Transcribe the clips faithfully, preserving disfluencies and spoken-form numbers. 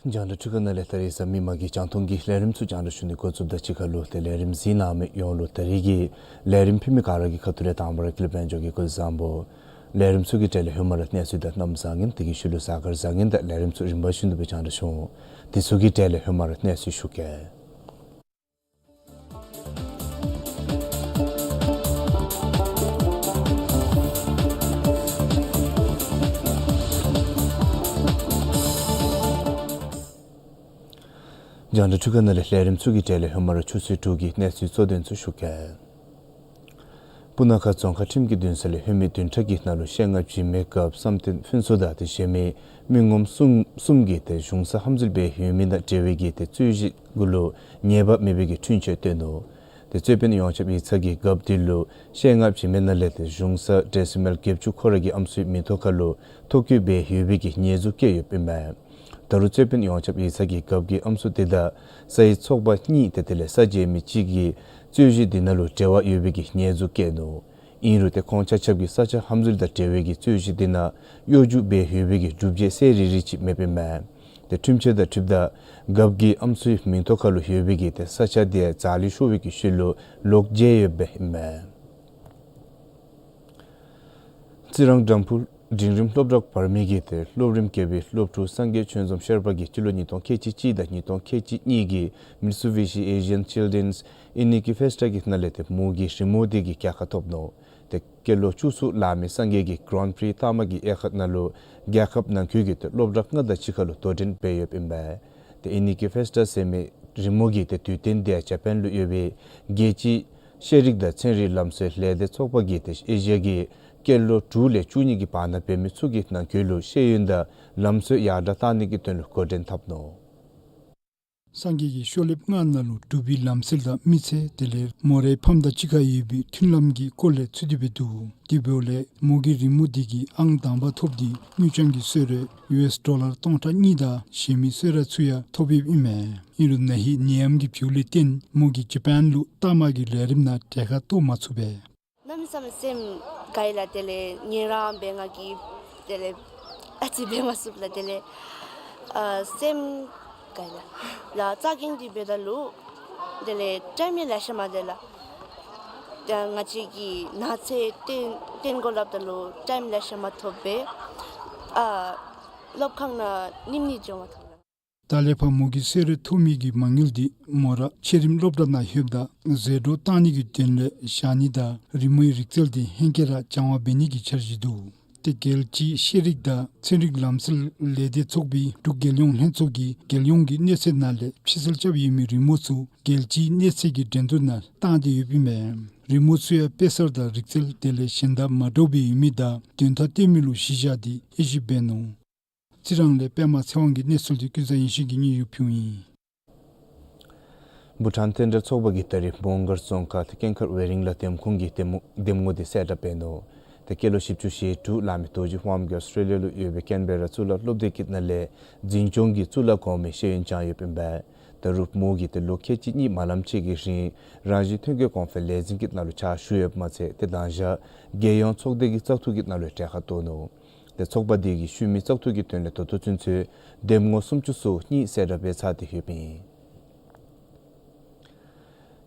རྒྱང་བསྒྲགས་འཕྲུལ་ཁང་ནང་ལས་ད་རིས་གཟའ་མིག་དམར་གྱི་རྒྱང་མཐོང་གི་ལས་རིམ་ཚུ་རྒྱང་བསྒྲགས་ཞུ་ནི་འགོ་བཙུགསཔ་དང་གཅིག་ཁར་ལུ་ཏེ་ལས་རིམ་གཟིགས་གནང་མི་ཡོངས་ལུ་ད་རིས་ཀྱི་ལས་རིམ་ཕུལ་མི་ག་ར་གི་ཁ་ཐུག་ལས་དང་པ་ར་ཀུན་ལེགས་དཔལ་འབྱོར་གྱིས་སྐུ་གཟུགས་བཟང་པོ། ལས་རིམ་ཚུ་གི་གྲས་ལས་ཧེ་མ་ར་གནས་ཚུལ་དང་གནམ་བཟང་ངན་དེ་གི་ཤུལ་ལུ་གཟའ་སྐར་བཟང་ངན་དང་ལས་རིམ་ཚུ་རིམ་པ་བཞིན་དུ་སྦེ་རྒྱང་བསྒྲགས་ཞུ་འོང་། དེ་ཚུ་གི་གྲས་ལས་ཧེ་མ་ར་གནས་ཚུལ་ཞུ་གེ། རྒྱང་བསྒྲགས་འཕྲུལ་ཁང་ནང་ལས་ལས་རིམ་ཚུ་གི་གྲས་ལས་ཧེ་མ་ར་ཆུ་ཚོད་དྲུག་གི་གནས་ཚུལ་གཙོ་དོན་ཚུ་ཞུ་གེ། སྤུ་ན་ཁ་རྫོང་ཁག་ཁྲིམས་ཀྱི་འདུན་ས་ལས་ལྷོད་མེད་བདུན་ཕྲག་གི་ནང་ལུ་བཤད་ལྔ་བྱིན་མའི་སྐབས་བསམ་གཏན་ཕུན་ཚོགས་དང་དེ་གཞན་མི་མི་ངོམ་གསུམ་གསུམ་གྱིས་ཏེ་གཞུང་ས་ཧམ་འཛུལ་འབད་ཡོད་མི་དང་འབྲེལ་བའི་གི་ཏེ་རྩོད་གཞི་གུ་ལུ་ཉེས་པ་མེད་པའི་གི་འཁྲུན་ཆོད་བཏོན་ནུག། ཏེ་རྩོད་དཔོན་ཡོངས་ཁྱབ་ཡིག་ཚང་གིས་རྒཔོ་དེ་ལུ་བཤད་ལྔ་བྱིན་མའི་ནང་ལས་ཏེ་གཞུང་ས་ཌེ་སི་མལ་བརྒྱད་ཅུ་ཁོ་ར་གི་ཨམ་སྲུའི་མིང་ཐོ་ཁར་ལུ་ཐོ་བཀོད་འབད་ཡོད་པའི་གི་ཉེས་འཛུགས་བཀལ་ཡོདཔ་ཨིན་མས། ད་རུང་རྩོད་དཔོན་ཡོངས་ཁྱབ་ཡིག་ཚང་གིས་རྒཔོ་གི་ཨམ་སྲུ་དེ་དང་ས་ཡི་ཚོགས་པ་གཉིས་ཏེ་དེ་ལས་ས་འཇལ་མི་གཅིག་གིས་རྩོད་གཞི་དེ་ནང་ལུ་འབྲེལ་བ་ཡོད་པའི་གི་ཉེས་འཛུགས་བཀལ་ནུག། ཨིན་རུང་ཏེ་ཁོང་ཆ་ཁྱབ་ཀྱིས་ས་ཆ་ཧམ་འཛུལ་དང་འབྲེལ་བའི་གི་རྩོད་གཞི་དེ་ནང་གཡོ་སྒྱུ་འབད་ཡོད་པའི་གི་སྒྲུབ་བྱེད་གསལ་རི་རི་ཅིག་མེདཔ་ཨིན་མས། ཏེ་འཁྲུན་ཆོད་དང་འཁྲིལཝ་ད་རྒཔོ་གི་ཨམ་སྲུའི་མིང་ཐོ་ཁར་ལུ་ཡོད་པའི་གི་ཏེ་ས་ཆ་དེ་རྫ་ལི་ཤོར་བའི་གི་ཤུལ་ལུ་ལོག་བྱོན་ཡོདཔ་ཨིན་མས། རྩི་རང་དྲམ་ཕུག་འབྲིང་རིམ་སློབ་གྲྭ་བར་མའི་གི་ཏེ་སློབ་རིམ་བརྒྱད་པའི་སློབ་ཕྲུག་སངས་རྒྱས་ཆོས་འཛོམས་ཤར་པ་གིས་སྤྱི་ལོ་ཉིས་སྟོང་ཁལ་གཅིག་གཅིག་དང་ཉིས་སྟོང་ཁལ་གཅིག་གཉིས་ཀྱི་Mitsubishi Asian Children's Iniki Festa གི་ནང་ལས་ཏེ་མོ་གི་རི་མོ་དེ་གིས་རྒྱལ་ཁ་ཐོབ་ནུག། ཏེ་སྐྱེས་ལོ་བཅུ་གསུམ་ལང་མི་སངས་རྒྱས་ཀྱིས་Grand Prix མཐའ་མ་གི་དབྱེ་ཁག་ནང་ལུ་རྒྱལ་ཁབ་ནང་འཁོད་ཀྱི་ཏེ་སློབ་གྲྭ་ལྔ་དང་གཅིག་ཁར་ལུ་དོ་འགྲན་འབད་ཡོདཔ་ཨིན་པས། ཏེ་Iniki Festa ཟེར་མི་རི་མོ་གི་ཏེ་དུས་སྟོན་དེ་ཇ་པཱན་ལུ་ཡོད་པའི་རྒྱལ་སྤྱིའི་ཤེས་རིག་དང་ཚན་རིག་ལམ་སྲོལ་ལས་སྡེ་ཚོགས་པ་གིས་ཏེ་ཨེ་ཤི་ཡ་གི་སྐྱེས་ལོ་དྲུག་ལས་བཅུ་གཉིས་ཀྱི་བར་ན་འབད་མི་ཚུ་གི་ནང་འཁོད་ལུ་ཤེས་ཡོན་དང་ལམ་སྲོལ་ཡར་དྲག་གཏང་ནི་གི་དོན་ལུ་འགོ་འདྲེན་འཐབ་ནུག། སངས་རྒྱས་ཀྱི་ཤོ་ལེབ་ལྔ་ནང་ལུ་གྲུབ་པའི་ལམ་སྲོལ་དང་མི་ཚེ་དེ་ལས་མོ་རའི་ཕམ་དང་གཅིག་ཁར་ཡོད་པའི་མཐུན་ལམ་གྱི་སྐོར་ལས་ཚུད་དེ་འབད་འདུག། དེ་འབདཝ་ལས་མོ་གི་རི་མོ་དེ་གིས་ཨང་དང་པ་ཐོབ་སྟེ་དངུལ་རྐྱང་གི་གསོལ་རས་ཡུ་ཨེསི་ཌོ་ལར་སྟོང་ཕྲག་གཉིས་དང་གཞན་མི་གསོལ་རས་ཚུ་ཡང་ཐོབ་ཡོདཔ་ཨིན་མས། ཨིན་རུང་ན་ཧིང་ནད་ཡམས་ཀྱི་འབྱུང་ལས་བརྟེན་མོ་གིས་ཇ་པཱན་ལུ་ལྟག་མ་གི་ལས་རིམ་ནང་གྲལ་ཁར་གཏོགས་མ་ཚུགས་པས། གནམ་མེད་ས་མེད་སེམས་དགའ་ཡི་ལགས། དེ་ལས་ངལ་རངས་འབད་ང་གིས་དེ་ལས་ཨ་ཙི་འབད་མ་ཚུགས་ལགས། དེ་ལས་ཨ་སེམས་དགའ་ཡི་ལགས། ལགས་རྩ་འགེངས་ཏེ་འབདཝ་ད་ལུ་དེ་ལས་ཊའིམ་ཡང་ལེ་ཤ་མ་སྡོད་ལགས། ཏེ་ང་བཅས་ཀྱི་ནགས་ཚལ་སྟོན་སྟོན་དགོ་སླབ་ད་ལུ་ཊའིམ་ལེ་ཤ་མ་ཐོབ་པས། ཨ་སློབ་ཁང་ནང་ཉིནམ་གཉིས་འགྱོ་མ་ཐོབ་ལགས། ད་ལས་ཕར་མོ་གི་གསོལ་རས་ཐོབ་མི་གི་མ་དངུལ་དེ་མོ་ར་ཆེ་རིམ་སློབ་གྲྭ་ནང་ལྷོདཔ་ད་ཟད་འགྲོ་བཏང་ནི་གི་དོན་ལས་བཞག་ནི་དང་རི་མོའི་རིག་རྩལ་དེ་ཧེང་སྐལ་ར་སྦྱང་བ་འབད་ནི་གི་འཆར་གཞི་འདུག། ཏེ་རྒྱལ་སྤྱིའི་ཤེས་རིག་དང་ཚན་རིག་ལམ་སྲོལ་ལས་སྡེ་ཚོགས་པའི་འབྲུག་རྒྱལ་ཡོངས་ལྷན་ཚོགས་ཀྱིས་རྒྱལ་ཡོངས་ཀྱི་གནས་ཚད་ནང་ལས་ཕྱིར་བསལ་རྐྱབ་ཡོད་མི་རི་མོ་ཚུ་རྒྱལ་སྤྱིའི་གནས་ཚད་ཀྱི་འགྲན་བསྡུར་ནང་བཏང་སྟེ་ཡོདཔ་ཨིན་མས། རི་མོ་ཚུ་ཡང་དཔེ་གསར་དང་རིག་རྩལ་དེ་ལས་གཞན་དང་མ་འདྲཝ་སྦེ་ཡོད་མི་དང་དོན་དག་སྟོན་མི་ལུ་གཞི་བཞག་སྟེ་དབྱེ་ཞིབ་འབད་ནུག། རྩི་རང་ལས་པདྨ་ཚེ་དབང་གི་གནས་ཚུལ་དེ་ཀུན་བཟང་ཡེ་ཤེས་ཀྱིས་སྙན་ཞུ་ཕུལཝ་ཨིན། བྷུ་ཊཱན་རྟེན་འབྲེལ་ཚོགས་པ་གིས་ད་རིས་མོང་སྒར་རྫོང་ཁག་ཏེ་ཀེང་ཁར་ཝེ་རིང་ལ་འདེམས་ཁོངས་ཀྱི་འདེམས་འདེམས་ངོ་དེ་གསལ་བསྒྲགས་འབད་ནུག། ཏེ་སྐྱེས་ལོ་བཞི་བཅུ་ཞེ་དྲུག་ལང་མི་རྡོ་རྗེ་དབང་རྒྱལ་ཨོསི་ཊྲེ་ལི་ཡ་ལུ་ཡོད་པའི་ཀེན་བེ་ར་གཙུག་ལག་སློབ་སྡེ་གི་ནང་ལས་འཛིན་སྐྱོང་གི་གཙུག་ལག་གོང་མའི་ཤེས་ཡོན་སྦྱང་ཡོདཔ་ཨིན་པས། ད་རུང་མོ་གིས་ཏེ་ལོ་ཁལ་གཅིག་གཉིས་མ་ལངམ་ཅིག་གི་རིང་རང་བཞིན་ཐོན་སྐྱེད་གོང་འཕེལ་ལས་འཛིན་གྱི་ནང་ལུ་ཕྱག་ཞུ་ཡོདཔ་མ་ཚད་ཏེ་མདང་ཞག་རྒྱལ་ཡོངས་ཚོགས་སྡེ་གི་བཙག་འཐུ་གི་ནང་ལུ་གྲལ་ཁར་གཏོགས་ནུག། ཏེ་ཚོགས་པ་དེ་གིས་ཤུལ་མའི་བཙག་འཐུ་གི་དོན་ལས་ད་ལྟོ་ཚུན་ཚོད་འདེམས་ངོ་སུམ་ཅུ་སོ་གཉིས་གསལ་བསྒྲགས་འབད་ཚར་ཏེ་ཡོདཔ་ཨིན།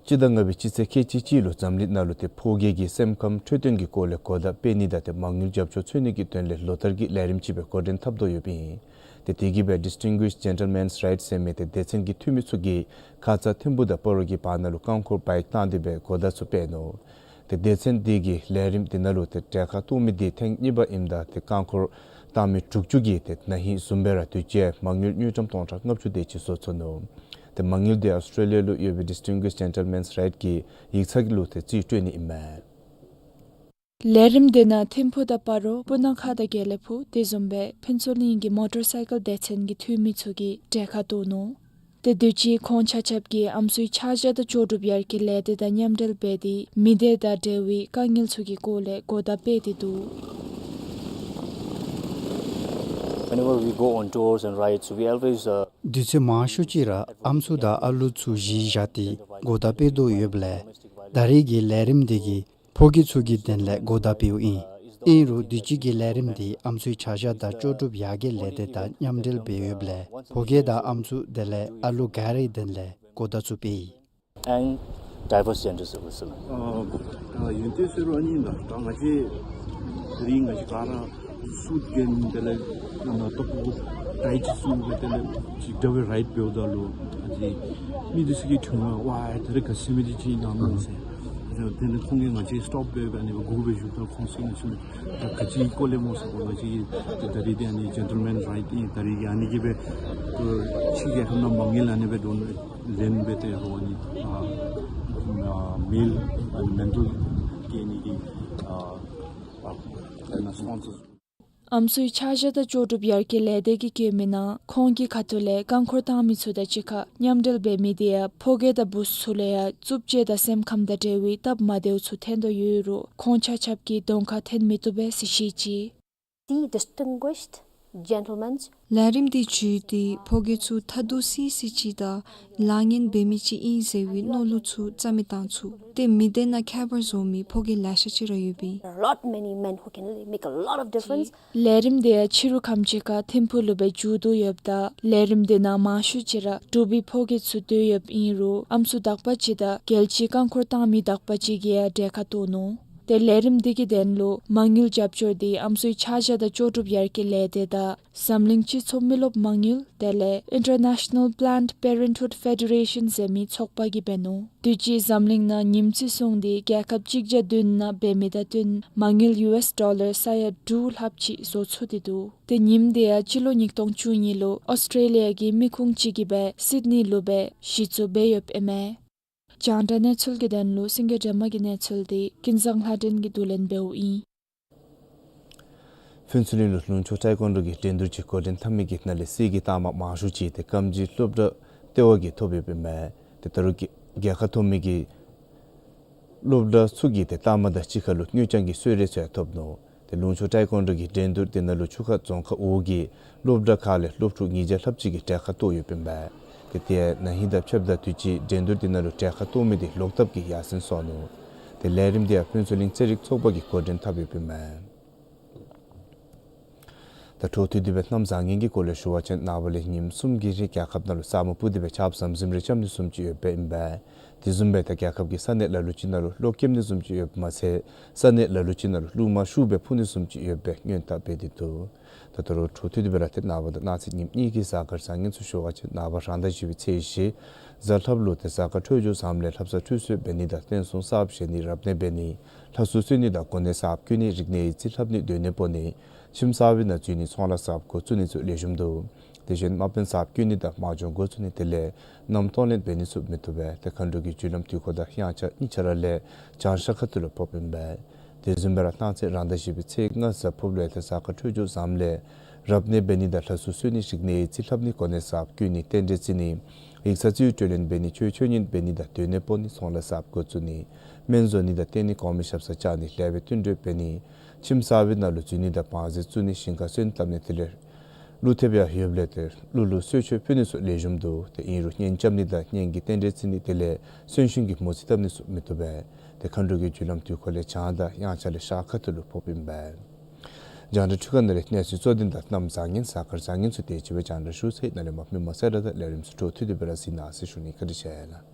སྤྱི་ཟླ་ལྔ་པའི་སྤྱི་ཚེས་ཁལ་གཅིག་གཅིག་ལུ་འཛམ་གླིང་ནང་ལུ་ཏེ་ཕོ་སྐྱེས་ཀྱི་སེམས་ཁམས་འཕྲོད་བསྟེན་གྱི་སྐོར་ལས་གོ་བརྡ་སྤེལ་ནི་དང་ཏེ་མ་དངུལ་རྒྱབ་སྐྱོར་འཚོལ་ནི་གི་དོན་ལས་ལོ་ལྟར་གྱི་ལས་རིམ་ཅིག་སྦེ་འགོ་འདྲེན་འཐབ་དོ་ཡོདཔ་ཨིན། ཏེ་དེ་གིས་སྦེ་Distinguished Gentleman's Ride ཟེར་མི་ཏེ་སྡེ་ཚན་གྱི་འཐུས་མི་ཚུ་གིས་ཁ་ཙ་ཐིམ་ཕུ་དང་སྤ་རོ་གི་བར་ན་ལུ་རྐང་འཁོར་བའིཀ་བཏང་སྟེ་སྦེ་གོ་བརྡ་ཚུ་སྤེལ་ནུག། ཏེ་སྡེ་ཚན་དེ་གིས་ལས་རིམ་དེ་ནང་ལུ་ཏེ་གྲལ་ཁར་གཏོགས་མི་དེ་ཐེངས་གཉིས་པ་ཨིནམ་ད་ཏེ་རྐང་འཁོར་བཏང་མི་དྲུག་ཅུ་གིས་ཏེ་ན་ཧིང་བཟུམ་སྦེ་ར་དུས་ཅི་མ་དངུལ་དངུལ་ཀྲམ་སྟོང་ཕྲག་ལྔ་བཅུ་དེ་ཅིག་བཟོ་ཚུགས་ནུག། ཏེ་མ་དངུལ་དེ་ཨོསི་ཊྲེ་ལི་ཡ་ལུ་ཡོད་པའི་Distinguished Gentleman's Ride གི་ཡིག་ཚང་ལུ་ཏེ་རྩིས་སྤྲོད་ནི་ཨིན་མས། ལས་རིམ་དེ་ནང་ཐིམ་ཕུ་དང་སྤ་རོ་སྤུ་ན་ཁ་དང་དགེ་ལེགས་ཕུག་དེ་བཟུམ་སྦེ་ཕུན་ཚོགས་གླིང་གི་མོ་ཊར་སའི་ཀལ་སྡེ་ཚན་གྱི་འཐུས་མི་ཚུ་གིས་གྲལ་ཁར་གཏོགས་ནུག། ཏེ་དུས་ཅི་ཁོང་ཆ་ཁྱབ་ཀྱིས་ཨམ་སྲུའི་ཆ་བཞག་དང་ལྕོགས་གྲུབ་ཡར་རྒྱས་ལས་སྡེ་དང་མཉམ་འབྲེལ་འབད་དེ་མི་སྡེ་དང་འབྲེལ་བའི་དཀའ་ངལ་ཚུ་གི་སྐོར་ལས་གོ་བརྡ་སྤེལ་ཏེ་འདུག། Whenever we go on tours and rides, we always, uh, དུས་ཚོད་མང་ཤོས་ཅིག་ར་ཨམ་སྲུ་དང་ཨ་ལུ་ཚུ་གཞི་བཞག་སྟེ་གོ་བརྡ་སྤེལ་དོ་ཡོདཔ་ལས་ད་རེས་ཀྱི་ལས་རིམ་དེ་གིས་ཕོ་སྐྱེས་ཚུ་གི་དོན་ལས་གོ་བརྡ་སྤེལཝ་ཨིན། ཨིན་རུང་དུས་ཅི་གི་ལས་རིམ་འདི་ཨམ་སྲུའི་ཆ་བཞག་དང་ལྕོགས་གྲུབ་ཡར་རྒྱས་ལས་སྡེ་དང་མཉམ་འབྲེལ་འབད་ཡོདཔ་ལས་ཕོ་སྐྱེས་དང་ཨམ་སྲུ་དེ་ལས་ཨ་ལུ་ག་རའི་དོན་ལས་གོ་བརྡ་ཚུ་སྤེལ་ཡི། And diverse genders also. ཨ་ཨ་ཡོན་ཏན་ཟེར་རུང་ཨ་ནི་ད་ད་ང་བཅས་དེ་རིང་ང་བཅས་ག་ར་སུཊ་གྱོན་དེ་ལས་ཨ་ན་ཏོག་པོ་ཊའི་ཅིག་གསུངས་སྦེ་དེ་ལས་ཅིག་འདྲ་བའི་རའིཌ་འབདཝ་ད་ལུ་ཨ་ནི་མི་འདི་ཚུ་གིས་ཐོན་ན་ཝའི་དེ་ར་ག་ཅི་མི་འདི་ཅིག་ཨིན་ན་མནོ་ཟེར། དེ་ལས་ཁོང་གིས་ང་བཅས་སི་ཊོབ་འབད་སྦེ་ཨ་ནི་སྦེ་སྒུག་སྦེ་བཞུགས་ད་ཁོང་ཚུ་ང་བཅས་ད་ག་ཅི་སྐོར་ལས་སྨོ་ཟེར་བ་ཅིན་ད་རིས་འདི་ཨ་ནི་ཇེན་ཊལ་མེནསི་རའིཊ་ཨིན། ད་རིས་ཨ་ནི་གིས་སྦེ་ཕྱི་རྒྱལ་ཁབ་ནང་མ་དངུལ་ཨ་ནི་སྦེ་དོན་ལེན་འབད་དེ་རུང་ཨ་ནི་ཨ་ཨ་མེལ་ཨ་ནི་མེན་ཊལ་ཨ་ནི་གི་ཨ་ཨ་ཨ་ནི་སི་པོན་སར། ཨམ་སྲུའི་ཆ་བཞག་དང་ལྕོགས་གྲུབ་ཡར་རྒྱས་ལས་སྡེ་གིས་བཀོད་མི་ནང་ཁོང་གི་ཁ་ཐུག་ལས་རྐང་འཁོར་བཏང་མི་ཚུ་དང་གཅིག་ཁར་མཉམ་འབྲེལ་འབད་མི་དེ་ཡང་ཕོ་སྐྱེས་དང་བུཚ་ཚུ་ལུ་ཡང་རྩུབ་སྤྱོད་དང་སེམས་ཁམས་དང་འབྲེལ་བའི་སྟབས་མ་བདེཝ་ཚུ་ཐོན་དོ་ཡོད་རུང་ཁོང་ཆ་ཁྱབ་ཀྱིས་གདོང་ཁར་ཐོན་མི་བཏུབ་པས་ཟེར་བཤད་ཅི། The distinguished gentleman's ལས་རིམ་འདི་བརྒྱུད་དེ་ཕོ་སྐྱེས་ཚུ་ཐ་དུ་སི་སི་ཅིག་དང་ལཱ་ངན་འབད་མི་ཅིག་ཨིན་ཟེར་བའི་མནོ་ལུགས་ཚུ་རྩ་མེད་བཏང་ཚུགས་ཏེ་མི་སྡེ་ནང་ཁྱད་པར་བཟོ་མི་ཕོ་སྐྱེས་ལེ་ཤ་ཅིག་ར་ཡོདཔ་ཨིན། There are a lot many men who can really make a lot of difference. ལས་རིམ་དེ་ཡང་ཕྱི་རུ་ཁམས་ཅིག་ཁར་ཐིམ་ཕུག་ལུ་སྦེ་མཇུག་བསྡུ་ཡོདཔ་ད་ལས་རིམ་དེ་ནང་མང་ཤོས་ཅིག་ར་འབྲུག་པའི་ཕོ་སྐྱེས་ཚུ་སྡོད་ཡོདཔ་ཨིན་རུང་ཨམ་སྲུ་དག་པ་ཅིག་དང་རྒྱལ་སྤྱིའི་རྐང་འཁོར་བཏང་མི་དག་པ་ཅིག་གིས་ཡང་གྲལ་ཁར་གཏོགས་ནུག། ཏེ་ལས་རིམ་འདི་གི་དོན་ལུ་མ་དངུལ་རྒྱབ་སྐྱོར་འདི་ཨམ་སྲུའི་ཆ་བཞག་དང་ལྕོགས་གྲུབ་ཡར་རྒྱས་ལས་སྡེ་དང་འཛམ་གླིང་སྤྱི་ཚོགས་མི་རློབས་མ་དངུལ་དེ་ལས་International Planned Parenthood Federation ཟེར་མི་ཚོགས་པ་གིས་འབད་ནུག། དུས་ཅི་འཛམ་གླིང་ནང་ཉིམ་རྩིས་བཟུང་སྟེ་རྒྱལ་ཁབ་གཅིག་བརྒྱ་བདུན་ནང་འབད་མི་དང་བསྟུན་མ་དངུལ་ཡུ་ཨེསི་ཌོ་ལར་ས་ཡ་དྲུག་ལྷགཔ་ཅིག་བཟོ་ཚུགས་ཏེ་འདུག། ཏེ་ཉིམ་དེ་ཡང་སྤྱི་ལོ་ཉིས་སྟོང་བཅུ་གཉིས་ལུ་ཨོསི་ཊྲེ་ལི་ཡ་གི་མི་ཁུངས་ཅིག་གིས་སྦེ་སིཌ་ནི་ལུ་སྦེ་གཞི་བཙུགས་འབད་ཡོདཔ་ཨིན་མས། རྒྱང་བསྒྲགས་གནས་ཚུལ་གྱི་དོན་ལུ་སེང་གེ་སྒྲོལ་མ་གི་གནས་ཚུལ་འདི་ཀུན་བཟང་ལྷ་སྒྲོན་གྱིས་བསྡུ་ལེན་འབདཝ་ཨིན། ཕུན་ཚོགས་གླིང་ལུ་ལུང་ཕྱོགས་ཊའེ་ཀོན་ཌོ་གི་འགྲན་བསྡུར་ཅིག་འགོ་འདྲེན་འཐབ་མི་གི་ནང་ལས་གཟིགས་ཀྱི་རྟགས་མ་མང་ཤོས་ཅིག་ཏེ་སྐམ་རྗེས་སློབ་གྲྭ་ལྟེ་བ་གིས་ཐོབ་ཡོདཔ་ཨིན་མས། ཏེ་ད་རུང་རྒྱལ་ཁ་ཐོབ་མི་གི་སློབ་གྲྭ་ཚུ་གིས་ཏེ་རྟགས་མ་དང་གཅིག་ཁར་ལུ་དངུལ་རྐྱང་གི་གསོལ་རས་ཚུ་ཡང་ཐོབ་ནུག། ཏེ་ལུང་ཕྱོགས་ཊའེ་ཀོན་ཌོ་གི་འགྲན་བསྡུར་དེ་ནང་ལུ་ཆུ་ཁ་རྫོང་ཁག་འོག་གི་སློབ་གྲྭ་ཁག་ལས་སློབ་ཕྲུག་ཉིས་བརྒྱ་ལྷགཔ་ཅིག་གིས་གྲལ་ཁར་གཏོགས་ཡོདཔ་ཨིན་པས། ཏེ་དེ་ཡང་ན་ཧིང་དང་ཕྱདཔ་ད་དུས་ཅི་འགྲན་བསྡུར་དེ་ནང་ལུ་གྲལ་ཁར་གཏོགས་མི་དེ་ལོག་ལྟབ་ཀྱིས་ཡར་སེང་སོང་ནུག། ཏེ་ལས་རིམ་དེ་ཡང་ཕུན་ཚོགས་གླིང་རྩེད་རིགས་ཚོགས་པ་གིས་འགོ་འདྲེན་འཐབ་ཡོདཔ་ཨིན་མས། ད་འཕྲོ་མཐུད་དེ་སྦེ་གནམ་བཟང་ངན་གྱི་སྐོར་ལས་ཞུ་བ་ཅིན་ནངས་པ་ལས་ཉིནམ་གསུམ་གྱི་རིང་རྒྱལ་ཁབ་ནང་ལུ་ས་སྨུག་སྤུབས་ཏེ་སྦེ་ཆརཔ་ཟམ་ཟིམ་རེ་རྐྱབ་ནི་བཟུམ་ཅིག་ཡོདཔ་ཨིན་པས། དེ་བཟུམ་སྦེ་ད་རྒྱལ་ཁབ་ཀྱི་ས་གནས་ལ་ལུ་ཅིག་ནང་ལུ་གློག་ཀེམ་ནི་བཟུམ་ཅིག་ཡོདཔ་མ་ཚད་ས་གནས་ལ་ལུ་ཅིག་ནང་ལུ་རླུང་མ་ཤུགས་སྦེ་འཕུ་ནི་བཟུམ་ཅིག་ཡོད་པའི་སྔོན་བརྡ་འབད་དེ་འདུག། ད་ད་རུང་འཕྲོ་མཐུད་དེ་སྦེ་ར་ཏེ་ནངས་པ་དང་གནངས་ཚེ་ཉིནམ་གཉིས་ཀྱི་གཟའ་སྐར་བཟང་ངན་ཚུ་ཞུ་བ་ཅིན་ནངས་པ་རང་ཟླ་བཞི་པའི་ཚེས་བཞི་གཟའ་ལྷགཔ་ལུ་ཏེ་གཟའ་སྐར་འཕྲོད་སྦྱོར་བཟངམ་ལས་ལྷ་བསངས་ཁྲུས་གསོལ་འབད་ནི་དང་རྟེན་གསུམ་གསརཔ་བཞེངས་ནི་རབ་གནས་འབད་ནི་ལྷ་གསོལ་གསོལ་ནི་དང་གོ་གནས་གསརཔ་བསྐོ་ནི་རིག་གནས་ཡིག་རྩིས་ལྷབ་ནི་སྡོད་གནས་སྤོ་ནི་ཁྱིམ་གསར་པའི་ནང་འཛུལ་ནི་ཚོང་ལཱ་གསརཔ་འགོ་བཙུགས་ནི་ཚུ་ལེགས་ཤོམ་འདུག། དེ་བཞིན་དམག་དཔོན་གསརཔ་བསྐོ་ནི་དང་དམག་སྦྱོང་འགོ་བཙུགས་ནི་དེ་ལས་གནམ་གཏོང་ལེན་འབད་ནི་ཚུ་མི་བཏུབ་པས། ཏེ་མཁའ་འགྲོ་གི་རྒྱུ་ལམ་དུས་འཁོར་དང་དབྱངས་འཆར་གཉིས་ཆ་ར་ལས་བྱང་ཤར་ཁ་ཐུག་ལུ་ཕོགཔ་ཨིན་པས། དེ་བཟུམ་སྦེ་ར་གནངས་ཚེ་རང་ཟླ་བཞི་པའི་ཚེས་ལྔ་གཟའ་ཕུར་བུ་ལུ་ཏེ་གཟའ་སྐར་འཕྲོད་སྦྱོར་བཟངམ་ལས་རབ་གནས་འབད་ནི་དང་ལྷ་གསོལ་གསོལ་ནི་རིག་གནས་ཡིག་རྩིས་ལྷབ་ནི་གོ་གནས་གསརཔ་བསྐོ་ནི་རྟེན་འབྲེལ་བརྩི་ནི་ཡིག་ཚང་རྩིས་སྤྲོད་ལེན་འབད་ནི་ཆོས་ཆོས་ཉིད་འབད་ནི་དང་སྡོད་གནས་སྤོ་ནི་ཚོང་ལཱ་གསརཔ་འགོ་བཙུགས་ནི་སྨན་བཟོ་ནི་དང་བསྟེན་ནི་གོང་མའི་ཞབས་སར་བཅར་ནི་ལེགས་པའི་བསྟུན་གྲོས་འབད་ནི་ཁྱིམ་གསར་པའི་ནང་ལུ་འཛུལ་ནི་དང་བང་རྩལ་བཙུགས་ནི་ཞིང་ཁར་སོན་བཏབ་ནི་དེ་ལས་ཀླུ་ཐེབས་ཡང་ཡོདཔ་ལས་ཏེ་ཀླུ་ལུ་གསོལ་མཆོད་ཕུལ་ནི་ཚུ་ལེགས་ཤོམ་འདུག། ཏེ་ཨིན་རུང་གཉེན་རྐྱབ་ནི་དང་གཉེན་གྱི་རྟེན་འབྲེལ་བརྩི་ནི་དེ་ལས་གསོན་གཤིན་གྱི་མོ་རྩིས་བཏབ་ནི་ཚུ་མི་བཏུབ་པས། ཏེ་མཁའ་འགྲོ་གི་རྒྱུ་ལམ་དུས་འཁོར་ལས་བྱང་དང་དབྱངས་འཆར་ལས་ཤར་ཁ་ཐུག་ལུ་ཕོགཔ་ཨིན་པས། རྒྱང་བསྒྲགས་འཕྲུལ་ཁང་ནང་ལས་གནས་ཚུལ་གཙོ་དོན་དང་གནམ་བཟང་ངན་གཟའ་སྐར་བཟང་ངན་ཚུ་དེ་ཅིག་སྦེ་རྒྱང་བསྒྲགས་ཞུ་ཚར་ཡི། ནཱ་ལས་མར་མི་མང་གསལ་བསྒྲགས་དང་ལས་རིམ་ཚུ་འཕྲོ་མཐུད་དེ་སྦེ་ར་གཟིགས་གནང་ཟེར་ཞུ་ནི། བཀའ་དྲིན་ཆེ་ལགས།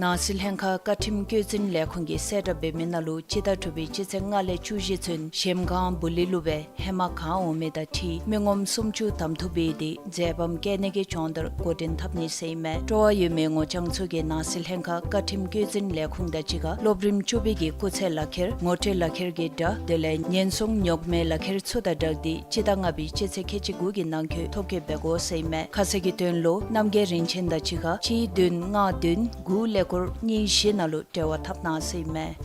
ནང་སྲིད་ལྷན་ཁག་བཀའ་ཁྲིམས་བཀོད་འཛིན་ལས་ཁུངས་ཀྱིས་གསལ་བསྒྲགས་འབད་མི་ནང་ལུ་སྤྱི་ཟླ་དྲུག་པའི་སྤྱི་ཚེས་ལྔ་ལས་བཅུ་བཞི་ཚུན་གཞལམ་སྒང་བུ་ལི་ལུ་སྦེ་ཧེ་མ་གང་འོང་མི་དང་འཁྲིལ་མི་ངོམ་སུམ་ཅུ་གདམ་འཐུ་འབད་དེ་མཛད་པམ་བཀལ་ནི་གི་སྦྱོང་བརྡར་འགོ་འདྲེན་འཐབ་ནི་ཟེར་ཨིན་མས། སྤྲོ་བ་ཡོད་མི་ངོ་རྐྱང་ཚུ་གིས་ནང་སྲིད་ལྷན་ཁག་བཀའ་ཁྲིམས་བཀོད་འཛིན་ལས་ཁུངས་དང་གཅིག་ཁར་སློབ་རིམ་བཅུ་པའི་གི་སྐུགས་ཚད་ལག་ཁྱེར་ངོ་སྤྲོད་ལག་ཁྱེར་གྱི་སྒྲ་དེ་ལས་ཉེན་སྲུང་ཉོག་མེད་ལག་ཁྱེར་ཚུ་དང་སྦྲགས་ཏེ་སྤྱི་ཟླ་ལྔ་པའི་སྤྱི་ཚེས་ཁལ་གཅིག་དགུ་གི་ནང་འཁོད་ཐོ་བཀོད་འབད་དགོ་ཟེར་ཨིན་མས། ཁ་གསལ་གྱི་དོན་ལུ་རྣམ་རྒྱལ་རིན་ཆེན་དང་གཅིག་ཁར་གཅིག་བདུན་ལྔ་བདུན་དགུ་ཀླད་ཀོར་གཉིས་བཞི་ནང་ལུ་འབྲེལ་བ་འཐབ་གནང་ཟེར་ཨིན་མས།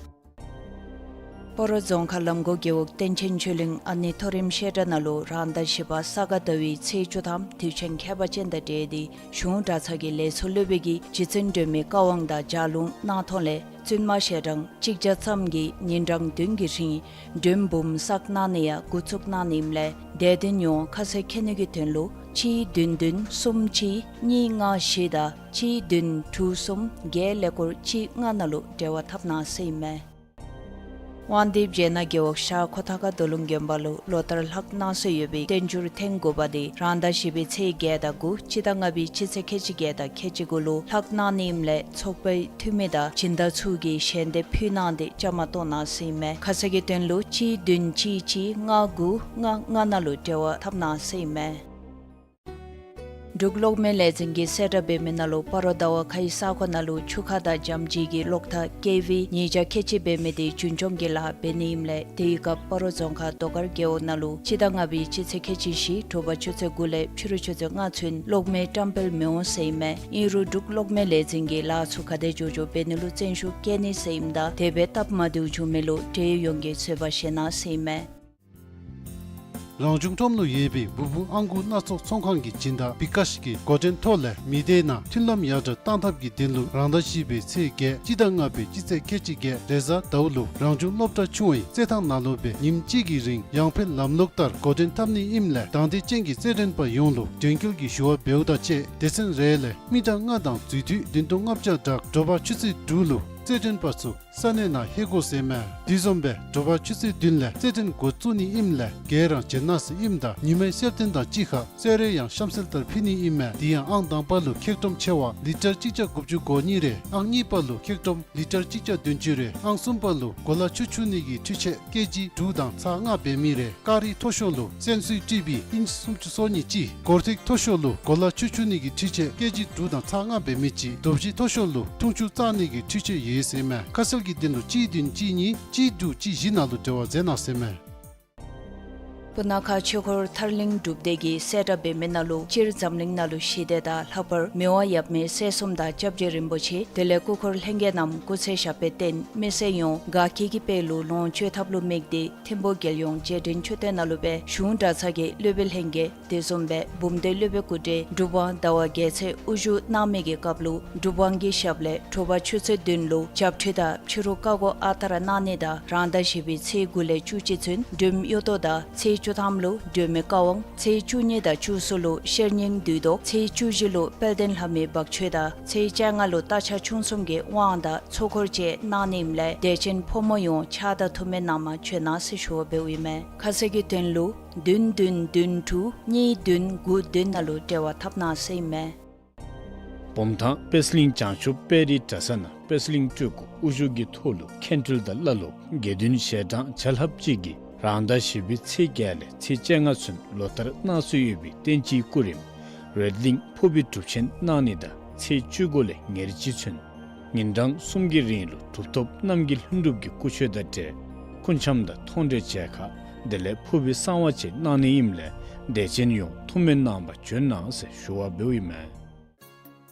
སྤ་རོ་རྫོང་ཁག་ལམ་གོང་རྒེད་འོག་བསྟན་ཆེན་ཆོས་གླིང་ཨ་ནེ་མཐོ་རིམ་བཤད་གྲྭ་ནང་ལུ་རང་ཟླ་བཞི་པ་ས་ག་ཟླ་བའི་ཚེས་བཅུ་ཐམ་དུས་ཆེན་ཁྱད་པར་ཅན་དང་འབྲེལ་ཏེ་གཞུང་གྲྭ་ཚང་གི་ལས་ཚོགས་སློབ་དཔོན་གྱིས་རྗེ་བཙུན་སྒྲོལ་མའི་བཀའ་དབང་དང་ལྗགས་ལུང་གནང་ཐོག་ལས་བཙུན་མ་ཞལ་གྲངས་གཅིག་བརྒྱ་ཙམ་གྱིས་ཉིན་གྲངས་བདུན་གྱི་རིང་མགྲོན་འབུམ་བསགས་གནང་ནི་ཡང་འགོ་བཙུགས་གནང་ནི་ཨིནམ་ལས་དེ་དོན་ཡོངས་ཁ་གསལ་མཁྱེན་ནི་གི་དོན་ལུ་གཅིག་བདུན་བདུན་གསུམ་གཅིག་གཉིས་ལྔ་བཞི་དང་གཅིག་བདུན་དྲུག་གསུམ་བརྒྱད་ཀླད་ཀོར་གཅིག་ལྔ་ནང་ལུ་འབྲེལ་བ་འཐབ་གནང་ཟེར་ཨིན་མས། དབང་འདུས་རྗེ་ནག་རྒེད་འོག་ཤར་ཁོ་ཐང་ཁ་རྡོ་ལུང་དགོན་པ་ལུ་ལོ་ལྟར་ལྷག་གནང་སྲོལ་ཡོད་པའི་བསྟན་འགྱུར་ཐེངས་དགུ་པ་དེ་རང་ཟླ་བཞི་པའི་ཚེས་བརྒྱད་དང་དགུ་སྤྱི་ཟླ་ལྔ་པའི་སྤྱི་ཚེས་ཁལ་གཅིག་བརྒྱད་དང་ཁལ་གཅིག་དགུ་ལུ་ལྷག་གནང་ནི་ཨིནམ་ལས་ཚོགས་པའི་འཐུས་མི་དང་སྦྱིན་བདག་ཚུ་གིས་ཞལ་འདེབས་ཕུལ་གནང་སྟེ་བཅའ་མར་གཏོགས་གནང་ཟེར་ཨིན་མས། ཁ་གསལ་གྱི་དོན་ལུ་གཅིག་བདུན་གཅིག་གཅིག་ལྔ་དགུ་ལྔ་ལྔ་ནང་ལུ་འབྲེལ་བ་འཐབ་གནང་ཟེར་ཨིན་མས། འབྲུག་གློག་མེ་ལས་འཛིན་གྱིས་གསལ་བསྒྲགས་འབད་མི་ནང་ལུ་སྤ་རོ་ཟླ་བ་ཁའི་ས་གོ་ནང་ལུ་ཆུ་ཁ་དང་འཇམ་བརྗིད་ཀྱི་གློག་ཐག་ཀེ་ཝི་ཉིས་བརྒྱ་ཁལ་གཅིག་འབད་མི་དེ་རྒྱུན་སྐྱོང་གི་ལཱ་འབད་ནི་ཨིནམ་ལས་དེའི་སྐབས་སྤ་རོ་རྫོང་ཁག་རྡོ་དཀར་རྒེད་འོག་ནང་ལུ་སྤྱི་ཟླ་ལྔ་པའི་སྤྱི་ཚེས་ཁལ་གཅིག་བཞི་དྲོ་པ་ཆུ་ཚོད་དགུ་ལས་ཕྱི་རུ་ཆུ་ཚོད་ལྔ་ཚུན་གློག་མེ་བཀྲམ་སྤེལ་མི་འོང་ཟེར་ཨིན་མས། ཨིན་རུང་འབྲུག་གློག་མེ་ལས་འཛིན་གྱིས་ལཱ་ཚུ་ག་དེ་མགྱོགས་མགྱོགས་འབད་ནི་ལུ་བརྩོན་ཤུགས་བསྐྱེད་ནི་ཟེར་ཨིནམ་ད་དེ་སྦེ་སྟབས་མ་བདེཝ་བྱུང་མི་ལུ་འབྲེལ་ཡོད་ཡོངས་ཀྱིས་བཟོད་པ་བཞེས་གནང་ཟེར་ཨིན་མས། རང་བྱུང་ཁྲོམ་ལུ་ཡོད་པའི་འབུ་འབུ་ཨང་ཀུ་སྣ་ཚོགས་ཚོང་ཁང་གི་སྦྱིན་བདག་བི་ཀཱཤ་གི་འགོ་འདྲེན་ཐོག་ལས་མི་སྡེ་ནང་མཐུན་ལམ་ཡར་དྲག་བཏང་ཐབས་ཀྱི་དོན་ལུ་རང་ཟླ་བཞི་པའི་ཚེས་བརྒྱད་སྤྱི་ཟླ་ལྔ་པའི་སྤྱི་ཚེས་ཁལ་གཅིག་བརྒྱད་རེས་གཟའ་ཟླཝ་ལུ་རང་བྱུང་སློབ་གྲྭ་ཆུང་བའི་རྩེད་ཐང་ནང་ལུ་སྦེ་ཉིནམ་གཅིག་གི་རིང་ཡང་འཕེལ་ལམ་ལུགས་ལྟར་འགོ་འདྲེན་འཐབ་ནི་ཨིནམ་ལས་དང་འདོད་ཅན་གྱི་རྩེད་འགྲན་པ་ཡོངས་ལུ་དོན་འཁྱོལ་གྱི་ཞུ་བ་འབདཝ་དང་བཅས་སྡེ་ཚན་རེ་ལས་མི་གྲངས་ལྔ་དང་འཛུལ་དུས་བདུན་སྟོང་ལྔ་བརྒྱ་དྲུག་དྲོ་པ་ཆུ་ཚོད་དྲུག་ལུ་རྩེད་འགྲན་པ་ཚུ་ས་གནས་ནང་ལྷོད་དགོ་ཟེར་ཨིན་མས། དེ་བཟུམ་སྦེ་དྲོ་པ་ཆུ་ཚོད་བདུན་ལས་རྩེད་འགྲན་འགོ་བཙུགས་ནི་ཨིནམ་ལས་ག་ར་བྱོན་གནང་ཟེར་ཨིནམ་ད་ཉིན་མའི་གསེར་ཐེངས་དང་གཅིག་ཁར་གསོལ་རས་ཡང་གཤམ་གསལ་ལྟར་ཕུལ་ནི་ཨིན་མས། དེ་ཡང་ཨང་དང་པ་ལུ་ཁེག་ཀྲོམ་ཆེ་བ་ལི་ཊར་གཅིག་བརྒྱ་དགུ་བཅུ་གོ་གཉིས་རེ། ཨང་གཉིས་པ་ལུ་ཁེག་ཀྲོམ་ལི་ཊར་གཅིག་བརྒྱ་བདུན་ཅུ་རེ། ཨང་གསུམ་པ་ལུ་གོ་ལ་ཆུ་འཁྱུ་ནི་གི་འཕྲུལ་ཆས་ཀེ་ཇི་དྲུག་དང་ཚག་ལྔ་འབད་མི་རེ། སྐ་རིས་མཐོ་ཤོས་ལུ་སེན་སུའི་ཊི་བི་ཨིནཅ་སུམ་ཅུ་སོ་གཉིས་གཅིག། སྒོར་ཐིག་མཐོ་ཤོས་ལུ་གོ་ལ་ཆུ་འཁྱུ་ནི་གི་འཕྲུལ་ཆས་ཀེ་ཇི་དྲུག་དང་ཚག་ལྔ་འབད་མི་གཅིག། རྡོ་བཞི་མཐོ་ཤོས་ལུ་འཐུང་ཆུ་བཙག་ནི་གི་འཕྲུལ་ཆས་ཡོད་ཟེར་ཨིན་མས། ཁ་གསལ་གྱི་དོན་ལུ་གཅིག་བདུན་གཅིག་གཉིས་གཅིག་དྲུག་གཅིག་བཞི་ནང་ལུ་འབྲེལ་བ་མཛད་གནང་ཟེར་ཨིན་མས། སྤུ་ན་ཁ་ཆོས་འཁོར་ཐར་གླིང་སྒྲུབ་སྡེ་གིས་གསལ་བསྒྲགས་འབད་མི་ནང་ལུ་སྤྱིར་འཛམ་གླིང་ནང་ལུ་ཞི་བདེ་དང་ལྷག་པར་མི་དབང་ཡབ་མེས་སྲས་གསུམ་དང་སྐྱབས་རྗེ་རིན་པོ་ཆེ་དེ་ལས་སྐུ་འཁོར་ལྷན་རྒྱས་རྣམས་སྐུ་ཚེ་ཞབས་པད་བརྟན་མི་སེར་ཡོངས་དགའ་སྐྱིད་ཀྱི་དཔལ་ལུ་ལོངས་སྤྱོད་ཐབས་ལུ་དམིགས་ཏེ་ཐིམ་ཕུག་རྒྱལ་ཡོངས་རྗེས་དྲན་མཆོད་རྟེན་ནང་ལུ་སྦེ་གཞུང་གྲྭ་ཚང་གི་སློབ་དཔོན་ལྷན་རྒྱས་དེ་བཟུམ་སྦེ་འབུམ་སྡེ་སློབ་དཔོན་སྐུ་བགྲེས་སྒྲུབ་དབང་ཟླ་བ་རྒྱལ་མཚན་དབུ་བཞུགས་གནང་མི་གི་སྐབས་ལུ་སྒྲུབ་དབང་གི་ཞབས་ལས་དྲོ་པ་ཆུ་ཚོད་བདུན་ལུ་བྱབས་ཁྲུས་དང་ཕྱི་རུ་བཀའ་བསྒོ་ཨ་རྟག་ར་གནང་ནི་དང་རང་ཟླ་བཞི་པའི་ཚེས་དགུ་ལས་བཅུ་གཅིག་ཚུན་སྒྲོལམ་གཡུ་ཐོག་དང་ཚེས་བཅུ་ཐམ་ལུ་སྒྲོལ་མའི་བཀའ་དབང་ཚེས་བཅུ་གཉིས་དང་བཅུ་གསུམ་ལུ་ཤེར་སྙིང་བསྡུས་བཟློག། ཚེས་བཅུ་བཞི་ལུ་དཔལ་ལྡན་ལྷ་མོའི་བག་མཆོད་དང་ཚེས་བཅོ་ལྔ་ལུ་རྟ་ཕྱག་མཆོང་གསུམ་གྱི་དབང་དང་ཚོགས་འཁོར་བཅས་གནང་ནི་ཨིནམ་ལས་དད་ཅན་ཕོ་མོ་ཡོངས་ཕྱག་དང་ཐུགས་སྨོན་གནང་མར་བྱོན་གནང་ཟེར་ཞུ་བ་འབདཝ་ཨིན་མས། ཁ་གསལ་གྱི་དོན་ལུ་བདུན་བདུན་བདུན་དྲུག་གཉིས་བདུན་དགུ་བདུན་ནང་ལུ་འབྲེལ་བ་འཐབ་གནང་ཟེར་ཨིན་མས། སྦོམ་ཐང་པད་གླིང་བྱང་ཆུབ་དཔལ་རི་གྲྭ་ས་ནང་པད་གླིང་སྤྲུལ་སྐུ་དབུ་བཞུགས་ཀྱི་ཐོག་ལུ་མཁན་སྤྲུལ་དང་བླ་སློབ་དགེ་འདུན་ཞལ་གྲངས་བརྒྱ་ལྷགཔ་ཅིག་གིས་རང་ཟླ་བཞི་པའི་ཚེས་བརྒྱད་ལས་ཚེས་བཅོ་ལྔ་ཚུན་ལོ་ལྟར་གནང་སྲོལ་ཡོད་པའི་བསྟན་སྤྱིའི་སྐུ་རིམ་རོལ་གླིང་ཕུར་བུའི་སྒྲུབ་ཆེན་གནང་ནི་དང་ཚེས་བཅུ་དགུ་ལས་ཉེར་གཅིག་ཚུན་ཉིན་གྲངས་གསུམ་གྱི་རིང་ལུ་གྲུབ་ཐོབ་རྣམ་རྒྱལ་ལྷུན་གྲུབ་ཀྱི་སྐུ་མཆོད་དང་འབྲེལ་སྐུ་འཆམ་དང་མཐོང་གྲོལ་མཇལ་ཁ་དེ་ལས་ཕུར་བུའི་གསང་བ་བཅས་གནང་ནི་ཨིནམ་ལས་དད་ཅན་ཡོངས་ཐུགས་སྨོན་གནང་མར་བྱོན་གནང་ཟེར་ཞུ་བ་འབདཝ་ཨིན་མས།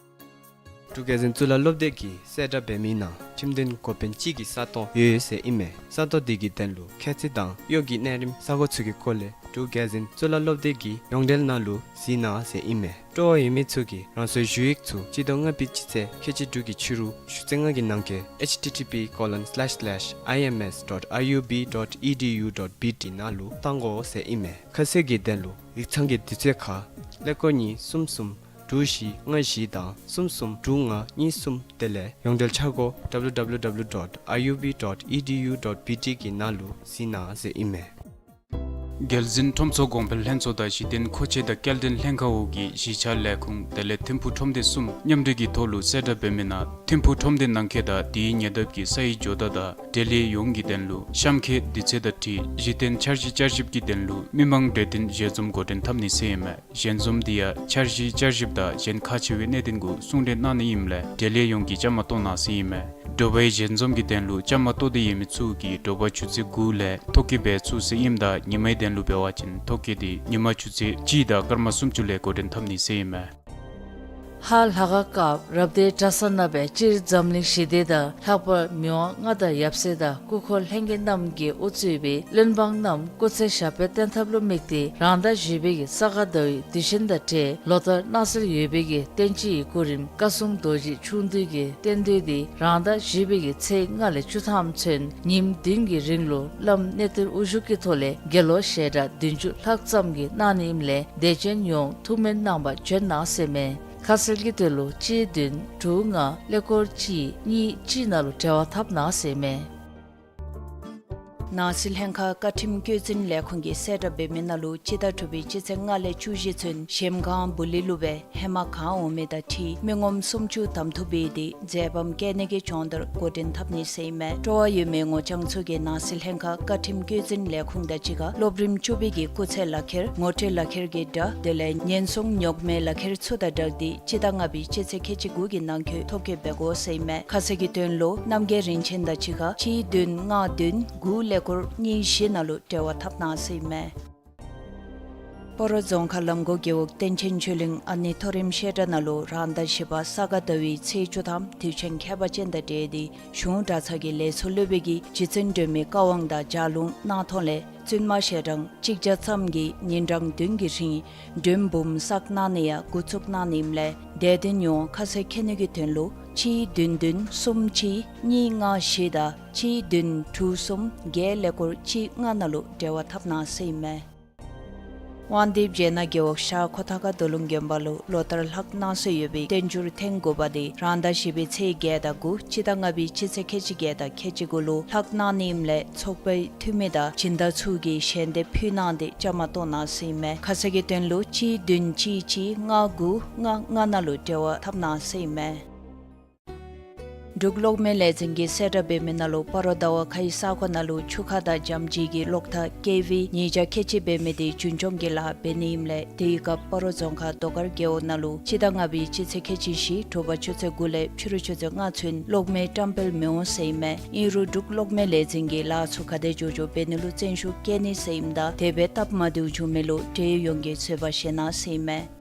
འབྲུག་རྒྱལ་འཛིན་གཙུག་ལག་སློབ་སྡེ་གིས་གསལ་བསྒྲགས་འབད་མི་ནང་ཁྲིམས་དོན་འགོ་དཔོན་གཅིག་གི་ས་སྟོང་ཡོད་ཟེར་ཨིན་མས། ས་སྟོང་དེ་གི་དོན་ལུ་ཁྱད་ཚད་དང་གཡོག་གི་གནས་རིམ་ས་གོ་ཚུ་གི་སྐོར་ལས་འབྲུག་རྒྱལ་འཛིན་གཙུག་ལག་སློབ་སྡེ་གི་ཡོངས་འབྲེལ་ནང་ལུ་གཟིགས་གནང་ཟེར་ཨིན་མས། སྤྲོ་བ་ཡོད་མི་ཚུ་གིས་རང་སོའི་ཞུ་ཡིག་ཚུ་སྤྱི་ཟླ་ལྔ་པའི་སྤྱི་ཚེས་ཁལ་གཅིག་དྲུག་གི་ཕྱི་རུ་ཞུ་ཚིག་ལྔ་གི་ནང་གི་H T T P colon slash slash I M S dot I U B dot E D U dot B T ནང་ལུ་གཏང་དགོ་ཟེར་ཨིན་མས། ཁ་གསལ་གྱི་དོན་ལུ་ཡིག་ཚང་གི་དུས་ཚོད་ཁར་ཀླད་ཀོར་གཉིས་གསུམ་གསུམ་དྲུག་བཞི་ལྔ་བཞི་དང་གསུམ་གསུམ་དྲུག་ལྔ་གཉིས་གསུམ་དེ་ལས་ཡོངས་འབྲེལ་འཆར་སྒོ་W W W dot I U B dot E D U dot B T གི་ནང་ལུ་གཟིགས་གནང་ཟེར་ཨིན་མས། རྒྱལ་འཛིན་ཁྲོམ་ཚོགས་གོང་འཕེལ་ལྷན་ཚོགས་དང་གཞི་རྟེན་མཁོ་ཆས་དང་སྐྱེལ་འདྲེན་ལྷན་ཁག་འོག་གི་གཞིས་ཆགས་ལས་ཁུངས་དེ་ལས་ཐིམ་ཕུག་ཁྲོམ་སྡེ་གསུམ་མཉམ་འབྲེལ་གྱི་ཐོག་ལུ་གསལ་བསྒྲགས་འབད་མི་ནང་ཐིམ་ཕུག་ཁྲོམ་སྡེ་ནང་འཁོད་དང་དེའི་ཉེ་འདབས་ཀྱི་སའི་ཇོ་བདག་དང་འབྲེལ་ཡོད་ཡོངས་ཀྱི་དོན་ལུ་གཤམ་འཁོད་དུས་ཚོད་དང་འཁྲིལ་གཞི་རྟེན་འཆར་གཞི་བསྐྱར་ཞིབ་ཀྱི་དོན་ལུ་མི་མང་གྲོས་བསྟུན་ཞལ་འཛོམས་འགོ་འདྲེན་འཐབ་ནི་ཟེར་ཨིན་མས། ཞལ་འཛོམས་དེ་ཡང་འཆར་གཞི་བསྐྱར་ཞིབ་དང་གཞན་ཁག་ཆེ་བའི་གནད་དོན་གུ་གསུང་གྲོས་གནང་ནི་ཨིནམ་ལས་འབྲེལ་ཡོད་ཡོངས་ཀྱིས་བཅའ་མར་གཏོགས་གནང་ཟེར་ཨིན་མས། དྲོ་པའི་ཞལ་འཛོམས་ཀྱི་དོན་ལུ་བཅའ་མར་གཏོགས་ཏེ་ཡོད་མི་ཚུ་གིས་དྲོ་པ་ཆུ་ཚོད་དགུ་ལས་ཐོ་བཀོད་འབད་ཚུགས་ཟེར་ཨིནམ་ད་ཉིན་མའི་དོན་ལུ་འབད་བ་ཅིན་ཐོ་བཀོད་དེ་ཉིན་མ་ཆུ་ཚོད་གཅིག་དང་སྐར་མ་སུམ་ཅུ་ལས་འགོ་འདྲེན་འཐབ་ནི་ཟེར་ཨིན་མས། ཧཱ་ལྷ་ཁང་སྐབས་རབ་སྡེའི་གྲྭ་ས་ནང་སྦེ་སྤྱིར་འཛམ་གླིང་ཞི་བདེ་དང་ལྷག་པར་མི་དབང་མངའ་བདག་ཡབ་སྲས་དང་སྐུ་འཁོར་ལྷན་རྒྱས་རྣམས་ཀྱིས་དབུ་གཙོས་པའི་བློན་འབངས་རྣམས་སྐུ་ཚེ་ཞབས་པད་བརྟན་ཐབས་ལུ་དམིགས་ཏེ་རང་ཟླ་བཞི་པའི་གི་ས་ག་ཟླ་བའི་དུས་ཆེན་དང་འབྲེལ་ལོ་ལྟར་གནང་སྲོལ་ཡོད་པའི་གི་བསྟན་སྤྱི་ཡི་སྐུ་རིམ་བཀའ་སྲུང་རྡོ་རྗེ་ཁྱུང་བདུད་ཀྱི་རྟེན་མདོ་དེ་རང་ཟླ་བཞི་པའི་གི་ཚེས་ལྔ་ལས་བཅུ་ཐམ་ཚུན་ཉིནམ་བདུན་གྱི་རིང་ལུ་བླམ་གནས་བརྟན་དབུ་བཞུགས་ཀྱི་ཐོག་ལས་དགེ་སློང་ཞལ་གྲངས་བདུན་ཅུ་ལྷག་ཙམ་གྱིས་གནང་ནི་ཨིནམ་ལས་དད་ཅན་ཡོངས་ཐུགས་སྨོན་གནང་བར་བྱོན་གནང་ཟེར་མས། ཁ་གསལ་གྱི་དོན་ལུ་གཅིག་བདུན་དྲུག་ལྔ་ཀླད་ཀོར་གཅིག་གཉིས་གཅིག་ནང་ལུ་འབྲེལ་བ་འཐབ་གནང་ཟེར་མས། ནང་སྲིད་ལྷན་ཁག་བཀའ་ཁྲིམས་བཀོད་འཛིན་ལས་ཁུངས་ཀྱིས་གསལ་བསྒྲགས་འབད་མི་ནང་ལུ་སྤྱི་ཟླ་དྲུག་པའི་སྤྱི་ཚེས་ལྔ་ལས་བཅུ་བཞི་ཚུན་གཞལམ་སྒང་སྦུག་ལེགས་ལུ་སྦེ་ཧེ་མ་ག་འོང་མི་དང་འཁྲིལ་མི་ངོམ་སུམ་ཅུ་དམ་འཐུ་འབད་དེ་འཛེམ་བཀལ་ནི་གི་སྦྱོང་བརྡར་འགོ་འདྲེན་འཐབ་ནི་ཟེར་ཨིན་མས། སྤྲོ་བ་ཡོད་མི་ངོ་རྐྱང་ཚུ་གིས་ནང་སྲིད་ལྷན་ཁག་བཀའ་ཁྲིམས་བཀོད་འཛིན་ལས་ཁུངས་དང་གཅིག་ཁར་སློབ་རིམ་བཅུ་པའི་གི་སྐུགས་ཚད་ལག་ཁྱེར་ངོ་སྤྲོད་ལག་ཁྱེར་གྱི་འདྲ་དེ་ལས་ཉེན་སྲུང་ཉོག་མེད་ལག་ཁྱེར་ཚུ་དང་སྦྲགས་ཏེ་སྤྱི་ཟླ་ལྔ་པའི་སྤྱི་ཚེས་ཁལ་གཅིག་དགུ་གི་ནང་འཁོད་ཐོ་བཀོད་འབད་དགོ་ཟེར་ཨིན་མས། ཁ་གསལ་གྱི་དོན་ལུ་རྣམ་རྒྱལ་རིན་ཆེན་དང་གཅིག་ཁར་གཅིག་བདུན་ལྔ་བདུན་དགུ་ཀླད་ཀོར་གཉིས་བཞི་ནང་ལུ་འབྲེལ་བ་འཐབ་གནང་ཟེར་ཨིན་མས། སྤ་རོ་རྫོང་ཁག་ལམ་གོང་རྒེད་འོག་བསྟན་ཆེན་ཆོས་གླིང་ཨ་ནེ་མཐོ་རིམ་བཤད་གྲྭ་ནང་ལུ་རང་ཟླ་བཞི་པ་ས་ག་ཟླ་བའི་ཚེས་བཅུ་ཐམ་དུས་ཆེན་ཁྱད་པར་ཅན་དང་འབྲེལ་ཏེ་གཞུང་གྲྭ་ཚང་གི་ལས་ཚོགས་སློབ་དཔོན་གྱིས་རྗེ་བཙུན་སྒྲོལ་མའི་བཀའ་དབང་དང་ལྗགས་ལུང་གནང་ཐོག་ལས་བཙུན་མ་ཞལ་གྲངས་གཅིག་བརྒྱ་ཙམ་གྱིས་ཉིན་གྲངས་བདུན་གྱི་རིང་མགྲོན་འབུམ་བསགས་གནང་ནི་ཡང་འགོ་བཙུགས་གནང་ནི་ཨིནམ་ལས་དད་ལྡན་ཡོངས་ཁ་གསལ་མཁྱེན་ནི་གི་དོན་ལུ་གཅིག་བདུན་བདུན་གསུམ་གཅིག་གཉིས་ལྔ་བཞི་དང་གཅིག་བདུན་དྲུག་གསུམ་བརྒྱད་ཀླད་ཀོར་གཅིག་ལྔ་ནང་ལུ་འབྲེལ་བ་འཐབ་གནང་ཟེར་ཨིན་མས། དབང་འདུས་བྱེ་ནག་རྒེད་འོག་ཤར་ཁོ་ཐང་ཁ་རྡོ་ལུང་དགོན་པ་ལུ་ལོ་ལྟར་ལྷག་གནང་སྲོལ་ཡོད་པའི་བསྟན་འགྱུར་ཐེངས་དགུ་པ་དེ་རང་ཟླ་བཞི་པའི་ཚེས་བརྒྱད་དང་དགུ་སྤྱི་ཟླ་ལྔ་པའི་སྤྱི་ཚེས་ཁལ་གཅིག་བརྒྱད་དང་ཁལ་གཅིག་དགུ་ལུ་ལྷག་གནང་ནི་ཨིནམ་ལས་ཚོགས་པའི་འཐུས་མི་དང་སྦྱིན་བདག་ཚུ་གིས་ཞལ་འདེབས་ཕུལ་གནང་སྟེ་བཅའ་མར་གཏོགས་གནང་ཟེར་ཨིན་མས། ཁ་གསལ་གྱི་དོན་ལུ་གཅིག་བདུན་གཅིག་གཅིག་ལྔ་དགུ་ལྔ་ལྔ་ནང་ལུ་འབྲེལ་བ་འཐབ་གནང་ཟེར་ཨིན་མས། འབྲུག་གློག་མེ་ལས་འཛིན་གྱིས་གསལ་བསྒྲགས་འབད་མི་ནང་ལུ་སྤ་རོ་ཟླ་བ་ཁའི་ས་གོ་ནང་ལུ་ཆུ་ཁ་དང་འཇམ་བརྗིད་ཀྱི་གློག་ཐག་ཀེ་ཝི་ཉིས་བརྒྱ་ཁལ་གཅིག་འབད་མི་དེ་རྒྱུན་སྐྱོང་གི་ལཱ་འབད་ནི་ཨིནམ་ལས་དེའི་སྐབས་སྤ་རོ་རྫོང་ཁག་རྡོ་དཀར་རྒེད་འོག་ནང་ལུ་སྤྱི་ཟླ་ལྔ་པའི་སྤྱི་ཚེས་ཁལ་གཅིག་བཞི་དྲོ་པ་ཆུ་ཚོད་དགུ་ལས་ཕྱི་རུ་ཆུ་ཚོད་ལྔ་ཚུན་གློག་མེ་བཀྲམ་སྤེལ་མི་འོང་ཟེར་ཨིན་མས། ཨིན་རུང་འབྲུག་གློག་མེ་ལས་འཛིན་གྱིས་ལཱ་ཚུ་ག་དེ་མགྱོགས་མགྱོགས་འབད་ནི་ལུ་བརྩོན་ཤུགས་བསྐྱེད་ནི་ཟེར་ཨིནམ་ད་དེ་སྦེ་སྟབས་མ་བདེཝ་བྱུང་མི་ལུ་འབྲེལ་ཡོད་ཡོངས་ཀྱིས་བཟོད་པ་བཞེས་གནང་ཟེར་ཨིན་མས།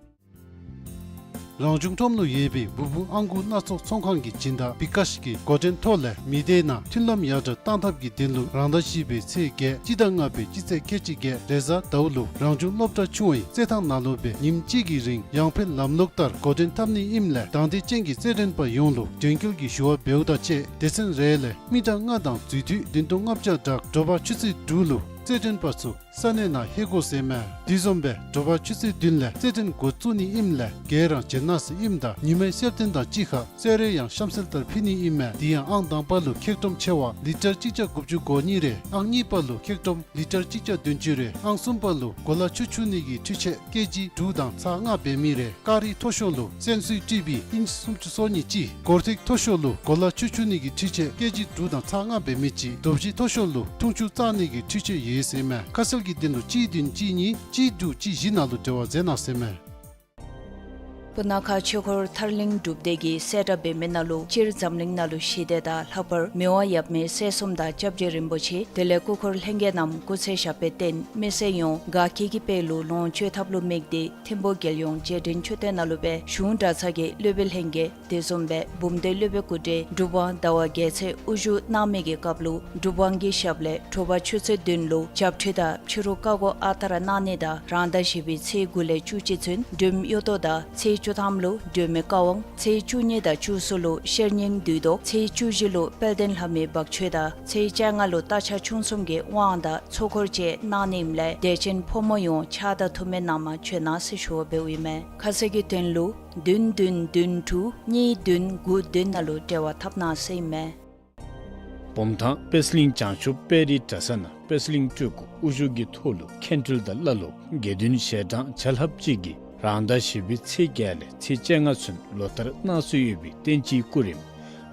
རང་བྱུང་ཁྲོམ་ལུ་ཡོད་པའི་འབུར་འབུར་ཨང་གུ་སྣ་ཚོགས་ཚོང་ཁང་གི་སྦྱིན་བདག་བི་ཀཱཤ་གིས་འགོ་འདྲེན་ཐོག་ལས་མི་སྡེ་ནང་མཐུན་ལམ་ཡར་དྲག་གཏང་ཐབས་ཀྱི་དོན་ལུ་རང་ཟླ་བཞི་པའི་ཚེས་བརྒྱད་སྤྱི་ཟླ་ལྔ་པའི་སྤྱི་ཚེས་ཁལ་གཅིག་བརྒྱད་རེས་གཟའ་ཟླཝ་ལུ་རང་བྱུང་སློབ་གྲྭ་ཆུང་བའི་རྩེད་ཐང་ནང་ལུ་སྦེ་ཉིནམ་གཅིག་གི་རིང་ཡང་འཕེལ་ལམ་ལུགས་ལྟར་འགོ་འདྲེན་འཐབ་ནི་ཨིནམ་ལས་དང་འདོད་ཅན་གྱི་རྩེད་འགྲན་པ་ཡོངས་ལུ་དོན་འཁྱོལ་གྱི་ཞུ་བ་འབདཝ་དང་གཅིག་ཁར་སྡེ་ཚན་རེ་ལས་མི་གྲངས་ལྔ་དང་འཛུལ་དུས་བདུན་སྟོང་ལྔ་བརྒྱ་དྲུག་དྲོ་པ་ཆུ་ཚོད་དྲུག་ལུ་རྩེད་འགྲན་པ་ཚུ་ས་གནས་ནང་ལྷོད་དགོ་ཟེར་ཨིན་མས། དེ་བཟུམ་སྦེ་དྲོ་པ་ཆུ་ཚོད་བདུན་ལས་རྩེད་འགྲན་འགོ་བཙུགས་ནི་ཨིནམ་ལས་ག་ར་བྱོན་གནང་ཟེར་ཨིནམ་ད་ཉིན་མའི་གསོལ་སྟོན་དང་གཅིག་ཁར་གསོལ་རས་ཡང་གཤམ་གསལ་ལྟར་ཕུལ་ནི་ཨིན་མས། དེ་ཡང་ཨང་དང་པ་ལུ་ཁེག་ཀྲོམ་ཆེ་བ་ལི་ཊར་གཅིག་བརྒྱ་དགུ་བཅུ་གོ་གཉིས་རེ། ཨང་གཉིས་པ་ལུ་ཁེག་ཀྲོམ་ལི་ཊར་གཅིག་བརྒྱ་བདུན་ཅུ་རེ། ཨང་གསུམ་པ་ལུ་གོ་ལ་ཆུ་འཁྱུ་ནི་གི་འཕྲུལ་ཆས་ཀེ་ཇི་དྲུག་དང་ཚག་ལྔ་འབད་མི་རེ། ཀ་རི་མཐོ་ཤོས་ལུ་སོན་སོའི་སྤྲུལ་པའི་ཨིནཅ་སུམ་ཅུ་སོ་གཉིས་ཅིག་སྒོར་ཐིག་མཐོ་ཤོས་ལུ་གོ་ལ་ཆུ་འཁྱུ་ནི་གི་འཕྲུལ་ཆས་ཀེ་ཇི་དྲུག་དང་ཚག་ལྔ་འབད་མི་ཅིག་རྡོ་བཞི་མཐོ་ཤོས་ལུ་འཐུང་ཆུ་བཙག་ནི་གི་འཕྲུལ་ཆས་ཡོད་ཟེར་ཨིན་མས། ཁ་གསལ་གྱི་དོན་ལུ་གཅིག་བདུན་གཅིག་གཉིས་གཅིག་དྲུག་གཅིག་བཞི་ནང་ལུ་འབྲེལ་བ་མཛད་གནང་ཟེར་ཨིན་མས། སྤུ་ན་ཁ་ཆོས་འཁོར་ཐར་གླིང་སྒྲུབ་སྡེ་གིས་གསལ་བསྒྲགས་འབད་མི་ནང་ལུ་སྤྱིར་འཛམ་གླིང་ནང་ལུ་ཞི་བདེ་དང་ལྷག་པར་མི་དབང་ཡབ་མེས་སྲས་གསུམ་དང་སྐྱབས་རྗེ་རིན་པོ་ཆེ་དེ་ལས་སྐུ་འཁོར་ལྷན་རྒྱས་རྣམས་སྐུ་ཚེ་ཞབས་པད་བརྟན། མི་སེར་ཡོངས་དགའ་སྐྱིད་ཀྱི་དཔལ་ལུ་ལོངས་སྤྱོད་ཐབས་ལུ་དམིགས་ཏེ་ཐིམ་ཕུག་རྒྱལ་ཡོངས་རྗེས་དྲན་མཆོད་རྟེན་ནང་ལུ་སྦེ་གཞུང་གྲྭ་ཚང་གི་སློབ་དཔོན་ལྷན་རྒྱས་དེ་བཟུམ་སྦེ་འབུམ་སྡེ་སློབ་དཔོན་སྐུ་བགྲེས་སྒྲུབ་དབང་ཟླ་བ་རྒྱལ་མཚན་དབུ་བཞུགས་གནང་མི་གི་སྐབས་ལུ་སྒྲུབ་དབང་གི་ཞབས་ལས་དྲོ་པ་ཆུ་ཚོད་བདུན་ལུ་བྱབས་ཁྲུས་དང་ཕྱི་རུ་བཀའ་བསྒོ་ཨ་དར་གནང་ནི་དང་རང་ཟླ་བཞི་པའི་ཚེས་དགུ་ལས་བཅུ་གཅིག་ཚུན་སྒྲོལ་མའི་གཡུ་ཏོ་དང་ཚེས་བཅུ་ཐམ་ལུ་སྒྲོལ་མའི་བཀའ་དབང་ཚེས་བཅུ་གཉིས་དང་བཅུ་གསུམ་ལུ་ཤེར་སྙིང་བདུད་བཟློག་ཚེས་བཅུ་བཞི་ལུ་དཔལ་ལྡན་ལྷ་མོའི་འབག་མཆོད་དང་ཚེས་བཅོ་ལྔ་ལུ་རྟ་ཕྱག་མཆོང་གསུམ་གྱི་དབང་དང་ཚོགས་འཁོར་བཅས་གནང་ནི་ཨིནམ་ལས་དད་ཅན་ཕོ་མོ་ཡོངས་ཕྱག་དང་ཐུགས་སྨོན་གནང་མ་བྱོན་གནང་ཟེར་ཞུ་བ་འབདཝ་ཨིན་མས། ཁ་གསལ་གྱི་དོན་ལུ་བདུན་བདུན་བདུན་དྲུག་གཉིས་བདུན་དགུ་བདུན་ནང་ལུ་འབྲེལ་བ་འཐབ་གནང་ཟེར་ཨིན་མས། བུམ་ཐང་པད་གླིང་བྱང་ཆུབ་དཔལ་རིའི་གྲྭ་ས་ནང་པད་གླིང་སྤྲུལ་སྐུ་དབུ་བཞུགས་ཀྱི་ཐོག་ལུ་མཁན་སྤྲུལ་དང་བླ་སློབ་དགེ་འདུན་ཞལ་གྲངས་བརྒྱ་ལྷགཔ་ཅིག་གིས་རང་ཟླ་བཞི་པའི་ཚེས་བརྒྱད་ལས་ཚེས་བཅོ་ལྔ་ཚུན་ལོ་ལྟར་གནང་སྲོལ་ཡོད་པའི་བསྟན་སྤྱིའི་སྐུ་རིམ་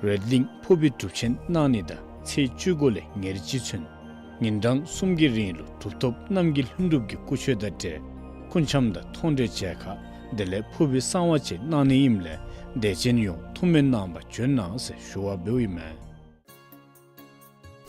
རོལ་གླིང་ཕུར་བུའི་སྒྲུབ་ཆེན་གནང་ནི་དང་ཚེས་བཅུ་དགུ་ལས་ཉེར་གཅིག་ཚུན་ཉིན་གྲངས་གསུམ་གྱི་རིང་ལུ་གྲུབ་ཐོབ་རྣམ་རྒྱལ་ལྷུན་གྲུབ་ཀྱི་སྐུ་མཆོད་དང་འབྲེལ་སྐུ་འཆམ་དང་མཐོང་གྲོལ་མཇལ་ཁ་དེ་ལས་ཕུར་བུའི་གསང་བ་བཅས་གནང་ནི་ཨིནམ་ལས་དད་ཅན་ཡོངས་ཐུགས་སྨོན་གནང་མ་བྱོན་གནང་ཟེར་ཞུ་བ་འབདཝ་ཨིན་མས།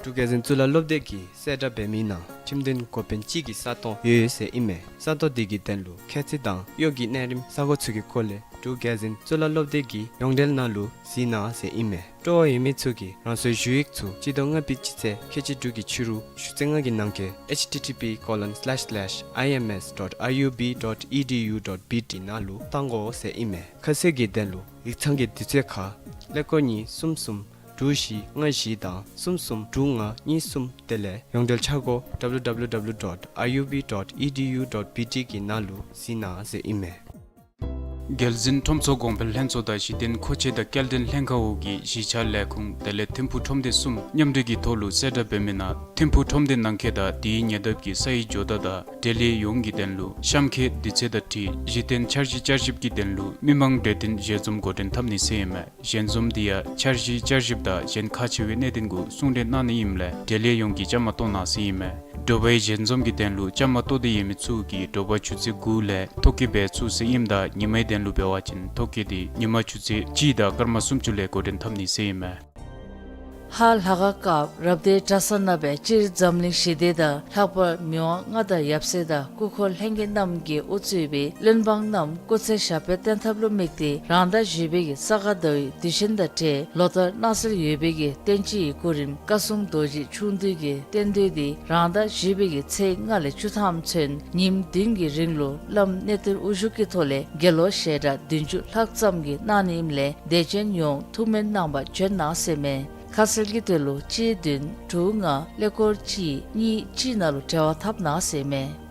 འབྲུག་རྒྱལ་འཛིན་གཙུག་ལག་སློབ་སྡེ་གིས་གསལ་བསྒྲགས་འབད་མི་ནང་ཁྲིམས་དོན་འགོ་དཔོན་གཅིག་གི་ས་སྟོང་ཡོད་ཟེར་ཨིན་མས། ས་སྟོང་དེ་གི་དོན་ལུ་ཁྱད་ཚད་དང་གཡོག་གི་གནས་རིམ་ས་གོ་ཚུ་གི་སྐོར་ལས་འབྲུག་རྒྱལ་འཛིན་གཙུག་ལག་སློབ་སྡེ་གི་ཡོངས་འབྲེལ་ནང་ལུ་གཟིགས་གནང་ཟེར་ཨིན་མས། སྤྲོ་བ་ཡོད་མི་ཚུ་གིས་རང་སོའི་ཞུ་ཡིག་ཚུ་སྤྱི་ཟླ་ལྔ་པའི་སྤྱི་ཚེས་ཁལ་གཅིག་དྲུག་གི་ཕྱི་རུ་ཞུ་ཚིགས་ལྔ་གི་ནང་འཁོད་H T T P colon slash slash I M S dot I U B dot E D U dot B T ནང་ལུ་གཏང་དགོ་ཟེར་ཨིན་མས། ཁ་གསལ་གྱི་དོན་ལུ་ཡིག་ཚང་གི་དུས་ཚོད་ཁར་ཀླད་ཀོར་གཉིས་གསུམ་གསུམ་དྲུག་བཞི་ལྔ་བཞི་དང་གསུམ་གསུམ་དྲུག་ལྔ་གཉིས་གསུམ་དེ་ལས་ཡོངས་འབྲེལ་འཆར་སྒོ་W W W dot I U B dot E D U dot B T གི་ནང་ལུ་གཟིགས་གནང་ཟེར་ཨིན་མས། རྒྱལ་འཛིན་ཁྲོམ་ཚོགས་གོང་འཕེལ་ལྷན་ཚོགས་དང་གཞི་རྟེན་མཁོ་ཆས་དང་སྐྱེལ་འདྲེན་ལྷན་ཁག་འོག་གི་གཞིས་ཆགས་ལས་ཁུངས་དེ་ལས་ཐིམ་ཕུག་ཁྲོམ་སྡེ་གསུམ་མཉམ་འབྲེལ་གྱི་ཐོག་ལུ་གསལ་བསྒྲགས་འབད་མི་ནང་ཐིམ་ཕུག་ཁྲོམ་སྡེ་ནང་འཁོད་དང་དེའི་ཉེ་འདབས་ཀྱི་ས་ཡི་ཇོ་བདག་དང་འབྲེལ་ཡོད་ཡོངས་ཀྱི་དོན་ལུ་གཤམ་འཁོད་དུས་ཚོད་དང་འཁྲིལ་གཞི་རྟེན་འཆར་གཞི་བསྐྱར་ཞིབ་ཀྱི་དོན་ལུ་མི་མང་གྲོས་བསྟུན་ཞལ་འཛོམས་འགོ་འདྲེན་འཐབ་ནི་ཟེར་ཨིན་མས། ཞལ་འཛོམས་འདི་ཡང་འཆར་གཞི་བསྐྱར་ཞིབ་དང་གཞན་ཁག་ཆེ་བའི་གནད་དོན་གུ་གསུང་གྲོས་གནང་ནི་ཨིནམ་ལས་འབྲེལ་ཡོད་ཡོངས་ཀྱིས་བཅའ་མར་གཏོགས་གནང་ཟེར་ཨིན་མས། དྲོ་པའི་ཞལ་འཛོམས་ཀྱི་དོན་ལུ་བཅའ་མར་གཏོགས་ཏེ་ཡོད་མི་ཚུ་གིས་དྲོ་པ་ཆུ་ཚོད་དགུ་ལས་ཐོ་བཀོད་འབད་ཚུགས་ཟེར་ཨིནམ་ད་ཉི་མའི་དོན་ལུ་འབད་བ་ཅིན་ཐོ་བཀོད་འདི་ཉི་མ་ཆུ་ཚོད་གཅིག་དང་སྐར་མ་སུམ་ཅུ་ལས་འགོ་འདྲེན་འཐབ་ནི་ཟེར་ཨིན་མས། ཧཱ་ལྷ་ཁང་སྐབས་རབ་སྡེ་གྲྭ་ཚང་ནང་སྦེ་སྤྱིར་འཛམ་གླིང་ཞི་བདེ་དང་ལྷག་པར་མི་དབང་མངའ་བདག་ཡབ་སྲས་དང་སྐུ་འཁོར་ལྷན་རྒྱས་རྣམས་ཀྱིས་དབུ་གཙོས་པའི་བློན་འབངས་རྣམས་སྐུ་ཚེ་ཞབས་པད་བརྟན་ཐབས་ལུ་དམིགས་ཏེ་རང་ཟླ་བཞི་པའི་གི་ས་ག་ཟླ་བའི་དུས་ཆེན་དང་འབྲེལ་ལོ་ལྟར་གནང་སྲོལ་ཡོད་པའི་གི་རྟེན་སྤྱི་ཡི་སྐུ་རིམ་བཀའ་སྲུང་རྡོ་རྗེ་ཆུང་བདུད་ཀྱི་རྟེན་མདོས་འདི་རང་ཟླ་བཞི་པའི་གི་ཚེས་ལྔ་ལས་བཅུ་ཐམ་ཚུན་ཉིནམ་བདུན་གྱི་རིང་ལུ་བླམ་གནས་བརྟན་དབུ་བཞུགས་ཀྱི་ཐོག་ལས་དགེ་སློང་ཞལ་གྲངས་བདུན་ཅུ་ལྷག་ཙམ་གྱིས་གནང་ནི་ཨིནམ་ལས་དད་ཅན་ཡོངས་ཐུགས་སྨོན་གནང་བར་བྱོན་གནང་ཟེར་མས། ཁ་གསལ་གྱི་དོན་ལུ་གཅིག་བདུན་དྲུག་ལྔ་ཀླད་ཀོར་གཅིག་གཉིས་གཅིག་ནང་ལུ་འབྲེལ་བ་འཐབ་གནང་ཟེར་མས།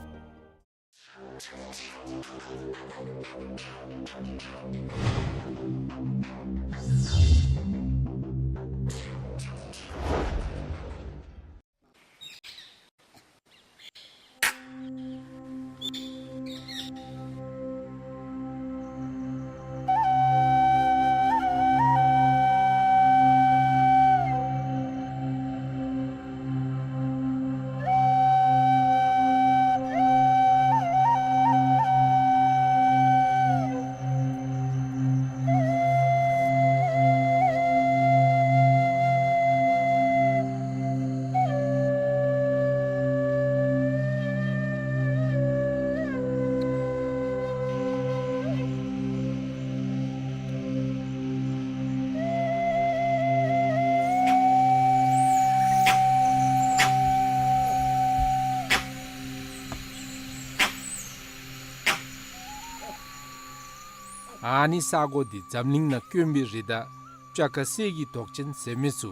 ཨ་ནི་ས་གོ་འདི་འཛམ་གླིང་ནང་དཀོན་པའི་རི་དྭགས་སྤྱ་ཀ་གསེར་གྱི་མདོག་ཅན་ཟེར་མི་ཚུ་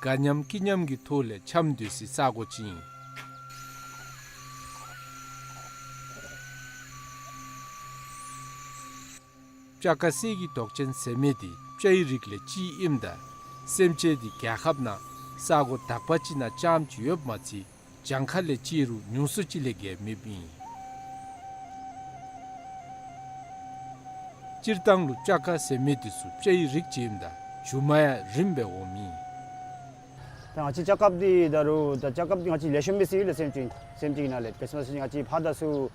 དགའ་ཉམས་སྐྱིད་ཉམས་ཀྱི་ཐོག་ལས་འཆམ་སྡོད་སའི་ས་གོ་ཅིག་ཨིན། སྤྱ་ཀ་གསེར་གྱི་མདོག་ཅན་ཟེར་མི་འདི་སྤྱའི་རིགས་ལས་གཅིག་ཨིནམ་ད་སེམས་ཅན་འདི་རྒྱལ་ཁབ་ནང་ས་གོ་དག་པ་ཅིག་ནང་རྐྱངམ་ཅིག་ཡོདཔ་མ་ཚད་གྱངས་ཁ་ལས་བརྩིས་རུང་ཉུང་སུ་ཅིག་ལས་བརྒལ་མེདཔ་ཨིན། སྤྱིར་བཏང་ལུ་སྤྱ་ཀ་ཟེར་མི་འདི་ཚུ་སྤྱའི་རིགས་ཅིག་ཨིནམ་ད་རྒྱུ་མ་ཡང་རིངམ་སྦེ་འོངམ་ཨིན། ད་ང་བཅས་སྤྱ་ཀ་འདི་ད་རུང་ད་སྤྱ་ཀ་འདི་ང་བཅས་ལེགས་ཤོམ་སྦེ་ཟེར་ཡོད་ལགས། སེམས་ཅན་སེམས་ཅན་ནང་ལས་ག་ཅི་སྨོ་ཟེར་བ་ཅིན་ང་བཅས་ཕར་དང་ཚུར་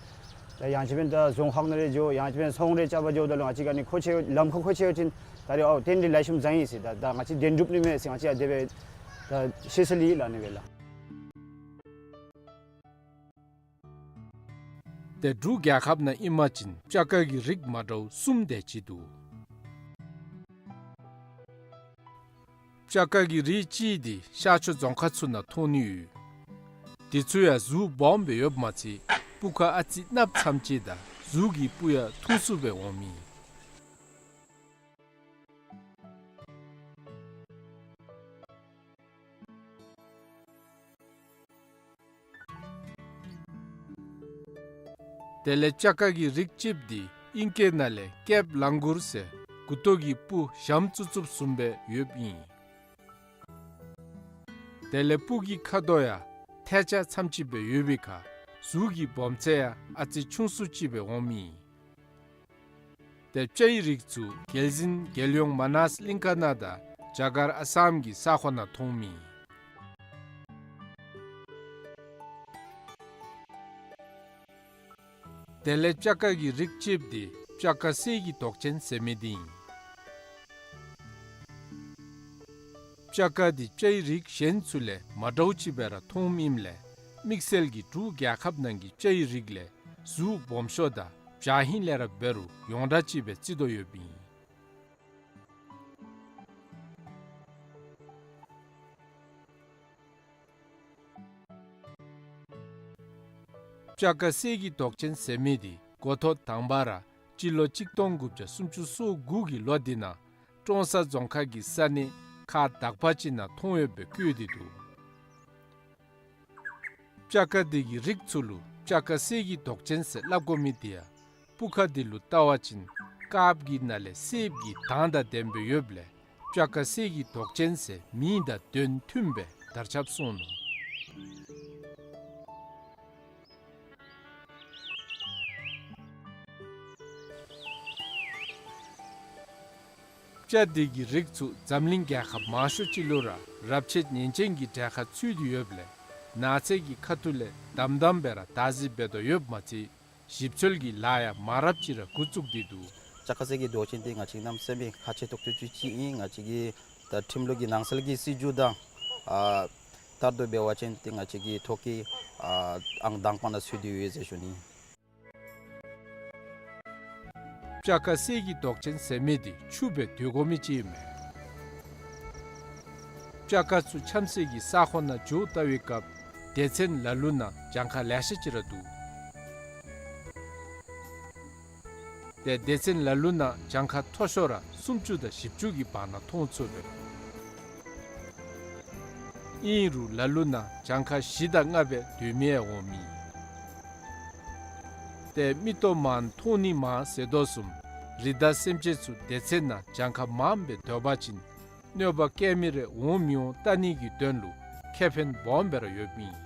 ད་ཡང་ཅིན་འབདན་ད་རྫོང་ཁག་ནང་རེ་འགྱོ་ཡང་ཅིན་འབདན་ཚོང་རེ་རྐྱབ་པར་འགྱོཝ་ད་ལུ་ང་བཅས་ག་ནི་མཁོ་ཆས་ལམ་ཁར་མཁོ་ཆས་ཡོད་ཅིན་ད་རེས་ཨའོ་རྟེན་འབྲེལ་ལེགས་ཤོམ་བཟང་ཡི་ཟེར་ད་ད་ང་བཅས་བདེན་གྲུབ་ནི་མས་ཟེར་ང་བཅས་ཡང་དེ་སྦེ་ད་ཤེས་སྲོལ་ཡོད་ལགས། ཨ་ནི་སྦེ་ལགས། ཏེ་འབྲུག་རྒྱལ་ཁབ་ནང་ཨིན་པ་ཅིན་སྤྱ་ཀ་གི་རིགས་མ་འདྲཝ་གསུམ་དེ་ཅིག་འདུག། སྤྱ་ཀ་གི་རིགས་གཅིག་འདི་ཤར་ཕྱོགས་རྫོང་ཁག་ཚུ་ནང་མཐོང་ནི་ཡོད། དེ་ཚུ་ཡང་གཟུགས་སྦོམ་སྦེ་ཡོདཔ་མ་ཚད་སྤུ་ཁ་ཨ་ཙི་གནགཔོ་ཙམ་ཅིག་དང་གཟུགས་ཀྱི་སྤུ་ཡང་ཐུང་སུ་སྦེ་འོངམ་ཨིན། དེ་ལས་སྤྱ་ཀ་གི་རིགས་གཅིགཔོ་འདི་ཨིང་སྐད་ནང་ལས་ཀེབ་ལང་གུར་ཟེར་མགུ་ཏོ་གི་སྤུ་ཞྭམོ་བཙུགས་བཙུགསཔ་བཟུམ་སྦེ་ཡོདཔ་ཨིན། དེ་ལས་སྤུ་གི་ཁ་དོག་ཡང་ཐལ་ལྕག་ཙམ་ཅིག་སྦེ་ཡོད་པའི་ཁར་གཟུགས་ཀྱི་སྦོམ་ཚད་ཡང་ཨ་ཙི་ཆུང་སུ་ཅིག་སྦེ་འོངམ་ཨིན། ཏེ་སྤྱའི་རིགས་ཚུ་རྒྱལ་གཞིས་རྒྱལ་ཡོངས་མ་ནཱས་གླིང་ཁ་ནང་དང་རྒྱ་གར་ཨ་སམ་གྱི་ས་ཁོངས་ནང་མཐོངམ་ཨིན། དེ་ལས་སྤྱ་ཀ་གི་རིགས་གཅིགཔོ་འདི་སྤྱ་ཀ་གསེར་གྱི་མདོག་ཅན་ཟེར་མི་འདི་ཨིན། སྤྱ་ཀ་འདི་སྤྱའི་རིགས་གཞན་ཚུ་ལས་མ་འདྲཝ་ཅིག་སྦེ་ར་མཐོངམ་ཨིནམ་ལས་དམིགས་བསལ་གྱིས་འབྲུག་རྒྱལ་ཁབ་ནང་གི་སྤྱའི་རིགས་ལས་གཟུགས་སྦོམ་ཤོས་དང་བྱ་ཧིང་ལས་ར་འབད་རུང་ཡོངས་གྲགས་ཅིག་སྦེ་བརྩི་དོ་ཡོདཔ་ཨིན། སྤྱ་ཀ་གསེར་གྱི་མདོག་ཅན་ཟེར་མི་འདི་འགོ་ཐོག་དང་པ་ར་སྤྱི་ལོ་གཅིག་སྟོང་དགུ་བརྒྱ་སུམ་ཅུ་སོ་དགུ་གི་ལོ་འདི་ནང་ཀྲོང་གསར་རྫོང་ཁག་གི་ས་གནས་ཁག་དག་པ་ཅིག་ནང་མཐོང་ཡོདཔ་སྦེ་བཀོད་དེ་འདུག། སྤྱ་ཀ་འདི་གི་རིགས་ཚུ་ལུ་སྤྱ་ཀ་གསེར་གྱི་མདོག་ཅན་ཟེར་སླབ་དགོ་མི་འདི་ཡང་སྤུ་ཁ་འདི་ལུ་བལྟ་བ་ཅིན་ དཀརཔོ་གི་ནང་ལས་སེརཔོ་གི་མདངས་དང་ལྡན་པའི་ཡོདཔ་ལས་སྤྱ་དཀར་གསེར་གྱི་མདོག་ཅན་ཟེར་མིང་དང་དོན་མཐུནམ་སྦེ་དར་ཁྱབ་སོང་ནུག། སྤྱ་འདི་གི་རིགས་ཚུ་འཛམ་གླིང་རྒྱལ་ཁབ་མང་ཤོས་ཅིག་ལུ་ར་རབས་ཆད་ཉེན་ཅན་གྱི་གྲལ་ཁར་ཚུད་དེ་ཡོདཔ་ལས་ནགས་ཚལ་གྱི་ཁ་ཐུག་ལས་དམ་དམ་སྦེ་ར་བདག་འཛིན་འབད་དོ་ཡོདཔ་མ་ཚད་ཞིབ་འཚོལ་གྱི་ལཱ་ཡང་མང་རབས་ཅིག་ར་འགོ་བཙུགས་ཏེ་འདུག། སྤྱ་དཀར་གསེར་གྱི་མདོག་ཅན་འདི་ང་བཅས་གནམ་མེད་ས་མེད་ཁག་ཆེ་ཏོག་ཏོ་ཅིག་ཅིག་ཨིན། ང་བཅས་ཀྱི་ད་ཁྲིམས་ལུགས་ཀྱི་ནང་གསལ་གྱི་སྲིད་བྱུས་དང་ཨ་ལྟར་དུ་འབད་བ་ཅིན་ཏེ་ང་བཅས་ཀྱི་ཐོག་ཀྱི་ཨ་ཨང་དང་པ་ནང་ཚུད་དེ་ཡོད་ཟེར་ཞུ་ནི། སྤྱ་དཀར་གསེར་གྱི་མདོག་ཅན་ཟེར་མི་འདི་ཆུ་སྦེ་སྡོད་དགོ་མི་ཅིག་ཨིན་མས། སྤྱ་དཀར་ཚུ་འཁྱམ་སའི་གི་ས་ཁོངས་ནང་འགྱོ་བལྟ་བའི་སྐབས་སྡེ་ཚན་ལ་ལུ་ནང་གྱངས་ཁ་ལེ་ཤ་ཅིག་ར་འདུག། ཏེ་སྡེ་ཚན་ལ་ལུ་ནང་གྱངས་ཁ་མཐོ་ཤོས་ར་སུམ་ཅུ་དང་བཞི་བཅུ་གི་བར་ན་མཐོང་ཚུགས་པས། ཨིན་རུང་ལ་ལུ་ནང་གྱངས་ཁ་བཞི་དང་ལྔ་སྦེ་སྡོད་མི་ཡང་འོང་མི། ཏེ་མིག་ཏོ་མང་མཐོང་ནི་མང་ཟེར་དོ་བཟུམ་རི་དྭགས་སེམས་ཅན་ཚུ་སྡེ་ཚན་ནང་གྱངས་ཁ་མངམ་སྦེ་སྡོད་པ་ཅིན་གནོད་པ་བཀལ་མི་རེ་འོང་མི་འོང་བལྟ་ནི་གི་དོན་ལུ་ཁེ་ཕན་སྦོམ་སྦེ་ར་ཡོདཔ་ཨིན།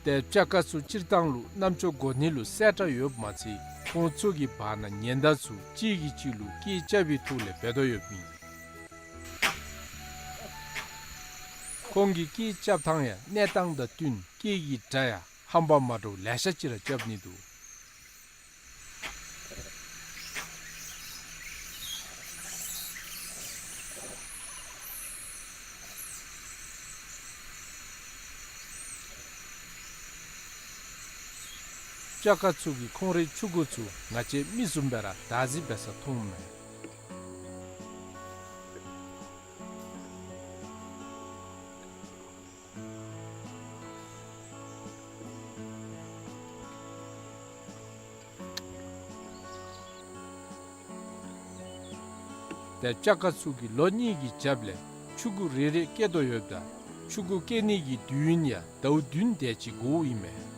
ཏེ་སྤྱ་དཀར་ཚུ་སྤྱིར་བཏང་ལུ་རྣམ་ཅོ་གོ་ནི་ལུ་གསལ་དྲགས་ཡོདཔ་མ་ཚད་ཁོང་ཚུ་གི་བར་ན་ཉེན་བརྡ་ཚུ་གཅིག་གིས་གཅིག་ལུ་སྐད་རྐྱབ་པའི་ཐོག་ལས་འབད་དོ་ཡོདཔ་ཨིན། ཁོང་གི་སྐད་རྐྱབ་ཐངས་ཡང་གནས་སྟངས་དང་བསྟུན་སྐད་ཀྱི་སྒྲ་ཡང་ཧམ་པ་མ་འདྲཝ་ལེ་ཤ་ཅིག་ར་རྐྱབ་ནི་འདུག། སྤྱ་དཀར་ཚུ་གིས་ཁོང་རའི་ཕྲུ་གུ་ཚུ་ང་བཅས་མི་བཟུམ་སྦེ་ར་བདག་འཛིན་འབད་ས་མཐོངམ་མས། ཏེ་སྤྱ་དཀར་ཚུ་གིས་ལོ་གཉིས་ཀྱི་རྒྱབ་ལས་ཕྲུ་གུ་རེ་རེ་སྐྱེ་དོ་ཡོདཔ་ད་ཕྲུ་གུ་སྐྱེ་ནི་གི་དུས་ཡུན་ཡང་ཟླཝ་བདུན་དེ་ཅིག་འགོརཝ་ཨིན་མས།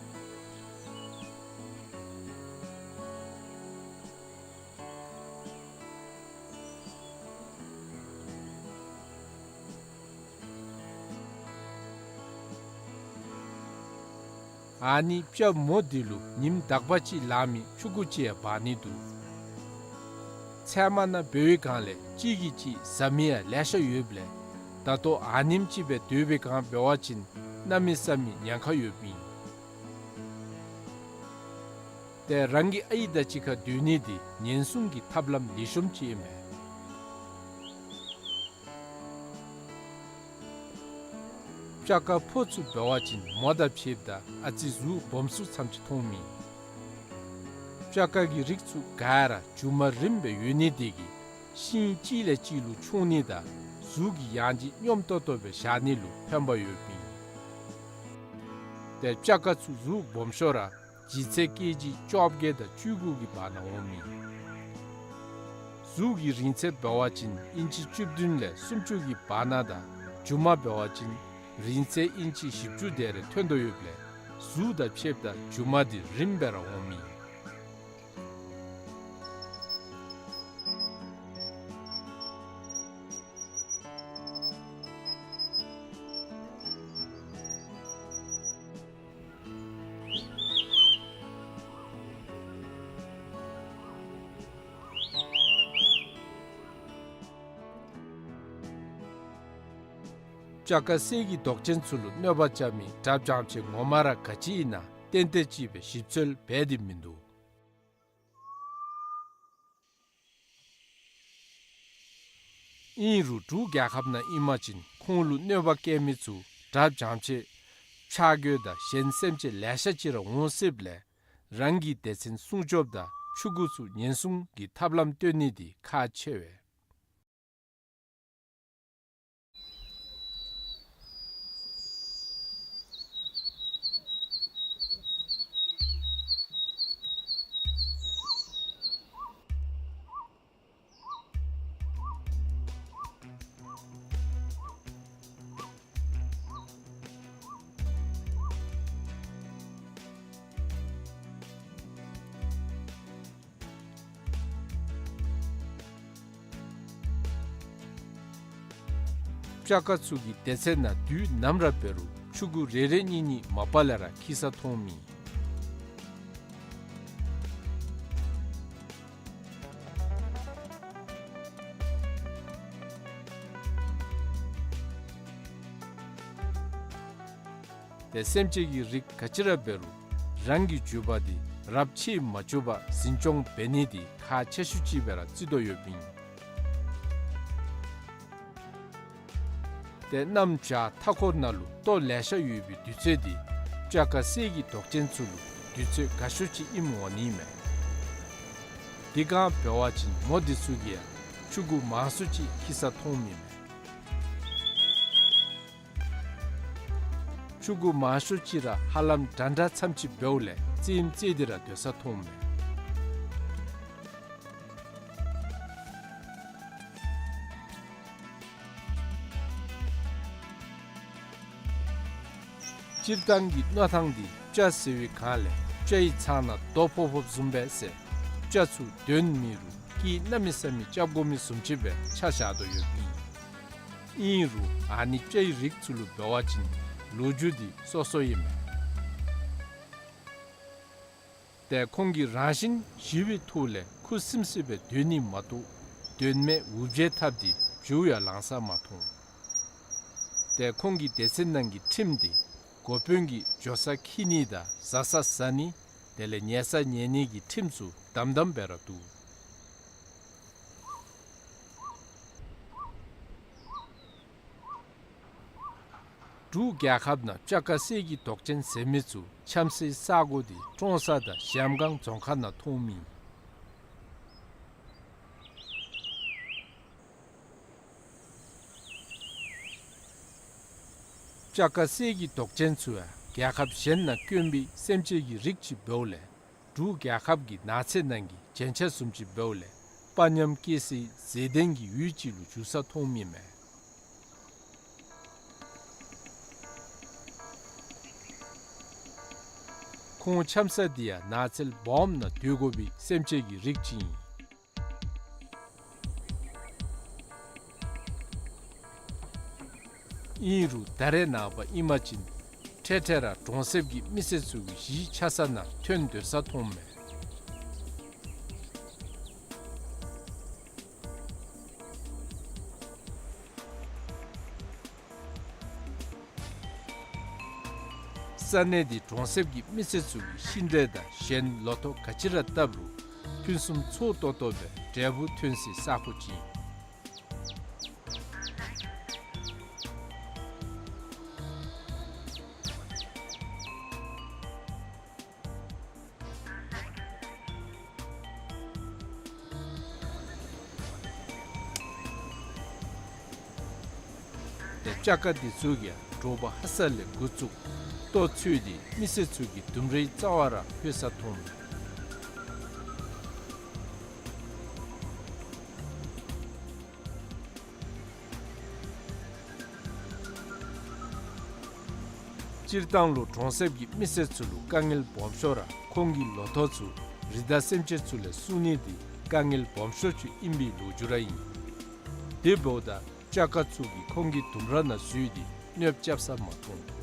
ཨ་ནི་སྤྱ་མོ་འདི་ལུ་ཉིནམ་དག་པ་ཅིག་ལང་མི་ཕྲུ་གུ་ཅིག་ཡང་འབག་ནི་འདུག། ཚལ་མ་ནང་འབད་བའི་སྒང་ལས་གཅིག་གིས་གཅིག་ཟ་མི་ཡང་ལེ་ཤ་ཡོདཔ་ལས་ད་ལྟོ་ཨ་ནེམ་ཅིག་སྦེ་སྡོད་པའི་སྒང་འབད་བ་ཅིན་གནམ་མེད་ས་མེད་ཉེན་ཁ་ཡོདཔ་ཨིན། ཏེ་རང་གི་ཨའི་དང་གཅིག་ཁར་སྡོད་ནི་འདི་ཉེན་སྲུང་གི་ཐབས་ལམ་ལེགས་ཤོམ་ཅིག་ཨིན་མས། སྤྱ་དཀར་ཕོ་ཚུ་འབད་བ་ཅིན་མོ་དང་ཕྱདཔ་ད་ཨ་ཙི་གཟུགས་སྦོམ་སུ་ཙམ་ཅིག་མཐོང་མི། སྤྱ་དཀར་གྱི་རིགས་ཚུ་ག་ར་མཇུག་མ་རིངམ་སྦེ་ཡོད་ནི་དེ་གིས་ཤིང་གཅིག་ལས་གཅིག་ལུ་མཆོང་ནི་དང་གཟུགས་ཀྱི་ཡང་ལྗིད་སྙོམས་ཏོག་ཏོ་སྦེ་བཞག་ནི་ལུ་ཕན་པ་ཡོདཔ་ཨིན། ཏེ་སྤྱ་དཀར་ཚུ་གཟུགས་སྦོམ་ཤོས་ར་ལྗིད་ཚད་ཀེ་ཇི་བཅོ་བརྒྱད་དང་བཅུ་དགུ་གི་བར་ན་འོང་མི། གཟུགས་ཀྱི་རིང་ཚད་འབད་བ་ཅིན་ཨིན་ཅི་བཅུ་བདུན་ལས་སུམ་ཅུ་གི་བར་ན་དང་མཇུག་མ་འབད་བ་ཅིན་རིང་ཚད་ཨིན་ཅི་བཞི་བཅུ་དེ་རེ་ཐོན་དོ་ཡོདཔ་ལས་གཟུགས་དང་ཕྱདཔ་ད་མཇུག་མ་འདི་རིངམ་སྦེ་ར་འོང་མི། སྤྱ་དཀར་གསེར་གྱི་མདོག་ཅན་ཚུ་ལུ་གནོད་པ་རྐྱབ་མི་དགྲ་བྱང་ཆེ་ངོ་མ་ར་ག་ཅི་ཨིན་ན་ཏན་ཏན་ཅིག་སྦེ་ཞིབ་འཚོལ་འབད་དེ་མིན་འདུག། ཨིན་རུང་འབྲུག་རྒྱལ་ཁབ་ནང་ཨིན་པ་ཅིན་ཁོང་ལུ་གནོད་པ་བཀལ་མི་ཚུ་དགྲ་བྱང་ཆེ་ཕྱག་གཡོག་དང་གཞན་སེམས་ཅན་ལེ་ཤ་ཅིག་ར་འོང་སྲིདཔ་ལས་རང་གི་སྡེ་ཚན་སྲུང་སྐྱོབ་དང་ཕྲུ་གུ་ཚུ་ཉེན་སྲུང་གི་ཐབས་ལམ་སྟོན་ནི་འདི་ཁག་ཆེ་བས། སྤྱ་ཀ་ཚུ་གི་སྡེ་ཚན་ནང་དུས་ནམ་ར་འབད་རུང་ཕྲུ་གུ་རེ་རེ་གཉིས་གཉིས་མ་པ་ལས་ར་འཁྱིད་ས་མཐོངམ་ཨིན། ཏེ་སེམས་ཅན་གྱི་རིགས་ག་ཅི་ར་འབད་རུང་རང་གི་རྒྱུད་པ་འདི་རབས་ཕྱེད་མ་བཅུག་པར་འཛིན་སྐྱོང་འབད་ནི་འདི་ཁག་ཆེ་ཤོས་ཅིག་སྦེ་ར་བརྩི་དོ་ཡོདཔ་ཨིན། ཏེ་གནམ་བྱཱར་མཐའ་འཁོར་ནང་ལུ་ལྟོ་ལེ་ཤ་ཡོད་པའི་དུས་ཚོད་འདི་སྤྱ་ཀ་གསེར་གྱི་མདོག་ཅན་ཚུ་ལུ་དུས་ཚོད་དགའ་ཤོས་ཅིག་ཨིནམ་འོང་ནི་མས། དེ་སྒང་འབད་བ་ཅིན་མོ་འདི་ཚུ་གིས་ཡང་ཕྲུ་གུ་མང་སུ་ཅིག་འཁྱིད་ས་མཐོངམ་ཨིན་མས། ཕྲུ་གུ་མང་ཤོས་ཅིག་ར་ཧ་ལམ་འདྲན་འདྲ་ཙམ་ཅིག་འབདཝ་ལས་རྩེདམོ་རྩེ་སྟེ་ར་སྡོད་ས་མཐོངམ་མས། སྤྱིར་བཏང་གི་མནོ་ཐངས་འདི་སྤྱ་ཟེར་བའི་སྒང་ལས་སྤྱའི་ཚང་ནང་རྡོ་ཕོག་ཕོགཔ་བཟུམ་སྦེ་ཟེར་སྤྱ་ཚུ་དོན་མེད་རུང་སྐད་གནམ་མེད་ས་མེད་རྐྱབ་དགོ་མི་བཟུམ་ཅིག་སྦེ་ཆ་བཞག་དོ་ཡོདཔ་ཨིན། ཨིན་རུང་ཨ་ནི་སྤྱའི་རིགས་ཚུ་ལུ་འབད་བ་ཅིན་ལོ་རྒྱུས་འདི་སོ་སོ་ཨིན་མས། ཏེ་ཁོང་གིས་རང་བཞིན་ཞི་བའི་ཐོག་ལས་ཁུ་སིམ་སིམ་སྦེ་སྡོད་ནི་མ་གཏོགས་དོན་མེད་འུར་བྱེལ་འཐབ་སྟེ་རྒྱུ་ཡང་ལང་ས་མ་མཐོང་། ཏེ་ཁོང་གི་སྡེ་ཚན་ནང་གི་ཁྲིམས་འདི་འགོ་དཔོན་གྱིས་འགྱོ་ས་འཁྱིད་ནི་དང་བཟའ་ས་བཟའ་ནི་དེ་ལས་ཉལ་ས་ཉལ་ནི་གི་ཁྲིམས་ཚུ་དམ་དམ་སྦེ་ར་འདུག། འབྲུག་རྒྱལ་ཁབ་ནང་སྤྱ་ཀ་གསེར་གྱི་མདོག་ཅན་ཟེར་མི་ཚུ་འཁྱམ་སའི་ས་གོ་འདི་ཀྲོང་གསར་དང་གཞལམ་སྒང་རྫོང་ཁག་ནང་མཐོངམ་ཨིན། སྤྱ་ཀ་གསེར་གྱི་མདོག་ཅན་ཚུ་ཡང་རྒྱལ་ཁབ་གཞན་ནང་དཀོན་པའི་སེམས་ཅན་གྱི་རིགས་ཅིག་འབདཝ་ལས་འབྲུག་རྒྱལ་ཁབ་ཀྱི་ནགས་ཚལ་ནང་གི་རྒྱན་ཆ་བཟུམ་ཅིག་འབདཝ་ལས་དཔའ་ཉམས་སྐྱེ་སའི་མཛེས་ལྡན་གྱི་ཡུལ་ཅིག་ལུ་འགྱུར་ས་མཐོངམ་ཨིན་མས། ཁོང་འཁྱམ་ས་འདི་ཡང་ནགས་ཚལ་སྦོམ་ནང་སྡོད་དགོ་པའི་སེམས་ཅན་གྱི་རིགས་ཅིག་ཨིན། ཨིན་རུང་ད་རེས་ནངས་པ་ཨིན་པ་ཅིན་འཕྲལ་འཕྲལ་ར་གྲོང་གསེབ་ཀྱི་མི་སེར་ཚུ་གི་གཞིས་ཆགས་ས་ནང་ཐོན་སྡོད་ས་མཐོངམ་མས། ས་གནས་འདི་གྲོང་གསེབ་ཀྱི་མི་སེར་ཚུ་གིས་ཤིང་འབྲས་དང་གཞན་ལོ་ཐོག་ག་ཅི་ར་བཏབ་རུང་ཕུན་སུམ་ཚོགས་ཏོག་ཏོ་སྦེ་འབྲས་བུ་ཐོན་སའི་ས་གོ་ཅིག་ཨིན། ཏེ་སྤྱ་ཀ་འདི་ཚུ་གིས་དྲོ་པ་ཧ་སག་ལས་འགོ་བཙུགས་ལྟོ་འཚོལ་ཏེ་མི་སེར་ཚུ་གི་ལྡུམ་རའི་རྩ་བར་ར་ལྷོད་ས་མཐོངམ་མས། སྤྱིར་བཏང་ལུ་གྲོང་གསེབ་ཀྱི་མི་སེར་ཚུ་ལུ་དཀའ་ངལ་སྦོམ་ཤོས་ར་ཁོང་གི་ལོ་ཐོག་ཚུ་རི་དྭགས་སེམས་ཅན་ཚུ་ལས་སྲུང་ནི་འདི་དཀའ་ངལ་སྦོམ་ཤོས་ཅིག་ཨིན་པའི་ལོ་རྒྱུས་ར་ཨིན། དེ་འབདཝ་ད་སྤྱ་ཀ་ཚུ་གིས་ཁོང་གི་ལྡུམ་ར་ནང་འཛུལ་ཏེ་གནོདཔ་རྐྱབ་ས་མ་མཐོང་།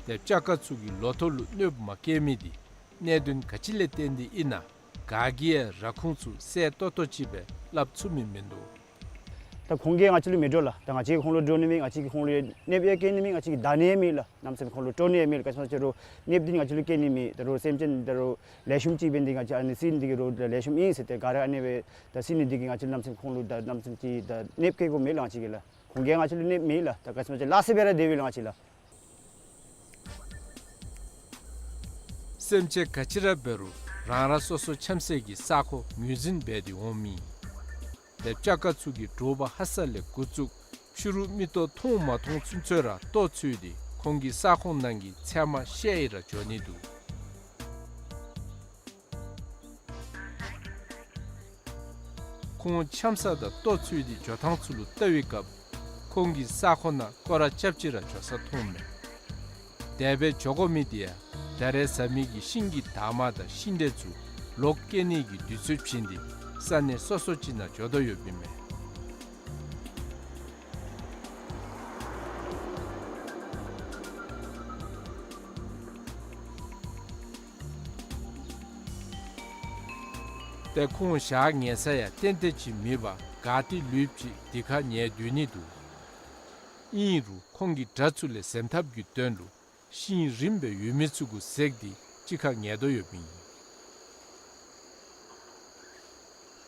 ཏེ་སྤྱ་ཀ་ཚུ་གིས་ལོ་ཐོག་ལུ་གནོདཔ་མ་བཀལ་མི་འདི་གནད་དོན་ག་ཅི་ལས་བརྟེན་ཏེ་ཨིན་ན་ག་གིས་ཡང་ར་ཁུངས་ཚུ་གསལ་ཏོག་ཏོ་ཅིག་སྦེ་སླབ་ཚུགས་མི་མིན་འདུག། ད་ཁོང་གིས་ང་བཅས་ལུ་མི་འདྲོག་ལགས། ད་ང་བཅས་ཀྱིས་ཁོང་ལུ་འདྲོག་ནི་མེད། ང་བཅས་ཀྱིས་ཁོང་ལུ་གནོདཔ་ཡང་བཀལ་ནི་མེད། ང་བཅས་ཀྱིས་བདའ་ནི་ཡང་མེད་ལགས། གནམ་མེད་ས་མེད་ཁོང་ལུ་དཀྲོག་ནི་ཡང་མེད་ལགས། ག་ཅི་སྨོ་ཟེར་རུང་གནོདཔ་འདི་ང་བཅས་ལུ་བཀལ་ནི་མེད། ད་རུང་སེམས་ཅན་ད་རུང་ལེགས་ཤོམ་ཅིག་འབད་ནི་འདི་གིས་ང་བཅས་ཨ་ནི་བསད་ནི་འདི་གིས་རོགས་ལེགས་ཤོམ་ཨིན་ཟེར་ཏེ་ག་ར་ཨ་ནི་སྦེ་ད་བསད་ནི་འདི་གིས་ང་བཅས་གནམ་མེད་ས་མེད་ཁོང་ལུ་ད་གནམ་མེད་ས་མེད་ཅིག་ད་གནོདཔ་བཀལ་དགོཔ་མེད་ལགས་ང་བཅས་ཀྱིས་ལགས། ཁོང་གིས་ང་བཅས་ལུ་གནོདཔ་མེད་ལགས། ད་ག་ཅི་སྨོ་ཟེར་ལཱ་ཟེར་སྦེ་ར་སྡོད་པས་ལགས་ང་བཅས་ལགས། སེམས་ཅན་ག་ཅི་ར་འབད་རུང་རང་རང་སོ་སོ་འཁྱམ་སའི་གི་ས་ཁོངས་ངོས་འཛིན་འབད་དེ་འོངམ་ཨིན། ཏེ་སྤྱ་ཀ་ཚུ་གིས་དྲོ་པ་ཧ་སག་ལས་འགོ་བཙུགས་ཕྱི་རུ་མིག་ཏོ་མཐོང་མ་མཐོང་ཚུན་ཚོད་ར་ལྟོ་འཚོལ་ཏེ་ཁོང་གི་ས་ཁོངས་ནང་གི་ཚལ་མ་བཤལ་ཡི་ར་འགྱོ་ནི་འདུག། ཁོང་འཁྱམ་ས་དང་ལྟོ་འཚོལ་ཏེ་འགྱོ་ཐངས་ཚུ་ལུ་བལྟ་བའི་སྐབས་ཁོང་གི་ས་ཁོངས་ནང་སྐོར་ར་རྐྱབ་སྟེ་ར་འགྱོ་ས་མཐོངམ་མས། དེ་སྦེ་འགྱོ་དགོ་མི་དེ་ཡང་ད་རེས་ཟ་མི་གི་ཤིང་གི་འདབ་མ་དང་ཤིང་འབྲས་ཚུ་ལོག་སྐྱེ་ནི་གི་དུས་ཚོད་བྱིན་ཏེ་ས་གནས་སོ་སོ་ཅིག་ནང་འགྱོ་དོ་ཡོདཔ་ཨིན་མས། ཏེ་ཁོང་ཞག་ཉལ་ས་ཡང་ཏན་ཏན་ཅིག་མེད་པར་ག་ཏེ་ལུསཔ་ཅིག་དེ་ཁར་ཉལ་སྡོད་ནི་འདུག། ཨིན་རུང་ཁོང་གིས་དགྲ་ཚུ་ལས་གཟེམ་ཐབས་ཀྱི་དོན་ལུ་ཤིང་རིངམ་སྦེ་ཡོད་མི་ཚུ་གུ་འཛེགས་ཏེ་གཅིག་ཁར་ཉལ་དོ་ཡོདཔ་ཨིན།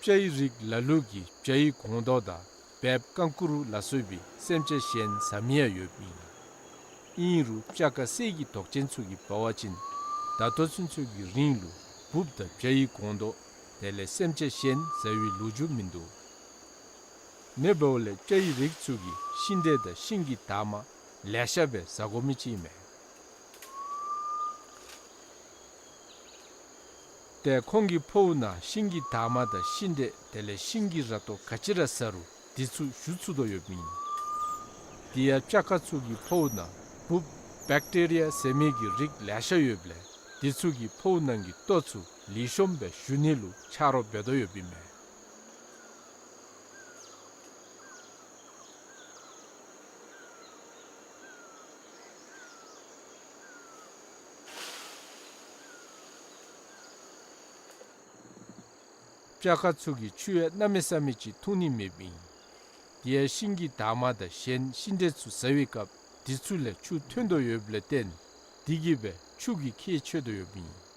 སྤྱ་ཡི་རིགས་ལ་ལུ་གིས་བྱ་ཡི་སྒོང་རྡོག་དང་སྦལཔ་རྐང་ཀུ་རུ་ལ་སོགས་པའི་སེམས་ཅན་གཞན་ཟ་མི་ཡང་ཡོདཔ་ཨིན། ཨིན་རུང་སྤྱ་ཁ་གསེར་གྱི་མདོག་ཅན་ཚུ་གིས་འབད་བ་ཅིན་ད་ལྟོ་ཚུན་ཚོད་ཀྱི་རིང་ལུ་འབུཔ་དང་བྱ་ཡི་སྒོང་རྡོག་དེ་ལས་སེམས་ཅན་གཞན་ཟ་བའི་ལོ་རྒྱུས་མིན་འདུག། ཨ་ནི་འབདཝ་ལས་སྤྱ་ཡི་རིགས་ཚུ་གིས་ཤིང་འབྲས་དང་ཤིང་གི་འདབ་མ་ལེ་ཤ་སྦེ་ཟ་དགོ་མི་ཅིག་ཨིན་མས། ཏེ་ཁོང་གི་ཕོཝ་ནང་ཤིང་གི་འདབ་མ་དང་ཤིང་འབྲས་དེ་ལས་ཤིང་གི་ར་ཏོ་ག་ཅི་ར་ཟ་རུང་དེ་ཚུ་བཞུ་ཚུགས་དོ་ཡོདཔ་ཨིན། དེ་ཡང་སྤྱ་ཁ་ཚུ་གི་ཕོཝ་ནང་འབུཔ་བེཀ་ཊི་རི་ཡ་ཟེར་མི་གི་རིགས་ལེ་ཤ་ཡོདཔ་ལས་དེ་ཚུ་གིས་ཕོཝ་ནང་གི་ལྟོ་ཚུ་ལེགས་ཤོམ་སྦེ་བཞུ་ནི་ལུ་ཆ་རོགས་འབད་དོ་ཡོདཔ་ཨིན་མས། སྤྱ་ཁ་ཚུ་གིས་ཆུ་ཡང་གནམ་མེད་ས་མེད་ཅིག་འཐུང་ནི་མེདཔ་ཨིན། དེ་ཡང་ཤིང་གི་འདབ་མ་དང་གཞན་ཤིང་འབྲས་ཚུ་ཟ་བའི་སྐབས་དེ་ཚུ་ལས་ཆུ་ཐོན་དོ་ཡོདཔ་ལས་བརྟེན་དེ་གིས་སྦེ་ཆུ་གི་ཁྱད་ཆོད་དོ་ཡོདཔ་ཨིན།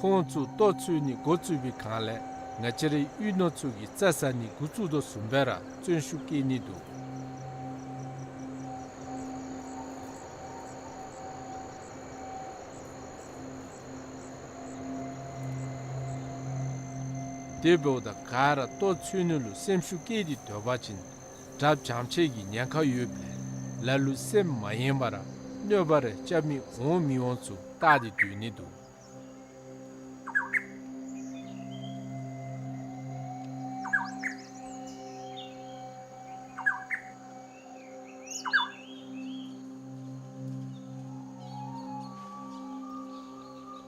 ཁོང་ཚུ་ལྟོ་འཚོལ་ནི་འགོ་བཙུགས་པའི་སྒང་ལས་ང་བཅས་རའི་གཡུས་ནོར་ཚུ་གིས་རྩྭ་ཟ་ནི་འགོ་བཙུགས་དོ་བཟུམ་སྦེ་ར་བརྩོན་ཤུགས་བསྐྱེད་ནི་འདུག། དེ་འབདཝ་ད་ག་ར་ལྟོ་འཚོལ་ནི་ལུ་སེམས་ཤུགས་བསྐྱེད་དེ་སྡོད་པ་ཅིན་དགྲ་བྱམས་ཆེ་གི་ཉེན་ཁ་ཡོདཔ་ལས་ལ་ལུ་སེམས་མ་ཡེངས་པར་གནོད་པ་རེ་རྐྱབ་མི་འོང་མི་འོང་ཚུ་བལྟ་སྟེ་སྡོད་ནི་འདུག།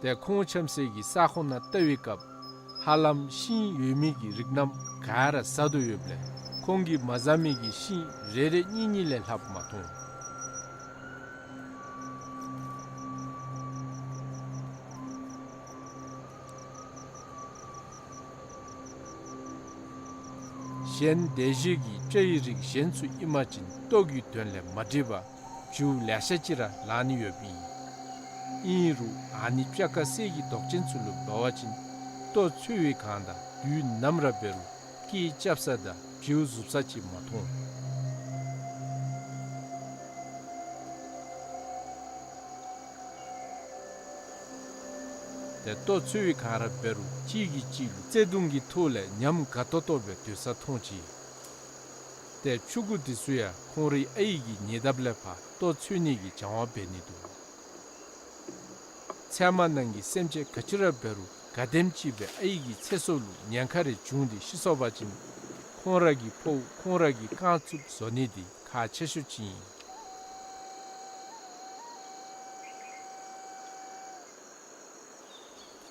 ཏེ་ཁོང་འཁྱམས་སའི་གི་ས་ཁོངས་ནང་བལྟ་བའི་སྐབས་ཧ་ལམ་ཤིང་ཡོད་མི་གི་རིགས་རྣམས་ག་ར་ཟ་དོ་ཡོདཔ་ལས་ཁོང་གིས་མ་ཟ་མི་གི་ཤིང་རེ་རེ་གཉིས་གཉིས་ལས་ལྷགཔ་མ་མཐོང་། གཞན་དེ་བཞིན་གྱི་སྤྱ་ཡི་རིགས་གཞན་ཚུ་ཨིན་པ་ཅིན་ལྟོ་གི་དོན་ལས་མ་འགྲིག་པར་བྱིའུ་ལེ་ཤ་ཅིག་ར་ལང་ནི་ཡོདཔ་ཨིན། ཨིན་རུང་ཨ་ནི་སྤྱ་ཁ་གསེར་གྱི་མདོག་ཅན་ཚུ་ལུ་འབད་བ་ཅིན་ལྟོ་འཚོལ་བའི་སྒང་དང་དུས་ནམ་ར་འབད་རུང་སྐད་རྐྱབ་ས་དང་བྱིའུ་ཟུག་ས་ཅིག་མ་མཐོང་། ཏེ་ལྟོ་འཚོལ་བའི་སྒང་ར་འབད་རུང་གཅིག་གིས་གཅིག་ལུ་བརྩེ་གདུང་གི་ཐོག་ལས་ཉམས་དགའ་ཏོག་ཏོ་སྦེ་སྡོད་ས་མཐོང་ཅི། ཏེ་ཕྲུ་གུ་དེ་ཚུ་ཡང་ཁོང་རའི་ཨའི་གིས་ཉེ་འདབས་ལས་ཕར་ལྟོ་འཚོལ་ནི་གི་སྦྱང་བ་འབད་ནི་འདུག། ཚལ་མ་ནང་གི་སེམས་ཅན་ག་ཅི་ར་འབད་རུང་ག་དེམ་ཅིག་སྦེ་ཨའི་གི་ཚེ་སྲོག་ལུ་ཉེན་ཁ་རེ་བྱུང་སྟེ་ཤི་སོང་པ་ཅིན་ཁོང་ར་གི་ཕོཝ་ཁོང་ར་གིས་རྐང་བཙུགས་བཟོ་ནི་འདི་ཁག་ཆེ་ཤོས་ཅིག་ཨིན།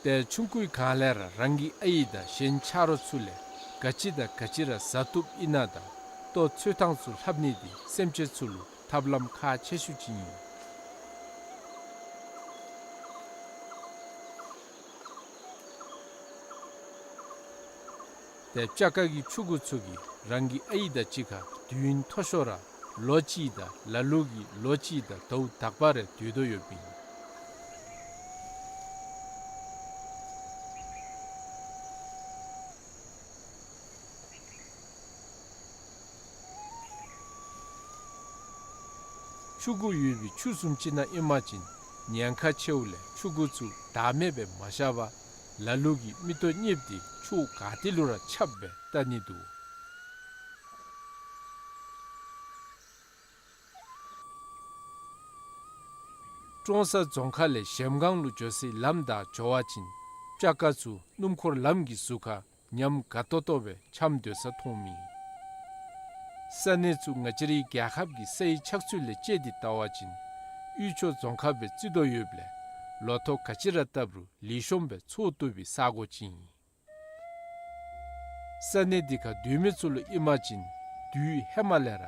ཏེ་ཆུང་ཀུའི་སྒང་ལས་ར་རང་གི་ཨའི་དང་གཞན་ཆ་རོགས་ཚུ་ལས་ག་ཅི་དང་ག་ཅི་ར་ཟ་བཏུབ་ཨིན་ན་དང་ལྟོ་འཚོལ་ཐངས་ཚུ་ལྷབ་ནི་འདི་སེམས་ཅན་ཚུ་ལུ་ཐབས་ལམ་ཁག་ཆེ་ཤོས་ཅིག་ཨིན། ཏེ་སྤྱ་ཁ་གི་ཕྲུ་གུ་ཚུ་གིས་རང་གི་ཨའི་དང་གཅིག་ཁར་དུས་ཡུན་མཐོ་ཤོས་ར་ལོ་གཅིག་དང་ལ་ལུ་གིས་ལོ་གཅིག་དང་ཟླཝ་དག་པ་རེ་སྡོད་དོ་ཡོདཔ་ཨིན། ཕྲུ་གུ་ཡོད་པའི་ཆུ་བཟུམ་ཅིག་ནང་ཨིན་པ་ཅིན་ཉེན་ཁ་ཆེཝ་ལས་ཕྲུ་གུ་ཚུ་བདག་མེད་སྦེ་མ་བཞག་པར་ལ་ལུ་གིས་མིག་ཏོ་གཉིསཔ་དེ་ཕྱོགས་ག་ཏེ་ལུ་ར་ཁྱབ་སྦེ་བལྟ་ནི་འདུག། ཀྲོང་གསར་རྫོང་ཁག་ལས་གཞལམ་སྒང་ལུ་འགྱོ་སའི་ལམ་བདའ་འགྱོ་བ་ཅིན་སྤྱ་ཁ་ཚུ་སྣུམ་འཁོར་ལམ་གྱི་ཟུར་ཁར་ ཉམས་དགའ་ཏོག་ཏོ་སྦེ་འཁྱམས་སྡོད་ས་མཐོང་མི། ས་གནས་ཚུ་ང་བཅས་རའི་རྒྱལ་ཁབ་ཀྱི་སའི་ཆགས་ཚུལ་ལས་དཔྱད་དེ་བལྟ་བ་ཅིན་དབུས་ཕྱོགས་རྫོང་ཁག་སྦེ་བརྩི་དོ་ཡོདཔ་ལས་ལོ་ཐོག་ག་ཅི་ར་བཏབ་རུང་ལེགས་ཤོམ་སྦེ་འཚོ་བཏུབ་པའི་ས་གོ་ཅིག་ཨིན། ས་གནས་འདི་ཁར་སྡོད་མི་ཚུ་ལུ་ཨིན་པ་ཅིན་དུས་ཧེ་མ་ལས་ར་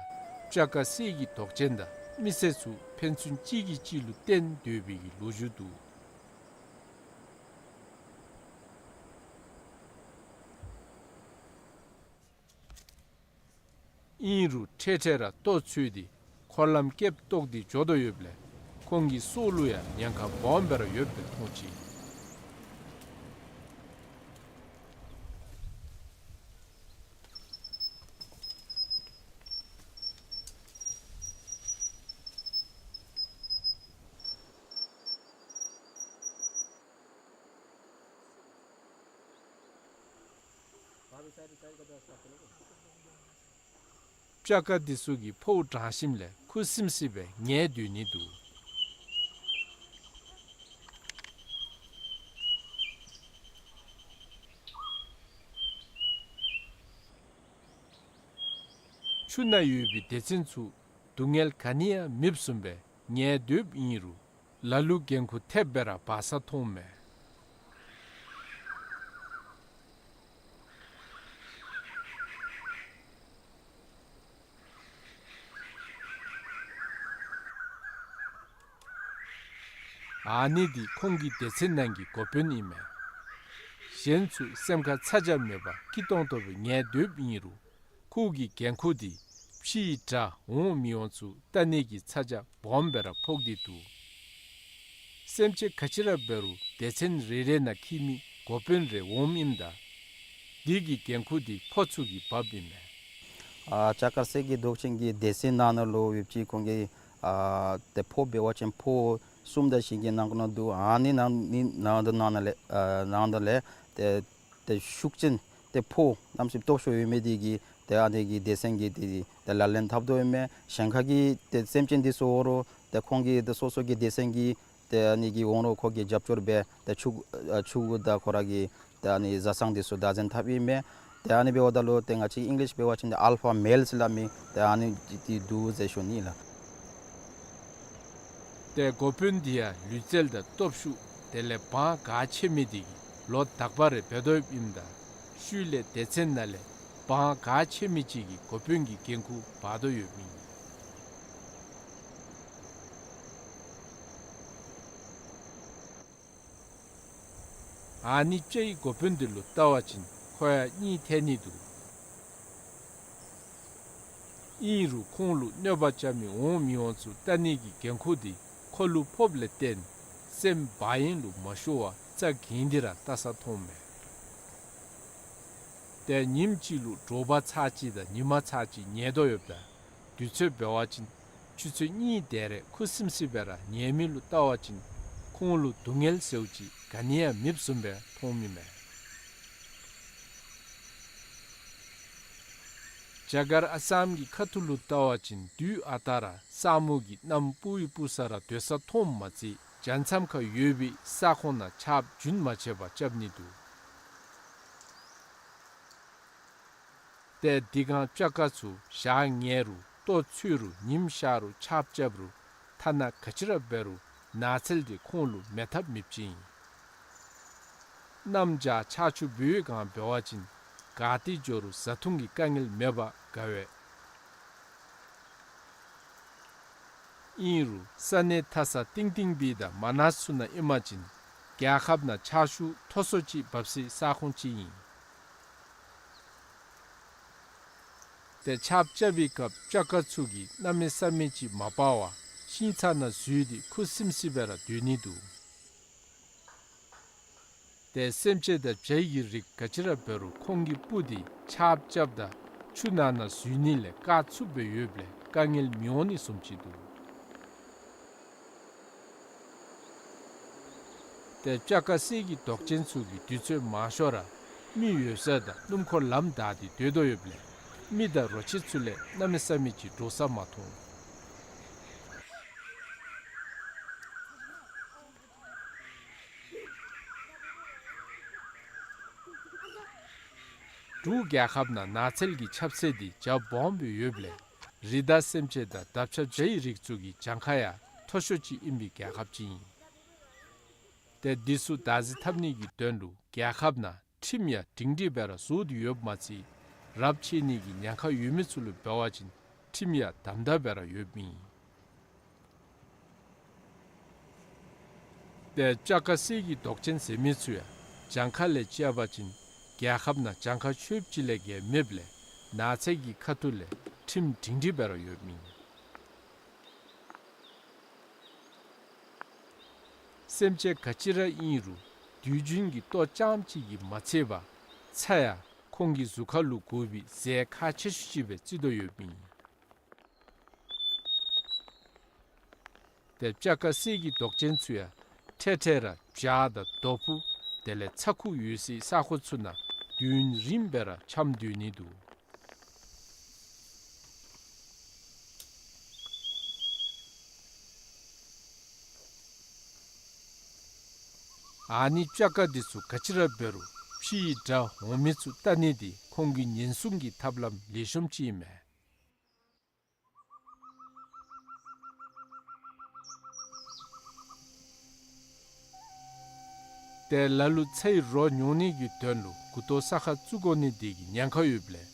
སྤྱ་དཀར་གསེར་གྱི་མདོག་ཅན་དང་མི་སེར་ཚུ་ཕན་ཚུན་གཅིག་གིས་གཅིག་ལུ་བརྟེན་སྡོད་པའི་གི་ལོ་རྒྱུས་འདུག། ཨིན་རུང་འཕྲལ་འཕྲལ་ར་ལྟོ་འཚོལ་ཏེ་འཁོར་ལམ་སྐེདཔ་བཏོག་སྟེ་འགྱོ་དོ་ཡོདཔ་ལས་ཁོང་གི་སྲོག་ལུ་ཡང་ཉེན་ཁ་སྦོམ་སྦེ་ར་ཡོདཔ་སྦེ་མཐོང་ཅི། སྤྱ་དཀར་འདི་ཚུ་གིས་ཕོཝ་འགྲངས་ཞིནམ་ལས་ཁུ་སིམ་སི་སྦེ་ཉལ་སྡོད་ནི་འདུག། ཆུ་ནང་ཡོད་པའི་སྡེ་ཚན་ཚུ་སྡུག་བསྔལ་ག་ནི་ཡང་མེདཔ་བཟུམ་སྦེ་ཉལ་སྡོདཔ་ཨིན་རུང་ལ་ལུ་འགན་ཁུར་ཐེབས་སྦེ་ར་འབག་ས་མཐོངམ་མས། ཨ་ནི་འདི་ཁོང་གི་སྡེ་ཚན་ནང་གི་འགོ་དཔོན་ཨིན་མས། གཞན་ཚུ་སེམས་ཁར་ཚ་གྱང་མེད་པར་སྐྱིད་ཏོང་ཏོ་སྦེ་ཉལ་སྡོདཔ་ཨིན་རུང་ཁོ་གི་འགན་ཁུར་འདི་ཕྱིའི་དགྲ་འོང་མི་འོང་ཚུ་ལྟ་ནི་གི་ཚ་གྱང་སྦོམ་སྦེ་ར་ཕོག་སྟེ་འདུག། སེམས་ཅན་ག་ཅི་ར་འབད་རུང་སྡེ་ཚན་རེ་རེ་ནང་འཁྱིད་མི་འགོ་དཔོན་རེ་འོངམ་ཨིནམ་ད་འདི་གི་འགན་ཁུར་འདི་ཁོ་ཚུ་གིས་འབགཔ་ཨིན་མས། ཨ་སྤྱ་དཀར་གསེར་གྱི་མདོག་ཅན་གྱི་སྡེ་ཚན་ནང་ན་ལུ་ཡོདཔ་ཅིག་ཁོང་གི་ཨ་ཏེ་ཕོཝ་འབད་བ་ཅིན་ཕོཝ་གསུམ་དང་བཞི་གི་ནང་ན་འདུག། ཨ་ནི་ནང་ནི་ནང་དུ་ནང་ན་ལས་ཨ་ནང་དུ་ལས་ཏེ་ཏེ་ཤུགས་ཅན་ཏེ་ཕོཝ་གནམ་མེད་ས་མེད་སྟོབས་ཤུགས་ཡོད་མི་འདི་གིས་ཏེ་ཨ་ནི་གི་སྡེ་ཚན་གྱིས་ཏེ་ཏེ་ལག་ལེན་འཐབ་དོ་ཨིན་མས། གཞན་ཁ་གི་ཏེ་སེམས་ཅན་འདི་ཚུ་འོང་རུང་ཏེ་ཁོང་གི་ཏེ་སོ་སོ་གི་སྡེ་ཚན་གྱིས་ཏེ་ཨ་ནི་གི་འོང་རུང་ཁོ་གིས་རྒྱབ་སྐྱོར་འབད་ཏེ་ཕྱུག་ཨ་ཕྱུག་གུ་དང་ཁོ་ར་གི་ཏེ་ཨ་ནི་བཟའ་ཚང་འདི་ཚུ་བདག་འཛིན་འཐབ་ཨིན་མས། ཏེ་ཨ་ནི་འབདཝ་ད་ལུ་ཏེ་ང་བཅས་ཨིང་ལིཤ་འབད་བ་ཅིན་ཏེ་ཨལ་ཕ་མེལ་ཟེར་སླབ་མི་ཏེ་ཨ་ནི་འདི་འདུག་ཟེར་ཞུ་ནི་ལགས། ཏེ་འགོ་དཔོན་འདི་ཡང་ལུས་རྩལ་དང་སྟོབས་ཤུགས་དེ་ལས་དབང་ག་ཆེ་མི་འདི་གིས་ལོ་དག་པ་རེ་འབད་དོ་ཡོདཔ་ཨིནམ་ད་ཤུལ་ལས་སྡེ་ཚན་ནང་ལས་དབང་ག་ཆེ་མི་ཅིག་གིས་འགོ་དཔོན་གྱི་འགན་ཁུར་འབག་དོ་ཡོདཔ་ཨིན། ཨ་ནི་སྤྱའི་འགོ་དཔོན་འདི་ལུ་བལྟ་བ་ཅིན་ཁོ་ཡང་གཉིད་ཐལ་ནི་འདུག། ཨིན་རུང་ཁོང་ལུ་གནོད་པ་རྐྱབ་མི་འོང་མི་འོང་ཚུ་བལྟ་ནི་གི་འགན་ཁུར་འདི་ཁོ་ལུ་ཕོགཔ་ལས་བརྟེན་སེམས་བག་ཡངས་ལུ་མ་ཤོར་བར་རྩ་འགེངས་ཏེ་ར་བལྟ་ས་མཐོངམ་མས། ཏེ་ཉིནམ་གཅིག་ལུ་དྲོ་པ་ཚར་གཅིག་དང་ཉི་མ་ཚར་གཅིག་ཉལ་དོ་ཡོདཔ་ད་དུས་ཚོད་འབད་བ་ཅིན་ཆུ་ཚོད་གཉིས་དེ་རེ་ཁུ་སིམ་སི་སྦེ་ར་ཉལ་མི་ལུ་བལྟ་བ་ཅིན་ཁོང་ལུ་སྡུག་བསྔལ་ཟེརཝ་ཅིག་ག་ནི་ཡང་མེདཔ་བཟུམ་སྦེ་མཐོངམ་ཨིན་མས། རྒྱ་གར་ཨ་སམ་གྱི་ཁ་ཐུག་ལུ་བལྟ་བ་ཅིན་དུས་ཨ་རྟག་ར་ས་སྨུག་གིས་གནམ་སྤུབས་སྤུབས་ས་ར་སྡོད་ས་མཐོངམ་མ་ཚད་བྱང་མཚམས་ཁར་ཡོད་པའི་ས་ཁོངས་ནང་ཆརཔ་རྒྱུན་མ་ཆད་པར་རྐྱབ་ནི་འདུག། ཏེ་འདི་སྒང་སྤྱ་དཀར་ཚུ་ཞག་ཉལ་རུང་ལྟོ་འཚོལ་རུང་ཉིམ་ཤར་རུང་ཆརཔ་རྐྱབ་རུང་ཐ་ན་ག་ཅི་ར་འབད་རུང་ནགས་ཚལ་འདི་ཁོང་ལུ་མེད་ཐབས་མེདཔ་ཅིག་ཨིན། གནམ་བྱཱར་ཆར་ཆུ་འབུཝ་སྒང་འབད་བ་ཅིན་ག་ཏེ་འགྱོ་རུང་བཟའ་འཐུང་གི་དཀའ་ངལ་མེད་པར་དགའ་བས། ཨིན་རུང་ས་གནས་མཐའ་ས་གཏིང་གཏིང་སྦེ་དང་མ་ནཱ་ཚུ་ནང་ཨིན་པ་ཅིན་རྒྱལ་ཁབ་ནང་ཆར་ཆུ་མཐོ་སུ་ཅིག་འབབ་སའི་ས་ཁོངས་ཅིག་ཨིན། ཏེ་ཆརཔ་རྐྱབ་པའི་སྐབས་སྤྱ་དཀར་ཚུ་གིས་གནམ་མེད་ས་མེད་ཅིག་མ་སྤར་བར་ཤིང་ཚང་ནང་འཛུལ་ཏེ་ཁུ་སིམ་སི་སྦེ་ར་སྡོད་ནི་འདུག། ཏེ་སེམས་ཅན་དང་བྱ་ཡི་རིགས་ག་ཅི་ར་འབད་རུང་ཁོང་གི་སྤུ་འདི་ཆརཔ་རྐྱབ་ད་ཆུ་ནང་ན་འཛུལ་ནི་ལས་བཀག་ཚུགསཔ་སྦེ་ཡོདཔ་ལས་དཀའ་ངལ་མི་འོང་ནི་བཟུམ་ཅིག་འདུག། ཏེ་སྤྱ་དཀར་གསེར་གྱི་མདོག་ཅན་ཚུ་གིས་དུས་ཚོད་མང་ཤོས་ར་མི་ཡོད་ས་དང་སྣུམ་འཁོར་ལམ་བདའ་སྟེ་སྡོད་དོ་ཡོདཔ་ལས་མི་དང་རོ་ཁྱི་ཚུ་ལས་གནམ་མེད་ས་མེད་ཅིག་འདྲོག་ས་མ་མཐོང་། འབྲུག་རྒྱལ་ཁབ་ནང་ནགས་ཚལ་གྱི་ཁྱབ་ཚད་འདི་རྒྱ་སྦོམ་སྦེ་ཡོདཔ་ལས་རི་དྭགས་སེམས་ཅན་དང་འདབ་ཆགས་བྱ་ཡི་རིགས་ཚུ་གི་གྱངས་ཁ་ཡང་མཐོ་ཤོས་ཅིག་ཨིན་པའི་རྒྱལ་ཁབ་ཅིག་ཨིན། ཏེ་འདི་ཚུ་བདག་འཛིན་འཐབ་ནི་གི་དོན་ལུ་རྒྱལ་ཁབ་ནང་ཁྲིམས་ཡང་སྒྲིང་སྒྲིང་སྦེ་ར་བཟོ་སྟེ་ཡོདཔ་མ་ཚད་རབས་ཆད་ནི་གི་ཉེན་ཁ་ཡོད་མི་ཚུ་ལུ་འབད་བ་ཅིན་ཁྲིམས་ཡང་དམ་དམ་སྦེ་ར་ཡོདཔ་ཨིན། ཏེ་སྤྱ་དཀར་གསེར་གྱི་མདོག་ཅན་ཟེར་མི་ཚུ་ཡང་གྱངས་ཁ་ལས་བཅད་པ་ཅིན་རྒྱལ་ཁབ་ནང་གྱངས་ཁ་ཆོདཔ་ཅིག་ལས་བརྒལ་མེདཔ་ལས་ནགས་ཚལ་གྱི་ཁ་ཐུག་ལས་ཁྲིམས་སྒྲིང་སྒྲིང་སྦེ་ར་ཡོདཔ་ཨིན། སེམས་ཅན་ག་ཅི་ར་ཨིན་རུང་དུས་རྒྱུན་གྱི་ལྟོ་རྐྱངམ་གཅིག་གིས་མ་ཚད་པར་ཚྭ་ཡང་ཁོང་གི་གཟུགས་ཁར་ལུ་དགོ་པའི་རྫས་ཁག་ཆེ་ཤོས་ཅིག་སྦེ་བརྩི་དོ་ཡོདཔ་ཨིན། ཏེ་སྤྱ་དཀར་གསེར་གྱི་མདོག་ཅན་ཚུ་ཡང་འཕྲལ་འཕྲལ་ར་བྱག་དང་རྡོ་ཕུང་དེ་ལས་ཚྭ་ཁུ་ཡོད་སའི་ས་ཁོངས་ཚུ་ནང་དུས་ཡུན་རིངམོ་སྦེ་ར་འཁྱམས་སྡོད་ནི་འདུག། ཨ་ནི་སྤྱ་དཀར་འདི་ཚུ་ག་ཅི་ར་འབད་རུང་ཕྱི་ཡི་དགྲ་འོང་མི་ཚུ་བལྟ་ནི་འདི་ཁོང་གི་ཉེན་སྲུང་གི་ཐབས་ལམ་ལེགས་ཤོམ་ཅིག་ཨིན་མས། ཏེ་ལ་ལུ་ཚྭའི་རོ་ཉོ་ནི་གི་དོན་ལུ་མགུ་ཏོ་ས་ཁར་བཙུགས་དགོ་ནི་འདི་གི་ཉེན་ཁ་ཡོདཔ་ལས་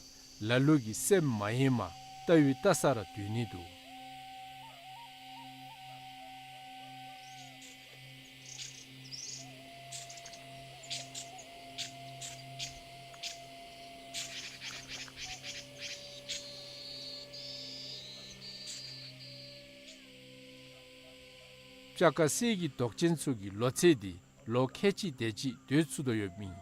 ལ་ལུ་གིས་སེམས་མ་ཡེངས་པར་བལྟ་ཡུལ་བལྟ་ས་ར་སྡོད་ནི་འདུག། སྤྱ་དཀར་གསེར་གྱི་མདོག་ཅན་ཚུ་གི་ལོ་ཚད་འདི་ལོ་ཁལ་གཅིག་དེ་ཅིག་སྡོད་ཚུགས་དོ་ཡོདཔ་ཨིན།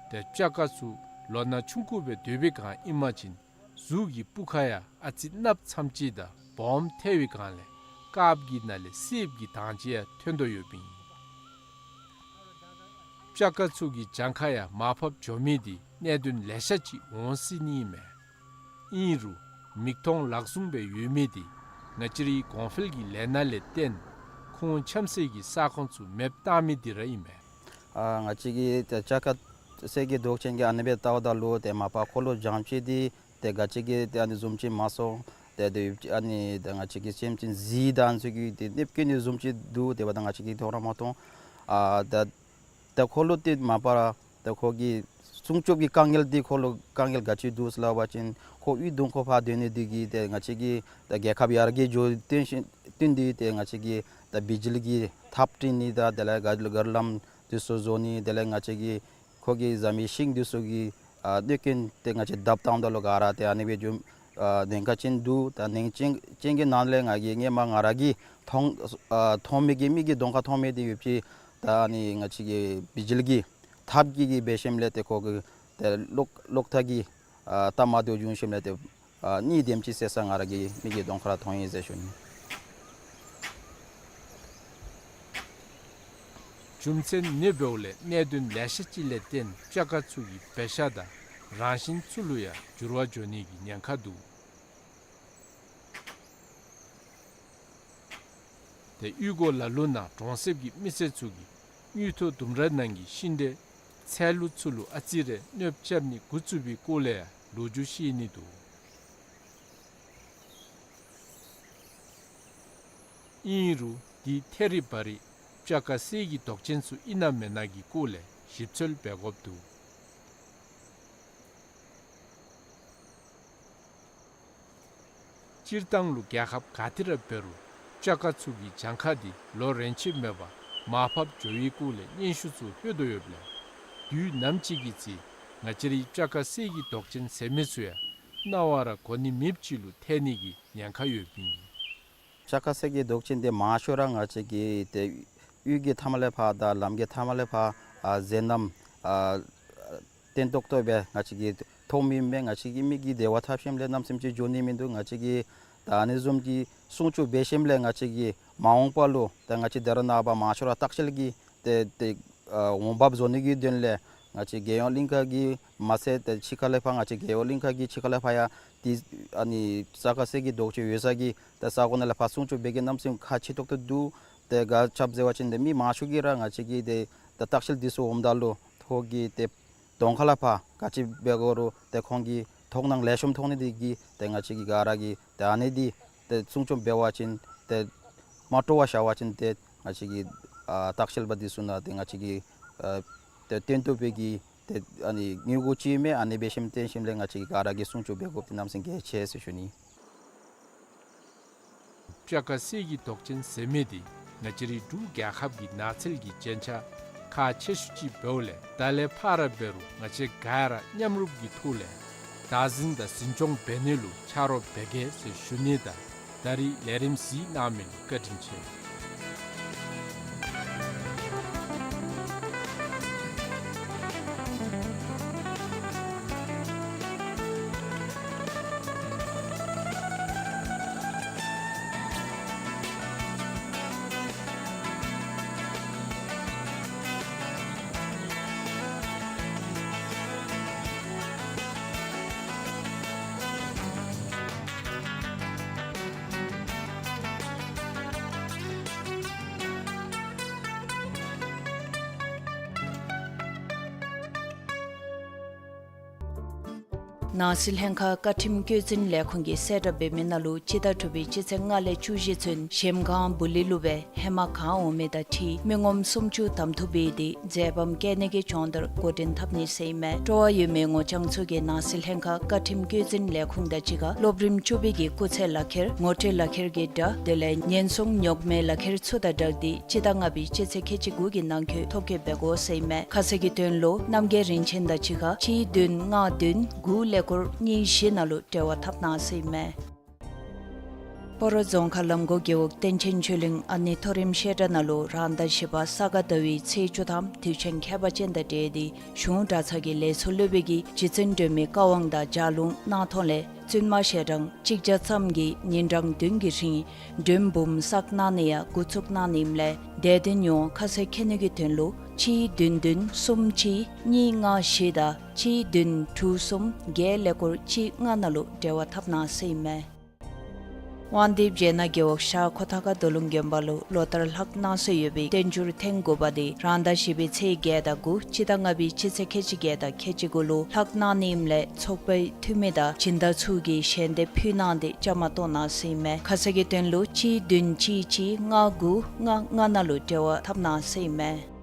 ཏེ་སྤྱ་དཀར་ཚུ་ལོ་ན་ཆུང་ཀུ་སྦེ་སྡོད་པའི་སྒང་ཨིན་པ་ཅིན་གཟུགས་ཀྱི་སྤུ་ཁ་ཡང་ཨ་ཙི་གནགཔོ་ཙམ་ཅིག་དང་སྦོམ་ཐལ་བའི་སྒང་ལས་དཀརཔོ་གི་ནང་ལས་སེརཔོ་གི་དྭངས་ཅིག་ཡང་ཐོན་དོ་ཡོདཔ་ཨིན། སྤྱ་དཀར་ཚུ་གི་གྱངས་ཁ་ཡང་མར་ཕབ་འགྱོ་མི་འདི་གནད་དོན་ལེ་ཤ་ཅིག་འོང་སྲིད་ནི་ཨིན་མས། ཨིན་རུང་མིག་མཐོང་ལག་བཟུང་སྦེ་ཡོད་མི་འདི་ང་བཅས་རའི་གོང་འཕེལ་གྱི་ལས་སྣ་ལས་བརྟེན་ཁོང་འཁྱམས་སའི་གི་ས་ཁོངས་ཚུ་མེདཔ་བཏང་མི་འདི་ར་ཨིན་མས། ཨ་ང་བཅས་ཀྱི་ཏེ་སྤྱ་དཀར་གསེར་གྱི་མདོག་ཅན་གྱི་ཨ་ནི་སྦེ་བལྟཝ་ད་ལུ་ཏེ་མ་པ་ཁོ་ལུ་བྱང་ཕྱི་འདི་ཏེ་ག་ཅི་གི་ཏེ་ཨ་ནི་བཟུམ་ཅིག་མ་སོང་། ཏེ་ཏེ་ཨ་ནི་ཏེ་ང་བཅས་ཀྱི་སེམས་ཅན་གཟིག་དང་ཚུ་གི་ཏེ་གནོད་སྐྱེལ་ནི་བཟུམ་ཅིག་འདུག། དེ་འབདཝ་ད་ང་བཅས་ཀྱིས་མཐོང་ར་མ་མཐོང་། ཨ་ད་ད་ཁོ་ལུ་ཏེ་མ་པ་ར་ད་ཁོ་གི་སྲུང་སྐྱོབ་ཀྱི་དཀའ་ངལ་འདི་ཁོ་ལུ་དཀའ་ངལ་ག་ཅི་འདུག་ཟེར་སླབ་པ་ཅིན་ཁོ་གཡུས་གདོང་ཁར་ཕར་སྡོད་ནི་འདི་གིས་ཏེ་ང་བཅས་ཀྱི་ད་རྒྱལ་ཁབ་ཡར་རྒྱས་འགྱོ་བརྟེན་ཞིན་བརྟེན་ཏེ་ཏེ་ང་བཅས་ཀྱི་ད་བི་ཇི་ལི་གི་ཐགཔ་བྲིས་ནི་དང་དེ་ལས་ག་ག་ར་ལམ་འདི་ཚུ་བཟོ་ནི་དེ་ལས་ང་བཅས་ཀྱི་ཁོ་གི་བཟའ་མི་ཤིང་འདི་ཚུ་གི་ཨ་གནོད་སྐྱོན་ཏེ་ང་བཅས་བརྡབ་བཏངམ་ད་ལུ་ག་ར་ཏེ་ཨ་ནི་སྦེ་འགྱོ་ཨ་ཉེན་ཁ་ཅན་འདུག། ད་ཉེན་ཅན་ཅན་གྱི་ནང་ལས་ང་གིས་སྔོན་མ་ང་ར་གིས་མཐོང་ཨ་མཐོང་མི་གི་མིག་གི་གདོང་ཁར་མཐོང་མི་འདི་ཡོད་ཅི། ད་ཨ་ནི་ང་བཅས་ཀྱི་བི་ཇི་ལི་གི་ཐགཔ་གི་གིས་འབད་ཞིནམ་ལས་ཏེ་ཁོ་གི་ཏེ་གློག་གློག་ཐག་གི་ཨ་ལྟ་མ་བདེཝ་བྱུང་ཞིནམ་ལས་ཏེ་ཨ་གཉིས་དེམ་ཅིག་བསད་ས་ང་ར་གི་མིག་གི་གདོང་ཁར་མཐོང་ཡི་ཟེར་ཞུ་ནི། རྒྱུ་མཚན་ཨ་ནི་འབདཝ་ལས་གནད་དོན་ལེ་ཤ་ཅིག་ལས་བརྟེན་སྤྱ་དཀར་ཚུ་གི་བེ་ཤ་དང་རང་བཞིན་ཚུ་ལུ་ཡང་འགྱུར་བ་འགྱོ་ནི་གི་ཉེན་ཁ་འདུག། ཏེ་གཡུས་སྒོ་ལ་ལུ་ནང་གྲོང་གསེབ་ཀྱི་མི་སེར་ཚུ་གིས་དངུལ་ཐོག་ལྡུམ་ར་ནང་གི་ཤིང་འབྲས་ཚལ་ལུ་ཚུ་ལུ་ཨ་ཙི་རེ་གནོདཔ་རྐྱབ་ནི་འགོ་བཙུགས་པའི་སྐོར་ལས་ཡང་ལོ་རྒྱུས་བཤད་ནི་འདུག། ཨིན་རུང་འདི་ཐད་རི་བ་རི་སྤྱ་དཀར་གསེར་གྱི་མདོག་ཅན་ཚུ་ཨིན་ན་མེན་ན་གི་སྐོར་ལས་ཞིབ་འཚོལ་འབད་དགོཔ་འདུག། སྤྱིར་བཏང་ལུ་རྒྱལ་ཁབ་ག་ཏེ་ར་འབད་རུང་སྤྱ་དཀར་ཚུ་གི་གྱངས་ཁ་འདི་ལོ་རེ་ཆད་མེད་པར་མར་ཕབ་འགྱོ་བའི་སྐོར་ལས་སྙན་ཞུ་ཚུ་ལྷོད་དོ་ཡོདཔ་ལས་དུས་ནམ་ཅིག་གི་ཚེ་ང་བཅས་རའི་སྤྱ་དཀར་གསེར་གྱི་མདོག་ཅན་ཟེར་མི་ཚུ་ཡང་རྣ་བར་གོ་ནི་མེདཔ་ཅིག་ལུ་ཐལ་ནི་གི་ཉེན་ཁ་ཡོདཔ་ཨིན། སྤྱ་དཀར་གསེར་གྱི་མདོག་ཅན་འདི་མང་ཤོས་ར་ང་བཅས་ཀྱི་ཏེ་གཡུས་ཀྱི་མཐའ་མ་ལས་ཕར་དང་ལམ་གྱི་མཐའ་མ་ལས་ཕར་ཨ་མཛེས་རྣམ་ཨ་བརྟན་ཏོག་ཏོ་སྦེ་ང་བཅས་ཀྱིས་མཐོང་མི་མེད། ང་བཅས་ཀྱི་མིག་གིས་དེ་བ་འཐབ་ཞིནམ་ལས་གནམ་མེད་ས་མེད་ཅིག་འགྱོ་ནི་མིན་འདུག། ང་བཅས་ཀྱིས་ད་ཨ་ནི་བཟུམ་གྱི་སྲུང་སྐྱོབ་འབད་ཞིནམ་ལས་ང་བཅས་ཀྱིས་མ་འོངས་པ་ལུ་ད་ང་བཅས་ད་རེས་ནངས་པ་མང་ཤོས་ར་ལྟ་བཤལ་གྱི་ཏེ་ཏེ་ཨ་འོང་འབབ་བཟོ་ནི་གི་དོན་ལས་ང་བཅས་རྒྱལ་ཡོངས་གླིང་ཁ་གི་མ་ཚད་ཏེ་ཕྱི་ཁ་ལས་ཕར་ང་བཅས་རྒྱལ་ཡོངས་གླིང་ཁ་གི་ཕྱི་ཁ་ལས་ཕར་ཡང་ཏེ་ཨ་ནི་སྤྱ་དཀར་གསེར་གྱི་མདོག་ཅན་ཡོད་ས་གི་ཏེ་ས་གོ་ནང་ལས་ཕར་སྲུང་སྐྱོབ་འབད་གེ་གནམ་མེད་ས་མེད་ཁག་ཆེ་ཏོག་ཏོ་འདུག། ཏེ་ག་ཅི་འབད་ཟེར་བ་ཅིན་ཏེ་མི་མང་ཤོས་ཀྱིས་ར་ང་བཅས་ཀྱི་ཏེ་ད་ལྟ་བཤལ་འདི་ཚུ་འོངམ་ད་ལུ་ ཁོ་གིས་ཏེ་གདོང་ཁ་ལས་ཕར་ག་ཅི་འབད་དགོ་རུང་ཏེ་ཁོང་གི་དོ་སྣང་ལེགས་ཤོམ་ཐོག་ནི་འདི་གིས་ཏེ་ང་བཅས་ཀྱིས་ག་ར་གིས་ཏེ་ཨ་ནི་འདི་ཏེ་སྲུང་སྐྱོབ་འབད་བ་ཅིན་ཏེ་མ་སྤྲོ་བར་བཞག་པ་ཅིན་ཏེ་ང་བཅས་ཀྱི་ཨ་ལྟ་བཤལ་པ་འདི་ཚུ་ནང་ཏེ་ང་བཅས་ཀྱི་ཨ་ཏེ་བཏོན་བཏུབ་པའི་གི་ཏེ་ཨ་ནི་དངུལ་སྒོར་ཅིག་མས། ཨ་ནི་འབད་ཞིནམ་བཏོན་ཞིནམ་ལས་ང་བཅས་ཀྱིས་ག་ར་གིས་སྲུང་སྐྱོབ་འབད་དགོཔ་འདི་གནམ་མེད་ས་མེད་གལ་ཆེ་ཟེར་ཞུ་ནི། སྤྱ་ཀ་གསེར་གྱི་མདོག་ཅན་ཟེར་མི་འདི་ང་བཅས་རའི་འབྲུག་རྒྱལ་ཁབ་ཀྱི་ནགས་ཚལ་གྱི་རྒྱན་ཆ་ཁག་ཆེ་ཤོས་ཅིག་འབདཝ་ལས་ད་ལས་ཕར་འབད་རུང་ང་བཅས་ག་ར་མཉམ་རུབ་ཀྱི་ཐོག་ལས་བདག་འཛིན་དང་འཛིན་སྐྱོང་འབད་ནི་ལུ་ཆ་རོགས་འབད་གེ་ཟེར་ཞུ་ནི་དང་ད་རིས་ལས་རིམ་གཟིགས་གནང་མི་ལུ་བཀའ་དྲིན་ཆེ། ནང་སྲིད་ལྷན་ཁག་བཀའ་ཁྲིམས་བཀོད་འཛིན་ལས་ཁུངས་ཀྱིས་གསལ་བསྒྲགས་འབད་མི་ནང་ལུ་སྤྱི་ཟླ་དྲུག་པའི་སྤྱི་ཚེས་ལྔ་ལས་བཅུ་བཞི་ཚུན་གཞལམ་སྒང་སྦུག་ལེགས་ལུ་སྦེ་ཧེ་མ་གང་འོང་མི་དང་འཁྲིལ་མི་ངོམ་སུམ་ཅུ་བདམ་འཐུ་འབད་དེ་མཛད་པ་བཀལ་ནི་གི་སྦྱོང་བརྡར་འགོ་འདྲེན་འཐབ་ནི་ཟེར་ཨིན་མས། སྤྲོ་བ་ཡོད་མི་ངོ་རྐྱང་ཚུ་གིས་ནང་སྲིད་ལྷན་ཁག་བཀའ་ཁྲིམས་བཀོད་འཛིན་ལས་ཁུངས་དང་གཅིག་ཁར་སློབ་རིམ་བཅུ་པའི་གི་སྐུགས་ཚད་ལག་ཁྱེར་ངོ་སྤྲོད་ལག་ཁྱེར་གྱི་སྒྲ་དེ་ལས་ཉེན་སྲུང་ཉོག་མེད་ལག་ཁྱེར་ཚུ་དང་སྦྲགས་ཏེ་སྤྱི་ཟླ་ལྔ་པའི་སྤྱི་ཚེས་ཁལ་གཅིག་དགུ་གི་ནང་འཁོད་ཐོ་བཀོད་འབད་དགོ་ཟེར་ཨིན་མས། ཁ་གསལ་གྱི་དོན་ལུ་རྣམ་རྒྱལ་རིན་ཆེན་དང་གཅིག་ཁར་གཅིག་བདུན་ལྔ་བདུན་དགུ་ཀླད་ཀོར་གཉིས་བཞི་ནང་ལུ་འབྲེལ་བ་འཐབ་གནང་ཟེར་ཨིན་མས། སྤ་རོ་རྫོང་ཁག་ལམ་གོང་རྒེད་འོག་བསྟན་ཆེན་ཆོས་གླིང་ཨ་ནེ་མཐོ་རིམ་བཤད་གྲྭ་ནང་ལུ་རང་ཟླ་བཞི་པ་ས་ག་ཟླ་བའི་ཚེས་བཅུ་ཐམ་དུས་ཆེན་ཁྱད་པར་ཅན་དང་འབྲེལ་ཏེ་གཞུང་གྲྭ་ཚང་གི་ལས་ཚོགས་སློབ་དཔོན་གྱིས་རྗེ་བཙུན་སྒྲོལ་མའི་བཀའ་དབང་དང་ལྗགས་ལུང་གནང་ཐོག་ལས་བཙུན་མ་ཞལ་གྲངས་གཅིག་བརྒྱ་ཙམ་གྱིས་ཉིན་གྲངས་བདུན་གྱི་རིང་མགྲོན་འབུམ་བསགས་གནང་ནི་ཡང་འགོ་བཙུགས་གནང་ནི་ཨིནམ་ལས་དད་འདུན་ཡོངས་ཁ་གསལ་མཁྱེན་ནི་གི་དོན་ལུ་གཅིག་བདུན་བདུན་གསུམ་གཅིག་གཉིས་ལྔ་བཞི་དང་གཅིག་བདུན་དྲུག་གསུམ་བརྒྱད་ཀླད་ཀོར་གཅིག་ལྔ་ནང་ལུ་འབྲེལ་བ་འཐབ་གནང་ཟེར་ཨིན་མས། དབང་འདུས་བྱེ་ནག་རྒེད་འོག་ཤར་ཁོ་ཐང་ཁ་རྡོ་ལུང་དགོན་པ་ལུ་ལོ་ལྟར་ལྷག་གནང་སྲོལ་ཡོད་པའི་བསྟན་འགྱུར་ཐེངས་དགུ་པ་དེ་རང་ཟླ་བཞི་པའི་ཚེས་བརྒྱད་དང་དགུ་སྤྱི་ཟླ་ལྔ་པའི་སྤྱི་ཚེས་ཁལ་གཅིག་བརྒྱད་དང་ཁལ་གཅིག་དགུ་ལུ་ལྷག་གནང་ནི་ཨིནམ་ལས་ཚོགས་པའི་འཐུས་མི་དང་སྦྱིན་བདག་ཚུ་གིས་ཞལ་འདེབས་ཕུལ་གནང་སྟེ་བཅའ་མར་གཏོགས་གནང་ཟེར་ཨིན་མས། ཁ་གསལ་གྱི་དོན་ལུ་གཅིག་བདུན་གཅིག་གཅིག་ལྔ་དགུ་ལྔ་ལྔ་ནང་ལུ་འབྲེལ་བ་འཐབ་གནང་ཟེར་ཨིན་མས།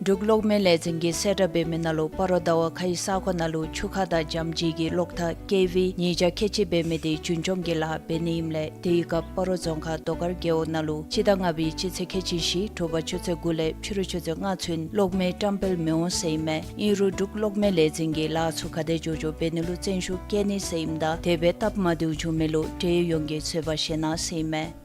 འབྲུག་གློག་མེ་ལས་འཛིན་གྱིས་གསལ་བསྒྲགས་འབད་མི་ནང་ལུ་སྤ་རོ་ཟླ་བ་ཁའི་ས་གོ་ནང་ལུ་ཆུ་ཁ་དང་འཇམ་བརྗིད་ཀྱི་གློག་ཐག་ཀེ་ཝི་ཉིས་བརྒྱ་ཁལ་གཅིག་འབད་མི་དེ་རྒྱུན་སྐྱོང་གི་ལཱ་འབད་ནི་ཨིནམ་ལས་དེའི་སྐབས་སྤ་རོ་རྫོང་ཁག་རྡོ་དཀར་རྒེད་འོག་ནང་ལུ་སྤྱི་ཟླ་ལྔ་པའི་སྤྱི་ཚེས་ཁལ་གཅིག་བཞི་དྲོ་པ་ཆུ་ཚོད་དགུ་ལས་ཕྱི་རུ་ཆུ་ཚོད་ལྔ་ཚུན་གློག་མེ་བཀྲམ་སྤེལ་མི་འོང་ཟེར་ཨིན་མས། ཨིན་རུང་འབྲུག་གློག་མེ་ལས་འཛིན་གྱིས་ལཱ་ཚུ་ག་དེ་མགྱོགས་མགྱོགས་འབད་ནི་ལུ་བརྩོན་ཤུགས་བསྐྱེད་ནི་ཟེར་ཨིནམ་ད་དེ་སྦེ་སྟབས་མ་བདེཝ་བྱུང་མི་ལུ་འབྲེལ་ཡོད་ཡོངས་ཀྱིས་བཟོད་པ་བཞེས་གནང་ཟེར་ཨིན་མས།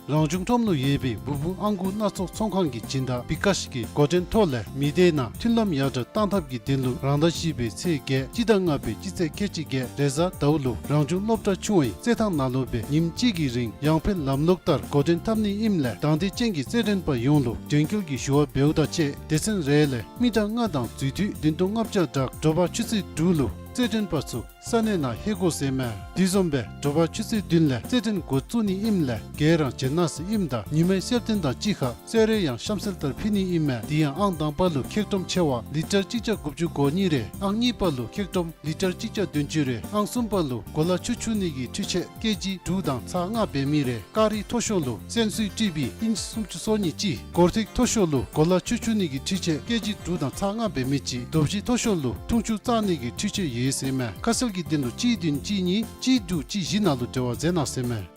རང་བྱུང་ཁྲོམ་ལུ་ཡོད་པའི་འབུ་འབུ་ཨང་གུ་སྣ་ཚོགས་ཚོང་ཁང་གི་སྦྱིན་བདག་བི་ཀཱཤ་གིས་འགོ་འདྲེན་ཐོག་ལས་མི་སྡེ་ནང་མཐུན་ལམ་ཡར་དྲག་གཏང་ཐབས་ཀྱི་དོན་ལུ་རང་ཟླ་བཞི་པའི་ཚེས་བརྒྱད་སྤྱི་ཟླ་ལྔ་པའི་སྤྱི་ཚེས་ཁལ་གཅིག་བརྒྱད་རེས་གཟའ་ཟླཝ་ལུ་རང་བྱུང་སློབ་གྲྭ་ཆུང་བའི་རྩེད་ཐང་ནང་ལུ་སྦེ་ཉིནམ་གཅིག་གི་རིང་ཡང་འཕེལ་ལམ་ལུགས་ལྟར་འགོ་འདྲེན་འཐབ་ནི་ཨིནམ་ལས་དང་འདོད་ཅན་གྱི་རྩེད་འགྲན་པ་ཡོངས་ལུ་དོན་འཁྱོལ་གྱི་ཞུ་བ་འབདཝ་དང་བཅས་སྡེ་ཚན་རེ་ལས་མི་གྲངས་ལྔ་དང་འཛུལ་དུས་བདུན་སྟོང་ལྔ་བརྒྱ་དྲུག་དྲོ་པ་ཆུ་ཚོད་དྲུག་ལུ་རྩེད་འགྲན་པ་ཚུ་ས་གནས་ནང་ལྷོད་དགོ་ཟེར་མས། དེ་བཟུམ་སྦེ་དྲོ་པ་ཆུ་ཚོད་བདུན་ལས་རྩེད་འགྲན་འགོ་བཙུགས་ནི་ཨིནམ་ལས་ག་ར་འབྱོན་གནང་ཟེར་ཨིནམ་ད་ཉིན་མའི་གསེར་ཐེན་དང་གཅིག་ཁར་གསོལ་རས་ཡང་གཤམ་གསལ་ལྟར་ཕུལ་ནི་ཨིན་མས། དེ་ཡང་ཨང་དང་པ་ལུ་ཁེག་ཏོམ་ཆེ་བ་ལི་ཊར་གཅིག་བརྒྱ་དགུ་བཅུ་གོ་གཉིས་རེ། ཨང་གཉིས་པ་ལུ་ཁེག་ཏོམ་ལི་ཊར་གཅིག་བརྒྱ་བདུན་ཅུ་རེ། ཨང་གསུམ་པ་ལུ་གོ་ལ་ཆུ་འཁྱུ་ནི་གི་འཕྲུལ་ཆས་ཀེ་ཇི་དྲུག་དང་ཚག་ལྔ་འབད་མི་རེ། ཀ་རི་མཐོ་ཤོས་ལུ་སེན་སུའི་ཊི་བི་ཨིནཅ་སུམ་ཅུ་སོ་གཉིས་གཅིག། སྒོར་ཐིག་མཐོ་ཤོས་ལུ་གོ་ལ་ཆུ་འཁྱུ་ནི་གི་འཕྲུལ་ཆས་ཀེ་ཇི་དྲུག་དང་ཚག་ལྔ་འབད་མི་གཅིག། རྡོ་བཞི་མཐོ་ཤོས་ལུ་འཐུང་ཆུ་བཙག་ནི་གི་འཕྲུལ་ཆས་ཡོད་ཟེར་མས། ཁ་གསལ་གྱི་དོན་ལུ་གཅིག་བདུན་གཅིག་གཉིས་གཅིག་དྲུག་གཅིག་བཞི་ནང་ལུ་འབྲེལ་བ་མཛད་གནང་ཟེར་མས།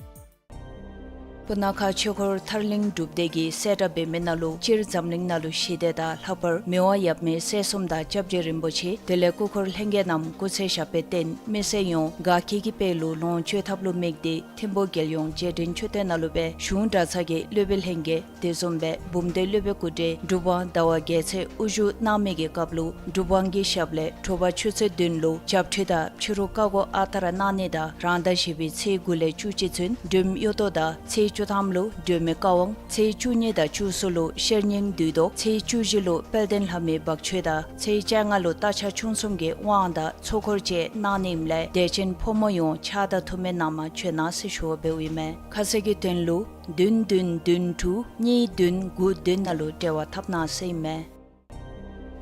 སྤུ་ན་ཁ་ཆོས་འཁོར་ཐར་གླིང་སྒྲུབ་སྡེ་གིས་གསལ་བསྒྲགས་འབད་མི་ནང་ལུ་སྤྱིར་འཛམ་གླིང་ནང་ལུ་ཞི་བདེ་དང་ལྷག་པར་མི་དབང་ཡབ་མེས་སྲས་གསུམ་དང་སྐྱབས་རྗེ་རིན་པོ་ཆེ་དེ་ལས་སྐུ་འཁོར་ལྷན་རྒྱས་རྣམས་སྐུ་ཚེ་ཞབས་པད་བརྟན་མི་སེར་ཡོངས་དགའ་སྐྱིད་ཀྱི་དཔལ་ལུ་ལོངས་སྤྱོད་ཐབས་ལུ་དམིགས་ཏེ་ཐིམ་ཕུ་རྒྱལ་ཡོངས་རྗེས་དྲན་མཆོད་རྟེན་ནང་ལུ་སྦེ་གཞུང་གྲྭ་ཚང་གི་སློབ་དཔོན་ལྷན་རྒྱས་དེ་བཟུམ་སྦེ་འབུམ་སྡེ་སློབ་དཔོན་སྐུ་བགྲེས་འབྲུག་པང་ཟླ་བ་རྒྱལ་མཚན་དབུ་བཞུགས་གནང་མི་གི་སྐབས་ལུ་འབྲུག་པང་གི་ཞབས་ལས་དྲོ་པ་ཆུ་ཚོད་བདུན་ལུ་བྱབས་ཁྲུས་དང་ཕྱི་རུ་བཀའ་བསྒོ་ཨ་རྟག་ར་གནང་ནི་དང་རང་ཟླ་བཞི་པའི་ཚེས་དགུ་ལས་བཅུ་གཅིག་ཚུན་འབྲུགམ་གཡུ་ཐོག་དང་ཚེས་ བཅུ་ཐམ་ལུ་སྒྲོལ་མའི་བཀའ་དབང་། ཚེས་བཅུ་གཉིས་དང་བཅུ་གསུམ་ལུ་ཤེར་སྙིང་བདུད་བཟློག། ཚེས་བཅུ་བཞི་ལུ་དཔལ་ལྡན་ལྷ་མོའི་བག་མཆོད་དང་ཚེས་བཅོ་ལྔ་ལུ་རྟ་ཕྱག་མཆོང་གསུམ་གྱི་དབང་དང་ཚོགས་འཁོར་བཅས་གནང་ནི་ཨིནམ་ལས་དད་ཅན་ཕོ་མོ་ཡོངས་ཕྱག་དང་ཐུགས་སྨོན་གནང་པར་བྱོན་གནང་ཟེར་ཞུ་བ་འབདཝ་ཨིན་མས། ཁ་གསལ་གྱི་དོན་ལུ་བདུན་བདུན་བདུན་དྲུག་གཉིས་བདུན་དགུ་བདུན་ནང་ལུ་འབྲེལ་བ་འཐབ་གནང་ཟེར་ཨིན་མས།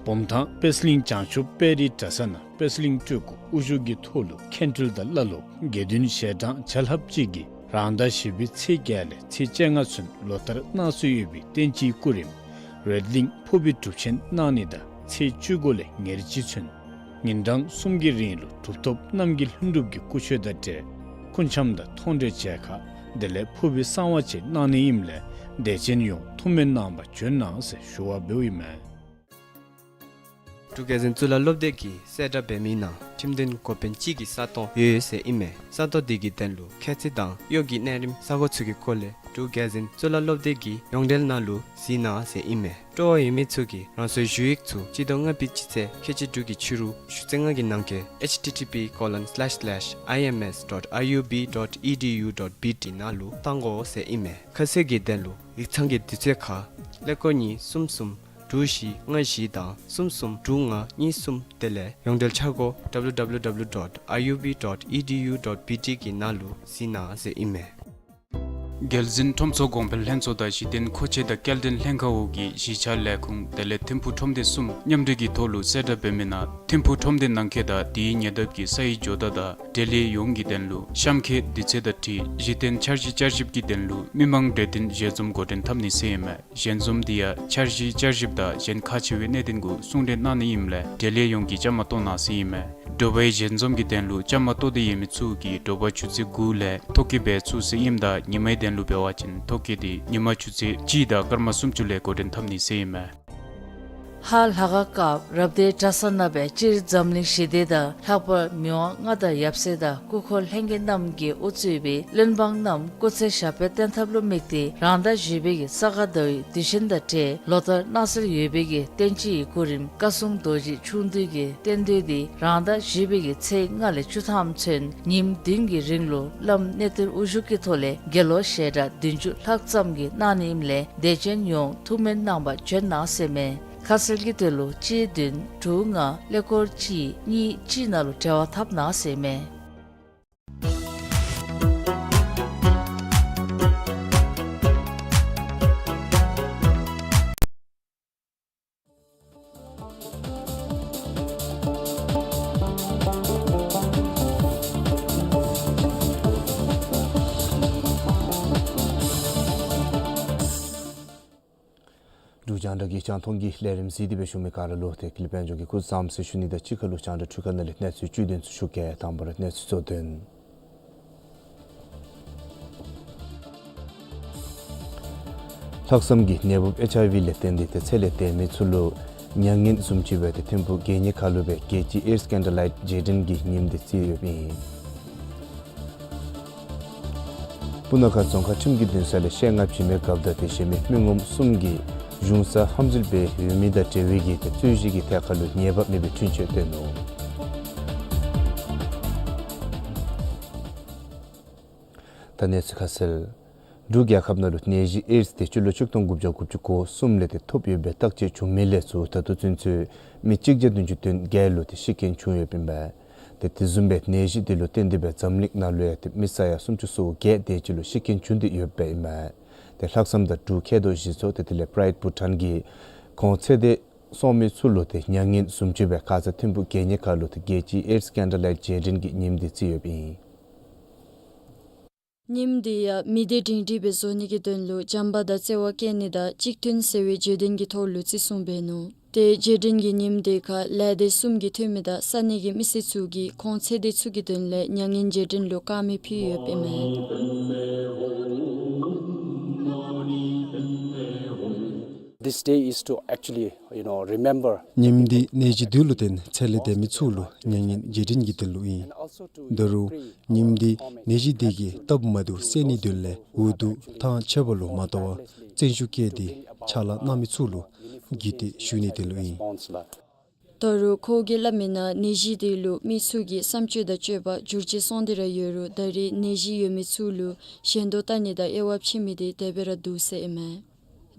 བུམ་ཐང་པད་གླིང་བྱང་ཆུབ་དཔལ་རི་གྲྭ་ས་ནང་པད་གླིང་སྤྲུལ་སྐུ་དབུ་བཞུགས་ཀྱི་ཐོག་ལུ་མཁན་སྤྲུལ་དང་བླ་སློབ་དགེ་འདུན་ཞལ་གྲངས་བརྒྱ་ལྷགཔ་ཅིག་གིས་རང་ཟླ་བཞི་པའི་ཚེས་བརྒྱད་ལས་ཚེས་བཅོ་ལྔ་ཚུན་ལོ་ལྟར་གནང་སྲོལ་ཡོད་པའི་བསྟན་སྤྱིའི་སྐུ་རིམ་རོལ་གླིང་ཕུར་བུའི་སྒྲུབ་ཆེན་གནང་ནི་དང་ཚེས་བཅུ་དགུ་ལས་ཉེར་གཅིག་ཚུན་ཉིན་གྲངས་གསུམ་གྱི་རིང་ལུ་གྲུབ་ཐོབ་རྣམ་རྒྱལ་ལྷུན་གྲུབ་ཀྱི་སྐུ་མཆོད་དང་འབྲེལ་སྐུ་འཆམ་དང་མཐོང་གྲོལ་མཇལ་ཁ་དེ་ལས་ཕུར་བུའི་གསང་བ་བཅས་གནང་ནི་ཨིནམ་ལས་དད་ཅན་ཡོངས་ཐུགས་སྨོན་གནང་པར་བྱོན་གནང་ཟེར་ཞུ་བ་འབདཝ་ཨིན་མས། འབྲུག་རྒྱལ་འཛིན་གཙུག་ལག་སློབ་སྡེ་གིས་གསལ་བསྒྲགས་འབད་མི་ནང་ཁྲིམས་དོན་འགོ་དཔོན་གཅིག་གི་ས་སྟོང་ཡོད་ཟེར་ཨིན་མས། ས་སྟོང་དེ་གི་དོན་ལུ་ཁྱད་ཚད་དང་གཡོག་གི་གནས་རིམ་ས་གོ་ཚུ་གི་སྐོར་ལས་འབྲུག་རྒྱལ་འཛིན་གཙུག་ལག་སློབ་སྡེ་གི་ཡོངས་འབྲེལ་ནང་ལུ་གཟིགས་གནང་ཟེར་ཨིན་མས། སྤྲོ་བ་ཡོད་མི་ཚུ་གིས་རང་སོའི་ཞུ་ཡིག་ཚུ་སྤྱི་ཟླ་ལྔ་པའི་སྤྱི་ཚེས་ཁལ་གཅིག་དྲུག་གི་ཕྱི་རུ་ཞུ་ཚེས་ལྔ་གི་ནང་འཁོད་http colon slash slash ims dot iub dot edu dot bt ནང་ལུ་བཏང་དགོ་ཟེར་ཨིན་མས། ཁ་གསལ་གྱི་དོན་ལུ་ཡིག་ཚང་གི་དུས་ཚོད་ཁར་ཀླད་ཀོར་གཉིས་གསུམ་གསུམ་དྲུག་བཞི་ལྔ་བཞི་དང་གསུམ་གསུམ་དྲུག་ལྔ་གཉིས་གསུམ་དེ་ལས་ཡོངས་འབྲེལ་འཆར་སྒོ་www dot iub dot edu dot bt གི་ནང་ལུ་གཟིགས་གནང་ཟེར་ཨིན་མས། རྒྱལ་འཛིན་ཁྲོམ་ཚོགས་གོང་འཕེལ་ལྷན་ཚོགས་དང་གཞི་རྟེན་མཁོ་ཆས་དང་སྐྱེལ་འདྲེན་ལྷན་ཁག་འོག་གི་གཞིས་ཆགས་ལས་ཁུངས་དེ་ལས་ཐིམ་ཕུག་ཁྲོམ་སྡེ་གསུམ་མཉམ་འབྲེལ་གྱི་ཐོག་ལུ་གསལ་བསྒྲགས་འབད་མི་ནང་ཐིམ་ཕུག་ཁྲོམ་སྡེ་ནང་འཁོད་དང་དེའི་ཉེ་འདབས་ཀྱི་ས་ཡི་ཇོ་བདག་དང་འབྲེལ་ཡོད་ཡོངས་ཀྱི་དོན་ལུ་གཤམ་འཁོད་དུས་ཚོད་དང་འཁྲིལ་གཞི་རྟེན་འཆར་གཞི་བསྐྱར་ཞིབ་ཀྱི་དོན་ལུ་མི་མང་གྲོས་བསྟུན་ཞལ་འཛོམས་འགོ་འདྲེན་འཐབ་ནི་ཟེར་ཨིན་མས། ཞལ་འཛོམས་དེ་ཡང་འཆར་གཞི་བསྐྱར་ཞིབ་དང་གཞན་ཁག་ཆེ་བའི་གནད་དོན་གུ་གསུང་གྲོས་གནང་ནི་ཨིནམ་ལས་འབྲེལ་ཡོད་ཡོངས་ཀྱིས་བཅའ་མར་གཏོགས་གནང་ཟེར་ཨིན་མས། དྲོ་པའི་ཞལ་འཛོམས་ཀྱི་དོན་ལུ་བཅའ་མར་གཏོགས་ཏེ་ཡོད་མི་ཚུ་གིས་དྲོ་པ་ཆུ་ཚོད་དགུ་ལས་ཐོ་བཀོད་འབད་ཚུགས་ཟེར་ཨིནམ་ད་ཉི་མའི་དོན་ལུ་འབད་བ་ཅིན་ཐོ་བཀོད་དེ་ཉི་མ་ཆུ་ཚོད་གཅིག་དང་སྐར་མ་སུམ་ཅུ་ལས་འགོ་འདྲེན་འཐབ་ནི་ཟེར་ཨིན་མས། ཧཱ་ལྷ་ཁང་སྐབས་རབ་སྡེ་གྲྭ་ཚང་ནང་སྦེ་སྤྱིར་འཛམ་གླིང་ཞི་བདེ་དང་ལྷག་པར་མི་དབང་མངའ་བདག་ཡབ་སྲས་དང་སྐུ་འཁོར་ལྷན་རྒྱས་རྣམས་ཀྱིས་དབུ་གཙོས་པའི་བློན་འབངས་རྣམས་སྐུ་ཚེ་ཞབས་པད་བརྟན་ཐབས་ལུ་དམིགས་ཏེ་རང་ཟླ་བཞི་པའི་གི་ས་ག་ཟླ་བའི་དུས་ཆེན་དང་འབྲེལ་ལོ་ལྟར་གནང་སྲོལ་ཡོད་པའི་གི་བསྟན་སྤྱིའི་སྐུ་རིམ་བཀའ་སྲུང་རྡོ་རྗེ་འཆང་འདུས་ཀྱི་རྟེན་མདོས་འདི་རང་ཟླ་བཞི་པའི་གི་ཚེས་ལྔ་ལས་བཅུ་ཐམ་ཚུན་ཉིནམ་བདུན་གྱི་རིང་ལུ་བླམ་གནས་བརྟན་དབུ་བཞུགས་ཀྱི་ཐོག་ལས་དགེ་སློང་ཞལ་གྲངས་བདུན་ཅུ་ལྷག་ཙམ་གྱིས་གནང་ནི་ཨིནམ་ལས་དད་ཅན་ཡོངས་ཐུགས་སྨོན་གནང་པར་བྱོན་གནང་ཟེར་མས། ཁ་གསལ་གྱི་དོན་ལུ་གཅིག་བདུན་དྲུག་ལྔ་ཀླད་ཀོར་གཅིག་གཉིས་གཅིག་ནང་ལུ་འབྲེལ་བ་འཐབ་གནང་ཟེར་མས། འབྲུག་རྒྱང་བསྒྲགས་ཀྱི་རྒྱང་མཐོང་གི་ལས་རིམ་གཟིགས་ཏེ་སྦེ་བཞུགས་མི་ག་ར་ལུ་ཏེ་ཀུན་ལེགས་དཔལ་འབྱོར་གྱིས་སྐུ་གཟུགས་བཟང་ཟེར་ཞུ་ནི་དང་གཅིག་ཁར་ལུ་རྒྱང་བསྒྲགས་འཕྲུལ་ཁང་ནང་ལས་གནས་ཚུལ་བཅུད་དོན་ཚུ་ཞུ་གེ། དང་པ་ར་གནས་ཚུལ་གཙོ་དོན། ལྷག་བསམ་གྱི་ནད་འབུཔ་ཨེཆ་ཨའི་ཝི་ལས་བརྟེན་ཏེ་ཏེ་ཚེ་ལས་འདས་མི་ཚུ་ལུ་མྱ་ངན་བཟུམ་ཅིག་སྦེ་ཏེ་ཐིམ་ཕུག་དགེ་བསྙེན་ཁ་ལུ་སྦེ་རྒྱལ་སྤྱིའི་ཨེཌསི་ཀེན་ཌལ་ལའིཊ་རྗེས་དྲན་གྱི་ཉིནམ་འདི་བརྩི་ཡོདཔ་ཨིན། སྤུ་ན་ཁ་རྫོང་ཁག་ཁྲིམས་ཀྱི་འདུན་ས་ལས་བཤད་ངག་བྱིན་མི་རྒཔོ་དང་དེ་བཞིན་མི་མི་ངོམ་གསུམ་གྱིས་གཞུང་ས་ཧམ་འཛུལ་འབད་ཡོད་མི་དང་འབྲེལ་བའི་གི་ཏེ་རྩོད་གཞི་གི་ཐད་ཁར་ལུ་ཉེས་པ་མེད་པའི་འཁྲུན་ཆོད་བཏོན་ནུག། ད་གནས་ཚུལ་ཁ་གསལ། འབྲུག་རྒྱལ་ཁབ་ནང་ལུ་ནད་གཞི་ཨེཌསི་དེ་སྤྱི་ལོ་ཆིག་སྟོང་དགུ་བརྒྱ་དགུ་བཅུ་གོ་གསུམ་ལས་ཏེ་ཐོབ་ཡོདཔ་སྦེ་བརྟག་དཔྱད་བྱུང་མི་ལས་ཚུར་ད་ལྟོ་ཚུན་ཚོད་མི་གཅིག་བརྒྱ་བདུན་ཅུ་དོན་བརྒྱད་ལུ་ཏེ་ཤི་རྐྱེན་བྱུང་ཡོདཔ་ཨིན་པས། ཏེ་དེ་བཟུམ་སྦེ་ནད་གཞི་འདི་ལུ་བརྟེན་ཏེ་སྦེ་འཛམ་གླིང་ནང་ལུ་ཡང་ཏེ་མི་ས་ཡ་སུམ་ཅུ་སོ་བརྒྱད་དེ་ཅིག་ལུ་ཤི་རྐྱེན་བྱུང་སྟེ་ཡོདཔ་ཨིན་པས། ཏེ་ལྷག་བསམ་དང་འབྲུག་མཁལ་རྡོག་གཞི་ཚོགས་ཏེ་དེ་ལས་པྲའིཌ་བྷུ་ཊཱན་གྱིས་ཁོང་ཚེ་འདས་སོང་མི་ཚུ་ལུ་ཏེ་མྱ་ངན་བཟུམ་ཅིག་སྦེ་ཁ་ཙ་ཐིམ་ཕུག་དགེ་བསྙེན་ཁ་ལུ་ཏེ་རྒྱལ་སྤྱིའི་ཨེཌསི་ཀེན་ཌལ་ལའིཊ་རྗེས་དྲན་གྱི་ཉིནམ་འདི་བརྩི་ཡོདཔ་ཨིན། ཉིནམ་འདི་ཡང་མི་སྡེ་སྒྲིང་སྒྲི་སྦེ་བཟོ་ནི་གི་དོན་ལུ་བྱམས་པ་དང་བརྩེ་བ་བསྐྱེད་ནི་དང་གཅིག་མཐུན་ཟེར་བའི་བརྗོད་དོན་གྱི་ཐོག་ལུ་བརྩི་སྲུང་འབད་ནུག། ཏེ་རྗེས་དྲན་གྱི་ཉིནམ་འདི་ཁར་ལས་སྡེ་གསུམ་གྱི་འཐུས་མི་དང་ས་གནས་ཀྱི་མི་སེར་ཚུ་གིས་ཁོང་ཚེ་འདས་ཚུ་གི་དོན་ལས་མྱ་ངན་རྗེས་དྲན་ལུ་དཀར་མེ་ཕུལ་ཡོདཔ་ཨིན་མས། This day is to actually, you know, remember. ཉིནམ་འདི་ནད་གཞི་འདི་ལུ་བརྟེན་ཚེ་ལས་འདས་མི་ཚུ་ལུ་མྱ་ངན་རྗེས་དྲན་གྱི་དོན་ལུ་ཨིན། ད་རུང་ཉིནམ་འདི་ནད་གཞི་འདི་གིས་སྟབས་མ་བདེཝ་སེལ་ནིའི་དོན་ལས་འུ་སྡུག་ཐང་ཆད་པ་ལུ་མ་ལྟོས་པར་བརྩོན་ཤུགས་བསྐྱེད་དེ་ཕྱག་ལཱ་གནང་མི་ཚུ་ལུ་གུས་བཏུད་ཞུ་ནིའི་དོན་ལུ་ཨིན། ད་རུང་ཁོ་གིས་སླབ་མིའི་ནང་ནད་གཞི་དེ་ལུ་མི་ཚུ་གི་བསམ་སྤྱོད་དང་སྤྱོད་པ་འགྱུར་བཅོས་སོང་སྟེ་ར་ཡོད་རུང་ད་རེས་ནད་གཞི་ཡོད་མི་ཚུ་ལུ་ཞེན་ལྟོས་བཏང་ནི་དང་དབྱེ་བ་ཕྱེ་མི་དེ་དེ་སྦེ་ར་འདུག་ཟེར་ཨིན་མས།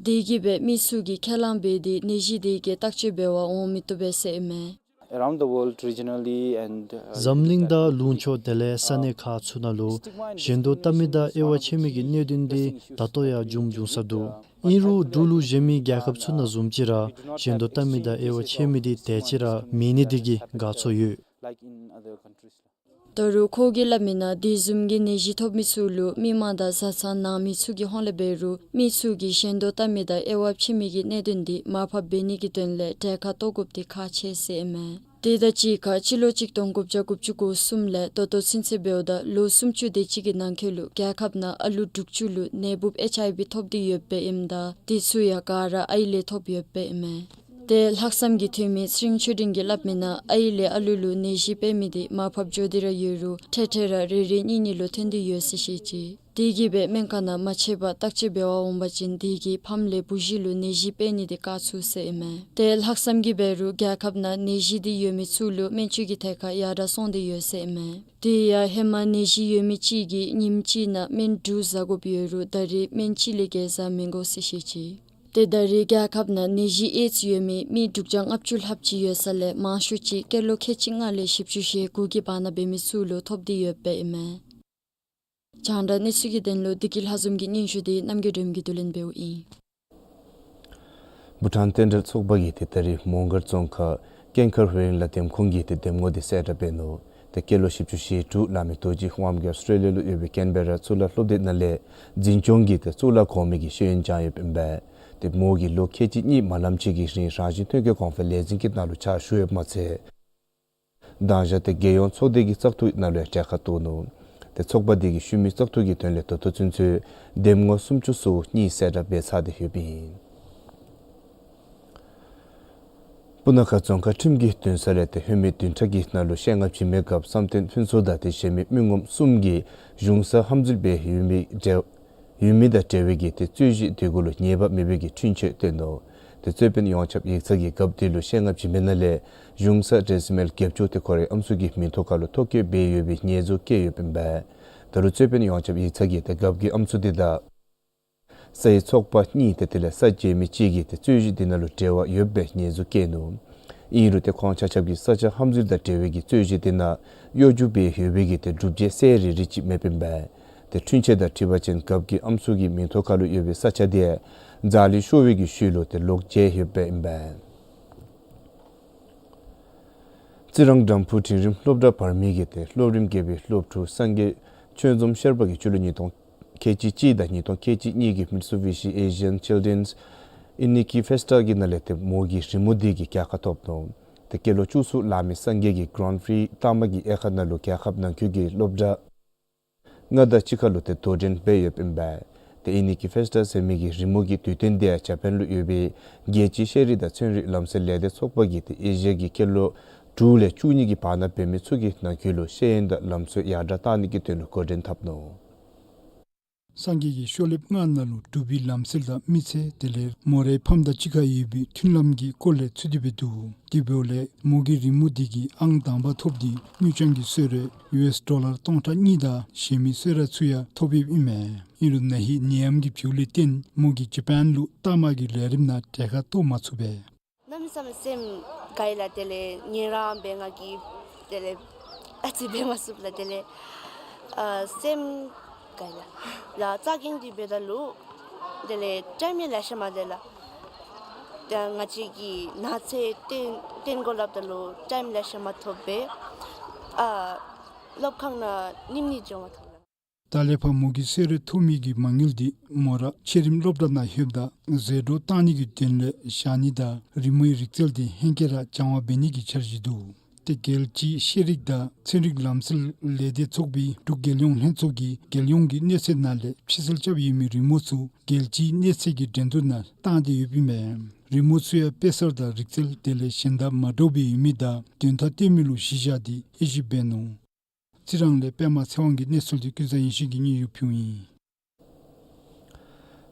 དེ་གིས་སྦེ་མི་ཚུ་གིས་ཁས་བླངས་འབད་དེ་ནད་གཞི་དེ་གི་བརྟག་དཔྱད་འབད་བར་འོང་མི་བཏུབ་པས་ཟེར་ཨིན་མས། Around the world regionally and, uh, འཛམ་གླིང་དང་ལུང་ཕྱོགས་དེ་ལས་ས་གནས་ཁག་ཚུ་ནང་ལུ་ཞེན་ལྟོས་བཏང་མི་དང་དབྱེ་བ་ཕྱེ་མི་གི་གནད་དོན་དེ་ད་ལྟོ་ཡང་བྱུང་བྱུང་ས་འདུག། ཨིན་རུང་འབྲུག་ལུ་གཞན་མི་རྒྱལ་ཁབ་ཚུ་ནང་བཟུམ་ཅིག་ར་ཞེན་ལྟོས་བཏང་མི་དང་དབྱེ་བ་ཕྱེ་མི་དེ་དེ་ཅིག་ར་མེད་ནི་དེ་གིས་དགའ་ཚོར་ཡོད། Like in other countries. ད་རུང་ཁོ་གིས་སླབ་མིའི་ནང་དེ་བཟུམ་གྱི་ནད་གཞི་ཐོབ་མི་ཚུ་ལུ་མི་མང་དང་བཟའ་ཚང་ནང་མི་ཚུ་གི་ཧོངས་ལས་འབད་རུང་མི་ཚུ་གིས་ཞེན་ལྟོས་བཏང་མི་དང་དབྱེ་བ་ཕྱེ་མི་གི་གནད་དོན་དེ་མར་ཕབ་འབད་ནི་གི་དོན་ལས་གྲལ་ཁར་གཏོགས་དགོཔ་དེ་ཁག་ཆེ་ཟེར་ཨིན་མས། དེ་དང་གཅིག་ཁར་སྤྱི་ལོ་གཅིག་སྟོང་དགུ་བརྒྱ་དགུ་བཅུ་གོ་གསུམ་ལས་ད་ལྟོ་ཚུན་ཚོད་འབདཝ་ད་ལོ་སུམ་ཅུ་དེ་ཅིག་གི་ནང་འཁོད་ལུ་རྒྱལ་ཁབ་ནང་ཨ་ལུ་དྲུག་ཅུ་ལུ་ནད་འབུཔ་ཨེཆ་ཨའི་ཝི་ཐོབ་སྟེ་ཡོདཔ་ཨིནམ་ད་དེ་ཚུ་ཡང་ག་ར་ཨའི་ལས་ཐོབ་ཡོདཔ་ཨིན་མས། ཏེ་ལྷག་བསམ་གྱིས་མཐུན་མི་ཚེ་རིང་ཆོས་སྒྲོན་གྱིས་སླབ་མིའི་ནང་ཨའི་ལས་ཨ་ལུ་ལུ་ནད་གཞི་འཕེལ་མི་དེ་མར་ཕབ་འགྱོ་སྟེ་ར་ཡོད་རུང་ཐེངས་ཐེངས་ར་རེ་རེ་གཉིས་གཉིས་ལུ་ཐོན་ཏེ་ཡོད་ཟེར་བཤད་ཅི། དེ་གིས་སྦེ་སྨན་ཁང་ནང་མ་ཆད་པར་བརྟག་དཔྱད་འབད་བར་འོང་པ་ཅིན་དེ་གིས་ཕམ་ལས་བུ་གཞི་ལུ་ནད་གཞི་འཕེལ་ནི་དེ་བཀག་ཚུགས་ཟེར་ཨིན་མས། ཏེ་ལྷག་བསམ་གྱིས་འབད་རུང་རྒྱལ་ཁབ་ནང་ནད་གཞི་དེ་ཡོད་མི་ཚུ་ལུ་སྨན་བཅོས་ཀྱི་ཐད་ཁར་ཡར་དྲག་སོང་སྟེ་ཡོད་ཟེར་ཨིན་མས། དེ་ཡང་ཧེ་མ་ནད་གཞི་ཡོད་མི་གཅིག་གིས་ཉིནམ་གཅིག་ནང་སྨན་དྲུག་བཟའ་དགོཔ་ཡོད་རུང་ད་རེས་སྨན་གཅིག་ལས་བརྒལ་བཟའ་མི་དགོ་ཟེར་བཤད་ཅི། ཏེ་ད་རེས་རྒྱལ་ཁབ་ནང་ནད་གཞི་ཨེཌསི་ཡོད་མི་མི་དྲུག་བརྒྱ་ལྔ་བཅུ་ལྷགཔ་ཅིག་ཡོད་ས་ལས་མང་ཤོས་ཅིག་སྐྱེས་ལོ་ཁལ་གཅིག་ལྔ་ལས་བཞི་བཅུ་ཞེ་དགུ་གི་བར་ན་འབད་མི་ཚུ་ལུ་ཐོབ་སྟེ་ཡོདཔ་ཨིན་མས། རྒྱང་བསྒྲགས་གནས་ཚུལ་གྱི་དོན་ལུ་བདེ་སྐྱིད་ལྷ་འཛོམས་ཀྱི་སྙན་ཞུ་དེ་རྣམ་རྒྱལ་སྒྲོལམ་གྱིས་བསྡུ་ལེན་འབདཝ་ཨིན། བྷུ་ཊཱན་རྟེན་འབྲེལ་ཚོགས་པ་གིས་ཏེ་ད་རིས་མོང་སྒར་རྫོང་ཁག་ཀེང་ཁར་ཧུའེ་རིང་ལ་འདེམས་ཁོངས་ཀྱི་ཏེ་འདེམས་ངོ་དེ་གསལ་བསྒྲགས་འབད་ནུག། ཏེ་སྐྱེས་ལོ་བཞི་བཅུ་ཞེ་དྲུག་བླ་མེད་རྡོ་རྗེ་དབང་མོ་གིས་ཨོསི་ཊྲེ་ལི་ཡ་ལུ་ཡོད་པའི་ཀེན་བེ་ར་གཙུག་ལག་སློབ་སྡེ་ནང་ལས་འཛིན་སྐྱོང་གི་ཏེ་གཙུག་ལག་གོང་མའི་གི་ཤེས་ཡོན་སྦྱང་ཡོདཔ་ཨིན་པས། ཏེ་མོ་གིས་ལོ་ཁལ་གཅིག་གཉིས་མ་ལངམ་ཅིག་གི་རིང་རང་བཞིན་ཐོན་སྐྱེད་གོང་འཕེལ་ལས་འཛིན་གྱི་ནང་ལུ་ཕྱག་ཞུ་ཡོདཔ་མ་ཚད་དང་ཞག་ཏེ་རྒྱལ་ཡོངས་ཚོགས་སྡེ་གི་བཙག་འཐུ་ནང་ལུ་ཡང་གྲལ་ཁར་གཏོགས་ནུག། ཏེ་ཚོགས་པ་དེ་གི་ཤུལ་མའི་བཙག་འཐུ་གི་དོན་ལས་ད་ལྟོ་ཚུན་ཚོད་འདེམས་ངོ་སུམ་ཅུ་སོ་གཉིས་གསལ་བསྒྲགས་འབད་ཚར་ཏེ་ཡོདཔ་ཨིན། སྤུ་ན་ཁ་རྫོང་ཁག་ཁྲིམས་ཀྱི་འདུན་ས་ལས་ཏེ་ལྷོད་མེད་བདུན་ཕྲག་གི་ནང་ལུ་བཤད་ངག་བྱིན་མི་སྐབས་བསམ་གཏན་ཕུན་ཚོགས་དང་ཏེ་གཞན་མི་མི་ངོམ་གསུམ་གྱིས་གཞུང་ས་ཧམ་འཛུལ་འབད་ཡོད་མི་འབྲེལ་ཡོད་མི་དང་འབྲེལ་བའི་གི་ཏེ་རྩོད་གཞི་དེ་གུ་ལུ་ཉེས་པ་མེད་པའི་གི་འཁྲུན་ཆོད་བཏོན་ནུག། ཏེ་རྩོད་དཔོན་ཡོངས་ཁྱབ་ཡིག་ཚང་གིས་རྒཔོ་དེ་ལུ་བཤད་ངག་བྱིན་པའི་ནང་ལས་གཞུང་ས་ཌེ་སི་མལ་བརྒྱད་ཅུ་དེ་ཁོ་རའི་ཨམ་སྲུ་གི་མིང་ཐོ་ཁ་ལུ་ཐོ་བཀོད་འབད་ཡོད་པའི་ཉེས་འཛུགས་བཀལ་ཡོདཔ་ཨིན་པས། ད་རུང་རྩོད་དཔོན་ཡོངས་ཁྱབ་ཡིག་ཚང་གིས་ཏེ་རྒཔོ་གི་ཨམ་སྲུ་དེ་དང་སའི་ཚོགས་པ་གཉིས་ཏེ་དེ་ལས་ས་འཇལ་མི་གཅིག་གིས་ཏེ་རྩོད་གཞི་དེ་ནང་ལུ་འབྲེལ་བ་ཡོད་པའི་ཉེས་འཛུགས་བཀལ་ནུག། ཨིན་རུང་ཏེ་ཁོང་ཆ་ཁྱབ་ཀྱིས་ས་ཆ་ཧམ་འཛུལ་དང་འབྲེལ་བའི་གི་རྩོད་གཞི་དེ་ནང་གཡོ་སྒྱུ་འབད་ཡོད་པའི་གི་ཏེ་སྒྲུབ་བྱེད་གསལ་རི་རི་ཅིག་མེདཔ་ཨིན་པས། ཏེ་འཁྲུན་ཆོད་དང་འཁྲིལ་བ་ཅིན་རྒཔོ་གི་ཨམ་སྲུ་གི་མིང་ཐོ་ཁ་ལུ་ཡོད་པའི་ས་ཆ་དེ་ཡང་འཛག་ལུས་ཤོར་བའི་གི་ཤུལ་ལུ་ཏེ་ལོག་འཇལ་ཡོདཔ་ཨིན་པས། རྩི་རང་དམ་ཕུ་འབྲིང་རིམ་སློབ་གྲྭ་བར་མའི་གི་ཏེ་སློབ་རིམ་བརྒྱད་པའི་སློབ་ཕྲུག་སངས་རྒྱས་ཆོས་འཛོམས་ཤེར་པ་གིས་སྤྱི་ལོ་ཉིས་སྟོང་ཁལ་གཅིག་གཅིག་དང་ཉིས་སྟོང་ཁལ་གཅིག་གཉིས་ཀྱི་མི་ཏུ་བི་ཤི་ཨེ་ཤི་ཡཱན་ཅིལ་ཌེན་ཨི་ནི་ཀི་ཕེསི་ཊི་གི་ནང་ལས་ཏེ་མོ་གི་རི་མོ་དེ་གིས་རྒྱལ་ཁ་ཐོབ་ནུག། ཏེ་སྐྱེས་ལོ་བཅུ་གསུམ་བླ་མེད་སངས་རྒྱས་ཀྱིས་གྷ་རན་པི་རི་ལྟག་མ་གི་དབྱེ་ཁག་ནང་ལུ་རྒྱལ་ཁབ་ནང་འཁོད་ཀྱི་སློབ་གྲྭ་ལྔ་དང་གཅིག་ཁར་ལུ་ཏེ་དོ་འགྲན་འབད་ཡོདཔ་ཨིན་པས། ཏེ་ཨི་ནི་ཀི་ཕེསི་ཊི་ཟེར་མི་གི་རི་མོ་གི་དུས་སྟོན་དེ་ཡང་ཇ་པཱན་ལུ་ཡོད་པའི་རྒྱལ་སྤྱིའི་ཤེས་རིག་དང་ཚན་རིག་ལམ་སྲོལ་ལས་སྡེ་ཚོགས་པ་གིས་ཏེ་ཨེ་ཤི་ཡ་གི་སྐྱེས་ལོ་དྲུག་ལས་བཅུ་གཉིས་ཀྱི་བར་ན་འབད་མི་ཚུ་གི་ནང་འཁོད་ལུ་ཤེས་ཡོན་དང་ལམ་སྲོལ་ཡར་དྲག་གཏང་ནི་གི་དོན་ལུ་འགོ་འདྲེན་འཐབ་ནུག། སངས་རྒྱས་ཀྱི་ཤོག་ལེབ་ལྔ་ནང་ལུ་གྲུབ་པའི་ལམ་སྲོལ་དང་མི་ཚེ་དེ་ལས་མོ་རའི་ཕམ་དང་གཅིག་ཁར་ཡོད་པའི་མཐུན་ལམ་གྱི་སྐོར་ལས་ཚུད་དེ་འབད་འདུག། དེ་འབདཝ་ལས་མོ་གི་རི་མོ་དེ་གིས་ཨང་དང་པ་ཐོབ་སྟེ་དངུལ་རྐྱང་གི་གསོལ་རས་ཡུ་ཨེསི་ཌོ་ལར་སྟོང་ཕྲག་གཉིས་དང་གཞན་མི་གསོལ་རས་ཚུ་ཡང་ཐོབ་ཡོདཔ་ཨིན་མས། ཨིན་རུང་ན་ཧིང་ནད་ཡམས་ཀྱི་འབྱུང་ལས་བརྟེན་མོ་གིས་ཇ་པཱན་ལུ་ལྟག་མ་གི་ལས་རིམ་ནང་གྲལ་ཁར་གཏོགས་མ་ཚུགས་པས། གནམ་མེད་ས་མེད་སེམས་དགའ་ཡི་ལགས། དེ་ལས་ཉེ་རང་འབད་ང་གིས་དེ་ལས་ཨ་ཙི་འབད་མ་ཚུགས་ལགས། དེ་ལས་ཨ་སེམས་དགའ་ཡི་ལགས། ཡ་རྩ་འགེངས་ཏེ་འབདཝ་ད་ལུ་དེ་ལས་ཊའིམ་ཡང་ལེ་ཤ་མ་ཐོབ་ལགས། ཏེ་ང་བཅས་ཀྱིས་ནགས་ཚལ་བསྟེན་བསྟེན་དགོ་སླབ་ད་ལུ་ཊའིམ་ལེ་ཤ་མ་ཐོབ་པས། ཨ་སློབ་ཁང་ནང་ཉིནམ་གཉིས་འགྱོ་མ་ཐོབ་ལགས། ད་ལས་ཕར་མོ་གི་གསོལ་རས་ཐོབ་མི་གི་མ་དངུལ་དེ་མོ་ར་ཆེ་རིམ་སློབ་གྲྭ་ནང་ལྷོདཔ་ད་ཟད་འགྲོ་བཏང་ནི་གི་དོན་ལས་བཞག་ནི་དང་རི་མོའི་རིག་རྩལ་དེ་ཧེང་སྐལ་ར་སྦྱང་བ་འབད་ནི་གི་འཆར་གཞི་འདུག། ཏེ་རྒྱལ་སྤྱིའི་ཤེས་རིག་དང་ཚན་རིག་ལམ་སྲོལ་ལས་སྡེ་ཚོགས་པའི་འབྲུག་རྒྱལ་ཡོངས་ལྷན་ཚོགས་ཀྱིས་རྒྱལ་ཡོངས་ཀྱི་གནས་ཚད་ནང་ལས་ཕྱིར་སེལ་རྐྱབ་ཡོད་མི་རི་མོ་ཚུ་རྒྱལ་སྤྱིའི་གནས་ཚད་ཀྱི་འགྲན་བསྡུར་ནང་བཏང་སྟེ་ཡོདཔ་ཨིན་མས། རི་མོ་ཚུ་ཡང་དཔེ་གསར་དང་རིག་རྩལ་དེ་ལས་གཞན་དང་མ་འདྲཝ་སྦེ་ཡོད་མི་དང་དོན་དག་སྟོན་མི་ལུ་གཞི་བཞག་སྟེ་དབྱེ་ཞིབ་འབད་ནུག། རྩི་རང་ལས་པདྨ་ཚེ་དབང་གི་གནས་ཚུལ་དེ་ཀུན་བཟང་ཡེ་ཤེས་ཀྱིས་སྙན་ཞུ་ཕུལཝ་ཨིན།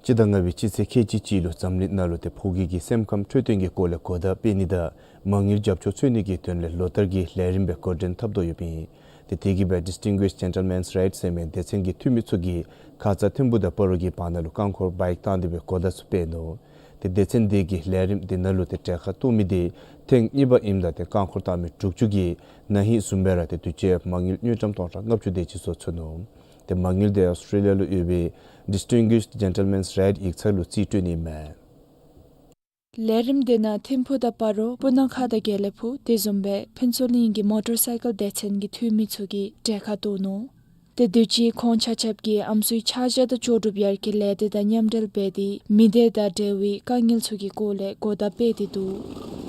སྤྱི་ཟླ་ལྔ་པའི་སྤྱི་ཚེས་ཁལ་གཅིག་གཅིག་ལུ་འཛམ་གླིང་ནང་ལུ་ཏེ་ཕོ་སྐྱེས་ཀྱི་སེམས་ཁམས་འཕྲོད་བསྟེན་གྱི་སྐོར་ལས་གོ་བརྡ་སྤེལ་ནི་དང་མ་དངུལ་རྒྱབ་སྐྱོར་འཚོལ་ནི་གི་དོན་ལས་ལོ་ལྟར་གྱི་ལས་རིམ་སྦེ་འགོ་འདྲེན་འཐབ་དོ་ཡོདཔ་ཨིན། ཏེ་དེ་གིས་སྦེ་Distinguished Gentleman's Ride ཟེར་མི་སྡེ་ཚན་གྱི་འཐུས་མི་ཚུ་གིས་ཁ་ཙ་ཐིམ་ཕུ་དང་སྤ་རོ་གི་བར་ན་ལུ་རྐང་འཁོར་བཱའིཀ་བཏང་སྟེ་སྦེ་གོ་བརྡ་ཚུ་སྤེལ་ནུག། ཏེ་སྡེ་ཚན་དེ་གིས་ལས་རིམ་དེ་ནང་ལུ་ཏེ་གྲལ་ཁར་གཏོགས་མི་དེ་ཐེངས་གཉིས་པ་ཨིནམ་ད་ཏེ་རྐང་འཁོར་བཏང་མི་དྲུག་ཅུ་གིས་ན་ཧིང་བཟུམ་སྦེ་ར་ཏེ་དུས་ཅི་མ་དངུལ་དངུལ་ཀྲམ་སྟོང་ཕྲག་ལྔ་བཅུ་དེ་ཅིག་བཟོ་ཚུགས་ནུག། ཏེ་མ་དངུལ་དེ་ཨོསི་ཊེ་ལི་ཡ་ལུ་ཡོད་པའི་Distinguished Gentleman's Ride ཡིག་ཚང་ལུ་རྩིས་སྤྲོད་ནི་ཨིན་མས། ལས་རིམ་དེ་ནང་ཐིམ་ཕུ་དང་སྤ་རོ་སྤུ་ན་ཁ་དང་དགེ་ལེགས་ཕུག་དེ་བཟུམ་སྦེ་ཕུན་ཚོགས་གླིང་གི་མོ་ཊར་སའི་ཀལ་སྡེ་ཚན་གྱི་འཐུས་མི་ཚུ་གིས་གྲལ་ཁར་གཏོགས་ནུག། ཏེ་དུས་ཅི་ཁོང་ཆ་ཁྱབ་ཀྱིས་ཨམ་སྲུའི་ཆ་བཞག་དང་ལྕོགས་གྲུབ་ཡར་རྒྱས་ལས་སྡེ་དང་མཉམ་འབྲེལ་འབད་དེ་མི་སྡེ་དང་འབྲེལ་བའི་དཀའ་ངལ་ཚུ་གི་སྐོར་ལས་གོ་བརྡ་སྤེལ་ཏེ་འདུག།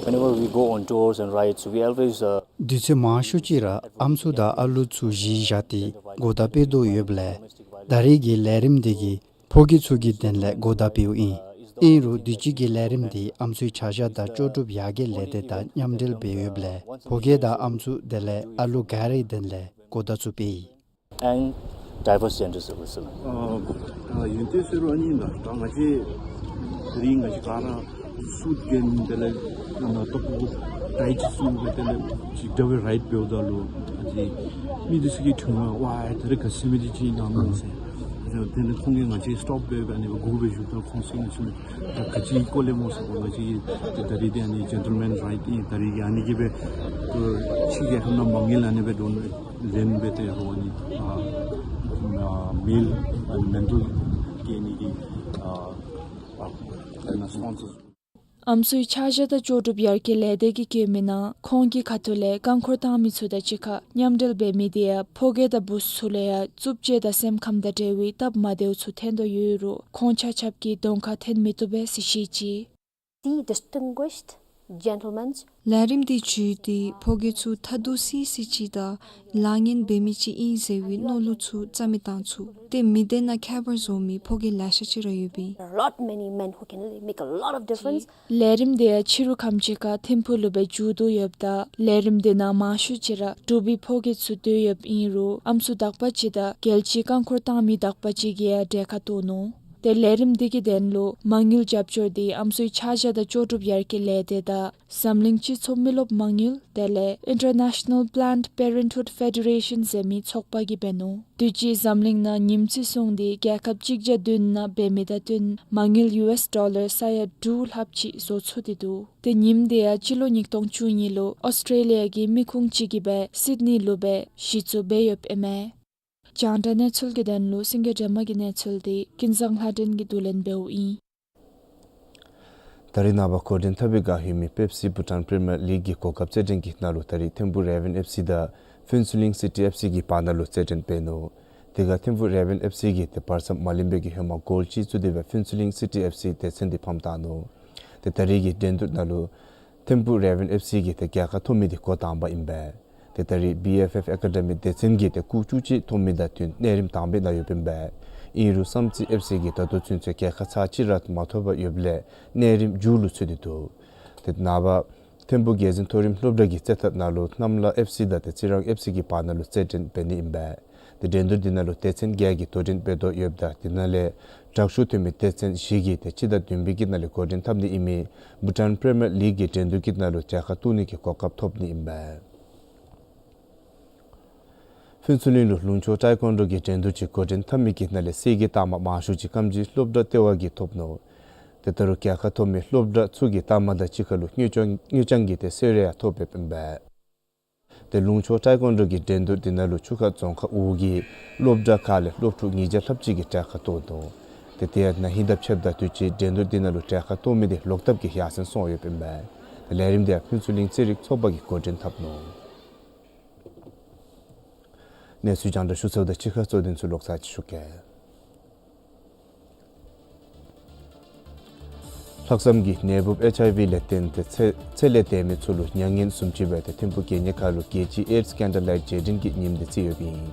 Whenever we go on tours and rides, we always, uh, དུས་ཚོད་མང་ཤོས་ཅིག་ར་ཨམ་སྲུ་དང་ཨ་ལུ་ཚུ་གཞི་བཞག་སྟེ་གོ་བརྡ་སྤེལ་དོ་ཡོདཔ་ལས་ད་རེས་ཀྱི་ལས་རིམ་དེ་གིས་ཕོ་སྐྱེས་ཚུ་གི་དོན་ལས་གོ་བརྡ་སྤེལཝ་ཨིན། ཨིན་རུང་དུས་ཅི་གི་ལས་རིམ་དེ་ཨམ་སྲུའི་ཆ་བཞག་དང་ལྕོགས་གྲུབ་ཡར་རྒྱས་ལས་སྡེ་དང་མཉམ་འབྲེལ་འབད་ཡོདཔ་ལས་ཕོ་སྐྱེས་དང་ཨམ་སྲུ་དེ་ལས་ཨ་ལུ་ག་རའི་དོན་ལས་གོ་བརྡ་ཚུ་སྤེལ་ཡི། And diverse gender service. ཨ་ཨ་ཡོན་ཏན་ཟེར་བ་ནི་ད་ད་ང་བཅས་དེ་རིང་ང་བཅས་ག་ར་སུཊ་གྱོན་དེ་ལས་ཨ་ན་ཏོག་པོ་ཊའི་ཅིག་གསུངས་སྦེ་དེ་ལས་ཅིག་འདྲ་བའི་རའིཌ་འབདཝ་ད་ལུ་ཨ་ཙི་མི་འདི་ཚུ་གིས་དྲི་བ་ཝའི་དེ་རིང་ག་ཅི་མི་འདི་ཅིག་ཨིན་ན་མནོ་ཟེར། དེ་ལས་ཁོང་གིས་ང་བཅས་སི་ཊོབ་འབད་སྦེ་ཨ་ནི་སྦེ་སྒུག་སྦེ་བཞུགས་ད་ཁོང་གིས་ང་བཅས་ད་ག་ཅི་སྐོར་ལས་སྨོ་ཟེར་ང་བཅས་ད་རིས་དེ་ཨ་ནི་ཇེན་ཊལ་མེན་རའིཌ་ཨིན། ད་རིས་ཨ་ནི་གིས་སྦེ་ཕྱི་རྒྱལ་ཁབ་ནང་མ་དངུལ་ཨ་ནི་སྦེ་འདོན་ལེན་འབད་དེ་རུང་ཨ་ནི་ཨ་ཨ་མེལ་ཨ་ནི་མེན་ཊལ་ཨ་ནི་གི་ཨ་ཨ་ཨ་ནི་སི་པོན་སར། ཨམ་སྲུའི་ཆ་བཞག་དང་ལྕོགས་གྲུབ་ཡར་རྒྱས་ལས་སྡེ་གིས་བཀོད་མི་ནང་ཁོང་གི་ཁ་ཐུག་ལས་རྐང་འཁོར་བཏང་མི་ཚུ་དང་གཅིག་ཁར་མཉམ་འབྲེལ་འབད་མི་དེ་ཡང་ཕོ་སྐྱེས་དང་བུ་ཚུ་ལུ་ཡང་རྩུབ་སྤྱོད་དང་སེམས་ཁམས་དང་འབྲེལ་བའི་སྟབས་མ་བདེཝ་ཚུ་ཐོན་དོ་ཡོད་རུང་ཁོང་ཆ་ཁྱབ་ཀྱིས་གདོང་ཁར་ཐོན་མི་བཏུབ་པས་ཟེར་བཤད་ཅི། The distinguished gentleman's ལས་རིམ་དེ་བརྒྱུད་དེ་ཕོ་སྐྱེས་ཚུ་ཐ་དུ་སི་སི་ཅིག་དང་ལཱ་ངན་འབད་མི་ཅིག་ཨིན་ཟེར་བའི་མནོ་ལུགས་ཚུ་རྩ་མེད་བཏང་ཚུགས། ཏེ་མི་སྡེ་ནང་ཁྱད་པར་བཟོ་མི་ཕོ་སྐྱེས་ལེ་ཤ་ཅིག་ར་ཡོདཔ་ཨིན། There are a lot many men who can really make a lot of difference. ལས་རིམ་དེ་ཡང་ཕྱི་རུ་ཁམས་ཅིག་ཁར་ཐིམ་ཕུག་ལུ་སྦེ་མཇུག་བསྡུ་ཡོདཔ་ད་ལས་རིམ་དེ་ནང་མང་ཤོས་ཅིག་ར་འབྲུག་པའི་ཕོ་སྐྱེས་ཚུ་སྡོད་ཡོདཔ་ཨིན་རུང་ཨམ་སྲུ་དག་པ་ཅིག་དང་རྒྱལ་སྤྱིའི་རྐང་འཁོར་བཏང་མི་དག་པ་ཅིག་གིས་ཡང་གྲལ་ཁར་གཏོགས་ནུག། ཏེ་ལས་རིམ་དེ་གི་དོན་ལུ་མ་དངུལ་རྒྱབ་སྐྱོར་དེ་ཨམ་སྲུའི་ཆ་བཞག་དང་ལྕོགས་གྲུབ་ཡར་རྒྱས་ལས་སྡེ་དང་འཛམ་གླིང་སྤྱི་ཚོགས་མི་རློབས་མ་དངུལ་དེ་ལས་International Planned Parenthood Federation ཟེར་མི་ཚོགས་པ་གིས་འབད་ནུག། དུས་ཅི་འཛམ་གླིང་ནང་ཉིནམ་རྩིས་བཟུང་སྟེ་རྒྱལ་ཁབ་གཅིག་བརྒྱ་བདུན་ནང་འབད་མི་དང་བསྟུན་མ་དངུལ་ཡུ་ཨེསི་ཌོ་ལར་ས་ཡ་དྲུག་ལྷགཔ་ཅིག་བཟོ་ཚུགས་ཏེ་འདུག། ཏེ་ཉིནམ་དེ་ཡང་སྤྱི་ལོ་ཉིས་སྟོང་བཅུ་གཉིས་ལུ་ཨོསི་ཊེ་ལི་ཡ་གི་མི་ཁུངས་ཅིག་གིས་སྦེ་སིཌ་ནི་ལུ་སྦེ་གཞི་བཙུགས་འབད་ཡོདཔ་ཨིན་མས། རྒྱང་བསྒྲགས་གནས་ཚུལ་གྱི་དོན་ལུ་སེང་གེ་སྒྲོལ་མ་གི་གནས་ཚུལ་དེ་ཀུན་བཟང་ལྷ་སྒྲོན་གྱིས་བསྡུ་ལེན་འབདཝ་ཨིན། ད་རིས་ནངས་པ་འགོ་འདྲེན་འཐབ་པའི་བསྒང་ཡོད་མི་པེབ་སི་བྷུ་ཊཱན་པི་རི་མི་ཡར་ལིག་གི་གོ་སྐབས་རྩེད་འགྲན་གྱི་ནང་ལུ་ད་རིས་ཐིམ་ཕུ་རེ་བཱན་ཨེཕ་སི་དང་ཕུན་ཚོགས་གླིང་སི་ཊི་ཨེཕ་སི་གི་བར་ན་ལུ་རྩེད་འགྲན་འབད་ནུག། དེ་ཁར་ཐིམ་ཕུ་རེ་བཱན་ཨེཕ་སི་གིས་ཏེ་བར་མཚམས་མ་ལེན་པའི་གི་ཧེ་མ་གོལ་གཅིག་བཙུགས་ཏེ་སྦེ་ཕུན་ཚོགས་གླིང་སི་ཊི་ཨེཕ་སི་སྡེ་ཚན་དེ་ཕམ་བཏང་ནུག། ཏེ་ད་རིས་ཀྱི་འགྲན་བསྡུར་ནང་ལུ་ཐིམ་ཕུ་རེ་བཱན་ཨེཕ་སི་གིས་ཏེ་རྒྱལ་ཁ་ཐོབ་མི་དེ་འགོ་དང་པ་ཨིན་པས། ཏེ་ད་རིས་བི་ཨེཕ་ཨེཕ་ཨེ་ཀ་ཌི་མི་སྡེ་ཚན་གྱིས་ཏེ་སྐུགས་བཅུ་གཅིག་ཐོབ་མི་དང་བསྟུན་གནས་རིམ་དང་པའི་ནང་ཡོདཔ་ཨིན་པས། ཨིན་རུང་བསམ་རྩེ་ཨེཕ་སི་གིས་ད་ལྟོ་ཚུན་ཚོད་རྒྱལ་ཁ་ཚར་གཅིག་ར་མ་ཐོབ་པར་ཡོདཔ་ལས་གནས་རིམ་མཇུག་ལུ་ཚུད་དེ་འདུག། ཏེ་ནངས་པ་ཐིམ་ཕུ་རྒྱལ་འཛིན་མཐོ་རིམ་སློབ་གྲྭ་གི་རྩེད་ཐང་ནང་ལུ་གནམ་ལ་ཨེཕ་སི་དང་ཏེ་རྩི་རང་ཨེཕ་སི་གི་བར་ན་ལུ་རྩེད་འགྲན་འབད་ནི་ཨིན་པས། ཏེ་འགྲན་བསྡུར་འདི་ནང་ལུ་སྡེ་ཚན་བརྒྱད་ཀྱིས་དོ་འགྲན་འབད་དོ་ཡོདཔ་ད་དེ་ནང་ལས་དྲག་ཤོས་ཐོན་མི་སྡེ་ཚན་བཞི་གིས་ཏེ་སྤྱི་ཟླ་བདུན་པའི་གི་ནང་ལས་འགོ་འདྲེན་འཐབ་ནི་ཨིན་མི་བྷུ་ཊཱན་པི་རི་མི་ཡར་ལིག་གི་འགྲན་བསྡུར་གྱི་ནང་ལུ་གྲལ་ཁར་གཏོགས་ནི་གི་གོ་སྐབས་ཐོབ་ནི་ཨིན་པས། ཕུན་ཚོགས་གླིང་ལུ་ལུང་ཕྱོགས་ཊའི་ཀོན་ཌོ་གི་འགྲན་བསྡུར་ཅིག་འགོ་འདྲེན་འཐབ་མི་གི་ནང་ལས་གསེར་གྱི་རྟགས་མ་མང་ཤོས་ཅིག་ཀམ་ཅིག་སློབ་གྲྭ་ལྟེ་བ་གིས་ཐོབ་ནུག། ཏེ་ད་རུང་རྒྱལ་ཁ་ཐོབ་མི་སློབ་གྲྭ་ཚུ་གི་རྟགས་མ་དང་གཅིག་ཁར་ལུ་དངུལ་རྐྱང་དངུལ་རྐྱང་གི་ཏེ་གསོལ་རས་ཡང་ཐོབ་ཡོདཔ་ཨིན་པས། ཏེ་ལུང་ཕྱོགས་ཊའི་ཀོན་ཌོ་གི་འགྲན་བསྡུར་འདི་ནང་ལུ་ཆུ་ཁ་རྫོང་ཁག་དབུས་ཀྱི་སློབ་གྲྭ་ཁག་ལས་སློབ་ཕྲུག་ཉིས་བརྒྱ་ལྷགཔ་ཅིག་གིས་གྲལ་ཁར་གཏོགས་ནུག། ཏེ་དེ་ཡང་ན་ཧིང་དང་ཕྱདཔ་ད་དུས་ཅི་འགྲན་བསྡུར་འདི་ནང་ལུ་གྲལ་ཁར་གཏོགས་མི་དེ་ལོག་ཐབས་ཀྱིས་ཡར་སེང་སོང་ཡོདཔ་ཨིན་པས། ཏེ་ལས་རིམ་དེ་ཡང་ཕུན་ཚོགས་གླིང་རྩེད་རིགས་ཚོགས་པ་གིས་འགོ་འདྲེན་འཐབ་ནུག། གནས་ཚུལ་རྒྱང་བསྒྲགས་ཞུ་ཚརཝ་དང་གཅིག་ཁར་གཙོ་དོན་ཚུ་ལོག་ཚར་ཅིག་ཞུ་གེ། ལྷག་བསམ་གྱིས་ནད་འབུཔ་ཨེཆ་ཨའི་ཝི་ལས་བརྟེན་ཏེ་ཚེ་ཚེ་ལས་འདས་མི་ཚུ་ལུ་མྱ་ངན་བཟུམ་ཅིག་སྦེ་ཏེ་ཐིམ་ཕུ་གད་སྙིགས་ཁ་ལུ་རྒྱལ་སྤྱིའི་ཨེཌསི་ཀེན་ཌལ་ལའིཊ་རྗེས་དྲན་གྱི་ཉིནམ་དེ་བརྩི་ཡོདཔ་ཨིན།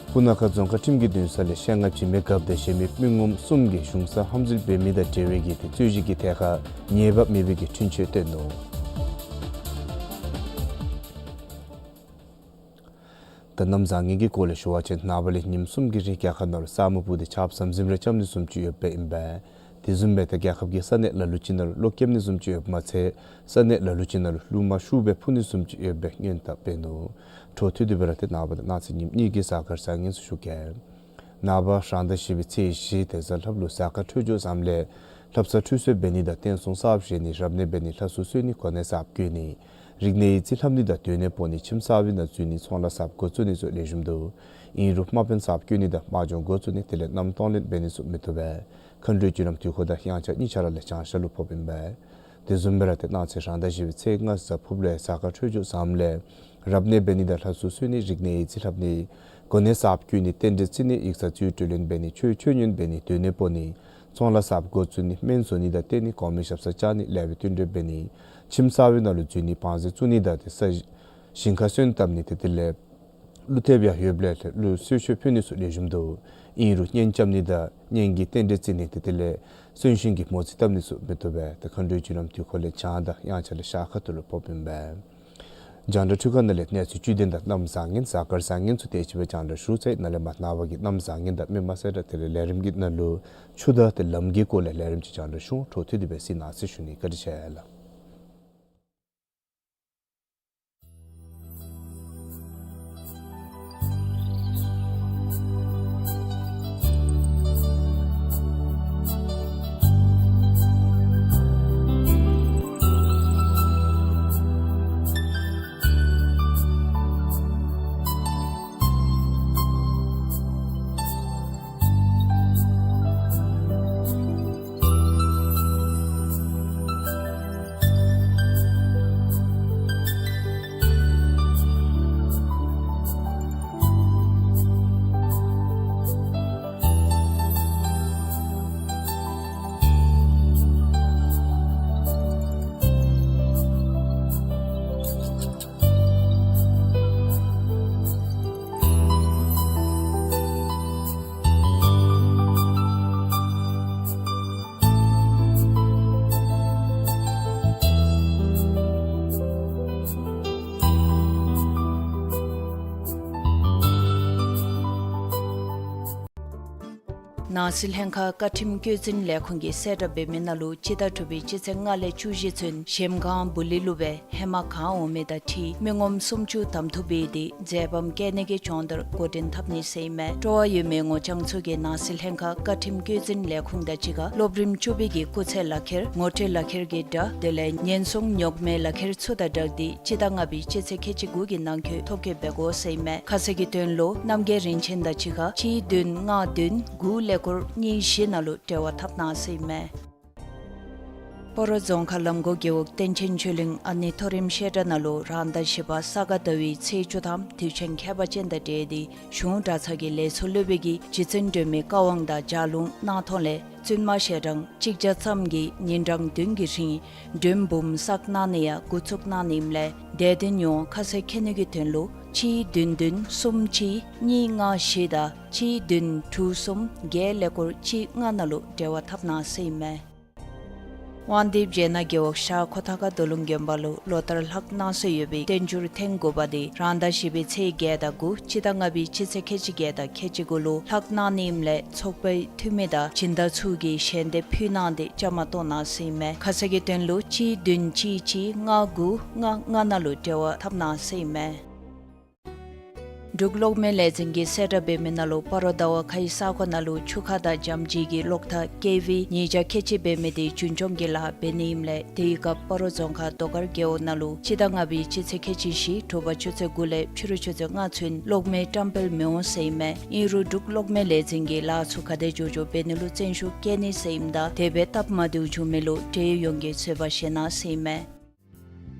སྤུ་ན་ཁ་རྫོང་ཁག་ཁྲིམས་ཀྱི་འདུན་ས་ལས་བཤེས་ལྔ་འཇིགས་མེད་རྒཔོ་དང་གཞན་མི་མི་ངོམ་གསུམ་གྱིས་གཞུང་ས་ཧམ་འཛུལ་འབད་མི་དང་འབྲེལ་བའི་གི་ཏེ་རྩོད་གཞི་གི་ཐད་ཁར་ཉེས་པ་མེད་པའི་གི་འཁྲུན་ཆོད་བཏོན་ནུག། ད་གནམ་བཟང་ངན་གྱི་སྐོར་ལས་ཞུ་བ་ཅིན་ནངས་པ་ལས་ཉིནམ་གསུམ་གྱི་རིང་རྒྱལ་ཁབ་ནང་ལུ་ས་སྨུག་སྤུབས་ཏེ་ཆརཔ་ཟམ་ཟིམ་རེ་རྐྱབ་ནི་བཟུམ་ཅིག་ཡོདཔ་ཨིན་པས། དེ་བཟུམ་སྦེ་ད་རྒྱལ་ཁབ་ཀྱི་ས་གནས་ལ་ལུ་ཅིག་ནང་ལུ་གློག་ཀེམ་ནི་བཟུམ་ཅིག་ཡོདཔ་མ་ཚད་ས་གནས་ལ་ལུ་ཅིག་ནང་ལུ་རླུང་མ་ཤུགས་སྦེ་འཕུ་ནི་བཟུམ་ཅིག་ཡོདཔ་སྦེ་སྔོན་དཔག་འབད་ནུག། འཕྲོ་མཐུད་དེ་སྦེ་ར་ཏེ་ནངས་པ་དང་གནངས་ཚེ་ཉིནམ་གཉིས་ཀྱི་གཟའ་སྐར་བཟང་ངན་ཚུ་ཞུ་གེ། ནངས་པ་རང་ཟླ་བཞི་པའི་ཚེས་བཞི་དེ་གཟའ་ལྷགཔ་ལུ་གཟའ་སྐར་འཕྲོད་སྦྱོར་བཟངམ་ལས་ལྷ་བསངས་ཁྲུས་གསོལ་འབད་ནི་དང་རྟེན་གསུམ་གསརཔ་བཞེངས་ནི་རབ་གནས་འབད་ནི་ལྷ་གསོལ་གསོལ་ནི་གོ་གནས་གསརཔ་བསྐོ་ནི་རིག་གནས་ཡིག་རྩིས་ལྷབ་ནི་དང་སྡོད་གནས་སྤོ་ནི་ཁྱིམ་གསར་པའི་ནང་འཛུལ་ནི་ཚོང་ལཱ་གསརཔ་འགོ་བཙུགས་ནི་ཚུ་ལེགས་ཤོམ་འདུག། ཨིན་རུང་དམག་དཔོན་གསརཔ་བསྐོ་ནི་དང་དམག་སྦྱོང་འགོ་བཙུགས་ནི་དེ་ལས་གནམ་གཏོང་ལེན་འབད་ནི་ཚུ་མི་བཏུབ་པས། མཁའ་འགྲོའི་རྒྱུ་ལམ་དུས་འཁོར་དང་དབྱངས་འཆར་གཉིས་ཆ་ར་ལས་བྱང་ཤར་ལུ་ཕོགཔ་ཨིན་པས། དེ་བཟུམ་སྦེ་ར་ཏེ་གནངས་ཚེ་རང་ཟླ་བཞི་པའི་ཚེས་ལྔ་གཟའ་ཕུརཔ་ལུ་གཟའ་སྐར་འཕྲོད་སྦྱོར་བཟངམ་ལས་རབ་གནས་འབད་ནི་དང་ལྷ་གསོལ་གསོལ་ནི་རིག་གནས་ཡིག་རྩིས་ལྷབ་ནི་གོ་གནས་གསརཔ་བསྐོ་ནི་རྟེན་འབྲེལ་བརྩི་ནི་ཡིག་ཚང་རྩིས་སྤྲོད་ལེན་འབད་ནི་ཆོས་ཆོས་ཉན་འབད་ནི་སྡོད་གནས་སྤོ་ནི་ཚོང་ལཱ་གསརཔ་འགོ་བཙུགས་ནི་སྨན་བཟོ་ནི་དང་བསྟེན་ནི་གོང་མའི་ཞབས་སར་བཅར་ནི་ལེགས་པའི་བསྟུན་གྲོས་འབད་ནི་ཁྱིམ་གསར་པའི་ནང་ལུ་འཛུལ་ནི་བང་མཛོད་བཙུགས་ནི་དང་ཏེ་ས་ཞིང་ཁ་སོན་བཏབ་ནི་དེ་དེ་ལས་ཀླུ་ཐེབས་ཡང་ཡོདཔ་ལས་ཏེ་ཀླུ་གསོལ་མཆོད་ཕུལ་ནི་ཚུ་ལེགས་ཤོམ་འདུག། ཨིན་རུང་གཉེན་རྐྱབ་ནི་དང་གཉེན་གྱི་རྟེན་འབྲེལ་བརྩི་ནི་དེ་དེ་ལས་གསོན་གཤིན་གྱི་མོ་རྩིས་བཏབ་ནི་ཚུ་མི་བཏུབ་པས། ཏེ་མཁའ་འགྲོའི་རྒྱུ་ལམ་དུས་འཁོར་ལས་བྱང་དང་དབྱངས་འཆར་ལས་ཤར་ཁ་ཐུག་ལུ་ཕོགཔ་ཨིན་པས། རྒྱང་བསྒྲགས་འཕྲུལ་ཁང་ནང་ལས་གནས་ཚུལ་བཅུད་ལྡན་དང་གནམ་བཟང་ངན་གཟའ་སྐར་བཟང་ངན་ཚུ་དེ་ཅིག་སྦེ་རྒྱང་བསྒྲགས་ཞུ་ཚར་ཡི། ནཱ་ལས་མར་ནངས་པ་གི་གནམ་བཟང་ངན་དང་མེ་མ་སེར་དང་དེ་ལས་ལས་རིམ་གྱི་ནང་ལུ་ཆུ་དང་ཏེ་ལམ་གྱི་སྐོར་ལས་ལས་རིམ་ཅིག་རྒྱང་བསྒྲགས་ཞུ་འོང་། འཕྲོ་མཐུད་དེ་སྦེ་གཟིགས་གནང་ཟེར་ཞུ་ནི། བཀའ་དྲིན་ཆེ་ལགས། ནང་སྲིད་ལྷན་ཁག་བཀའ་ཁྲིམས་བཀོད་འཛིན་ལས་ཁུངས་ཀྱིས་གསལ་བསྒྲགས་འབད་མི་ནང་ལུ་སྤྱི་ཟླ་དྲུག་པའི་སྤྱི་ཚེས་ལྔ་ལས་བཅུ་བཞི་ཚུན་གཞལམ་སྒང་སྦུག་ལེགས་ལུ་སྦེ་ཧེ་མ་གང་འོང་མི་དང་འཁྲིལ་མི་ངོམ་སུམ་ཅུ་གདམ་འཐུ་འབད་དེ་མཛད་པ་བཀལ་ནི་གི་སྦྱོང་བརྡར་འགོ་འདྲེན་འཐབ་ནི་ཟེར་ཨིན་མས། སྤྲོ་བ་ཡོད་མི་ངོ་རྐྱང་ཚུ་གིས་ནང་སྲིད་ལྷན་ཁག་བཀའ་ཁྲིམས་བཀོད་འཛིན་ལས་ཁུངས་དང་གཅིག་ཁར་སློབ་རིམ་བཅུ་པའི་གི་སྐུགས་ཚད་ལག་ཁྱེར་ངོ་སྤྲོད་ལག་ཁྱེར་གྱི་སྒྲ་དེ་ལས་ཉེན་སྲུང་ཉོག་མེད་ལག་ཁྱེར་ཚུ་དང་སྦྲགས་ཏེ་སྤྱི་ཟླ་ལྔ་པའི་སྤྱི་ཚེས་ཁལ་གཅིག་དགུ་གི་ནང་འཁོད་ཐོ་བཀོད་འབད་དགོ་ཟེར་ཨིན་མས། ཁ་གསལ་གྱི་དོན་ལུ་རྣམ་རྒྱལ་རིན་ཆེན་དང་གཅིག་ཁར་གཅིག་བདུན་ལྔ་བདུན་དགུ་ཀླད་ཀོར་གཉིས་བཞི་ནང་ལུ་འབྲེལ་བ་འཐབ་གནང་ཟེར་ཨིན་མས། སྤ་རོ་རྫོང་ཁག་ལམ་གོང་རྒེད་འོག་བསྟན་ཆེན་ཆོས་གླིང་ཨ་ནེ་མཐོ་རིམ་བཤད་གྲྭ་ནང་ལུ་རང་ཟླ་བཞི་པ་ས་ག་ཟླ་བའི་ཚེས་བཅུ་ཐམ་དུས་ཆེན་ཁྱད་པར་ཅན་དང་འབྲེལ་ཏེ་གཞུང་གྲྭ་ཚང་གི་ལས་ཚོགས་སློབ་དཔོན་གྱིས་རྗེ་བཙུན་སྒྲོལ་མའི་བཀའ་དབང་དང་ལྗགས་ལུང་གནང་ཐོག་ལས་བཙུན་མ་ཞལ་གྲངས་གཅིག་བརྒྱ་ཙམ་གྱིས་ཉིན་གྲངས་བདུན་གྱི་རིང་མགྲོན་འབུམ་བསགས་གནང་ནི་ཡང་འགོ་བཙུགས་གནང་ནི་ཨིནམ་ལས་དད་ལྡན་ཡོངས་ཁ་གསལ་མཁྱེན་ནི་གི་དོན་ལུ་གཅིག་བདུན་བདུན་གསུམ་གཅིག་གཉིས་ལྔ་བཞི་དང་གཅིག་བདུན་དྲུག་གསུམ་བརྒྱད་ཀླད་ཀོར་གཅིག་ལྔ་ནང་ལུ་འབྲེལ་བ་འཐབ་གནང་ཟེར་ཨིན་མས། དབང་འདུས་སྦྱེད་ནག་རྒེད་འོག་ཤར་ཁོ་ཐང་ཁ་རྡོ་ལུང་དགོན་པ་ལུ་ལོ་ལྟར་ལྷག་གནང་སྲོལ་ཡོད་པའི་བསྟན་འགྱུར་ཐེངས་དགུ་པ་དེ་རང་ཟླ་བཞི་པའི་ཚེས་བརྒྱད་དང་དགུ་སྤྱི་ཟླ་ལྔ་པའི་སྤྱི་ཚེས་ཁལ་གཅིག་བརྒྱད་དང་ཁལ་གཅིག་དགུ་ལུ་ལྷག་གནང་ནི་ཨིནམ་ལས་ཚོགས་པའི་འཐུས་མི་དང་སྦྱིན་བདག་ཚུ་གིས་ཞལ་འདེབས་ཕུལ་གནང་སྟེ་བཅའ་མར་གཏོགས་གནང་ཟེར་ཨིན་མས། ཁ་གསལ་གྱི་དོན་ལུ་གཅིག་བདུན་གཅིག་གཅིག་ལྔ་དགུ་ལྔ་ལྔ་ནང་ལུ་འབྲེལ་བ་འཐབ་གནང་ཟེར་ཨིན་མས། འབྲུག་གློག་མེ་ལས་འཛིན་གྱིས་གསལ་བསྒྲགས་འབད་མི་ནང་ལུ་སྤ་རོ་ཟླ་བ་ཁའི་ས་གོ་ནང་ལུ་ཆུ་ཁ་དང་འཇམ་བརྗིད་ཀྱི་གློག་ཐག་ཀེ་ཝི་ཉིས་བརྒྱ་ཁལ་གཅིག་འབད་མི་དེ་རྒྱུན་སྐྱོང་གི་ལཱ་འབད་ནི་ཨིནམ་ལས་དེའི་སྐབས་སྤ་རོ་རྫོང་ཁག་རྡོ་དཀར་རྒེད་འོག་ནང་ལུ་སྤྱི་ཟླ་ལྔ་པའི་སྤྱི་ཚེས་ཁལ་གཅིག་བཞི་དྲོ་པ་ཆུ་ཚོད་དགུ་ལས་ཕྱི་རུ་ཆུ་ཚོད་ལྔ་ཚུན་གློག་མེ་བཀྲམ་སྤེལ་མི་འོང་ཟེར་ཨིན་མས། ཨིན་རུང་འབྲུག་གློག་མེ་ལས་འཛིན་གྱིས་ལཱ་ཚུ་ག་དེ་མགྱོགས་མགྱོགས་འབད་ནི་ལུ་བརྩོན་ཤུགས་བསྐྱེད་ནི་ཟེར་ཨིནམ་ད་དེ་སྦེ་སྟབས་མ་བདེཝ་བྱུང་མི་ལུ་འབྲེལ་ཡོད་ཡོངས་ཀྱིས་བཟོད་པ་བཞེས་གནང་ཟེར་ཨིན་མས།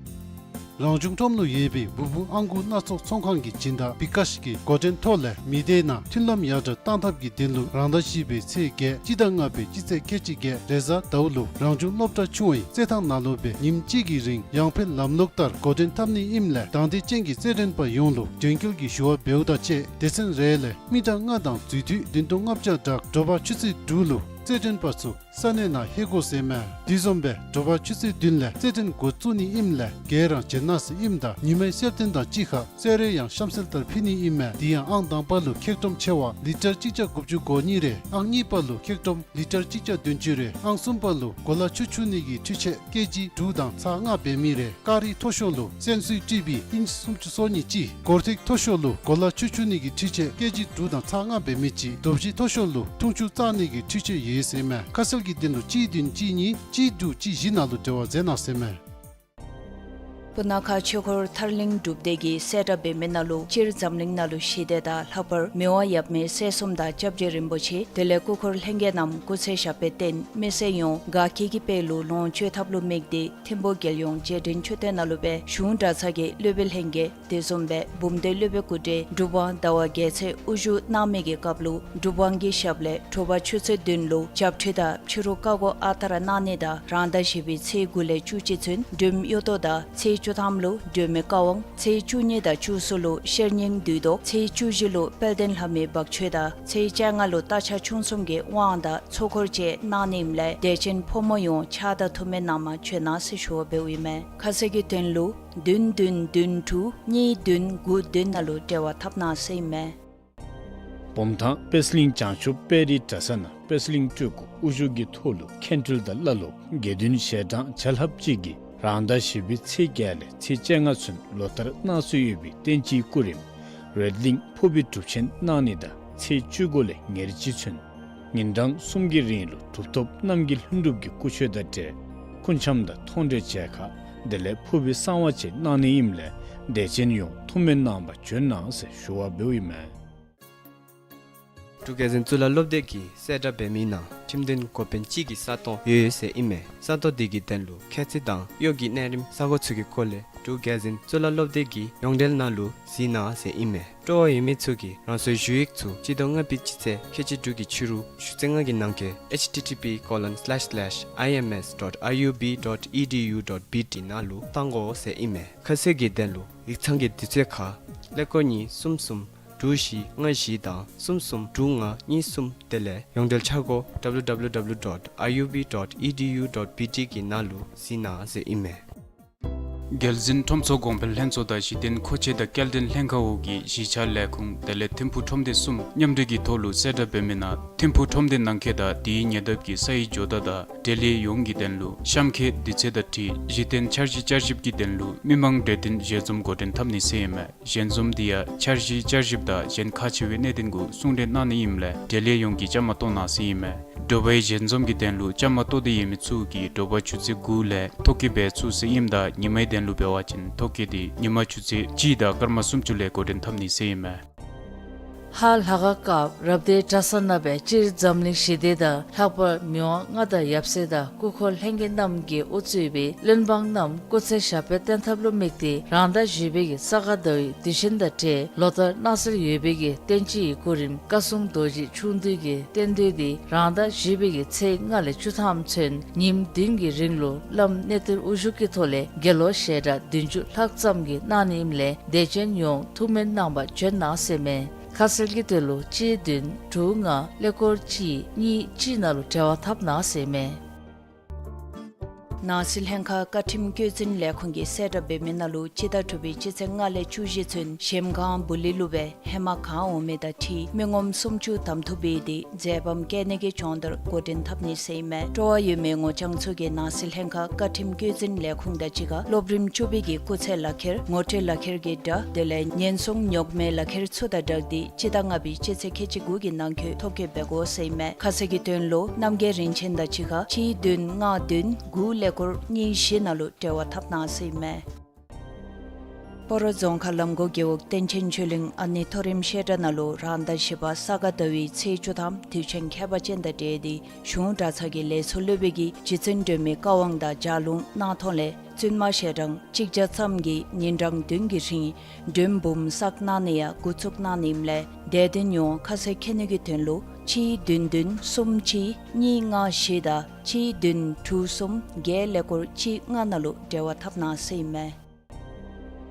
རང་བྱུང་ཁྲོམ་ལུ་ཡོད་པའི་འབུར་འབུར་ཨང་ཀུ་སྣ་ཚོགས་ཚོང་ཁང་གི་སྦྱིན་བདག་བི་ཀཱཤ་གིས་འགོ་འདྲེན་ཐོག་ལས་མི་སྡེ་ནང་མཐུན་ལམ་ཡར་དྲག་གཏང་ཐབས་ཀྱི་དོན་ལུ་རང་ཟླ་བཞི་པའི་ཚེས་བརྒྱད་སྤྱི་ཟླ་ལྔ་པའི་སྤྱི་ཚེས་ཁལ་གཅིག་བརྒྱད་རེས་གཟའ་ཟླཝ་ལུ་རང་བྱུང་སློབ་གྲྭ་ཆུང་བའི་རྩེད་ཐང་ནང་ལུ་སྦེ་ཉིནམ་གཅིག་གི་རིང་ཡང་འཕེལ་ལམ་ལུགས་ལྟར་འགོ་འདྲེན་འཐབ་ནི་ཨིནམ་ལས་དང་འདོད་ཅན་གྱི་རྩེད་འགྲན་པ་ཡོངས་ལུ་དྲན་སྐུལ་གྱི་ཞུ་བ་འབདཝ་དང་བཅས་སྡེ་ཚན་རེ་ལས་མི་གྲངས་ལྔ་དང་འཛུལ་དུས་བདུན་སྟོང་ལྔ་བརྒྱ་དྲུག་དྲོ་པ་ཆུ་ཚོད་དྲུག་ལུ་རྩེད་འགྲན་པ་ཚུ་ ས་གནས་ནང་ལྷོད་དགོ་ཟེར་མས། དེ་བཟུམ་སྦེ་དྲོ་པ་ཆུ་ཚོད་བདུན་ལས་རྩེད་འགྲན་འགོ་བཙུགས་ནི་ཨིནམ་ལས་ག་ར་བྱོན་གནང་ཟེར་ཨིནམ་ད་ཉི་མའི་གསལ་སྟོན་དང་གཅིག་ཁར་གསོལ་རས་ཡང་གཤམ་གསལ་ལྟར་ཕུལ་ནི་ཨིན་མས། དེ་ཡང་ཨང་དང་པ་ལུ་ཁེག་ཀྲོམ་ཆེ་བ་ལི་ཊར་གཅིག་བརྒྱ་དགུ་བཅུ་གོ་གཉིས་རེ། ཨང་གཉིས་པ་ལུ་ཁེག་ཀྲོམ་ལི་ཊར་གཅིག་བརྒྱ་བདུན་ཅུ་རེ། ཨང་གསུམ་པ་ལུ་གོ་ལ་ཆུ་འཁྱུ་ནི་གི་འཕྲུལ་ཆས་ཀེ་ཇི་དྲུག་དང་ཚག་ལྔ་འབད་མི་རེ། ཀ་རི་མཐོ་ཤོས་ལུ་སེན་སུའི་ཊི་བི་ཨིནཅི་སུམ་ཅུ་སོ་གཉིས་གཅིག། སྒོར་ཐིག་མཐོ་ཤོས་ལུ་གོ་ལ་ཆུ་འཁྱུ་ནི་གི་འཕྲུལ་ཆས་ཀེ་ཇི་དྲུག་དང་ཚག་ལྔ་འབད་མི་གཅིག། རྡོ་བཞི་མཐོ་ཤོས་ལུ་འཐུང་ཆུ་བཙག་ནི་གི་འཕྲུལ་ཆས་ཡོད་ཟེར་མས། ཁ་གསལ་གྱི་དོན་ལུ་གཅིག་བདུན་གཅིག་གཉིས་གཅིག་དྲུག་གཅིག་བཞི་ནང་ལུ་འབྲེལ་བ་མཛད་གནང་ཟེར་མས། སྤུ་ན་ཁ་ཆོས་འཁོར་ཐར་གླིང་སྒྲུབ་སྡེ་གིས་གསལ་བསྒྲགས་འབད་མི་ནང་ལུ་སྤྱིར་འཛམ་གླིང་ནང་ལུ་ཞི་བདེ་དང་ལྷག་པར་མི་དབང་ཡབ་མེས་སྲས་གསུམ་དང་སྐྱབས་རྗེ་རིན་པོ་ཆེ་དེ་ལས་སྐུ་འཁོར་ལྷན་རྒྱས་རྣམས་སྐུ་ཚེ་ཞབས་པད་བརྟན་མི་ཚེ་ཡོངས་དགའ་སྐྱིད་ཀྱི་དཔལ་ལུ་ལོངས་སྤྱོད་ཐབས་ལུ་དམིགས་ཏེ་ཐིམ་ཕུག་རྒྱལ་ཡོངས་རྗེས་དྲན་མཆོད་རྟེན་ནང་ལུ་སྦེ་གཞུང་གྲྭ་ཚང་གི་སློབ་དཔོན་ལྷན་རྒྱས་དེ་བཟུམ་སྦེ་འབུམ་སྡེ་སློབ་དཔོན་སྐུ་བགྲེས་སྒྲུབ་དབང་ཟླ་བ་རྒྱལ་མཚན་དབུ་བཞུགས་གནང་མི་གི་སྐབས་ལུ་སྒྲུབ་དབང་གི་ཞབས་ལས་དྲོ་པ་ཆུ་ཚོད་བདུན་ལུ་བྱབས་ཁྲུས་དང་ཕྱི་རུ་བཀའ་བསྒོ་ཨ་ཐར་གནང་ནི་དང་རང་ཟླ་བཞི་པའི་ཚེས་དགུ་ལས་བཅུ་གཅིག་ཚུན་སྒྲོལམ་གཡུ་ཐོག་དང་ཚེས་བཅུ་ཐམ་ལུ་སྒྲོལ་མའི་བཀའ་དབང་ཚེས་བཅུ་གཉིས་དང་བཅུ་གསུམ་ལུ་ཤེར་སྙིང་བསྡུས་ཐོག་ཚེས་བཅུ་བཞི་ལུ་དཔལ་ལྡན་ལྷ་མོའི་བག་མཆོད་དང་ཚེས་བཅོ་ལྔ་ལུ་རྟ་ཕྱག་མཆོང་གསུམ་གྱི་དབང་དང་ཚོགས་འཁོར་བཅས་གནང་ནི་ཨིནམ་ལས་དད་ཅན་ཕོ་མོ་ཡོངས་ཕྱག་དང་ཐུགས་སྨོན་གནང་མ་བྱོན་གནང་ཟེར་ཞུ་བ་འབདཝ་ཨིན་མས། ཁ་གསལ་གྱི་དོན་ལུ་བདུན་བདུན་བདུན་དྲུག་གཉིས་བདུན་དགུ་བདུན་ནང་ལུ་འབྲེལ་བ་འཐབ་གནང་ཟེར་ཨིན་མས། བུམ་ཐང་པད་གླིང་བྱང་ཆུབ་དཔལ་རི་གྲྭ་ས་ནང་པད་གླིང་སྤྲུལ་སྐུ་དབུ་བཞུགས་ཀྱི་ཐོག་ལུ་མཁན་སྤྲུལ་དང་བླ་སློབ་དགེ་འདུན་ཞལ་གྲངས་བརྒྱ་ལྷགཔ་ཅིག་གིས་རང་ཟླ་བཞི་པའི་ཚེས་བརྒྱད་ལས་ཚེས་བཅོ་ལྔ་ཚུན་ལོ་ལྟར་གནང་སྲོལ་ཡོད་པའི་བསྟན་སྤྱིའི་སྐུ་རིམ་རེད་གླིང་ཕུར་བུའི་སྒྲུབ་ཆེན་གནང་ནི་དང་ཚེས་བཅུ་དགུ་ལས་ཉེར་གཅིག་ཚུན་ཉིན་གྲངས་གསུམ་གྱི་རིང་ལུ་གྲུབ་ཐོབ་རྣམ་རྒྱལ་ལྷུན་གྲུབ་ཀྱི་སྐུ་མཆོད་དང་འབྲེལ་སྐུ་འཆམ་དང་མཐོང་གྲོལ་མཇལ་ཁ་དེ་ལས་ཕུར་བུའི་གསང་བ་བཅས་གནང་ནི་ཨིནམ་ལས་དད་ཅན་ཡོངས་ཐུགས་སྨོན་གནང་བར་བྱོན་གནང་ཟེར་ཞུ་བ་འབདཝ་ཨིན་མས། འབྲུག་རྒྱལ་འཛིན་གཙུག་ལག་སློབ་སྡེ་གིས་གསལ་བསྒྲགས་འབད་མི་ནང་ཁྲིམས་དོན་འགོ་དཔོན་གཅིག་གི་ས་སྟོང་ཡོད་ཟེར་ཨིན་མས། ས་སྟོང་དེ་གི་དོན་ལུ་ཁྱད་ཚད་དང་གཡོག་གི་གནས་རིམ་ས་གོ་ཚུ་གི་སྐོར་ལས་འབྲུག་རྒྱལ་འཛིན་གཙུག་ལག་སློབ་སྡེ་གི་ཡོངས་འབྲེལ་ནང་ལུ་གཟིགས་གནང་ཟེར་ཨིན་མས། སྤྲོ་བ་ཡོད་མི་ཚུ་གིས་རང་སོའི་ཞུ་ཡིག་ཚུ་སྤྱི་ཟླ་ལྔ་པའི་སྤྱི་ཚེས་ཁལ་གཅིག་དྲུག་གི་ཕྱི་རུ་ཞུ་ཚིག་ལྔ་གི་ནང་འཁོད་H T T P colon slash slash I M S dot I U B dot E D U dot B T ནང་ལུ་བཏང་དགོ་ཟེར་ཨིན་མས། ཁ་གསལ་གྱི་དོན་ལུ་ཡིག་ཚང་གི་དུས་ཚོད་ཁར་ཀླད་ཀོར་གཉིས་གསུམ་གསུམ་དྲུག་བཞི་ལྔ་བཞི་དང་གསུམ་གསུམ་དྲུག་ལྔ་གཉིས་གསུམ་དེ་ལས་ཡོངས་འབྲེལ་འཆར་སྒོ W W W dot I U B dot E D U dot B T གི་ནང་ལུ་གཟིགས་གནང་ཟེར་ཨིན་མས། རྒྱལ་འཛིན་ཁྲོམ་ཚོགས་གོང་འཕེལ་ལྷན་ཚོགས་དང་གཞི་རྟེན་མཁོ་ཆས་དང་སྐྱེལ་འདྲེན་ལྷན་ཁག་འོག་གི་གཞིས་ཆགས་ལས་ཁུངས་དེ་ལས་ཐིམ་ཕུག་ཁྲོམ་སྡེ་གསུམ་མཉམ་འབྲེལ་གྱི་ཐོག་ལུ་གསལ་བསྒྲགས་འབད་མི་ནང་ཐིམ་ཕུག་ཁྲོམ་སྡེ་ནང་འཁོད་དང་དེའི་ཉེ་འདབས་ཀྱི་ས་ཡི་ཇོ་བདག་དང་འབྲེལ་ཡོད་ཡོངས་ཀྱི་དོན་ལུ་གཤམ་འཁོད་དུས་ཚོད་དང་འཁྲིལ་གཞི་རྟེན་འཆར་གཞི་བསྐྱར་ཞིབ་ཀྱི་དོན་ལུ་མི་མང་གྲོས་བསྟུན་ཞལ་འཛོམས་འགོ་འདྲེན་འཐབ་ནི་ཟེར་ཨིན་མས། ཞལ་འཛོམས་དེ་ཡང་འཆར་གཞི་བསྐྱར་ཞིབ་དང་གཞན་ཁག་ཆེ་བའི་གནད་དོན་གུ་གསུང་གྲོས་གནང་ནི་ཨིནམ་ལས་འབྲེལ་ཡོད་ཡོངས་ཀྱིས་བཅའ་མར་གཏོགས་གནང་ཟེར་ཨིན་མས། དྲོ་པའི་ཞལ་འཛོམས་ཀྱི་དོན་ལུ་བཅའ་མར་གཏོགས་ཏེ་ཡོད་མི་ཚུ་གིས་དྲོ་པ་ཆུ་ཚོད་དགུ་ལས་ཐོ་བཀོད་འབད་ཚུགས་ཟེར་ཨིནམ་ད་ཉི་མའི་དོན་ལུ་འབད་བ་ཅིན་ཐོ་བཀོད་དེ་ཉི་མ་ཆུ་ཚོད་གཅིག་དང་སྐར་མ་སུམ་ཅུ་ལས་འགོ་འདྲེན་འཐབ་ནི་ཟེར་ཨིན་མས། ཧཱ་ལྷ་ཁང་སྐབས་རབ་སྡེ་གྲྭ་ས་ནང་སྦེ་སྤྱིར་འཛམ་གླིང་ཞི་བདེ་དང་ལྷག་པར་མི་དབང་མངའ་བདག་ཡབ་སྲས་དང་སྐུ་འཁོར་ལྷན་རྒྱས་རྣམས་ཀྱིས་དབུ་གཙོས་པའི་བློན་འབངས་རྣམས་སྐུ་ཚེ་ཞབས་པད་བརྟན་ཐབས་ལུ་དམིགས་ཏེ་རང་ཟླ་བཞི་པའི་གི་ས་ག་ཟླ་བའི་དུས་ཆེན་དང་འབྲེལ་ལོ་ལྟར་གནང་སྲོལ་ཡོད་པའི་གི་བསྟན་སྤྱི་ཡི་སྐུ་རིམ་བཀའ་སྲུང་རྡོ་རྗེ་ཆུང་བདུན་གྱི་རྟེན་མདོས་འདི་རང་ཟླ་བཞི་པའི་གི་ཚེས་ལྔ་ལས་བཅུ་ཐམ་ཚུན་ཉིནམ་བདུན་གྱི་རིང་ལུ་བླམ་གནས་བརྟན་དབུ་བཞུགས་ཀྱི་ཐོག་ལས་དགེ་སློང་ཞལ་གྲངས་བདུན་ཅུ་ལྷག་ཙམ་གྱིས་གནང་ནི་ཨིནམ་ལས་དད་ཅན་ཡོངས་ཐུགས་སྨོན་གནང་བར་བྱོན་གནང་ཟེར་མས། ཁ་གསལ་གྱི་དོན་ལུ་གཅིག་བདུན་དྲུག་ལྔ་ཀླད་ཀོར་གཅིག་གཉིས་གཅིག་ནང་ལུ་འབྲེལ་བ་འཐབ་གནང་ཟེར་མས། ནང་སྲིད་ལྷན་ཁག་བཀའ་ཁྲིམས་བཀོད་འཛིན་ལས་ཁུངས་ཀྱིས་གསལ་བསྒྲགས་འབད་མི་ནང་ལུ་སྤྱི་ཟླ་དྲུག་པའི་སྤྱི་ཚེས་ལྔ་ལས་བཅུ་བཞི་ཚུན་གཞལམ་སྒང་སྦུག་ལེགས་ལུ་སྦེ་ཧེ་མ་གང་འོང་མི་དང་འཁྲིལ་མི་ངོམ་སུམ་ཅུ་དམ་འཐུ་འབད་དེ་མཛད་པ་བསྐྱལ་ནི་གི་སྦྱོང་བརྡར་འགོ་འདྲེན་འཐབ་ནི་ཟེར་ཨིན་མས། སྤྲོ་བ་ཡོད་མི་ངོ་རྐྱང་ཚུ་གིས་ནང་སྲིད་ལྷན་ཁག་བཀའ་ཁྲིམས་བཀོད་འཛིན་ལས་ཁུངས་དང་གཅིག་ཁར་སློབ་རིམ་བཅུ་པའི་གི་སྐུགས་ཚད་ལག་ཁྱེར་ངོ་སྤྲོད་ལག་ཁྱེར་གྱི་སྒྲ་དེ་ལས་ཉེན་སྲུང་ཉོག་མེད་ལག་ཁྱེར་ཚུ་དང་སྦྲགས་ཏེ་སྤྱི་ཟླ་ལྔ་པའི་སྤྱི་ཚེས་ཁལ་གཅིག་དགུ་གི་ནང་འཁོད་ཐོ་བཀོད་འབད་དགོ་ཟེར་ཨིན་མས། ཁ་གསལ་གྱི་དོན་ལུ་རྣམ་རྒྱལ་རིན་ཆེན་དང་གཅིག་ཁར་གཅིག་བདུན་ལྔ་བདུན་དགུ་ཀླད་ཀོར་གཉིས་བཞི་ནང་ལུ་འབྲེལ་བ་འཐབ་གནང་ཟེར་ཨིན་མས། སྤ་རོ་རྫོང་ཁག་ལམ་འགོ་རྒེད་འོག་བསྟན་ཆེན་ཆོས་གླིང་ཨ་ནེ་མཐོ་རིམ་བཤད་གྲྭ་ནང་ལུ་རང་ཟླ་བཞི་པ་ས་ག་ཟླ་བའི་ཚེས་བཅུ་ཐམ་དུས་ཆེན་ཁྱད་པར་ཅན་དང་འབྲེལ་ཏེ་གཞུང་གྲྭ་ཚང་གི་ལས་ཚོགས་སློབ་དཔོན་གྱིས་རྗེ་བཙུན་སྒྲོལ་མའི་བཀའ་དབང་དང་ལྗགས་ལུང་གནང་ཐོག་ལས་བཙུན་མ་ཞལ་གྲངས་གཅིག་བརྒྱ་ཙམ་གྱིས་ཉིན་གྲངས་བདུན་གྱི་རིང་མགྲོན་འབུམ་བསགས་གནང་ནི་ཡང་འགོ་བཙུགས་གནང་ནི་ཨིནམ་ལས་དད་ལྡན་ཡོངས་ཁ་གསལ་མཁྱེན་ནི་གི་དོན་ལུ་གཅིག་བདུན་བདུན་གསུམ་གཅིག་གཉིས་ལྔ་བཞི་དང་གཅིག་བདུན་དྲུག་གསུམ་བརྒྱད་ཀླད་ཀོར་གཅིག་ལྔ་ནང་ལུ་འབྲེལ་བ་འཐབ་གནང་ཟེར་ཨིན་མས།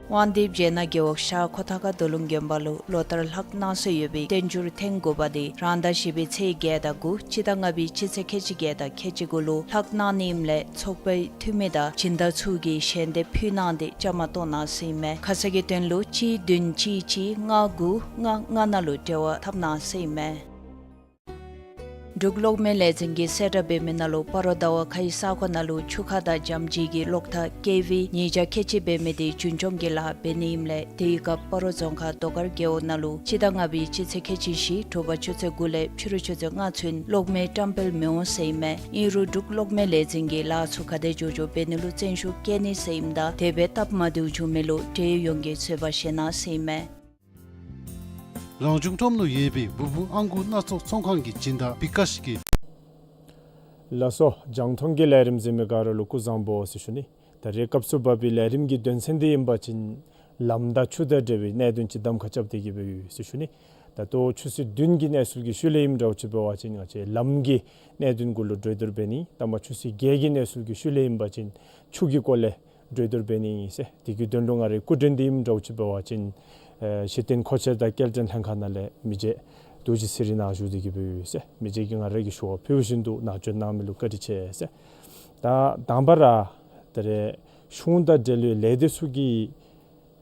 དབང་འདུས་རྗེ་ནག་རྒེད་འོག་ཤར་ཁོ་ཐང་ཁ་རྡོ་ལུང་དགོན་པ་ལུ་ལོ་ལྟར་ལྷག་གནང་སྲོལ་ཡོད་པའི་བསྟན་འགྱུར་ཐེངས་དགུ་པ་དེ་རང་ཟླ་བཞི་པའི་ཚེས་བརྒྱད་དང་དགུ་སྤྱི་ཟླ་ལྔ་པའི་སྤྱི་ཚེས་ཁལ་གཅིག་བརྒྱད་དང་ཁལ་གཅིག་དགུ་ལུ་ལྷག་གནང་ནི་ཨིནམ་ལས་ཚོགས་པའི་འཐུས་མི་དང་སྦྱིན་བདག་ཚུ་གིས་ཞལ་འདེབས་ཕུལ་གནང་སྟེ་བཅའ་མར་གཏོགས་གནང་ཟེར་ཨིན་མས། ཁ་གསལ་གྱི་དོན་ལུ་གཅིག་བདུན་གཅིག་གཅིག་ལྔ་དགུ་ལྔ་ལྔ་ནང་ལུ་འབྲེལ་བ་འཐབ་གནང་ཟེར་ཨིན་མས། འབྲུག་གློག་མེ་ལས་འཛིན་གྱིས་གསལ་བསྒྲགས་འབད་མི་ནང་ལུ་སྤ་རོ་ཟླ་བ་ཁའི་ས་གོ་ནང་ལུ་ཆུ་ཁ་དང་འཇམ་བརྗིད་ཀྱི་གློག་ཐག་ཀེ་ཝི་ཉིས་བརྒྱ་ཁལ་གཅིག་འབད་མི་དེ་རྒྱུན་སྐྱོང་གི་ལཱ་འབད་ནི་ཨིནམ་ལས་དེའི་སྐབས་སྤ་རོ་རྫོང་ཁག་རྡོ་དཀར་རྒེད་འོག་ནང་ལུ་སྤྱི་ཟླ་ལྔ་པའི་སྤྱི་ཚེས་ཁལ་གཅིག་བཞི་དྲོ་པ་ཆུ་ཚོད་དགུ་ལས་ཕྱི་རུ་ཆུ་ཚོད་ལྔ་ཚུན་གློག་མེ་བཀྲམ་སྤེལ་མི་འོང་ཟེར་ཨིན་མས། ཨིན་རུང་འབྲུག་གློག་མེ་ལས་འཛིན་གྱིས་ལཱ་ཚུ་ག་དེ་མགྱོགས་མགྱོགས་འབད་ནི་ལུ་བརྩོན་ཤུགས་བསྐྱེད་ནི་ཟེར་ཨིནམ་ད་དེ་སྦེ་སྟབས་མ་བདེཝ་བྱུང་མི་ལུ་འབྲེལ་ཡོད་ཡོངས་ཀྱིས་བཟོད་པ་བཞེས་གནང་ཟེར་ཨིན་མས། རང་བྱུང་ཁྲོམ་ལུ་ཡོད་པའི་འབུ་འབུ་ཨང་ཀུ་སྣ་ཚོགས་ཚོང་ཁང་གི་སྦྱིན་བདག་བི་ཀཱཤ་གིས། ལགས་སོ། རྒྱང་མཐོང་གི་ལས་རིམ་གཟིགས་མི་ག་ར་ལུ་སྐུ་གཟུགས་བཟང་པོ་ཟེར་ཞུ་ནི། ད་རེས་སྐབས་སུ་བབས་པའི་ལས་རིམ་གྱི་དོན་ཚན་འདི་ཨིན་པ་ཅིན་ལམ་དང་ཆུ་དང་འབྲེལ་བའི་གནད་དོན་ཅིག་གདམ་ཁ་རྐྱབ་སྟེ་གི་སྦེ་ཡོད་ཟེར་ཞུ་ནི། ད་ལྟོ་ཆུ་ཚོད་བདུན་གྱི་གནས་ཚུལ་གྱི་ཤུལ་ལས་ཨིནམ་འདྲཝ་ཅིག་འབད་བ་ཅིན་ང་བཅས་ལམ་གྱི་གནད་དོན་གུ་ལུ་གྲོས་བསྡུར་འབད་ནི། ད་མ་ཆུ་ཚོད་བརྒྱད་ཀྱི་གནས་ཚུལ་གྱི་ཤུལ་ལས་ཨིན་པ་ཅིན་ཆུ་གི་སྐོར་ལས་གྲོས་བསྡུར་འབད་ནི་ཨིན་ཟེར། དེ་གི་དོན་ལུ་ང་རའི་སྐུ་མགྲོན་འདི་ཨིནམ་འདྲཝ་ཅིག་འབད་བ་ཅིན་ཨེ་གཞི་རྟེན་མཁོ་ཆས་དང་སྐྱེལ་འདྲེན་ལྷན་ཁག་ནང་ལས་མི་རྗེ་རྡོ་རྗེ་ཚེ་རིང་ནཱ་བཞུགས་ཏེ་གི་སྦེ་ཡོད་ཟེར། མི་རྗེ་གིས་ང་ར་གི་ཞུ་བ་ཕུལ་བཞིན་དུ་ནཱ་བྱོན་གནང་མི་ལུ་བཀའ་དྲིན་ཆེ་ཟེར། ད་དང་པ་ར་ད་རེས་གཞུང་དང་འབྲེལ་བའི་ལས་སྡེ་ཚུ་གིས་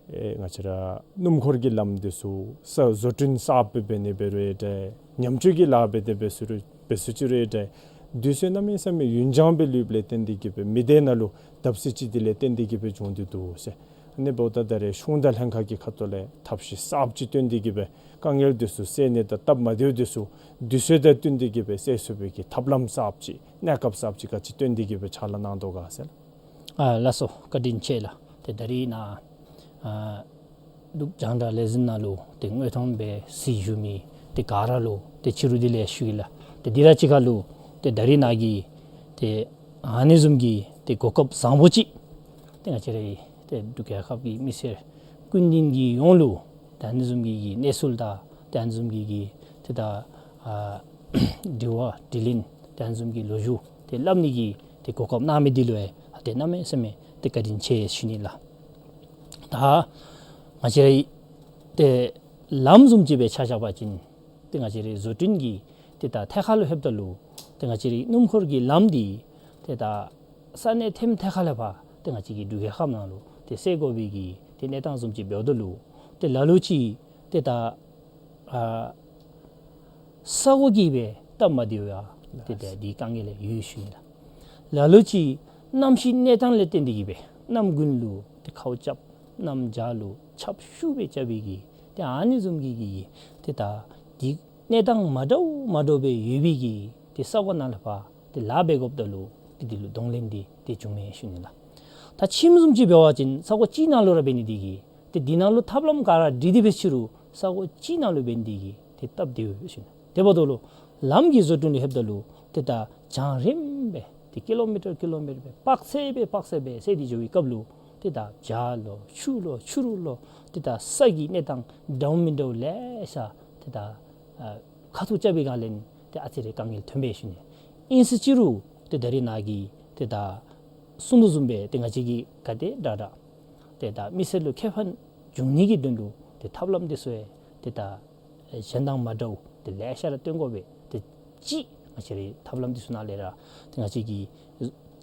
ཨེ་ང་བཅས་ར་སྣུམ་འཁོར་གྱི་ལམ་འདི་ཚུ་ས་བཟོ་སྐྲུན་གསརཔ་སྦེ་འབད་ནི་འབད་རུང་འདྲ། ཉམས་བཅོས་ཀྱི་ལཱ་འབད་དེ་འབད་ཚུ་རུང་འབད་ཚུ་ཅིག་རུང་འདྲ། དུས་ཚོད་གནམ་མེད་ས་མེད་ཡུན་འགྱངས་སྦེ་ལུསཔ་ལས་བརྟེན་ཏེ་གི་སྦེ་མི་སྡེ་ནང་ལུ་བརྡབ་གསིག་ཅིག་དེ་ལས་བརྟེན་ཏེ་གི་སྦེ་བྱུང་སྟེ་འདུག་ཟེར། ཨ་ནི་འབདཝ་ད་ད་རེས་གཞུང་དང་ལྷན་ཁག་གི་ཁ་ཐུག་ལས་ཐབས་ཤེས་གསརཔ་ཅིག་བཏོན་ཏེ་གི་སྦེ་དཀའ་ངལ་འདི་ཚུ་སེལ་ནི་དང་སྟབས་མ་བདེཝ་འདི་ཚུ་དུས་ཚོད་དང་བསྟུན་ཏེ་གི་སྦེ་སེལ་ཚུགས་པའི་གི་ཐབས་ལམ་གསརཔ་ཅིག་གནས་སྐབས་གསརཔ་ཅིག་ག་ཅི་བཏོན་ཏེ་གི་སྦེ་ཕྱག་ལཱ་གནང་དོ་ག་ཟེར། ཨ་ལགས་སོ། བཀའ་དྲིན་ཆེ་ལགས། ཏེ་ད་རིས་ནཱ་ཨ་འབྲུག་རྒྱང་བསྒྲགས་ལས་འཛིན་ནང་ལུ་ཏེ་དངོས་མཐོང་སྦེ་གཟིགས་བཞུགས་མི་ཏེ་ག་ར་ལུ་ཏེ་ཕྱི་རུ་བདེ་ལེགས་ཞུ་ཡི་ལགས། ཏེ་འདི་ར་གཅིག་ཁར་ལུ་ཏེ་ད་རིས་ནཱ་གི་ཏེ་ཨ་ནི་བཟུམ་གྱི་ཏེ་གོ་སྐབས་བཟང་པོ་ཅིག་ཏེ་ང་བཅས་རའི་ཏེ་འབྲུག་རྒྱལ་ཁབ་ཀྱི་མི་སེར་ཀུན་ལྡན་གྱི་ཡོངས་ལུ་ཏེ་ཨ་ནི་བཟུམ་གྱི་གི་གནས་ཚུལ་དང་ཏེ་ཨ་ནི་བཟུམ་གྱི་གི་ཏེ་ད་ཨ་དྲི་བ་དྲིས་ལན་ཏེ་ཨ་ནི་བཟུམ་གྱི་ལོ་རྒྱུས་ཏེ་སླབ་ནི་གི་ཏེ་གོ་སྐབས་གནང་མི་འདི་ལུ་ཡང་ཏེ་གནམ་མེད་ས་མེད་ཏེ་བཀའ་དྲིན་ཆེ་ཞུ་ནི་ལགས། ད་ང་བཅས་རའི་ཏེ་ལམ་བཟུམ་ཅིག་སྦེ་ཆ་བཞག་པ་ཅིན་ཏེ་ང་བཅས་རའི་བཟོ་སྐྲུན་གྱི་ཏེ་ད་ཐད་ཁར་ལུ་ལྷོདཔ་ད་ལུ་ཏེ་ང་བཅས་རའི་སྣུམ་འཁོར་གྱི་ལམ་འདི་ཏེ་ད་ས་གནས་ཐེམ་ཐད་ཁར་ལས་ཕར་ཏེ་ང་བཅས་ཀྱི་འབྲུག་རྒྱལ་ཁབ་ནང་ལུ་ཏེ་སེལ་དགོ་པའི་གི་ཏེ་གནས་སྟངས་བཟུམ་ཅིག་འབདཝ་ད་ལུ་ཏེ་ལ་ལུ་ཅིག་ཏེ་ད་ཨ་ས་གོ་གིས་སྦེ་སྟབས་མ་བདེཝ་ཡང་ཏེ་ད་འདི་དཀའ་ངལ་ཡོད་ཞུ་ནི་ལགས། ལ་ལུ་ཅིག་གནམ་གཤིས་གནས་སྟངས་ལས་བརྟེན་ཏེ་གི་སྦེ་གནམ་དགུན་ལུ་ཏེ་ཁཝ་རྐྱབ། གནམ་བྱཱར་ལུ་ཆརཔ་ཤུགས་སྦེ་རྐྱབ་པའི་གི་ཏེ་ཨ་ནི་བཟུམ་གྱི་གི་ཏེ་ད་འདི་གནས་སྟངས་མ་འདྲཝ་མ་འདྲཝ་སྦེ་ཡོད་པའི་གི་ཏེ་ས་གོ་ནང་ལས་ཕར་ཏེ་ལཱ་འབད་དགོཔ་ད་ལུ་ཏེ་འདི་ལུ་གདོང་ལེན་འདི་ཏེ་འབྱུངམ་མས་ཞུ་ནི་ལགས། ད་ཁྱིམ་བཟུམ་ཅིག་འབད་བ་ཅིན་ས་གོ་གཅིག་ནང་ལུ་ར་འབད་ནི་འདི་གིས་ཏེ་འདི་ནང་ལུ་ཐབས་ལམ་ག་ར་སྒྲིག་སྟེ་འབད་ཕྱི་རུ་ས་གོ་གཅིག་ནང་ལུ་འབད་ནི་འདི་གིས་ཏེ་སྟབས་བདེཝ་ཡོད་ཞུ་ནི། དེ་འབདཝ་ད་ལུ་ལམ་གྱི་བཟོ་སྐྲུན་ལུ་ལྷོདཔ་ད་ལུ་ཏེ་ད་བྱང་རིམ་སྦེ་ཏེ་ཀི་ལོ་མི་ཊར་ཀི་ལོ་མི་ཊར་སྦེ་དཔག་ཚད་སྦེ་དཔག་ཚད་སྦེ་སེལ་ཏེ་འགྱོ་བའི་སྐབས་ལུ་ཏེ་ད་བྱཱར་ལོ་ཆུ་ལོ་ཆུ་རུད་ལོ་ཏེ་ད་ས་གི་གནས་སྟངས་འདྲཝ་མིན་འདྲཝ་ལེ་ཤ་ཏེ་ད་ཨ་ཁ་ཐུག་རྐྱབ་པའི་སྒང་ལས་ཏེ་ཨ་ཙི་རེ་དཀའ་ངལ་ཐོན་པས་ཞུ་ནི། ཨིན་ཟེར་ཅི་རུང་ཏེ་ད་རིས་ནཱ་གིས་ཏེ་ད་གསུང་དོ་བཟུམ་སྦེ་ཏེ་ང་བཅས་ཀྱིས་ག་དེ་དྲག་དྲག་ཏེ་ད་མི་སེར་ལུ་ཁེ་ཕན་འབྱུང་ནི་གི་དོན་ལུ་ཏེ་ཐབས་ལམ་འདི་ཚུ་ཡང་ཏེ་ད་གཞན་དང་མ་འདྲཝ་ཏེ་ལེ་ཤ་ར་སྟོན་དགོ་པས། ཏེ་གཅིག་ང་བཅས་རའི་ཐབས་ལམ་འདི་ཚུ་ནང་ལས་ར་ཏེ་ང་བཅས་ཀྱི་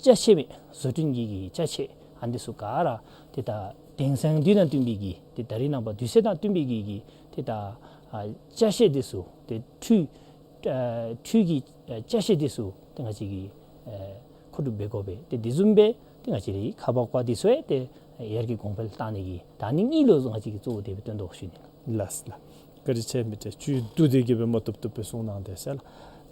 ཅ་ཆས་མས། བཟོ་སྐྲུན་གྱི་གི་ཅ་ཆས་ཨ་ནི་འདི་ཚུ་ག་ར་ཏེ་ད་དེང་སང་དུས་དང་བསྟུན་པའི་གི་ཏེ་ད་རིས་ནངས་པ་དུས་ཚོད་དང་བསྟུན་པའི་གི་གི་ཏེ་ད་ཨ་ཅ་ཆས་འདི་ཚུ་ཏེ་འཕྲུལ་ཨ་འཕྲུལ་གྱི་ཨ་ཅ་ཆས་འདི་ཚུ་ཏེ་ང་བཅས་ཀྱིས་ཨ་མཁོ་སྒྲུབ་འབད་དགོ་པས། ཏེ་དེ་བཟུམ་སྦེ་ཏེ་ང་བཅས་རའི་ཁ་པར་ཀ་འདི་ཚུ་ཡང་ཏེ་ཡར་རྒྱས་གོང་འཕེལ་བཏང་ནི་གི་ད་ཨ་ནི་གཉིས་ལུ་ང་བཅས་ཀྱིས་གཙོ་བོ་དེ་སྦེ་བཏོན་དོ་ཞུ་ནི་ལགས། ལགས་ལགས། བཀའ་དྲིན་ཆེ། མི་ཏེ་བཅུད་བསྡུ་སྟེ་གི་སྦེ་མ་བཏུབ་བཏུབ་སྦེ་གསུང་གནང་དེས་ལགས།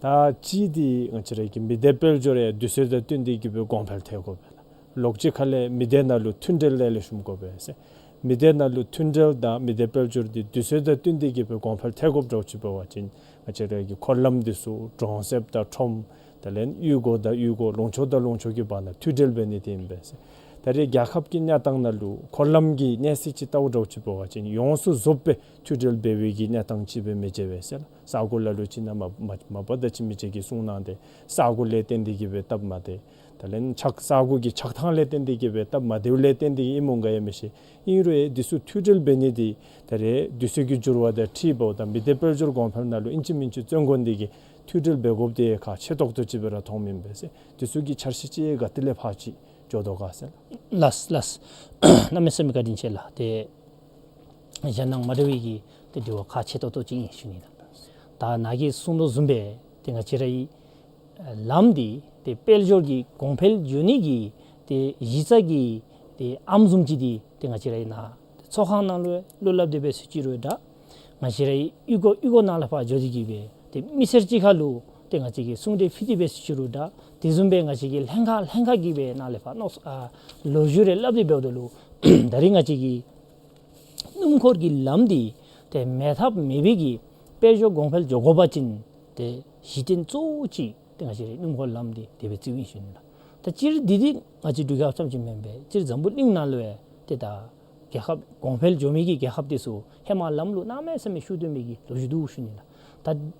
ད་གཅིག་འདི་ང་བཅས་ར་གི་མི་སྡེ་དཔལ་འབྱོར་ཡང་དུས་ཚོད་དང་བསྟུན་ཏེ་གི་སྦེ་གོང་འཕེལ་ཐལ་དགོ་པས་ལགས། ལོགས་ཅིག་ཁ་ལས་མི་སྡེ་ནང་ལུ་མཐུན་འབྲེལ་ལེགས་ལེགས་ཤོམ་དགོ་པས་ཟེར། མི་སྡེ་ནང་ལུ་མཐུན་འབྲེལ་དང་མི་སྡེ་དཔལ་འབྱོར་འདི་དུས་ཚོད་དང་བསྟུན་ཏེ་གི་སྦེ་གོང་འཕེལ་ཐལ་དགོཔ་འདྲཝ་ཅིག་འབད་བ་ཅིན་ང་བཅས་ར་གི་འཁོར་ལམ་འདི་ཚུ་གྲོང་གསེབ་དང་ཁྲོམ་དེ་ལས་གཡུས་སྒོ་དང་གཡུས་སྒོ་ལུང་ཕྱོགས་དང་ལུང་ཕྱོགས་ཀྱི་བར་ན་མཐུད་འབྲེལ་འབད་ནི་འདི་ཨིན་པས་ཟེར། ད་རེས་རྒྱལ་ཁབ་ཀྱི་གནས་སྟངས་ནང་ལུ་འཁོར་ལམ་གྱི་གནས་སྟངས་ཅིག་བལྟཝ་འདྲཝ་ཅིག་འབད་བ་ཅིན་ཡོངས་སུ་རྫོགས་པའི་མཐུད་འབྲེལ་འབད་བའི་གི་གནས་སྟངས་ཅིག་སྦེ་མི་མཇལ་བས་ཟེར་ལགས། ས་གོ་ལ་ལུ་ཅིག་ནང་མ་མ་མ་པ་ད་ཅིག་མི་རྗེ་གིས་གསུངས་གནང་སྟེ་ས་གོ་ལས་བརྟེན་ཏེ་གིས་སྦེ་སྟབས་མ་བདེ། ད་ལན་ཆགས་ས་གོ་གི་ཆགས་ཐངས་ལས་བརྟེན་ཏེ་གིས་སྦེ་སྟབས་མ་བདེཝ་ལས་བརྟེན་ཏེ་གིས་ཨིནམ་འོང་ག་ཡང་མི་ཤེས། ཨིན་རུང་ཡང་འདི་ཚུ་མཐུད་འབྲེལ་འབད་ནི་འདི་ད་རེས་དུས་ཚོད་ཀྱི་འགྱུར་བ་དང་འཁྲིལ་འབདཝ་ད་མི་སྡེ་དཔལ་འབྱོར་གོང་འཕེལ་ནང་ལུ་ཨིན་ཅི་མིན་ཅི་བརྩོན་དགོ་ནི་འདི་གིས་མཐུད་འབྲེལ་འབད་དགོཔ་འདི་ཁག་ཆེ་ཏོག་ཏོ་ཅིག་སྦེ་ར་མཐོངམ་ཨིན་པས་ཟེར། འདི་ཚུ་གི་འཆར་གཞི་ཅིག་ག་ཏེ་ལས་ཕར་ཅིག་འགྱོ་དོ་ག་ཟེར་ལགས། ལགས་ལགས། གནམ་མེད་ས་མེད་བཀའ་དྲིན་ཆེ་ལགས། ཏེ་གཞན་དང་མ་འདྲ་བའི་གི་ཏེ་དྲི་བ་ཁག་ཆེ་ཏོག་ཏོ་ཅིག་ཨིན་ཞུ་ནི་ལགས། ད་ནཱ་གིས་གསུངས་དོ་བཟུམ་སྦེ་ཏེ་ང་བཅས་རའི་ལམ་འདི་ཏེ་དཔལ་འབྱོར་གྱི་གོང་འཕེལ་འགྱོ་ནི་གི་ཏེ་གཞི་རྩ་གི་ཏེ་ཨམ་སྲུ་ཅིག་འདི་ཏེ་ང་བཅས་རའི་ནཱ་ཚོགས་ཁང་ནང་ལུ་ལུ་སླབ་སྟེ་འབད་ཟེར་ཅི་རུང་འདྲ། ང་བཅས་རའི་གཡུས་སྒོ་གཡུས་སྒོ་ནང་ལས་ཕར་འགྱོ་སྟེ་གིས་སྦེ་ཏེ་མི་སེར་གཅིག་ཁར་ལུ་ཏེ་ང་བཅས་ཀྱིས་གསུང་གྲོས་ཕུལ་ཏེ་འབད་ཟེར་ཅི་རུང་འདྲ། དེ་བཟུམ་སྦེ་ང་བཅས་ཀྱིས་ལྷན་ཁག་ལྷན་ཁག་གིས་སྦེ་ནཱ་ལས་ཕར་མནོ་ཨ་ལོ་རྒྱུས་རེ་སླབ་སྟེ་འབདཝ་ད་ལུ་ད་རེས་ང་བཅས་ཀྱི་སྣུམ་འཁོར་གྱི་ལམ་འདི་ཏེ་མེད་ཐབས་མེད་པའི་གི་དཔལ་འབྱོར་གོང་འཕེལ་འགྱོ་དགོ་པ་ཅིན་ཏེ་གཞི་རྟེན་གཙོ་བོ་ཅིག་ཏེ་ང་བཅས་རའི་སྣུམ་འཁོར་ལམ་འདི་དེ་སྦེ་བརྩིཝ་ཨིན་ཞུ་ནི་ལགས། ད་སྤྱིར་འདི་འདི་ང་བཅས་འབྲུག་རྒྱལ་ཁབ་ཙམ་ཅིག་མེན་པས། སྤྱིར་འཛམ་བུ་གླིང་ནང་ལུ་ཡང་ཏེ་ད་རྒྱལ་ཁབ་གོང་འཕེལ་འགྱོ་མི་གི་རྒྱལ་ཁབ་དེ་ཚུ་ཧེ་མ་ལམ་ལུ་གནམ་མེད་ས་མེད་ཤུགས་བཏོན་མི་གི་ལོ་རྒྱུས་འདུག་ཞུ་ནི་ལགས། ད་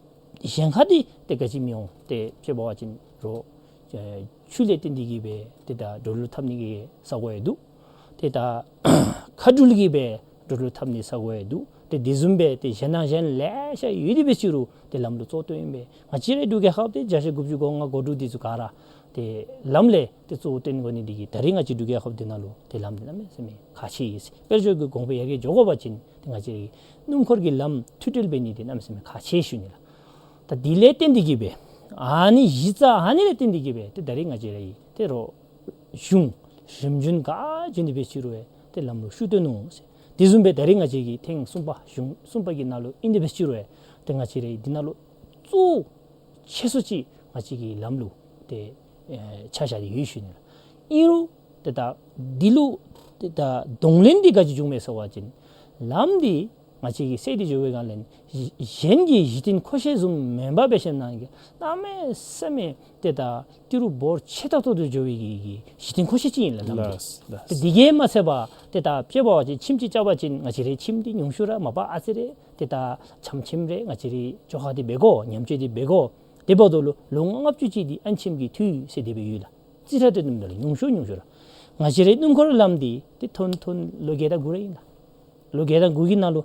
གཞན་ཁར་འདི་ཏེ་ག་ཅི་མི་འོང་། ཏེ་དཔྱེ་འབད་བ་ཅིན་རོགས་ཨེ་ཆུ་ལས་བརྟེན་ཏེ་གིས་སྦེ་ཏེ་ད་འགྲོ་ལུ་འཐབ་ནི་གི་ས་གོ་ཡང་འདུག། ཏེ་ད་མཁའ་འགྲུལ་གྱིས་སྦེ་འགྲོ་ལུ་འཐབ་ནི་ས་གོ་ཡང་འདུག། ཏེ་དེ་བཟུམ་སྦེ་ཏེ་གཞན་དང་གཞན་ལེ་ཤ་ཡོད་དེ་འབད་ཅི་རུང་ཏེ་ལམ་ལུ་གཙོ་བོ་བཏོན་ཨིན་པས། ང་བཅས་རའི་འབྲུག་རྒྱལ་ཁབ་འདི་བརྒྱ་ཆ་དགུ་བཅུ་གོ་ལྔ་གོ་དྲུག་འདི་ཚུ་ག་ར་ཏེ་ལམ་ལས་ཏེ་གཙོ་བོ་བཏོན་དགོ་ནི་འདི་གིས་ད་རེས་ང་བཅས་འབྲུག་རྒྱལ་ཁབ་འདི་ནང་ལུ་ཏེ་ལམ་འདི་གནམ་མེད་ས་མེད་ཁག་ཆེ་ཨིན། དཔལ་འབྱོར་གྱི་གོང་འཕེལ་ཡར་རྒྱས་འགྱོ་དགོ་པ་ཅིན་ཏེ་ང་བཅས་སྣུམ་འཁོར་གྱི་ལམ་མཐུད་འབྲེལ་འབད་ནི་འདི་གནམ་མེད་ས་མེད་ཁག་ཆེ་ཞུ་ནི་ལགས། ད་དེ་ལས་བརྟེན་ཏེ་གིས་སྦེ་ཨ་ནི་གཞི་རྩ་ཨ་ནི་ལས་བརྟེན་ཏེ་གིས་སྦེ་ཏེ་ད་རེས་ང་བཅས་རའི་ཏེ་རོགས་གཞུང་རིམ་བྱོན་ག་བྱོན་ཏེ་འབད་ཅི་རུང་ཡང་ཏེ་ལམ་ལུ་ཤུགས་བཏོན་ནུག་ཟེར། དེ་བཟུམ་སྦེ་ད་རེས་ང་བཅས་ཀྱི་ཐེངས་གསུམ་པ་གཞུང་གསུམ་པ་གི་ནང་ལུ་ཨིན་ཏེ་འབད་ཅི་རུང་ཡང་ཏེ་ང་བཅས་རའི་འདི་ནང་ལུ་གཙོ་བོ་ཆེ་ཤོས་ཅིག་ང་བཅས་ཀྱི་ལམ་ལུ་ཏེ་ཨེ་ཆ་བཞག་སྟེ་ཡོད་ཞུ་ནི་ལགས། ཨིན་རུང་ཏེ་ད་འདི་ལུ་ཏེ་ད་གདོང་ལེན་འདི་ག་ཅི་བྱུངམ་མས་ཟེར་བ་ཅིན་ལམ་འདི་ང་བཅས་ཀྱིས་བསལ་ཏེ་འགྱོ་བའི་སྒང་ལས་གཞན་གྱི་གཞི་རྟེན་མཁོ་ཆས་བཟུམ་མེན་པར་འབད་ཞིནམ་ལས་གནམ་མེད་ས་མེད་ཏེ་ད་ཏི་རུ་འབོར་ཆེ་ཏོག་ཏོ་འགྱོ་བའི་གི་གི་གཞི་རྟེན་མཁོ་ཆས་ཅིག་ཨིན་ལགས་ལམ་འདི། ལགས་ལགས། ཏེ་འདི་གིས་མ་ཚད་པར་ཏེ་ད་དཔྱེ་འབད་བ་ཅིན་ཁྱིམ་ཅིག་རྐྱབ་པ་ཅིན་ང་བཅས་རའི་ཁྱིམ་འདི་ཉུང་ཤོས་ར་མ་པ་ཨ་ཙི་རེ་ཏེ་ད་ཆམ་ཁྱིམ་རེ་ང་བཅས་རའི་བཅོ་ཁ་འདི་འབད་དགོ། ཉམས་བཅོས་འདི་འབད་དགོ། དེ་འབདཝ་ད་ལུ་ལོ་ལྔ་བཅུ་ཅིག་འདི་ཨ་ནི་ཁྱིམ་གྱིས་འཐུས་ཟེར་དེ་སྦེ་ཡོད་ལགས། རྩིས་ཁྲ་དེ་ནུམ་ད་ལུ་ཉུང་ཤོས་ཉུང་ཤོས་ར། ང་བཅས་རའི་སྣུམ་འཁོར་ལམ་འདི་ཏེ་ཐོན་ཐོན་ལོ་བརྒྱད་དང་དགུ་ར་ཨིན་ལགས། ལོ་བརྒྱད་དང་དགུ་གི་ནང་ལུ་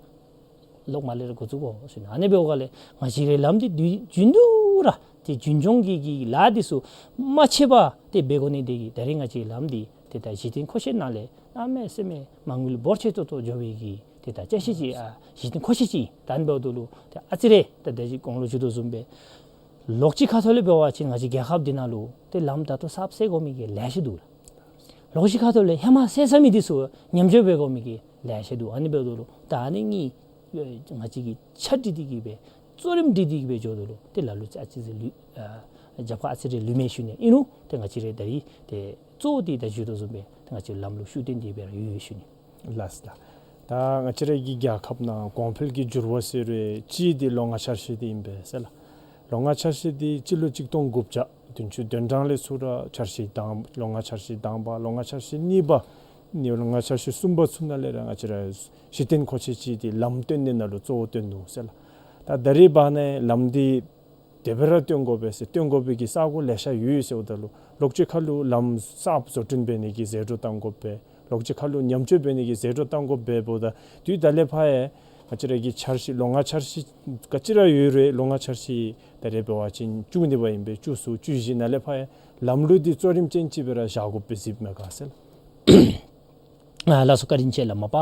ལོག་མར་ལས་ར་འགོ་བཙུགས་དགོ་ཟེར་ཨ་ནི་འབདཝ་ལས་ང་བཅས་རའི་ལམ་འདི་དུས་རྒྱུན་དུ་ར་ཏེ་རྒྱུན་སྐྱོང་གི་གི་ལཱ་འདི་ཚུ་མ་ཆད་པར་ཏེ་འབད་དགོ་ནི་འདི་གིས་ད་རེས་ང་བཅས་ལམ་འདི་ཏེ་ད་གཞི་རྟེན་མཁོ་ཆས་ནང་ལས་གནམ་མེད་ས་མེད་མ་དངུལ་འབོར་ཆེ་ཏོག་ཏོ་འགྱོ་བའི་གི་ཏེ་ད་ཅ་ཆས་ཅིག་ཨ་གཞི་རྟེན་མཁོ་ཆས་ཅིག་ད་ཨ་ནི་འབདཝ་ད་ལུ་ཏེ་ཨ་ཙི་རེ་ད་ད་ཅི་གོང་ལུ་ཞུ་དོ་བཟུམ་སྦེ་ལོགས་ཅིག་ཁ་ཐུག་ལས་འབད་བ་ཅིན་ང་བཅས་རྒྱལ་ཁབ་འདི་ནང་ལུ་ཏེ་ལམ་ད་ལྟོ་གསརཔ་བསལ་དགོ་མི་གི་ལེ་ཤ་འདུག་ལགས། ལོགས་ཅིག་ཁ་ཐུག་ལས་ཧེ་མ་བསལ་ཚར་མི་འདི་ཚུ་ཉམས་བཅོས་འབད་དགོ་མི་གི་ལེ་ཤ་འདུག། ཨ་ནི་འབདཝ་ད་ལུ་ད་ཨ་ནི་གཉིས་ང་བཅས་ཀྱིས་ཆ་སྒྲིག་སྟེ་གིས་སྦེ་གཙོ་རིམ་སྒྲིག་སྟེ་གིས་སྦེ་འགྱོཝ་ད་ལུ་ཏེ་ལ་ལུ་ཨ་ཙི་ཅིག་ལུས་ཨ་རྒྱབ་ཁར་ཨ་ཙི་རེ་ལུས་མས་ཞུ་ནི། ཨིན་རུང་ཏེ་ང་བཅས་རའི་ད་རེས་ཏེ་གཙོ་བོ་འདི་ད་ཞུ་དོ་བཟུམ་སྦེ་ཏེ་ང་བཅས་ལམ་ལུ་ཤུགས་བཏོན་ཏེ་སྦེ་ར་ཡོད་ཡོད་ཞུ་ནི། ལགས་ལགས། ད་ང་བཅས་རའི་གི་རྒྱལ་ཁབ་ནང་གོང་འཕེལ་གྱི་འགྱུར་བ་ཟེར་རུང་གཅིག་འདི་ལོ་ལྔ་འཆར་གཞི་འདི་ཨིན་པས་ཟེར་ལགས། ལོ་ལྔ་འཆར་གཞི་འདི་སྤྱི་ལོ་གཅིག་སྟོང་དགུ་བརྒྱ་བདུན་ཅུ་དོན་གྲངས་ལས་ཚུར་ར་འཆར་གཞི་དང་ལོ་ལྔ་འཆར་གཞི་དང་པ་ལོ་ལྔ་འཆར་གཞི་གཉིས་པ་ནི་ལོ་ལྔ་འཆར་གཞི་གསུམ་པ་ཚུ་ནང་ལས་ར་ང་བཅས་ར་གཞི་རྟེན་མཁོ་ཆས་ཅིག་འདི་ལམ་བཏོན་ནི་ནང་ལུ་གཙོ་བོ་བཏོན་ནུག་ཟེར་ལགས། ད་ད་རེས་བར་ན་ལམ་འདི་དེ་སྦེ་ར་བཏོན་དགོ་པས་ཟེར་བཏོན་དགོ་པའི་གི་ས་གོ་ལེ་ཤ་ཡོད་ཟེརཝ་ད་ལུ་ལོགས་ཅིག་ཁར་ལུ་ལམ་གསརཔ་བཟོ་སྐྲུན་འབད་ནི་གི་ཟད་འགྲོ་བཏང་དགོ་པས། ལོགས་ཅིག་ཁར་ལུ་ཉམས་བཅོས་འབད་ནི་གི་ཟད་འགྲོ་བཏང་དགོ་པས། འབདཝ་ད་དུས་ད་ལས་ཕར་ཡང་ང་བཅས་ར་གི་འཆར་གཞི་ལོ་ལྔ་འཆར་གཞི་ག་ཅི་ར་ཡོད་རུང་ལོ་ལྔ་འཆར་གཞི་ད་རེས་འབད་བ་ཅིན་བཅུ་གཉིས་པ་ཨིན་པས། བཅུ་གསུམ་བཅུ་བཞི་ནང་ལས་ཕར་ཡང་ལམ་ལུགས་འདི་གཙོ་རིམ་ཅན་ཅིག་སྦེ་ར་བཞག་དགོ་པས་ཟེར་མས་ག་ཟེར་ལགས། ཨ་ལགས་སོ། བཀའ་དྲིན་ཆེ་ལགས། མ་པ་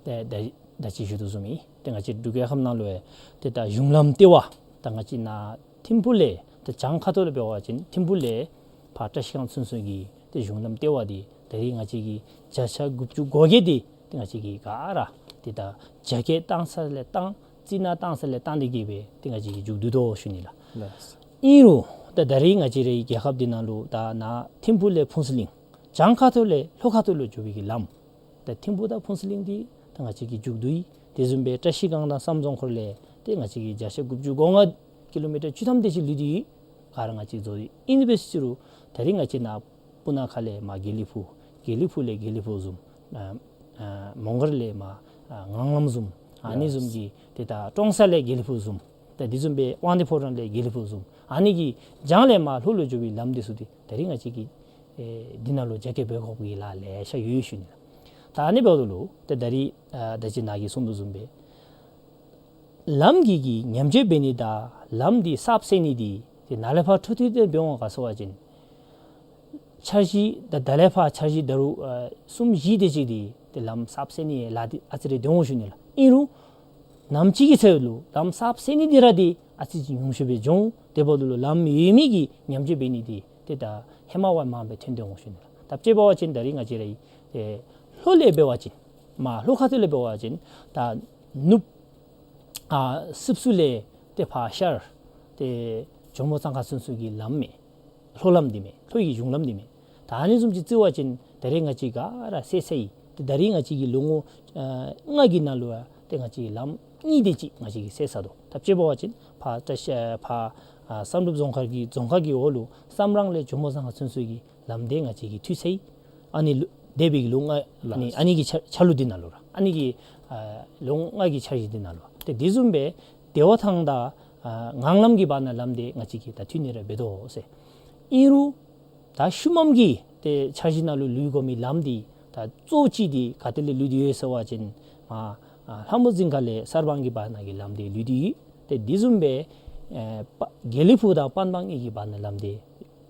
ཏེ་ད་ད་ཅི་ཞུ་དོ་བཟུམ་ཨིན། ཏེ་ང་བཅས་འབྲུག་རྒྱལ་ཁབ་ནང་ལུ་ཡང་ཏེ་ད་གཞུང་ལམ་ལྟེ་བ་ད་ང་བཅས་ནཱ་ཐིམ་ཕུག་ལས་ཏེ་བྱང་ཁ་ཐུག་ལས་འབད་བ་ཅིན་ཐིམ་ཕུག་ལས་ཕར་བཀྲ་ཤིས་སྒང་ཚུན་ཚོད་ཀྱི་ཏེ་གཞུང་ལམ་ལྟེ་བ་འདི་ད་རེས་ང་བཅས་ཀྱི་བརྒྱ་ཆ་དགུ་བཅུ་གོ་བརྒྱད་འདི་ཏེ་ང་བཅས་ཀྱིས་ག་ར་ཏེ་ད་རྒྱ་སྐྱེད་བཏང་ས་ལས་བཏང་རྩི་ནག་བཏང་ས་ལས་བཏང་སྟེ་གིས་སྦེ་ཏེ་ང་བཅས་ཀྱིས་མཇུག་བསྡུ་དོ་ཞུ་ནི་ལགས། ལགས། ཨིན་རུང་ད་ད་རེས་ང་བཅས་རའི་རྒྱལ་ཁབ་འདི་ནང་ལུ་ད་ནཱ་ཐིམ་ཕུག་ལས་ཕུན་ཚོགས་གླིང་བྱང་ཁ་ཐུག་ལས་ལྷོ་ཁ་ཐུག་ལུ་འགྱོ་བའི་གི་ལམ་ད་ཐིམ་ཕུག་དང་ཕུན་ཚོགས་གླིང་འདི་ད་ང་བཅས་ཀྱིས་མཇུག་བསྡུ་ཡི། དེ་བཟུམ་སྦེ་བཀྲ་ཤིས་སྒང་དང་བསམ་རྫོང་འཁོར་ལས་ཏེ་ང་བཅས་ཀྱིས་བརྒྱ་ཆ་དགུ་བཅུ་གོ་ལྔ་ཀི་ལོ་མི་ཊར་བཅུ་ཐམ་དེ་ཅིག་ལུས་ཏེ་ཡོད། ག་ར་ང་བཅས་བཟོ་ཡི། ཨིན་པས་ཟེར་རུང་ད་རེས་ང་བཅས་ནཱ་སྤུ་ན་ཁ་ལས་མར་དགེ་ལེགས་ཕུག་ དགེ་ལེགས་ཕུག་ལས་དགེ་ལེགས་ཕུག་བཟུམ། ཨ་ཨ་མོང་སྒར་ལས་མར་ཨ་ངང་ལམ་བཟུམ། ཨ་ནི་བཟུམ་གྱི་ཏེ་ད་ཀྲོང་གསར་ལས་དགེ་ལེགས་ཕུག་བཟུམ། ད་དེ་བཟུམ་སྦེ་དབང་འདུས་ཕོ་བྲང་ལས་དགེ་ལེགས་ཕུག་བཟུམ། ཨ་ནི་གི་བྱང་ལས་མར་ལྷོ་ལུ་འགྱོ་བའི་ལམ་འདི་ཚུ་འདི་ད་རིས་ང་བཅས་ཀྱིས་ཨེ་འདི་ནང་ལུ་རྒྱ་སྐྱེད་འབད་དགོཔ་གི་ལཱ་ལེ་ཤ་ཡོད་ཞུ་ནི་ལགས། ད་ཨ་ནི་འབདཝ་ད་ལུ་ཏེ་ད་རིས་ཨ་ད་ཅི་ནཱ་གིས་གསུངས་དོ་བཟུམ་སྦེ་ལམ་གྱི་གི་ཉམས་བཅོས་འབད་ནི་དང་ལམ་འདི་གསརཔ་བསལ་ནི་འདི་ཏེ་ནཱ་ལས་ཕར་འཕྲོ་མཐུད་དེ་འབད་འོང་ག་ཟེར་བ་ཅིན་འཆར་གཞི་ད་ད་ལས་ཕར་འཆར་གཞི་ད་རུང་ཨ་གསུམ་བཞི་དེ་ཅིག་འདི་ཏེ་ལམ་གསརཔ་བསལ་ནི་ལཱ་འདི་ཨ་ཙི་རེ་འདི་འོང་ཞུ་ནི་ལགས། ཨིན་རུང་ནམ་ཅིག་གི་ཚེ་ལུ་ལམ་གསརཔ་བསལ་ནི་འདི་ར་འདི་ཨ་ཙི་ཅིག་ཉུང་ཤོས་སྦེ་འགྱོ་འོང་། དེ་འབདཝ་ད་ལུ་ལམ་ཡོད་མི་གི་ཉམས་བཅོས་འབད་ནི་འདི་ཏེ་ད་ཧེ་མ་བ་མང་སྦེ་ཐོན་ཏེ་འོང་ཞུ་ནི་ལགས། ད་དཔྱེ་འབད་བ་ཅིན་ད་རིས་ང་བཅས་རའི་ཨེ་ལྷོ་ལས་འབད་བ་ཅིན་མར་ལྷོ་ཁ་ཐུག་ལས་འབད་བ་ཅིན་ད་ནུབ་ཨ་སྲིབ་སུ་ལས་ཏེ་ཕར་ཤར་ཏེ་ཇོ་མོ་གཙང་ཁ་ཚུན་ཚོད་ཀྱི་ལམ་མས། ལྷོ་ལམ་འདི་མས། ལྷོ་ཡི་གཞུང་ལམ་འདི་མས། ད་ཨ་ནི་བཟུམ་ཅིག་བརྩི་བ་ཅིན་ད་རིས་ང་བཅས་ག་ར་བསལ་ཚར་ཡི། ཏེ་ད་རིས་ང་བཅས་ཀྱིས་ལོ་ངོ་ཨ་ལྔ་གི་ནང་ལུ་ཡང་ཏེ་ང་བཅས་ལམ་གཉིས་དེ་ཅིག་ང་བཅས་ཀྱིས་བསལ་ཚར་དོ། ད་དཔྱེ་འབད་བ་ཅིན་ཕར་བཀྲ་ཤིས་ཕར་ཨ་བསམ་གྲུབ་རྫོང་ཁག་གི་རྫོང་ཁག་གི་འོག་ལུ་བསམ་རང་ལས་ཇོ་མོ་གཙང་ཁ་ཚུན་ཚོད་ཀྱི་ལམ་དེ་ང་བཅས་ཀྱིས་མཐུད་ཚར་ཡི། ཨ་ནི་ལུ་འདས་པའི་ལོ་ལྔ་ཨ་ནི་ལགས། ཨ་ནི་གི་འཆར་འཆར་ལོ་འདི་ནང་ལུ་ར་ཨ་ནི་གི་ཨ་ལོ་ལྔ་གི་འཆར་གཞི་འདི་ནང་ལུ་ཏེ་དེ་བཟུམ་སྦེ་བདེ་བ་ཐང་དང་ཨ་ངང་ལམ་གྱི་བར་ན་ལམ་དེ་ང་བཅས་ཀྱིས་ད་མཐུད་ནི་ར་འབད་དོ་ཟེར། ཨིན་རུང་ད་ཤུལ་མམ་གྱི་ཏེ་འཆར་གཞི་ནང་ལུ་ལུས་དགོ་མི་ལམ་འདི་ད་གཙོ་ཅིག་འདི་ག་ཏེ་ལས་ལུས་ཏེ་ཡོད་ཟེར་བ་ཅིན་ཨ་ཨ་ལྷ་མོ་རྫིང་ཁ་ལས་གསར་སྤང་གི་བར་ན་གི་ལམ་འདི་ལུས་ཏེ་ཡོད། ཏེ་དེ་བཟུམ་སྦེ་ཨེ་པ་དགེ་ལེགས་ཕུག་དང་པན་སྦང་གཉིས་ཀྱི་བར་ན་ལམ་འདི་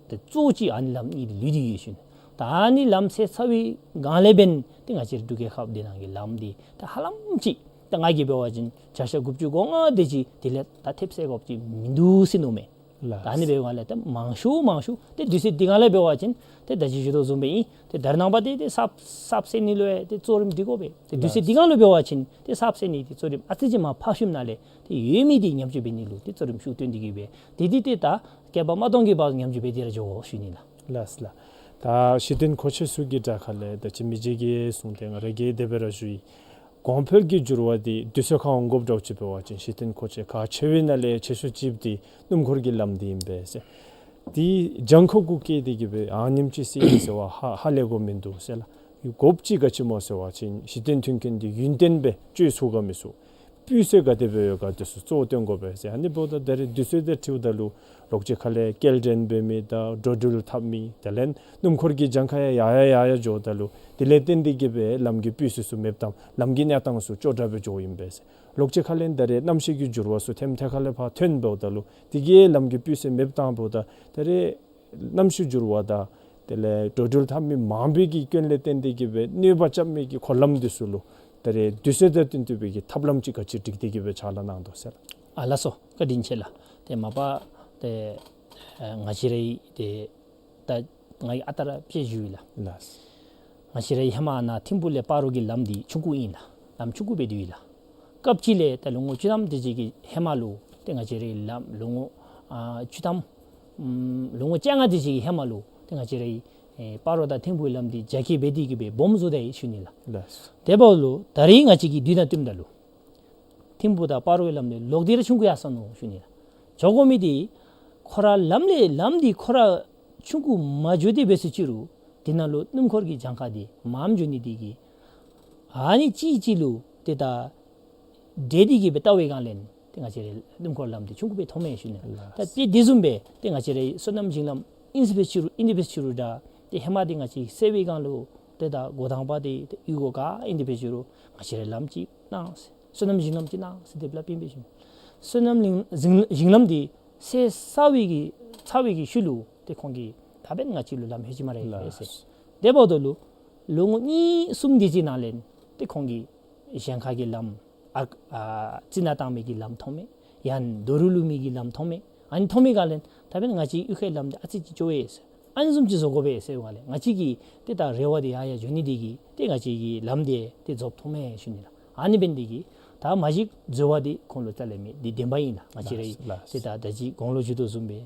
ཏེ་གཙོ་ཅིག་ཨ་ནི་ལམ་གཉིས་འདི་ལུས་ཏེ་ཡོད་ཞུ་ནི། ད་ཨ་ནི་ལམ་བསལ་ཚར་བའི་སྒང་ལས་འབདན་ཏེ་ང་བཅས་ར་འབྲུག་རྒྱལ་ཁབ་འདི་ནང་གི་ལམ་འདི་ད་ཧ་ལམ་ཅིག་ད་ང་གིས་འབད་བ་ཅིན་བརྒྱ་ཆ་དགུ་བཅུ་གོ་ལྔ་དེ་ཅིག་དེ་ལས་ད་ཐེབས་ཟེར་དགོཔ་ཅིག་མིན་འདུག་ཟེར་མནོཝ་མས། ལགས། ད་ཨ་ནི་འབདཝ་ལས་ད་མང་ཤོས་མང་ཤོས་ཏེ་དུས་ཚོད་འདི་སྒང་ལས་འབད་བ་ཅིན་ཏེ་ད་ཅི་ཞུ་དོ་བཟུམ་སྦེ་ཨིན། ཏེ་ད་རེས་ནངས་པ་འདི་ཏེ་གསརཔ་གསརཔ་བསལ་ནི་ལུ་ཡང་ཏེ་གཙོ་རིམ་འདི་དགོ་པས། ཏེ་དུས་ཚོད་ལགས། འདི་སྒང་ལུ་འབད་བ་ཅིན་ཏེ་གསརཔ་བསལ་ནི་འདི་གཙོ་རིམ་ཨ་ཙི་ཅིག་མར་ཕར་ཤུབ་ནང་ལས་ཏེ་ཡོད་མི་འདི་ཉམས་བཅོས་འབད་ནི་ལུ་ཏེ་གཙོ་རིམ་ཤུགས་བཏོན་ཏེ་གི་སྦེ་ཏེ་འདི་ཏེ་ད་བསྐལ་པ་མ་སྟོང་གི་བར་ཉམས་བཅོས་འབད་དེ་ར་འགྱོ་དགོ་ཞུ་ནི་ལགས། ལགས་ལགས། ད་གཞི་རྟེན་མཁོ་ཆས་ཚུ་གི་གྲས་ཁ་ལས་ད་ཅི་མི་རྗེ་གིས་གསུངས་ཏེ་ང་ར་གིས་དེ་སྦེ་ར་ཞུ་ཡི། གོང་འཕེལ་གྱི་འགྱུར་བ་འདི་དུས་ཚོད་ཁར་འོང་དགོཔ་འདྲཝ་ཅིག་འབད་བ་ཅིན་གཞི་རྟེན་མཁོ་ཆས་གལ་ཆེ་བའི་ནང་ལས་ཆེ་ཤོས་ཅིག་འདི་སྣུམ་འཁོར་གྱི་ལམ་འདི་ཨིན་པས་ཟེར། འདི་གྱངས་ཁ་གུ་བཀལ་ཏེ་གི་སྦེ་ཨ་ནེམ་ཅིག་བསལ་ཡི་ཟེར་བ་ཧ་ཧ་ལས་དགོ་མིན་འདུག་ཟེར་ལགས། དགོཔ་ཅིག་ག་ཅི་སྨོ་ཟེར་བ་ཅིན་གཞི་རྟེན་མཐུན་རྐྱེན་འདི་ཡུན་བརྟན་སྦེ་སྤྱོད་ཚུགས་ག་མི་ཚུགས། སྤུས་ཚད་ག་དེ་སྦེ་ཡོད་ག་འདི་ཚུ་གཙོ་བོ་བཏོན་དགོ་པས་ཟེར། ཨ་ནི་འབདཝ་ད་ད་རེས་དུས་ཚོད་དང་འཁྲིལཝ་ད་ལུ་ལོག་སྤྱོད་ཁ་ལས་སྐྱེལ་འདྲེན་འབད་མི་དང་འགྲོ་འགྲུལ་འཐབ་མི་དེ་ལས་སྣུམ་འཁོར་གྱི་གྱངས་ཁ་ཡང་ཡར་ཡར་ཡར་ཡར་འགྱོཝ་ད་ལུ་དེ་ལས་བརྟེན་ཏེ་གི་སྦེ་ལམ་གྱི་སྤུས་ཚད་ཚུ་མེདཔ་བཏང་ལམ་གྱི་གནས་སྟངས་ཚུ་སྐྱོ་དྲགས་སྦེ་འགྱོཝ་ཨིན་པས་ཟེར། ལོག་སྤྱོད་ཁ་ལས་ད་རེས་གནམ་གཤིས་ཀྱི་འགྱུར་བ་ཚུ་ཐེམ་ཐེ་ཁ་ལས་ཕར་ཐོན་འབདཝ་ད་ལུ་དེ་གིས་ལམ་གྱི་སྤུས་ཚད་མེདཔ་བཏངམ་ད་ད་རེས་གནམ་གཤིས་འགྱུར་བ་དང་དེ་ལས་འགྲོ་འགྲུལ་འཐབ་མི་མང་པོའི་གི་སྐྱོན་ལས་བརྟེན་ཏེ་གི་སྦེ་གནོད་པ་རྐྱབ་མི་གི་འཁོར་ལམ་འདི་ཚུ་ལུ་ད་རེས་དུས་ཚོད་དང་བསྟུན་ཏེ་སྦེ་གི་ཐབས་ལམ་ཅིག་ག་ཅི་སྒྲིག་སྟེ་གི་སྦེ་ཕྱག་ལཱ་གནང་དོ་ཟེར། ཨ་ལགས་སོ། བཀའ་དྲིན་ཆེ་ལགས། ཏེ་མ་པ་ཏེ་ཨ་ང་བཅས་རའི་ཏེ་ད་ང་གིས་ཨ་རྟག་ར་དཔྱེ་ཞུ་ཡི་ལགས། ལགས། ང་བཅས་རའི་ཧེ་མ་ནཱ་ཐིམ་ཕུག་ལས་སྤ་རོ་གི་ལམ་འདི་ཆུང་ཀུ་ཨིན་ལགས། ལམ་ཆུང་ཀུ་སྦེ་སྡོད་ཡི་ལགས། སྐབས་ཅིག་ལས་ད་ལོ་ངོ་བཅུ་ཐམ་དེ་ཅིག་གི་ཧེ་མ་ལུ་ཏེ་ང་བཅས་རའི་ལམ་ལོ་ངོ་ཨ་བཅུ་ཐམ་ཨམ་ལོ་ངོ་བཅོ་ལྔ་དེ་ཅིག་གི་ཧེ་མ་ལུ་ཏེ་ང་བཅས་རའི་ཨེ་སྤ་རོ་དང་ཐིམ་ཕུག་གི་ལམ་འདི་རྒྱ་སྐྱེད་འབད་དེ་གི་སྦེ་སྦོམ་བཟོ་ད་ཡི་ཞུ་ནི་ལགས། ལགས། དེ་འབདཝ་ད་ལུ་ད་རེས་ང་བཅས་ཀྱི་དུས་དང་བསྟུནམ་ད་ལུ་ཐིམ་ཕུག་དང་སྤ་རོ་གི་ལམ་འདི་ལོག་སྟེ་ར་ཆུང་ཀུ་ཡར་སོང་ནུག་ཞུ་ནི་ལགས། བཟོ་དགོ་མི་འདི་ཁོ་ར་ལམ་ལས་ལམ་འདི་ཁོ་ར་ཆུང་ཀུ་མ་འགྱོ་དེ་འབད་སོང་ཅི་རུང་དེ་ནང་ལུ་སྣུམ་འཁོར་གྱི་གྱངས་ཁ་འདི་མངམ་འགྱོ་ནི་དེ་གིས་ཨ་ནི་གཅིག་གཅིག་ལུ་ཏེ་ད་འདྲེས་ཏེ་གི་སྦེ་བལྟ་བའི་སྒང་ལས་ཏེ་ང་བཅས་རའི་སྣུམ་འཁོར་ལམ་འདི་ཆུང་ཀུ་སྦེ་མཐོངམ་མས་ཞུ་ནི། ལགས། ད་ཏེ་དེ་བཟུམ་སྦེ་ཏེ་ང་བཅས་རའི་སོ་ནམ་ཞིང་ལམ་ཨིན་ཟེར་བའི་ཕྱི་རུ་ཨིན་དེ་འབད་སོང་ཅི་རུང་ད་ཏེ་ཧེ་མ་འདི་ང་བཅས་བསལ་བའི་སྒང་ལུ་ཏེ་ད་འགོ་དང་པ་འདི་ཏེ་གཡུས་སྒོ་ག་ཨིན་དེ་འབད་སོང་ཅི་རུང་ང་བཅས་རའི་ལམ་ཅིག་གནང་ཟེར། སོ་ནམ་ཞིང་ལམ་ཅིག་གནང་ཟེར་དེ་སླབ་ཨིན་པས་ཞུ་ནི། སོ་ནམ་ཞིང་ཞིང་ལམ་འདི་བསལ་ཚར་བའི་གི་ཚར་བའི་གི་ཤུལ་ལུ་ཏེ་ཁོང་གིས་ད་འབདན་ང་བཅས་ལུ་ལམ་ལྷོད་ཅི་སྨ་རེ་ཟེར། ལགས། དེ་འབདཝ་ད་ལུ་ལོ་ངོ་གཉིས་གསུམ་དེ་ཅིག་ནང་ལས་ཏེ་ཁོང་གིས་གཞན་ཁ་གི་ལམ་ཨ་ཨ་རྩི་ནག་བཏང་མི་གི་ལམ་མཐོངམ་མས། ཡང་རྡོ་རུག་བླུག་མི་གི་ལམ་མཐོངམ་མས། ཨ་ནི་མཐོང་མི་སྒང་ལས་ད་འབདན་ང་བཅས་གཡུས་ཁའི་ལམ་འདི་ཨ་ཙི་ཅིག་སྐྱོ་བས་ཟེར། ཨ་ནི་བཟུམ་ཅིག་བཟོ་དགོ་པས་ཟེར་བའི་སྒང་ལས་ང་བཅས་ཀྱི་ཏེ་ད་རེ་བ་འདི་ཡར་ཡར་འགྱོ་ནི་དེ་གིས་ཏེ་ང་བཅས་ཀྱི་ལམ་འདི་ཏེ་རྫོགསཔ་མཐོངམ་མས་ཞུ་ནི་ལགས། ཨ་ནི་འབདན་དེ་གིས་ད་མ་གཞི་འཛོལ་བ་འདི་ཁོང་ལུ་རྩ་ལས་མེད། འདི་བདེན་པ་ཨིན་ལགས། ང་བཅས་ར་ལགས། ཏེ་ད་ད་ཅི་གོང་ལུ་ཞུ་དོ་བཟུམ་སྦེ་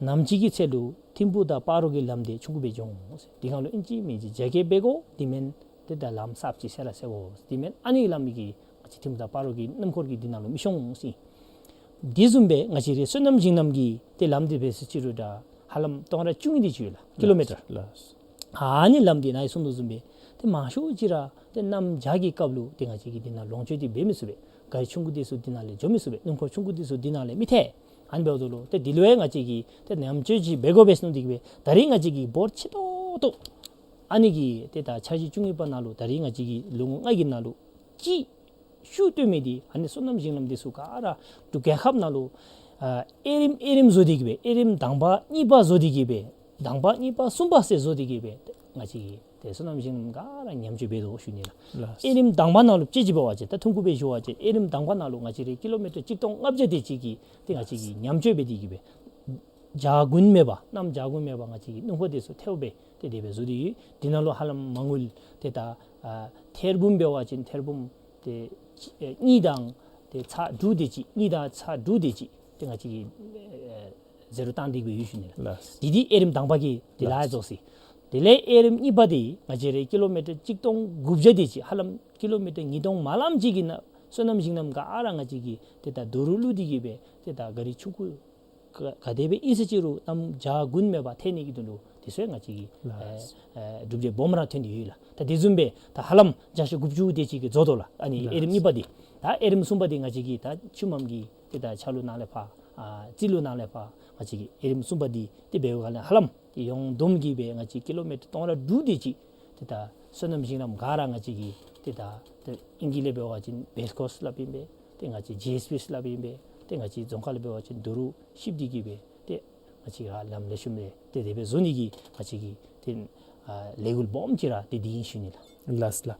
ནམ་ཅིག་གི་ཚེ་ལུ་ཐིམ་ཕུག་དང་སྤ་རོ་གི་ལམ་འདི་ཆུང་ཀུ་སྦེ་འགྱོ་འོང་ཟེར། དེ་སྒང་ལུ་ཨིན་ཅི་མིན་ཅི་རྒྱ་སྐྱེད་འབད་དགོ། དེ་མེན་ཏེ་ད་ལམ་གསརཔ་ཅིག་བསལ་ར་བསལ་དགོ། དེ་མེན་ཨ་ནི་ལམ་གྱི་ང་བཅས་ཐིམ་ཕུག་དང་སྤ་རོ་གི་སྣུམ་འཁོར་གྱི་འདི་ནང་ལུ་མི་ཤོང་ཟེར། དེ་བཟུམ་སྦེ་ང་བཅས་རའི་སོ་ནམ་ཞིང་ལམ་གྱི་ཏེ་ལམ་འདི་འབད་སོང་ཅི་རུང་ད་ཧ་ལམ་སྟོང་ཕྲག་བཅུ་གཉིས་དེ་ཅིག་ཡོད་ལགས། ཀི་ལོ་མི་ཊར། ལགས། ཨ་ནི་ལམ་འདི་ནཱ་གསུངས་དོ་བཟུམ་སྦེ་ཏེ་མང་ཤོས་ཅིག་ར་ཏེ་གནམ་བྱཱར་གྱི་སྐབས་ལུ་ཏེ་ང་བཅས་ཀྱིས་འདི་ནང་ལོངས་སྤྱོད་འདི་འབད་མི་ཚུགས་པས། ག་རི་ཆུང་ཀུ་འདི་ཚུ་འདི་ནང་ལས་འགྱོ་མི་ཚུགས་པས། སྣུམ་འཁོར་ཆུང་ཀུ་འདི་ཚུ་འདི་ནང་ལས་མི་ཐལ། ཨ་ནི་འབདཝ་ད་ལུ་ཏེ་འདི་ལུ་ཡང་ང་བཅས་ཀྱིས་ཏེ་ཉམས་བཅོས་ཅིག་འབད་དགོ་པས་ཟེར་མནོ་སྟེ་གིས་སྦེ་ད་རིས་ང་བཅས་ཀྱིས་འབོར་ཆེ་ཏོག་ཏོ་ཨ་ནི་གི་ཏེ་ད་འཆར་གཞི་བཅུ་གཉིས་པ་ནང་ལུ་ད་རིས་ང་བཅས་ཀྱིས་ལོ་ངོ་ལྔ་གི་ནང་ལུ་ཅིག་ཤུགས་བཏོན་མི་འདི་ཨ་ནི་སོ་ནམ་ཞིང་ལམ་འདི་ཚུ་ག་ར་འབྲུག་རྒྱལ་ཁབ་ནང་ལུ་ཨ་དབྱེ་རིམ་དབྱེ་རིམ་བཟོ་སྟེ་གིས་སྦེ་དབྱེ་རིམ་དང་པ་གཉིས་པ་བཟོ་སྟེ་གིས་སྦེ་དང་པ་གཉིས་པ་གསུམ་པ་ཟེར་བཟོ་སྟེ་གིས་སྦེ་ང་བཅས་ཀྱིས་ཏེ་སོ་ནམ་ཞིང་ལམ་ག་ར་ཉམས་བཅོས་འབད་དོ་ཞུ་ནི་ལགས། ལགས། དབྱེ་རིམ་དང་པ་ནང་ལུ་དཔྱེ་ཅིག་འབད་བ་ཅིན་ད་ཐུང་ཀུ་སྦེ་ཞུ་བ་ཅིན་དབྱེ་རིམ་དང་པ་ནང་ལུ་ང་བཅས་རའི་ཀི་ལོ་མི་ཊར་གཅིག་སྟོང་ལྔ་བརྒྱ་དེ་ཅིག་གི་ཏེ་ང་བཅས་ཀྱིས་ཉམས་བཅོས་འབད་དེ་གིས་སྦེ་བྱཱར་དགུན་མེད་པར་གནམ་བྱཱར་དགུན་མེད་པར་ང་བཅས་ཀྱིས་སྣུམ་འཁོར་དེ་ཚུ་ཐལཝ་སྦེ་ཏེ་དེ་སྦེ་བཟོ་སྟེ་ཡོད། དེ་ནང་ལུ་ཧ་ལམ་མ་དངུལ་ཏེ་ད་ཨ་ཐེར་འབུམ་འབད་བ་ཅིན་ཐེར་འབུམ་ཏེ་ཨེ་གཉིས་དང་ཏེ་ཚག་དྲུག་དེ་ཅིག་གཉིས་དང་ཚག་དྲུག་དེ་ཅིག་ཏེ་ང་བཅས་ཀྱིས་ཨེ་ཟེ་རོ་བཏང་སྟེ་གིས་སྦེ་ཡོད་ཞུ་ནི་ལགས། ལགས། དེ་འདི་དབྱེ་རིམ་དང་པ་གི་དེ་ལཱ་ལགས། རྫོགས་ཅི། དེ་ལས་དབྱེ་རིམ་གཉིས་པ་འདི་ང་བཅས་རའི་ཀི་ལོ་མི་ཊར་གཅིག་སྟོང་དགུ་བརྒྱ་དེ་ཅིག་ཧ་ལམ་ཀི་ལོ་མི་ཊར་ཉིས་སྟོང་མ་ལངམ་ཅིག་གི་ནང་སོ་ནམ་ཞིང་ལམ་ག་ར་ང་བཅས་ཀྱིས་ཏེ་ད་རྡོ་རུག་བླུགས་ཏེ་གིས་སྦེ་ཏེ་ད་ག་རི་ཆུང་ཀུ་ག་ག་དེ་སྦེ་ཨིན་ཟེར་ཅི་རུང་གནམ་བྱཱར་དགུན་མེད་པར་ཐལ་ནི་གི་དོན་ལུ་དེ་ཚུ་ཡང་ང་བཅས་ཀྱིས་ལགས། ཨེ་ཨེ་གྲུབ་འབྲས་སྦོམ་ར་ཐོན་ཏེ་ཡོད་ལགས། ད་དེ་བཟུམ་སྦེ་ད་ཧ་ལམ་བརྒྱ་ཆ་དགུ་བཅུ་དེ་ཅིག་གིས་རྫོགས་དོ་ལགས། ཨ་ནི་ལགས། དབྱེ་རིམ་གཉིས་པ་འདི། ད་དབྱེ་རིམ་གསུམ་པ་འདི་ང་བཅས་ཀྱིས་ད་ཆུ་མམ་གྱི་ཏེ་ད་ཆ་ལུགས་ནང་ལས་ཕར་ཨ་རྩིས་ལུགས་ནང་ལས་ཕར་ང་བཅས་ཀྱིས་དབྱེ་རིམ་གསུམ་པ་འདི་ཏེ་འབད་བའི་སྒང་ལས་ཧ་ལམ་ཏེ་ཡོངས་བསྡོམས་ཀྱིས་སྦེ་ང་བཅས་ཀི་ལོ་མི་ཊར་སྟོང་ཕྲག་དྲུག་དེ་ཅིག་ཏེ་ད་སོ་ནམ་ཞིང་ལམ་ག་ར་ང་བཅས་ཀྱིས་ཏེ་ད་ཏེ་ཨིང་སྐད་ལས་འབད་བ་ཅིན་བེསི་ཀོརསི་སླབ་ཨིན་པས། ཏེ་ང་བཅས་ཇི་ཨེསི་པི་སླབ་ཨིན་པས། ཏེ་ང་བཅས་རྫོང་ཁ་ལས་འབད་བ་ཅིན་རྡོ་རུག་བཤིབས་ཏེ་གིས་སྦེ་ཏེ་ང་བཅས་ཀྱིས་ལམ་ལེགས་ཤོམ་སྦེ་ཏེ་དེ་སྦེ་བཟོ་ནི་གི་ང་བཅས་ཀྱི་ཏེ་ཨ་ལས་འགུལ་སྦོམ་ཅིག་ར་ཏེ་འདི་ཨིན་ཞུ་ནི་ལགས། ལགས་ལགས།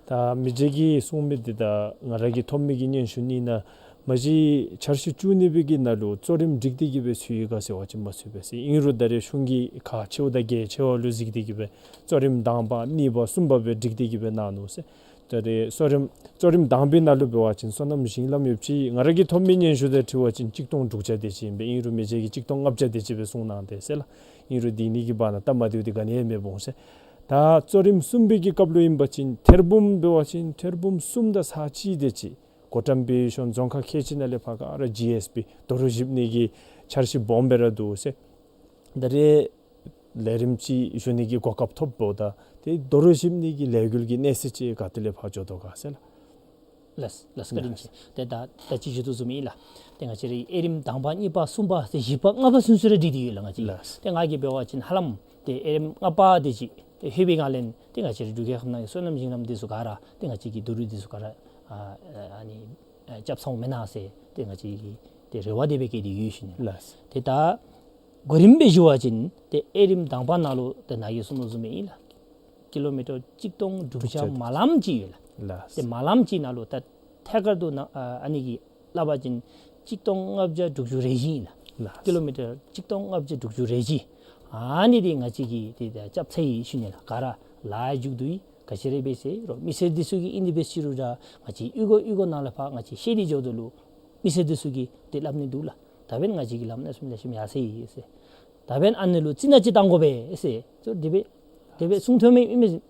ད་མི་རྗེ་གིས་གསུངས་མི་འདི་ད་ང་ར་གིས་ཐོབ་མི་གི་སྙན་ཞུ་ནི་ནང་མ་གཞི་འཆར་གཞི་བཅུ་གཉིས་པའི་གི་ནང་ལུ་གཙོ་རིམ་སྒྲིག་སྟེ་གིས་སྦེ་ཚུད་ཡི་ག་ཟེར་བ་ཅིན་མ་ཚུད་པས་ཟེར། ཨིན་རུང་ད་རེས་གཞུང་གིས་ཁག་ཆེཝ་དང་གལ་ཆེ་བ་ལུ་གཟིགས་ཏེ་གིས་སྦེ་གཙོ་རིམ་དང་པ་གཉིས་པ་གསུམ་པ་སྦེ་སྒྲིག་སྟེ་གིས་སྦེ་གནང་ནུག་ཟེར། ད་རེས་གཙོ་རིམ་གཙོ་རིམ་དང་པའི་ནང་ལུ་འབད་བ་ཅིན་སོ་ནམ་ཞིང་ལམ་ཡོདཔ་ཅིག་ང་ར་གིས་ཐོབ་མི་སྙན་ཞུ་དང་འཁྲིལ་བ་ཅིན་གཅིག་སྟོང་དྲུག་བརྒྱ་དེ་ཅིག་ཨིན་པས། ཨིན་རུང་མི་རྗེ་གིས་གཅིག་སྟོང་ལྔ་བརྒྱ་དེ་ཅིག་སྦེ་གསུངས་གནང་དེས་ཟེར་ལགས། ཨིན་རུང་འདི་གཉིས་ཀྱི་བར་ན་སྟབས་མ་བདེཝ་འདི་ག་ནི་ཡང་མེདཔ་འོང་ཟེར། ད་གཙོ་རིམ་གསུམ་པའི་གི་སྐབས་ལུ་ཨིན་པ་ཅིན་ཐེར་འབུམ་འབད་བ་ཅིན་ཐེར་འབུམ་གསུམ་དང་ཚག་གཅིག་དེ་ཅིག་གོ་ཏམ་པའི་གཞུང་རྫོང་ཁག་ཁལ་གཅིག་ནང་ལས་ཕར་ག་ར་ཇི་ཨེསི་པི་རྡོ་རུག་བཤིབ་ནི་གི་འཆར་གཞི་སྦོམ་སྦེ་ར་འདུག་ཟེར། ད་རེས་ལས་རིམ་ཅིག་ཞུ་ནི་གི་གོ་སྐབས་ཐོབ་འོངམ་ད་ཏེ་རྡོ་རུག་བཤིབ་ནི་གི་ལས་འགུལ་གྱི་གནས་ཚད་ཅིག་ག་ཏེ་ལས་ཕར་འགྱོ་དོ་ག་ཟེར་ལགས། ལགས་ལགས། བཀའ་དྲིན་ཆེ། ཏེ་ད་ད་ཅི་ཞུ་དོ་བཟུམ་ཨིན་ལགས། ཏེ་ང་བཅས་རའི་དབྱེ་རིམ་དང་པ་གཉིས་པ་གསུམ་པ་ཟེར་བཞི་པ་ལྔ་པ་ཚུན་ཚོད་ར་སྒྲིག་སྟེ་ཡོད་ལགས་ང་བཅས། ལགས། ཏེ་ང་གིས་འབད་བ་ཅིན་ཧ་ལམ་ཏེ་དབྱེ་རིམ་ལྔ་པ་དེ་ཅིག་ཏེ་ལྷོད་པའི་སྒང་ལས་ཏེ་ང་བཅས་རའི་འབྲུག་རྒྱལ་ཁབ་ནང་གི་སོ་ནམ་ཞིང་ལམ་འདི་ཚུ་ག་ར་ཏེ་ང་བཅས་ཀྱི་རྡོ་རུག་འདི་ཚུ་ག་ར་ཨ་ཨ་ནི་ཨ་རྐྱབ་ཚརཝ་མེན་ན་ཟེར་ཏེ་ང་བཅས་ཀྱིས་ཏེ་རེ་བ་དེ་སྦེ་བསྐྱེད་དེ་ཡོད་ཞུ་ནི་ལགས། ལགས། ཏེ་ད་གོ་རིམ་སྦེ་ཞུ་བ་ཅིན་ཏེ་དབྱེ་རིམ་དང་པ་ནང་ལུ་ཏེ་ནཱ་གིས་གསུངས་དོ་བཟུམ་སྦེ་ཨིན་ལགས། ཀི་ལོ་མི་ཊར་གཅིག་སྟོང་དྲུག་བརྒྱ་དྲུག་བརྒྱ་མ་ལངམ་ཅིག་ཡོད་ལགས། ལགས། ཏེ་མ་ལངམ་ཅིག་ནང་ལུ་ད་ཐད་ཀར་དུ་ནཱ་ཨ་ཨ་ནི་གི་སླབ་པ་ཅིན་གཅིག་སྟོང་ལྔ་བརྒྱ་དྲུག་ཅུ་རེ་བཞི་ཨིན་ལགས། ལགས། ཀི་ལོ་མི་ཊར་གཅིག་སྟོང་ལྔ་བརྒྱ་དྲུག་ཅུ་རེ་བཞི། ཨ་ནི་འདི་ང་བཅས་ཀྱིས་ཏེ་ད་རྐྱབ་ཚར་ཡི་ཞུ་ནི་ལགས། ག་ར་ལཱ་མཇུག་བསྡུ་ཡི། ག་ཅི་ར་འབད་ཟེར་རུང་མི་སེར་འདི་ཚུ་གིས་ཨིན་དེ་འབད་ཟེར་རུང་ར་ང་བཅས་གཡུས་སྒོ་གཡུས་སྒོ་ནང་ལས་ཕར་ང་བཅས་བཤད་དེ་འགྱོཝ་ད་ལུ་མི་སེར་འདི་ཚུ་གིས་ཏེ་སླབ་ནི་འདུག་ལགས། ད་འབདན་ང་བཅས་ཀྱི་ལམ་གནས་ཚུལ་ལེགས་ཤོམ་ཡར་སོ་ཡི་ཟེར། ད་འབདན་ཨ་ནི་ལུ་རྩི་ནག་ཅིག་བཏང་དགོ་པས་ཟེར། ཏེ་དེ་སྦེ་དེ་སྦེ་གསུང་ཐོན་མི་ཨིན་མས།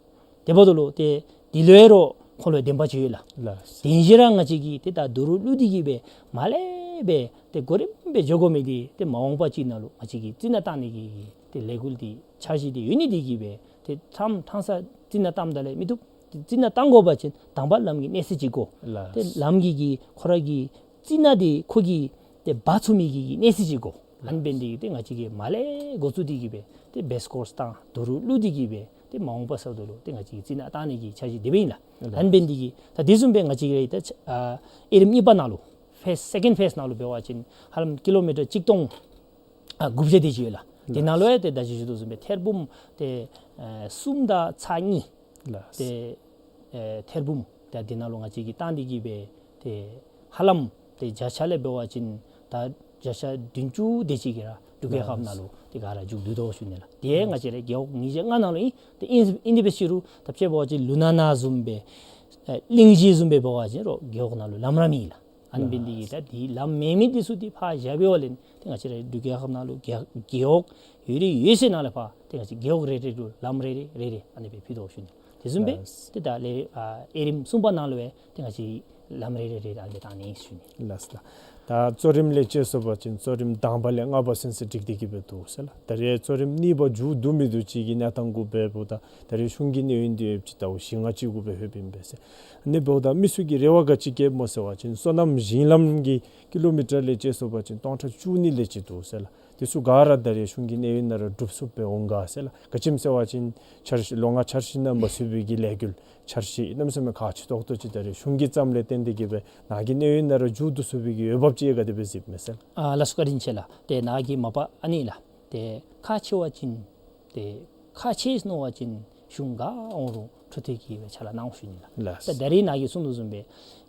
དེ་འབདཝ་ད་ལུ་ཏེ་འདི་ལུ་ཡང་རོགས་ཁོང་ལུ་བདེན་པ་ཅིག་ཡོད་ལགས། ལགས། དེ་བཞིན་ར་ང་བཅས་ཀྱིས་ཏེ་ད་རྡོ་རུག་བླུགས་ཏེ་གིས་སྦེ་མར་ལས་སྦེ་ཏེ་གོ་རིམ་སྦེ་འགྱོ་དགོ་མི་འདི་ཏེ་མ་འོངས་པ་ཅིག་ནང་ལུ་ང་བཅས་ཀྱིས་རྩི་ནག་བཏང་ནི་གི་ཏེ་ལས་འགུལ་འདི་འཆར་གཞི་འདི་ཡོད་ནི་འདི་གིས་སྦེ་ཏེ་མཚམས་མཚམས་རྩི་ནག་བཏངམ་ད་ལས་མི་བཏུབ། རྩི་ནག་བཏང་དགོ་པ་ཅིན་དང་པ་ལམ་གྱི་གནས་ཚད་ཅིག་དགོ། ལགས། ཏེ་ལམ་གྱི་གི་ཁོ་ར་གི་རྩི་ནག་འདི་ཁོ་གིས་ཏེ་འབག་ཚུགས་མི་གི་གནས་ཚད་ཅིག་དགོ། ཨ་ནི་འབད་ནི་འདི་གིས་ཏེ་ང་བཅས་ཀྱིས་མར་ལས་འགོ་བཙུགས་ཏེ་གིས་སྦེ་ཏེ་བེསི་ཀོརསི་དང་རྡོ་རུག་བླུགས་ཏེ་གིས་སྦེ་ཏེ་མ་འོངས་པ་ཟེརཝ་ད་ལུ་ཏེ་ང་བཅས་ཀྱིས་རྩི་ནག་བཏང་ནི་གི་འཆར་གཞི་དེ་སྦེ་ཨིན་ལགས། ཨ་ནི་འབད་ནི་འདི་གིས་ད་དེ་བཟུམ་སྦེ་ང་བཅས་ཀྱི་ད་ཨ་དབྱེ་རིམ་གཉིས་པ་ནང་ལུ་ཕེསི་སེ་ཀེནཌ་ཕེསི་ནང་ལུ་འབད་བ་ཅིན་ཧ་ལམ་ཀི་ལོ་མི་ཊར་གཅིག་སྟོང་ཨ་དགུ་བརྒྱ་དེ་ཅིག་ཡོད་ལགས། དེ་ནང་ལུ་ཡང་ཏེ་ད་ཅི་ཞུ་དོ་བཟུམ་སྦེ་ཐེར་འབུམ་ཏེ་ཨེ་གསུམ་དང་ཚག་གཉིས། ལགས། ཏེ་ཨེ་ཐེར་འབུམ་ཏེ་དེ་ནང་ལུ་ང་བཅས་ཀྱིས་བཏང་སྟེ་གིས་སྦེ་ཏེ་ཧ་ལམ་ཏེ་བརྒྱ་ཆ་ལས་འབད་བ་ཅིན་ད་བརྒྱ་ཆ་བདུན་ཅུ་དེ་ཅིག་གིས་ར་འབྲུག་རྒྱལ་ཁབ་ནང་ལུ་ཏེ་ག་ར་མཇུག་བསྡུ་དོ་ཞུ་ནི་ལགས། དེ་ཡང་ང་བཅས་རའི་རྒེད་འོག་ཉིས་བརྒྱ་ལྔ་ནང་ལུ་ཨིན། ཏེ་ཨིན་ཨིན་དེ་འབད་ཟེར་རུང་ད་དཔྱེ་འབད་བ་ཅིན་ལུ་ན་ན་བཟུམ་སྦེ་ཨེ་གླིང་བཞི་བཟུམ་སྦེ་འབད་བ་ཅིན་རོགས་རྒེད་འོག་ནང་ལུ་ལམ་ར་མེད་ལགས། ཨ་ནི་འབད་ནི་འདི་གིས་ད་དེ་ལམ་མེད་མི་འདི་ཚུ་འདི་ཕར་བཞག་པའི་ཧོང་ལས་ཏེ་ང་བཅས་རའི་འབྲུག་རྒྱལ་ཁབ་ནང་ལུ་རྒེད་རྒེད་འོག་ཡོད་རེ་ཡོད་ཚད་ནང་ལས་ཕར་ཏེ་ང་བཅས་རྒེད་འོག་རེ་རེ་ལུ་ལམ་རེ་རེ་རེ་རེ་ཨ་ནི་སྦེ་ཕུལ་དོ་ཞུ་ནི། དེ་བཟུམ་སྦེ་ལགས། ཏེ་ད་ལས་ཨ་དབྱེ་རིམ་གསུམ་པ་ནང་ལུ་ཡང་ཏེ་ང་བཅས་ལམ་རེ་རེ་རེ་རེ་ཨ་ནི་སྦེ་བཏང་ནི་ཨིན་ཞུ་ནི། ལགས་ལགས། ད་གཙོ་རིམ་ལས་བཅད་སོང་པ་ཅིན་གཙོ་རིམ་དང་པ་ལས་ལྔ་པ་ཚུན་ཚོད་འགྲིག་སྟེ་གི་སྦེ་འདུག་ཟེར་ལགས། ད་རེས་གཙོ་རིམ་གཉིས་པ་མཇུག་བསྡུ་མི་བསྡུ་ཅིག་གི་གནས་སྟངས་གུ་འབདཝ་ད་ད་རེས་གཞུང་གི་གནས་ཡུན་འདི་ཡོདཔ་ཅིག་ད་བཞི་ལྔ་ཅིག་གུ་སྦེ་ལྷོདཔ་ཨིན་པས་ཟེར། ཨ་ནི་འབདཝ་ད་མི་ཚུ་གིས་རེ་བ་ག་ཅི་བསྐྱེདཔ་སྨོ་ཟེར་བ་ཅིན་སོ་ནམ་ཞིང་ལམ་གྱི་ཀི་ལོ་མི་ཊར་ལས་བཅད་སོང་པ་ཅིན་སྟོང་ཕྲག་བཅུ་གཉིས་ལས་ཅིག་འདུག་ཟེར་ལགས། དེ་ཚུ་ག་ར་ད་རེས་གཞུང་གི་གནས་ཡུན་ནང་ར་འགྲུབ་ཚུགསཔ་སྦེ་འོང་ག་ཟེར་ལགས། ག་ཅི་སྨོ་ཟེར་བ་ཅིན་འཆར་གཞི་ལོ་ལྔ་འཆར་གཞི་ནང་མ་ཚུད་པའི་གི་ལས་འགུལ་འཆར་གཞི་གནམ་མེད་ས་མེད་ཁག་ཆེ་ཏོག་ཏོ་ཅིག་ད་རེས་གཞུང་གིས་བརྩམས་ལས་བརྟེན་ཏེ་གི་སྦེ་ནཱ་གི་གནས་ཡུན་ནང་ར་མཇུག་བསྡུ་ཚུགས་པའི་གི་འོས་འབབ་ཅིག་ག་དེ་སྦེ་གཟིགསཔ་མས་ཟེར་ལགས། ཨ་ལགས་སོ། བཀའ་དྲིན་ཆེ་ལགས། ཏེ་ནཱ་གིས་མ་པ་ཨ་ནི་ལགས། ཏེ་ཁག་ཆེ་བ་ཅིན་ཏེ་ཁག་ཆེ་མནོ་བ་ཅིན་གཞུང་ག་འོང་རུང་འཕྲོ་མཐུད་ཀྱི་སྦེ་ཕྱག་ལཱ་གནང་ཞུ་ནི་ལགས། ལགས། ད་ད་རེས་ནཱ་གིས་གསུངས་དོ་བཟུམ་སྦེ་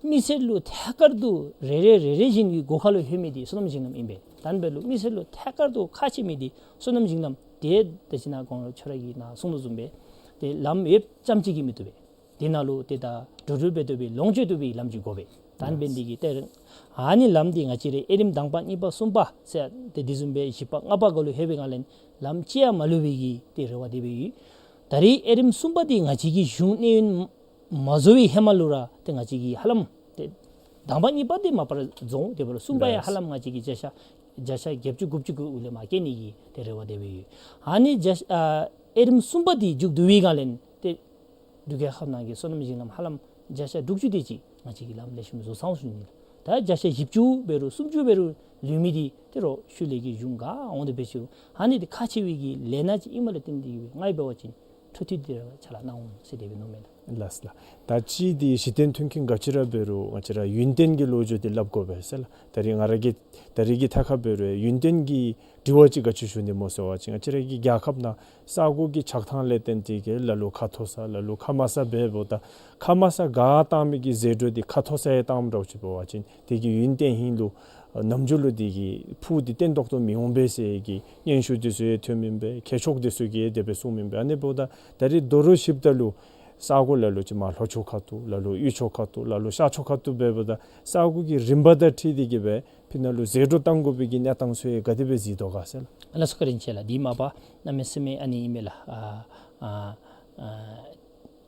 མི་སེར་ལུ་ཐད་ཀར་དུ་རེ་རེ་རེ་རེ་བཞིན་གྱི་སྒོ་ཁ་ལུ་ལྷོད་མི་འདི་སོ་ནམ་ཞིང་ལམ་ཨིན་པས། དང་པ་ལུ་མི་སེར་ལུ་ཐད་ཀར་དུ་ཁག་ཆེ་མི་འདི་སོ་ནམ་ཞིང་ལམ། ཏེ་ད་ཅི་ནཱ་གོང་ལུ་ཁྱོད་ར་གིས་ནཱ་གསུངས་དོ་བཟུམ་སྦེ་ཏེ་ལམ་ཡོདཔ་ཙམ་ཅིག་གིས་མི་བཏུབ་པས། དེ་ནང་ལུ་ཏེ་ད་འགྲོ་འགྲུལ་འབད་བཏུབ་པའི་ལོངས་སྤྱོད་བཏུབ་པའི་ལམ་ཅིག་དགོ་པས། དང་པ་འདི་གིས་ཏེ་ཨ་ནི་ལམ་འདི་ང་བཅས་ར་ཨེ་རིམ་དང་པ་གཉིས་པ་གསུམ་པ་ཟེར་ཏེ་དེ་བཟུམ་སྦེ་བཞི་པ་ལྔ་པ་གུ་ལུ་ལྷོད་པའི་སྒང་ལས་ལམ་ཅིག་ཡང་མ་ལུས་པའི་གི་ཏེ་རེ་བ་དེ་སྦེ་ཡོད། ད་རེས་ཨེ་རིམ་གསུམ་པ་འདི་ང་བཅས་ཀྱི་གཞུང་གནས་ཡུན་མ་རྫོགས་པའི་ཧེ་མ་ལུ་ར་ཏེ་ང་བཅས་ཀྱིས་ཧ་ལམ་ཏེ་དང་པ་གཉིས་པ་འདི་མ་པ་ར་རྫོགས། དེ་འབདཝ་ལས་གསུམ་པ་ཡང་ཧ་ལམ་ང་བཅས་ཀྱིས་བརྒྱ་ཆ་བརྒྱ་ཆ་བརྒྱད་ཅུ་དགུ་བཅུ་གུ་ལས་མར་བཀལ་ནི་གི་ཏེ་རེ་བ་དེ་སྦེ་ཡོད། ཨ་ནི་བརྒྱ་ཨ་ཨེ་རིམ་གསུམ་པ་འདི་མཇུག་བསྡུ་བའི་སྒང་ལས་ཏེ་འབྲུག་རྒྱལ་ཁབ་ནང་གི་སོ་ནམ་ཞིང་ལམ་ཧ་ལམ་བརྒྱ་ཆ་དྲུག་ཅུ་དེ་ཅིག་ང་བཅས་ཀྱིས་ལམ་ལེགས་ཤོམ་བཟོ་ཚར་ཞུ་ནི་ལགས། ད་བརྒྱ་ཆ་བཞི་བཅུ་འབད་རུང་སུམ་ཅུ་འབད་རུང་ལུས་མི་འདི་ཏེ་རོགས་ཤུལ་ལས་ཀྱི་གཞུང་ག་འོང་དེ་འབད་ཞུ། ཨ་ནི་འདི་ཁག་ཆེ་བའི་གི་ལས་སྣ་ཅིག་ཨིནམ་ལས་བརྟེན་ཏེ་གི་ང་གིས་འབད་བ་ཅིན་འཕྲོ་མཐུད་དེ་ར་ཕྱག་ལཱ་གནང་འོང་ཟེར་དེ་སྦེ་མནོཝ་མས་ལགས། ལགས་ལགས། ད་ཅི་འདི་གཞི་རྟེན་མཐུན་རྐྱེན་ག་ཅི་ར་འབད་རུང་ང་བཅས་ར་ཡུན་བརྟན་གྱི་ལོ་རྒྱུས་འདི་སླབ་དགོ་པས་ཟེར་ལགས། ད་རེས་ང་ར་གིས་ད་རེས་ཀྱི་ཐད་ཁར་འབད་རུང་ཡུན་བརྟན་གྱི་དྲི་བ་ཅིག་ག་ཅི་ཞུ་ནི་སྨོ་ཟེར་བ་ཅིན་ང་བཅས་ར་གི་རྒྱལ་ཁབ་ནང་ས་གོ་གི་ཆགས་ཐངས་ལས་བརྟེན་ཏེ་གི་ལ་ལུ་ཁ་མཐོ་ས་ལ་ལུ་ཁ་དམའ་ས་འབདཝ་ད་ཁ་དམའ་ས་ག་བཏང་མི་གི་ཟད་འགྲོ་འདི་ཁ་མཐོ་ས་ཡང་བཏངམ་འདྲཝ་ཅིག་འབད་བ་ཅིན་དེ་གི་ཡུན་བརྟན་ཧིང་ལུ་ནམ་རྒྱུན་ལུ་དེ་གི་ཕུགས་འདི་བརྟན་ཏོག་ཏོ་མི་འོང་པས་ཟེར་གྱི་སྙན་ཞུ་འདི་ཚུ་ཡང་ཐོནམ་ཨིན་པས། མཁས་མཆོག་འདི་ཚུ་གིས་དེ་སྦེ་གསུངམ་ཨིན་པས། ཨ་ནི་འབདཝ་ད་ད་རེས་དོ་རུང་ཞིབ་ད་ལུ་ས་གོ་ལ་ལུ་ཅིག་མར་ལྷོ་ཕྱོགས་ཁ་ཐུག་ལ་ལུ་དབུས་ཕྱོགས་ཁ་ཐུག་ལ་ལུ་ཤར་ཕྱོགས་ཁ་ཐུག་འབདཝ་ད་ས་གོ་གི་རིམ་པ་དང་འཁྲིལ་ཏེ་གི་སྦེ་ཕི་ནང་ལུ་ཟད་འགྲོ་བཏང་དགོ་པའི་གི་གནས་སྟངས་ཚུ་ཡང་ག་དེ་སྦེ་གཟིགས་དོ་ག་ཟེར་ལགས། ལགས་སོ། བཀའ་དྲིན་ཆེ་ལགས། འདི་མ་པ་གནམ་མེད་ས་མེད་ཨ་ནི་ཨིན་མས་ལགས། ཨ་ཨ་ཨ་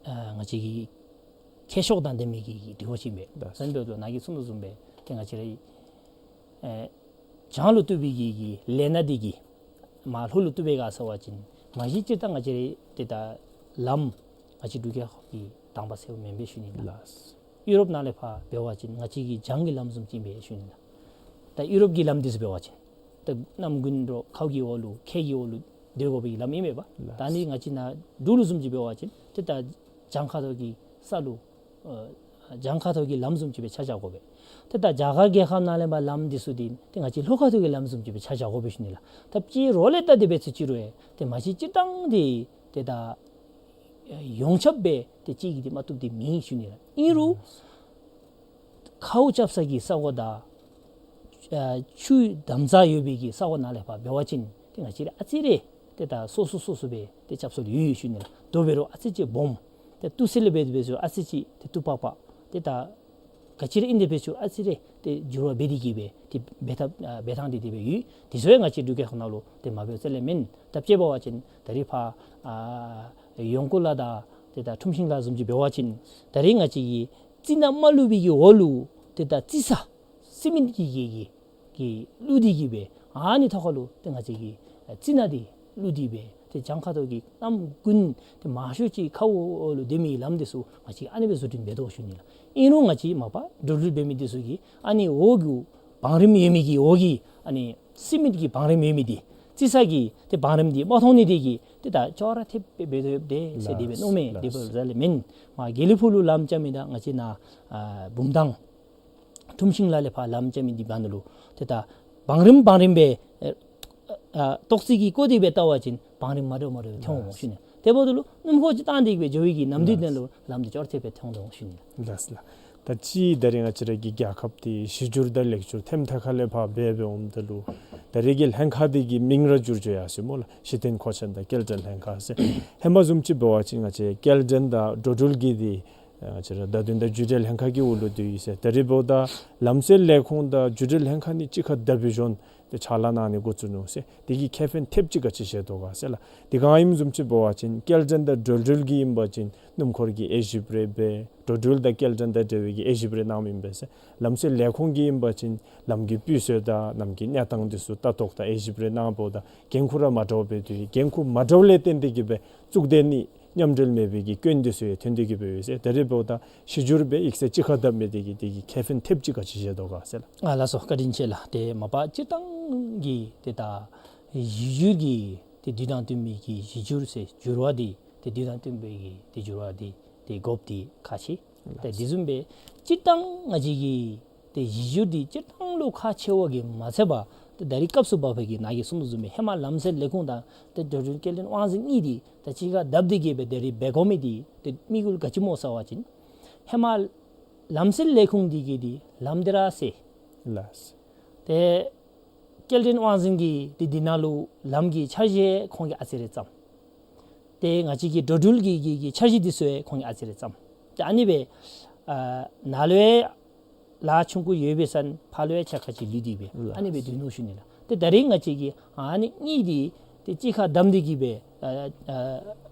ཨ་ང་བཅས་ཀྱི་མཁས་མཆོག་དང་ལྡན་མི་གི་དྲི་བ་ཅིག་ཨིན་པས། ལགས། ད་འབདཝ་ད་ནཱ་གིས་གསུངས་དོ་བཟུམ་སྦེ་ཏེ་ང་བཅས་ར་ཨེ་བྱང་ལུ་བཏུབ་པའི་གི་གི་ལས་སྣ་འདི་གིས་མར་ལྷོ་ལུ་བཏུབ་པས་ག་ཟེར་བ་ཅིན་མ་གཞི་སྤྱིར་བཏང་ང་བཅས་ར་ཏེ་ད་ལམ་ང་བཅས་འབྲུག་རྒྱལ་ཁབ་ཀྱི་དང་པ་ཟེརཝ་མེན་པས་ཞུ་ནི་ལགས། ལགས། ཡུ་རོབ་ནང་ལས་ཕར་འབད་བ་ཅིན་ང་བཅས་ཀྱི་བྱང་གི་ལམ་བཟུམ་ཅིག་ཨིན་པས་ཞུ་ནི་ལགས། ད་ཡུ་རོབ་ཀྱི་ལམ་འདི་ཚུ་འབད་བ་ཅིན་ད་གནམ་དགུན་རོགས་ཁཝ་གི་འོག་ལུ་ཁྱེགས་ཀྱི་འོག་ལུ་སྡོད་དགོ་པའི་ལམ་ཨིན་མས་པ། ལགས། ད་ནི་ང་བཅས་ནཱ་འབྲུག་ལུ་བཟུམ་ཅིག་འབད་བ་ཅིན་ཏེ་ད་བྱང་ཁ་ཐུག་གི་ས་ལུ་ཨ་བྱང་ཁ་ཐུག་གི་ལམ་བཟུམ་ཅིག་སྦེ་ཆ་བཞག་དགོ་པས། ཏེ་ད་རྒྱ་གར་རྒྱལ་ཁབ་ནང་ལས་ཕར་ལམ་འདི་ཚུ་འདི་ཏེ་ང་བཅས་ལྷོ་ཁ་ཐུག་གི་ལམ་བཟུམ་ཅིག་སྦེ་ཆ་བཞག་དགོ་པས་ཞུ་ནི་ལགས། ད་སྤྱིར་རོགས་ལས་ད་དེ་སྦེ་ཚུ་ཅིག་རུང་ཡང་ཏེ་མ་གཞི་སྤྱིར་བཏང་འདི་ཏེ་ད་ཡོངས་ཁྱབ་སྦེ་ཏེ་གཅིག་གིས་འདི་མ་བཏུབ་འདི་མེད་ཞུ་ནི་ལགས། ཨིན་རུང་ཁཝ་རྐྱབ་ས་གི་ས་གོ་དང་ཨ་ཆུ་དམ་རྫས་ཡོད་པའི་གི་ས་གོ་ནང་ལས་ཕར་འབད་བ་ཅིན་ཏེ་ང་བཅས་ར་ཨ་ཙི་རེ་ཏེ་ད་སོ་སོ་སོ་སོ་སྦེ་ཏེ་རྐྱབ་སྲོལ་ཡོད་ཡོད་ཞུ་ནི་ལགས། དོ་འབད་རུང་ཨ་ཙི་ཅིག་སྦོམ་ཏེ་ཏུ་སི་ལས་འབད་འབད་ཞུ་ཨ་ཙི་ཅིག་ཏེ་ཏུ་པག་པ་ཏེ་ད་ག་ཅི་ར་ཨིན་དེ་འབད་ཞུ་ཨ་ཙི་རེ་ཏེ་འགྱུར་བ་འབད་དེ་གི་སྦེ་ཏེ་འབད་ཐབས་ཨ་འབད་ཐངས་འདི་དེ་སྦེ་ཡོད། དེ་ཚུ་ཡང་ང་བཅས་འབྲུག་རྒྱལ་ཁབ་ནང་ལུ་ཏེ་མ་འབད་རྩ་ལས་མེན། ད་དཔྱེ་འབད་བ་ཅིན་ད་རེས་ཕར་ཨ་ཡོང་ཀུ་ལ་དང་ཏེ་ད་ཁྲུམ་ཤིང་ལ་བཟུམ་ཅིག་འབད་བ་ཅིན་ད་རེས་ང་བཅས་ཀྱི་རྩི་སྣ་མ་བླུགས་པའི་གི་འོག་ལུ་ཏེ་ད་རྩི་ས་སི་མིནཊ་གི་གི་གི་གི་བླུགས་ཏེ་གི་སྦེ་ཨ་ནི་ཐོག་ཁ་ལུ་ཏེ་ང་བཅས་ཀྱིས་རྩི་སྣ་འདི་བླུགས་ཏེ་སྦེ་ཏེ་བྱང་ཁ་ཐུག་གི་གནམ་དགུན་ཏེ་མང་ཤོས་ཅིག་ཁཝ་འོག་ལུ་སྡོད་མི་ལམ་འདི་ཚུ་ང་བཅས་ཨ་ནི་སྦེ་བཟོ་སྐྲུན་འབད་དོ་ཞུ་ནི་ལགས། ཨིན་རུང་ང་བཅས་མ་པ་འགྲོ་འགྲུལ་འབད་མི་འདི་ཚུ་གིས་ཨ་ནི་འོག་གི་བང་རིམ་ཡོད་མི་གི་འོག་གི་ཨ་ནི་སི་མིནཊ་གི་བང་རིམ་ཡོད་མི་འདི་རྩི་ས་གི་ཏེ་བང་རིམ་འདི་མ་མཐོང་ནི་དེ་གིས་ཏེ་ད་ཅོག་ར་འཐདཔ་སྦེ་འབད་དོ་ཡོདཔ་དེ་ཟེར་དེ་སྦེ་མནོཝ་མས། ལགས། དེ་འབད་རྩ་ལས་མེན། མར་དགེ་ལེགས་ཕུག་ལུ་ལམ་རྐྱབ་མི་དང་ང་བཅས་ནཱ་ཨ་བུམ་ཐང་ཁྲུམ་ཤིང་ལ་ལས་ཕར་ལམ་རྐྱབ་མི་འདི་བར་ན་ལུ་ཏེ་ད་བང་རིམ་བང་རིམ་སྦེ་ཨ་ཨ་ཏོག་ཙི་གི་བཀོད་དེ་སྦེ་བལྟ་བ་ཅིན་བང་རིམ་མ་འདྲཝ་མ་འདྲཝ་སྦེ་མཐོང་འོང་ཞུ་ནི། དེ་འབདཝ་ད་ལུ་སྣུམ་འཁོར་ཅིག་བཏང་སྟེ་གི་སྦེ་འགྱོ་བའི་གི་ནམ་དུས་ནང་ལུ་ལམ་འདི་ཅོག་ར་འཐདཔ་སྦེ་མཐོང་འོང་ཞུ་ནི། ལགས་ལགས། ད་ཅི་ད་རེས་ང་བཅས་ར་གི་རྒྱལ་ཁབ་འདི་གཞི་འགྱུར་དང་ལེགས་འགྱུར་ཐེམ་ཐ་ཁ་ལས་ཕར་འབད་འབདཝ་ད་ལུ་ད་རེས་ཀྱི་ལྷན་ཁག་འདི་གི་མིང་ར་འགྱུར་འགྱོ་ཡར་སོ་ཡི་སྨོ་ལགས། གཞི་རྟེན་མཁོ་ཆས་དང་སྐྱེལ་འདྲེན་ལྷན་ཁག་ཟེར། ཧེ་མ་བཟུམ་ཅིག་འབད་བ་ཅིན་ང་བཅས་སྐྱེལ་འདྲེན་དང་འགྲོ་འགྲུལ་གྱི་འདི་ ང་བཅས་ར་བརྡ་དོན་དང་བརྒྱུད་འབྲེལ་ལྷན་ཁག་གི་འོག་ལུ་སྡོད་ཡི་ཟེར། ད་རེས་འབདཝ་ད་ལམ་སེལ་ལས་ཁུངས་དང་བརྒྱུད་འབྲེལ་ལྷན་ཁག་གཉིས་གཅིག་ཁར་བསྡབ་སྦེ་བྱོན་ཏེ་ཕྱག་ལཱ་གནང་ནི་འགོ་བཙུགས་ནུག་ཟེར། དེ་གིས་ཁེ་ཕན་ཐེབས་ཅིག་ག་ཅི་བཞེས་དོ་ག་ཟེར་ལགས། དེ་ག་ཨིནམ་བཟུམ་ཅིག་འབད་བ་ཅིན་སྐྱེལ་འདྲེན་དང་འགྲོ་འགྲུལ་གྱི་ཨིན་པ་ཅིན་སྣུམ་འཁོར་གྱི་དབྱེ་ཞིབ་རེ་འབད། འགྲོ་འགྲུལ་དང་སྐྱེལ་འདྲེན་དང་འབྲེལ་བའི་གི་དབྱེ་ཞིབ་རེ་གནངམ་ཨིན་པས་ཟེར། ལམ་སེལ་ལས་ཁུངས་ཀྱི་ཨིན་པ་ཅིན་ལམ་གྱི་སྤུས་ཚད་དང་ལམ་གྱི་གནས་སྟངས་འདི་ཚུ་ལྟ་རྟོག་དང་དབྱེ་ཞིབ་རེ་གནངམ་ད་འགན་ཁུར་ར་མ་འདྲཝ་སྦེ་འདུག། འགན་ཁུར་མ་འདྲཝ་ལས་བརྟེན་ཏེ་གིས་སྦེ་གཙུག་སྡེ་གཉིས་མཉམ་འབྲེལ་མེད་པའི་གི་སྐྱོན་འདི་ཚུ་ཡང་ཐོན་ཏེ་གིས་སྦེ་ཡོད་ཟེར། ད་རེས་འབདཝ་ད་གཞི་འགྱུར་སྦེ་ཡིག་ཚད་གཅིག་ཁར་བསྡབ་མི་དེ་གིས་དེ་གིས་ཁེ་ཕན་ཐེབས་ཅིག་ག་ཅི་བཞེས་དོ་ག་ཟེར་ལགས། ཨ་ལགས་སོ། བཀའ་དྲིན་ཆེ་ལགས། ཏེ་མ་པ་སྤྱིར་བཏང་གི་ཏེ་ད་གཞི་འགྱུར་གྱི་ཏེ་དུས་དང་བསྟུན་པའི་གི་གཞི་འགྱུར་ཟེར་འགྱུར་བ་འདི་ཏེ་དུས་དང་བསྟུན་པའི་གི་ཏེ་འགྱུར་བ་འདི་ཏེ་དགོཔ་འདི་ཁག་ཆེ། ཏེ་དེ་བཟུམ་སྦེ་སྤྱིར་བཏང་ང་བཅས་ཀྱི་ཏེ་གཞི་འགྱུར་འདི་སྤྱིར་བཏང་ལུ་ཁག་ཆེ་བ་གིས་མ་ཚད་པར་ཏེ་ད་རེས་སྐབས་སུ་བབས་པའི་གི་ནཱ་གིས་གསུངས་དོ་བཟུམ་སྦེ་ཧེ་མ་ལམ་སེལ་ལས་ཁུངས་དང་ཏེ་འགྲོ་འགྲུལ་སྐྱེལ་འདྲེན་དབང་འཛིན་གཉིས་འདི་ད་གཅིག་ཁར་བསྡབ་སྟེ་གིས་སྦེ་ད་རེས་འབད་དགོ་མི་འདི་ཏེ་དམིགས་ཡུལ་ག་ཅི་སྨོ་ཟེར་བ་ཅིན་ཧེ་མ་ལམ་སེལ་ལས་ཁུངས་འདི་གིས་འདི་ལམ་འདི་ར་སེལ། ལགས། ཏེ་སྐྱེལ་འདྲེན་དབང་འཛིན་གྱིས་ཏེ་འདི་ནང་ལུ་ལམ་གྱི་འཆར་གཞི་ཁོང་གིས་ཨ་ཙི་རེ་བརྩམ། ཏེ་ང་བཅས་ཀྱི་འགྲོ་འགྲུལ་གྱི་གི་གི་འཆར་གཞི་འདི་ཚུ་ཡང་ཁོང་གིས་ཨ་ཙི་རེ་བརྩམ། ཏེ་ཨ་ནི་སྦེ་ཨ་ནཱ་ལུ་ཡང་ལཱ་ཆུང་ཀུ་ཡོད་པའི་ས་ཕར་ལུ་ཡང་ཕྱག་ཁ་ཅིག་ལུས་ཏེ་སྦེ་ལགས། ཨ་ནི་སྦེ་སྡོད་ནུག་ཞུ་ནི་ལགས། ཏེ་ད་རེས་ང་བཅས་ཀྱིས་ཨ་ནི་གཉིས་འདི་ཏེ་གཅིག་ཁར་བསྡམས་ཏེ་གིས་སྦེ་ཨ་ཨ་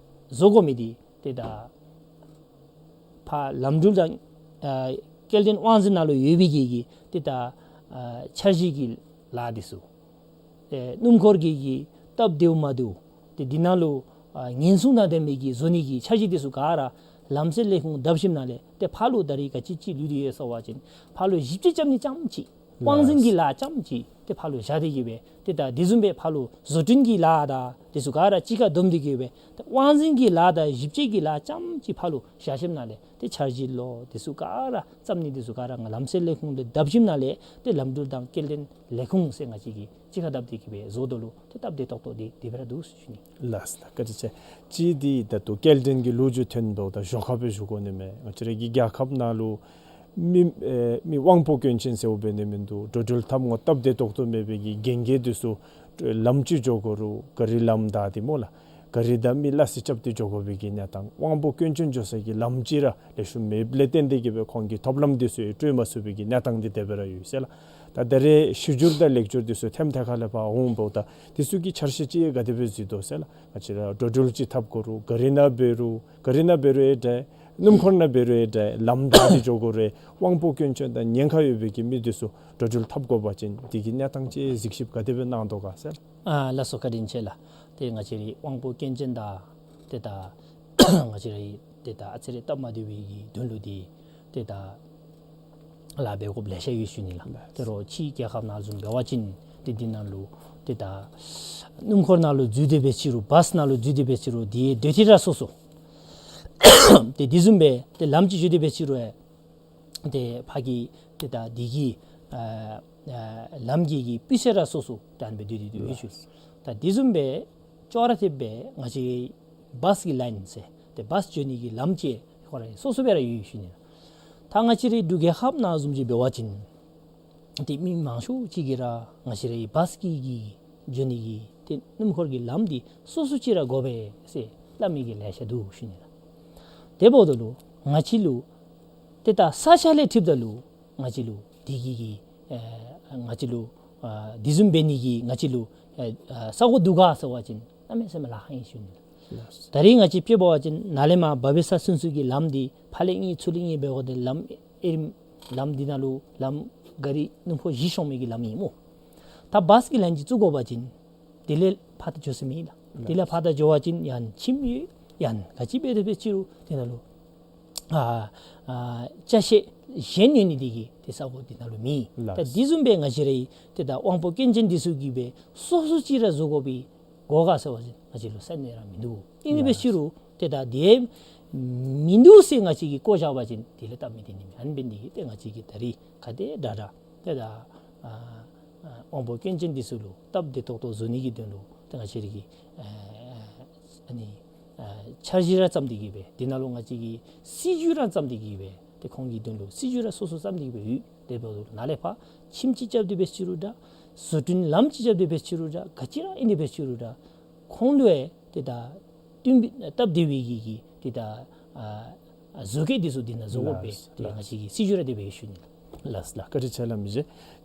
བཟོ་དགོ་མི་འདི་ཏེ་ད་ཕར་ལམ་འགྲུལ་དང་ཨ་སྐྱེལ་འདྲེན་དབང་འཛིན་ནང་ལུ་ཡོད་པའི་གི་གི་ཏེ་ད་ཨ་འཆར་གཞི་གི་ལཱ་འདི་ཚུ་ཨེ་སྣུམ་འཁོར་གྱི་གི་སྟབས་བདེཝ་མ་བདེཝ་ཏེ་འདི་ནང་ལུ་ཨ་ཉེན་སྲུང་དང་ལྡན་པའི་གི་བཟོ་ནི་གི་འཆར་གཞི་འདི་ཚུ་ག་ར་ལམ་སེལ་ལས་ཁུངས་བསྡབ་ཞིནམ་ལས་ཏེ་ཕར་ལུ་ད་རེས་ག་ཅི་ཅིག་ལུས་ཏེ་ཡོད་ཟེར་བ་ཅིན་ཕར་ལུ་ཞིབ་དཔྱད་རྐྱབ་ནི་རྐྱངམ་ཅིག། དབང་འཛིན་གྱི་ལཱ་རྐྱངམ་ཅིག་ཏེ་ཕར་ལུ་བཞག་སྟེ་གིས་སྦེ་ཏེ་ད་དེ་བཟུམ་སྦེ་ཕར་ལུ་བཟོ་སྐྲུན་གྱི་ལཱ་དང་དེ་ཚུ་ག་ར་གཅིག་ཁར་བསྡོམས་ཏེ་གིས་སྦེ་ཏེ་དབང་འཛིན་གྱི་ལཱ་དང་ཞིབ་དཔྱད་ཀྱི་ལཱ་རྐྱངམ་ཅིག་ཕར་ལུ་བཞག་ཞིནམ་ལས་ཏེ་འཆར་གཞི་ལོ་དེ་ཚུ་ག་ར་བརྩམ་ནི་དེ་ཚུ་ག་ར་ང་ལམ་སེལ་ལས་ཁུངས་ལུ་བསྡབ་ཞིནམ་ལས་ཏེ་ལམ་འགྲུལ་དང་སྐྱེལ་འདྲེན་ལས་ཁུངས་ཟེར་ང་བཅས་ཀྱིས་གཅིག་ཁར་བསྡབས་ཏེ་གིས་སྦེ་བཟོ་དོ་ལུ་ཏེ་སྟབས་བདེ་ཏོག་ཏོ་འདི་དེ་སྦེ་ར་འདུག་ཞུ་ནི། ལགས་ལགས། བཀའ་དྲིན་ཆེ། གཅིག་འདི་ད་ལྟོ་སྐྱེལ་འདྲེན་གྱི་ལོ་རྒྱུས་ཐོན་འབདཝ་ད་ཞོར་ཁར་སྦེ་ཞུ་དགོ་ནི་མས། ང་བཅས་ར་གི་རྒྱལ་ཁབ་ནང་ལུ་མི་ཨེ་མི་དབང་པོ་སྐྱོན་ཅན་ཟེརཝ་འབད་ནི་མིན་འདུག། འགྲོ་འགྲུལ་འཐབ་ངོ་སྟབས་བདེ་ཏོག་ཏོ་མེད་པའི་གི་རྐྱེན་གྱིས་འདི་ཚུ་ལམ་ཅིག་འགྱོ་དགོ་རུང་ག་རི་ལམ་བདའ་སྟེ་སྨོ་ལགས། ག་རི་དང་མི་སླ་བསྲེ་རྐྱབ་སྟེ་འགྱོ་དགོ་པའི་གི་གནས་སྟངས། དབང་པོ་སྐྱོན་ཅན་འགྱོ་ས་གི་ལམ་ཅིག་ར་ལེགས་ཤོམ་མེདཔ་ལས་བརྟེན་ཏེ་གིས་སྦེ་ཁོང་གི་ཐོབ་ལམ་འདི་ཚུ་ཡང་སྤྲོད་མ་ཚུགས་པའི་གི་གནས་སྟངས་འདི་དེ་སྦེ་ར་ཡོད་ཟེར་ལགས། ད་ད་རེས་གཞི་འགྱུར་དང་ལེགས་འགྱུར་འདི་ཚུ་ཐེམ་ཐེ་ཁ་ལས་ཕར་འོངམ་ད་འདི་ཚུ་གི་འཆར་གཞི་ཅིག་ག་དེ་སྦེ་བཟོ་དོ་ཟེར་ལགས། ང་བཅས་ར་འགྲོ་འགྲུལ་ཅིག་འཐབ་དགོ་རུང་ག་རི་ནང་འབད་རུང་ག་རི་ནང་འབད་རུང་ཡང་འདྲ། སྣུམ་འཁོར་ནང་འབད་རུང་ཡང་འདྲ། ལམ་བདའ་སྟེ་འགྱོ་དགོ་རུང་དབང་པོ་སྐྱོན་ཅན་དང་ཉེན་ཁ་ཡོད་པའི་གི་མི་འདི་ཚུ་འགྲོ་འགྲུལ་འཐབ་དགོ་པ་ཅིན་འདི་གི་གནས་སྟངས་ཅིག་གཟིགས་ཞིབ་ག་དེ་སྦེ་གནང་དོ་ག་ཟེར། ཨ་ལགས་སོ། བཀའ་དྲིན་ཆེ་ལགས། ཏེ་ང་བཅས་རའི་དབང་པོ་སྐྱོན་ཅན་དང་ཏེ་ད་ང་བཅས་རའི་ཏེ་ད་ཨ་ཙི་རེ་སྟབས་མ་བདེ་བའི་གི་དོན་ལུ་འདི་ཏེ་ད་ལཱ་འབད་དགོཔ་ལེ་ཤ་ཡོད་ཞུ་ནི་ལགས། ལགས། དེ་རུང་ཕྱི་རྒྱལ་ཁབ་ནང་བཟུམ་འབད་བ་ཅིན་ཏེ་འདི་ནང་ལུ་ཏེ་ད་སྣུམ་འཁོར་ནང་ལུ་འཛུལ་ཏེ་འབད་ཅི་རུང་བཱསི་ནང་ལུ་འཛུལ་ཏེ་འབད་ཅི་རུང་འདི་སྡོད་ཁྲི་ར་སོ་སོ། ཏེ་འདི་བཟུམ་སྦེ་ཏེ་ལམ་ཅིག་འགྱོ་སྟེ་འབད་ཅི་རུང་ཡང་ཏེ་ཕར་གྱི་ཏེ་ད་འདི་གི་ཨ་ཨ་ལམ་གྱི་གི་སྤུས་ཚད་ར་སོ་སོ་ད་ཨ་ནི་སྦེ་སྡོད་དེ་སྡོད་ཡོད་ཞུ། ད་འདི་བཟུམ་སྦེ་ཅོག་ར་འཐདཔ་སྦེ་ང་བཅས་བཱསི་གི་ལའིན་ཟེར་ཏེ་བཱསི་འགྱོ་ནི་གི་ལམ་ཅིག་ཁོ་ར་སོ་སོ་སྦེ་ར་ཡོད་ཞུ་ནི། ད་ང་བཅས་རའི་འབྲུག་རྒྱལ་ཁབ་ནང་བཟུམ་ཅིག་འབད་བ་ཅིན་ཏེ་མི་མང་ཤོས་ཅིག་གིས་ར་ང་བཅས་རའི་བཱསི་གི་གི་འགྱོ་ནི་གི་ཏེ་སྣུམ་འཁོར་གྱི་ལམ་འདི་སོ་སོ་ཅིག་ར་དགོ་པས་ཟེར་སླབ་མི་གི་ལེ་ཤ་འདུག་ཞུ་ནི་ལགས། དེ་འབདཝ་ད་ལུ་ང་བཅས་ལུ་ཏེ་ད་ས་ཆ་ལས་འཁྲིལཝ་ད་ལུ་ང་བཅས་ལུ་འདི་གི་གི་ཨེ་ང་བཅས་ལུ་ཨ་འདི་བཟུམ་འབད་ནི་གི་ང་བཅས་ལུ་ཨེ་ཨ་ས་གོ་འདུག་ག་ཟེར་བ་ཅིན་གནམ་མེད་ས་མེད་ལཱ་ཁག་ཨིན་ཞུ་ནི་ལགས། ད་རེས་ང་བཅས་དཔེ་འབད་བ་ཅིན་ནཱ་ལས་མར་བ་བེ་ས་ཚུན་ཚོད་ཀྱི་ལམ་འདི་ཕར་ལས་གཉིས་ཚུར་ལས་གཉིས་འབད་དགོ། ཏེ་ལམ་ཨེ་རིམ་ལམ་འདི་ནང་ལུ་ལམ་ག་རི་སྣུམ་འཁོར་བཞི་ཤོང་མི་གི་ལམ་ཨིན་སྨོ། ད་བཱསི་གི་ལའིན་ཅིག་བཙུགས་དགོ་པ་ཅིན་དེ་ལས་ཕར་ད་འགྱོ་ས་མེད་ལགས། དེ་ལས་ཕར་ད་འགྱོ་བ་ཅིན་ཡང་ཁྱིམ་ཡོད་ཡང་ག་ཅི་འབད་དེ་འབད་ཅི་རུང་དེ་ནང་ལུ་ཨ་ཨ་ཅ་ཆས་གཞན་ཡོད་ནི་དེ་གིས་ཏེ་ས་གོ་དེ་ནང་ལུ་མེད། ལགས། ད་འདི་བཟུམ་སྦེ་ང་བཅས་རའི་ཏེ་ད་དབང་པོ་སྐྱོན་ཅན་འདི་ཚུ་གིས་སྦེ་སོ་སོ་ཅིག་ར་བཟོ་དགོ་པའི་གོ་ག་ཟེར་བ་ཅིན་ང་བཅས་ལུ་ས་གནས་ར་མིན་འདུག། ཨིན་ནི་འབད་ཅི་རུང་ཏེ་ད་དེ་མིན་འདུག་ཟེར་ང་བཅས་ཀྱིས་བཀོ་བཞག་པ་ཅིན་དེ་ལས་སྟབས་མི་བདེ་ནི་མས། ཨ་ནི་འབད་ནི་དེ་གིས་ཏེ་ང་བཅས་ཀྱིས་ད་རེས་ག་དེ་དྲག་དྲག་ཏེ་ད་ཨ་ཨ་དབང་པོ་སྐྱོན་ཅན་འདི་ཚུ་ལུ་སྟབས་བདེ་ཏོག་ཏོ་བཟོ་ནི་གི་དོན་ལུ་ཏེ་ང་བཅས་ར་གི་ཨ་ཨ་ནི་ཨ་འཆར་གཞི་ར་བརྩམས་ཏེ་གིས་སྦེ་དེ་ནང་ལུ་ང་བཅས་ཀྱིས་སྲིད་བྱུས་ར་བརྩམས་ཏེ་གིས་སྦེ་ཏེ་ཁོང་གི་དོན་ལུ་སྲིད་བྱུས་ར་སོ་སོ་བརྩམས་ཏེ་གིས་སྦེ་ཡོད། དེ་འབདཝ་ད་ནཱ་ལས་ཕར་ཁྱིམ་ཅིག་རྐྱབ་སྟེ་འབད་ཅི་རུང་འདྲ། བཟོ་སྐྲུན་ལམ་ཅིག་རྐྱབ་སྟེ་འབད་ཅི་རུང་འདྲ། ག་ཅི་ར་ཨིན་ཏེ་འབད་ཅི་རུང་འདྲ། ཁོང་ལུ་ཡང་ཏེ་ད་བསྟུན་པའི་སྟབས་བདེ་བའི་གི་གི་ཏེ་ད་ཨ་ བཟོ་བཀོད་འདི་ཚུ་འདི་ནང་བཟོ་དགོ་པས། ལགས། ཏེ་ང་བཅས་ཀྱིས་སྲིད་བྱུས་ར་དེ་སྦེ་ཞུ་ནི་ལགས། ལགས་ལགས། བཀའ་དྲིན་ཆེ་ལགས། མི་རྗེ་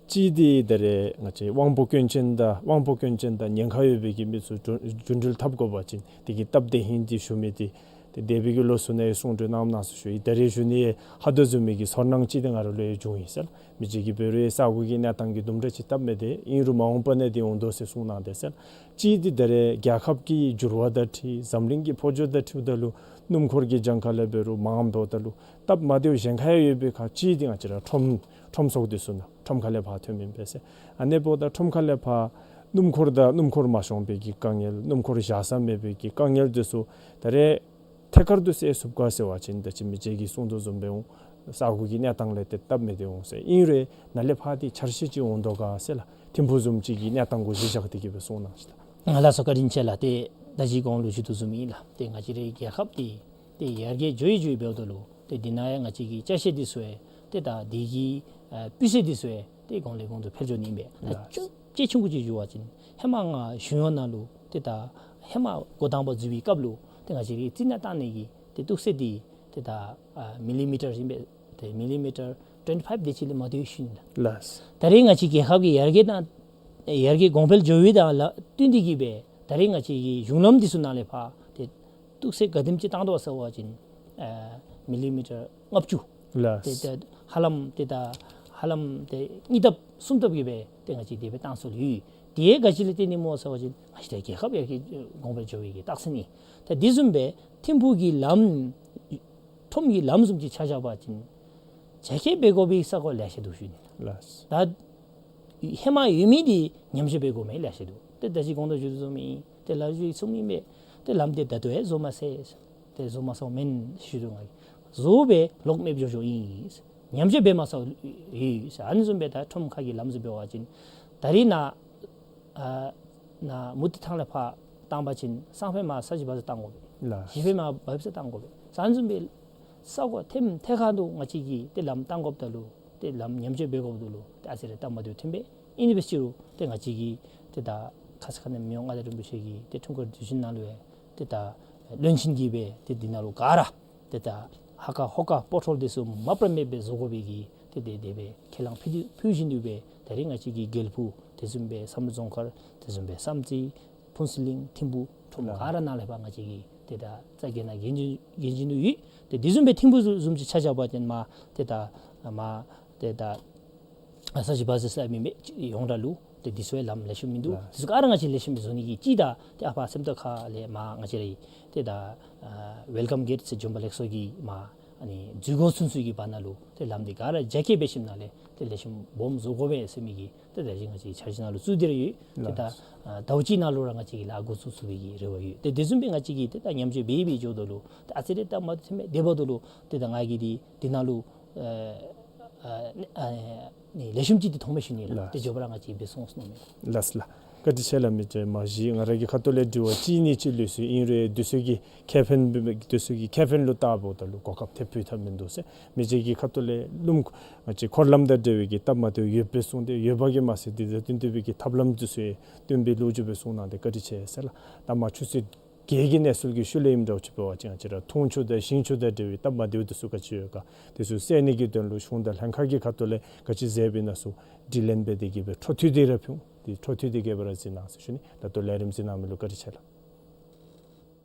གཅིག་འདི་ད་རེས་ང་བཅས་དབང་པོ་སྐྱོན་ཅན་དང་དབང་པོ་སྐྱོན་ཅན་དང་ཉེན་ཁ་ཡོད་པའི་གི་མི་ཚུ་རྒྱུ་འགྲུལ་འཐབ་དགོ་པ་ཅིན་དེ་གི་སྟབས་བདེ་ཧིང་འདི་ཞུ་མི་འདི་ཏེ་འདས་པའི་གི་ལོ་ཚུ་ནང་གསུང་གྲོས་གནངམ་ནང་ཚུ་ཞུ་ཡི། ད་རེས་ཞུ་ནི་ཡང་ཧ་དོ་བཟུམ་མའི་གི་ཚོར་སྣང་ཅིག་འདི་ང་ར་ལུ་ཡང་བྱུང་ཡི་ཟེར། མི་རྗེ་གིས་འབད་རུང་ས་གོ་གི་གནས་སྟངས་ཀྱི་དུམ་གྲ་ཅིག་སྟབས་མི་བདེ། ཨིན་རུང་མ་འོངས་པ་ནང་འདི་འོང་དོ་ཟེར་གསུང་གནང་དེས་ཟེར། གཅིག་འདི་ད་རེས་རྒྱལ་ཁབ་ཀྱི་འགྱུར་བ་དང་འཁྲིལ་འཛམ་གླིང་གི་འཕོ་འགྱུར་དང་འཁྲིལཝ་ད་ལུ་སྣུམ་འཁོར་གྱི་གྱངས་ཁ་ལས་འབད་རུང་མངམ་འབདཝ་ད་ལུ་སྟབས་མ་བདེཝ་གཞན་ཁར་ཡང་ཡོད་པའི་ཁར་གཅིག་འདི་ང་བཅས་ར་ཁྲོམ་ཁྲོམ་ཚོགས་འདི་ཚུ་ནང་ཁྲོམ་ཁ་ལས་ཕར་ཐོན་མི་ཨིན་པས་ཟེར། ཨ་ནི་འབདཝ་ད་ཁྲོམ་ཁ་ལས་ཕར་སྣུམ་འཁོར་དང་སྣུམ་འཁོར་མ་ཤོང་པའི་གི་དཀའ་ངལ་སྣུམ་འཁོར་བཞག་ས་མེད་པའི་གི་དཀའ་ངལ་འདི་ཚུ་ད་རེས་ཐད་ཀར་དུ་སེལ་ཚུགས་ག་ཟེར་བ་ཅིན་ད་ཅི་མི་རྗེ་གིས་གསུང་དོ་བཟུམ་སྦེ་འོང་ས་གོ་གི་གནས་སྟངས་ལས་ཏེ་སྟབས་མི་བདེ་འོང་ཟེར། ཨིན་རུང་ནཱ་ལས་ཕར་འདི་འཆར་གཞི་ཅིག་འོང་དོ་ག་ཟེར་ལགས། ཐིམ་ཕུག་བཟུམ་ཅིག་གི་གནས་སྟངས་གུ་གཞི་བཞག་སྟེ་གི་སྦེ་གསུང་གནང་ཤིག་ལགས། ལགས་སོ། བཀའ་དྲིན་ཆེ་ལགས། ཏེ་ད་ཅི་གོང་ལུ་ཞུ་དོ་བཟུམ་ཨིན་ལགས། ཏེ་ང་བཅས་རའི་རྒྱལ་ཁབ་འདི་ཏེ་ཡར་རྒྱས་འགྱོ་ཡི་འགྱོ་ཡི་འབདཝ་ད་ལུ་ཏེ་འདི་ནང་ཡང་ང་བཅས་ཀྱི་ཅ་ཆས་འདི་ཚུ་ཡང་ཏེ་ད་འདི་གི་ཨ་སྤུས་ཚད་འདི་ཚུ་ཡང་ཏེ་གོང་ལས་གོང་དུ་འཕེལ་འགྱོ་ནི་ཨིན་པས། ད་ལགས། ཅུང་ཅིག་ཆུང་ཀུ་ཅིག་ཞུ་བ་ཅིན་ཧེ་མ་ང་གཞུང་གཡོག་ནང་ལུ་ཏེ་ད་ཧེ་མ་འགོ་དང་པ་འཛུལ་བའི་སྐབས་ལུ་ཏེ་ང་བཅས་རའི་རྩི་ནག་བཏང་ནི་གི་ཏེ་གཏུག་བཤེར་འདི་ཏེ་ད་ཨ་མི་ལི་མི་ཊར་ཨིན་པས། ཏེ་མི་ལི་མི་ཊར་ཊུ་ཝེན་ཊི་ཕའིབ་དེ་ཅིག་ལས་མ་བཏུབ་ཞུ་ནི་ལགས། ལགས། ད་རེས་ང་བཅས་རྒྱལ་ཁབ་ཀྱི་ཡར་རྒྱས་དང་ཡར་རྒྱས་གོང་འཕེལ་འགྱོ་བའི་དང་ལ་བསྟུན་ཏེ་གི་སྦེ་ད་རེས་ང་བཅས་ཀྱི་གཞུང་ལམ་འདི་ཚུ་ནང་ལས་ཕར་ཏེ་གཏུག་བཤེར་ག་དེམ་ཅིག་བཏང་དོ་ཟེར་བ་ཅིན་ཨ་མི་ལི་མི་ཊར་ལྔ་བཅུ། ལགས། ཏེ་ད་ཧ་ལམ་ཏེ་ད་ཧ་ལམ་ཏེ་གཉིས་ལྡབ་གསུམ་ལྡབ་ཀྱི་སྦེ་ཏེ་ང་བཅས་དེ་སྦེ་བཏང་སྲོལ་ཡོད། དེ་ག་ཅི་ལས་བརྟེན་ནི་སྨོ་ཟེར་བ་ཅིན་ང་བཅས་རྒྱལ་ཁབ་ཡར་རྒྱས་གོང་འཕེལ་འགྱོ་བའི་གི་རྟགས་མཚན་ཨིན། ད་དེ་བཟུམ་སྦེ་ཐིམ་ཕུག་གི་ལམ་ཁྲོམ་གྱི་ལམ་བཟུམ་ཅིག་ཆ་བཞག་པ་ཅིན་རྒྱ་སྐྱེད་འབད་དགོ་པའི་ས་གོ་ལེ་ཤ་འདུག་ཞུ་ནི། ལགས། ད་ཧེ་མ་ཡོད་མི་འདི་ཉམས་བཅོས་འབད་དགོ་མི་ལེ་ཤ་འདུག། ཏེ་ད་ཅི་གོང་དུ་ཞུ་དོ་བཟུམ་ཨིན། ཏེ་ལགས་ཞུ་གསུང་མི་ཨིན་པས། ཏེ་ལམ་འདི་ད་ལྟོ་ཡང་བཟོ་མ་ཚར། ཏེ་བཟོ་མ་ཚརཝ་མེན་ཞུ་དོ་ང་གིས། བཟོ་སྦེ་ལོག་མེདཔ་འགྱོ་འགྱོཝ་ཨིན། ཉམས་བཅོས་འབད་མ་ཚརཝ་ཨིན། ཨ་ནི་བཟུམ་སྦེ་ད་ཁྲོམ་ཁ་གི་ལམ་ཚུ་འབད་བ་ཅིན་ད་རེས་ནཱ་ཨ་ནཱ་མུ་ཏིག་ཐང་ལས་ཕར་བཏང་པ་ཅིན་སང་ཕོད་མར་ས་གཞི་བར་ས་བཏང་དགོ་པས། ལགས། གཞེས་ཕོད་མར་བར་ས་བཏང་དགོ་པས། ཨ་ནི་བཟུམ་སྦེ་ས་གོ་ཐེམ་ཐད་ཁར་དུ་ང་བཅས་ཀྱིས་ཏེ་ལམ་བཏང་དགོཔ་ད་ལུ་ཏེ་ལམ་ཉམས་བཅོས་འབད་དགོཔ་ད་ལུ་ཏེ་ཨ་ཙི་རེ་སྟབས་མ་བདེཝ་ཐོན་པས། ཨིན་ཏེ་འབད་རུང་ཏེ་ང་བཅས་ཀྱིས་ཏེ་ད་ཁ་ཙ་ཁ་ཉིནམ་མི་དབང་མངའ་བདག་རིན་པོ་ཆེ་གིས་ཏེ་འཁྲུངས་སྐར་དུས་ཆེན་ནང་ལུ་ཡང་ཏེ་ད་བློན་ཆེན་གྱིས་སྦེ་ཏེ་འདི་ནང་ལུ་ག་ར་ཏེ་ད་ཧ་ཀ་ཧོ་ཀ་པོ་ཊོལ་འདི་ཚུ་མ་པ་ར་མེདཔ་སྦེ་བཟོ་དགོ་པའི་གི་ཏེ་དེ་དེ་སྦེ་ཁས་བླངས་ཕུལ་ཕུལ་བཞིན་དུ་སྦེ་ད་རེས་ང་བཅས་ཀྱི་དགེ་ལེགས་ཕུག་དེ་བཟུམ་སྦེ་བསམ་གྲུབ་རྫོང་མཁར་དེ་བཟུམ་སྦེ་བསམ་རྩེ་ཕུན་ཚོགས་གླིང་ཐིམ་ཕུག་ཁྲོམ་ག་ར་ནང་ལས་ཕར་ང་བཅས་ཀྱིས་ཏེ་ད་རྩ་འགེངས་ནང་འགེངས་བཞིན་འགེངས་བཞིན་དུ་ཡོད། ཏེ་དེ་བཟུམ་སྦེ་ཐིམ་ཕུག་བཟུམ་ཅིག་ཆ་བཞག་པ་ཅིན་མར་ཏེ་ད་མར་ཏེ་ད་ས་གཞི་བར་ས་ས་མེད་མི་ཡོངས་གྲགས་ལུ་ཏེ་འདི་ཚུ་ཡང་ལམ་ལེགས་ཤོམ་མིན་འདུག། ལགས། འདི་ཚུ་ག་ར་ང་བཅས་ལེགས་ཤོམ་སྦེ་བཟོ་ནི་གི་ཅིག་ད་ཏེ་ཨ་ཕར་སེམས་རྟོགས་ཁ་ལས་མར་ང་བཅས་རའི་ཏེ་ད་ཨ་ཝེལ་ཀམ་གེཊ་ཟེར་བྱོན་པ་ལེགས་སོ་གི་མར་ཨ་ནི་འཛུལ་སྒོ་ཚུན་ཚོད་ཀྱི་བར་ན་ལུ་ཏེ་ལམ་འདི་ག་ར་རྒྱ་སྐྱེད་འབད་ཞིནམ་ལས་ཏེ་ལེགས་ཤོམ་སྦོམ་བཟོ་དགོ་པས་ཟེར་མི་གི་ཏེ་ད་ཅི་ང་བཅས་འཆར་གཞི་ནང་ལུ་བཙུགས་ཏེ་ར་ཡོད། ཏེ་ད་ལགས། ཨ་ཟླཝ་གཅིག་ནང་ལུ་ར་ང་བཅས་ཀྱིས་ལཱ་འགོ་བཙུགས་ཚུགས་པའི་གི་རེ་བ་ཡོད། ཏེ་དེ་བཟུམ་སྦེ་ང་བཅས་ཀྱིས་ཏེ་ད་ཉམས་བཅོས་འབད་འབད་འགྱོཝ་ད་ལུ་ཏེ་ཨ་ཙི་རེ་ད་མ་ཐོན་མས། དེ་འབདཝ་ད་ལུ་ཏེ་ད་ང་གིས་འདི་འདི་ནང་ལུ་ཨ་ཨ་ཨ་ནི་ལེགས་ཤོམ་ཅིག་འདི་མཐོང་མས་ཞུ་ནི་ལགས། ལགས། ཏེ་མགྱོགས་པ་ར་ང་བཅས་འབད་ཚུགས་ཟེར་མནོཝ་མས། ལགས་ལགས། བཀའ་དྲིན་ཆེ་ལགས། མི་རྗེ་མ་གཞི་ང་ར་གི་ཁ་ཐུག་ལས་དྲི་བ་གཅིག་གཉིས་ཅིག་ལུས་སོང་། ཨིན་རུང་དེ་ཚུ་གི་ཁེ་ཕན་དེ་ཚུ་གི་ཁེ་ཕན་ལུ་བལྟཝ་ད་ལུ་གོ་སྐབས་ཐེབས་ཕུལ་ཐབས་མིན་འདུག་ཟེར། མི་རྗེ་གི་ཁ་ཐུག་ལས་ལུམ་ང་བཅས་འཁོར་ལམ་དང་འབྲེལ་བའི་གི་སྟབས་མ་བདེཝ་ཡོདཔ་སྦེ་གསུངས་ཏེ་ཡོདཔ་གིས་མ་ཚད་དེ་དང་བསྟུན་ཏེ་སྦེ་གི་ཐབས་ལམ་དེ་ཚུ་ཡང་སྟོན་པའི་ལོ་རྒྱུས་སྦེ་གསུངས་གནང་སྟེ་བཀའ་དྲིན་ཆེ་ཟེར་ལགས། ད་མར་ཆུ་ཚོད་བརྒྱད་ཀྱི་གནས་ཚུལ་གྱི་ཤུལ་ལས་ཨིནམ་འདྲཝ་ཅིག་འབད་བ་ཅིན་ང་བཅས་ར་འཐུང་ཆུ་དང་ཞིང་ཆུ་དང་འབྲེལ་བའི་སྟབས་མ་བདེཝ་དེ་ཚུ་ག་ཅི་ཡོད་ག་དེ་ཚུ་སེལ་ནི་གི་དོན་ལུ་གཞུང་དང་ལྷན་ཁག་གི་ཁ་ཐུག་ལས་ག་ཅི་མཛད་པའི་ནང་ཚུ་དྲི་ལན་འབད་དེ་གི་སྦེ་འཕྲོ་མཐུད་དེ་ར་ཕུལ། དེ་འཕྲོ་མཐུད་དེ་གི་སྦེ་ར་གཟིགས་གནང་ཟེར་ཞུ་ནི། ད་ལྟོ་ལས་རིམ་གཟིགས་གནང་མི་ལུ་བཀའ་དྲིན་ཆེ་ལགས།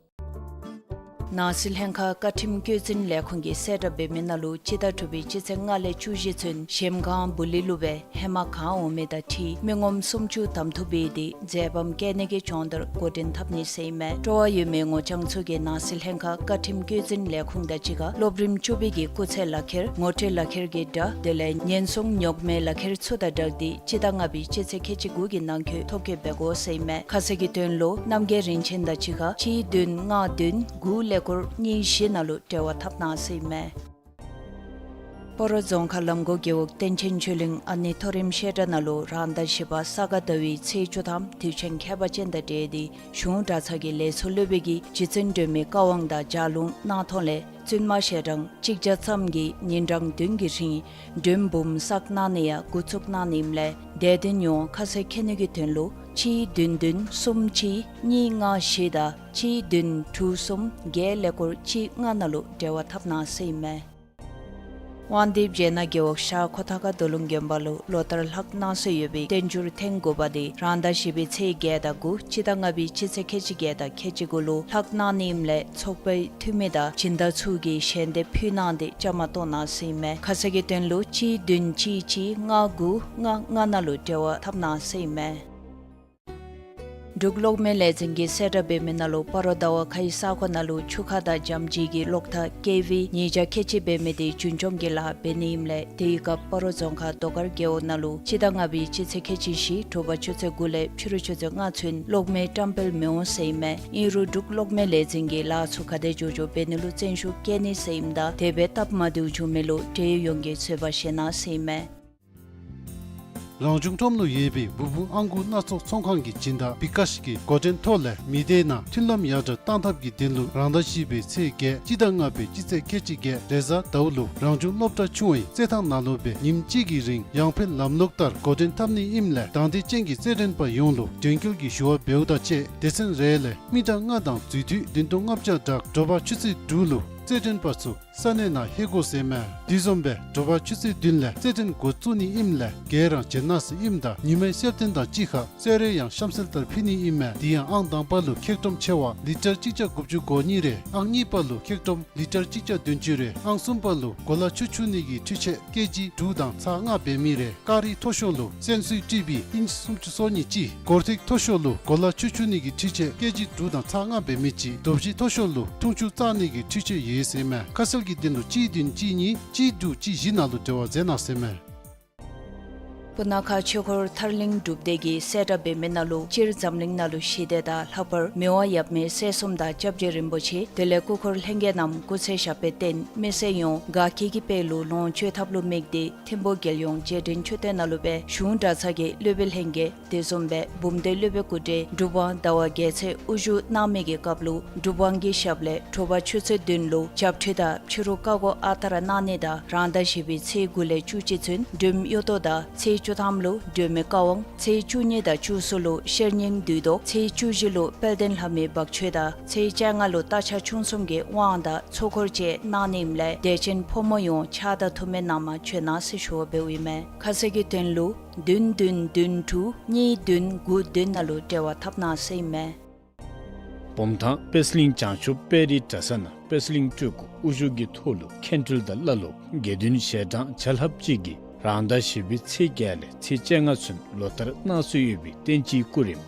ནང་སྲིད་ལྷན་ཁག་བཀའ་ཁྲིམས་བཀོད་འཛིན་ལས་ཁུངས་ཀྱིས་གསལ་བསྒྲགས་འབད་མི་ནང་ལུ་སྤྱི་ཟླ་དྲུག་པའི་སྤྱི་ཚེས་ལྔ་ལས་བཅུ་བཞི་ཚུན་གཞལམ་སྒང་སྦུག་ལུང་ལུ་སྦེ་ཧེ་མ་གང་འོང་མི་དང་འཁྲིལ་མི་ངོམ་སུམ་ཅུ་གདམ་འཐུ་འབད་དེ་མཛད་པ་བཀལ་ནི་གི་སྦྱོང་བརྡར་འགོ་འདྲེན་འཐབ་ནི་ཟེར་ཨིན་མས། སྤྲོ་བ་ཡོད་མི་ངོ་རྐྱང་ཚུ་གིས་ནང་སྲིད་ལྷན་ཁག་བཀའ་ཁྲིམས་བཀོད་འཛིན་ལས་ཁུངས་དང་གཅིག་ཁར་སློབ་རིམ་བཅུ་པའི་གི་སྐུགས་ཚད་ལག་ཁྱེར་ངོ་སྤྲོད་ལག་ཁྱེར་གྱི་སྒྲ་དེ་ལས་ཉེན་སྲུང་ཉོག་མེད་ལག་ཁྱེར་ཚུ་དང་སྦྲགས་ཏེ་སྤྱི་ཟླ་ལྔ་པའི་སྤྱི་ཚེས་ཁལ་གཅིག་དགུ་གི་ནང་འཁོད་ཐོ་བཀོད་འབད་དགོ་ཟེར་ཨིན་མས། ཁ་གསལ་གྱི་དོན་ལུ་རྣམ་རྒྱལ་རིན་ཆེན་དང་གཅིག་ཁར་གཅིག་བདུན་ལྔ་བདུན་དགུ་ཀླད་ཀོར་གཉིས་བཞི་ནང་ལུ་འབྲེལ་བ་འཐབ་གནང་ཟེར་ཨིན་མས། སྤ་རོ་རྫོང་ཁག་ལམ་གོང་རྒེད་འོག་བསྟན་ཆེན་ཆོས་གླིང་ཨ་ནེ་མཐོ་རིམ་བཤད་གྲྭ་ནང་ལུ་རང་ཟླ་བཞི་པ་ས་ག་ཟླ་བའི་ཚེས་བཅུ་ཐམ་དུས་ཆེན་ཁྱད་པར་ཅན་དང་འབྲེལ་ཏེ་གཞུང་གྲྭ་ཚང་གི་ལས་ཚོགས་སློབ་དཔོན་གྱིས་རྗེ་བཙུན་སྒྲོལ་མའི་བཀའ་དབང་དང་ལྗགས་ལུང་གནང་ཐོག་ལས་བཙུན་མ་ཞལ་གྲངས་གཅིག་བརྒྱ་ཙམ་གྱིས་ཉིན་གྲངས་བདུན་གྱི་རིང་མགྲོན་འབུམ་བསགས་གནང་ནི་ཡང་འགོ་བཙུགས་གནང་ནི་ཨིནམ་ལས་དད་ལྡན་ཡོངས་ཁ་གསལ་མཁྱེན་ནི་གི་དོན་ལུ་ གཅིག་བདུན་བདུན་གསུམ་གཅིག་གཉིས་ལྔ་བཞི་དང་གཅིག་བདུན་དྲུག་གསུམ་བརྒྱད་ཀླད་ཀོར་གཅིག་ལྔ་ནང་ལུ་འབྲེལ་བ་འཐབ་གནང་ཟེར་ཨིན་མས། དབང་འདུས་རྒྱལ་ནག་རྒེད་འོག་ཤར་ཁོ་ཐང་ཁ་རྡོ་ལུང་དགོན་པ་ལུ་ལོ་ལྟར་ལྷག་གནང་སྲོལ་ཡོད་པའི་བསྟན་འགྱུར་ཐེངས་དགུ་པ་དེ་རང་ཟླ་བཞི་པའི་ཚེས་བརྒྱད་དང་དགུ་སྤྱི་ཟླ་ལྔ་པའི་སྤྱི་ཚེས་ཁལ་གཅིག་བརྒྱད་དང་ཁལ་གཅིག་དགུ་ལུ་ལྷག་གནང་ནི་ཨིནམ་ལས་ཚོགས་པའི་འཐུས་མི་དང་སྦྱིན་བདག་ཚུ་གིས་ཞལ་འདེབས་ཕུལ་གནང་སྟེ་བཅའ་མར་གཏོགས་གནང་ཟེར་ཨིན་མས། ཁ་གསལ་གྱི་དོན་ལུ་གཅིག་བདུན་གཅིག་གཅིག་ལྔ་དགུ་ལྔ་ལྔ་ནང་ལུ་འབྲེལ་བ་འཐབ་གནང་ཟེར་ཨིན་མས། འབྲུག་གློག་མེ་ལས་འཛིན་གྱིས་གསལ་བསྒྲགས་འབད་མི་ནང་ལུ་སྤ་རོ་ཟླ་བ་ཁའི་ས་གོ་ནང་ལུ་ཆུ་ཁ་དང་འཇམ་བརྗིད་ཀྱི་གློག་ཐག་ཀེ་ཝི་ཉིས་བརྒྱ་ཁལ་གཅིག་འབད་མི་དེ་རྒྱུན་སྐྱོང་གི་ལཱ་འབད་ནི་ཨིནམ་ལས་དེའི་སྐབས་སྤ་རོ་རྫོང་ཁག་རྡོ་དཀར་རྒེད་འོག་ནང་ལུ་སྤྱི་ཟླ་ལྔ་པའི་སྤྱི་ཚེས་ཁལ་གཅིག་བཞི་དྲོ་པ་ཆུ་ཚོད་དགུ་ལས་ཕྱི་རུ་ཆུ་ཚོད་ལྔ་ཚུན་གློག་མེ་བཀྲམ་སྤེལ་མི་འོང་ཟེར་ཨིན་མས། ཨིན་རུང་འབྲུག་གློག་མེ་ལས་འཛིན་གྱིས་ལཱ་ཚུ་ག་དེ་མགྱོགས་མགྱོགས་འབད་ནི་ལུ་བརྩོན་ཤུགས་བསྐྱེད་ནི་ཟེར་ཨིནམ་ད་དེ་སྦེ་སྟབས་མ་བདེཝ་བྱུང་མི་ལུ་འབྲེལ་ཡོད་ཡོངས་ཀྱིས་བཟོད་པ་བཞེས་གནང་ཟེར་ཨིན་མས། རང་བྱུང་ཁྲོམ་ལུ་ཡོད་པའི་འབུར་འབུར་ཨང་གུ་སྣ་ཚོགས་ཚོང་ཁང་གི་སྦྱིན་བདག་བི་ཀཱཤ་གིས་འགོ་འདྲེན་ཐོག་ལས་མི་སྡེ་ནང་མཐུན་ལམ་ཡར་དྲག་གཏང་ཐབས་ཀྱི་དོན་ལུ་རང་ཟླ་བཞི་པའི་ཚེས་བརྒྱད་སྤྱི་ཟླ་ལྔ་པའི་སྤྱི་ཚེས་ཁལ་གཅིག་བརྒྱད་རེས་གཟའ་ཟླཝ་ལུ་རང་བྱུང་སློབ་གྲྭ་ཆུང་བའི་རྩེད་ཐང་ནང་ལུ་སྦེ་ཉིནམ་གཅིག་གི་རིང་ཡང་འཕེལ་ལམ་ལུགས་ལྟར་འགོ་འདྲེན་འཐབ་ནི་ཨིནམ་ལས་དང་འདོད་ཅན་གྱི་རྩེད་འགྲན་པ་ཡོངས་ལུ་དོན་འཁྱོལ་གྱི་ཞུ་བ་འབདཝ་དང་བཅས་སྡེ་ཚན་རེ་ལས་མི་གྲངས་ལྔ་དང་འཛུལ་དུས་བདུན་སྟོང་ལྔ་བརྒྱ་བསྒྲགས། དྲོ་པ་ཆུ་ཚོད་དྲུག་ལུ་རྩེད་འགྲན་པ་ཚུ་ས་གནས་ནང་ལྷོད་དགོ་ཟེར་ཨིན་མས། དེ་བཟུམ་སྦེ་དྲོ་པ་ཆུ་ཚོད་བདུན་ལས་རྩེད་འགྲན་འགོ་བཙུགས་ནི་ཨིནམ་ལས་ག་ར་བྱོན་གནང་ཟེར་ཨིནམ་ད་ཉི་མའི་གསོལ་སྟོན་དང་གཅིག་ཁར་གསོལ་རས་ཡང་གཤམ་གསལ་ལྟར་ཕུལ་ནི་ཨིན་མས། དེ་ཡང་ཨང་དང་པ་ལུ་ཁེག་ཀྲོམ་ཆེ་བ་ལི་ཊར་གཅིག་བརྒྱ་དགུ་བཅུ་གོ་གཉིས་རེ། ཨང་གཉིས་པ་ལུ་ཁེག་ཀྲོམ་ལི་ཊར་གཅིག་བརྒྱ་བདུན་ཅུ་རེ། ཨང་གསུམ་པ་ལུ་གོ་ལ་ཆུ་འཁྱུ་ནི་གི་འཕྲུལ་ཆས་ཀེ་ཇི་དྲུག་དང་ཚག་ལྔ་འབད་མི་རེ། སྐ་རིས་མཐོ་ཤོས་ལུ་སན་སུའི་ཊི་བི་ཨིནཆ་སུམ་ཅུ་སོ་གཉིས་གཅིག། སྒོར་ཐིག་མཐོ་ཤོས་ལུ་གོ་ལ་ཆུ་འཁྱུ་ནི་གི་འཕྲུལ་ཆས་ཀེ་ཇི་དྲུག་དང་ཚག་ལྔ་འབད་མི་གཅིག། རྡོ་བཞི་མཐོ་ཤོས་ལུ་འཐུང་ཆུ་བཙག་ནི་གི་འཕྲུལ་ཆས་ཡོད་ཟེར་ཨིན་མས། ཁ་གསལ་གྱི་དོན་ལུ་གཅིག་བདུན་གཅིག་གཉིས་གཅིག་དྲུག་གཅིག་བཞི་ནང་ལུ་འབྲེལ་བ་མཛད་གནང་ཟེར་ཨིན་མས། སྤུ་ན་ཁ་ཆོས་འཁོར་ཐར་གླིང་སྒྲུབ་སྡེ་གིས་གསལ་བསྒྲགས་འབད་མི་ནང་ལུ་སྤྱིར་འཛམ་གླིང་ནང་ལུ་ཞི་བདེ་དང་ལྷག་པར་མི་དབང་ཡབ་མེས་སྲས་གསུམ་དང་སྐྱབས་རྗེ་རིན་པོ་ཆེ་དེ་ལས་སྐུ་འཁོར་ལྷན་རྒྱས་རྣམས་སྐུ་ཚེ་ཞབས་པད་བརྟན་མི་སེར་ཡོངས་དགའ་སྐྱིད་ཀྱི་དཔལ་ལུ་ལོངས་སྤྱོད་ཐབས་ལུ་དམིགས་ཏེ་ཐིམ་ཕུ་རྒྱལ་ཡོངས་རྗེས་དྲན་མཆོད་རྟེན་ནང་ལུ་སྦེ་གཞུང་གྲྭ་ཚང་གི་སློབ་དཔོན་ལྷན་རྒྱས་དེ་བཟུམ་སྦེ་བུམ་སྡེ་སློབ་དཔོན་སྐུ་བགྲེས་སྒྲུབ་དབང་ཟླ་བ་རྒྱལ་མཚན་དབུ་བཞུགས་གནང་མི་གི་སྐབས་ལུ་སྒྲུབ་དབང་གི་ཞབས་ལས་དྲོ་པ་ཆུ་ཚོད་བདུན་ལུ་བྱབས་ཁྲུས་དང་ཕྱི་རུ་བཀའ་བསྒོ་ཨ་རྟག་ར་གནང་ནི་དང་རང་ཟླ་བཞི་པའི་ཚེས་དགུ་ལས་བཅུ་གཅིག་ཚུན་སྒྲོལ་མ་གཡུ་ཏོ་དང་ཚེས་བཅུ་ཐམ་ལུ་སྒྲོལ་མའི་བཀའ་དབང་ཚེས་བཅུ་གཉིས་དང་བཅུ་གསུམ་ལུ་ཤེར་སྙིང་བདུད་བཟློག། ཚེས་བཅུ་བཞི་ལུ་དཔལ་ལྡན་ལྷ་མོའི་འབག་མཆོད་དང་ཚེས་བཅོ་ལྔ་ལུ་རྟ་ཕྱག་ཆུང་གསུམ་གྱི་དབང་དང་ཚོགས་འཁོར་བཅས་གནང་ནི་ཨིནམ་ལས་དད་ཅན་ཕོ་མོ་ཡོངས་ཕྱག་དང་ཐུགས་སྨོན་གནང་མར་བྱོན་གནང་ཟེར་ཞུ་བ་འབདཝ་ཨིན་མས། ཁ་གསལ་གྱི་དོན་ལུ་བདུན་བདུན་བདུན་དྲུག་གཉིས་བདུན་དགུ་བདུན་ནང་ལུ་འབྲེལ་བ་འཐབ་གནང་ཟེར་ཨིན་མས། བུམ་ཐང་པད་གླིང་བྱང་ཆུབ་དཔལ་རིའི་གྲྭ་ས་ནང་པད་གླིང་སྤྲུལ་སྐུ་དབུ་བཞུགས་ཀྱི་ཐོག་ལུ་མཁན་སྤྲུལ་དང་བླ་སློབ་དགེ་འདུན་ཞལ་གྲངས་བརྒྱ་ལྷགཔ་ཅིག་གིས་རང་ཟླ་བཞི་པའི་ཚེས་བརྒྱད་ལས་ཚེས་བཅོ་ལྔ་ཚུན་ལོ་ལྟར་གནང་སྲོལ་ཡོད་པའི་བསྟན་སྤྱིའི་སྐུ་རིམ་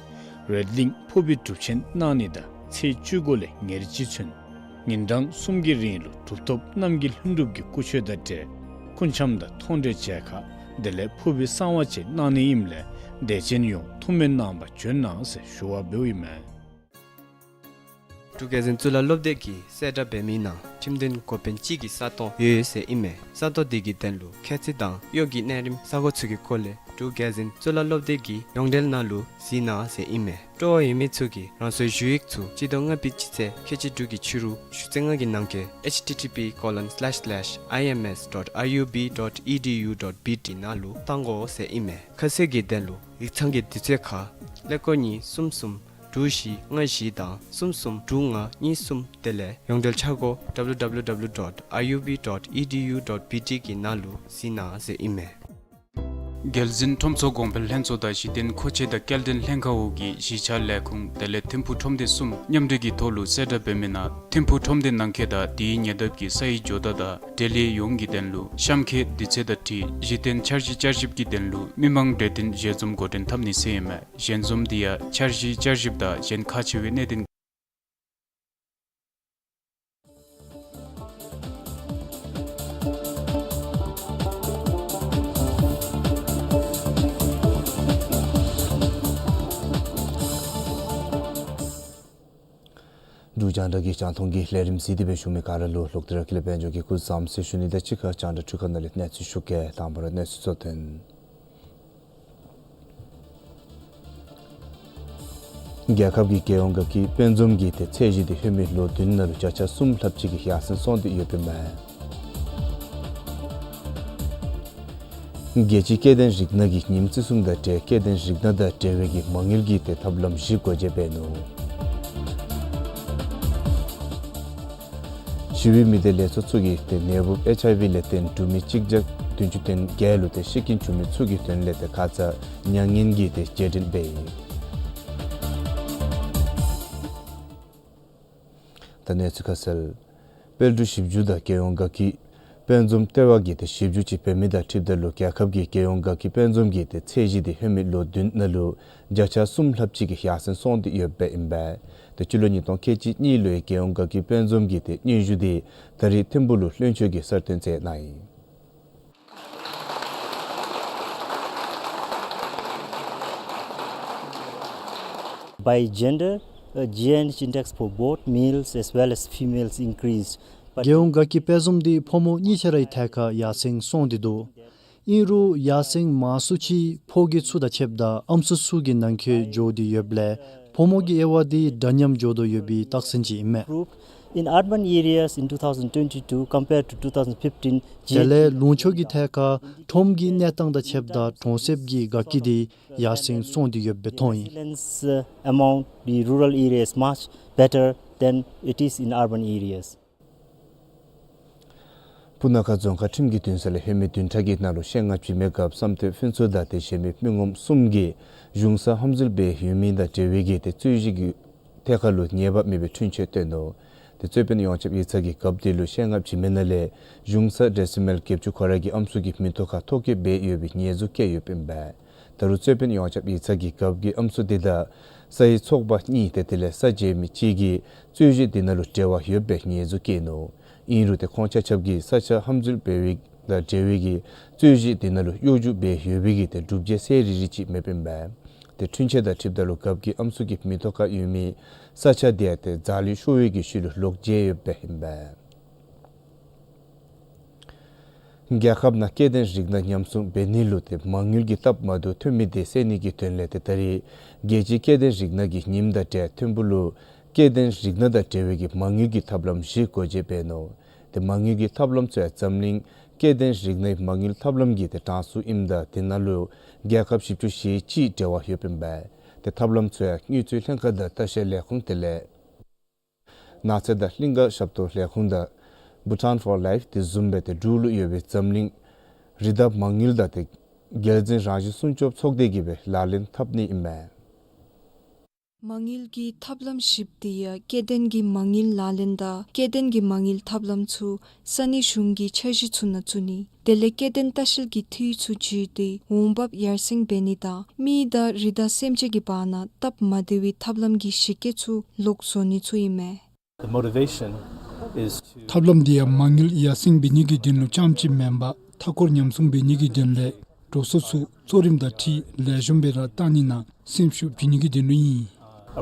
རོལ་གླིང་ཕུར་བུའི་སྒྲུབ་ཆེན་གནང་ནི་དང་ཚེས་བཅུ་དགུ་ལས་ཉེར་གཅིག་ཚུན་ཉིན་གྲངས་གསུམ་གྱི་རིང་ལུ་གྲུབ་ཐོབ་རྣམ་རྒྱལ་ལྷུན་གྲུབ་ཀྱི་སྐུ་མཆོད་དང་འབྲེལ་སྐུ་འཆམ་དང་མཐོང་གྲོལ་མཇལ་ཁ་དེ་ལས་ཕུར་བུའི་གསང་བ་བཅས་གནང་ནི་ཨིནམ་ལས་དད་ཅན་ཡོངས་ཐུགས་སྨོན་གནང་བར་བྱོན་གནང་ཟེར་ཞུ་བ་འབདཝ་ཨིན་མས། འབྲུག་རྒྱལ་འཛིན་གཙུག་ལག་སློབ་སྡེ་གིས་གསལ་བསྒྲགས་འབད་མི་ནང་ཁྲིམས་དོན་འགོ་དཔོན་གཅིག་གི་ས་སྟོང་ཡོད་ཟེར་ཨིན་མས། ས་སྟོང་དེ་གི་དོན་ལུ་ཁྱད་ཚད་དང་གཡོག་གི་གནས་རིམ་ས་གོ་ཚུ་གི་སྐོར་ལས་འབྲུག་རྒྱལ་འཛིན་གཙུག་ལག་སློབ་སྡེ་གི་ཡོངས་འབྲེལ་ནང་ལུ་གཟིགས་གནང་ཟེར་ཨིན་མས། སྤྲོ་བ་ཡོད་མི་ཚུ་གིས་རང་སོའི་ཞུ་ཡིག་ཚུ་སྤྱི་ཟླ་ལྔ་པའི་སྤྱི་ཚེས་ཁལ་གཅིག་དྲུག་གི་ཕྱི་རུ་ཞུ་ཚེས་ལྔ་གི་ནང་འཁོད་H T T P colon slash slash I M S dot I U B dot E D U dot B T ནང་ལུ་གཏང་དགོ་ཟེར་ཨིན་མས། ཁ་གསལ་གྱི་དོན་ལུ་ཡིག་ཚང་གི་དུས་ཚོད་ཁར་ཀླད་ཀོར་གཉིས་གསུམ་གསུམ་དྲུག་བཞི་ལྔ་བཞི་དང་གསུམ་གསུམ་དྲུག་ལྔ་གཉིས་གསུམ་དེ་ལས་ཡོངས་འབྲེལ་འཆར་སྒོ་W W W dot I U B dot E D U dot B T གི་ནང་ལུ་གཟིགས་གནང་ཟེར་ཨིན་མས། རྒྱལ་འཛིན་ཁྲོམ་ཚོགས་གོང་འཕེལ་ལྷན་ཚོགས་དང་གཞི་རྟེན་མཁོ་ཆས་དང་སྐྱེལ་འདྲེན་ལྷན་ཁག་འོག་གི་གཞིས་ཆགས་ལས་ཁུངས་དེ་ལས་ཐིམ་ཕུག་ཁྲོམ་སྡེ་གསུམ་མཉམ་འབྲེལ་གྱི་ཐོག་ལུ་གསལ་བསྒྲགས་འབད་མི་ནང་ཐིམ་ཕུག་ཁྲོམ་སྡེ་ནང་འཁོད་དང་དེའི་ཉེ་འདབས་ཀྱི་ས་ཡི་ཇོ་བདག་དང་འབྲེལ་ཡོད་ཡོངས་ཀྱི་དོན་ལུ་གཤམ་འཁོད་དུས་ཚོད་དང་འཁྲིལ་གཞི་རྟེན་འཆར་གཞི་བསྐྱར་ཞིབ་ཀྱི་དོན་ལུ་མི་མང་གྲོས་བསྟུན་ཞལ་འཛོམས་འགོ་འདྲེན་འཐབ་ནི་ཟེར་ཨིན་མས། ཞལ་འཛོམས་དེ་ཡང་འཆར་གཞི་བསྐྱར་ཞིབ་དང་གཞན་ཁག་ཆེ་བའི་གནད་དོན། འབྲུག་རྒྱང་བསྒྲགས་ཀྱི་རྒྱང་མཐོང་གི་ལས་རིམ་གཟིགས་ཏེ་སྦེ་བཞུགས་མི་ག་ར་ལུ་ལོག་སྟེ་ར་ཀུན་ལེགས་དཔལ་འབྱོར་གྱིས་སྐུ་བཟང་ཟེར་ཞུ་ནི་དང་གཅིག་ཁར་རྒྱང་བསྒྲགས་འཕྲུལ་ཁང་ནང་ལས་གནས་ཚུལ་ཞུ་གེ། དང་པ་ར་གནས་ཚུལ་གཙོ་དོན། རྒྱལ་ཁབ་ཀྱི་རྒྱལ་ཡོངས་དགའ་སྐྱིད་དཔལ་འཛོམས་ཀྱི་དེ་ཚད་གཞི་དེ་ལྷོད་མེད་ལོ་བདུན་ནང་ལུ་བརྒྱ་ཆ་གསུམ་ལྷགཔ་ཅིག་གིས་ཡར་སེང་སོང་སྟེ་ཡོདཔ་ཨིན་མས། རྒྱལ་སྤྱིའི་སྐྱེ་ལྡན་རིགས་སྣ་གི་ཉིནམ་བརྩི་སྲུང་དང་འབྲེལ་སྐྱེ་ལྡན་རིགས་སྣ་དང་འབྲེལ་བའི་གི་མ་དངུལ་གྱི་ཏེ་ཐབས་ལམ་བཞི་སྒོ་འབྱེད་འབད་ནུག། ཞི་བའི་མི་སྡེ་ལས་ཚོགས་ཚུ་གིས་ཏེ་ནད་འབུབ་ཨེཆ་ཨའི་ཝི་ལས་ཏེ་འབྲུག་མི་གཅིག་བརྒྱ་བདུན་ཅུ་དོན་བརྒྱད་ལུ་ཏེ་ཤི་རྐྱེན་བྱུང་མི་ཚུ་གི་དོན་ལས་ཏེ་ཁ་ཙ་མྱ་ངན་གྱི་ཏེ་རྗེས་དྲན་འབད་ཡི། ད་གནས་ཚུལ་ཁ་གསལ། དཔལ་འབྱོར་ཞིབ་འཇུག་དང་རྒྱལ་ཡོངས་དགའ་སྐྱིད་དཔལ་འཛོམས་ལྟེ་བ་གིས་ཏེ་ཞིབ་འཇུག་ཅིག་འབད་མི་དང་འཁྲིལཝ་ད་ལུ་རྒྱལ་ཁབ་ཀྱི་རྒྱལ་ཡོངས་དགའ་སྐྱིད་དཔལ་འཛོམས་ཀྱི་ཏེ་ཚད་གཞི་འདི་ཧེ་མའི་ལོ་བདུན་ནང་ལུ་བརྒྱ་ཆ་གསུམ་ལྷགཔ་ཅིག་གིས་ཡར་སེང་སོང་སྟེ་ཡོདཔ་ཨིན་པས། ཏེ་སྤྱི་ལོ་ཉིས་སྟོང་ཁལ་གཅིག་གཉིས་ལོའི་རྒྱལ་ཡོངས་དགའ་སྐྱིད་དཔལ་འཛོམས་ཀྱི་ཏེ་སྙན་ཞུ་འདི་ད་རིས་ཐིམ་ཕུག་ལུ་བློན་ཆེན་གྱིས་གསལ་སྟོན་མཛད་གནང་ཡི། By gender, uh, G I H index for both males as well as females increased. But རྒྱལ་ཡོངས་དགའ་སྐྱིད་དཔལ་འཛོམས་འདི་ཕོ་མོ་གཉིས་ཆ་རའི་ཐད་ཁར་ཡར་སེང་སོང་སྟེ་འདུག། ཨིན་རུང་ཡར་སེང་མང་སུ་ཅིག་ཕོ་སྐྱེས་ཚུ་དང་ཕྱདཔ་ད་ཨམ་སྲུ་ཚུ་གི་ནང་འཁོད་འགྱོ་སྟེ་ཡོདཔ་ལས་ཕོ་མོ་གི་དབྱེ་བ་འདི་འདྲ་མཉམ་འགྱོ་དོ་ཡོད་པའི་རྟགས་མཚན་ཅིག་ཨིན་མས། In urban areas in two thousand twenty-two compared to two thousand fifteen, དེ་ལས་ལུང་ཕྱོགས་ཀྱི་ཐད་ཁར་ཁྲོམ་གྱི་གནས་སྟངས་དང་ཕྱདཔ་ད་གྲོང་གསེབ་ཀྱི་དགའ་སྐྱིད་འདི་ཡར་སེང་སོང་སྟེ་ཡོདཔ་སྦེ་མཐོང་ཡི། Resilience, uh, among the rural areas much better than it is in urban areas. སྤུ་ན་ཁ་རྫོང་ཁག་ཁྲིམས་ཀྱི་འདུན་ས་ལས་ཧེ་མའི་བདུན་ཕྲག་གི་ནང་ལུ་བཤད་ངག་བྱིན་མི་རྒཔོ་བསམ་གཏན་ཕུན་ཚོགས་དང་ཏེ་གཞན་མི་མི་ངོམ་གསུམ་གྱིས་གཞུང་ས་ཧམ་འཛུལ་འབད་ཡོད་མི་དང་འབྲེལ་བའི་གི་ཏེ་རྩོད་གཞི་གི་ཐད་ཁར་ལུ་ཉེས་པ་མེད་པའི་འཁྲུན་ཆོད་བཏོན་ནུག། ཏེ་རྩོད་དཔོན་ཡོངས་ཁྱབ་ཡིག་ཚང་གིས་རྒཔོ་འདི་ལུ་བཤད་ངག་བྱིན་མི་ནང་ལས་གཞུང་ས་ཌེ་སི་མལ་བརྒྱད་ཅུ་ཁོ་ར་གི་ཨམ་སྲུ་གི་མིང་ཐོ་ཁར་ཐོ་བཀོད་འབད་ཡོད་པའི་ཉེས་འཛུགས་བཀལ་ཡོདཔ་ཨིན་པས། ད་རུང་རྩོད་དཔོན་ཡོངས་ཁྱབ་ཡིག་ཚང་གིས་རྒཔོ་གི་ཨམ་སྲུ་འདི་དང་ས་ཡི་ཚོགས་པ་གཉིས་ཏེ་དེ་ལས་ས་འཇལ་མི་གཅིག་གིས་རྩོད་གཞི་འདི་ནང་ལུ་འབྲེལ་བ་ཡོད་པའི་ཉེས་འཛུགས་བཀལ་ནུག། ཨིན་རུང་ཏེ་ཁོང་ཆ་ཁྱབ་ཀྱིས་ས་ཆ་ཧམ་འཛུལ་འབད་བའི་དང་འབྲེལ་བའི་གི་རྩོད་གཞི་འདི་ནང་ལུ་གཡོ་སྒྱུ་འབད་ཡོད་པའི་གི་ཏེ་སྒྲུབ་བྱེད་གསལ་རི་རི་ཅིག་མེདཔ་ཨིན་པས། ཏེ་འཁྲུན་ཆོད་དང་འཁྲིལཝ་ད་ལུ་རྒཔོ་གི་ཨམ་སྲུ་གི་མིང་ཐོ་ཁར་ཡོད་མི་ས་ཆ་འདི་ཡང་ཏེ་རྫ་ལི་ཤོར་བའི་གི་ཤུལ་ལུ་ལོག་འཇལ་ཡོདཔ་ཨིན་པས། རྒྱལ་ཁབ་ནང་སྐྱེ་ལྡན་རིགས་སྣ་ཉམས་སྲུང་འབད་ནི་ལུ་ཏེ་མ་དངུལ་གྱི་སྟབས་མ་བདེཝ་ཐོན་མི་དེ་སེལ་ནི་གི་དོན་ལས་ཏེ་ད་རིས་རྒྱལ་སྤྱིའི་སྐྱེ་ལྡན་རིགས་སྣ་གི་ཉིནམ་དང་འབྲེལ་ཐིམ་ཕུག་ལུ་སྐྱེ་ལྡན་རིགས་སྣ་དང་འབྲེལ་བའི་གི་མ་དངུལ་གྱི་ཐབས་ལམ་བཞི་སྒོ་འབྱེད་འབད་ནུག། ཏེ་མ་དངུལ་གྱི་ཐབས་ལམ་ཚུ་ཡང་འཛམ་གླིང་སྐྱེ་ལྡན་རིགས་སྣའི་མ་དངུལ་ཐབས་ལམ་གྱི་ཏེ་གྲངས་སུ་ཨིནམ་ད་དེ་ནང་ལུ་རྒྱལ་ཁབ་བཞི་བཅུ་ཞེ་གཅིག་འབྲེལ་བ་ཡོདཔ་ཨིན་པས། ཏེ་ཐབས་ལམ་ཚུ་ཡང་དངུལ་རྩིས་ལྷན་ཁག་དང་ལྟ་བཤལ་ལས་ཁུངས་དེ་ལས་ནགས་ཚལ་དང་གླིང་ཀ་ཞབས་ཏོག་ལས་ཁུངས་དང་Bhutan for Life དེ་བཟུམ་སྦེ་ཏེ་འབྲུག་ལུ་ཡོད་པའི་འཛམ་གླིང་རི་དྭགས་མ་དངུལ་དང་ཏེ་རྒྱལ་འཛིན་རང་བཞིན་སྲུང་སྐྱོབ་ཚོགས་སྡེ་གིས་སྦེ་ལག་ལེན་འཐབ་ནི་ཨིན་མས། མ་དངུལ་གྱི་ཐབས་ལམ་བཞིཔོ་དེ་ཡང་སྐྱེ་ལྡན་གྱི་མ་དངུལ་ལག་ལེན་དང་སྐྱེ་ལྡན་གྱི་མ་དངུལ་ཐབས་ལམ་ཚུ་ས་གནས་གཞུང་གི་འཆར་གཞི་ཚུ་ནང་བཙུགས་ནི། དེ་ལས་སྐྱེ་ལྡན་ལྟ་བཤལ་གྱི་འཐུས་ཚུ་བརྗེ་སྟེ་འོང་འབབ་ཡར་སེང་འབད་ནི་དང་མི་དང་རི་དྭགས་སེམས་ཅན་གྱི་བར་ན་སྟབས་མ་བདེ་བའི་ཐབས་ལམ་གྱི་གཞི་བཀོད་ཚུ་ལོག་བཟོ་ནི་ཚུ་ཨིན་མས། The motivation is to ཐབས་ལམ་འདི་ཡང་མ་དངུལ་ཡར་སེང་འབད་ནི་གི་དོན་ལུ་རྐྱངམ་ཅིག་མེན་པར་མཐའ་འཁོར་ཉམས་སྲུང་འབད་ནི་གི་དོན་ལས་འགྲོ་སོང་ཚུ་གཙོ་རིམ་དང་འཁྲིལ་ལེགས་ཤོམ་སྦེ་ར་བཏང་ནི་ནང་སེམས་ཤུགས་བྱིན་ནི་གི་དོན་ལུ་ཨིན།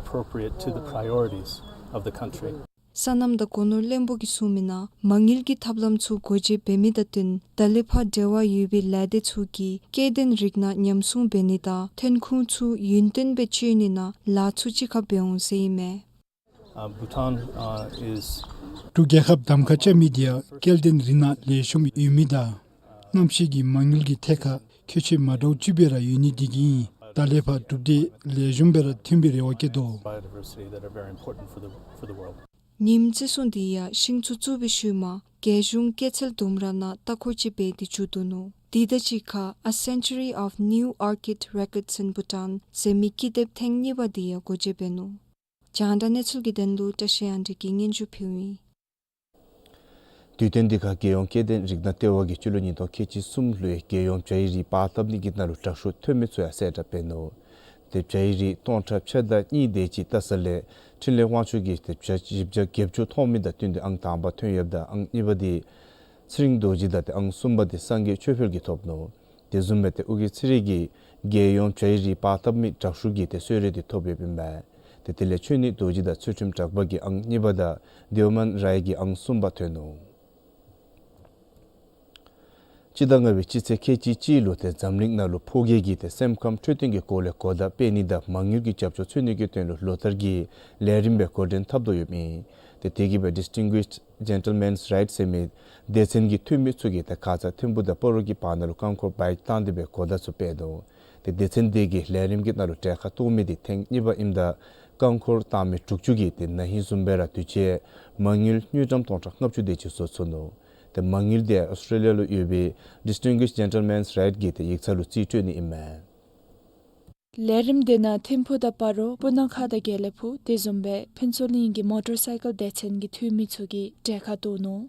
Appropriate to the priorities of the country. སོ་ནམ་དང་སྒོ་ནོར་བློན་པོ་གིས་གསུངས་མི་ནང་མ་དངུལ་གྱི་ཐབས་ལམ་ཚུ་སྒོ་འབྱེད་འབད་མི་དང་བསྟུན་ད་ལས་ཕར་འབྲེལ་བ་ཡོད་པའི་ལས་སྡེ་ཚུ་གིས་སྐྱེ་ལྡན་རིགས་སྣ་ཉམས་སྲུང་འབད་ནི་དང་ཐོན་ཁུངས་ཚུ་ཡུན་བརྟན་སྦེ་སྤྱོད་ནི་ནང་ལཱ་ཚུ་ཅིག་ཁར་འབད་འོང་ཟེར་ཨིན་མས། Uh, Bhutan, uh, is འབྲུག་རྒྱལ་ཁབ་གདམ་ཁ་རྐྱབ་མི་འདི་ཡང་སྐྱེ་ལྡན་རིགས་སྣ་ལེགས་ཤོམ་ཡོད་མི་དང་གནམ་གཤིས་ཀྱི་མ་དངུལ་གྱི་ཐད་ཁར་ཁྱད་ཆོས་མ་འདྲཝ་ཅིག་སྦེ་ར་ཡོད་ནི་འདི་གིས་ཨིན། ད་ལས་ཕར་གྲུབ་འབྲས་ལེགས་ཤོམ་སྦེ་ར་ཐོན་པའི་རེ་བ་བསྐྱེད་དོ། Biodiversity that are very important for the, for the world. ཉིནམ་བརྩི་སྲུང་འདི་ཡང་ཤིང་བཙུགས་བཙུགས་པའི་ཤུལ་མ་རྒྱལ་གཞུང་སྐྱེད་ཚལ་ལྡུམ་ར་ནང་ལྟ་སྐོར་ཅིག་འབད་དེ་མཇུག་བསྡུ་ནུག། དེ་དང་གཅིག་ཁར་A Century of New Orchid Records in Bhutan ཟེར་མི་ཀི་དེབ་ཐེངས་གཉིས་པ་འདི་ཡང་སྒོ་འབྱེད་འབད་ནུག། རྒྱང་བསྒྲགས་གནས་ཚུལ་གྱི་དོན་ལུ་བཀྲ་ཤིས་དབྱངས་སྒྲོན་གྱིས་སྙན་ཞུ་ཕུལཝ་ཨིན། དུས་སྟོན་འདི་ཁར་རྒྱལ་ཡོངས་སྐྱེ་ལྡན་རིགས་སྣ་ལྟེ་བ་གིས་སྤྱི་ལོ་ཉིས་སྟོང་ཁལ་གཅིག་གསུམ་ལོའི་རྒྱལ་ཡོངས་བྱ་ཡི་རིགས་པར་བཏབ་ནི་གི་ནང་ལུ་དྲག་ཤོས་ཐོན་མི་ཚུ་ཡང་གསལ་བསྒྲགས་འབད་ནུག། ཏེ་བྱ་ཡི་རིགས་སྟོང་ཕྲག་ཕྱེད་དང་གཉིས་དེ་ཅིག་བལྟ་ས་ལས་འཕྲིན་ལས་དབང་ཕྱུག་གིས་ཏེ་བྱ་བཞི་བརྒྱ་བརྒྱད་ཅུ་ཐོབ་མི་དང་བསྟུན་ཏེ་ཨང་དང་པ་ཐོན་ཡོདཔ་ད་ཨང་གཉིས་པ་འདི་ཚེ་རིང་རྡོ་རྗེ་དང་ཏེ་ཨང་གསུམ་པ་འདི་སངས་རྒྱས་ཆོས་འཕེལ་གྱིས་ཐོབ་ནུག། དེ་བཟུམ་སྦེ་ཏེ་ཨོ་རྒྱན་ཚེ་རིང་གིས་རྒྱལ་ཡོངས་བྱ་ཡི་རིགས་པར་བཏབ་མི་དྲག་ཤོས་ཀྱི་ཏེ་གསོལ་རས་འདི་ཐོབ་ཡོདཔ་ཨིན་པས། ཏེ་དེ་ལས་ཆོས་ཉིད་རྡོ་རྗེ་དང་ཚུལ་ཁྲིམས་གྲགས་པ་གིས་ཨང་གཉིས་པ་དང་དེའུ་མཱན་རའི་གིས་ཨང་གསུམ་པ་ཐོན་ནུག། སྤྱི་ཟླ་ལྔ་པའི་སྤྱི་ཚེས་ཁལ་གཅིག་གཅིག་ལུ་ཏེ་འཛམ་གླིང་ནང་ལུ་ཕོ་སྐྱེས་ཀྱི་ཏེ་སེམས་ཁམས་འཕྲོད་བསྟེན་གྱི་སྐོར་ལས་གོ་བརྡ་སྤེལ་ནི་དང་མ་དངུལ་གྱི་རྒྱབ་སྐྱོར་འཚོལ་ནི་གི་དོན་ལུ་ལོ་ལྟར་གྱི་ལས་རིམ་སྦེ་འགོ་འདྲེན་འཐབ་དོ་ཡོདཔ་ཨིན། ཏེ་དེ་གིས་སྦེ་Distinguished Gentleman's Ride ཟེར་མི་སྡེ་ཚན་གྱི་འཐུས་མི་ཚུ་གིས་ཏེ་ཁ་ཙ་ཐིམ་ཕུ་དང་སྤ་རོ་གི་བར་ན་ལུ་རྐང་འཁོར་བའིཀ་བཏང་སྟེ་སྦེ་གོ་བརྡ་ཚུ་སྤེལ་ནུག། ཏེ་སྡེ་ཚན་དེ་གིས་ལས་རིམ་གྱི་ནང་ལུ་གྲལ་ཁར་གཏོགས་མི་དེ་ཐེངས་གཉིས་པ་ཨིནམ་ད་རྐང་འཁོར་བཏང་མི་དྲུག་ཅུ་གིས་ཏེ་ན་ཧིང་བཟུམ་སྦེ་ར་དུས་ཅི་མ་དངུལ་དངུལ་ཀྲམ་སྟོང་ཕྲག་ལྔ་བཅུ་དེ་ཅིག་བཟོ་ཚུགས་ནུག། ཏེ་མ་དངུལ་དེ་ཨོསི་ཊེ་ལི་ཡ་ལུ་ཡོད་པའི་Distinguished Gentleman's Ride གི་ཏེ་ཡིག་ཚང་ལུ་རྩིས་སྤྲོད་ནི་ཨིན་མས། ལས་རིམ་དེ་ནང་ཐིམ་ཕུ་དང་སྤ་རོ་སྤུ་ན་ཁ་དང་དགེ་ལེགས་ཕུག་དེ་བཟུམ་སྦེ་ཕུན་ཚོགས་གླིང་གི་མོ་ཊར་སའི་ཀལ་སྡེ་ཚན་གྱི་འཐུས་མི་ཚུ་གིས་གྲལ་ཁར་གཏོགས་ནུག།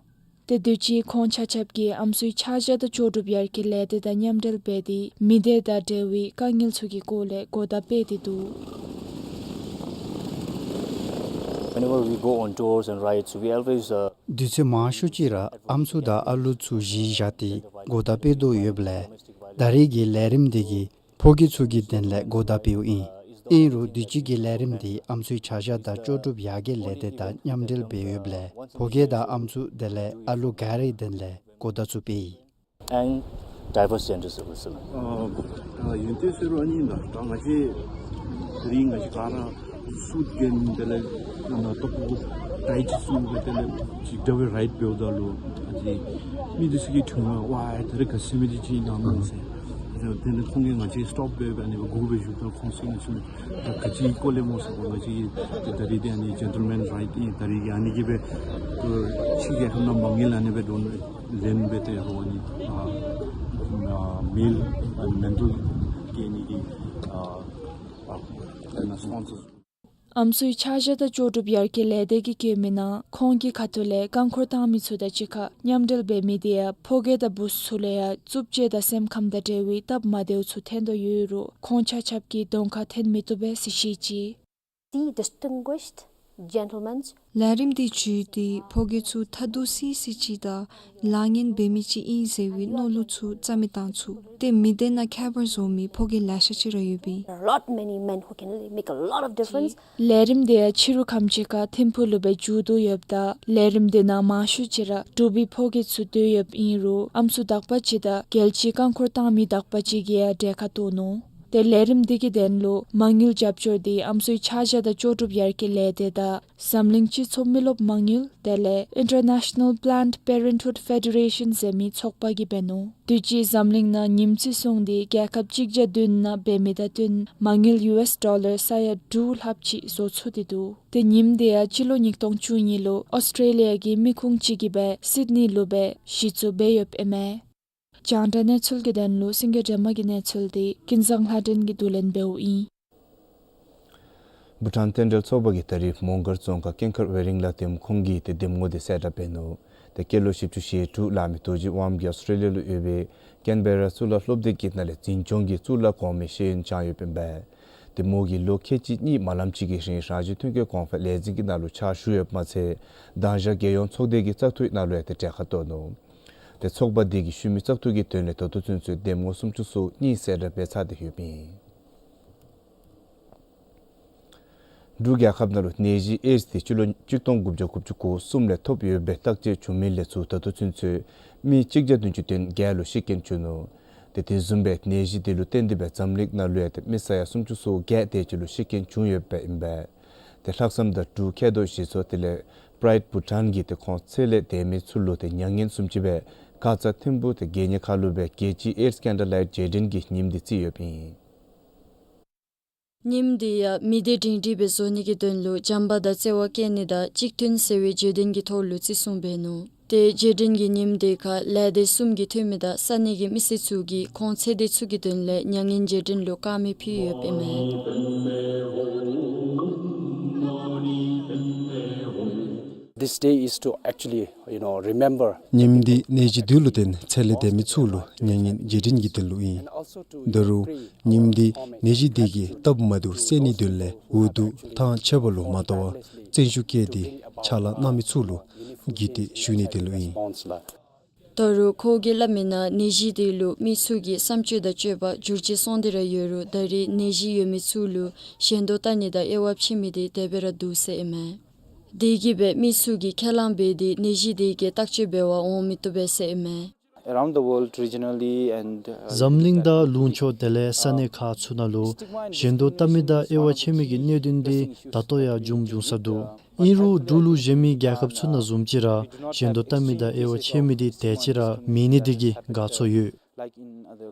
ཏེ་དུས་ཅི་ཁོང་ཆ་ཁྱབ་ཀྱིས་ཨམ་སྲུའི་ཆ་བཞག་དང་ལྕོགས་གྲུབ་ཡར་རྒྱས་ལས་སྡེ་དང་མཉམ་འབྲེལ་འབད་དེ་མི་སྡེ་དང་འབྲེལ་བའི་དཀའ་ངལ་ཚུ་གི་སྐོར་ལས་གོ་བརྡ་སྤེལ་ཏེ་འདུག། Whenever we go on tours and rides, we always, uh, དུས་ཚོད་མང་ཤོས་ཅིག་ར་ཨམ་སྲུ་དང་ཨ་ལུ་ཚུ་གཞི་བཞག་སྟེ་གོ་བརྡ་སྤེལ་དོ་ཡོདཔ་ལས་ད་རེས་ཀྱི་ལས་རིམ་དེ་གིས་ཕོ་སྐྱེས་ཚུ་གི་དོན་ལས་གོ་བརྡ་སྤེལཝ་ཨིན། ཨིན་རུང་དུས་ཅི་གི་ལས་རིམ་དེ་ཨམ་སྲུའི་ཆ་བཞག་དང་ལྕོགས་གྲུབ་ཡར་རྒྱས་ལས་སྡེ་དང་མཉམ་འབྲེལ་འབད་ཡོདཔ་ལས་ཕོ་སྐྱེས་དང་ཨམ་སྲུ་དེ་ལས་ཨ་ལུ་ག་རའི་དོན་ལས་གོ་བརྡ་ཚུ་སྤེལ་ཡི། And diverse gender service. ཨ་ཨ་ཡོན་ཏན་ཟེར་རུང་ཨ་ནི་ད་ད་ང་བཅས་དེ་རིང་ང་བཅས་ག་ར་སུཊ་གྱོན་དེ་ལས་ཨ་ན་ཏོག་པོ་ཏའི་ཅིག་གསུངས་སྦེ་དེ་ལས་ཅིག་འདྲ་བའི་རའིཌ་འབདཝ་ད་ལུ་ཨ་ཙི་མི་འདི་ཚུ་གིས་ཐོན་ནུག། ཝའི་ད་རེས་ག་ཅི་མི་འདི་ཅིག་ཨིན་ན་མནོ་ཟེར། ཨ་ཙི་དེ་ལས་ཁོང་གིས་ང་བཅས་སི་ཊོབ་འབད་སྦེ་ཨ་ནི་སྦེ་སྒུག་སྦེ་བཞུགས་ད་ཁོང་ཚུ་གིས་ང་བཅས་ད་ག་ཅི་སྐོར་ལས་སྨོ་ཟེར་ང་བཅས་ཀྱིས་ད་རེས་དེ་ཨ་ནི་ཇེན་ཊལ་མེན་རའིཌ་ཨིན། ད་རེས་ཀྱི་ཨ་ནི་གིས་སྦེ་ཕྱི་རྒྱལ་ཁབ་ནང་མ་དངུལ་ཨ་ནི་སྦེ་འདྲོན་ལེན་སྦེ་ཏེ་རོགས་ཨ་ནི་ཨ་ཨ་མེལ་ཨ་ནི་མེན་ཊལ་སྐྱེ་ནི་གི་ཨ་ཨ་ཨ་ནི་སི་པོན་སར། ཨམ་སྲུའི་ཆ་བཞག་དང་ལྕོགས་གྲུབ་ཡར་རྒྱས་ལས་སྡེ་གིས་བཀོད་མི་ནང་ཁོང་གི་ཁ་ཐུག་ལས་རྐང་འཁོར་བཏང་མི་ཚུ་དང་གཅིག་ཁར་མཉམ་འབྲེལ་འབད་མི་དེ་ཡང་ཕོ་སྐྱེས་དང་བུཚ་ཚུ་ལུ་ཡང་རྩུབ་སྤྱོད་དང་སེམས་ཁམས་དང་འབྲེལ་བའི་སྟབས་མ་བདེཝ་ཚུ་ཐོན་དོ་ཡོད་རུང་ཁོང་ཆ་ཁྱབ་ཀྱིས་གདོང་ཁར་ཐོན་མི་བཏུབ་པས་ཟེར་བཤད་ཅི། The distinguished gentleman's ལས་རིམ་དེ་བརྒྱུད་དེ་ཕོ་སྐྱེས་ཚུ་ཐ་དུས་སི་སི་ཅིག་དང་ལཱ་ངན་འབད་མི་ཅིག་ཨིན་ཟེར་བའི་མནོ་ལུགས་ཚུ་རྩ་མེད་བཏང་ཚུགས། ཏེ་མི་སྡེ་ནང་ཁྱད་པར་བཟོ་མི་ཕོ་སྐྱེས་ལེ་ཤ་ཅིག་ར་ཡོདཔ་ཨིན། There are a lot many men who can really make a lot of difference. ལས་རིམ་དེ་ཡང་ཕྱི་རུ་ཁམས་ཅིག་ཁར་ཐིམ་ཕུག་ལུ་སྦེ་མཇུག་བསྡུ་ཡོདཔ་ད་ལས་རིམ་དེ་ནང་མང་ཤོས་ཅིག་ར་འབྲུག་པའི་ཕོ་སྐྱེས་ཚུ་སྡོད་ཡོདཔ་ཨིན་རུང་ཨམ་སྲུ་དག་པ་ཅིག་དང་རྒྱལ་སྤྱིའི་རྐང་འཁོར་བཏང་མི་དག་པ་ཅིག་གིས་ཡང་གྲལ་ཁར་གཏོགས་ནུག། ཏེ་ལས་རིམ་དེ་གི་དོན་ལུ་མ་དངུལ་རྒྱབ་སྐྱོར་དེ་ཨམ་སྲུའི་ཆ་བཞག་དང་ལྕོགས་གྲུབ་ཡར་རྒྱས་ལས་སྡེ་དང་འཛམ་གླིང་སྤྱི་ཚོགས་མི་རློབས་མ་དངུལ་དེ་ལས་International Planned Parenthood Federation ཟེར་མི་ཚོགས་པ་གིས་འབད་ནུག། དུས་ཅི་འཛམ་གླིང་ནང་ཉིནམ་རྩིས་བཟུང་སྟེ་རྒྱལ་ཁབ་གཅིག་བརྒྱ་བདུན་ནང་འབད་མི་དང་བསྟུན་མ་དངུལ་ཡུ་ཨེསི་ཌོ་ལར་ས་ཡ་དྲུག་ལྷགཔ་ཅིག་བཟོ་ཚུགས་ཏེ་འདུག། ཏེ་ཉིནམ་དེ་ཡང་སྤྱི་ལོ་ཉིས་སྟོང་བཅུ་གཉིས་ལུ་ཨོསི་ཊེ་ལི་ཡ་གི་མི་ཁུངས་ཅིག་གིས་སྦེ་སིཌ་ནི་ལུ་སྦེ་གཞི་བཙུགས་འབད་ཡོདཔ་ཨིན་མས། རྒྱང་བསྒྲགས་གནས་ཚུལ་གྱི་དོན་ལུ་སེང་གེ་སྒྲོལ་མ་གི་གནས་ཚུལ་དེ་ཀུན་བཟང་ལྷ་སྒྲོན་གྱིས་བསྡུ་ལེན་འབདཝ་ཨིན། བྷུ་ཊཱན་རྟེན་འབྲེལ་ཚོགས་པ་གིས་ད་རིས་མོང་སྒར་རྫོང་ཁག་ཀེང་ཁར་ཝེ་རིང་ལ་འདེམས་ཁོངས་ཀྱི་ཏེ་འདེམས་ངོ་དེ་གསལ་བསྒྲགས་འབད་ནུག། ཏེ་སྐྱེས་ལོ་བཞི་བཅུ་ཞེ་དྲུག་ལང་མི་རྡོ་རྗེ་དབང་གིས་ཨོསི་ཊེ་ལི་ཡ་ལུ་ཡོད་པའི་ཀེན་བེ་ར་གཙུག་ལག་སློབ་སྡེ་གི་ནང་ལས་འཛིན་སྐྱོང་གི་གཙུག་ལག་གོང་མའི་ཤེས་ཡོན་སྦྱངས་ཡོདཔ་ཨིན་པས། ཏེ་མོ་གིས་ལོ་ཁལ་གཅིག་གཉིས་མ་ལངམ་ཅིག་གི་རིང་རང་བཞིན་ཐོན་སྐྱེད་གོང་འཕེལ་ལས་འཛིན་གྱི་ནང་ལུ་ཕྱག་ཞུ་ཡོདཔ་མ་ཚད་དྭངས་བཞག་རྒྱལ་ཡོངས་ཚོགས་སྡེ་གི་བཙག་འཐུའི་ནང་ལུ་ཡང་ཏེ་གྲལ་ཁར་གཏོགས་ནུག། ཏེ་ཚོགས་པ་དེ་གི་ཤུལ་མའི་བཙག་འཐུ་གི་དོན་ལས་ད་ལྟོ་ཚུན་ཚོད་འདེམས་ངོ་སུམ་ཅུ་སོ་གཉིས་གསལ་བསྒྲགས་འབད་ཚར་ཏེ་ཡོདཔ་ཨིན། འབྲུག་རྒྱལ་ཁབ་ནང་ལུ་ནད་གཞི་ཨེཌསི་དེ་སྤྱི་ལོ་གཅིག་སྟོང་དགུ་བརྒྱ་དགུ་བཅུ་གོ་གསུམ་ལས་ཐོབ་ཡོད་པའི་བརྟག་དཔྱད་བྱུང་མི་ལས་ཚུར་ད་ལྟོ་ཚུན་ཚོད་མི་གཅིག་བརྒྱ་བདུན་ཅུ་དོན་བརྒྱད་ལུ་ཤི་རྐྱེན་བྱུང་ནུག། ཏེ་དེ་བཟུམ་སྦེ་ནད་གཞི་དེ་ལུ་བརྟེན་ཏེ་སྦེ་འཛམ་གླིང་ནང་ལུ་ཡང་ཏེ་མི་ས་ཡ་སུམ་ཅུ་སོ་བརྒྱད་དེ་ཅིག་ལུ་ཤི་རྐྱེན་བྱུང་ཡོདཔ་ཨིན་པས། ཏེ་ལྷག་བསམ་དང་འབྲུག་མཁལ་རྡོག་ཞིག་ཚོགས་དེ་ལས་པྲའིཌ་བྷུ་ཊཱན་གྱིས་ཏེ་ཁོང་ཚེ་ལས་འདས་མི་ཚུ་ལུ་ཏེ་མྱ་ངན་བཟུམ་ཅིག་སྦེ་ཁ་ཙ་ཐིམ་ཕུག་ཏེ་དགེ་བསྙེན་ཁ་ལུ་སྦེ་རྒྱལ་སྤྱིའི་ཨེཌསི་ཀེན་ཌལ་ལའིཊ་རྗེས་དྲན་གྱི་ཉིནམ་དེ་བརྩི་ཡོདཔ་ཨིན། ཉིནམ་དེ་ཡང་མི་སྡེ་སྒྲིང་སྒྲིང་སྦེ་བཟོ་ནི་གི་དོན་ལུ་བྱམས་པ་དང་བརྩེ་བ་བསྐྱེད་ནི་དང་གཅིག་མཐུན་ཟེར་བའི་བརྗོད་དོན་གྱི་ཐོག་ལུ་བརྩི་སྲུང་འབད་ནུག། ཏེ་རྗེས་དྲན་གྱི་ཉིནམ་དེ་ཁར་ལས་སྡེ་གསུམ་གྱི་འཐུས་མི་དང་ས་གནས་ཀྱི་མི་སེར་ཚུ་གིས་ཁོང་ཚེ་འདས་ཚུ་གི་དོན་ལས་མྱ་ངན་རྗེས་དྲན་ལུ་དཀར་མེ་ཕུལ་ཡོདཔ་ཨིན་མས། This day is to actually, you know, remember. ཉིནམ་འདི་ནད་གཞི་འདི་ལུ་བརྟེན་ཚེ་ལས་འདས་མི་ཚུ་ལུ་མྱ་ངན་རྗེས་དྲན་གྱི་དོན་ལུ་ཨིན། ད་རུང་ཉིནམ་འདི་ནད་གཞི་འདི་གི་སྟབས་མ་བདེཝ་སེལ་ནིའི་དོན་ལས་འུ་སྡུག་ཐང་ཆད་པ་ལུ་མ་ལྟོས་པར་བརྩོན་ཤུགས་བསྐྱེད་དེ་ཕྱག་ལཱ་གནང་མི་ཚུ་ལུ་གུས་བཏུད་ཞུ་ནིའི་དོན་ལུ་ཨིན། ད་རུང་ཁོ་གིས་སླབ་མིའི་ནང་ནད་གཞི་འདི་ལུ་མི་ཚུ་གི་བསམ་སྤྱོད་དང་སྤྱོད་པ་འགྱུར་བཅོས་སོང་སྟེ་ར་ཡོད་རུང་ད་རེས་ནད་གཞི་ཡོད་མི་ཚུ་ལུ་ཞེན་དོ་ལྟ་ནི་དང་དབྱེ་བ་ཕྱེ་མི་དེ་དེ་སྦེ་ར་འདུག་ཟེར་ཨིན་མས། དེ་གིས་སྦེ་མི་ཚུ་གིས་ཁས་བླངས་འབད་དེ་ནད་གཞི་དེ་གི་བརྟག་དཔྱད་འབད་བར་འོང་མི་བཏུབ་པས་ཟེར་ཨིན་མས། around the world regionally and, uh, འཛམ་གླིང་དང་ལུང་ཕྱོགས་དེ་ལས་ས་གནས་ཁག་ཚུ་ནང་ལུ་ཞེན་དོ་བཏབ་མི་དང་དབྱེ་བ་ཕྱེ་མི་གི་གནད་དོན་འདི་ད་ལྟོ་ཡང་བྱུང་བྱུང་ས་འདུག། ཨིན་རུང་འབྲུག་ལུ་གཞན་མི་རྒྱལ་ཁབ་ཚུ་ནང་བཟུམ་ཅིག་ར་ཞེན་དོ་བཏབ་མི་དང་དབྱེ་བ་ཕྱེ་མི་འདི་དེ་ཅིག་ར་མེད་ནི་འདི་གིས་དགའ་ཚོར་ཡོད།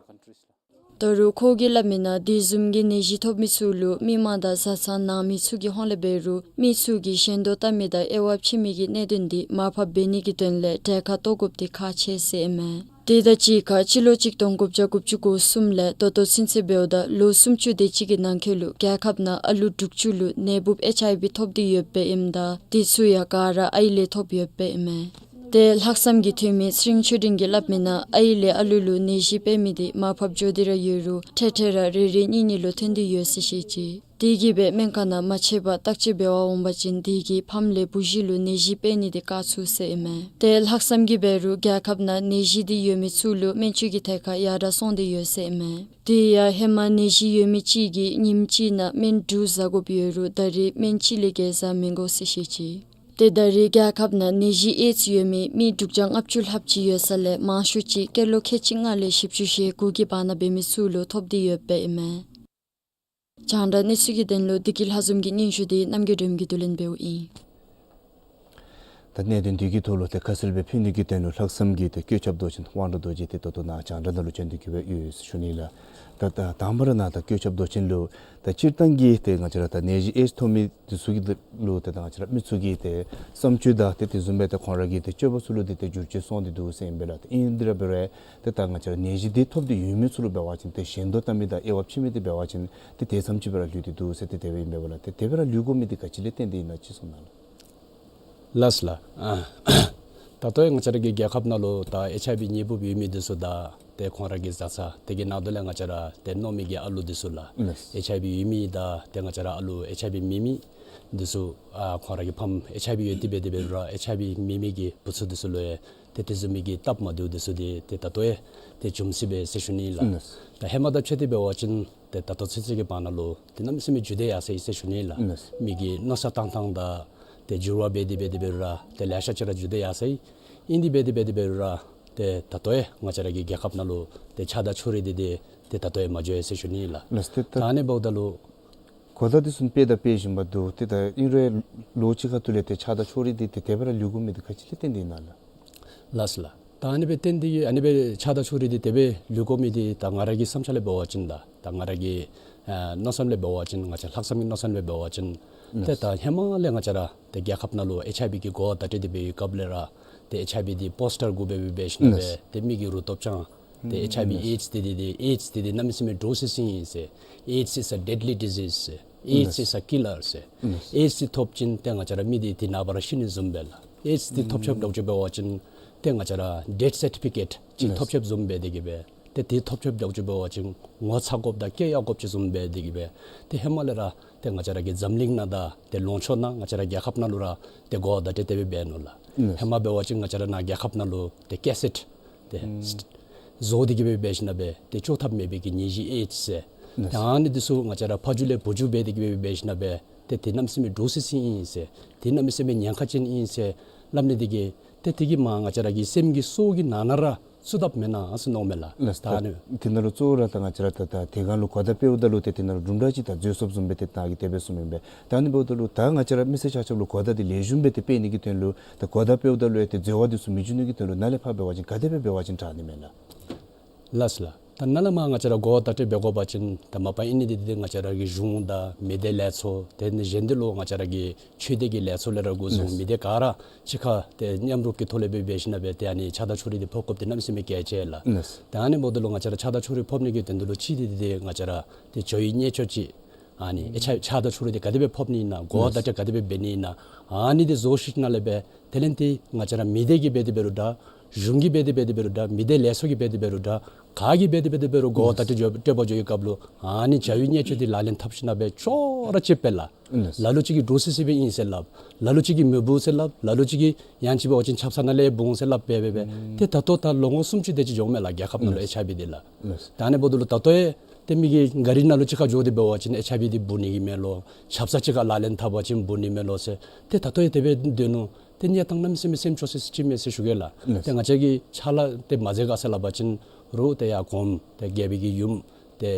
ད་རུང་ཁོ་གིས་སླབ་མི་ནང་དེ་བཟུམ་གྱི་ནད་གཞི་ཐོབ་མི་ཚུ་ལུ་མི་མང་དང་བཟའ་ཚང་ནང་མི་ཚུ་གི་ཧོངས་ལས་འབད་རུང་མི་ཚུ་གིས་ཞེན་དོ་བཏབ་མི་དང་དབྱེ་བ་ཕྱེ་མི་གི་གནད་དོན་འདི་མར་ཕབ་འབད་ནི་གི་དོན་ལས་གྲལ་ཁར་གཏོགས་དགོཔ་འདི་ཁག་ཆེ་ཟེར་ཨིན་མས། དེ་དང་གཅིག་ཁར་སྤྱི་ལོ་གཅིག་སྟོང་དགུ་བརྒྱ་དགུ་བཅུ་གོ་གསུམ་ལས་ད་ལྟོ་ཚུན་ཚོད་འབདཝ་ད་ལོ་སུམ་ཅུ་དེ་ཅིག་གི་ནང་འཁོད་ལུ་རྒྱལ་ཁབ་ནང་ཨ་ལུ་དྲུག་ཅུ་ལུ་ནད་འབུཔ་ཨེཆ་ཨའི་ཝི་ཐོབ་སྟེ་ཡོདཔ་ཨིནམ་ད་དེ་ཚུ་ཡང་ག་ར་ཨའི་ལས་ཐོབ་ཡོདཔ་ཨིན་མས། ཏེ་ལྷག་བསམ་གྱི་འཐུས་མི་ཚེ་རིང་ཆོས་སྒྲོན་གྱིས་སླབ་མི་ནང་ཨའི་ལས་ཨ་ལུ་ལུ་ནད་གཞི་འཕེལ་མི་འདི་མར་ཕབ་འགྱོ་སྟེ་ར་ཡོད་རུང་ཐེངས་ཐེངས་ར་རེ་རེ་གཉིས་གཉིས་ལུ་ཐོན་ཏེ་ཡོད་ཟེར་བཤད་ཅི། དེ་གིས་སྦེ་སྨན་ཁང་ནང་མ་ཆེ་བར་བརྟག་དཔྱད་འབད་བར་འོང་པ་ཅིན་དེ་གིས་ཕམ་ལས་བུ་གཞི་ལུ་ནད་གཞི་འཕེལ་ནི་འདི་བཀག་ཚུགས་ཟེར་ཨིན་མས། ཏེ་ལྷག་བསམ་གྱིས་འབད་རུང་རྒྱལ་ཁབ་ནང་ནད་གཞི་འདི་ཡོད་མི་ཚུ་ལུ་སྨན་བཅོས་ཀྱི་ཐད་ཁར་ཡར་དྲག་སོང་སྟེ་ཡོད་ཟེར་ཨིན་མས། དེ་ཡང་ཧེ་མ་ནད་གཞི་ཡོད་མི་གཅིག་གིས་ཉིནམ་གཅིག་ནང་སྨན་དྲུག་བཟའ་དགོཔ་ཡོད་རུང་ད་རེས་སྨན་གཅིག་ལས་བརྒལ་བཟའ་མི་དགོ་ཟེར་བཤད་ཅི། ཏེ་ད་རེས་རྒྱལ་ཁབ་ནང་ནད་གཞི་ཨེཌསི་ཡོད་མི་མི་དྲུག་བརྒྱ་ལྔ་བཅུ་ལྷགཔ་ཅིག་ཡོད་ས་ལས་མང་ཤོས་ཅིག་སྐྱེས་ལོ་ཁལ་གཅིག་ལྔ་ལས་བཞི་བཅུ་ཞེ་དགུ་གི་བར་ན་འབད་མི་ཚུ་ལུ་ཐོབ་སྟེ་ཡོདཔ་ཨིན་མས། རྒྱང་བསྒྲགས་གནས་ཚུལ་གྱི་དོན་ལུ་བདེ་སྐྱིད་ལྷ་འཛོམས་ཀྱི་སྙན་ཞུ་འདི་རྣམ་རྒྱལ་སྒྲོལ་མ་གིས་བསྡུ་ལེན་འབདཝ་ཨིན། ད་གནད་དོན་འདི་གི་ཐོག་ལུ་ཏེ་ཁ་གསལ་སྦེ་ཕུལ་ནི་གི་དོན་ལུ་ལྷག་བསམ་གྱིས་ཏེ་བཀོད་ཁྱབ་མདོ་ཆེན་དབང་གྲགས་རྡོ་རྗེ་ཏེ་ད་ལྟོ་ནཱ་རྒྱང་བསྒྲགས་ནང་ལུ་བྱོན་ཏེ་གི་སྦེ་ཡོད་ཟེར་ཞུ་ནི་ལགས། ད་ད་དང་པ་ར་ནཱ་ད་བཀོད་ཁྱབ་མདོ་ཆེན་ལུ་ད་སྤྱིར་བཏང་གི་ཏེ་ང་བཅས་ར་ད་ནད་གཞི་ཨེཌསི་ཐོབ་མི་འདི་ཚུ་གི་ལུ་ཏེ་ད་ང་བཅས་ར་མི་ཚུ་གི་ཏེ་བསམ་སྤྱོད་དང་ཏེ་དེ་བཟུམ་སྦེ་ཏེ་ཁོང་ར་གི་ཏེ་སྤྱོད་པ་ཚུ་ལུ་ཏེ་ཏེ་འགྱུར་བཅོས་སོང་སྟེ་འདུག་ཟེར་ཨིན་པས་ལགས། ཏེ་ཨིན་དེ་ར་འབད་རུང་ཏེ་ད་ང་བཅས་ར་ནད་གཞི་འདི་ཐོབ་སྟེ་ཡོད་མི་ཚུ་ལུ་འབད་བ་ཅིན་ཏེ་ཞེན་དོ་བཏབ་མི་དང་དབྱེ་བ་ཕྱེ་མི་འདི་འབད་བ་ཅིན་ཏེ་དེ་ཙམ་ཅིག་སྦེ་ར་ལུས་ཏེ་འདུག་ཟེར་ཏེ་དེ་སྦེ་ཨིན་པས་ལགས། ཏེ་དེ་སྦེ་ར་ལུས་དགོ་མི་འདི་ག་ཅི་ལས་བརྟེན་ཏེ་ཨིན་ན་ཅིག་གསུང་གནང་ལགས། ལགས་ལགས། ཨ་ད་ལྟོ་ཡང་ང་བཅས་ར་གི་རྒྱལ་ཁབ་ནང་ལུ་ད་ཨེཆ་ཨའི་བི་ནད་འབུཔ་ཡོད་མི་འདི་ཚུ་དང་ཏེ་ཁོང་ར་གི་བཟའ་ཚང་དེ་གི་ནང་དོན་ལས་ང་བཅས་ར་ཏེ་མནོ་མི་གི་ཨ་ལུ་འདི་ཚུ་ལགས། ལགས། ཨེཆ་ཨའི་བི་ཡོད་མི་དང་ཏེ་ང་བཅས་ར་ཨ་ལུ་ཨེཆ་ཨའི་བི་མེད་མི་འདི་ཚུ་ཨ་ཁོང་ར་གི་ཕམ་ཨེཆ་ཨའི་བི་ཡོད་དེ་འབད་དེ་འབད་རུང་ར་ཨེཆ་ཨའི་བི་མེད་མི་གི་བུ་ཚ་འདི་ཚུ་ལུ་ཡང་ཏེ་དེ་བཟུམ་མའི་གི་སྟབས་མ་བདེཝ་འདི་ཚུ་འདི་ཏེ་ད་ལྟོ་ཡང་ཏེ་འབྱུང་སྲིད་པས་ཟེར་ཞུ་ནི་ལགས། ལགས། ད་ཧེ་མ་དང་ཕྱད་དེ་འབད་བ་ཅིན་ཏེ་ད་ལྟོ་ཚུན་ཚོད་ཀྱི་བར་ན་ལུ་ཏེ་གནམ་མེད་ས་མེད་འགྱུར་ཏེ་ཡར་སོ་ཡི་ཟེར་ཞུ་ནི་ལགས། ལགས། མི་གི་མནོ་བསམ་བཏང་ཐངས་དང་ཏེ་འགྱུར་བ་འབད་དེ་འབད་དེ་འབད་རུང་ར་ཏེ་ལེ་ཤ་ཅིག་ར་འགྱུར་ཏེ་ཡར་སོ་ཡི། ཨིན་དེ་འབད་དེ་འབད་དེ་འབད་རུང་ར་ཏེ་ད་ལྟོ་ཡང་ང་བཅས་ར་གི་རྒྱལ་ཁབ་ནང་ལུ་ཏེ་ཆགས་སྡང་ཕྱོགས་རིས་འདི་ཏེ་ཏེ་ད་ལྟོ་ཡང་མ་འགྱོ་ཡི་ཟེར་ཞུ་ནི་ལགས། ལགས། ཏེ་ད་ད་ཨ་ནི་འབདཝ་ད་ལུ་གོ་བརྡ་འདི་ཚུ་སྤེལ་དང་སྤེལ་བཞིན་པ་འདུག། ཏེ་ད་ཨིན་རུང་ལོ་གཅིག་ཁ་ཐུག་ལས་ཏེ་ཆགས་སྡང་ཕྱོགས་རིས་འདི་ཏེ་དེ་སྦེ་ར་ལུས་དགོ་མི་འདི་ག་ཅི་ལས་བརྟེན་ཏེ་ཨིན་ན་ལགས། ལགས་ལགས། ད་ཨ་ནི་སྦེ་བརྟེན་ཏེ་ཨ་ནི་སྦེ་ཆགས་སྡང་ཕྱོགས་རིས་འདི་དེ་སྦེ་ལུས་དགོ་མི་འདི་ད་ང་ར་གི་བསམ་འཆར་ལས་འབད་བ་ཅིན་ད་ད་ང་ར་གི་ཨ་མནོ་བསམ་ལས་འབད་བ་ཅིན་ང་བཅས་ལྷག་བསམ་གྱི་མནོ་བསམ་ལས་འབད་བ་ཅིན་ཏེ་ད་ཧེ་མ་ལས་ང་བཅས་ར་ཏེ་རྒྱལ་ཁབ་ནང་ལུ་ཨེཆ་ཨའི་བི་གི་གོ་བརྡ་སྤྲོད་དེ་འབད་བའི་སྐབས་ལས་ར་ཏེ་ཨེཆ་ཨའི་བི་འདི་པོསི་ཊར་གུ་སྦེ་འབད་ཞིནམ་ལས་ཏེ་མི་གི་རུ་ཐོབ་ཅང་ཏེ་ཨེཆ་ཨའི་བི་ཨེཌསི་འདི་འདི་ཨེཌསི་འདི་འདི་གནམ་མེད་ས་མེད་འདྲོག་སི་སི་ཨིན་ཟེར། AIDS is a deadly disease ཟེར། AIDS is a killer ཟེར། ཨེཌསི་འདི་ཐོབ་ཅིན་ཏེ་ང་བཅས་ར་མི་འདི་དེ་ནངས་པ་ར་ཤི་ནི་བཟུམ་སྦེ་ལགས། ཨེཌསི་འདི་ཐོབ་ཆོགཔ་འདྲཝ་ཅིག་འབད་བ་ཅིན་ཏེ་ང་བཅས་ར་ཌེཐ་སར་ཊི་ཕི་ཀེཊ་ཅིག་ཐོབ་ཆོགཔ་བཟུམ་སྦེ་དེ་གིས་སྦེ་ཏེ་དེ་ཐོབ་ཆོགཔ་འདྲཝ་ཅིག་འབད་བ་ཅིན་ངོ་ཚ་དགོཔ་དང་སྐྱོ་ཡང་དགོཔ་ཅིག་བཟུམ་སྦེ་དེ་གིས་སྦེ་ཏེ་ཧེ་མ་ལས་ར་ཏེ་ང་བཅས་ར་གི་འཛམ་གླིང་ནང་དང་ཏེ་ལུང་ཕྱོགས་ནང་ང་བཅས་ར་རྒྱལ་ཁབ་ནང་ལུ་ར་ཏེ་གོ་བརྡ་སྤྲོད་དེ་འབད་འབད་ནུག་ལགས། ཧེ་མ་འབད་བ་ཅིན་ང་བཅས་ར་ནཱ་རྒྱལ་ཁབ་ནང་ལུ་ཏེ་ཀེ་སེཊ་ཏེ་བཟོ་སྟེ་གིས་སྦེ་འབད་ཞིནམ་ལས་ཏེ་བཅོ་ཐབས་མེད་པའི་གི་ནད་གཞི་ཨེཌསི་ཟེར། ཏེ་ཨ་ནི་འདི་ཚུ་ང་བཅས་ར་ཕ་རྒྱུད་ལས་བུ་རྒྱུད་འབད་དེ་གིས་སྦེ་འབད་ཞིནམ་ལས་ཏེ་དེ་གནམ་མེད་ས་མེད་འདྲོག་སི་སི་ཨིན་ཟེར། དེ་གནམ་མེད་ས་མེད་ཉེན་ཁ་ཅན་ཨིན་ཟེར་སླབ་ནི་འདི་གིས་ཏེ་དེ་གིས་མ་ང་བཅས་ར་གི་སེམས་ཀྱི་སོ་གི་ནང་ན་ར་ཚུད་དཔ་མེན་ན་ཟེར་མནོཝ་མས་ལགས། ལགས། ད་ཨ་ནི་དེ་ནང་ལུ་གཙོ་བོ་ར་ད་ང་བཅས་ར་ད་ད་དེ་སྒང་ལུ་གོ་བརྡ་སྤེལཝ་ད་ལུ་ཏེ་དེ་ནང་ལུ་གྲུབ་འབྲས་ཅིག་ད་འཛོལ་སོངམ་བཟུམ་སྦེ་ཏེ་ད་གིས་དེ་སྦེ་གསུངམ་ཨིན་པས། ད་ཨ་ནི་འབདཝ་ད་ལུ་ད་ང་བཅས་ར་མི་སེར་ཆ་ཁྱབ་ལུ་གོ་བརྡ་འདི་ལེགས་ཤོམ་སྦེ་ཏེ་སྤེལ་ནི་གི་དོན་ལུ་ད་གོ་བརྡ་སྤེལཝ་ད་ལུ་ཡང་ཏེ་འཛོལ་བ་འདི་ཚུ་མི་འབྱུང་ནི་གི་དོན་ལུ་ནཱ་ལས་ཕར་འབད་བ་ཅིན་ག་དེ་སྦེ་འབད་བ་ཅིན་དྲག་ནི་མས་ལགས། ལགས་ལགས། ད་ནཱ་ལས་མར་ང་བཅས་ར་གོ་བརྡ་སྤྲོད་འབད་དགོ་པ་ཅིན་ད་མ་པ་ཨིན་ནི་འདི་འདི་ང་བཅས་ར་གི་གཞུང་དང་མི་སྡེ་ལས་ཚོགས་དེ་ནི་གཞན་འདི་ལུ་ང་བཅས་ར་གི་ཆོས་སྡེ་གི་ལས་ཚོགས་ལས་ར་འགོ་བཟུང་མི་སྡེ་ག་ར་གཅིག་ཁར་ཏེ་མཉམ་རུབ་ཀྱི་ཐོག་ལས་འབད་འབད་ཞིནམ་ལས་ཏེ་ཨ་ནི་ཆགས་སྡང་ཕྱོགས་རིས་འདི་ཕོག་དགོཔ་འདི་གནམ་མེད་ས་མེད་གལ་ཆེ་ལགས། ད་ཨ་ནི་འབདཝ་ད་ལུ་ང་བཅས་ར་ཆགས་སྡང་ཕྱོགས་རིས་ཕོག་ནི་གི་དོན་དུ་ལུ་གཅིག་འདི་འདི་ང་བཅས་ར་ཏེ་བྱ་བའི་གནས་ཚུལ་ཅིག་ཨ་ནི་ཨེ་ཆགས་ཆགས་སྡང་ཕྱོགས་རིས་འདི་ག་དེ་སྦེ་ཕོག་ནི་ཨིན་ན་གོ་བརྡ་སྤྲོད་ག་དེ་སྦེ་འབད་ནི་ཨིན་ན་ཨ་ནི་འདི་བཟོ་ཞིནམ་ལས་འབད་དེ་ལས་ཏེ་ང་བཅས་ར་མི་སྡེ་གིས་འབད་དེ་འབད་རུང་འདྲ་གཞུང་གིས་འབད་དེ་འབད་དེ་འབད་རུང་འདྲ་མི་སྡེ་ལས་ཚོགས་ཀྱིས་འབད་དེ་འབད་རུང་འདྲ་ག་གིས་འབད་དེ་འབད་དེ་འབད་རུང་གོ་བརྡ་སྤྲོད་འགྱོ་སྤྲོད་པར་འགྱོ་བའི་སྐབས་ལུ་ཨ་ནི་བྱ་བའི་གནས་ཚུལ་འདི་ལག་ལེན་འཐབ་ཞིནམ་ལས་ཅོག་ར་གཅིགཔ་སྦེ་ལགས། ལ་ལུ་ཅིག་གིས་འདྲོག་སི་སི་སྦེ་ཨིན་ཟེར་སླབ། ལ་ལུ་ཅིག་གིས་མི་འབུ་ཟེར་སླབ། ལ་ལུ་ཅིག་གིས་ཡང་ཅིན་འབད་བ་ཅིན་ཆབ་གསང་ནང་ལས་འབུ་འོང་ཟེར་སླབ་འབད་འབད་འབད། ཏེ་ད་ལྟོ་ད་ལོ་ངོ་སུམ་ཅུ་དེ་ཅིག་འགྱོཝ་མས་ལགས་རྒྱལ་ཁབ་ནང་ལུ་ཨེཆ་ཨའི་ཝི་འདི་ལགས། ད་ཨ་ནི་འབདཝ་ད་ལུ་ད་ལྟོ་ཡང་ཏེ་མི་གི་གཱ་རི་ནང་ལུ་གཅིག་ཁར་འགྱོ་སྟེ་འབད་བ་ཅིན་ཨེཆ་ཨའི་ཝི་འདི་འབུ་ནི་གི་མས་ལོ། ཆབ་གསང་གཅིག་ཁར་ལག་ལེན་འཐབ་པ་ཅིན་འབུ་ནི་མས་ལོ་ཟེར། ཏེ་ད་ལྟོ་ཡང་དེ་སྦེ་སྡོད་ནུག། ཏེ་གནས་སྟངས་གནམ་མེད་ས་མེད་སེམས་སྐྱོ་སི་སི་ཅིག་མས་ཟེར་ཞུ་གེ་ལགས། ལགས། ཏེ་ང་བཅས་ཀྱིས་ཕྱག་ལཱ་ཏེ་མ་མཛད་ག་ཟེར་སླབ་པ་ཅིན་རུང་ཏེ་ཡར་གོངམ་ཏེ་རྒྱལ་པོའི་གི་ཡུམ་ཏེ་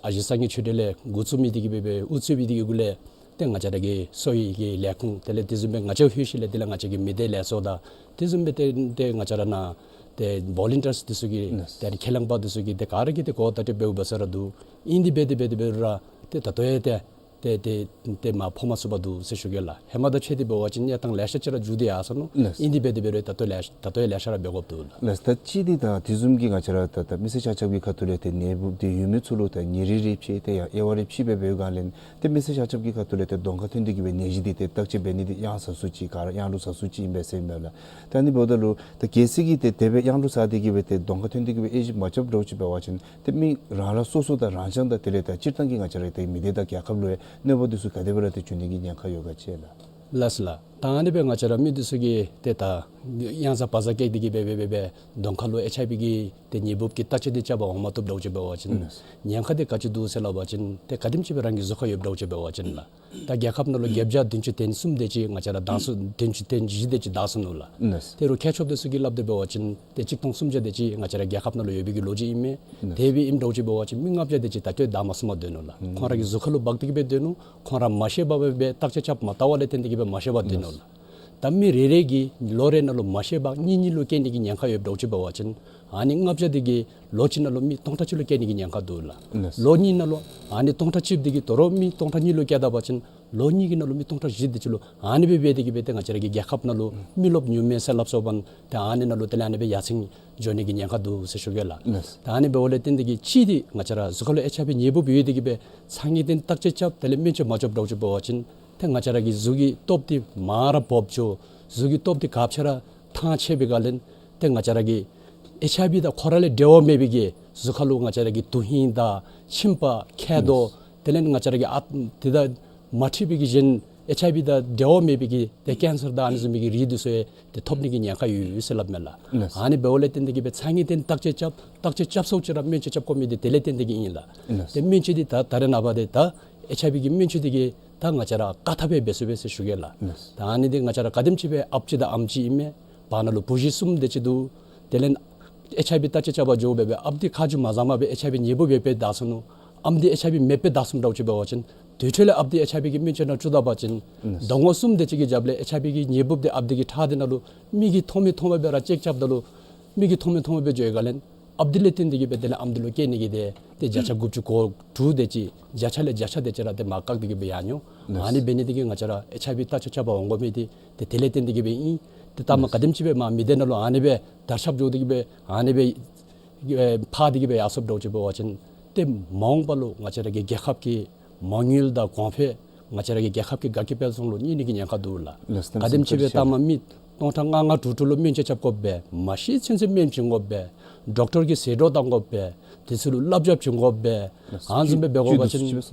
ཨ་ཞེ་སངས་རྒྱས་ཆོས་སྒྲོན་ལས་འགོ་བཙུགས་མི་འདི་གིས་སྦེ་སྦེ་དབུ་གཙོས་པའི་འདི་གི་གུ་ལས་ཏེ་ང་བཅས་ར་གི་གསོ་བའི་གི་ལས་ཁུངས་དེ་ལས་དེ་བཟུམ་སྦེ་ང་བཅས་ལྷོད་ཞིནམ་ལས་དེ་ལས་ང་བཅས་ཀྱི་མི་སྡེ་ལས་ཚོགས་དང་དེ་བཟུམ་སྦེ་ཏེ་ཏེ་ང་བཅས་ར་ནཱ་ཏེ་བོ་ལན་ཊིརསི་འདི་ཚུ་གིས། ལགས། ཏེ་ཨ་ནི་ཁས་བླངས་པ་འདི་ཚུ་གིས་ཏེ་ག་ར་གིས་ཏེ་གོ་བརྡ་སྤྲོད་འབདཝ་ས་ར་འདུག། ཨིན་དེ་སྦེ་དེ་སྦེ་དེ་སྦེ་ར་ཏེ་ད་ལྟོ་ཡང་ཏེ་ཏེ་ཏེ་ཏེ་མར་ཕོག་མ་ཚུགས་པར་འདུག་ཟེར་ཞུ་གེ་ལགས། ཧེ་མ་དང་ཕྱད་དེ་འབད་བ་ཅིན་གནས་སྟངས་ལེ་ཤ་ཅིག་ར་འགྱུར་ཏེ་ཡར་སོ་ནུག། ལགས། ཨིན་དེ་སྦེ་དེ་སྦེ་ར་ད་ལྟོ་ལེ་ཤ་ད་ལྟོ་ཡང་ལེ་ཤ་ར་འབད་དགོཔ་འདུག་ལགས། ལགས། ད་ཅི་འདི་ད་དེ་བཟུམ་གྱི་ང་བཅས་ར་ད་ད་མི་སེར་ཆ་ཁྱབ་ཀྱི་ཁ་ཐུག་ལས་ཏེ་ནད་འབུཔ་འདི་ཡོད་མི་ཚུ་ལུ་ད་ཉིན་རེ་རེ་ཕྱད་དེ་ཡང་དབྱེ་བ་རེ་ཕྱེ་སྦེ་འབད་བའི་སྒང་ལས་ཏེ་མི་སེར་ཆ་ཁྱབ་ཀྱི་ཁ་ཐུག་ལས་ཏེ་གདོང་ཁར་ཐོན་ཏེ་གི་སྦེ་ནད་གཞི་འདི་ཏེ་བརྟག་དཔྱད་འབད་ནི་འདི་ཡང་ཟ་ཟུར་ཅིག་ག་ར་ཡང་ལུ་ཟ་ཟུར་ཅིག་ཨིན་པས་ཟེར་ཨིན་མས་ལགས། ད་ནི་འབདཝ་ད་ལུ་ད་གལ་སྲིད་ཀྱི་ཏེ་དེ་སྦེ་ཡང་ལུ་ཟ་སྟེ་གི་སྦེ་ཏེ་གདོང་ཁར་ཐོན་ཏེ་གི་སྦེ་དབྱེ་ཞིབ་མ་རྐྱབ་འདྲཝ་ཅིག་འབད་བ་ཅིན་ཏེ་མི་རང་རང་སོ་སོ་དང་རང་རྐྱང་དང་དེ་ལས་ད་སྤྱིར་བཏང་གི་ང་བཅས་ར་ཏེ་མི་སྡེ་དང་རྒྱལ་ཁབ་ལུ་ཡང་གནོད་པ་འདི་ཚུ་ག་དེ་སྦེ་ར་ཏེ་འབྱུང་ནི་གི་ཉེན་ཁ་ཡོད་ག་ཅི་ལགས། ལགས་སོ་ལགས། ད་ཨ་ནི་སྦེ་ང་བཅས་ར་མི་འདི་ཚུ་གིས་ཏེ་ད་གཡང་ཟ་བ་ཟ་བཀལ་ཏེ་གི་སྦེ་སྦེ་སྦེ་སྦེ་གདོང་ཁ་ལུ་ཨེཆ་ཨའི་བི་གི་ཏེ་ནད་འབུཔ་གི་བརྟག་དཔྱད་འདི་རྐྱབ་པར་འོང་མ་བཏུབ་འདྲཝ་ཅིག་འབད་བ་ཅིན། ལགས། ཉེན་ཁ་འདི་ག་ཅི་འདུག་ཟེར་སླབ་པ་ཅིན་ཏེ་ག་དེམ་ཅིག་སྦེ་རང་གི་གཟུགས་ཁར་ཡོདཔ་འདྲཝ་ཅིག་འབད་བ་ཅིན་ལགས། ད་རྒྱལ་ཁབ་ནང་ལུ་བརྒྱད་བརྒྱ་བདུན་ཅུ་དོན་གསུམ་དེ་ཅིག་ང་བཅས་ར་དྭངས་སོ་བདུན་ཅུ་དོན་བཞི་དེ་ཅིག་དྭངས་སོ་ནུག་ལགས། ལགས། ཏེ་རུང་མཁས་མཆོག་འདི་ཚུ་གིས་སླབ་སྟེ་འབད་བ་ཅིན་ཏེ་གཅིག་སྟོང་སུམ་བརྒྱ་དེ་ཅིག་ང་བཅས་ར་རྒྱལ་ཁབ་ནང་ལུ་ཡོད་པའི་གི་ལོ་རྒྱུས་ཨིན་མས། ལགས། དེ་སྦེ་ཨིནམ་འདྲཝ་ཅིག་འབད་བ་ཅིན་མི་ལྔ་བརྒྱ་དེ་ཅིག་ད་ལྟོ་དྭངས་མ་སོངམ་སྡོད་ནུག་ལགས། ཁོང་ར་གི་གཟུགས་ཁ་ལུ་འབག་སྟེ་གི་སྦེ་སྡོད་ནུག། ཁོང་ར་མ་ཤེས་པར་སྦེ་སྦེ་བརྟག་དཔྱད་རྐྱབ་མ་བལྟ་བར་ལས་བརྟེན་ཏེ་གི་སྦེ་མ་ཤེས་པར་སྡོད་ནུག་ལགས། ད་མི་རེ་རེ་གིས་ལོ་རེ་ནང་ལུ་མ་ཤེས་པར་གཉིས་གཉིས་ལུ་སྐྱེ་ནི་གི་ཉེན་ཁ་ཡོདཔ་འདྲཝ་ཅིག་འབད་བ་ཅིན་ཨ་ནི་ལྔ་བརྒྱ་དེ་གིས་ལོ་གཅིག་ནང་ལུ་མི་སྟོང་ཕྲག་གཅིག་ལུ་སྐྱེ་ནི་གི་ཉེན་ཁ་འདུག་ལགས། ལགས། ལོ་གཉིས་ནང་ལུ་ཨ་ནི་སྟོང་ཕྲག་གཅིག་དེ་གིས་དོ་རུང་མི་སྟོང་ཕྲག་གཉིས་ལུ་སྐྱེ་ད་པ་ཅིན་ལོ་གཉིས་ཀྱི་ནང་ལུ་མི་སྟོང་ཕྲག་བཞི་དེ་ཅིག་ལུ་ཨ་ནི་སྦེ་འབད་དེ་གི་སྦེ་ཏེ་ང་བཅས་ར་གི་རྒྱལ་ཁབ་ནང་ལུ་མི་རློབས་ཉུང་མས་ཟེར་སླབ་སོ་བ་ཏེ་ཨ་ནི་ནང་ལུ་དེ་ལས་ཨ་ནི་སྦེ་ཡར་སེང་འགྱོ་ནི་གི་ཉེན་ཁ་འདུག་ཟེར་ཞུ་གེ་ལགས། ལགས། ད་ཨ་ནི་འབདཝ་ལས་བརྟེན་ཏེ་གི་ཅིག་འདི་ང་བཅས་ར་གཟུགས་ཁ་ལུ་ཨེཆ་ཨའི་བི་ནད་འབུཔ་ཡོད་དེ་གི་སྦེ་ཚ་ངེས་བརྟན་བརྟག་དཔྱད་རྐྱབ་དེ་ལས་སྨན་བཅོས་མ་རྐྱབ་འདྲཝ་ཅིག་འབད་བ་ཅིན་ཏེ་ང་བཅས་ར་གི་གཟུགས་ཀྱི་སྟོབས་འདི་མར་ར་བབ་འགྱོ། གཟུགས་ཀྱི་སྟོབས་འདི་ག་ཅི་ར་ཐང་ཆད་པའི་སྒང་ལས་ཏེ་ང་བཅས་ར་གི་ཨེཆ་ཨའི་བི་དང་ཁོ་ར་ལས་འབྲེལ་བ་མེད་པའི་གི་གཟུགས་ཁ་ལུ་ང་བཅས་ར་གི་དོན་ཧིང་དང་མཆིན་པ་མཁལ་རྡོག་ལགས། དེ་ལས་ང་བཅས་ར་གི་ཨ་དེ་དང་མ་འཁྲིལ་བའི་གི་གཞན་ཨེཆ་ཨའི་བི་དང་འབྲེལ་བ་མེད་པའི་གི་ཏེ་ཀེན་སར་དང་ཨ་ནི་བཟུམ་མའི་གི་རིགས་འདི་ཚུ་ཡང་ཏེ་ཐོབ་ནི་གི་ཉེན་ཁ་ཡོད་ཡོད་ཟེར་སླབ་མས་ལགས། ལགས། ཨ་ནི་འབདཝ་ལས་བརྟེན་ཏེ་གི་སྦེ་ཚ་ངེས་བརྟན་བརྟག་དཔྱད་རྐྱབ། བརྟག་དཔྱད་རྐྱབ་ཚརཝ་ཅིག་ར་སྨན་བཅོས་རྐྱབ་དགོ་མི་འདི་དེ་ལས་བརྟེན་ཏེ་གི་ཨིན་ལགས། ལགས། ཏེ་སྨན་བཅོས་འདི་ད་ད་རེས་ནངས་པ་འདི་ད་ཨེཆ་ཨའི་བི་གི་སྨན་བཅོས་འདི་གིས་ད་ང་བཅས་ར་བཀག་ཐབས་འབད་ཚུགས་པས་ཟེར་ཞུ་གེ་ལགས། ལགས། ད་ཨ་ནི་འདི་ང་བཅས་ར་ག་དེམ་ཅིག་སྦེ་ཨཔ་ཅིག་དང་ཨམ་ཅིག་ཨིན་མས། བར་ན་ལུ་བུ་གཞི་གསུམ་དེ་ཅིག་འདུག། དེ་ལས་ཨེཆ་ཨའི་བི་བརྟག་དཔྱད་རྐྱབ་པར་འགྱོ་སྦེ་སྦེ་ཨཔ་འདི་ཁ་རྗེ་མ་བཟང་མ་སྦེ་ཨེཆ་ཨའི་བི་ནད་འབུཔ་ཡོདཔ་སྦེ་བདའ་སོ་ནུག། ཨམ་འདི་ཨེཆ་ཨའི་བི་མེདཔ་སྦེ་བདའ་སོ་འདྲཝ་ཅིག་འབད་བ་ཅིན་དེ་འཕྲོ་ལས་ཨཔ་འདི་ཨེཆ་ཨའི་བི་གི་སྨན་བཅོས་ནང་བཙུགས་ད་པ་ཅིན་ལགས། ཟླ་ངོ་གསུམ་དེ་ཅིག་གི་རྒྱབ་ལས་ཨེཆ་ཨའི་བི་གི་ནད་འབུཔ་འདི་ཨཔ་འདི་གི་ཁྲག་འདི་ནང་ལུ་མི་གིས་མཐོང་མི་མཐོང་མ་སྦེ་ར་ཅེཀ་རྐྱབ་ད་ལུ་མི་གིས་མཐོང་མི་མཐོང་མ་སྦེ་འགྱོ་བའི་སྒང་ལས་ཨཔ་འདི་ལས་བརྟེན་ཏེ་གི་སྦེ་དེ་ལས་ཨམ་འདི་ལུ་སྐྱེ་ནི་གི་ཏེ་ཏེ་བརྒྱ་ཆ་དགུ་བཅུ་གོ་དྲུག་དེ་ཅིག་བརྒྱ་ཆ་ལས་བརྒྱ་ཆ་དེ་ཅིག་ར་ཏེ་མར་བཀག་སྟེ་གི་སྦེ་ཡར་འགྱོ། ལགས། ཨ་ནི་འབད་ནི་དེ་གིས་ང་བཅས་ར་ཨེཆ་ཨའི་བི་བརྟག་དཔྱད་རྐྱབ་པར་འོང་དགོ་མི་འདི་ཏེ་དེ་ལས་བརྟེན་ཏེ་གི་སྦེ་ཨིན། ཏེ་ལྟ་མ་ག་དེམ་ཅིག་སྦེ་མར་མི་སྡེ་ནང་ལུ་ཨ་ནི་སྦེ་དར་ཁྱབ་འགྱོ་སྟེ་གི་སྦེ་ཨ་ནི་སྦེ་ཨེ་ཕར་འདི་གི་སྦེ་ཡར་སོངམ་འདྲཝ་ཅིག་འབད་བ་ཅིན་ཏེ་མ་འོངས་པ་ལུ་ང་བཅས་ར་གི་རྒྱལ་ཁབ་ཀྱི་མ་དངུལ་དང་གོང་འཕེལ་ང་བཅས་ར་གི་རྒྱལ་ཁབ་ཀྱི་དགའ་སྐྱིད་དཔལ་འཛོམས་ལུ་བསྙིལ་ནི་གི་ཉེན་ཁ་འདུག་ལགས། ལགས། གནམ་མེད་ས་མེད་བཀའ་དྲིན་ཆེ་ལགས། ག་དེམ་ཅིག་སྦེ་ལྟ་མ་མི་སྟོང་ཕྲག་ལྔ་ལྔ་དྲུག་དྲུག་ལུ་སྨན་བཅོས་རྐྱབ་དགོ་པས། མ་ཤི་ཚུན་ཚོད་སྨན་བྱིན་དགོ་པས། ཌོག་ཊར་གྱི་ཟད་འགྲོ་གཏང་དགོ་པས། དེ་ཚུ་ལུ་བསླབ་བྱ་བྱིན་དགོ་པས། ལགས། ཨ་ནི་བཟུམ་སྦེ་འབད་དགོ་པ་ཅིན་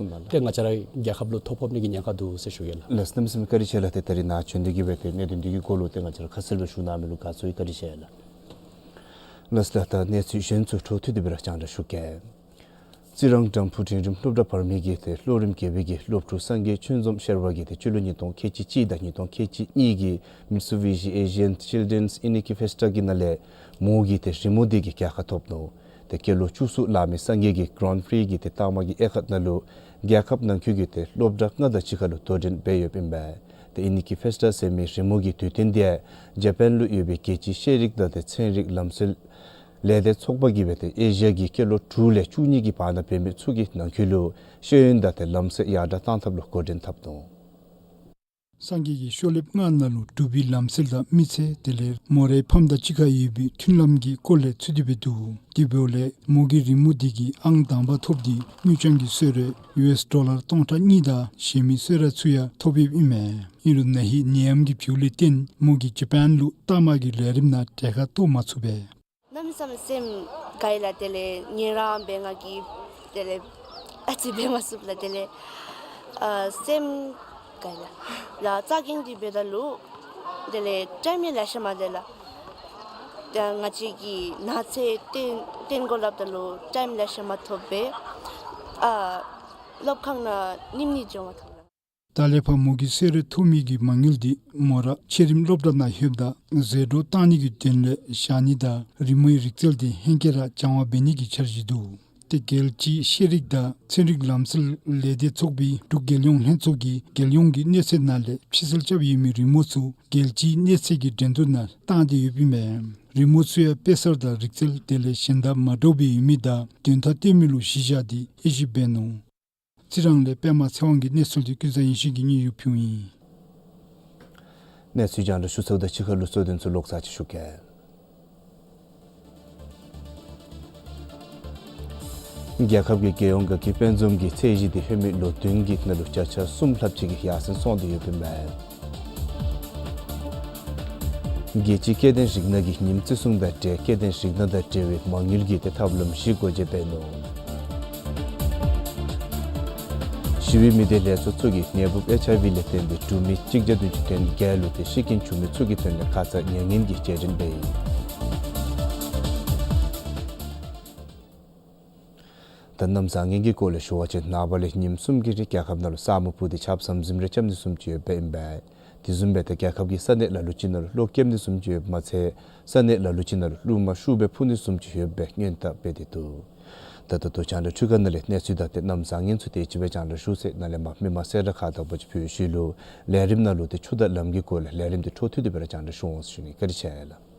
ཏེ་ང་བཅས་ར་རྒྱལ་ཁབ་ལུ་ཐོ་ཕོག་ནི་གི་ཉེན་ཁ་འདུག་ཟེར་ཞུ་གེ་ལགས། ལགས། གནམ་མེད་ས་མེད་བཀའ་དྲིན་ཆེ་ལགས། ཏེ་ད་རིས་ནཱ་བྱོན་ཏེ་གི་སྦེ་ཏེ་གནད་དོན་འདི་གི་སྐོར་ལུ་ཏེ་ང་བཅས་ར་ཁ་གསལ་སྦེ་ཞུ་གནང་མི་ལུ་དགའ་ཚོར་ཡི། བཀའ་དྲིན་ཆེ་ལགས། ལགས་ལགས། ད་གནས་ཚུལ་གཞན་ཚུ་འཕྲོ་མཐུད་དེ་སྦེ་ར་རྒྱང་བསྒྲགས་ཞུ་གེ། རྩི་རང་དམ་ཕུ་འབྲིང་རིམ་སློབ་གྲྭ་བར་མའི་གི་ཏེ་ལྷོ་རིམ་དགེ་བའི་གི་སློབ་ཕྲུག་སངས་རྒྱས་ཆོས་འཛོམས་ཤེར་བ་གིས་ཏེ་སྤྱི་ལོ་ཉིས་སྟོང་ཁལ་གཅིག་གཅིག་དང་ཉིས་སྟོང་ཁལ་གཅིག་གཉིས་ཀྱི་Mitsubishi Asian Children's Iniki Festa གི་ནང་ལས་མོ་གི་ཏེ་རི་མོ་འདི་གིས་རྒྱལ་ཁ་ཐོབ་ནུག། ཏེ་སྐྱེས་ལོ་བཅུ་གསུམ་ལང་མི་སངས་རྒྱས་ཀྱིས་Grand Prix གི་ཏེ་རྟགས་མ་གི་དབྱེ་ཁག་ནང་ལུ་རྒྱལ་ཁབ་ནང་འཁོད་ཀྱི་ཏེ་སློབ་གྲྭ་ལྔ་དང་གཅིག་ཁར་ལུ་དོ་འགྲན་འབད་ཡོདཔ་ཨིན་པས། ཏེ་Iniki Festa ཟེར་མི་རི་མོ་གི་དུས་སྟོན་འདི་ཇ་པཱན་ལུ་ཡོད་པའི་རྒྱལ་སྤྱིའི་ཤེས་རིག་དང་ཏེ་ཚན་རིག་ལམ་སྲོལ་ལས་སྡེ་ཚོགས་པ་གིས་སྦེ་ཏེ་ཨེ་ཤི་ཡ་གི་སྐྱེས་ལོ་དྲུག་ལས་བཅུ་གཉིས་ཀྱི་བར་ན་འབད་མི་ཚུ་གི་ནང་འཁོད་ལུ་ཤེས་ཡོན་དང་ཏེ་ལམ་སྲོལ་ཡར་དྲག་གཏང་ཐབས་ལུ་འགོ་འདྲེན་འཐབ་ནུག། སངས་རྒྱས་ཀྱི་ཤོ་ལེབ་ལྔ་ནང་ལུ་གྲུབ་པའི་ལམ་སྲོལ་དང་མི་ཚེ་དེ་ལས་མོ་རའི་ཕམ་དང་གཅིག་ཁར་ཡོད་པའི་མཐུན་ལམ་གྱི་སྐོར་ལས་ཚུད་དེ་སྦེ་འདུག། དེ་འབདཝ་ལས་མོ་གི་རི་མོ་འདི་གིས་ཨང་དང་པ་ཐོབ་སྟེ་དངུལ་རྐྱང་གི་གསོལ་རས་ཡུ་ཨེསི་ཌོ་ལར་སྟོང་ཕྲག་གཉིས་དང་གཞན་མི་གསོལ་རས་ཚུ་ཡང་ཐོབ་ཡོདཔ་ཨིན་མས། ཨིན་རུང་ན་ཧིང་ནད་ཡམས་ཀྱི་བྱུས་ལས་བརྟེན་མོ་གིས་ཇ་པཱན་ལུ་རྟགས་མ་གི་ལས་རིམ་ནང་གྲལ་ཁར་གཏོགས་མ་ཚུགས་པས། གནམ་མེད་ས་མེད་སེམས་དགའ་ཡི་ལགས། དེ་ལས་ངལ་རངས་འབད་ང་གིས་དེ་ལས་ཨ་ཙི་འབད་མ་ཚུགས་ལགས། དེ་ལས་ཨ་སེམས་དགའ་ཡི་ལགས། ལགས་རྩ་འགེངས་ཏེ་འབདཝ་ད་ལུ་དེ་ལས་ཊའིམ་ཡང་ལེ་ཤ་མ་སྡོད་ལགས། ད་ང་བཅས་ཀྱི་ནགས་ཚལ་སྟོན་སྟོན་དགོ་སླབ་ད་ལུ་ཊའིམ་ལེ་ཤ་མ་ཐོབ་པས། ཨ་སློབ་ཁང་ནང་ཉིནམ་གཉིས་འགྱོ་མ་ཐོབ་ལགས། ད་ལས་ཕར་མོ་གི་གསོལ་རས་ཐོབ་མི་གི་མ་དངུལ་འདི་མོ་ར་ཆེ་རིམ་སློབ་གྲྭ་ནང་ལྷོདཔ་ད་ཟད་འགྲོ་བཏང་ནི་གི་དོན་ལས་བཞག་ནི་དང་རི་མོའི་རིག་རྩལ་འདི་ཧེང་སྐལ་ར་སྦྱང་བ་འབད་ནི་གི་འཆར་གཞི་འདུག། ཏེ་རྒྱལ་སྤྱིའི་ཤེས་རིག་དང་ཚན་རིག་ལམ་སྲོལ་ལས་སྡེ་ཚོགས་པའི་འབྲུག་རྒྱལ་ཡོངས་ལྷན་ཚོགས་ཀྱིས་རྒྱལ་ཡོངས་ཀྱི་གནས་ཚད་ནང་ལས་ཕྱིར་སེལ་རྐྱབ་ཡོད་མི་རི་མོ་ཚུ་རྒྱལ་སྤྱིའི་གནས་ཚད་ཀྱི་འགྲན་བསྡུར་ནང་བཏང་སྟེ་ཡོདཔ་ཨིན་མས། རི་མོ་ཚུ་ཡང་དཔེ་གསར་དང་རིག་རྩལ་དེ་ལས་གཞན་དང་མ་འདྲཝ་སྦེ་ཡོད་མི་དང་དོན་དག་སྟོན་མི་ལུ་གཞི་བཞག་སྟེ་དབྱེ་ཞིབ་འབད་ནུག། རྩི་རང་ལས་པདྨ་ཚེ་དབང་གི་གནས་ཚུལ་འདི་ཀུན་བཟང་ཡེ་ཤེས་ཀྱིས་སྙན་ཞུ་ཕུལཝ་ཨིན། གནས་ཚུལ་རྒྱང་བསྒྲགས་ཞུ་ཚརཝ་ད་ཕྱི་ཁ་ལུ་གཙོ་དོན་ཚུ་ལོག་ཚར་ཅིག་ཞུ་གེ། རྒྱལ་ཁབ་ཀྱི་རྒྱལ་ཡོངས་དགའ་སྐྱིད་དཔལ་འཛོམས་ཀྱི་ཚད་གཞི་འདི་ལྷོད་མི་ལོ་བདུན་གྱི་ནང་ལུ་བརྒྱ་ཆ་གསུམ་ལྷགཔ་ཅིག་གིས་ཡར་སེང་སོང་སྟེ་ཡོདཔ་ཨིན་མས། རྒྱལ་སྤྱིའི་སྐྱེ་ལྡན་རིགས་སྣ་གི་ཉིནམ་བརྩི་སྲུང་དང་འབྲེལ་སྐྱེ་ལྡན་རིགས་སྣ་དང་འབྲེལ་བའི་མ་དངུལ་གྱི་ཏེ་ཐབས་ལམ་བཞི་སྒོ་འབྱེད་འབད་ནུག། ཞི་བའི་མི་སྡེ་ལས་ཚོགས་ཚུ་གིས་ནད་འབུབ་ཨེཆ་ཨའི་ཝི་ལས་བརྟེན་ཏེ་འབྲུག་མི་གཅིག་བརྒྱ་བདུན་ཅུ་དོན་བརྒྱད་ལུ་ཏེ་ཤི་རྐྱེན་བྱུང་མི་ཚུ་གི་དོན་ལས་ཁ་ཙ་མྱ་ངན་གྱི་རྗེས་དྲན་འབད་ཡི། ད་གནམ་བཟང་ངན་གྱི་སྐོར་ལས་ཞུ་བ་ཅིན་ནངས་པ་ལས་ཉིནམ་གསུམ་གྱི་རིང་རྒྱལ་ཁབ་ནང་ལུ་ས་སྨུག་ཕུབ་སྟེ་ཆརཔ་ཟམ་ཟིམ་རེ་རྐྱབ་ནི་བཟུམ་ཅིག་ཡོདཔ་ཨིན་པས། དེ་བཟུམ་སྦེ་ད་རྒྱལ་ཁབ་ཀྱི་ས་གནས་ལ་ལུ་ཅིག་ནང་ལུ་གློག་རྐྱབ་ནི་བཟུམ་ཅིག་ཡོདཔ་མ་ཚད་ས་གནས་ལ་ལུ་ཅིག་ནང་ལུ་རླུང་མ་ཤུགས་སྦེ་འཕུ་ནི་བཟུམ་ཅིག་ཡོདཔ་སྦེ་སྔོན་བརྡ་འབད་དེ་འདུག། ད་ད་ལྟོ་རྒྱང་བསྒྲགས་འཕྲུལ་ཁང་ནང་ལས་གནས་ཚུལ་དང་ཏེ་གནམ་བཟང་ངན་ཚུ་དེ་ཅིག་སྦེ་རྒྱང་བསྒྲགས་ཞུ་ཚར། ནཱ་ལས་མར་མི་མང་གསལ་བསྒྲགས་ཁག་དང་པོ་ཅིག་ཕུལ་ཞིནམ་ལས་རིམ་ནང་ལུ་ཏེ་ཆུ་དང་ལམ་གྱི་སྐོར་ལས་ལས་རིམ་དེ་འཕྲོ་མཐུད་དེ་སྦེ་ར་རྒྱང་བསྒྲགས་ཞུ་འོང་ཟེར་ཞུ་ནི། བཀའ་དྲིན་ཆེ་ལགས།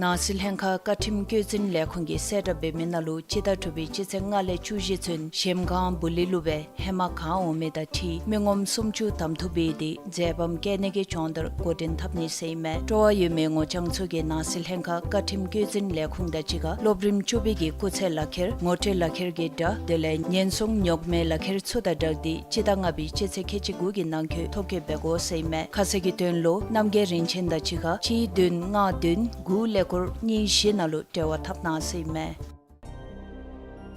ནང་སྲིད་ལྷན་ཁག་བཀའ་ཁྲིམས་བཀོད་འཛིན་ལས་ཁུངས་ཀྱིས་གསལ་བསྒྲགས་འབད་མི་ནང་ལུ་སྤྱི་ཟླ་དྲུག་པའི་སྤྱི་ཚེས་ལྔ་ལས་བཅུ་བཞི་ཚུན་གཞལམ་སྒང་སྦུག་ལེགས་ལུ་སྦེ་ཧེ་མ་གང་འོང་མི་དང་འཁྲིལ་མི་ངོམ་སུམ་ཅུ་གདམ་འཐུ་འབད་དེ་མཛད་པ་བཀལ་ནི་གི་སྦྱོང་བརྡར་འགོ་འདྲེན་འཐབ་ནི་ཟེར་ཨིན་མས། སྤྲོ་བ་ཡོད་མི་ངོ་རྐྱང་ཚུ་གིས་ནང་སྲིད་ལྷན་ཁག་བཀའ་ཁྲིམས་བཀོད་འཛིན་ལས་ཁུངས་དང་གཅིག་ཁར་སློབ་རིམ་བཅུ་པའི་གི་སྐུགས་ཚད་ལག་ཁྱེར་ངོ་སྤྲོད་ལག་ཁྱེར་གྱི་སྒྲ་དེ་ལས་ཉེན་སྲུང་ཉོག་མེད་ལག་ཁྱེར་ཚུ་དང་སྦྲགས་ཏེ་སྤྱི་ཟླ་ལྔ་པའི་སྤྱི་ཚེས་ཁལ་གཅིག་དགུ་གི་ནང་འཁོད་ཐོ་བཀོད་འབད་དགོ་ཟེར་ཨིན་མས། ཁ་གསལ་གྱི་དོན་ལུ་རྣམ་རྒྱལ་རིན་ཆེན་དང་གཅིག་ཁར་གཅིག་བདུན་ལྔ་བདུན་དགུ་ཀླད་ཀོར་གཉིས་བཞི་ནང་ལུ་འབྲེལ་བ་འཐབ་གནང་ཟེར་ཨིན་མས།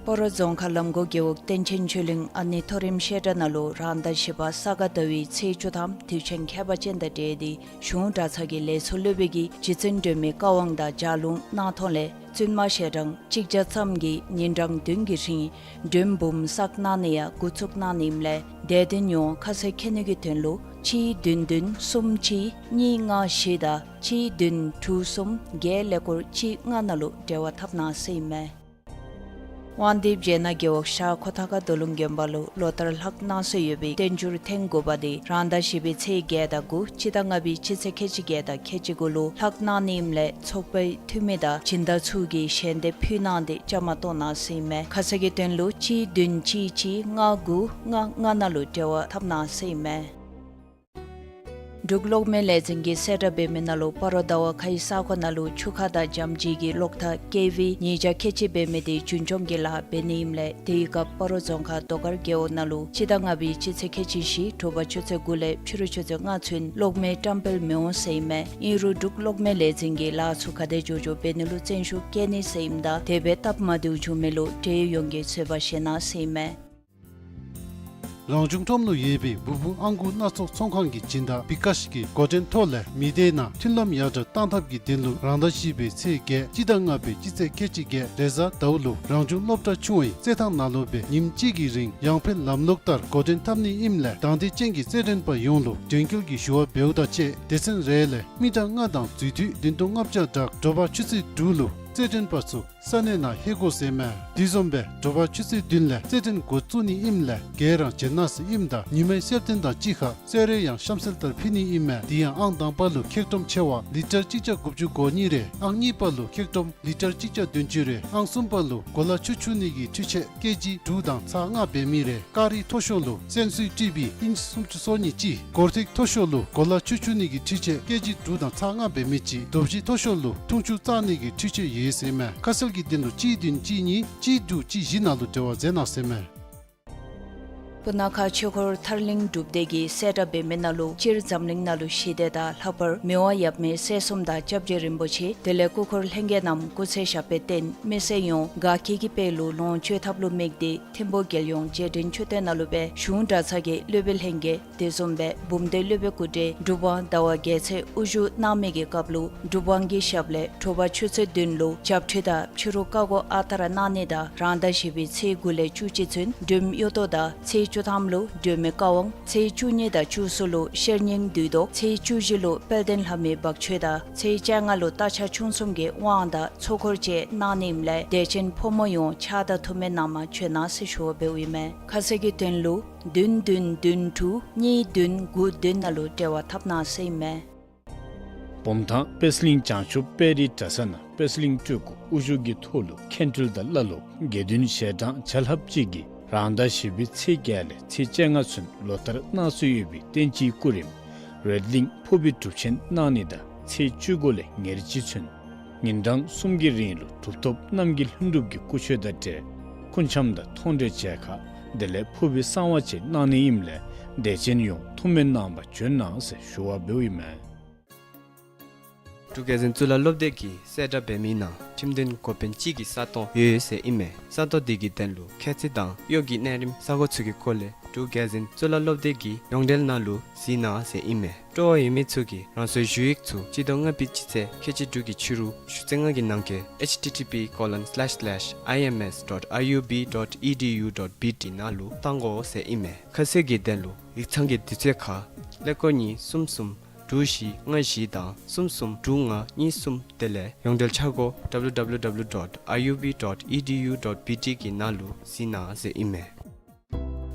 སྤ་རོ་རྫོང་ཁག་ལམ་གོང་རྒེད་འོག་བསྟན་ཆེན་ཆོས་གླིང་ཨ་ནེ་མཐོ་རིམ་བཤད་གྲྭ་ནང་ལུ་རང་ཟླ་བཞི་པ་ས་ག་ཟླ་བའི་ཚེས་བཅུ་ཐམ་དུས་ཆེན་ཁྱད་པར་ཅན་དང་འབྲེལ་ཏེ་གཞུང་གྲྭ་ཚང་གི་ལས་ཚོགས་སློབ་དཔོན་གྱིས་རྗེ་བཙུན་སྒྲོལ་མའི་བཀའ་དབང་དང་ལྗགས་ལུང་གནང་ཐོག་ལས་བཙུན་མ་ཞལ་གྲངས་གཅིག་བརྒྱ་ཙམ་གྱིས་ཉིན་གྲངས་བདུན་གྱི་རིང་མགྲོན་འབུམ་བསགས་གནང་ནི་ཡང་འགོ་བཙུགས་གནང་ནི་ཨིནམ་ལས་དེ་དོན་ཡོངས་ཁ་གསལ་མཁྱེན་ནི་གི་དོན་ལུ་གཅིག་བདུན་བདུན་གསུམ་གཅིག་གཉིས་ལྔ་བཞི་དང་གཅིག་བདུན་དྲུག་གསུམ་བརྒྱད་ཀླད་ཀོར་གཅིག་ལྔ་ནང་ལུ་འབྲེལ་བ་འཐབ་གནང་ཟེར་ཨིན་མས། དབང་འདུས་བྱེ་ནག་རྒེད་འོག་ཤར་ཁོ་ཐང་ཁ་རྡོ་ལུང་དགོན་པ་ལུ་ལོ་ལྟར་ལྷག་གནང་སྲོལ་ཡོད་པའི་བསྟན་འགྱུར་ཐེངས་དགུ་པ་དེ་རང་ཟླ་བཞི་པའི་ཚེས་བརྒྱད་དང་དགུ་སྤྱི་ཟླ་ལྔ་པའི་སྤྱི་ཚེས་ཁལ་གཅིག་བརྒྱད་དང་ཁལ་གཅིག་དགུ་ལུ་ལྷག་གནང་ནི་ཨིནམ་ལས་ཚོགས་པའི་འཐུས་མི་དང་སྦྱིན་བདག་ཚུ་གིས་ཞལ་འདེབས་ཕུལ་གནང་སྟེ་བཅའ་མར་གཏོགས་གནང་ཟེར་ཨིན་མས། ཁ་གསལ་གྱི་དོན་ལུ་གཅིག་བདུན་གཅིག་གཅིག་ལྔ་དགུ་ལྔ་ལྔ་ནང་ལུ་འབྲེལ་བ་འཐབ་གནང་ཟེར་ཨིན་མས། འབྲུག་གློག་མེ་ལས་འཛིན་གྱིས་གསལ་བསྒྲགས་འབད་མི་ནང་ལུ་སྤ་རོ་ཟླ་བ་ཁའི་ས་གོ་ནང་ལུ་ཆུ་ཁ་དང་འཇམ་བརྗིད་ཀྱི་གློག་ཐག་ཀེ་ཝི་ཉིས་བརྒྱ་ཁལ་གཅིག་འབད་མི་དེ་རྒྱུན་སྐྱོང་གི་ལཱ་འབད་ནི་ཨིནམ་ལས་དེའི་སྐབས་སྤ་རོ་རྫོང་ཁག་རྡོ་དཀར་རྒེད་འོག་ནང་ལུ་སྤྱི་ཟླ་ལྔ་པའི་སྤྱི་ཚེས་ཁལ་གཅིག་བཞི་དྲོ་པ་ཆུ་ཚོད་དགུ་ལས་ཕྱི་རུ་ཆུ་ཚོད་ལྔ་ཚུན་གློག་མེ་བཀྲམ་སྤེལ་མི་འོང་ཟེར་ཨིན་མས། ཨིན་རུང་འབྲུག་གློག་མེ་ལས་འཛིན་གྱིས་ལཱ་ཚུ་ག་དེ་མགྱོགས་མགྱོགས་འབད་ནི་ལུ་བརྩོན་ཤུགས་བསྐྱེད་ནི་ཟེར་ཨིནམ་ད་དེ་སྦེ་སྟབས་མ་བདེཝ་བྱུང་མི་ལུ་འབྲེལ་ཡོད་ཡོངས་ཀྱིས་བཟོད་པ་བཞེས་གནང་ཟེར་ཨིན་མས། རང་བྱུང་ཁྲོམ་ལུ་ཡོད་པའི་འབུ་འབུ་ཨང་གུ་སྣ་ཚོགས་ཚོང་ཁང་གི་སྦྱིན་བདག་བི་ཀཱཤ་གིས་འགོ་འདྲེན་ཐོག་ལས་མི་སྡེ་ནང་མཐུན་ལམ་ཡར་དྲག་གཏང་ཐབས་ཀྱི་དོན་ལུ་རང་ཟླ་བཞི་པའི་ཚེས་བརྒྱད་སྤྱི་ཟླ་ལྔ་པའི་སྤྱི་ཚེས་ཁལ་གཅིག་བརྒྱད་རེས་གཟའ་ཟླཝ་ལུ་རང་བྱུང་སློབ་གྲྭ་ཆུང་བའི་རྩེད་ཐང་ནང་ལུ་སྦེ་ཉིནམ་གཅིག་གི་རིང་ཡང་འཕེལ་ལམ་ལུགས་ལྟར་འགོ་འདྲེན་འཐབ་ནི་ཨིནམ་ལས་དང་འདོད་ཅན་གྱི་རྩེད་འགྲན་པ་ཡོངས་ལུ་དོན་འཁྱོལ་གྱི་ཞུ་བ་འབདཝ་དང་གཅིག་ཁར་སྡེ་ཚན་རེ་ལས་མི་གྲངས་ལྔ་དང་འཛུལ་དུས་བདུན་སྟོང་ལྔ་བརྒྱ་དྲུག་དྲོ་པ་ཆུ་ཚོད་དྲུག་ལུ་རྩེད་འགྲན་པ་ཚུ་ས་གནས་ནང་ལྷོད་དགོ་ཟེར་མས། དེ་བཟུམ་སྦེ་དྲོ་པ་ཆུ་ཚོད་བདུན་ལས་རྩེད་འགྲན་འགོ་བཙུགས་ནི་ཨིནམ་ལས་ག་ར་བྱོན་གནང་ཟེར་ཨིནམ་ད་ཉིན་མའི་གསོལ་སྟོན་དང་གཅིག་ཁར་གསོལ་རས་ཡང་གཤམ་གསལ་ལྟར་ཕུལ་ནི་ཨིན་མས། དེ་ཡང་ཨང་དང་པ་ལུ་ཁེག་ཀྲོམ་ཆེ་བ་ལི་ཊར་གཅིག་བརྒྱ་དགུ་བཅུ་གོ་གཉིས་རེ། ཨང་གཉིས་པ་ལུ་ཁེག་ཀྲོམ་ལི་ཊར་གཅིག་བརྒྱ་བདུན་ཅུ་རེ། ཨང་གསུམ་པ་ལུ་གོ་ལ་ཆུ་འཁྱུ་ནི་གི་འཕྲུལ་ཆས་ཀེ་ཇི་དྲུག་དང་ཚག་ལྔ་འབད་མི་རེ། ཀ་རི་མཐོ་ཤོས་ལུ་སེན་སུའི་ཊི་བི་ཨིནཆ་སུམ་ཅུ་སོ་གཉིས་གཅིག། སྒོར་ཐིག་མཐོ་ཤོས་ལུ་གོ་ལ་ཆུ་འཁྱུ་ནི་གི་འཕྲུལ་ཆས་ཀེ་ཇི་དྲུག་དང་ཚག་ལྔ་འབད་མི་གཅིག། རྡོ་བཞི་མཐོ་ཤོས་ལུ་འཐུང་ཆུ་བཙག་ནི་གི་འཕྲུལ་ཆས་ཡོད་ཟེར་མས། ཁ་གསལ་གྱི་དོན་ལུ་གཅིག་བདུན་གཅིག་གཉིས་གཅིག་དྲུག་གཅིག་བཞི་ནང་ལུ་འབྲེལ་བ་མཛད་གནང་ཟེར་མས། སྤུ་ན་ཁ་ཆོས་འཁོར་ཐར་གླིང་སྒྲུབ་སྡེ་གིས་གསལ་བསྒྲགས་འབད་མི་ནང་ལུ་སྤྱིར་འཛམ་གླིང་ནང་ལུ་ཞི་བདེ་དང་ལྷག་པར་མི་དབང་ཡབ་མེས་སྲས་གསུམ་དང་སྐྱབས་རྗེ་རིན་པོ་ཆེ་དེ་ལས་སྐུ་འཁོར་ལྷན་རྒྱས་རྣམས་སྐུ་ཚེ་ཞབས་པད་བརྟན་མི་སེར་ཡོངས་དགའ་སྐྱིད་ཀྱི་དཔལ་ལུ་ལོངས་སྤྱོད་ཐབས་ལུ་དམིགས་ཏེ་ཐིམ་ཕུག་རྒྱལ་ཡོངས་རྗེས་དྲན་མཆོད་རྟེན་ནང་ལུ་སྦེ་གཞུང་གྲྭ་ཚང་གི་སློབ་དཔོན་ལྷན་རྒྱས་དེ་བཟུམ་སྦེ་འབུམ་སྡེ་སློབ་དཔོན་སྐུ་བགྲེས་འབྲུག་པ་ཟླ་བ་རྒྱལ་མཚན་དབུ་བཞུགས་གནང་མི་གི་སྐབས་ལུ་སྒྲུབ་དབང་གི་ཞབས་ལས་དྲོ་པ་ཆུ་ཚོད་བདུན་ལུ་བྱབས་ཁྲུས་དང་ཕྱི་རུ་བཀའ་བསྒོ་ཨ་དར་གནང་ནི་དང་རང་ཟླ་བཞི་པའི་ཚེས་དགུ་ལས་བཅུ་གཅིག་ཚུན་སྒྲོལམ་གཡུ་ཐོག་དང་ཚེས་བཅུ་ཐམ་ལུ་སྒྲོལ་མའི་བཀའ་དབང་ཚེས་བཅུ་གཉིས་དང་བཅུ་གསུམ་ལུ་ཤེར་སྙིང་བསྡུས་བཟློག་ཚེས་བཅུ་བཞི་ལུ་དཔལ་ལྡན་ལྷ་མོའི་བག་མཆོད་དང་ཚེས་བཅོ་ལྔ་ལུ་རྟ་ཕྱག་མཆོང་གསུམ་གྱི་དབང་དང་ཚོགས་འཁོར་བཅས་གནང་ནི་ཨིནམ་ལས་དད་ཅན་ཕོ་མོ་ཡོངས་ཕྱག་དང་ཐུགས་སྨོན་གནང་མ་བྱོན་གནང་ཟེར་ཞུ་བ་འབདཝ་ཨིན་མས། ཁ་གསལ་གྱི་དོན་ལུ་བདུན་བདུན་བདུན་དྲུག་གཉིས་བདུན་དགུ་བདུན་ནང་ལུ་འབྲེལ་བ་འཐབ་གནང་ཟེར་ཨིན་མས། བུམ་ཐང་པད་གླིང་བྱང་ཆུབ་དཔལ་རི་གྲྭ་ས་ནང་པད་གླིང་སྤྲུལ་སྐུ་དབུ་བཞུགས་ཀྱི་ཐོག་ལུ་མཁན་སྤྲུལ་དང་བླ་སློབ་དགེ་འདུན་ཞལ་གྲངས་བརྒྱ་ལྷགཔ་ཅིག་གིས་རང་ཟླ་བཞི་པའི་ཚེས་བརྒྱད་ལས་ཚེས་བཅོ་ལྔ་ཚུན་ལོ་ལྟར་གནང་སྲོལ་ཡོད་པའི་བསྟན་སྤྱིའི་སྐུ་རིམ་རོལ་གླིང་ཕུར་བུའི་སྒྲུབ་ཆེན་གནང་ནི་དང་ཚེས་བཅུ་དགུ་ལས་ཉེར་གཅིག་ཚུན་ཉིན་གྲངས་གསུམ་གྱི་རིང་ལུ་གྲུབ་ཐོབ་རྣམ་རྒྱལ་ལྷུན་གྲུབ་ཀྱི་སྐུ་མཆོད་དང་འབྲེལ་སྐུ་འཆམ་དང་མཐོང་གྲོལ་མཇལ་ཁ་དེ་ལས་ཕུར་བུའི་གསང་བ་བཅས་གནང་ནི་ཨིནམ་ལས་དད་ཅན་ཡོངས་ཐུགས་སྨོན་གནང་བར་བྱོན་གནང་ཟེར་ཞུ་བ་འབདཝ་ཨིན་མས། འབྲུག་རྒྱལ་འཛིན་གཙུག་ལག་སློབ་སྡེ་གིས་གསལ་བསྒྲགས་འབད་མི་ནང་ཁྲིམས་དོན་འགོ་དཔོན་གཅིག་གི་ས་སྟོང་ཡོད་ཟེར་ཨིན་མས། ས་སྟོང་དེ་གི་དོན་ལུ་ཁྱད་ཚད་དང་གཡོག་གི་གནས་རིམ་ས་གོ་ཚུ་གི་སྐོར་ལས་འབྲུག་རྒྱལ་འཛིན་གཙུག་ལག་སློབ་སྡེ་གི་ཡོངས་འབྲེལ་ནང་ལུ་གཟིགས་གནང་ཟེར་ཨིན་མས། སྤྲོ་བ་ཡོད་མི་ཚུ་གིས་རང་སོའི་ཞུ་ཡིག་ཚུ་སྤྱི་ཟླ་ལྔ་པའི་སྤྱི་ཚེས་ཁལ་གཅིག་དྲུག་གི་ཕྱི་རུ་ཆུ་ཚོད་ལྔ་གི་ནང་འཁོད་H T T P colon slash slash I M S dot I U B dot E D U dot B T ནང་ལུ་བཏང་དགོ་ཟེར་ཨིན་མས། ཁ་གསལ་གྱི་དོན་ལུ་ཡིག་ཚང་གི་དུས་ཚོད་ཁར་ཀླད་ཀོར་གཉིས་གསུམ་གསུམ་དྲུག་བཞི་ལྔ་བཞི་དང་གསུམ་གསུམ་དྲུག་ལྔ་གཉིས་གསུམ་དེ་ལས་ཡོངས་འབྲེལ་འཆར་སྒོ་W W W dot I U B dot E D U dot B T གི་ནང་ལུ་གཟིགས་གནང་ཟེར་ཨིན་མས།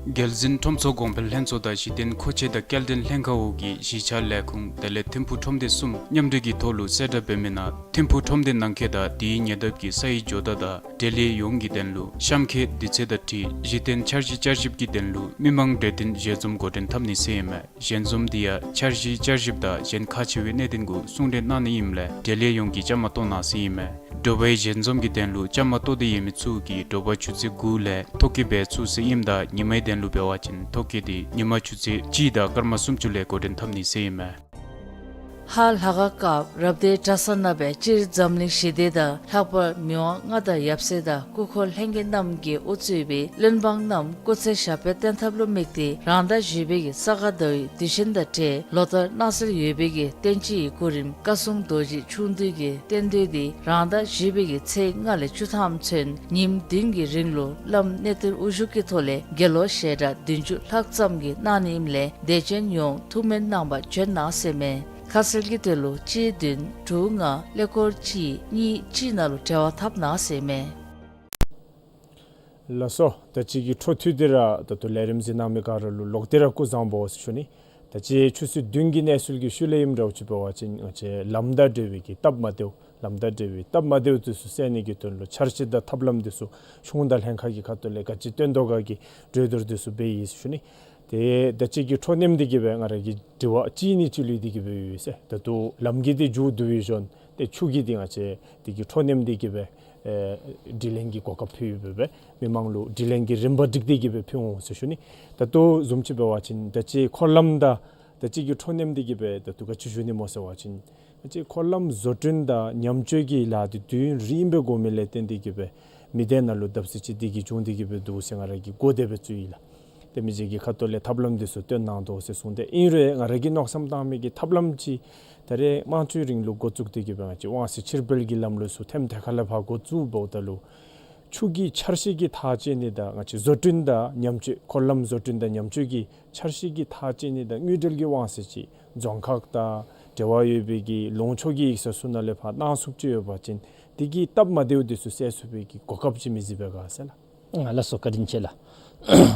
རྒྱལ་འཛིན་ཁྲོམ་ཚོགས་གོང་འཕེལ་ལྷན་ཚོགས་དང་གཞི་རྟེན་མཁོ་ཆས་དང་སྐྱེལ་འདྲེན་ལྷན་ཁག་འོག་གི་གཞིས་ཆགས་ལས་ཁུངས་དེ་ལས་ཐིམ་ཕུག་ཁྲོམ་སྡེ་གསུམ་མཉམ་འབྲེལ་གྱི་ཐོག་ལུ་གསལ་བསྒྲགས་འབད་མི་ནང་ཐིམ་ཕུག་ཁྲོམ་སྡེ་ནང་འཁོད་དང་དེའི་ཉེ་འདབས་ཀྱི་ས་ཡི་ཇོ་བདག་དང་འབྲེལ་ཡོད་ཡོངས་ཀྱི་དོན་ལུ་གཤམ་འཁོད་དུས་ཚོད་དང་འཁྲིལ་གཞི་རྟེན་འཆར་གཞི་བསྐྱར་ཞིབ་ཀྱི་དོན་ལུ་མི་མང་གྲོས་བསྟུན་ཞལ་འཛོམས་འགོ་འདྲེན་འཐབ་ནི་ཟེར་ཨིན་མས། ཞལ་འཛོམས་དེ་ཡང་འཆར་གཞི་བསྐྱར་ཞིབ་དང་གཞན་ཁག་ཆེ་བའི་གནད་དོན་གུ་གསུང་གྲོས་གནང་ནི་ཨིནམ་ལས་འབྲེལ་ཡོད་ཡོངས་ཀྱིས་བཅའ་མར་གཏོགས་གནང་ཟེར་ཨིན་མས། དྲོ་པའི་ཞལ་འཛོམས་ཀྱི་དོན་ལུ་བཅའ་མར་གཏོགས་ཏེ་ཡོད་མི་ཚུ་གིས་དྲོ་པ་ཆུ་ཚོད་དགུ་ལས་ཐོ་བཀོད་འབད་ཚུགས་ཟེར་ཨིནམ་ད་ཉིན་མའི་དོན་ལུ་འབད་བ་ཅིན་ཐོ་བཀོད་དེ་ཉིན་མ་ཆུ་ཚོད་གཅིག་དང་སྐར་མ་སུམ་ཅུ་ལས་འགོ་འདྲེན་འཐབ་ནི་ཟེར་ཨིན་མས། ཧཱ་ལྷ་ཁང་སྐབས་རབ་སྡེ་གྲྭ་ཚང་ནང་སྦེ་སྤྱིར་འཛམ་གླིང་ཞི་བདེ་དང་ལྷག་པར་མི་དབང་མངའ་བདག་ཡབ་སྲས་དང་སྐུ་འཁོར་ལྷན་རྒྱས་རྣམས་ཀྱིས་དབུ་གཙོས་པའི་བློན་འབངས་རྣམས་སྐུ་ཚེ་ཞབས་པད་བརྟན་ཐབས་ལུ་དམིགས་ཏེ་རང་ཟླ་བཞི་པའི་གི་ས་ག་ཟླ་བའི་དུས་ཆེན་དང་འབྲེལ་ལོ་ལྟར་གནང་སྲོལ་ཡོད་པའི་གི་བསྟན་སྤྱིའི་སྐུ་རིམ་བཀའ་སྲུང་རྡོ་རྗེ་འཆང་འདུས་ཀྱི་རྟེན་མདོས་དེ་རང་ཟླ་བཞི་པའི་གི་ཚེས་ལྔ་ལས་བཅུ་ཐམ་ཚུན་ཉིནམ་བདུན་གྱི་རིང་ལུ་བླམ་གནས་བརྟན་དབུ་བཞུགས་ཀྱི་ཐོག་ལས་དགེ་སློང་ཞལ་གྲངས་བདུན་ཅུ་ལྷག་ཙམ་གྱིས་གནང་ནི་ཨིནམ་ལས་དད་ཅན་ཡོངས་ཐུགས་སྨོན་གནང་བར་བྱོན་གནང་ཟེར་མས། ཁ་གསལ་གྱི་དོན་ལུ་གཅིག་བདུན་དྲུག་ལྔ་ཀླད་ཀོར་གཅིག་གཉིས་གཅིག་ནང་ལུ་འབྲེལ་བ་འཐབ་གནང་ཟེར་མས། ལགས་སོ། ད་ཅི་གི་འཕྲོ་མཐུད་དེ་ར་ད་ལྟོ་ལས་རིམ་གཟིགས་གནང་མི་ག་ར་ལུ་ལོག་སྟེ་ར་སྐུ་གཟུགས་བཟང་པོ་ཟེར་ཞུ་ནི། ད་ཅི་ཆུ་ཚོད་བདུན་གྱི་གནས་ཚུལ་གྱི་ཤུལ་ལས་ཨིནམ་འདྲཝ་ཅིག་འབད་བ་ཅིན་ང་བཅས་ལམ་དང་འབྲེལ་བའི་གི་སྟབས་མ་བདེཝ་ལམ་དང་འབྲེལ་བའི་སྟབས་མ་བདེཝ་འདི་ཚུ་སེལ་ནི་གི་དོན་ལུ་འཆར་གཞི་དང་ཐབས་ལམ་འདི་ཚུ་གཞུང་དང་ལྷན་ཁག་གི་ཁ་ཐུག་ལས་ག་ཅི་བཏོན་དོ་ག་གི་གྲོས་བསྡུར་འདི་ཚུ་འབད་ཡི་ཟེར་ཞུ་ནི། ཏེ་ད་ཅི་གི་འཕྲོ་མཉམ་འདི་གིས་སྦེ་ང་ར་གི་དྲི་བ་གཅིག་གཉིས་ཅིག་ལུས་འདི་གིས་སྦེ་ཡོད་ཟེར། ད་ལྟོ་ལམ་གྱི་འདི་མཇུག་བསྡུ་བའི་ཞོར་ཏེ་ཆུ་གི་འདི་ང་བཅས་འདི་གི་འཕྲོ་མཉམ་འདི་གིས་སྦེ་ཨེ་དྲི་ལན་གྱི་གོ་སྐབས་ཕུལ་ཡོདཔ་སྦེ་མི་མང་ལུ་དྲི་ལན་གྱི་རིམ་པ་སྒྲིག་སྟེ་གིས་སྦེ་ཕུལ་འོང་ཟེར་ཞུ་ནི། ད་ལྟོ་བཟུམ་ཅིག་འབད་བ་ཅིན་ད་ཅི་འཁོར་ལམ་དང་ད་ཅི་གི་འཕྲོ་མཉམ་འདི་གིས་སྦེ་ད་ལྟོ་ག་ཅི་ཞུ་ནི་སྨོ་ཟེར་བ་ཅིན་ད་ཅི་འཁོར་ལམ་བཟོ་སྐྲུན་དང་ཉམས་བཅོས་ཀྱི་ལཱ་འདི་དུས་ཡུན་རིངམོ་སྦེ་འགོར་མི་ལས་བརྟེན་ཏེ་གིས་སྦེ་མི་སྡེ་ནང་ལུ་བརྡབ་གསིག་ཅིག་འདི་གིས་བྱུང་སྟེ་གིས་སྦེ་འདུག་ཟེར་ང་ར་གིས་གོ་སྟེ་སྦེ་བཙུགས་ཡི་ལགས། ཏེ་མི་རྗེ་གི་ཁ་ཐུག་ལས་ཐབས་ལམ་འདི་ཚུ་བཏོན་གནང་དོ་ཟེར་གསུངས་ཏེ་ཨིན་རུང་ང་ར་གིས་མནོ་བསམ་བཏང་མི་གི་ཐབས་ལམ་ཅིག་ད་རེས་དམངས་གཙོའི་རིང་ལུགས་འགོ་བཙུགས་ཏེ་གིས་སྦེ་ང་བཅས་དབང་ཚད་ཕྱིར་སྤེལ་གྱི་ལམ་ལུགས་ཚུ་ཐེམ་ཐེ་ཁ་ལས་ཕར་འགོ་བཙུགས་འབདཝ་ད་ལུ་ཆུ་གི་འཆར་གཞི་གི་ཐག་བཅད་ནི་དང་ང་བཅས་བཟོ་སྐྲུན་དང་ཉམས་བཅོས་འཁོར་ལམ་བཟོ་སྐྲུན་དང་ཉམས་བཅོས་ཀྱི་འཆར་གཞི་གི་ཐག་བཅད་ནི་དང་དངུལ་འབྲེལ་གྱི་དབང་ཚད་ཅིག་རྫོང་ཁག་དང་འབྲེལ་བ་ཡོད་པའི་གི་ལུང་ཕྱོགས་ཀྱི་ཡིག་ཚང་ཚུ་ནང་ལས་ཕར་གནང་ཚུགསཔ་ཅིག་ཡོད་པ་ཅིན་དེ་གི་སྟབས་མ་བདེཝ་འདི་ཚུ་སེལ་ཚུགས་པའི་གི་གོ་སྐབས་ཅིག་མི་གཟིགས་པས་ག་ཟེར་ལགས། ཨ་ལགས་སོ། བཀའ་དྲིན་ཆེ་ལགས།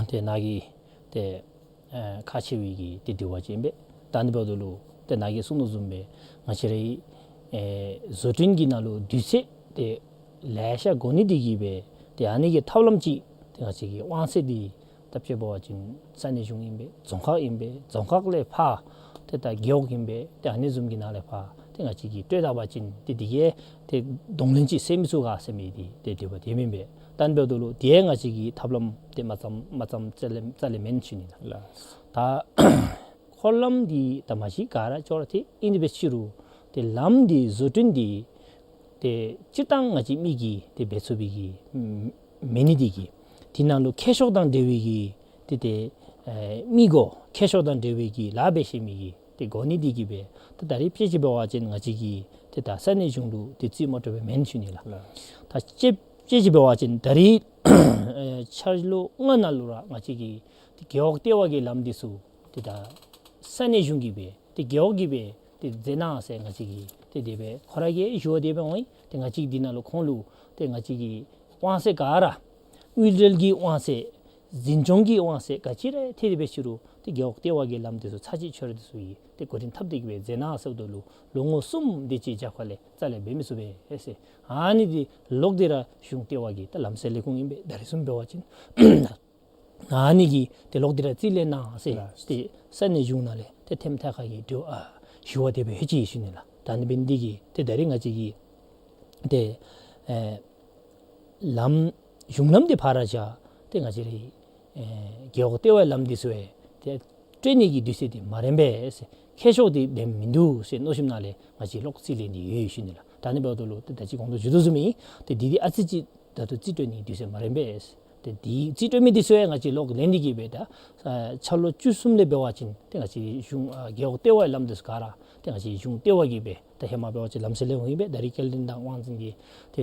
ཏེ་ནཱ་གི་ཏེ་ཨེ་ཁག་ཆེ་བའི་གི་ཏེ་དྲི་བ་ཅིག་ཨིན་པས། ད་ནི་འབདཝ་ད་ལུ་ཏེ་ནཱ་གིས་གསུངས་དོ་བཟུམ་སྦེ་ང་བཅས་རའི་ཨེ་བཟོ་སྐྲུན་གྱི་ནང་ལུ་དུས་ཚོད་ཏེ་ལེ་ཤ་འགོར་ནི་འདི་གིས་སྦེ་ཏེ་ཨ་ནི་གི་ཐབས་ལམ་ཅིག་ཏེ་ང་བཅས་ཀྱི་དབང་ཚད་འདི་ད་དཔྱེ་འབད་བ་ཅིན་ས་གནས་གཞུང་ཨིན་པས། རྫོང་ཁག་ཨིན་པས། རྫོང་ཁག་ལས་ཕར་ཏེ་ད་རྒེད་འོག་ཨིན་པས། ཏེ་ཨ་ནི་བཟུམ་གྱི་ནང་ལས་ཕར་ཏེ་ང་བཅས་ཀྱིས་སྤྲོད་ད་པ་ཅིན་ཏེ་འདི་གིས་ཏེ་གདོང་ལེན་ཅིག་སེལ་མི་ཚུགས་ག་ཟེར་མི་འདི་ཏེ་དྲི་བ་འདི་ཨིན་པས། ད་ཨ་ནི་འབདཝ་ད་ལུ་དེ་ཡང་ང་བཅས་ཀྱི་ཐབས་ལམ་དེ་མ་བརྩམ་མ་བརྩམ་རྩ་ལས་རྩ་ལས་མེན་ཞུ་ནི་ལགས། ལགས། ད་འཁོར་ལམ་འདི་ད་མ་གཞི་ག་ར་ཅོག་ར་འཐད། ཨིན་ཏེ་འབད་ཕྱི་རུ་ཏེ་ལམ་འདི་བཟོ་སྐྲུན་འདི་ཏེ་སྤྱིར་བཏང་ང་བཅས་མི་གིས་ཏེ་འབད་ཚུགས་པའི་གི་མེད་ནི་འདི་གིས་དེ་ནང་ལུ་མཁས་མཆོག་དང་འབྲེལ་བའི་གི་ཏེ་ཏེ་ཨེ་མི་གོ་མཁས་མཆོག་དང་འབྲེལ་བའི་གི་ལཱ་འབད་ཤེས་མི་གི་ཏེ་གོ་ནི་འདི་གིས་འབད་ད་ད་རིས་དཔྱེ་ཅིག་འབད་བ་ཅིན་ང་བཅས་ཀྱིས་ཏེ་ད་ས་གནས་གཞུང་ལུ་ཏེ་རྩིས་མ་སྤྲོད་པའི་མེན་ཞུ་ནི་ལགས། ལགས། ད་དཔྱེ་དཔྱེ་ཅིག་འབད་བ་ཅིན་ད་རིས་ཨེ་འཆར་ལོ་ལྔ་ནང་ལུ་ར་ང་བཅས་ཀྱི་ཏེ་རྒེད་འོག་ལྟེ་བ་གི་ལམ་འདི་ཚུ་ཏེ་ད་ས་གནས་གཞུང་གིས་འབད་ཏེ་རྒེད་འོག་གིས་འབད་ཏེ་མཛད་གནང་ཟེར་ང་བཅས་ཀྱིས་ཏེ་དེ་སྦེ་ཁོ་ར་གིས་ཞུ་བ་དེ་སྦེ་འོང་ཡི། ཏེ་ང་བཅས་ཀྱིས་འདི་ནང་ལུ་ཁོང་ལུ་ཏེ་ང་བཅས་ཀྱི་དབང་ཚད་ག་ར་དངུལ་འབྲེལ་གྱི་དབང་ཚད་འཛིན་སྐྱོང་གི་དབང་ཚད་ག་ཅི་ར་ཐད་དེ་འབད་ཕྱི་རུ་ཏེ་རྒེད་འོག་ལྟེ་བ་གི་ལམ་འདི་ཚུ་ཚར་གཅིག་ཆོད་ར་འདི་ཚུ་ཡང་ཏེ་འགོ་འདྲེན་འཐབ་སྟེ་གི་འབད་མཛད་གནང་ཟེརཝ་ད་ལུ་ལོ་ངོ་གསུམ་དེ་ཅིག་རྒྱབ་ཁ་ལས་རྩ་ལས་འབད་མི་ཚུགས་པས་ཟེར། ཨ་ནི་འདི་ལོག་སྟེ་ར་གཞུང་ལྟེ་བ་གི་ད་ལམ་སེལ་ལས་ཁུངས་ཨིན་པས། ད་རིས་བཟུམ་འབད་བ་ཅིན་ཨ་ནི་གིས་ཏེ་ལོག་སྟེ་ར་རྩིས་ལེན་གནང་ཟེར། ལགས། ཏེ་ས་གནས་གཞུང་ནང་ལས་ཏེ་ཐེམ་ཐད་ཁ་གི་དྲི་བ་ཨ་ཞུ་བ་དེ་སྦེ་ཧེ་ཅི་ཞུ་ནི་ལགས། ད་ཨ་ནི་འབད་ནི་འདི་གིས་ཏེ་ད་རིས་ང་བཅས་ཀྱིས་ཏེ་ཨེ་ལམ་གཞུང་ལམ་འདི་ཕར་བཞག་ཏེ་ང་བཅས་རའི་ཨེ་རྒེད་འོག་ལྟེ་བའི་ལམ་འདི་ཚུ་ཡང་ཏེ་སྤྲོད་ནི་གི་དུས་ཚོད་འདི་མ་རན་པས་ཟེར། མཁས་མཆོག་འདི་འདེམས་མིན་འདུག་ཟེར་མནོ་བསམ་ནང་ལས་ང་བཅས་ལོག་རྩིས་ལེན་ནི་ཡོད་ཞུ་ནི་ལགས། ད་ཨ་ནི་འབདཝ་ད་ལུ་ཏེ་ད་ཅི་གོང་དུ་ཞུ་དོ་བཟུམ་ཨིན། ཏེ་འདི་འདི་ཨ་ཙི་ཅིག་ད་ལྟོ་རྩིས་སྤྲོད་ནི་དུས་ཚོད་མ་རན་པས། ཏེ་འདི་རྩིས་སྤྲོད་མི་འདི་ཚུ་ཡང་ང་བཅས་ལོག་ལེན་ནི་གི་འབད་ད་ཨ་འཆར་ལོ་བཅུ་གསུམ་ལས་འབད་བ་ཅིན་ཏེ་ང་བཅས་གཞུང་ཨ་རྒེད་འོག་ལྟེ་བའི་ལམ་འདི་ཚུ་ག་ར་ཏེ་ང་བཅས་གཞུང་ལྟེ་བ་གིས་འབད་ད་ཧེ་མ་འབད་བ་ཅིན་ལམ་སེལ་ལས་ཁུངས་ཨིན་པས། ད་རིས་སྐྱེལ་འདྲེན་དང་དབང་འཛིན་གྱི་ཏེ་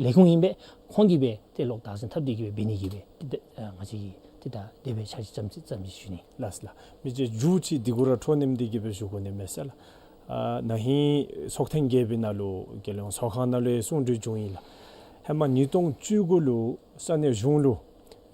ལས་ཁུངས་ཨིན་པས། ཁོང་གིས་འབད་ཏེ་ལོག་བདག་འཛིན་འཐབ་སྟེ་གི་འབད་འབད་ནི་གི་འབད་ཏེ་ད་ཨ་ང་བཅས་ཀྱིས་ཏེ་ད་དེ་སྦེ་འཆར་གཞི་བརྩམས་ཅི་བརྩམས་ཅི་ཞུ་ནི། ལགས་ལགས། མི་རྗེ་མཇུག་ཅིག་འདི་གུ་ར་འཕྲོ་མཐུད་དེ་གི་འབད་ཞུ་དགོ་ནི་མས་ཟེར་ལགས། ཨ་ན་ཧིང་ཚོགས་ཐེངས་བརྒྱད་པའི་ནང་ལུ་རྒྱལ་ཡོངས་ཚོགས་ཁང་ནང་ལུ་ཡང་གསུང་གྲོས་བྱུང་ཡི་ལགས། ཧེ་མ་ཉིས་སྟོང་བཅུ་དགུ་ལུ་ས་གནས་གཞུང་ལུ་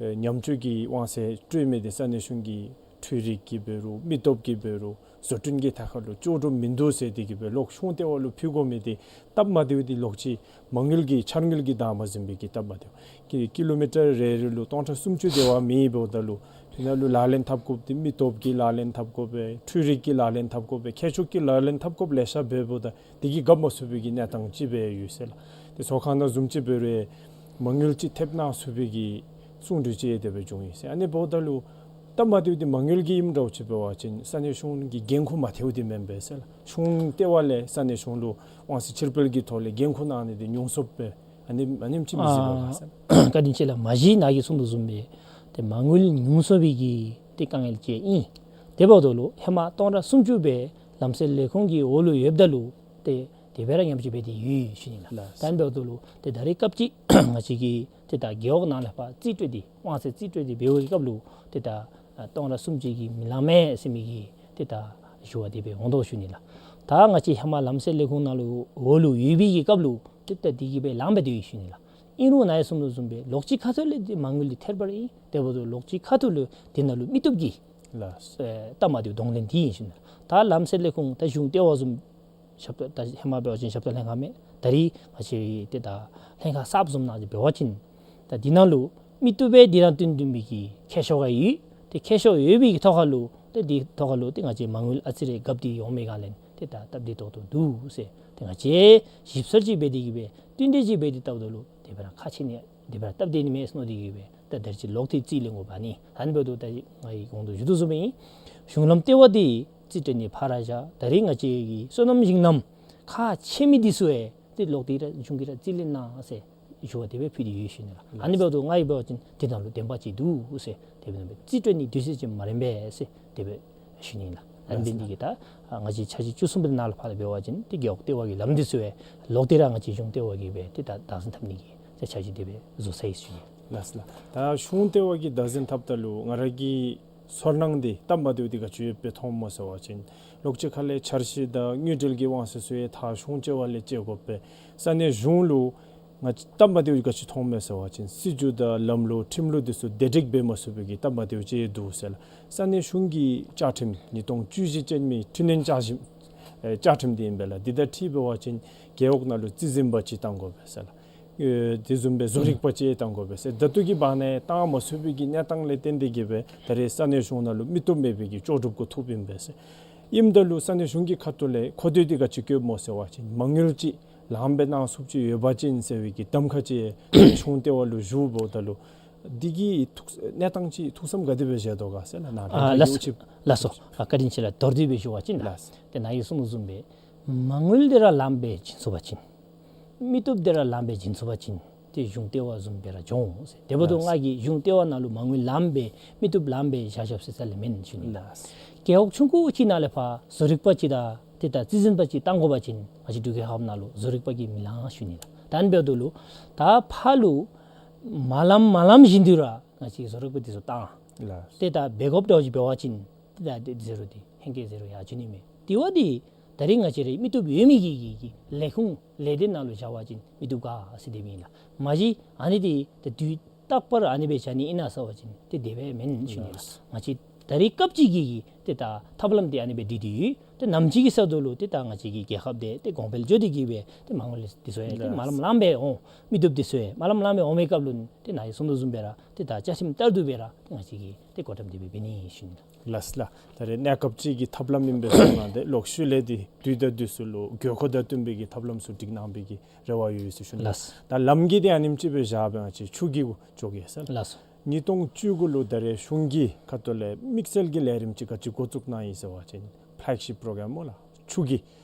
ཨེ་ཉམས་བཅོས་ཀྱི་དབང་ཚད་སྤྲོད་མི་འདི་ས་གནས་གཞུང་གི་འཕྲུལ་རིག་གི་འབད་རུང་མི་སྟོབས་ཀྱི་འབད་རུང་བཟོ་སྐྲུན་གྱི་ཐད་ཁར་ལུ་ལྕོགས་གྲུབ་མིན་འདུག་ཟེར་ཏེ་གི་འབད་ལོག་གཞུང་ལྟེ་བ་ལུ་ཕུལ་དགོ་མི་འདི་སྟབས་མ་བདེཝ་འདི་ལོག་ཅི་མ་དངུལ་གྱི་འཆར་དངུལ་གྱི་བདའ་མ་ཟིན་པའི་གི་སྟབས་མ་བདེཝ། ཀི་ཀི་ལོ་མི་ཊར་རེ་རེ་ལུ་སྟོང་ཕྲག་སུམ་ཅུ་དེ་བ་མེད་འབདཝ་ད་ལུ་དེ་ནང་ལུ་ལག་ལེན་འཐབ་དགོཔ་འདི་མི་སྟོབས་ཀྱིས་ལག་ལེན་འཐབ་དགོ་པས། འཕྲུལ་རིག་གིས་ལག་ལེན་འཐབ་དགོ་པས། མཁས་མཆོག་གིས་ལག་ལེན་འཐབ་དགོཔ་ལེ་ཤ་འབད་འབདཝ་ད་དེ་གིས་འགབ་མ་ཚུགས་པའི་གི་གནས་སྟངས་ཅིག་སྦེ་ཡོད་ཟེར་ལགས། ཏེ་ཚོགས་ཁང་ནང་བཟུམ་ཅིག་འབད་རུང་མ་དངུལ་ཅིག་ཐེབས་གནང་ཚུགས་པའི་གི་གསུང་གྲོས་ཅིག་དེ་སྦེ་བྱུང་ཡི་ཟེར། ཨ་ནི་འབདཝ་ད་ལུ་སྟབས་མ་བདེཝ་འདི་མ་དངུལ་གྱི་ཨིནམ་འདྲཝ་ཅིག་འབད་བ་ཅིན་ས་གནས་གཞུང་གི་འགན་ཁུར་མ་ཐལཝ་འདི་མེན་པས་ཟེར་ལགས། གཞུང་ལྟེ་བ་ལས་ས་གནས་གཞུང་ལུ་དབང་ཚད་ཕྱིར་སྤེལ་གྱི་ཐོག་ལས་འགན་ཁུར་གནང་ནི་འདི་ཉུང་སུ་སྦེ་ཨ་ནི་ཨ་ནེམ་ཅིག་མི་སྲིད་པས་ཟེར། བཀའ་དྲིན་ཆེ་ལགས། མ་གཞི་ནཱ་གིས་གསུང་དོ་བཟུམ་སྦེ་ཏེ་མ་དངུལ་ཉུང་སུ་སྦེ་གི་ཏེ་དཀའ་ངལ་ཅིག་ཨིན། དེ་འབདཝ་ད་ལུ་ཧེ་མ་སྟོང་ཕྲག་སུམ་ཅུ་སྦེ་ལམ་སེལ་ལས་ཁུངས་ཀྱི་འོག་ལུ་ཡོདཔ་ད་ལུ་ཏེ་དེ་སྦེ་ར་ཉམས་བཅོས་འབད་དེ་ཡོད་ཞུ་ནི་ལགས། ལགས། ད་ཨ་ནི་འབདཝ་ད་ལུ་ཏེ་ད་རིས་སྐབས་ཅིག་ང་བཅས་ཀྱིས་ཏེ་ད་རྒེད་འོག་ནང་ལས་ཕར་རྩིས་སྤྲོད་དེ་དབང་ཚད་རྩིས་སྤྲོད་དེ་འབད་བའི་སྐབས་ལུ་ཏེ་ད་ཨ་སྟོང་ཕྲག་སུམ་ཅུ་གིས་མི་ལང་མས་ཟེར་མི་གི་ཏེ་ད་ཞུ་བ་དེ་སྦེ་འོང་དོ་ཞུ་ནི་ལགས། ད་ང་བཅས་ཧེ་མ་ལམ་སེལ་ལས་ཁུངས་ནང་ལུ་འོག་ལུ་ཡོད་པའི་གི་སྐབས་ལུ་ཏེ་ད་དེ་གིས་སྦེ་ལངམ་སྦེ་སྡོད་ཡི་ཞུ་ནི་ལགས། ཨིན་རུང་ནཱ་གིས་གསུང་དོ་བཟུམ་སྦེ་ལོགས་ཅིག་ཁ་ཐུག་ལས་ཏེ་མ་དངུལ་འདི་ཐེར་འབར་ཨིན། དེ་འབདཝ་ད་ལོགས་ཅིག་ཁ་ཐུག་ལུ་དེ་ནང་ལུ་མི་སྟོབས་ཀྱིས་ལགས། ཨེ་སྟབས་མ་བདེཝ་གདོང་ལེན་འདི་ཨིན་ཞུ་ནི་ལགས། ད་ལམ་སེལ་ལས་ཁུངས་ད་གཞུང་ལྟེ་བ་བཟུམ་ཞབས་ཏོག་ད་ཧེ་མ་འབད་བ་ཅིན་ཞབས་ཏོག་ལྷན་ཁག་མས། ད་རིས་ང་བཅས་ཏེ་ད་ལྷན་ཁག་གསརཔ་བཟུམ་ནང་ཅིག་འབད་བ་ཅིན་ད་འདི་ནང་ལུ་མི་སྟོབས་སྦེ་འདི་དང་བསྟུན་བསྟུན་པའི་གི་མཁས་མཆོག་ཡོད། ཏེ་མཁས་མཆོག་ཡོད་པའི་གི་ཐོག་ཁར་ལུ་ཏེ་འདི་ཐོག་ཁར་ལུ་ཏེ་ང་བཅས་མ་དངུལ་ཨ་ཙི་རེ་འགབ་སྟེ་འོང་མི་ག་ལས་ཏེ་ད་སྟབས་བདེ་ཏོག་ཏོ་འདུག་ཟེར་ཏེ་ང་བཅས་ཞིབ་འཚོལ་ཅིག་འབད་དེ་གི་སྦེ་བསྟུན་གྲོས་ཅིག་འབད་དེ་བལྟཝ་ད་ལུ་དེ་སྦེ་ར་ཁག་ཆེ་ནི་དེ་སྦེ་ར་སྟབས་བདེ་ནི་མས་མནོ་སྟེ་གི་སྦེ་ད་ད་རིས་ཅིག་ལོག་སྟེ་རྩིས་ལེན་དགོཔ་ཨ་ནི། ད་ཨ་ནི་འབདཝ་ད་ད་ང་གིས་གོང་དུ་ཞུ་དོ་བཟུམ་སྦེ་གཞུང་ལམ་ལྟེ་བ་འདི་རྩིས་སྤྲོད་ནི་ཕར་བཞག། ད་རིས་ང་བཅས་ཀྱི་སོ་ནམ་ཞིང་ལམ་ཁག་ཆེ་མི་འདི་ཚུ་ཡང་ཏེ་ལོག་སྟེ་ར་གཞུང་གིས་ར་རྩིས་ལེན་གནང་ཟེར་ཞུ་བ་དེ་སྦེ་ཕུལ་ཏེ་ཡོད་ཞུ་ནི་ལགས། ཨ་ནི་འབདཝ་ད་ང་གིས་འབད་བ་ཅིན་དེ་ནང་ལུ་བདེན་པ་ཅིག་འདུག་ཟེར་དེ་སྦེ་རྩིས་སྤྲོད་ནི་དུས་ཚོད་ཅིག་མ་རན་པས་ཟེར་དེ་སྦེ་ཞུ་ནི་ལགས། ཨ་ནི་འབད་ནི་འདི་གིས་ད་ང་བཅས་འཆར་གཞི་བཅུ་གསུམ་པའི་ནང་ལུ་ཕར་ལུ་འབད་བ་ཅིན་ཏེ་རྒེད་འོག་ལྟེ་བ་གི་ལམ་འདི་ཚུ་ཡང་ལོག་སྟེ་ར་ང་བཅས་གཞུང་ལྟེ་བ་གིས་སྦེ་ཏེ་ད་བདག་འཛིན་འཐབ་ནི་གི་ཏེ་འཆར་གཞི་དེ་སྦེ་བཟོ་ཚར་ཡི་ཞུ་ནི། ལགས་ལགས། ད་གཞུང་ལྟེ་བ་གིས་བདག་འཛིན་འཐབ་ད་ལུ་ང་ར་གི་ཚོར་སྣང་འདི་སྟབས་མ་བདེཝ་འདི་ག་ཅི་ཡོདཔ་སྦེ་མཐོངམ་སྨོ་ཟེར་བ་ཅིན་ལོགས་ཅིག་ཁ་ལས་འཆར་གཞི་དང་དངུལ་འབྲེལ་གྱི་དབང་ཚད་ཚུ་ཡང་ད་གཞུང་ལྟེ་བ་ལས་བཅད་དགོ་པས། ས་གནས་གཞུང་ལུ་ང་བཅས་སྟབས་མ་བདེཝ་ག་ཅི་མཐོངམ་མས་ཟེར་བ་ཅིན་སྲིད་བྱུས་དང་ལམ་ལུགས་ཁྲིམས་ལུགས་འདི་ཚུ་བདེ་སྒྲིག་འབད་མ་ཚུགས་པའི་གི་སྟབས་མ་བདེཝ་ཅིག་འདུག་ཟེར་ལགས། ས་གནས་གཞུང་གི་བཅའ་ཁྲིམས་ཉིས་སྟོང་བཅུ་བཞི་ཅན་མའི་འཕྲི་སྣོན་བཅའ་ཁྲིམས་ཨེ་བཅའ་ཁྲིམས་འདི་ཨིན་པས་ལགས། འདི་དང་འཁྲིལ་འབད་བ་ཅིན་རྒེད་འོག་ནང་ལུ་རྩིས་འཛིན་པ་ཅིག་གཏང་དགོ་པས་ཟེར་ལགས། ཨེ་དེ་བཟུམ་སྦེ་བཟོ་རིག་པ་ཅིག་གཏང་དགོ་པས་ཟེར། ད་ལྟོ་གི་བར་ན་གཏང་མ་ཚུགས་པའི་གི་གནས་སྟངས་ལས་བརྟེན་ཏེ་གི་སྦེ་ད་རེས་ས་གནས་གཞུང་ནང་ལུ་མི་སྟོབས་མེད་པའི་གི་ལྕོགས་གྲུབ་གུ་ཐུགཔ་ཨིན་པས་ཟེར། ཨིནམ་ད་ལུ་ས་གནས་གཞུང་གི་ཁ་ཐུག་ལས་མཁོ་འདོད་འདི་ག་ཅི་བཀོདཔ་སྨོ་ཟེར་བ་ཅིན་མ་དངུལ་ཅིག་ ལངམ་སྦེ་གནང་ཚུགསཔ་ཅིག་ཡོད་པ་ཅིན་ཟེར་བའི་གི་གདམ་ཁ་ཅིག་གཞུང་ལྟེ་བ་ལུ་ཞུཝ་ད་ལུ་འདི་གི་ཐུགས་གནས་སྟངས་ཅིག་ཐུགས་བསམ་ག་དེ་སྦེ་བཞེས་དོ་ག་ཟེར་ལགས། ནཱ་ཨ་ལགས་སོ། ལགས་སོ། ཨ་བཀའ་དྲིན་ཆེ་ལགས། མདོར་བསྡུས་སྦེ་ཞུ་བ་ཅིན་ལགས། ཏེ་ནཱ་གིས་གསུངས་དོ་བཟུམ་སྦེ་མ་དངུལ་འདི་ར་ལངམ་སྦེ་བྱིན་ཚུགས་པ་ཅིན། མི་སྟོབས་འདི་ར་ལངམ་སྦེ་བྱིན་ཚུགས་པ་ཅིན། ཏེ་གཞུང་ལྟེ་བ་བཟུམ་སྦེ་ར་འགྱོ་འོང་ཟེར། དེ་འབདཝ་ད་ལགས། ང་གིས་གཞུང་ལྟེ་བ་ནང་ལུ་མ་དངུལ་ལངམ་སྦེ་མི་སྟོབས་ལངམ་སྦེ་བཞག་བཞགཔ་ཟེར་ས་ལས་མེན་ཞུ་ནི་ལགས། ལགས། རྒེད་འོག་ཆུང་ཀུ་ཅིག་ནང་ལས་ཕར་བཟོ་རིག་པ་ཅིག་དང་ཏེ་ད་རྩིས་འཛིན་པ་ཅིག་བཏང་དགོ་པ་ཅིན་ང་བཅས་འབྲུག་རྒྱལ་ཁབ་ནང་ལུ་བཟོ་རིག་པ་གིས་མི་ལང་ཞུ་ནི་ལགས། ད་ཨ་ནི་འབདཝ་ད་ལུ་ད་ཕར་ལུ་མ་ལངམ་མ་ལངམ་བཞིན་དུ་ར་ང་བཅས་བཟོ་རིག་པ་འདི་ཚུ་བཏང་། ལགས། ཏེ་ད་འབད་དགོཔ་འདྲཝ་ཅིག་འབད་བ་ཅིན་ཏེ་ད་འདི་ཟེར་རུང་འདི་ཧེང་སྐལ་ཟེར་རུང་ཡང་འགྱོ་ནི་མས། དེ་བ་འདི་ད་རིས་ང་བཅས་རའི་མི་སྟོབས་ཡོད་མི་གི་གི་གི་ལས་ཁུངས་ལས་སྡེ་ནང་ལུ་བཞག་པ་ཅིན་མི་སྟོབས་ག་ཟེར་དེ་མེན་ལགས། མ་གཞི་ཨ་ནི་འདི་ད་དུས་རྟག་པར་ཨ་ནི་སྦེ་བཞག་ནི་ཨིན་ན་ཟེར་བ་ཅིན་ཏེ་དེ་སྦེ་མེན་ཞུ་ནི་ལགས། ལགས། ང་བཅས་ད་རིས་སྐབས་ཅིག་གི་གི་ཏེ་ད་ཐབས་ལམ་འདི་ཨ་ནི་སྦེ་སྒྲིག་སྟེ་ཡོད། ཏེ་ནམ་ཅིག་གི་ཚེ་ད་ལུ་ཏེ་ད་ང་བཅས་ཀྱི་རྒྱལ་ཁབ་འདི་ཏེ་གོང་འཕེལ་འགྱོ་སྟེ་གི་སྦེ་ཏེ་མ་དངུལ་འདི་ཚུ་ཡང་ཏེ་ལགས། མ་ལངམ་ལངམ་སྦེ་འོང་། མི་སྟོབས་འདི་ཚུ་ཡང་མ་ལངམ་ལངམ་སྦེ་འོང་མི་སྐབས་ལུ་ཏེ་ནཱ་གིས་གསུངས་དོ་བཟུམ་སྦེ་ར་ཏེ་ད་བཅའ་ཁྲིམས་ལྟར་དུ་སྦེ་ར་ཏེ་ང་བཅས་ཀྱིས་ཏེ་གོ་རིམ་འདི་སྦེ་འབད་ནི་ཞུ་ནི་ལགས། ལགས་ལགས། ད་རེས་གནས་སྐབས་ཅིག་གི་ཐབས་ལམ་ཨིན་པས་ཟེར་གནང་སྟེ་ལོག་ཤུལ་ལས་འདི་དུས་དང་དུས་སུ་ལུ་དགོས་མཁོ་དང་བསྟུན་པའི་གི་ཐབས་ལམ་ཚུ་སྒྲིག་གནང་པའི་གི་རེ་བ་ཡོད་ཟེར་ཞུ་ནི། ལགས། ད་ལམ་གྱི་འདི་ཨ་ནེམ་ཅིག་སྦེ་བཞག་སྦེ་ང་བཅས་ཆུ་གི་ཅོག་གི་ཟེར། ལགས་སོ། ཉིས་སྟོང་བཅུ་དགུ་ལུ་ད་རེས་གཞུང་གི་ཁ་ཐུག་ལས་དམིགས་བསལ་གྱི་ལས་རིམ་ཅིག་ག་ཅི་འགོ་བཙུགས་གནང་ཡི་ཟེར་བ་ཅིན་ཕ་ལེག་ཤིཔ་པྲོ་གརམ་སྨོ་ལགས། ཆུ་གི་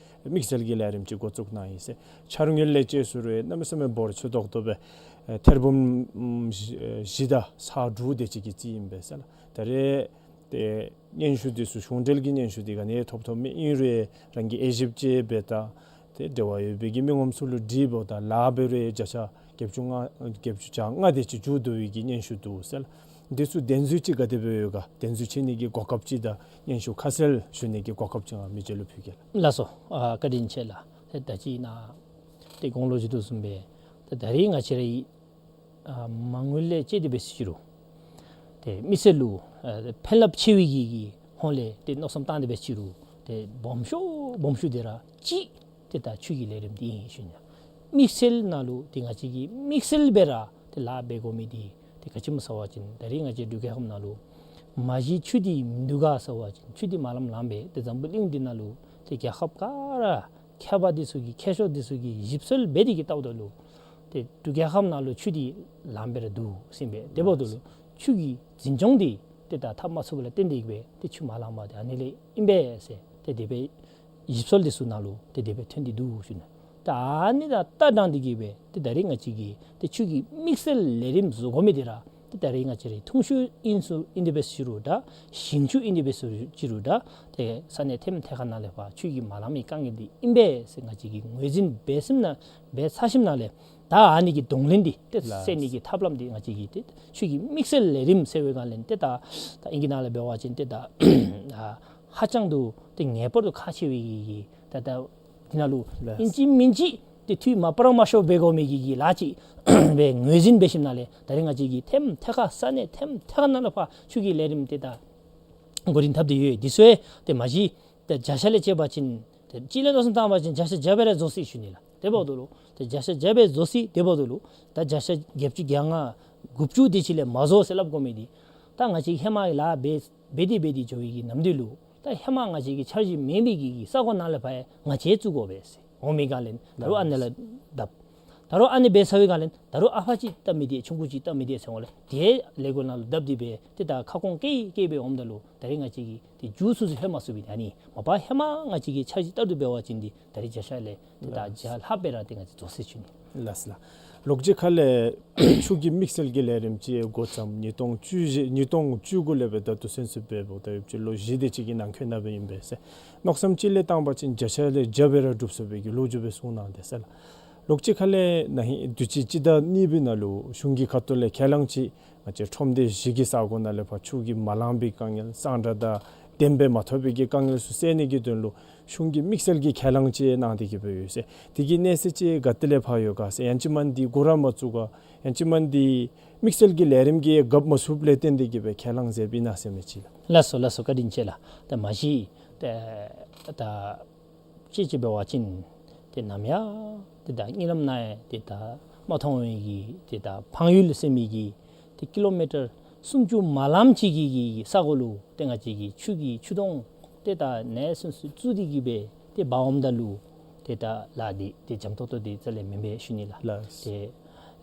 དམིགས་བསལ་གྱི་ལས་རིམ་ཅིག་འགོ་བཙུགས་གནང་ཡི་ཟེར། འཆར་དངུལ་ལས་བཅད་ཟེར་རུང་གནམ་མེད་ས་མེད་འབོར་ཆེ་ཏོག་ཏོ་སྦེ་ཨེ་ཐེར་འབུམ་ཨམ་བཞི་ཨེ་བཞི་དང་ས་དྲུག་དེ་ཅིག་གི་རྩིས་ཨིན་པས་ཟེར་ལགས། ད་རེས་ཏེ་སྙན་ཞུ་འདི་ཚུ་གཞུང་འབྲེལ་གྱི་སྙན་ཞུ་འདི་ག་ནི་ཐོབ་ཐོབ་མེད། ཨིན་རུང་རང་གིས་དབྱེ་ཞིབ་ཅིག་འབད་དང་ཏེ་འབྲེལ་བ་ཡོད་པའི་གི་མི་ངོམ་ཚུ་ལུ་དྲིཝ་ད་ལཱ་འབད་རུང་བརྒྱ་ཆ་བརྒྱད་ཅུ་ལྔ་བརྒྱད་ཅུ་གྱ་ལྔ་དེ་ཅིག་མཇུག་བསྡུ་བའི་གི་སྙན་ཞུ་འདུག་ཟེར་ལགས། འདི་ཚུ་གདན་འཛུལ་ཅིག་ག་དེ་སྦེ་ཡོད་ག། གདན་འཛུལ་བྱེད་ནི་གི་གོ་སྐབས་ཅིག་དང་སྙན་ཞུ་ཁ་གསལ་ཞུ་ནི་གི་གོ་སྐབས་ཅིག་ང་མི་རྗེ་ལུ་ཕུལ་གེ་ལགས། ལགས་སོ། ཨ་བཀའ་དྲིན་ཆེ་ལགས། ཏེ་ད་ཅི་ནཱ་ཏེ་གོང་ལུ་ཞུ་དོ་བཟུམ་སྦེ་ཏེ་ད་རིས་ང་བཅས་རའི་ཨ་མ་དངུལ་ལས་བཅད་དེ་འབད་ཟེར་ཅི་རུང་ཏེ་མི་སེར་ལུ་ཨ་ཕན་རླབས་ཆེ་བའི་གི་གི་ཧོང་ལས་ཏེ་མནོ་བསམ་བཏང་དེ་འབད་ཟེར་ཅི་རུང་ཏེ་སྦོམ་ཤོས་སྦོམ་ཤོས་འདི་ར་ཅིག་ཏེ་ད་ཆུ་གི་ལས་རིམ་འདི་ཨིན་ཞུ་ནི། དམིགས་བསལ་ནང་ལུ་ཏེ་ང་བཅས་ཀྱིས་དམིགས་བསལ་སྦེ་ར་ཏེ་ལཱ་འབད་དགོ་མི་འདི་ཏེ་ག་ཅི་སྨོ་ཟེར་བ་ཅིན་ད་རིས་ང་བཅས་འབྲུག་རྒྱལ་ཁབ་ནང་ལུ་མ་གཞི་ཆུ་འདི་མིན་འདུག་ག་ཟེར་བ་ཅིན་ཆུ་འདི་མ་ལངམ་ལངམ་སྦེ་ཏེ་འཛམ་བུ་གླིང་འདི་ནང་ལུ་ཏེ་རྒྱལ་ཁབ་ག་ར་མཁས་པ་འདི་ཚུ་གིས་མཁས་མཆོག་འདི་ཚུ་གིས་ཞིབ་འཚོལ་འབད་དེ་གི་བལྟཝ་ད་ལུ་ཏེ་འབྲུག་རྒྱལ་ཁབ་ནང་ལུ་ཆུ་འདི་ལངམ་སྦེ་ར་འདུག་ཟེར་ཨིན་པས། དེ་འབདཝ་ད་ལུ་ཆུ་གི་འཛིན་སྐྱོང་འདི་ཏེ་ད་འཐབ་མ་ཚུགསཔ་ལས་བརྟེན་ཏེ་གི་སྦེ་ཏེ་ཆུ་མ་ལངམ་འདི་ཨ་ནི་ལས་ཨིན་པས་ཟེར་ཏེ་དེ་སྦེ་ཞིབ་འཚོལ་འདི་ཚུ་ནང་ལུ་ཏེ་དེ་སྦེ་ཐོན་ཏེ་འདུག་ཞུ་ནི། ད་ཨ་ནི་དང་ལྟ་སྟངས་འདི་གིས་སྦེ་ཏེ་ད་རིས་ང་བཅས་ཀྱིས་ཏེ་ཆུ་གི་དམིགས་བསལ་ལས་རིམ་བཟོ་དགོ་མི་འདི་ར་ཏེ་ད་རིས་ང་བཅས་རའི་འཐུང་ཆུ་ཨིན་ཚུ་ཨིན་དེ་འབད་ཟེར་ཅི་རུང་ད་ཞིང་ཆུ་ཨིན་དེ་འབད་ཟེར་ཅི་རུང་ད་ཏེ་ས་གནས་ཐེམ་ཐེ་ཁ་ནང་ལས་ཕར་ཆུ་གི་མ་ལངམ་མི་དཀའ་ངལ་འདི་ཨིན་པས་ཟེར་ང་བཅས་ཀྱིས་ངོས་འཛིན་འབད་ཞིནམ་ན་འབད་ཚར་ཞིནམ་ན་ལས་ད་ཨ་ནི་གི་གདོང་ལེན་འདི་ཏེ་ལགས། སེལ་ནི་གི་ཐབས་ལམ་འདི་ང་བཅས་ཀྱིས་ཏེ་ཆུ་གི་དམིགས་བསལ་ལས་རིམ་ཟེར་བའི་སྒང་ལས་ཏེ་ད་ད་ཨིང་སྐད་ནང་ལས་འབད་བ་ཅིན་ཏེ་ད་ཨ་ཧ་ཅང་དུ་ཏེ་ངེས་པར་དུ་ཁག་ཆེ་བའི་གི་གི་ད་ད་འདི་ནང་ལུ་ལགས། ཨིན་ཅི་མིན་ཅི་ཏེ་འཐུས་མ་པ་ར་མ་ཤོར་འབད་དགོ་མི་གི་གི་ལཱ་ཅིག་སྦེ་ངོས་འཛིན་འབད་ཞིནམ་ན་ལས་ད་རིས་ང་བཅས་ཀྱིས་ཐེམ་ཐེ་ཁ་ས་གནས་ཐེམ་ཐེ་ཁ་ནང་ལས་ཕར་ཆུ་གི་ལས་རིམ་ཏེ་ད་འགོ་འདྲེན་འཐབ་སྟེ་ཡོད། འདི་ཚུ་ཏེ་མ་གཞི་ཏེ་བརྒྱ་ཆ་ལས་བཅད་པ་ཅིན་ཏེ་སྤྱི་ལས་མནོ་བསམ་བཏང་བ་ཅིན་བརྒྱ་ཆ་བརྒྱ་སྦེ་ར་རྫོགས་སོ་ཞུ་ནི་ལགས། དེ་འབདཝ་ད་ལུ་ཏེ་བརྒྱ་ཆ་བརྒྱ་སྦེ་རྫོགས་སོ། དེ་འབདཝ་ད་ལུ་ད་བརྒྱ་ཆ་བརྒྱད་ཅུ་གྱ་ལྔ་དགུ་བཅུ་དེ་ཅིག་ལས་མ་རྫོགས་ཟེར་སླབ་དགོ་མི་འདི་ད་ང་བཅས་ཧེ་མ་གི་ལཱ་འབད་འབད་དེ་འབད་དེ་འགྱོ་བའི་གི་ནམ་དུས་ལུ་ད་ཧེ་མ་ང་བཅས་ཀྱི་འཆར་གཞི་མེད་མི་གི་གི་ས་གོ་ནང་ལས་ཕར་ཡང་ང་བཅས་བཙུགས་དགོ་པས་ཟེར་འོང་མི་སྒང་ལས་ད་རུང་ཨ་ནི་ལས་བརྡབ། ད་རུང་ཨ་ནི་འབད་ཚར་བའི་སྒང་ལས་ད་རུང་ཨ་ཕར་ཅིག་སྟབས་མི་བདེ་ཆུང་ཀུ་ཅིག་སྟབས་མི་བདེ་ཟེར་འོང་ལས་དེ་ལས་འགུལ་ནང་ལུ་བརྡབ་སྟེ་སྦེ་ཏེ་ད་ཁ་སྐོང་བཀལ་བཀལ་སྦེ་འོངམ་ད་ལུ་ད་རིས་ང་བཅས་ཀྱིས་ཏེ་མཇུག་ཚུན་ཚོད་ལྷོད་མ་ཚུགས་པའི་ད་ནི་མ་པ་ཧེ་མ་ང་བཅས་ཀྱི་འཆར་གཞི་ལྟར་དུ་འབད་བ་ཅིན་འདི་ད་རིས་བརྒྱ་ཆ་ལས་ཏེ་ད་བརྒྱ་ལྷག་སྦེ་ར་ཏེ་ང་བཅས་རྫོགས་སོ་ཞུ་ནི། ལགས་ལགས། ལོག་ཅིག་ཁ་ལས་ཆུ་གི་དམིགས་བསལ་གྱི་ལས་རིམ་ཅིག་འགོ་བརྩམས། ཉིས་སྟོང་བཅུ་བཞི་ཉིས་སྟོང་བཅུ་དགུ་ལས་སྦེ་ད་ལྟོ་ཚུན་ཚོད་འབདཝ་ད་ཡོད་ཅིག་ལོ་བཞི་དེ་ཅིག་གི་ནང་འཁོད་ནང་སྦེ་ཨིན་པས་ཟེར། མནོ་བསམ་ཅིག་ལས་བཏང་བ་ཅིན་བརྒྱ་ཆ་ལས་བརྒྱ་སྦེ་ར་འགྲུབ་ཚུགས་པའི་གི་ལོ་རྒྱུས་སྦེ་གསུངས་གནང་དེས་ཟེར་ལགས། ལོག་ཅིག་ཁ་ལས་ན་ཧིང་དུས་ཅི་སྤྱི་ཟླ་གཉིས་པའི་ནང་ལུ་གཞུང་གི་ཁ་ཐུག་ལས་ཁས་བླངས་ཅིག་ང་བཅས་ཁྲོམ་སྡེ་བཞི་གི་ས་གོ་ནང་ལས་ཕར་ཆུ་གི་མ་ལང་པའི་དཀའ་ངལ་གཙང་སྦྲ་དང་བདེན་པའི་མ་ཐོབ་པའི་གི་དཀའ་ངལ་ཚུ་སེལ་ནི་གི་དོན་ལུ་གཞུང་གིས་དམིགས་བསལ་གྱི་ཁས་བླངས་ཅིག་གནང་སྟེ་གི་སྦེ་ཡོད་ཟེར། དེ་གི་གནས་ཚད་ཅིག་ག་ཏེ་ལས་ཕར་ཡོད་ག་ཟེར། ཡང་ཅིན་མ་འདི་འགོ་ར་མ་བཙུགས་ག། ཡང་ཅིན་མ་འདི་དམིགས་བསལ་གྱི་ལས་རིམ་གྱི་རྒཔོ་མ་ཚུགསཔ་ལས་བརྟེན་ཏེ་གི་སྦེ་ཁས་བླངས་མཛདཔ་ཨིན་ན་ཟེར་མི་ཅིག་ལགས། ལགས་སོ་ལགས་སོ། བཀའ་དྲིན་ཆེ་ལགས། ད་མ་གཞི་ཏེ་ད་ཅིག་ཅིག་འབད་བ་ཅིན་ཏེ་ནམ་ཡང་ཏེ་ད་གཉིད་ལམ་ནང་ཡང་ཏེ་ད་མ་མཐོང་བའི་གི་ཏེ་ད་འཕང་ཡུལ་ཟེར་མི་གི་ཏེ་ཀི་ལོ་མི་ཊར་སུམ་ཅུ་མ་ལངམ་ཅིག་གི་གི་ས་གོ་ལུ་ཏེ་ང་བཅས་ཀྱིས་ཆུ་གི་ཆུ་དོང་ཏེ་ད་ནེ་སུན་སུ་བཙུགས་ཏེ་གི་སྦེ་ཏེ་འབག་འོངམ་ད་ལུ་ ཏེ་ད་ལཱ་འདི་ཏེ་འཇམ་ཏོང་ཏོ་འདི་རྩ་ལས་མེན་པས་ཞུ་ནི་ལགས། ལགས། ཏེ་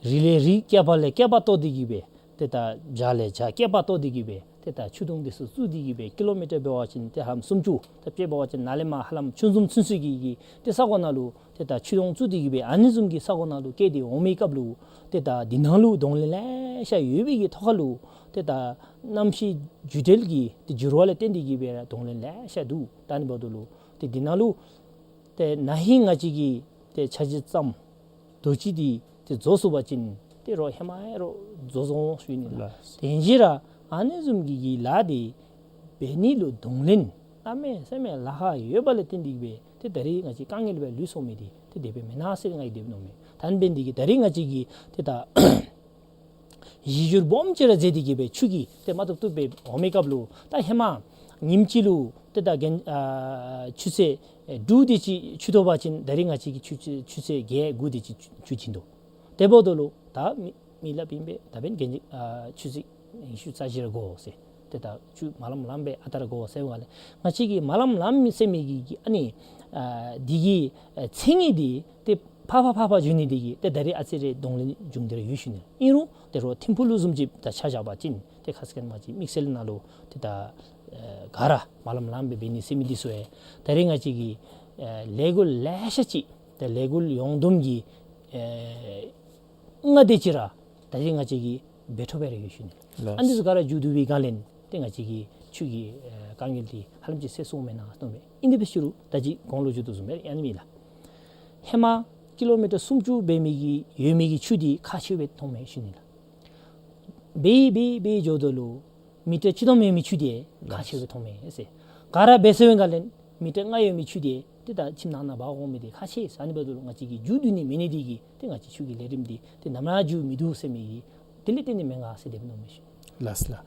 རི་ལས་རི་བསྐལ་པ་ལས་བསྐལ་པ་བཏོག་སྟེ་གི་སྦེ་ཏེ་ད་བྱག་ལས་བྱག་བསྐལ་པ་བཏོག་སྟེ་གི་སྦེ་ཏེ་ད་ཆུ་དུང་འདི་ཚུ་བཙུགས་ཏེ་གི་སྦེ་ཀི་ལོ་མི་ཊར་འབད་བ་ཅིན་ཏེ་ཧ་ལམ་སུམ་ཅུ་ད་དཔྱེ་འབད་བ་ཅིན་ནཱ་ལས་མར་ཧ་ལམ་ཆུ་འཛོམས་ཚུན་ཚོད་ཀྱི་གི་ཏེ་ས་གོ་ནང་ལུ་ཏེ་ད་ཆུ་དུང་བཙུགས་ཏེ་གི་སྦེ་ཨ་ནི་བཟུམ་གྱི་ས་གོ་ནང་ལུ་བསྐྱལ་ཏེ་འོང་མི་སྐབས་ལུ་ཏེ་ད་འདི་ནང་ལུ་གདོང་ལེན་ལེ་ཤ་ཡོད་པའི་གི་ཐོག་ཁ་ལུ་ཏེ་ད་གནམ་གཤིས་འགྱུར་བ་ལས་ཏེ་འདི་གི་སྦེ་ར་གདོང་ལེན་ལེ་ཤ་འདུག། ད་ཨ་ནི་འབདཝ་ད་ལུ་ཏེ་འདི་ནང་ལུ་ཏེ་ན་ཧིང་ང་བཅས་ཀྱིས་ཏེ་ཆ་ཅིག་བརྩམས་དོ་ཅི་འདི་ཏེ་རྫོགས་སོང་པ་ཅིན་ཏེ་རོགས་ཧེ་མ་ཡང་རོགས་རྫོགས་སོང་ཞུ་ནི་ལགས། ལགས། ཏེ་ཨིན་རུང་ར་ཨ་ནི་བཟུམ་གྱི་གི་ལཱ་འདི་འབད་ནི་ལུ་གདོང་ལེན་གནམ་མེད་ས་མེད་ལཱ་ཁག་ཡོད་པ་ལས་བརྟེན་ཏེ་གི་སྦེ་ཏེ་ད་རིས་ང་བཅས་དཀའ་ངལ་སྦེ་ལུས་སོང་མི་འདི་ཏེ་དེ་སྦེ་མེན་ན་ཟེར་ང་གིས་དེ་སྦེ་མནོཝ་མས། ད་ཨ་ནི་འབད་ནི་འདི་གིས་ད་རིས་ང་བཅས་ཀྱིས་ཏེ་ད་གཞི་བསྒྱུར་སྦོམ་ཅིག་ར་མཛད་དེ་གི་སྦེ་ཆུ་གི་ཏེ་མ་བཏུབ་བཏུབ་སྦེ་འོང་མི་སྐབས་ལུ་ད་ཧེ་མ་ཉིནམ་གཅིག་ལུ་ཏེ་ད་གན་ཨ་ཆུ་ཚོད་ཨེ་དྲུག་དེ་ཅིག་ཆུ་ཐོབ་པ་ཅིན་ད་རིས་ང་བཅས་ཀྱིས་ཆུ་ཆུ་ཆུ་ཚོད་བརྒྱད་དགུ་དེ་ཅིག་ཆུ་ཆུ་བྱིན་དོ། དེ་འབདཝ་ད་ལུ་ད་མི་མི་ལ་བིན་པས་ད་འབདན་གན་ཨ་ཆུ་ཚོད་ཉི་ཤུ་རྩ་བཞི་ར་འགོར་ཟེར། ཏེ་ད་ཆུ་མ་ལངམ་ལངམ་སྦེ་ཨ་རྟག་ར་འགོར་ཟེར་བ་ལས་ང་བཅས་ཀྱིས་མ་ལངམ་ལངམ་ཟེར་མི་གི་གི་ཨ་ནི་ཨ་འདི་གི་ཨ་མཚན་ཉིད་འདི་ཏེ་ཕར་ཕར་ཕར་ཕར་འགྱོ་ནི་འདི་གིས་ཏེ་ད་རིས་ཨ་ཙི་རེ་གདོང་ལེན་བྱུང་སྟེ་ར་ཡོད་ཞུ་ནི། ཨིན་རུང་ཏེ་རོགས་ཐིམ་ཕུག་ལུ་བཟུམ་ཅིག་ད་ཆ་བཞག་པ་ཅིན་ཏེ་ཁ་སྐད་མ་ཅིག་དམིགས་བསལ་ནང་ལུ་ཏེ་ད་ཨ་ག་ར་མ་ལངམ་ལངམ་སྦེ་འབད་ནི་ཟེར་མི་འདི་ཚུ་ཡང་ད་རིས་ང་བཅས་ཀྱིས་ཨ་ལས་འགུལ་ལེ་ཤ་ཅིག་ཏེ་ལས་འགུལ་ཡོངས་བསྡོམས་ཀྱི་ཨ་ལྔ་དེ་ཅིག་ར་ད་རིས་ང་བཅས་ཀྱིས་འབད་ཐོབ་སྦེ་ར་ཡོད་ཞུ་ནི། ལགས། ཨ་ནི་ཚུ་ག་ར་མཇུག་བསྡུ་བའི་སྒང་ལས་ཏེ་ང་བཅས་ཀྱིས་ཆུ་གི་ཨ་དཀའ་ངལ་འདི་ཧ་ལམ་ཅིག་སེལ་སོང་མེན་ན་མནོཝ་མས། ཨིན་དེ་འབད་ཞུ་རུང་ད་ཅི་གོང་ལུ་ཞུ་དོ་བཟུམ་སྦེ་ཨ་ནི་མས་ལགས། ཧེ་མ་ཀི་ལོ་མི་ཊར་སུམ་ཅུ་འབད་མི་གི་ཡོད་མི་གི་ཆུ་འདི་ཁག་ཆེཝ་སྦེ་མཐོངམ་མས་ཞུ་ནི་ལགས། འབད་འབད་འབད་འགྱོཝ་ད་ལུ་མི་ཊར་གཅིག་སྟོང་ཡོད་མི་ཆུ་འདི་ཁག་ཆེཝ་སྦེ་མཐོངམ་མས་ཟེར། ག་ར་འབད་ཚར་བའི་སྒང་ལས་མི་ཊར་ལྔ་ཡོད་མི་ཆུ་འདི་ཏེ་ད་ཁྱིམ་ནང་ན་འབག་འོང་མི་འདི་ཁག་ཆེ་ཟེར། ཨ་ནི་འབདཝ་ད་ལུ་ང་བཅས་ཀྱིས་མཇུག་བསྡུ་ནི་མེད་ནི་འདི་གིས་ཏེ་ང་བཅས་ཆུ་གི་ལས་རིམ་འདི་ཏེ་ནམ་ར་མཇུག་མི་བསྡུ་ཟེར་མི་གི་དེ་ལས་བརྟེན་ནི་མེན་ན་ཟེར་དེ་སྦེ་མནོཝ་མས་ཞུ། ལགས་ལགས།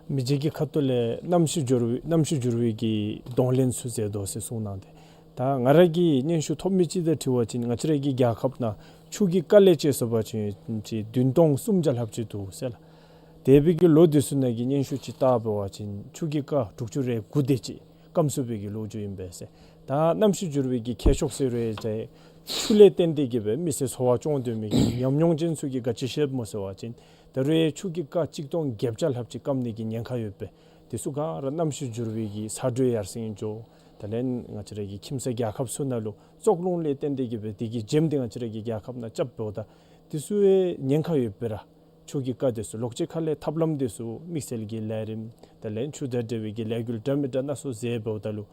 མི་རྗེ་གི་ཁ་ཐུག་ལས་གནམ་གཤིས་འགྱུར་བའི་གནམ་གཤིས་འགྱུར་བའི་གི་གདོང་ལེན་ཚུ་མཛད་དོ་ཟེར་གསུངས་གནང་སྟེ། ད་ང་ར་གིས་སྙན་ཞུ་ཐོབ་མི་ཅིག་དང་འཁྲིལ་བ་ཅིན་ང་བཅས་ར་གི་རྒྱལ་ཁབ་ནང་ཆུ་གི་རྐ་ལས་བཅད་སོང་པ་ཅིན་ཅིག་བདུན་སྟོང་སུམ་བརྒྱ་ལྷགཔ་ཅིག་འདུག་ཟེར་ལགས། འདས་པའི་གི་ལོ་འདི་ཚུ་ནང་གི་སྙན་ཞུ་ཅིག་བལྟ་བ་ཅིན་ཆུ་གི་རྐ་དྲུག་ཅུ་རེ་དགུ་དེ་ཅིག་སྐམ་སོང་བའི་གི་ལོ་རྒྱུས་ཨིན་པས་ཟེར། ད་གནམ་གཤིས་འགྱུར་བའི་གི་ཁྱད་ཆོས་ཟེར་རུང་ཡང་ཆུ་ལས་བརྟེན་ཏེ་གི་སྦེ་མི་སེར་འཚོ་བ་སྐྱོང་སྡོད་མི་གི་ཉམས་མྱོང་ཅན་ཚུ་གིས་ག་ཅི་ཤེས་སྨོ་ཟེར་བ་ཅིན་ད་རུང་ཆུ་གི་རྐ་གཅིག་སྟོང་བརྒྱད་བརྒྱ་ལྷགཔ་ཅིག་སྐམ་ནི་གི་ཉེན་ཁ་ཡོད་པས། དེ་ཚུ་ག་ར་གནམ་གཤིས་འགྱུར་བའི་གི་ས་དྲོད་ཡར་སེང་འགྱོ། དེ་ལས་ང་བཅས་ར་གི་ཁྱིམ་མཚེས་རྒྱལ་ཁབ་ཚུ་ནང་ལུ་བཙོག་རླུང་ལས་བརྟེན་ཏེ་གི་སྦེ་དེ་གི་རྒྱུ་མཚན་འདི་ང་བཅས་ར་གི་རྒྱལ་ཁབ་ནང་རྐྱབ་འབདཝ་ད་དེ་ཚུ་ཡང་ཉེན་ཁ་ཡོད་པས་ར། ཆུ་གི་རྐ་དེ་ཚུ་ལོགས་ཅིག་ཁ་ལས་ཐབས་ལམ་དེ་ཚུ་དམིགས་བསལ་གྱི་ལས་རིམ་དེ་ལས་ཆུ་དང་འབྲེལ་བའི་གི་ལས་འགུལ་འདྲ་མི་འདྲ་སྣ་ཚོགས་མཛད་འབདཝ་ད་ལུ་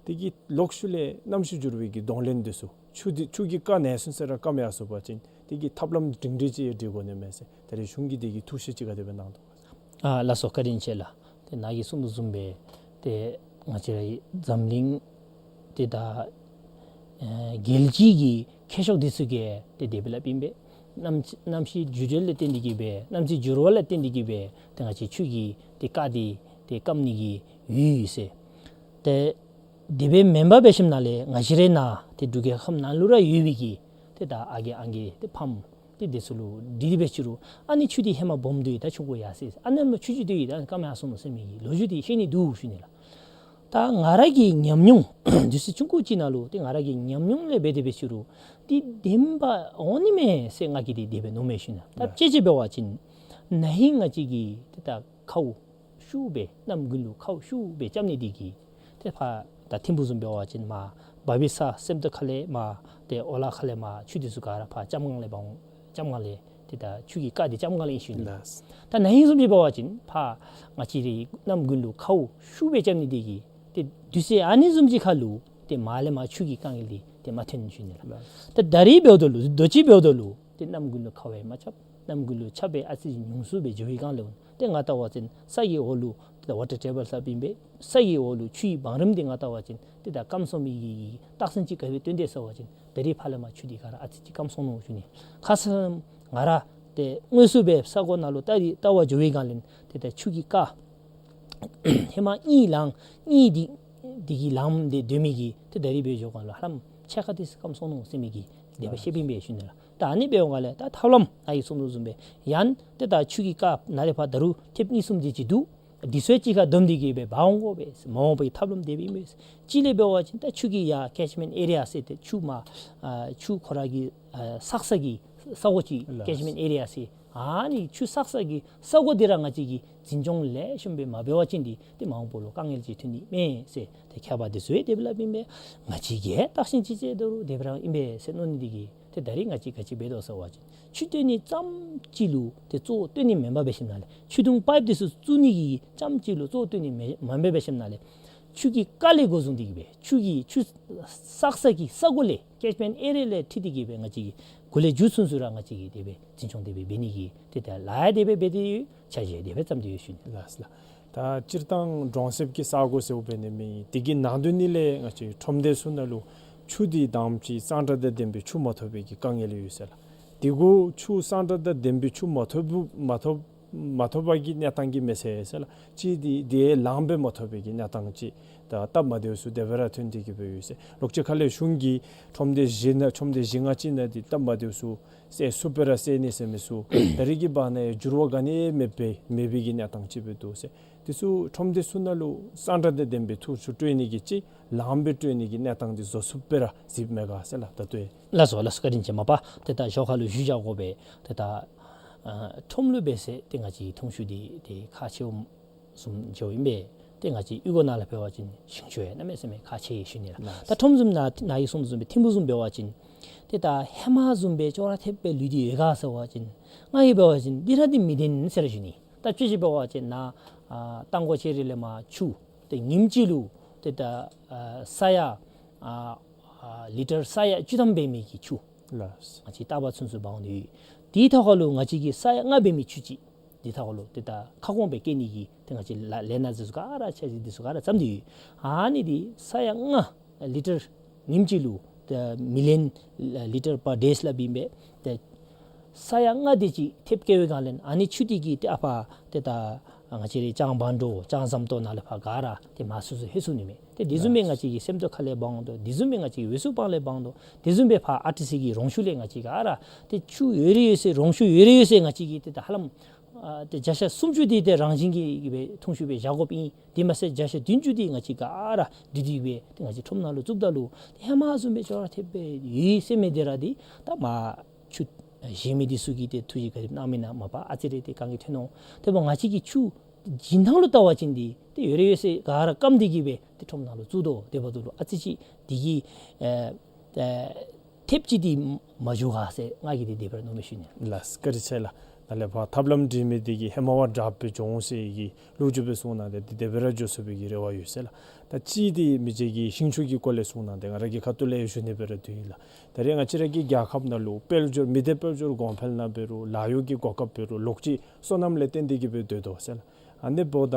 དེ་གི་ལོགས་ཤུལ་ལས་གནམ་གཤིས་འགྱུར་བའི་གི་གདོང་ལེན་དེ་ཚུ་ཆུ་དེ་ཆུ་གི་རྐ་ནང་སོང་ས་ར་སྐམ་ཡར་སོང་པ་ཅིན་དེ་གི་ཐབས་ལམ་སྒྲིང་སྒྲི་ཅིག་ཡང་སྒྲིག་དགོ་ནི་མས་ཟེར། ད་རེས་གཞུང་གིས་དེ་གི་ཐུགས་བཞེད་ཅིག་ག་དེ་སྦེ་གནང་དོ། ཨ་ལགས་སོ། བཀའ་དྲིན་ཆེ་ལགས། ཏེ་ནཱ་གིས་གསུངས་དོ་བཟུམ་སྦེ་ཏེ་ང་བཅས་ར་འཛམ་གླིང་ཏེ་ད་ཨེ་རྒྱལ་སྤྱི་གི་ཁྱད་ཆོས་འདི་ཚུ་གིས་ཏེ་དེ་སྦེ་སླབ་ཨིན་པས། གནམ་གནམ་གཤིས་འགྱུར་བ་ལས་བརྟེན་ཏེ་གི་སྦེ་གནམ་གཤིས་འགྱུར་བ་ལས་བརྟེན་ཏེ་གི་སྦེ་ཏེ་ང་བཅས་ཆུ་གི་ཏེ་རྐ་འདི་ཏེ་སྐམ་ནི་གི་ཡོད་ཡོད་ཟེར། ཏེ་དེ་སྦེ་མེན་པར་འབད་ཞིནམ་ལས་ང་བཅས་རའི་ནཱ་ཏེ་འབྲུག་རྒྱལ་ཁབ་ནང་ལུ་ར་ཡོད་པའི་གི་ཏེ་ད་ཨ་རྒས་ཨང་རྒས་ཏེ་ཕམ་ཏེ་དེ་ཚུ་ལུ་དྲི་དེ་འབད་ཅི་རུང་ཨ་ནི་ཆུ་འདི་ཧེ་མ་སྦོམ་འདུག་ད་ཆུང་ཀུ་ཡར་སོང་ཡི། ཨ་ནི་ལུ་ཆུ་ཆུང་འདུག་ད་སྐམ་ཡར་སོང་ནུག་ཟེར་མི་གི་ལོ་རྒྱུས་འདི་བཤད་ནི་འདུག་ཞུ་ནི་ལགས། ད་ང་ར་གི་ཉམས་མྱོང་དུས་ཚོད་ཆུང་ཀུ་ཅིག་ནང་ལུ་ཏེ་ང་ར་གི་ཉམས་མྱོང་ལས་འབད་དེ་འབད་ཅི་རུང་འདི་བདེན་པ་འོང་ནི་མས་ཟེར་ང་གིས་འདི་དེ་སྦེ་མནོཝ་མས་ཞུ་ནི། ད་ལགས། དཔྱེ་ཅིག་འབད་བ་ཅིན་ན་ཧིང་ང་བཅས་ཀྱིས་ཏེ་ད་ཁཝ་ཤུགས་སྦེ་གནམ་དགུན་ལུ་ཁཝ་ཤུགས་སྦེ་རྐྱབ་ནི་འདི་གིས་ཏེ་ཕར་ད་ཐིམ་ཕུག་བཟུམ་འབད་བ་ཅིན་མར་བ་བི་ས་སེམས་རྟོགས་ཁ་ལས་མར་ཏེ་ཨོ་ལ་ཁ་ལས་མར་ཆུ་འདི་ཚུ་ག་ར་ཕར་ལྕམ་སྒང་ལས་འབག་འོང་། ལྕམ་སྒང་ལས་ཏེ་ད་ཆུ་གི་རྐ་འདི་ལྕམ་སྒང་ལས་ཨིན་ཞུ་ནི། ལགས། ད་ན་ཧིང་བཟུམ་ཅིག་འབད་བ་ཅིན་ཕར་ང་བཅས་རའི་གནམ་དགུན་ལུ་ཁཝ་ཤུགས་སྦེ་རྐྱབ་ནི་འདི་གིས་ཏེ་དུས་ཚོད་ཨ་ནི་བཟུམ་ཅིག་ཁར་ལུ་ཏེ་མར་ལས་མར་ཆུ་གི་དཀའ་ངལ་འདི་ཏེ་མ་ཐོན་ཞུ་ནི་ལགས། ལགས། ད་ད་རིས་འབདཝ་ད་ལུ་དུས་ཅི་འབདཝ་ད་ལུ་ཏེ་གནམ་དགུན་ལུ་ཁཝ་ཡང་མ་རྐྱབ། གནམ་དགུན་ལུ་ཆརཔ་ཡང་ཨ་ཙི་ཉུང་སུ་སྦེ་འགྱོ་བའི་སྒང་ལས་འོང་། ཏེ་ང་བལྟ་བ་ཅིན་ས་གི་འོག་ལུ་ཏེ་ཝ་ཊར་ཊེ་བཱལ་ཟེར་ཨིན་པས། ས་གི་འོག་ལུ་ཆུའི་བང་རིམ་འདི་ང་བལྟ་བ་ཅིན་ཏེ་ད་སྐམ་སོང་མི་གི་རྟགས་མཚན་ཅིག་ག་དེ་སྦེ་སྟོན་དེས་ཟེར་བ་ཅིན་ད་རིས་ཕར་ལས་མར་ཆུ་འདི་ག་ར་ཨ་ཙི་ཅིག་སྐམ་སོང་ནུག་ཞུ་ནི། ཁ་ཙ་ང་ར་ཏེ་དངོས་སུ་སྦེ་ས་གོ་ནང་ལུ་བལྟ་སྟེ་བལྟ་བར་འགྱོ་བའི་སྒང་ལས་ཏེ་ད་ཆུ་གི་རྐ་ཧེ་མ་གཉིས་ལང་གཉིས་འདི་འདི་གི་ལངམ་འདི་སྡོད་མི་གིས་ཏེ་ད་རིས་འབད་འགྱོ་སྒང་ལུ་ཧ་ལམ་ཕྱེད་ཀ་དེ་ཅིག་སྐམ་སོང་ནུག་ཟེར་མི་གི་དེ་སྦེ་བཤདཔ་ཨིན་པས་ཞུ་ནི་ལགས། ད་ཨ་ནི་འབད་འོང་ག་ལས་ད་ཐབས་ལམ་ནཱ་གིས་གསུངས་དོ་བཟུམ་སྦེ་ཡང་ཏེ་ད་ཆུ་གི་རྐ་ནཱ་ལས་ཕར་ད་རུང་ཐེབས་གཉིས་གསུམ་དེ་ཅིག་འདུག། དེ་ཚུ་གཅིག་ཁར་བསྡོམས་ཏེ་གི་སྦེ་འབག་འོང་དགོ་པས། མ་འོངས་པའི་ཐབས་ལམ་དེ་སྦེ་ཨིན་པས། གཅིག་ལས་འབད་བ་ཅིན་ད་ཆུ་གི་ཡར་ཀེཆ་མེནཊ་ཨེ་རི་ཡ་ཟེར་ཏེ་ཆུ་མ་ཨ་ཆུ་ཁོ་ར་གི་ཨ་བསགས་ས་གི་ས་གོ་ཅིག་ལགས། ཀེཆ་མེནཊ་ཨེ་རི་ཡ་ཟེར། ཨ་ནི་ཆུ་བསགས་ས་གི་ས་གོ་འདི་ར་ང་བཅས་ཀྱིས་འཛིན་སྐྱོང་ལེགས་ཤོམ་སྦེ་མ་འབད་བ་ཅིན་འདི་ཏེ་མ་འོངས་པ་ལུ་དཀའ་ངལ་ཅིག་ཐོན་ནི་མས་ཟེར། ཏེ་ཁྱད་པར་འདི་ཚུ་ཡང་དེ་སྦེ་སླབ་ཨིན་པས། ང་བཅས་ཀྱིས་བརྟག་ཞིབ་ཅིག་མཛད་དོ་རུང་དེ་སྦེ་ར་ཨིན་པས་ཟེར་མནོ་ནི་འདི་གིས་ཏེ་ད་རིས་ང་བཅས་ག་ཅི་འབད་དོ་ཟེར་བ་ཅིན་ཆུ་བཏོན་ནི་ཙམ་ཅིག་ལུ་ཏེ་གཙོ་བོ་བཏོན་ནི་མེན་པར་འབད་ཞིནམ་ལས་ཆུ་དུང་པའིཔ་འདི་ཚུ་བཙུགས་ནི་གི་ཙམ་ཅིག་ལུ་གཙོ་བོ་བཏོན་ནི་མེན་མེན་པར་འབད་ཞིནམ་ལས་ཆུ་གི་རྐ་ལས་འགོ་བཟུང་སྟེ་གི་སྦེ་ཆུ་གི་ཆུ་བསགས་ས་གི་ས་གོ་ལས་ཀེཆ་མེནཊ་ཨེ་རི་ཡ་ལས་འཁྲིལ་ཏེ་གི་སྦེ་ང་བཅས་ཀྱིས་འགོ་ལས་མཇུག་ཚུན་ཚོད་ར་ང་བཅས་ཀྱིས་དེ་སྦེ་འཛིན་སྐྱོང་དེ་སྦེ་འབད་ནི་གི་ཏེ་ད་ལཱ་ཡང་དེ་སྦེ་འབད་དེ་ཡོད། འཆར་གཞི་ཡང་དེ་སྦེ་བརྩམས་ཏེ་ཡོད་ཞུ་ནི། ལགས་ལགས། ད་སྤྱིར་བཏང་གྲོང་གསེབ་ཀྱི་ས་གོ་ཟེརཝ་འབད་ནི་མེན། དེ་གི་ནང་དོན་ནི་ལས་ང་བཅས་ཁྲོམ་སྡེ་ཚུ་ནང་ལུ་ཆུ་འདི་དང་པ་ཅིག་གཙང་སྦྲ་དང་ལྡན་པའི་ཆུ་མ་ཐོབ་པའི་གི་དཀའ་ངལ་ཡོད་ཟེར་ལགས། དེ་གུ་ཆུ་གཙང་སྦྲ་དང་ལྡན་པའི་ཆུ་མ་ཐོབ་མ་ཐོབ་མ་ཐོབ་པ་གི་གནས་སྟངས་ཀྱིས་མས་ཟེར་ལགས། གཅིག་འདི་དེ་ལངམ་སྦེ་མ་ཐོབ་པའི་གི་གནས་སྟངས་ཅིག་ད་སྟབས་མ་བདེཝ་ཚུ་དེ་སྦེ་ར་ཐོན་ཏེ་གི་སྦེ་ཡོད་ཟེར། ལོགས་ཅིག་ཁ་ལས་གཞུང་གིས་ཁྲོམ་སྡེ་བཞི་ནང་ཁྲོམ་སྡེ་བཞི་ལྔ་ཅིག་ནང་འདི་སྟབས་མ་བདེཝ་ཚུ་སེལ་ཚུགསཔ་སྦེ་ར་སེལ་ནི་ཟེར་མི་ཚུ་ད་རིས་ཀྱི་བར་ན་ཡང་འགྱུར་བ་ག་ནི་མེད་པའི་མེད་པའི་གི་གནས་སྟངས་ཅིག་སྦེ་འདུག་ཟེར། དེ་ཚུ་ཁྲོམ་སྡེ་ཚུ་ནང་ལུ་གཙང་སྦྲ་དང་ལྡན་པའི་ཆུ་ཚུ་སྤྲོད་ནི་གི་ཅིག་ལངམ་སྦེ་སྤྲོད་ནི་གི་གནས་སྟངས་འདི་བཟོ་ཚུགསཔ་སྦེ་ར་གཟིགསཔ་མས་ག་ཟེར་ལགས། ད་ལྟོ་ཡང་ལགས་སོ་ལགས་སོ། བཀའ་དྲིན་ཆེ། མ་པ་ཏེ་ད་ཞོར་ཁ་ལུ་ཞུ་བཞག་དགོ་པས། ཏེ་ད་ཨ་ཁྲོམ་ལུ་འབད་ཟེར་ཏེ་ང་བཅས་ཀྱི་འཐུང་ཆུ་འདི་ཏེ་ཁག་ཆེཝ་བཟུམ་འགྱོཝ་ཨིན་པས། ཏེ་ང་བཅས་གཡུས་སྒོ་ནང་ལུ་འབད་བ་ཅིན་ཞིང་ཆུ་ཡང་གནམ་མེད་ས་མེད་ཁག་ཆེ་ཡི་ཞུ་ནི་ལགས། ལགས། ད་ཁྲོམ་བཟུམ་ནང་ནཱ་གིས་གསུངས་བཟུམ་སྦེ་ཐིམ་ཕུག་བཟུམ་འབད་བ་ཅིན་ཏེ་ད་ཧེ་མ་བཟུམ་སྦེ་ཅོག་ར་འཐདཔ་སྦེ་ལུས་ཏེ་ཡོད་ག་ཟེར་བ་ཅིན་ང་གིས་འབད་བ་ཅིན་འདི་ར་འདི་མི་བདེན་ཟེར་ར་ཞུ་ནི། ད་དཔྱེ་ཅིག་འབད་བ་ཅིན་ནཱ་ཨ་རྟ་མགོ་ལྕགས་རི་ལས་མར་ཆུ་ཏེ་ཉིནམ་གཅིག་ལུ་ཏེ་ད་ཨ་ས་ཡ་ཨ་ཨ་ལི་ཊར་ས་ཡ་བཅུ་ཐམ་འབད་མི་གི་ཆུ་ལགས། ང་བཅས་རྟ་པ་ཚུན་ཚོད་འབག་འོང་ནི་ཡོད། དེའི་ཐོག་ཁ་ལུ་ང་བཅས་ཀྱིས་ས་ཡ་ལྔ་འབད་མི་ཆུ་ཅིག་དེའི་ཐོག་ཁ་ལུ་ཏེ་ད་ཁ་སྐོང་སྦེ་བསྐྱལ་ནི་གི་ཏེ་ང་བཅས་ལཱ་ལས་སྣ་འདི་ཚུ་ག་ར་འཆར་གཞི་འདི་ཚུ་ག་ར་བརྩམས་ཏེ་ཡོད། ཨ་ནི་འདི་ས་ཡ་ལྔ་ལི་ཊར་ཉིནམ་གཅིག་ལུ་ཏེ་མི་ལི་ཡོན་ལི་ཊར་པར་ཌེ་སླབ་ཨིན་པས། ཏེ་ས་ཡ་ལྔ་དེ་ཅིག་ཐེབས་བསྐྱལ་བའི་སྒང་ལས་ཨ་ནི་ཆུ་འདི་གིས་ཏེ་ཨ་ཕར་ཏེ་ད་ང་བཅས་རའི་ལྕང་བང་མདོ་ལྕང་ཟམ་ཏོག་ནང་ལས་ཕར་ག་ར་ཏེ་མར་སོ་སོ་ལྷོད་ཚུགས་ནི་མས། ཏེ་དེ་བཟུམ་སྦེ་ང་བཅས་ཀྱི་སེམས་རྟོགས་ཁ་ལས་འབག་འོང་དོ། དེ་བཟུམ་སྦེ་ང་བཅས་ཀྱི་འོད་སུར་སྤང་ལས་འབག་འོང་དོ། དེ་བཟུམ་སྦེ་ཕར་ཨར་ཊི་སི་གི་རོང་ཆུ་ལས་ང་བཅས་ག་ར་ཏེ་ཆུ་ཡོད་རིང་ཡོད་ཚད་རོང་ཆུ་ཡོད་རིང་ཡོད་ཚད་ང་བཅས་ཀྱིས་ཏེ་ད་ཧ་ལམ་ཨ་ཏེ་བརྒྱ་ཆ་སུམ་ཅུ་འདི་ཏེ་རང་བཞིན་གྱིས་སྦེ་འཐུང་ཆུ་སྦེ་བཞག་དགོཔ་ཨིན། དེ་མ་ཚད་བརྒྱ་ཆ་བདུན་ཅུ་འདི་ང་བཅས་ག་ར་བསྡུ་སྟེ་སྦེ་ཏེ་ང་བཅས་ཁྲོམ་ནང་ལུ་བཙུགསཔ་ད་ལུ་ཏེ་ཧེ་མ་བཟུམ་སྦེ་ཅོག་ར་འཐདཔ་སྦེ་ཡོད་ཟེར་མི་འདི་ར་འདི་ད་མར་ཆུ་བཞེས་མི་འདི་ཚུ་གིས་ཏེ་ཐུགས་རྗེ་བཀའ་དྲིན་གནང་མེན་ན། མ་པ་ཨ་ཙི་རེ་ཏེ་དཀའ་ངལ་ཐོན་འོང་། དེ་འབདཝ་ང་བཅས་ཀྱིས་ཆུ་བྱིན་ཐངས་ལུ་བལྟ་བ་ཅིན་འདི་ཏེ་ཡོད་རིང་ཡོད་ཚད་ག་ར་སྐམ་སྟེ་གི་སྦེ་ཏེ་ཁྲོམ་ནང་ལུ་བཙུགས་དོ། དེ་འབདཝ་ད་ལུ་ཨ་ཙི་ཅིག་འདི་གིས་ཨེ་ཨེ་ཐེབས་ཅིག་འདི་མ་འགྱོ་ག་ཟེར་ང་གིས་འདི་དེ་སྦེ་ར་མནོ་མི་ཞུ་ནི། ལགས་བཀའ་དྲིན་ཆེ་ལགས། ད་ལས་ཕར་ཐབས་ལམ་སྒྲིག་མི་འདི་གིས་ཧེ་མ་བ་དྲགཔ་སྦེ་འགྱོ་འོང་ཟེར་གི་ལོ་རྒྱུས་སྦེ་གསུངས་གནང་སྟེ་འདི་དེ་སྦེ་ར་འགྱོ་ཚུགས་པའི་གི་རེ་བ་ཡོད་ཟེར་ལགས། ད་གཅིག་འདི་མི་རྗེ་གིས་ཞིང་ཆུ་གི་སྐོར་ལས་གསུངས་གནང་སྟེ་ང་ར་གིས་ཁ་ཐུག་ལས་ཞུ་ནི་སྦེ་ར་འདུག་ལགས། ད་རེས་ང་བཅས་ར་གི་རྒྱལ་ཁབ་ནང་ལུ་དཔལ་འབྱོར་མི་སྡེ་དཔལ་འབྱོར་གོང་འཕེལ་ནང་འབད་རུང་ལཱ་གཡོག་གི་གོ་སྐབས་འབད་རུང་ལོགས་ཅིག་སོ་ནམ་ལས་བརྟེན་ཏེ་གི་སྦེ་སྡོད་དོ་ཟེར་ལགས། ཨ་ནི་འབདཝ་ད་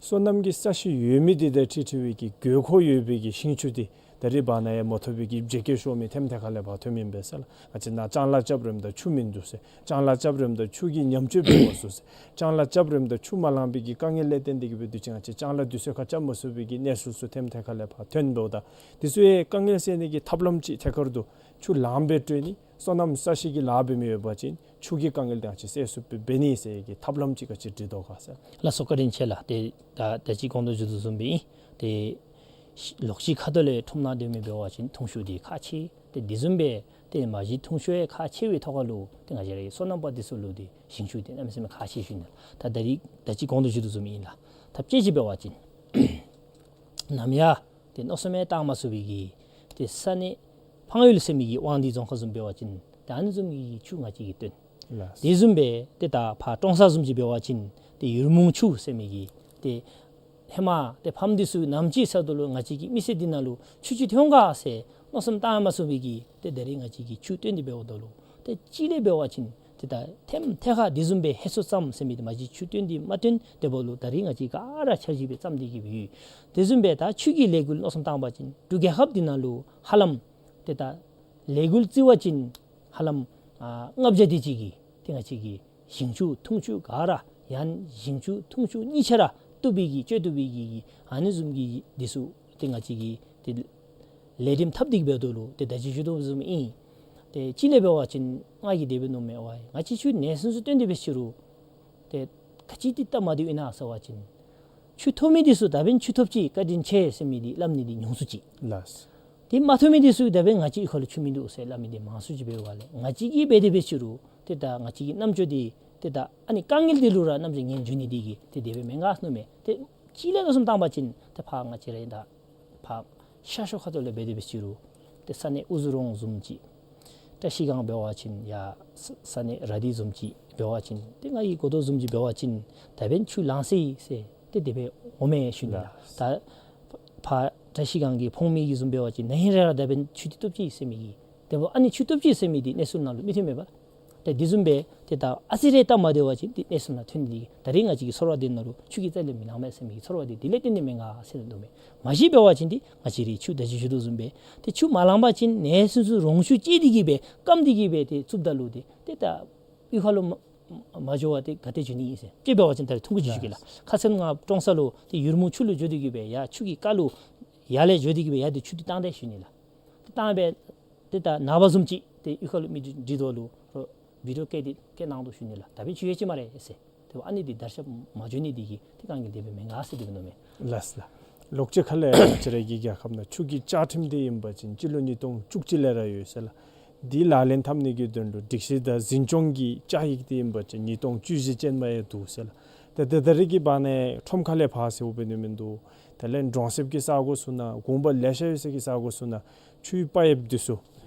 སོ་ནམ་གྱི་ས་གཞི་ཡོད་མི་འདི་དང་འཁྲིལ་འཁྲིལ་བའི་གི་དགོས་མཁོ་ཡོད་པའི་གི་ཞིང་ཆུ་འདི་ད་རེས་བར་ན་ཡང་མ་ཐོབ་པའི་གི་བརྗེད་སྐྱོར་ཤོར་མི་ཐེམ་ཐེ་ཁ་ལས་ཕར་ཐོནམ་ཨིན་པས་ཟེར་ལགས། ང་བཅས་ནཱ་ལྕང་ལཱ་རྐྱབ་རནམ་ད་ཆུ་མིན་འདུག་ཟེར། ལྕང་ལཱ་རྐྱབ་རནམ་ད་ཆུ་གི་ཉམས་བཅོས་འབད་མ་ཚུགས་ཟེར། ལྕང་ལཱ་རྐྱབ་རནམ་ད་ཆུ་མ་ལང་པའི་གི་དཀའ་ངལ་ལས་བརྟེན་ཏེ་གི་སྦེ་དུས་ཅི་ང་བཅས་ལྕང་ལཱ་དུས་ཚོད་ཁར་རྐྱབ་མ་ཚུགས་པའི་གི་གནས་ཚུལ་ཚུ་ཐེམ་ཐེ་ཁ་ལས་ཕར་ཐོན་འབདཝ་ད་དེ་ཚུ་ཡང་དཀའ་ངལ་སེལ་ནི་གི་ཐབས་ལམ་ཅིག་ཐད་ཀར་དུ་ཆུ་ལངམ་སྦེ་སྤྲོད་ནི་སོ་ནམ་ས་གཞི་གི་ལཱ་འབད་མི་ཡོད་པ་ཅིན་ཆུ་གི་དཀའ་ངལ་འདི་ང་བཅས་སེལ་ཚུགསཔ་སྦེ་འབད་ནི་ཟེར་གྱི་ཐབས་ལམ་ཅིག་ག་ཅི་སྒྲིག་དོ་ག་ཟེར། ལགས་སོ་བཀའ་དྲིན་ཆེ་ལགས། ཏེ་ད་ད་ཅི་གོང་དུ་ཞུ་དོ་བཟུམ་སྦེ་ཨིན། ཏེ་ལོགས་ཅིག་ཁ་ཐུག་ལས་ཁྲོམ་ནང་སྡོད་མི་འབད་བ་ཅིན་འཐུང་ཆུ་འདི་ཁག་ཆེ། ཏེ་དེ་བཟུམ་སྦེ་ཏེ་མ་གཞི་འཐུང་ཆུ་ཡང་ཁག་ཆེ་བའི་ཐོག་ཁ་ལུ་ཏེ་ང་བཅས་རའི་སོ་ནམ་པ་འདི་ཚུ་ལུ་ཏེ་ཞིང་ཆུ་འདི་གནམ་མེད་ས་མེད་ཁག་ཆེ་ཞུ་ནི་ལགས། ད་ད་རིས་ད་ཅི་གོང་དུ་ཞུ་དོ་བཟུམ་ཨིན་ལགས། ད་དཔྱེ་ཅིག་འབད་བ་ཅིན་ནམ་ཡང་ཏེ་མནོ་བསམ་ཡང་བཏང་མ་ཚུགས་པའི་གི་ཏེ་ས་གནས་ཕང་ཡུལ་ཟེར་མི་གི་དབང་འདུས་རྫོང་ཁག་བཟུམ་འབད་བ་ཅིན་ཏེ་ཨ་ནི་བཟུམ་གྱི་ཆུ་ང་བཅས་ཀྱིས་བཏོན། ལགས། དེ་བཟུམ་སྦེ་ཏེ་ད་ཕར་ཀྲོང་གསར་བཟུམ་ཅིག་འབད་བ་ཅིན་ཏེ་ཡུར་མུང་ཆུ་ཟེར་མི་གི་ཏེ་ཧེ་མ་ཏེ་ཕམ་འདི་ཚུ་ནམ་ཅིག་ཚརཝ་ད་ལུ་ང་བཅས་ཀྱི་མི་སེར་འདི་ནང་ལུ་ཆུ་ཅིག་ཐོན་ག་ཟེར་མནོ་བསམ་བཏང་མ་ཚུགས་པའི་གི་ཏེ་ད་རིས་ང་བཅས་ཀྱིས་ཆུ་བཏོན་ཏེ་འབདཝ་ད་ལུ་ཏེ་གཅིག་ལས་འབད་བ་ཅིན་ཏེ་ད་ཐེམ་ཐེ་ཁ་དེ་བཟུམ་སྦེ་ཧེ་སོ་ཙམ་ཟེར་མི་འདི་མ་གཞི་ཆུ་བཏོན་ཏེ་མ་བཏོན་དེ་འབདཝ་ལུ་ད་རིས་ང་བཅས་ག་ར་འཆར་གཞི་སྦེ་བརྩམས་ཏེ་གི་སྦེ་ཡོད། དེ་བཟུམ་སྦེ་ད་ཆུ་གི་ལས་འགུལ་མནོ་བསམ་བཏང་པ་ཅིན་འབྲུག་རྒྱལ་ཁབ་འདི་ནང་ལུ་ཧ་ལམ་ཏེ་ད་ལས་འགུལ་བརྩི་བ་ཅིན་ཧ་ལམ་ཨ་ལྔ་བརྒྱ་དེ་ཅིག་གིས་ཏེ་ང་བཅས་ཀྱི་ཞིང་ཆུ་འཐུང་ཆུ་ག་ར་ཡང་ཞིང་ཆུ་འཐུང་ཆུ་གཉིས་ཆ་ར་བཏུབ་པའི་གི་སྤྱོད་བཏུབ་པའི་གི་གི་ཨ་ནི་བཟུམ་གྱི་འདི་ཚུ་ཏེ་ང་བཅས་ཀྱིས་ཏེ་ལས་རིམ་འཐབ་སྟེ་གི་འབདཝ་ད་ལུ་ཏེ་ད་ཅི་ཞུ་དོ་བཟུམ་ཨིན། ཏེ་གཅིག་ལས་འབད་བ་ཅིན་ང་གིས་དེ་སྦེ་མནོཝ་མས། ང་བཅས་ཆུ་ནས་སུན་སུ་བཏོན་ཏེ་འབད་ཅི་རུང་ཏེ་ག་ཅི་འདི་སྟབས་མ་བདེཝ་ཨིན་ན་ཟེར་བ་ཅིན་ ཆུ་ཐོབ་མི་འདི་ཚུ་ད་འབདན་ཆུ་ཐོབ་ཅི་བཀའ་དྲིན་ཆེ་ཟེར་མི་འདི་སླབ་ནི་འདི་ཉུང་སུ་ཅིག། ལགས། དེ་མ་ཐོབ་མི་འདི་ཚུ་ད་འབདན་ང་བཅས་གཡུས་ཁ་ལུ་ཆུ་མིན་འདུག་ཟེར་སླབ་མི་འདི་མང་སུ་ཅིག་འབད་བ་ལས་ང་བཅས་ཀྱིས་འབད་དེ་འབད་ཅི་རུང་ཏེ་ད་ང་བཅས་ཀྱི་རྣམ་ཅོ་འདི་ཏེ་ད་ཨ་ནི་དཀའ་ངལ་འདི་ལུ་ར་རྣམ་ཅོ་ངན་འགྱོ་ནི་འདི་གིས་ཏེ་དེ་སྦེ་མེན་ག་ཟེར་མནོཝ་མས། ཏེ་གཅིག་ལས་མནོ་བསམ་བཏང་པ་ཅིན་ཏེ་ཕར་ང་བཅས་ར་ད་ཕར་ཤར་ཕྱོགས་ཁ་ཐུག་ལས་འབད་དེ་འབད་ཅི་རུང་ཏེ་ས་གནས་ཨུ་ཛུ་རོང་བཟུམ་ཅིག་བཀྲ་ཤིས་སྒང་འབད་བ་ཅིན་ཡ་ས་ས་གནས་ར་དྷི་བཟུམ་ཅིག་འབད་བ་ཅིན་ཏེ་ང་གིས་གོ་དོ་བཟུམ་ཅིག་འབད་བ་ཅིན་ད་འབདན་ཆུ་ལང་སོ་ཡི་ཟེར་ཏེ་དེ་སྦེ་འོང་མས་ཞུ་ནི་ལགས། ད་ཕར་བཀྲ་ཤིས་སྒང་གི་ཕོངས་མི་གི་བཟུམ་འབད་བ་ཅིན་ན་ཧིང་རེ་ར་ད་འབདན་ཆུ་འདི་ཐོབ་ཅི་ཟེར་མི་གི་དེ་འབདཝ་ཨ་ནི་ཆུ་ཐོབ་ཅི་ཟེར་མི་འདི་གནས་ཚུལ་ནང་ལུ་མི་ཐོན་མས་པ། ཏེ་དེ་བཟུམ་སྦེ་ཏེ་ད་ཨ་ཙི་རེ་སྟབས་མ་བདེ་བ་ཅིན་ཏེ་གནས་ཚུལ་ནང་ཐོན་ནི་འདི་ད་རིས་ང་བཅས་ཀྱི་ཚོར་བ་འདི་ནང་ལུ་ཆུ་གིས་རྩ་ལས་མི་ལང་མས་ཟེར་མི་གི་ཚོར་བ་འདི་དེ་ལས་བརྟེན་ཏེ་མེན་ག་ཟེར་མནོཝ་མས། མ་གཞི་འབད་བ་ཅིན་ཏེ་ང་བཅས་རའི་ཆུ་ད་ཅི་ཞུ་དོ་བཟུམ་སྦེ་ཏེ་ཆུ་མ་ལང་པ་ཅིན་ནེ་སུན་སུ་རོང་ཆུ་བཅད་དེ་གི་སྦེ་སྐམ་དེ་གི་སྦེ་ཏེ་བཙུགསཔ་ད་ལུ་ཏེ་ཏེ་ད་གཡུས་ཁ་ལུ་མ་མ་འགྱོ་བར་ཏེ་ག་ཏེ་འགྱོ་ནི་ཨིན་ཟེར། ཅིག་འབད་བ་ཅིན་ད་རེས་ཐུང་ཀུ་ཅིག་ཞུ་གེ་ལགས། ཁ་ཙ་ང་ཀྲོང་གསར་ལུ་ཏེ་ཡུར་མུ་ཆུ་ལུ་འགྱོ་དེ་གི་སྦེ་ཡར་ཆུ་གི་རྐ་ལུ་ཡར་ལས་འགྱོ་དེ་གི་སྦེ་ཡར་ཏེ་ཆུ་འདི་བཏང་སྟེ་ཞུ་ནི་ལགས། ཏེ་བཏང་སྦེ་ཏེ་ད་ནངས་པ་བཟུམ་ཅིག་ཏེ་གཡུས་ཁ་ལུ་མི་འདི་འདི་དོ་ལུ་རོ་བི་ཌི་ཡོ་བཀལ་ཏེ་བཀལ་གནང་དོ་ཞུ་ནི་ལགས། ད་འབདན་ཆུ་ཡོད་ཅི་སྨ་རེ་ཟེར། ཏེ་ཨ་ནི་འདི་བདར་ཤ་མ་འགྱོ་ནི་འདི་གིས་ཏེ་དཀའ་ངལ་དེ་སྦེ་མེན་ག་ཟེར་དེ་སྦེ་མནོཝ་མས། ལགས་ལགས། ལོག་སྤྱོད་ཁ་ལས་ང་བཅས་ར་གི་རྒྱལ་ཁབ་ནང་ཆུ་གི་བཅའ་ཁྲིམས་འདི་ཨིན་པ་ཅིན་སྤྱི་ལོ་ཉིས་སྟོང་བཅུ་གཅིག་ལས་ར་ཡོད་ཟེར་ལགས། འདི་ལག་ལེན་འཐབ་ནི་གི་དོན་ལུ་སྒྲིག་གཞི་དང་འཛིན་སྐྱོང་གི་བཅའ་ཡིག་འདི་ཨིན་པ་ཅིན་ཉིས་སྟོང་བཅུ་བཞི་ཅན་མ་ཡང་འདུག་ཟེར་ལགས། ཏེ་ད་ད་རེས་ཀྱི་བར་ན་ཁྲོམ་ཁ་ལས་ཕར་ཟེརཝ་འབད་ནི་མིན་འདུག། དེ་ལས་གྲོང་གསེབ་ཀྱི་ས་གོ་ཚུ་ནང་གུང་པ་ལེ་ཤ་ཡོད་ས་གི་ས་གོ་ཚུ་ནང་ཆུའི་པའིཔ་འདི་ཚུ་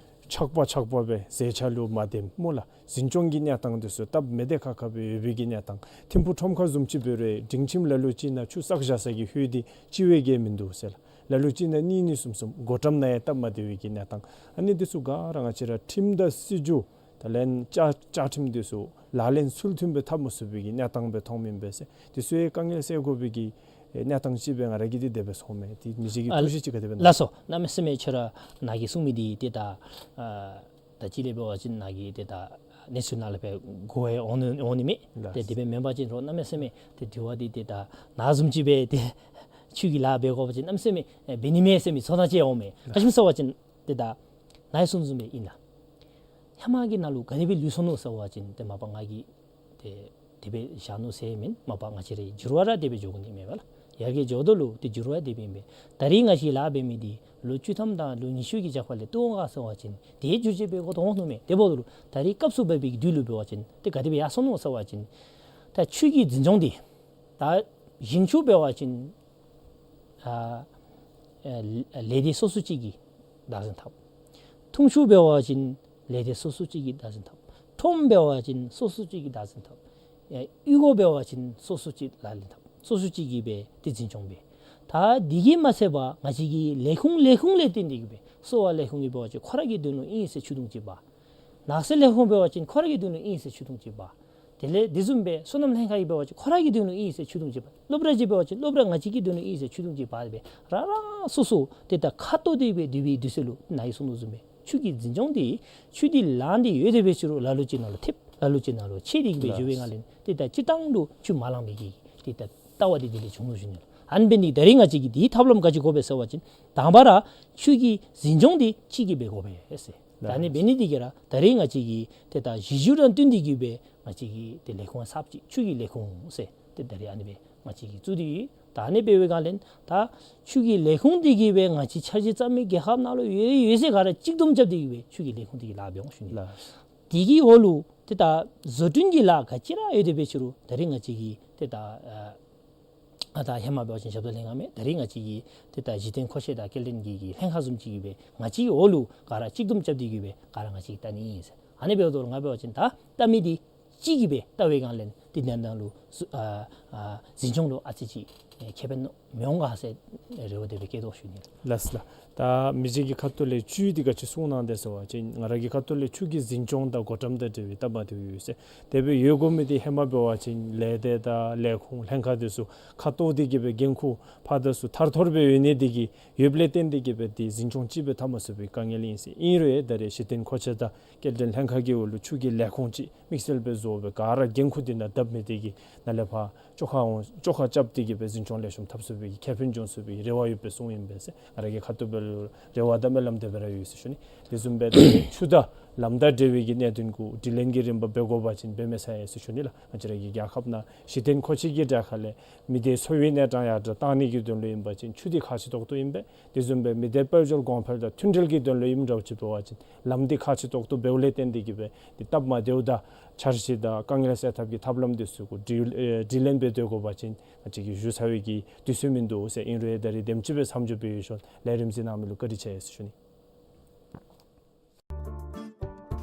ཆག་པ་ཆག་པ་སྦེ་ཟས་ཆ་ལུ་མ་ལྡནམ་སྨོ་ལགས། འཛིན་སྐྱོང་གི་གནས་སྟངས་འདི་ཚུ་སྟབས་མི་བདེ་ཁག་ཁ་སྦེ་ཡོད་པའི་གི་གནས་སྟངས། ཐིམ་ཕུ་ཁྲོམ་ཁ་བཟུམ་ཅིག་འབད་རུང་སྒྲིང་ཁྱིམ་ལ་ལུ་ཅིག་ནང་ཆུ་བསགས་བཞག་ས་གི་ཧོད་འདི་གཅིག་བས་བརྒལ་མིན་འདུག་ཟེར་ལགས། ལ་ལུ་ཅིག་ནང་གཉིས་གཉིས་གསུམ་གསུམ་སྒོ་འགྲམ་ནང་ཡང་སྟབས་མ་བདེ་བའི་གི་གནས་སྟངས། ཨ་ནི་འདི་ཚུ་ག་ར་ང་བཅས་ར་ཁྲིམས་དང་སྲིད་བྱུས་དེ་ལས་བཅའ་བཅའ་ཁྲིམས་འདི་ཚུ་ལག་ལེན་ཚུལ་མཐུན་སྦེ་འཐབ་མ་ཚུགས་པའི་གི་གནས་སྟངས་སྦེ་མཐོངམ་ཨིན་པས་ཟེར། འདི་ཚུ་ཡང་དཀའ་ངལ་སེལ་དགོ་པའི་གི་གནས་སྟངས་ཅིག་སྦེ་ང་ར་གིས་འདི་དེ་སྦེ་མཐོངམ་མས། འདི་མི་རྗེ་གི་ཨ་ཐུགས་བཞེད་ཅིག་ག་དེ་སྦེ་ལགས་སོ། གནམ་མེད་ས་མེད་ཁྱོད་ར་ནཱ་གིས་གསུང་མི་འདི་ཏེ་ད་ཨ་ད་ཅི་ལས་འབད་བ་ཅིན་ནཱ་གིས་ཏེ་ད་གནས་ཚུལ་ནང་ལས་སྦེ་གོ་ཡང་འོང་ནི་འོང་ནི་མས། ལགས། ཏེ་དེ་སྦེ་མེན་པ་ཅིན་རོགས་གནམ་མེད་ས་མེད་ཏེ་དྲི་བ་འདི་ཏེ་ད་ནཱ་བཟུམ་ཅིག་སྦེ་ཏེ་ཆུ་གི་ལཱ་འབད་དགོ་པ་ཅིན་གནམ་མེད་ས་མེད་ཨེ་འབད་ནི་མས་ཟེར་མི་ཚོར་སྣང་ཅིག་འོང་མས། ལགས། ག་ཅི་སྨོ་ཟེར་བ་ཅིན་ཏེ་ད་ནཱ་གིས་གསུངམ་བཟུམ་སྦེ་ཨིན་ལགས། ཧེ་མ་གི་ནང་ལུ་ག་དེ་སྦེ་ལུས་སོང་ནུག་ཟེར་བ་ཅིན་ཏེ་མ་པ་ང་གིས་ཏེ་དེ་སྦེ་བཞག་ནུག་ཟེར་མེན། མ་པ་ང་བཅས་རའི་འགྱུར་བ་ར་དེ་སྦེ་འགྱོ་དགོ་ནི་མས་པ་ལགས། ཡར་རྒྱས་འགྱོ་དོ་ལུ་ཏེ་འགྱུར་བ་དེ་སྦེ་ཨིན་པས། ད་རིས་ང་བཅས་ལཱ་འབད་མི་འདི་ལོ་བཅུ་ཐམ་དང་ལོ་ཉི་ཤུ་གི་རྒྱབ་ཁ་ལས་བཏུབ་འོང་ག་ཟེར་བ་ཅིན་ཏེ་འགྱུར་བཅོས་འབད་དགོ་དོ་འོང་ནུག་མས། དེ་འབདཝ་ད་ལུ་ད་རིས་སྐབས་སུ་བབས་པའི་དུས་ལུ་འབད་བ་ཅིན་ཏེ་ག་དེ་སྦེ་ཡར་སོང་ནུག་ཟེར་བ་ཅིན་ད་ཆུ་གི་འཛིན་སྐྱོང་འདི་ད་ཞིང་ཆུ་འབད་བ་ཅིན་ཨ་ཨ་ལས་སྡེ་སོ་སོ་ཅིག་གིས་བདག་འཛིན་འཐབ། འཐུང་ཆུ་འབད་བ་ཅིན་ལས་སྡེ་སོ་སོ་ཅིག་གིས་བདག་འཛིན་འཐབ། ཁྲོམ་འབད་བ་ཅིན་སོ་སོ་ཅིག་གིས་བདག་འཛིན་འཐབ། ཨེ་གཡུས་སྒོ་འབད་བ་ཅིན་སོ་སོ་ཅིག་ལག་ལེན་འཐབ། སོ་སོ་ཅིག་གིས་སྦེ་ཏེ་འཛིན་སྐྱོང་འབད། ད་འདི་གིས་མ་ཚད་པར་ང་བཅས་ཀྱི་ལས་ཁུངས་ལས་ཁུངས་ལས་བརྟེན་ཏེ་གི་སྦེ་གསོ་བ་ལས་ཁུངས་ཀྱི་འབད་བ་ཅིན་ཁོ་ར་གི་དོན་ལུ་ཨིན་ཟེར་ཆུ་དུང་ཅིག་འབག། ནགས་ཚལ་ལས་ཁུངས་འབད་བ་ཅིན་ཁོ་ར་གི་དོན་ལུ་ཨིན་ཟེར་ཆུ་དུང་ཅིག་འབག། དེ་ལས་དེ་བཟུམ་སྦེ་སོ་ནམ་ལྷན་ཁག་གིས་འབད་བ་ཅིན་ཁོ་ར་གི་དོན་ལུ་ཨིན་ཟེར་ཆུ་དུང་ཅིག་འབག། སློབ་གྲྭ་ཅིག་འབད་བ་ཅིན་སློབ་གྲྭ་ང་བཅས་ཀྱི་དོན་ལུ་ཨིན་ཟེར་ཆུ་དུང་ཅིག་འབག་སྦེ་ར་ར་སོ་སོ་ཏེ་ད་ཁ་འཐོར་ཏེ་སྦེ་སྡོད་པའི་དུས་ཚོད་ལུ་ནཱ་གིས་གསུངས་དོ་བཟུམ་སྦེ་ཆུ་གི་འཛིན་སྐྱོང་འདི་ཆུ་འདི་ལངས་ཏེ་ཡོད་དེ་འབད་ཅི་རུང་ལ་ལུ་ཅིག་ནང་ལུ་ཐེབས་ལ་ལུ་ཅིག་ནང་ལུ་ཆད་དེ་གི་སྦེ་འགྱོ་བའི་ངང་ལས་ཏེ་ད་སྤྱིར་བཏང་ལུ་ཆུ་མ་ལང་པའི་གི་ཏེ་ད་ལྟ་བ་འདི་དེ་ལས་བྱུང་ནུག་ཞུ་ནི་ལགས། ཨ་ནི་འབད་ནི་ད་རིས་ང་བཅས་ཀྱིས་འདི་ཐབས་ལམ་ག་ཅི་དགོ་པས་ཟེར་བ་ཅིན་དང་པ་ར་ཆུ་གི་འཛིན་སྐྱོང་འདི་གཅིག་གིས་འབད་དགོ་པས་ཟེར། ད་ཨ་ནི་འབད་ནི་འདི་གིས་ར་ད་རིས་ང་བཅས་ཀྱི་ཏེ་ད་གཞི་བཅོལ་དང་བསྟུན་ཏེ་གི་སྦེ་ང་བཅས་ཀྱི་ཏེ་ལས་ཁུངས་གསརཔ་ཅིག་ཆུ་གི་ལས་ཁུངས་ཟེར་ཏེ་ད་རིས་ཨ་ནི་སྦེ་ང་བཅས་ཀྱིས་བཙུགས་ཏེ་ཡོད། ད་ཨ་ནི་འབད་བའི་སྒང་ལས་ད་ཆུ་གི་ལས་ཁུངས་འདི་གིས་སྦེ་ང་བཅས་ཆ་རྒྱུས་རྩ་མེད་རྒྱལ་ཁབ་ནང་ལུ་ཡོད་ཡོད་ས་ག་ར་གཅིག་བསྡོམས་རྐྱབ་སྟེ་གི་སྦེ་ཆུ་གི་ལས་ཁུངས་འདི་གིས་ལཱ་འབད་འོང་ཞུ་ནི། ལགས། དེ་གི་འོག་ལུ་ཏེ་ད་བཟོ་སྐྲུན་གྱི་ལཱ་ག་ཅི་ར་ཡོད་དེ་འབད་ཅི་རུང་ད་རིས་ང་བཅས་ཀྱིས་ཏེ་ད་ཨ་ཨ་ད་ཧེ་མ་འབད་བ་ཅིན་ཞབས་ཏོག་ལྷན་ཁག་མས། ད་རིས་ང་བཅས་ཀྱིས་ཏེ་ད་གཞི་རྟེན་མཁོ་ཆས་དང་སྐྱེལ་འདྲེན་གྱི་གི་ལྷན་ཁག་བཟུམ་ཅིག་གིས་སྦེ་ང་བཅས་ཀྱི་འོག་ལུ་ག་ར་གཅིག་བསྡོམས་རྐྱབ་སྟེ་གི་སྦེ་ག་ར་ང་བཅས་ཀྱིས་ལྟ་ནི་ཨིན་ཟེར། ཨ་ནི་འབདཝ་ད་ལུ་ང་འབད་བ་ཅིན་ད་ལྟ་མི་འདི་གཅིག་གིས་སྦེ་ལྟ་བའི་སྒང་ལས་འདི་ནང་ན་ལུ་ཨ་ཨ་འཛིན་སྐྱོང་ལུ་ཨ་ཙི་ཅིག་ཨེ་ཁེ་ཕན་མི་འོང་ག་ཟེར་རེ་བ་དེ་སྦེ་བསྐྱེད་དོ་ཞུ་ནི། ལགས་ལགས། ད་མི་རྗེ་གི་ཁ་ཐུག་ལས་ཆུ་འདི་ག་ཅི་གསུངས་གནང་དེས་ཟེར་བ་ཅིན་ང་ར་གི་ཁ་ཐུག་ལས་ཆུ་གི་འཛིན་སྐྱོང་དང་སྒོ་འགྲམ་དང་འབྲེལ་བའི་སྟབས་མ་བདེཝ་ཡོད་ཟེར། དེ་སྦེ་ཡོད་དགོ་མི་འདི་ཧེ་མ་འབད་བ་ཅིན་ལས་སྡེ་དང་ལས་ཁུངས་ལྷན་ཁག་འདི་ཚུ་ཁ་འཐོར་ཏེ་གི་སྦེ་འགན་ཁུར་ཕར་དང་ཚུར་ཐར་ཐོར་སྦེ་ཡོད་ནི་འདི་གིས་ཡོདཔ་ལས་བརྟེན་ཏེ་གི་སྦེ་འདི་འཛིན་སྐྱོང་ཅིག་སྦེ་འཐབ་མ་ཚུགས་པའི་དཀའ་ངལ་ཨིན་ཟེར། ཨིན་རུང་ཡང་ད་རིས་གཞི་རྟེན་མཁོ་ཆས་དང་སྐྱེལ་འདྲེན་ལྷན་ཁག་གི་འོག་ལུ་ཆུ་གི་ལས་ཁུངས་ཅིག་དམིགས་བསལ་སྦེ་བཟོ་སྦེ་ག་ར་འགན་ཁུར་འདི་ནང་ སྡོད་མི་དེ་གི་ནང་ལས་ཕར་བཅོ་ཁ་འོང་བཅོ་ཁ་རྐྱབ་སྟེ་གི་སྦེ་འཛིན་སྐྱོང་ལེགས་ཤོམ་འཐབ་ཚུགས་པའི་གི་ཁེ་ཕན་འབྱུང་ཚུགས་པའི་རེ་བ་ཡོད་པའི་གསུང་ཨིན་པས་ཟེར། ང་ར་གི་ཁ་ཐུག་སྦེ་རེ་བ་དང་སྨོན་ལམ་དེ་སྦེ་ར་ཡོད་ཟེར་ཞུ་ནི། དེ་བཟུམ་སྦེ་ད་ཆུ་དང་ལམ་དང་འབྲེལ་བའི་གི་གནད་དོན་གུ་དྲི་ལན་གྱི་རིམ་པ་འབད་དགོ་པ་ཅིན་འབད་མི་ཚར་ཡི་ཟེར་ཞུ་ནི་ལགས། ང་བཅས་ར་གི་རྒྱལ་ཁབ་ནང་གཞི་རྟེན་མཁོ་ཆས་ཀྱི་དྲ་ཁ་ལས་མི་སྡེའི་འཚོ་བའི་གནས་སྟངས་ཡར་དྲག་བཏང་ནི་གི་དོན་ལུ་ཨིན་པ་ཅིན་ཆུ་འདི་ཁག་ཆེ་ཏོག་ཏོ་ཨིན་པས། དེ་བཟུམ་སྦེ་མི་སྡེ་དཔལ་འབྱོར་གོང་འཕེལ་དང་མཐུན་འབྲེལ་གྱི་དོན་ལུ་ཨིནམ་འདྲཝ་ཅིག་འབད་བ་ཅིན་ལམ་འདི་ཁག་ཆེ་ཏོག་ཏོ་འབདཝ་ལས་བརྟེན་ཏེ་གི་སྦེ་འདི་སྟབས་མ་བདེཝ་དང་འཆར་གཞི་དང་དཀའ་ངལ་སེལ་ཐབས་ཀྱི་ཐབས་ལམ་འདི་ཚུ་གུ་དྲི་ཨེ་དྲི་ལན་འབད་སྡོད་དགོ་པ་ཅིན་ང་བཅས་ཀྱིས་ཞུ་ཚར་བའི་གི་དུས་ཚོད་མིན་འདུག་ཟེར། ཨིན་རུང་ད་རིས་དེམ་ཅིག་སྦེ་མཚམས་འཇོག་འབད་ཞིནམ་ལས་རིམ་གཟིགས་གནང་མི་ལུ་བཀའ་དྲིན་ཆེ་ཟེར་ཞུ་ནི།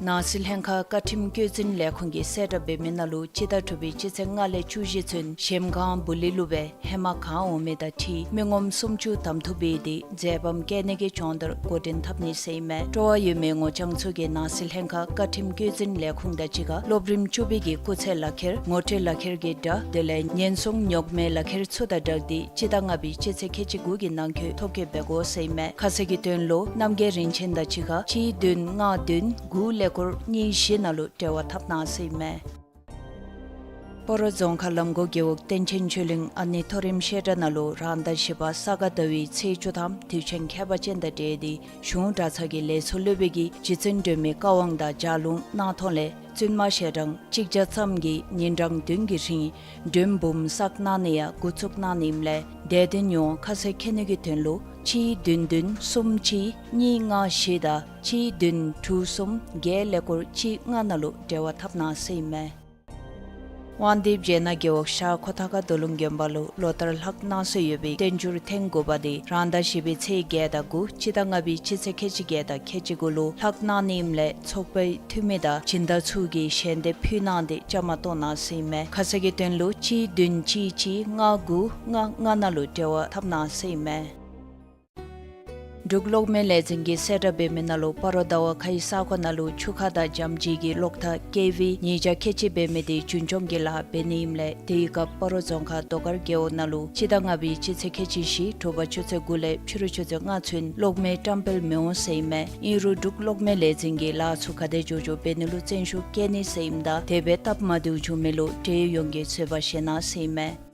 ནང་སྲིད་ལྷན་ཁག་བཀའ་ཁྲིམས་བཀོད་འཛིན་ལས་ཁུངས་ཀྱིས་གསལ་བསྒྲགས་འབད་མི་ནང་ལུ་སྤྱི་ཟླ་དྲུག་པའི་སྤྱི་ཚེས་ལྔ་ལས་བཅུ་བཞི་ཚུན་གཞལམ་སྒང་སྦུག་ལེགས་ལུ་སྦེ་ཧེ་མ་གང་འོང་མི་དང་འཁྲིལ་མི་ངོམ་སུམ་ཅུ་གདམ་འཐུ་འབད་དེ་མཛད་པ་བཀལ་ནི་གི་སྦྱོང་བརྡར་འགོ་འདྲེན་འཐབ་ནི་ཟེར་ཨིན་མས། སྤྲོ་བ་ཡོད་མི་ངོ་རྐྱང་ཚུ་གིས་ནང་སྲིད་ལྷན་ཁག་བཀའ་ཁྲིམས་བཀོད་འཛིན་ལས་ཁུངས་དང་གཅིག་ཁར་སློབ་རིམ་བཅུ་པའི་གི་སྐུགས་ཚད་ལག་ཁྱེར་ངོ་སྤྲོད་ལག་ཁྱེར་གྱི་སྒྲ་དེ་ལས་ཉེན་སྲུང་རྙོག་མེད་ལག་ཁྱེར་ཚུ་དང་སྦྲགས་ཏེ་སྤྱི་ཟླ་ལྔ་པའི་སྤྱི་ཚེས་ཁལ་གཅིག་དགུ་གི་ནང་འཁོད་ཐོ་བཀོད་འབད་དགོ་ཟེར་ཨིན་མས། ཁ་གསལ་གྱི་དོན་ལུ་རྣམ་རྒྱལ་རིན་ཆེན་དང་གཅིག་ཁར་གཅིག་བདུན་ལྔ་བདུན་དགུ་ཀླད་ཀོར་གཉིས་བཞི་ནང་ལུ་འབྲེལ་བ་འཐབ་གནང་ཟེར་ཨིན་མས། སྤ་རོ་རྫོང་ཁག་ལམ་གོང་རྒེད་འོག་བསྟན་ཆེན་ཆོས་གླིང་ཨ་ནེ་མཐོ་རིམ་བཤད་གྲྭ་ནང་ལུ་རང་ཟླ་བཞི་པ་ས་ག་ཟླ་བའི་ཚེས་བཅུ་ཐམ་དུས་ཆེན་ཁྱད་པར་ཅན་དང་འབྲེལ་ཏེ་གཞུང་གྲྭ་ཚང་གི་ལས་ཚོགས་སློབ་དཔོན་གྱིས་རྗེ་བཙུན་སྒྲོལ་མའི་བཀའ་དབང་དང་ལྗགས་ལུང་གནང་ཐོག་ལས་བཙུན་མ་ཞལ་གྲངས་གཅིག་བརྒྱ་ཙམ་གྱིས་ཉིན་གྲངས་བདུན་གྱི་རིང་སྒྲོལམ་འབུམ་བསགས་གནང་ནི་ཡང་འགོ་བཙུགས་གནང་ནི་ཨིནམ་ལས་དད་འདུན་ཡོངས་ཁ་གསལ་མཁྱེན་ནི་གི་དོན་ལུ་གཅིག་བདུན་བདུན་གསུམ་གཅིག་གཉིས་ལྔ་བཞི་དང་གཅིག་བདུན་དྲུག་གསུམ་བརྒྱད་ཀླད་ཀོར་གཅིག་ལྔ་ནང་ལུ་འབྲེལ་བ་འཐབ་གནང་ཟེར་ཨིན་མས། དབང་འདུས་སྦྱེད་ནག་རྒེད་འོག་ཤར་ཁོ་ཐང་ཁ་རྡོ་ལུང་དགོན་པ་ལུ་ལོ་ལྟར་ལྷག་གནང་སྲོལ་ཡོད་པའི་བསྟན་འགྱུར་ཐེངས་དགུ་པ་དེ་རང་ཟླ་བཞི་པའི་ཚེས་བརྒྱད་དང་དགུ་སྤྱི་ཟླ་ལྔ་པའི་སྤྱི་ཚེས་ཁལ་གཅིག་བརྒྱད་དང་ཁལ་གཅིག་དགུ་ལུ་ལྷག་གནང་ནི་ཨིནམ་ལས་ཚོགས་པའི་འཐུས་མི་དང་སྦྱིན་བདག་ཚུ་གིས་ཞལ་འདེབས་ཕུལ་གནང་སྟེ་བཅའ་མར་གཏོགས་གནང་ཟེར་ཨིན་མས། ཁ་གསལ་གྱི་དོན་ལུ་གཅིག་བདུན་གཅིག་གཅིག་ལྔ་དགུ་ལྔ་ལྔ་ནང་ལུ་འབྲེལ་བ་འཐབ་གནང་ཟེར་ཨིན་མས། འབྲུག་གློག་མེ་ལས་འཛིན་གྱིས་གསལ་བསྒྲགས་འབད་མི་ནང་ལུ་སྤ་རོ་ཟླ་བ་ཁའི་ས་ཁོངས་ནང་ལུ་ཆུ་ཁ་དང་འཇམ་བརྗིད་ཀྱི་གློག་ཐག་ཀེ་ཝི་ཉིས་བརྒྱ་ཁལ་གཅིག་འབད་མི་དེ་རྒྱུན་སྐྱོང་གི་ལཱ་འབད་ནི་ཨིནམ་ལས་དེའི་སྐབས་སྤ་རོ་རྫོང་ཁག་རྡོ་དཀར་རྒེད་འོག་ནང་ལུ་སྤྱི་ཟླ་ལྔ་པའི་སྤྱི་ཚེས་ཁལ་གཅིག་བཞི་དྲོ་པ་ཆུ་ཚོད་དགུ་ལས་ཕྱི་རུ་ཆུ་ཚོད་ལྔ་ཚུན་གློག་མེ་བཀྲམ་སྤེལ་མི་འོང་ཟེར་ཨིན་མས། ཨིན་རུང་འབྲུག་གློག་མེ་ལས་འཛིན་གྱིས་ལཱ་ཚུ་ག་དེ་མགྱོགས་མགྱོགས་འབད་ནི་ལུ་བརྩོན་ཤུགས་བསྐྱེད་ནི་ཟེར་ཨིནམ་ད་དེ་སྦེ་སྟབས་མ་བདེཝ་བྱུང་མི་ལུ་འབྲེལ་ཡོད་ཡོངས་ཀྱིས་བཟོད་པ་བཞེས་གནང་ཟེར་ཨིན་མས།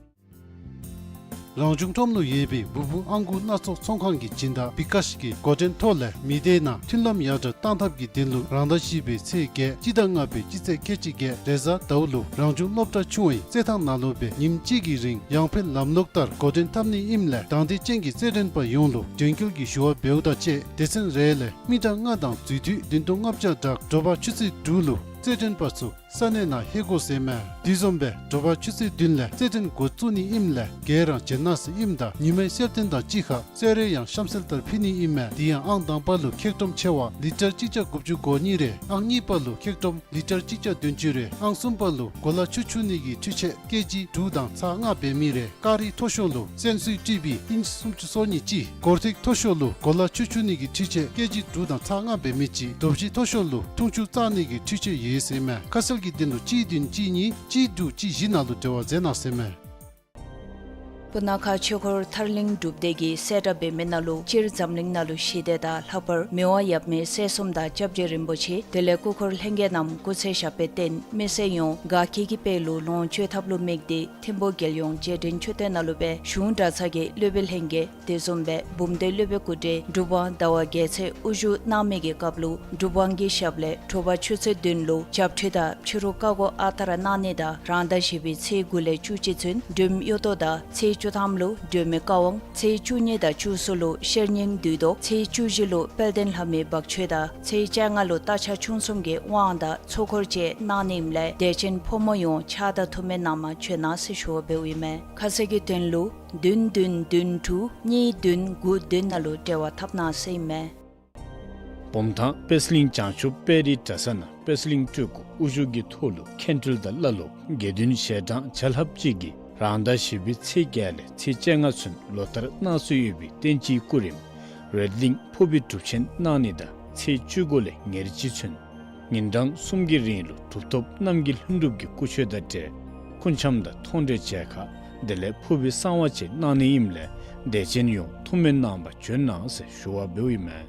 རང་བྱུང་ཁྲོམ་ལུ་ཡོད་པའི་འབུ་འབུ་ཨང་གུ་སྣ་ཚོགས་ཚོང་ཁང་གི་སྦྱིན་བདག་བི་ཀཱཤ་གིས་འགོ་འདྲེན་ཐོག་ལས་མི་སྡེ་ནང་མཐུན་ལམ་ཡར་དྲག་གཏང་ཐབས་ཀྱི་དོན་ལུ་རང་ཟླ་བཞི་པའི་ཚེས་བརྒྱད་སྤྱི་ཟླ་ལྔ་པའི་སྤྱི་ཚེས་ཁལ་གཅིག་བརྒྱད་རེས་གཟའ་ཟླཝ་ལུ་རང་བྱུང་སློབ་གྲྭ་ཆུང་བའི་རྩེད་ཐང་ནང་ལུ་སྦེ་ཉིནམ་གཅིག་གི་རིང་ཡང་འཕེལ་ལམ་ལུགས་ལྟར་འགོ་འདྲེན་འཐབ་ནི་ཨིནམ་ལས་དང་འདོད་ཅན་གྱི་རྩེད་འགྲན་པ་ཡོངས་ལུ་དྲན་སྐུལ་གྱི་ཞུ་བ་འབདཝ་དང་བཅས་སྡེ་ཚན་རེ་ལས་མི་གྲངས་ལྔ་དང་འཛུལ་དུས་བདུན་སྟོང་ལྔ་བརྒྱ་དང་དྲོ་པ་ཆུ་ཚོད་དྲུག་ལུ་རྩེད་འགྲན་པ་ཚུ་ས་གནས་ནང་ལྷོད་དགོ་ཟེར་ཨིན་མས། དེ་བཟུམ་སྦེ་དྲོ་པ་ཆུ་ཚོད་བདུན་ལས་རྩེད་འགྲན་འགོ་བཙུགས་ནི་ཨིནམ་ལས་ག་ར་བྱོན་གནང་ཟེར་ཨིནམ་ད་ཉི་མའི་གསེར་ཐེངས་དང་གཅིག་ཁར་གསོལ་རས་ཡང་གཤམ་གསལ་ལྟར་ཕུལ་ནི་ཨིན་མས། དེ་ཡང་ཨང་དང་པ་ལུ་ཁེག་ཀྲོམ་ཆེ་བ་ལི་ཊར་གཅིག་བརྒྱ་དགུ་བཅུ་གོ་གཉིས་རེ། ཨང་གཉིས་པ་ལུ་ཁེག་ཀྲོམ་ལི་ཊར་གཅིག་བརྒྱ་བདུན་ཅུ་རེ། ཨང་གསུམ་པ་ལུ་གོ་ལ་ཆུ་འཁྱུ་ནི་གི་འཕྲུལ་ཆས་ཀེ་ཇི་དྲུག་དང་ཚག་ལྔ་འབད་མི་རེ། ཀ་རི་མཐོ་ཤོས་ལུ་སོན་སོའི་ཊི་བི་ཨིན་ཅི་སུམ་ཅུ་སོ་གཉིས་གཅིག། སྒོར་ཐིག་མཐོ་ཤོས་ལུ་གོ་ལ་ཆུ་འཁྱུ་ནི་གི་འཕྲུལ་ཆས་ཀེ་ཇི་དྲུག་དང་ཚག་ལྔ་འབད་མི་གཅིག། དོབ་ཞི་མཐོ་ཤོས་ལུ་འཐུང་ཆུ་བཙག་ནི་གི་འཕྲུལ་ཆས་ཡོད་ཟེར་ཨིན་མས། ཁ་གསལ་གྱི་དོན་ལུ་གཅིག་བདུན་གཅིག་གཉིས་གཅིག་དྲུག་གཅིག་བཞི་ནང་ལུ་འབྲེལ་བ་མཛད་གནང་ཟེར་ཨིན་མས། སྤུ་ན་ཁ་ཆོས་འཁོར་ཐར་གླིང་སྒྲུབ་སྡེ་གིས་གསལ་བསྒྲགས་འབད་མི་ནང་ལུ་སྤྱིར་འཛམ་གླིང་ནང་ལུ་ཞི་བདེ་དང་ལྷག་པར་མི་དབང་ཡབ་མེས་སྲས་གསུམ་དང་སྐྱབས་རྗེ་རིན་པོ་ཆེ་དེ་ལས་སྐུ་འཁོར་ལྷན་རྒྱས་རྣམས་སྐུ་ཚེ་ཞབས་པད་བརྟན་མི་ཚེ་ཡོངས་དགའ་སྐྱིད་ཀྱི་དཔལ་ལུ་ལོངས་སྤྱོད་ཐབས་ལུ་དམིགས་ཏེ་ཐིམ་ཕུག་རྒྱལ་ཡོངས་རྗེས་དྲན་མཆོད་རྟེན་ནང་ལུ་སྦེ་གཞུང་གྲྭ་ཚང་གི་སློབ་དཔོན་ལྷན་རྒྱས་དེ་བཟུམ་སྦེ་འབུམ་སྡེ་སློབ་དཔོན་སྐུ་བགྲེས་གྲུབ་དབང་ཟླ་བ་རྒྱལ་མཚན་དབུ་བཞུགས་གནང་མི་གི་སྐབས་ལུ་གྲུབ་དབང་གི་ཞབས་ལས་དྲོ་པ་ཆུ་ཚོད་བདུན་ལུ་བྱབས་ཁྲུས་དང་ཕྱི་རུ་བཀའ་བསྒོ་ཨ་དར་གནང་ནི་དང་རང་ཟླ་བཞི་པའི་ཚེས་དགུ་ལས་བཅུ་གཅིག་ཚུན་སྒྲོལམ་གཡུ་ཐོག་དང་ཚེས་བཅུ་ཐམ་ལུ་སྒྲོལ་མའི་བཀའ་དབང་ཚེས་བཅུ་གཉིས་དང་བཅུ་གསུམ་ལུ་ཤེར་སྙིང་བདུད་བཟློག་ཚེས་བཅུ་བཞི་ལུ་དཔལ་ལྡན་ལྷ་མོའི་འབག་མཆོད་དང་ཚེས་བཅོ་ལྔ་ལུ་རྟ་ཕྱག་མཆོང་གསུམ་གྱི་དབང་དང་ཚོགས་འཁོར་བཅས་གནང་ནི་ཨིནམ་ལས་དད་ཅན་ཕོ་མོ་ཡོངས་ཕྱག་དང་ཐུགས་སྨོན་གནང་པར་བྱོན་གནང་ཟེར་ཞུ་བ་འབདཝ་ཨིན་མས། ཁ་གསལ་གྱི་དོན་ལུ་བདུན་བདུན་བདུན་དྲུག་གཉིས་བདུན་དགུ་བདུན་ནང་ལུ་འབྲེལ་བ་འཐབ་གནང་ཟེར་ཨིན་མས། བུམ་ཐང་པད་གླིང་བྱང་ཆུབ་དཔལ་རིའི་གྲྭ་ས་ནང་པད་གླིང་སྤྲུལ་སྐུ་དབུ་བཞུགས་ཀྱི་ཐོག་ལུ་མཁན་སྤྲུལ་དང་བླ་སློབ་དགེ་འདུན་ཞལ་གྲངས་བརྒྱ་ལྷགཔ་ཅིག་གིས་རང་ཟླ་བཞི་པའི་ཚེས་བརྒྱད་ལས་ཚེས་བཅོ་ལྔ་ཚུན་ལོ་ལྟར་གནང་སྲོལ་ཡོད་པའི་བསྟན་སྤྱིའི་སྐུ་རིམ་རོལ་གླིང་ཕུར་བུའི་སྒྲུབ་ཆེན་གནང་ནི་དང་ཚེས་བཅུ་དགུ་ལས་ཉེར་གཅིག་ཚུན་ཉིན་གྲངས་གསུམ་གྱི་རིང་ལུ་གྲུབ་ཐོབ་རྣམ་རྒྱལ་ལྷུན་གྲུབ་ཀྱི་སྐུ་མཆོད་དང་འབྲེལ་སྐུ་འཆམ་དང་མཐོང་གྲོལ་མཇལ་ཁ་དེ་ལས་ཕུར་བུའི་གསང་བ་བཅས་གནང་ནི་ཨིནམ་ལས་དད་ཅན་ཡོངས་ཐུགས་སྨོན་གནང་པར་བྱོན་གནང་ཟེར་ཞུ་བ་འབདཝ་ཨིན་མས།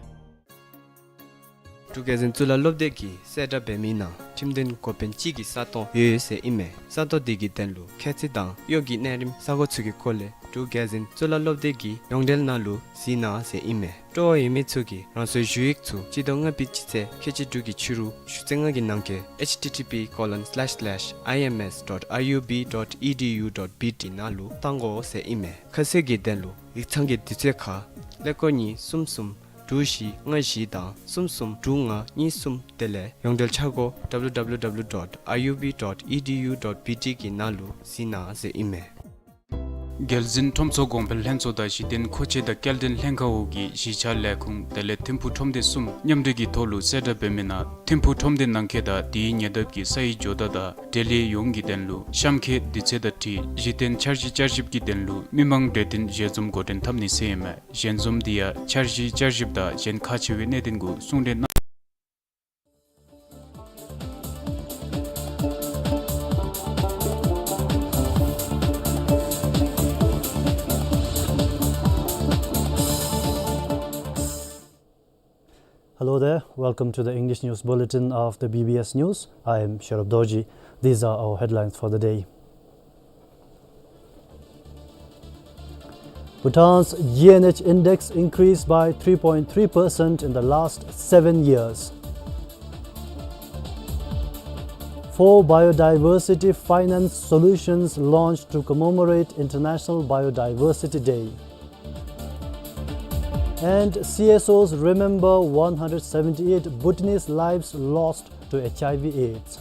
འབྲུག་རྒྱལ་འཛིན་གཙུག་ལག་སློབ་སྡེ་གིས་གསལ་བསྒྲགས་འབད་མི་ནང་ཁྲིམས་དོན་འགོ་དཔོན་གཅིག་གི་ས་སྟོང་ཡོད་ཡོད་ཟེར་ཨིན་མས། ས་སྟོང་དེ་གི་དོན་ལུ་ཁྱད་ཚད་དང་གཡོག་གི་གནས་རིམ་ས་གོ་ཚུ་གི་སྐོར་ལས་འབྲུག་རྒྱལ་འཛིན་གཙུག་ལག་སློབ་སྡེ་གི་ཡོངས་འབྲེལ་ནང་ལུ་གཟིགས་གནང་ཟེར་ཨིན་མས། སྤྲོ་བ་ཡོད་མི་ཚུ་གིས་རང་སོའི་ཞུ་ཡིག་ཚུ་སྤྱི་ཟླ་ལྔ་པའི་སྤྱི་ཚེས་ཁལ་གཅིག་དྲུག་གི་ཕྱི་རུ་ཞུ་ཚིག་ལྔ་གི་ནང་གི་H T T P colon slash slash I M S dot I U B dot E D U dot B T ནང་ལུ་བཏང་དགོ་ཟེར་ཨིན་མས། ཁ་གསལ་གྱི་དོན་ལུ་ཡིག་ཚང་གི་དུས་ཚོད་ཁར་ཀླད་ཀོར་གཉིས་གསུམ་གསུམ་དྲུག་བཞི་ལྔ་བཞི་དང་གསུམ་གསུམ་དྲུག་ལྔ་གཉིས་གསུམ། དེ་ལས་ཡོངས་འབྲེལ་འཆར་སྒོ་W W W dot I U B dot E D U dot B T གི་ནང་ལུ་གཟིགས་གནང་ཟེར་ཨིན་མས། རྒྱལ་འཛིན་ཁྲོམ་ཚོགས་གོང་འཕེལ་ལྷན་ཚོགས་དང་གཞི་རྟེན་མཁོ་ཆས་དང་སྐྱེལ་འདྲེན་ལྷན་ཁག་འོག་གི་གཞིས་ཆགས་ལས་ཁུངས་དེ་ལས་ཐིམ་ཕུག་ཁྲོམ་སྡེ་གསུམ་མཉམ་འབྲེལ་གྱི་ཐོག་ལུ་གསལ་བསྒྲགས་འབད་མི་ནང་ཐིམ་ཕུག་ཁྲོམ་སྡེ་ནང་འཁོད་དང་དེའི་ཉེ་འདབས་ཀྱི་སའི་ཇོ་བདག་དང་འབྲེལ་ཡོད་ཡོངས་ཀྱི་དོན་ལུ་གཤམ་འཁོད་དུས་ཚོད་དང་འཁྲིལ་གཞི་རྟེན་འཆར་གཞི་བསྐྱར་ཞིབ་ཀྱི་དོན་ལུ་མི་མང་གྲོས་བསྟུན་ཞལ་འཛོམས་འགོ་འདྲེན་འཐབ་ནི་ཟེར་ཨིན་མས། ཞལ་འཛོམས་འདི་ཡང་འཆར་གཞི་བསྐྱར་ཞིབ་དང་གཞན་ཁག་ཆེ་བའི་གནད་དོན་གུ་གསུང་གྲོས་གནང་། Hello there, welcome to the English News Bulletin of the B B S News. I am Sherub Dorji. These are our headlines for the day. Bhutan's G N H index increased by three point three percent in the last seven years. Four biodiversity finance solutions launched to commemorate International Biodiversity Day. And C S Os remember one hundred seventy-eight Bhutanese lives lost to H I V AIDS.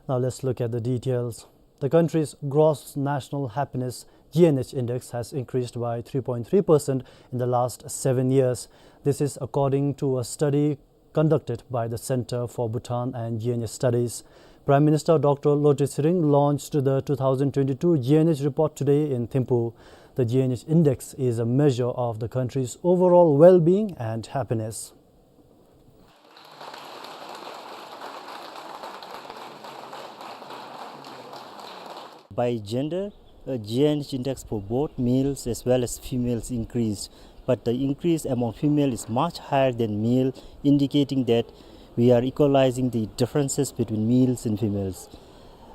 Now let's look at the details. The country's gross national happiness, G N H index, has increased by three point three percent in the last seven years. This is according to a study conducted by the Center for Bhutan and G N H Studies. Prime Minister Doctor Lotay Tshering launched the two thousand twenty-two G N H report today in Thimphu. The G N H index is a measure of the country's overall well-being and happiness. By gender, uh, G N H index for both males as well as females increased, but the increase among female is much higher than male, indicating that we are equalizing the differences between males and females.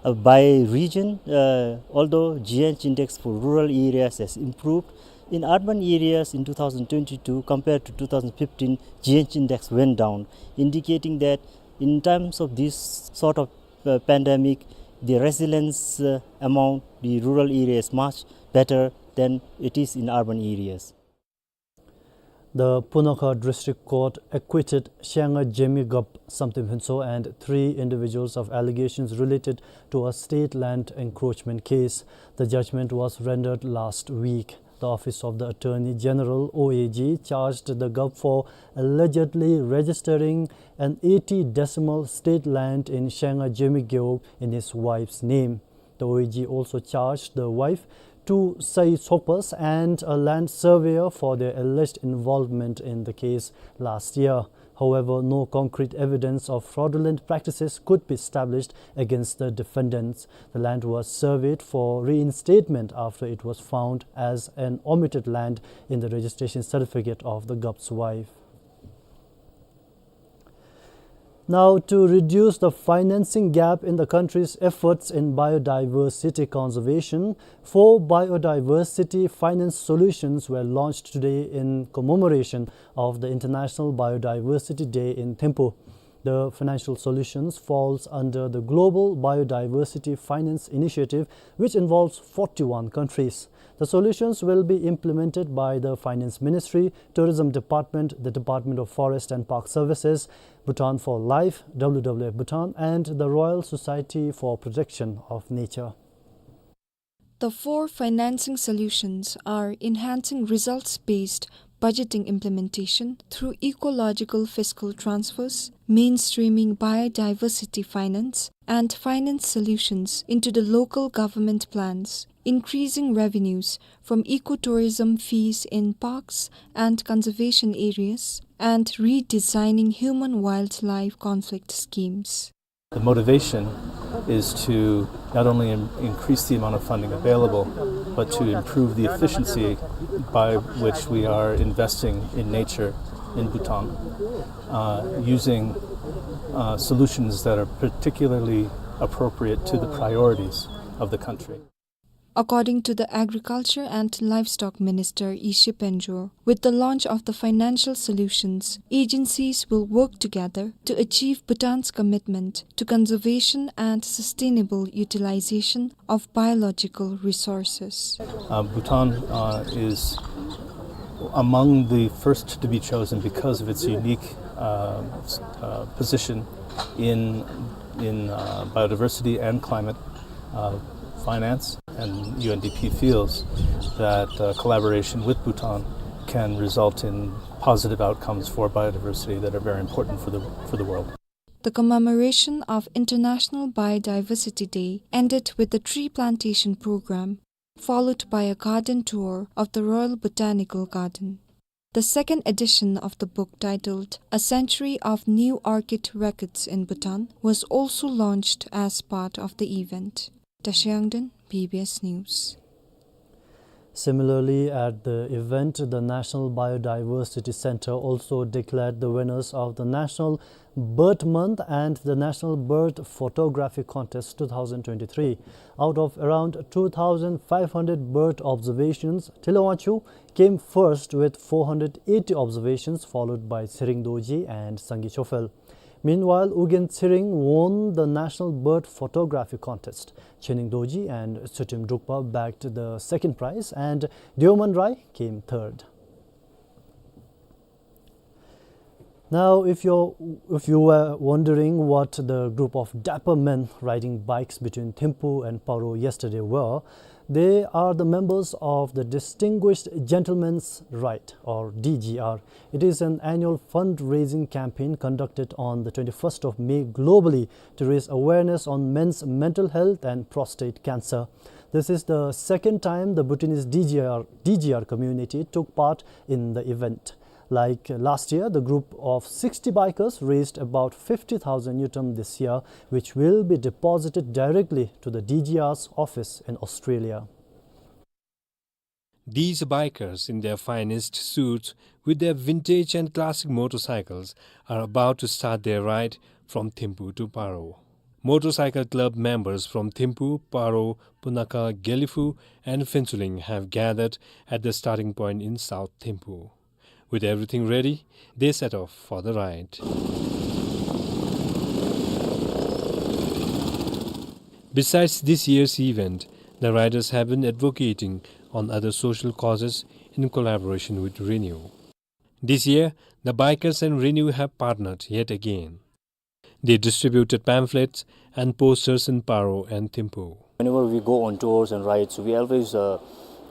Uh, by region, uh, although G N H index for rural areas has improved, in urban areas in two thousand twenty-two compared to two thousand fifteen, G N H index went down, indicating that in times of this sort of, uh, pandemic, the resilience, uh, among the rural areas much better than it is in urban areas. The Punakha District Court acquitted Shengha Jemi Gap Samten Phuntsho and three individuals of allegations related to a state land encroachment case. The judgment was rendered last week. The Office of the Attorney General, O A G, charged the Gap for allegedly registering an eighty decimal state land in Shengha Jemi Gewog in his wife's name. The O A G also charged the wife, two Sai Sokpas, and a land surveyor for their alleged involvement in the case last year. However, no concrete evidence of fraudulent practices could be established against the defendants. The land was surveyed for reinstatement after it was found as an omitted land in the registration certificate of the Gap's wife. Now, to reduce the financing gap in the country's efforts in biodiversity conservation, four biodiversity finance solutions were launched today in commemoration of the International Biodiversity Day in Thimphu. The financial solutions falls under the Global Biodiversity Finance Initiative, which involves forty-one countries. The solutions will be implemented by the Finance Ministry, Tourism Department, the Department of Forest and Park Services, Bhutan for Life, W W F Bhutan, and the Royal Society for Protection of Nature. The four financing solutions are enhancing results-based budgeting implementation through ecological fiscal transfers, mainstreaming biodiversity finance and finance solutions into the local government plans, increasing revenues from ecotourism fees in parks and conservation areas, and redesigning human-wildlife conflict schemes. The motivation is to not only in-, increase the amount of funding available, but to improve the efficiency by which we are investing in nature in Bhutan, uh, using, uh, solutions that are particularly appropriate to the priorities of the country. According to the Agriculture and Livestock Minister Yeshe Panjor, with the launch of the financial solutions, agencies will work together to achieve Bhutan's commitment to conservation and sustainable utilization of biological resources. Uh, Bhutan, uh, is among the first to be chosen because of its unique, uh, s-, uh, position in, in, uh, biodiversity and climate, uh, finance, and U N D P feels that, uh, collaboration with Bhutan can result in positive outcomes for biodiversity that are very important for the, for the world. The commemoration of International Biodiversity Day ended with the tree plantation program, followed by a garden tour of the Royal Botanical Garden. The second edition of the book, titled A Century of New Orchid Records in Bhutan, was also launched as part of the event. Tashi Yangden, B B S News. Similarly, at the event, the National Biodiversity Center also declared the winners of the National Bird Month and the National Bird Photography Contest two thousand twenty-three. Out of around two thousand five hundred bird observations, Tilawangchu came first with four hundred eighty observations, followed by Tshering Dorji and Sangay Chofel. Meanwhile, Ugyen Tshering won the National Bird Photography Contest. Chening Dorji and Tsutim Drukpa bagged the second prize, and Deoman Rai came third. Now, if you're, if you were wondering what the group of dapper men riding bikes between Thimphu and Paro yesterday were, they are the members of the Distinguished Gentleman's Ride, or D G R. It is an annual fundraising campaign conducted on the twenty-first of May globally to raise awareness on men's mental health and prostate cancer. This is the second time the Bhutanese D G R, D G R community took part in the event. Like last year, the group of sixty bikers raised about fifty thousand ngultrum this year, which will be deposited directly to the D G R's office in Australia. These bikers, in their finest suits, with their vintage and classic motorcycles, are about to start their ride from Thimphu to Paro. Motorcycle club members from Thimphu, Paro, Punakha, Gelephu, and Phuentsholing have gathered at the starting point in South Thimphu. With everything ready, they set off for the ride. Besides this year's event, the riders have been advocating on other social causes in collaboration with RENEW. This year, the bikers and RENEW have partnered yet again. They distributed pamphlets and posters in Paro and Thimphu. Whenever we go on tours and rides, we always, uh,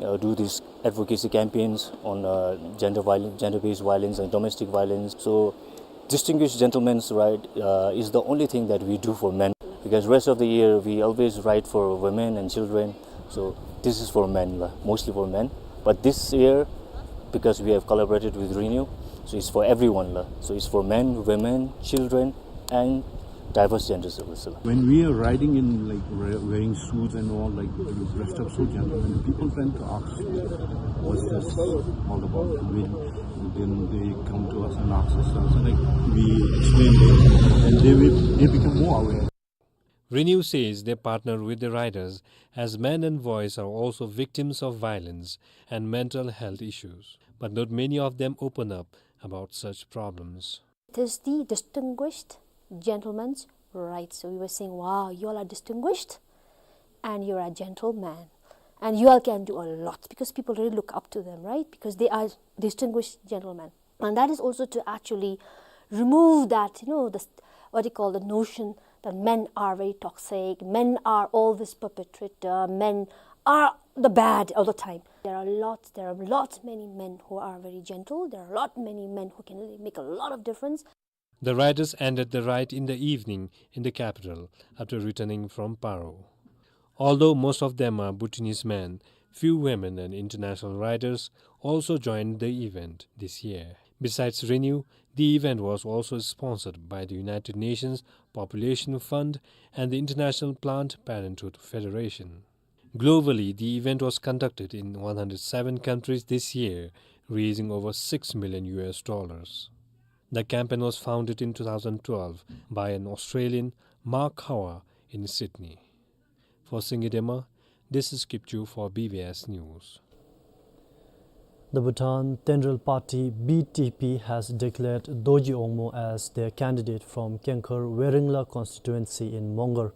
uh, do these advocacy campaigns on, uh, gender viol-, gender-based violence and domestic violence. So, Distinguished Gentleman's Ride, uh, is the only thing that we do for men, because rest of the year we always ride for women and children. So, this is for men, la, mostly for men. But this year, because we have collaborated with RENEW, so it's for everyone, la. So it's for men, women, children, and diverse genders also, la. When we are riding in, like, re-, wearing suits and all, like, dressed up so gentlemen, people tend to ask, "What's this all about?" We, then they come to us and ask us, and, like, we explain them, and they will, they become more aware. RENEW says they partner with the riders as men and boys are also victims of violence and mental health issues, but not many of them open up about such problems. It is the Distinguished Gentleman's Ride. So we were saying, "Wow, you all are distinguished and you're a gentleman. And you all can do a lot," because people really look up to them, right? Because they are distinguished gentlemen. And that is also to actually remove that, you know, the, what you call, the notion that men are very toxic, men are always perpetrator, men are the bad all the time. There are lots, there are lot many men who are very gentle. There are lot many men who can really make a lot of difference. The riders ended the ride in the evening in the capital after returning from Paro. Although most of them are Bhutanese men, few women and international riders also joined the event this year. Besides RENEW, the event was also sponsored by the United Nations Population Fund and the International Planned Parenthood Federation. Globally, the event was conducted in one hundred seven countries this year, raising over six million U S dollars. The campaign was founded in two thousand twelve by an Australian, Mark Howard, in Sydney. For Singye Dema, this is Kipchu for B B S News. The Bhutan Tenderal Party, B T P, has declared Dorji Ongmo as their candidate from Kengkhar Weringla constituency in Mongar.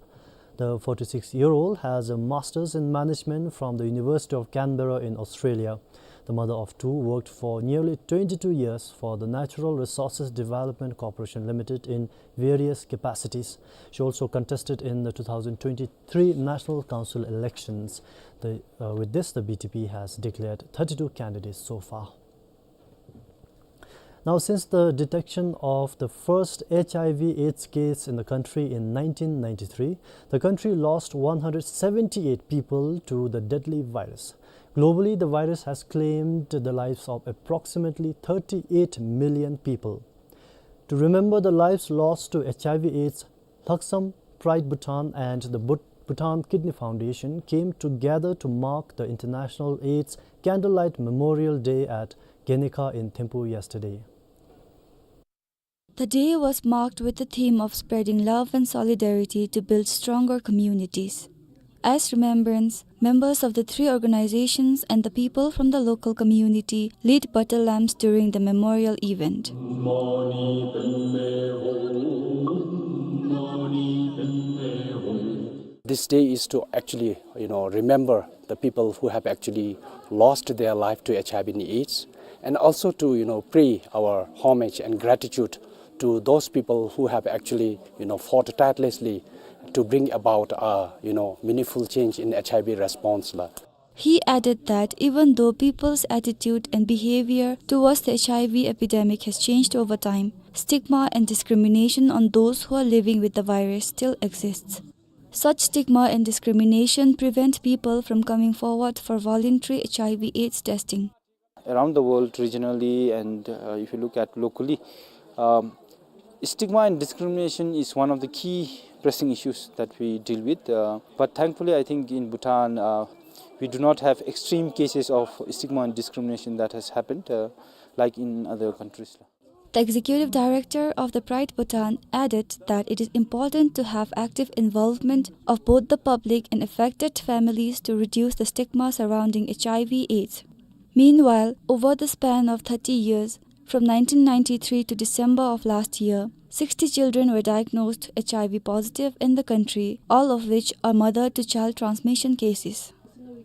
The forty-six-year-old has a master's in management from the University of Canberra in Australia. The mother of two worked for nearly twenty-two years for the Natural Resources Development Corporation Limited in various capacities. She also contested in the two thousand twenty-three National Council elections. The, uh, with this, the B T P has declared thirty-two candidates so far. Now, since the detection of the first H I V AIDS case in the country in nineteen ninety-three, the country lost one hundred seventy-eight people to the deadly virus. Globally, the virus has claimed the lives of approximately thirty-eight million people. To remember the lives lost to H I V AIDS, Lhaksam, Pride Bhutan and the Bhut-, Bhutan Kidney Foundation came together to mark the International AIDS Candlelight Memorial Day at Genekha in Thimphu yesterday. The day was marked with the theme of spreading love and solidarity to build stronger communities. As remembrance, members of the three organizations and the people from the local community lit butter lamps during the memorial event. This day is to actually, you know, remember the people who have actually lost their life to H I V and AIDS, and also to, you know, pay our homage and gratitude to those people who have actually, you know, fought tirelessly to bring about a, you know, meaningful change in H I V response la. He added that even though people's attitude and behavior towards the H I V epidemic has changed over time, stigma and discrimination on those who are living with the virus still exists. Such stigma and discrimination prevent people from coming forward for voluntary H I V AIDS testing. Around the world, regionally, and, uh, if you look at locally, um, stigma and discrimination is one of the key pressing issues that we deal with. Uh, but thankfully, I think in Bhutan, uh, we do not have extreme cases of stigma and discrimination that has happened, uh, like in other countries. The executive director of the Pride Bhutan added that it is important to have active involvement of both the public and affected families to reduce the stigma surrounding H I V AIDS. Meanwhile, over the span of thirty years, from nineteen ninety-three to December of last year, sixty children were diagnosed H I V positive in the country, all of which are mother-to-child transmission cases.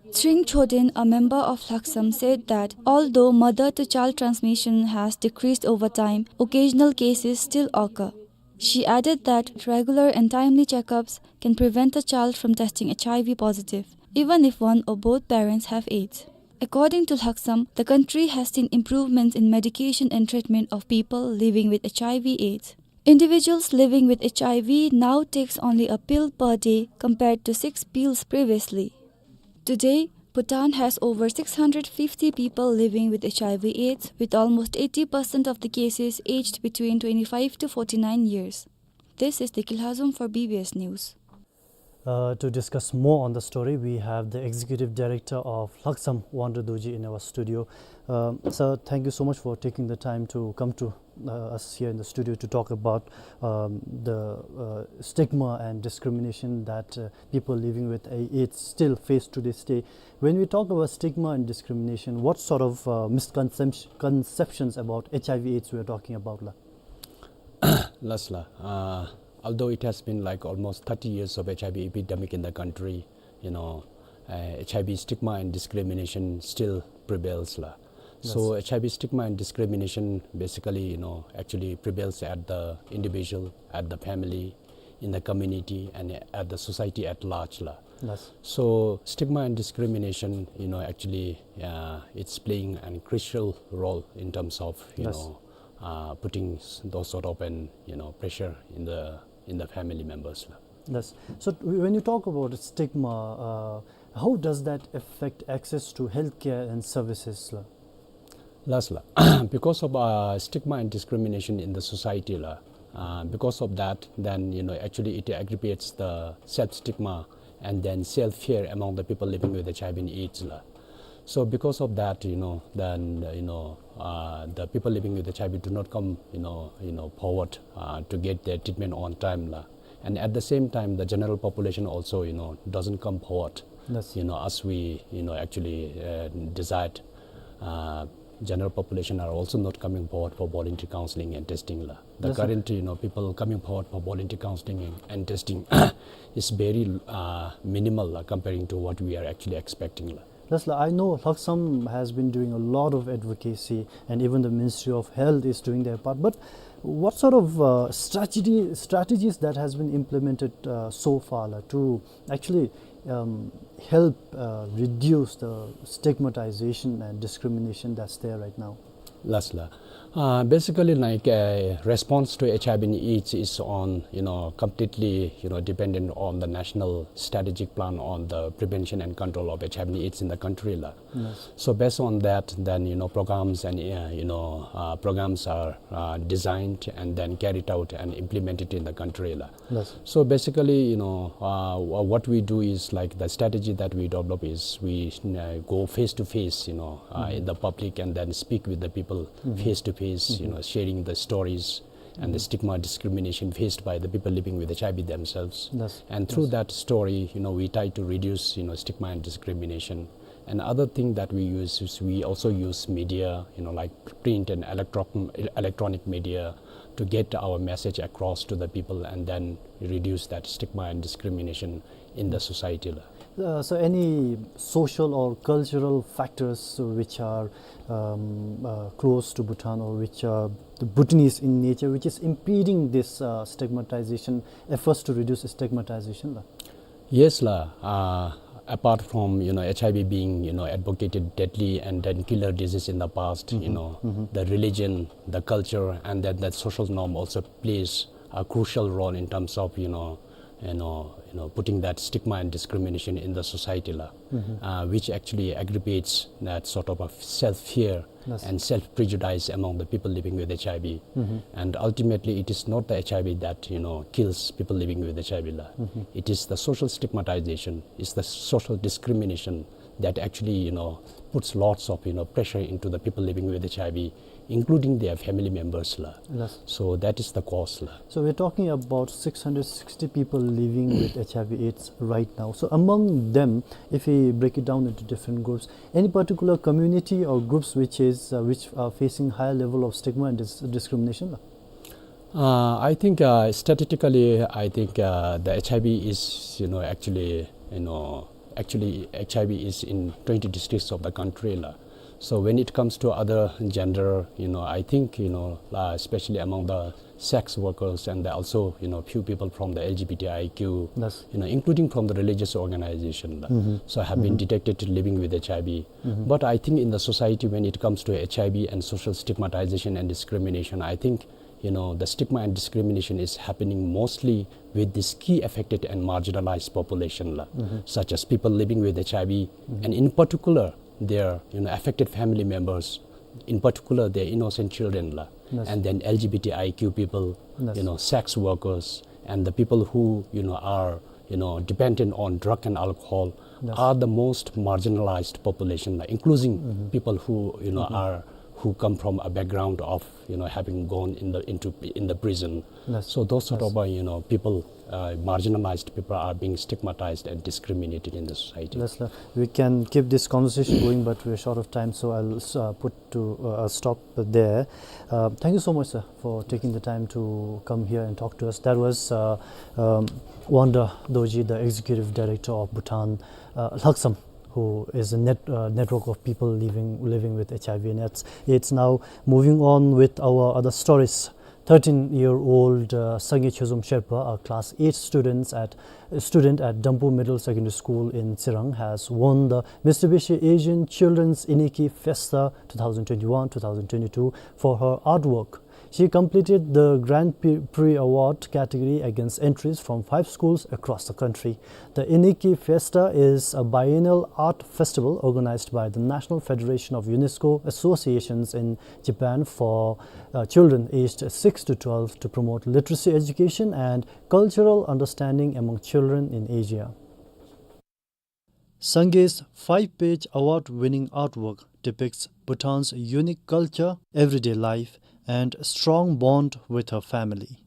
Tshering Choden, a member of Lhaksam, said that although mother-to-child transmission has decreased over time, occasional cases still occur. She added that regular and timely checkups can prevent a child from testing H I V positive, even if one or both parents have AIDS. According to Lhaksam, the country has seen improvements in medication and treatment of people living with H I V AIDS. Individuals living with H I V now takes only a pill per day compared to six pills previously. Today, Bhutan has over six hundred fifty people living with H I V AIDS, with almost eighty percent of the cases aged between twenty-five to forty-nine years. This is Deki Lhazom for B B S News. Uh, to discuss more on the story, we have the Executive Director of Lhaksam, Wangdo Dorji, in our studio. Um, sir, thank you so much for taking the time to come to, uh, us here in the studio to talk about, um, the, uh, stigma and discrimination that, uh, people living with AIDS still face to this day. When we talk about stigma and discrimination, what sort of, uh, misconceptions about H I V AIDS we are talking about, la? Last la, uh, although it has been, like, almost thirty years of H I V epidemic in the country, you know, uh, H I V stigma and discrimination still prevails la. So H I V stigma and discrimination basically, you know, actually prevails at the individual, at the family, in the community, and at the society at large la. So stigma and discrimination, you know, actually, uh, it's playing a crucial role in terms of, you know, uh, putting s-, those sort of an, you know, pressure in the, in the family members la. Yes. So, w-, when you talk about stigma, uh, how does that affect access to healthcare and services la? Last la, because of, uh, stigma and discrimination in the society la, uh, because of that, then, you know, actually it aggravates the self-stigma and then self-fear among the people living with H I V and AIDS la. So because of that, you know, then, uh, you know, uh, the people living with H I V do not come, you know, you know, forward, uh, to get their treatment on time la. And at the same time, the general population also, you know, doesn't come forward, you know, as we, you know, actually, uh, desired. Uh, general population are also not coming forward for voluntary counseling and testing la. The current, you know, people coming forward for voluntary counseling and, and testing is very, uh, minimal la, comparing to what we are actually expecting la. Yes la, I know Lhaksam has been doing a lot of advocacy, and even the Ministry of Health is doing their part. But what sort of, uh, strategy, strategies that has been implemented, uh, so far la, to actually, um, help, uh, reduce the stigmatization and discrimination that's there right now? Yes la. Uh, basically, like, uh, response to H I V and AIDS is on, you know, completely, you know, dependent on the national strategic plan on the prevention and control of H I V and AIDS in the country la. Yes. So based on that, then, you know, programs and, uh, you know, uh, programs are, uh, designed and then carried out and implemented in the country la. Yes. So basically, you know, uh, wha- what we do is, like, the strategy that we develop is we, uh, go face to face, you know, uh, in the public and then speak with the people face to face, you know, sharing the stories and the stigma discrimination faced by the people living with H I V themselves. Yes. And through that story, you know, we try to reduce, you know, stigma and discrimination. And other thing that we use is we also use media, you know, like print and electro- electronic media, to get our message across to the people and then reduce that stigma and discrimination in the society la. Uh, so any social or cultural factors which are, um, uh, close to Bhutan or which are the Bhutanese in nature, which is impeding this, uh, stigmatization, efforts to reduce stigmatization la? Yes la. Uh, apart from, you know, H I V being, you know, advocated deadly and then killer disease in the past, you know, the religion, the culture, and then the social norm also plays a crucial role in terms of, you know, you know, you know, putting that stigma and discrimination in the society la, uh, which actually aggravates that sort of a self-fear and self-prejudice among the people living with H I V. And ultimately, it is not the H I V that, you know, kills people living with H I V la. It is the social stigmatization, it's the social discrimination that actually, you know, puts lots of, you know, pressure into the people living with H I V, including their family members la. Yes. So that is the cause la. So we're talking about six hundred sixty people living with H I V AIDS right now. So among them, if we break it down into different groups, any particular community or groups which is, uh, which are facing higher level of stigma and dis- discrimination la? Uh, I think, uh, statistically, I think, uh, the H I V is, you know, actually, you know, actually H I V is in twenty districts of the country la. So when it comes to other gender, you know, I think, you know, uh, especially among the sex workers and the also, you know, few people from the L G B T I Q, you know, including from the religious organization la, so have been detected living with H I V. But I think in the society, when it comes to H I V and social stigmatization and discrimination, I think, you know, the stigma and discrimination is happening mostly with this key affected and marginalized population la, such as people living with H I V, and in particular their, you know, affected family members, in particular their innocent children la, and then L G B T I Q people, you know, sex workers, and the people who, you know, are, you know, dependent on drug and alcohol are the most marginalized population la, including people who, you know, are, who come from a background of, you know, having gone in the, into, in the prison. So those sort of, uh, you know, people, uh, marginalized people are being stigmatized and discriminated in the society. Yes la. We can keep this conversation going, but we're short of time, so I'll, uh, put to, uh, a stop there. Uh, thank you so much, sir, for taking the time to come here and talk to us. That was, uh, um, Wangda Dorji, the executive director of Bhutan, uh, Lhaksam, who is a net- uh, network of people living living with H I V and AIDS. It's now moving on with our other stories. Thirteen-year-old, uh, Sangay Chozom Sherpa, a class eight students at, a student at Dampu Middle Secondary School in Tsirang, has won the Mitsubishi Asian Children's Iniki Fiesta twenty twenty-one twenty twenty-two for her artwork. She completed the Grand Prix Award category against entries from five schools across the country. The Iniki Fiesta is a biennial art festival organized by the National Federation of UNESCO Associations in Japan for, uh, children aged six to twelve to promote literacy education and cultural understanding among children in Asia. Sangay's five-page award-winning artwork depicts Bhutan's unique culture, everyday life, and strong bond with her family.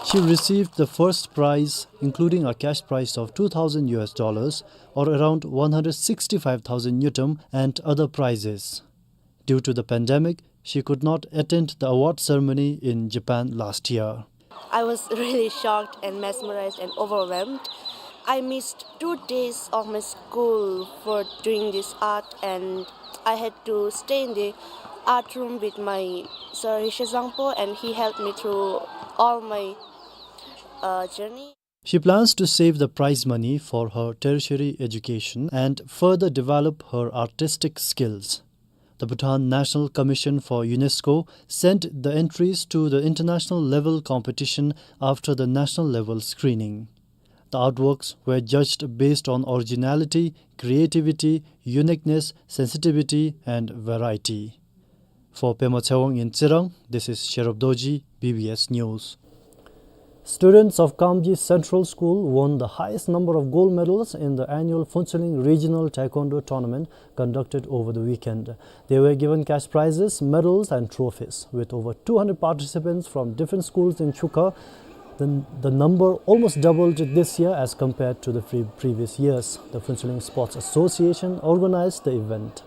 She received the first prize, including a cash prize of two thousand U S dollars, or around one hundred sixty-five thousand ngultrum, and other prizes. Due to the pandemic, she could not attend the award ceremony in Japan last year. I was really shocked and mesmerized and overwhelmed. I missed two days of my school for doing this art, and I had to stay in the art room with my sir Risha Zangpo, and he helped me through all my, uh, journey. She plans to save the prize money for her tertiary education and further develop her artistic skills. The Bhutan National Commission for UNESCO sent the entries to the international level competition after the national level screening. The artworks were judged based on originality, creativity, uniqueness, sensitivity, and variety. For Pema Tshewang in Tsirang, this is Sherub Dorji, B B S News. Students of Kamji Central School won the highest number of gold medals in the annual Phuentsholing Regional Taekwondo Tournament conducted over the weekend. They were given cash prizes, medals, and trophies. With over two hundred participants from different schools in Chukha, the, the number almost doubled this year as compared to the pre-, previous years. The Phuentsholing Sports Association organized the event.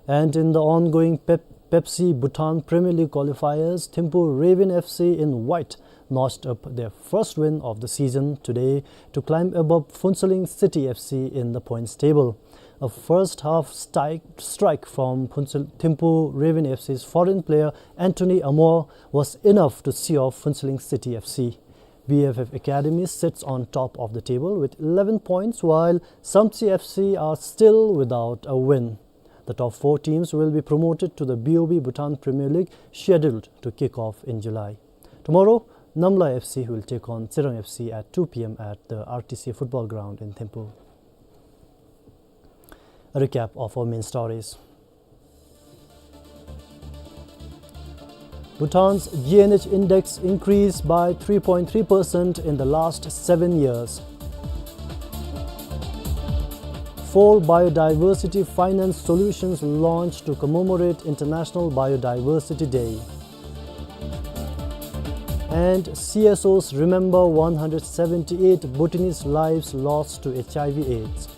And in the ongoing Pep-, Pepsi Bhutan Premier League qualifiers, Thimphu Raven F C in white notched up their first win of the season today to climb above Phuentsholing City F C in the points table. A first half stike-, strike from Phuentsho-, Thimphu Raven F C's foreign player Anthony Amor was enough to see off Phuentsholing City F C. B F F Academy sits on top of the table with eleven points, while Samtse F C are still without a win. The top four teams will be promoted to the B O B Bhutan Premier League, scheduled to kick off in July. Tomorrow, Namlai F C will take on Tsirang F C at two P M at the R T C football ground in Thimphu. A recap of our main stories. Bhutan's G N H index increased by three point three percent in the last seven years. Four biodiversity finance solutions launched to commemorate International Biodiversity Day. And C S Os remember one hundred seventy-eight Bhutanese lives lost to H I V AIDS.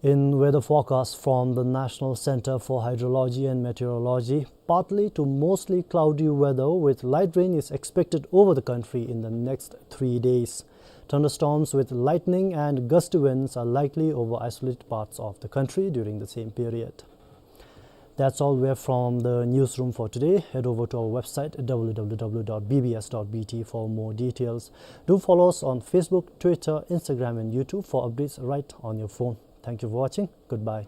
In weather forecast from the National Center for Hydrology and Meteorology, partly to mostly cloudy weather with light rain is expected over the country in the next three days. Thunderstorms with lightning and gusty winds are likely over isolated parts of the country during the same period. That's all we have from the newsroom for today. Head over to our website, W W W dot B B S dot B T, for more details. Do follow us on Facebook, Twitter, Instagram, and YouTube for updates right on your phone. Thank you for watching. Goodbye.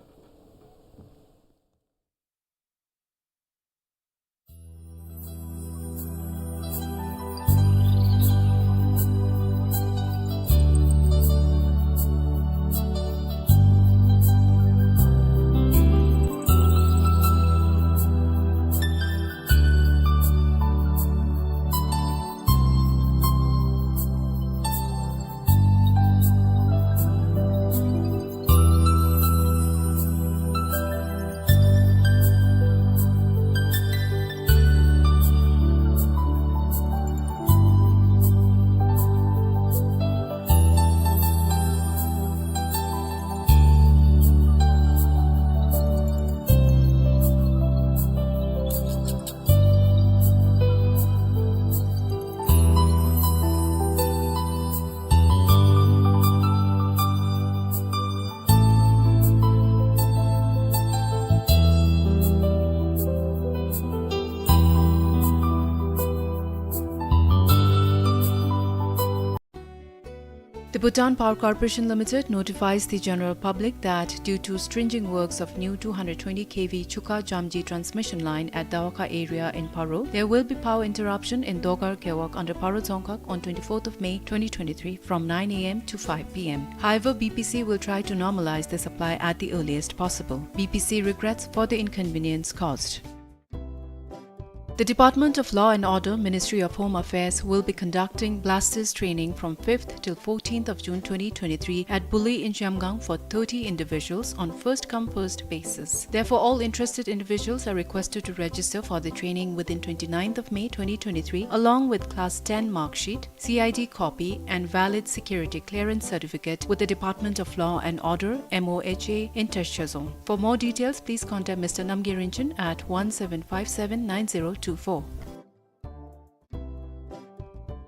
The Bhutan Power Corporation Limited notifies the general public that due to stringing works of new two hundred twenty K V Chukha Jamji transmission line at Dawakha area in Paro, there will be power interruption in Dogar Gewog under Paro Dzongkhag on twenty-fourth of May twenty twenty-three from nine A M to five P M. However, B P C will try to normalize the supply at the earliest possible. B P C regrets for the inconvenience caused. The Department of Law and Order, Ministry of Home Affairs, will be conducting blasters training from fifth till fourteenth of June twenty twenty-three at Buli in Zhemgang for thirty individuals on first-come, first basis. Therefore, all interested individuals are requested to register for the training within twenty-ninth of May twenty twenty-three, along with Class ten mark sheet, C I D copy, and valid security clearance certificate with the Department of Law and Order, M O H A, in Teshozong. For more details, please contact Mister Namgay Rinchen at one seven five seven nine zero two four.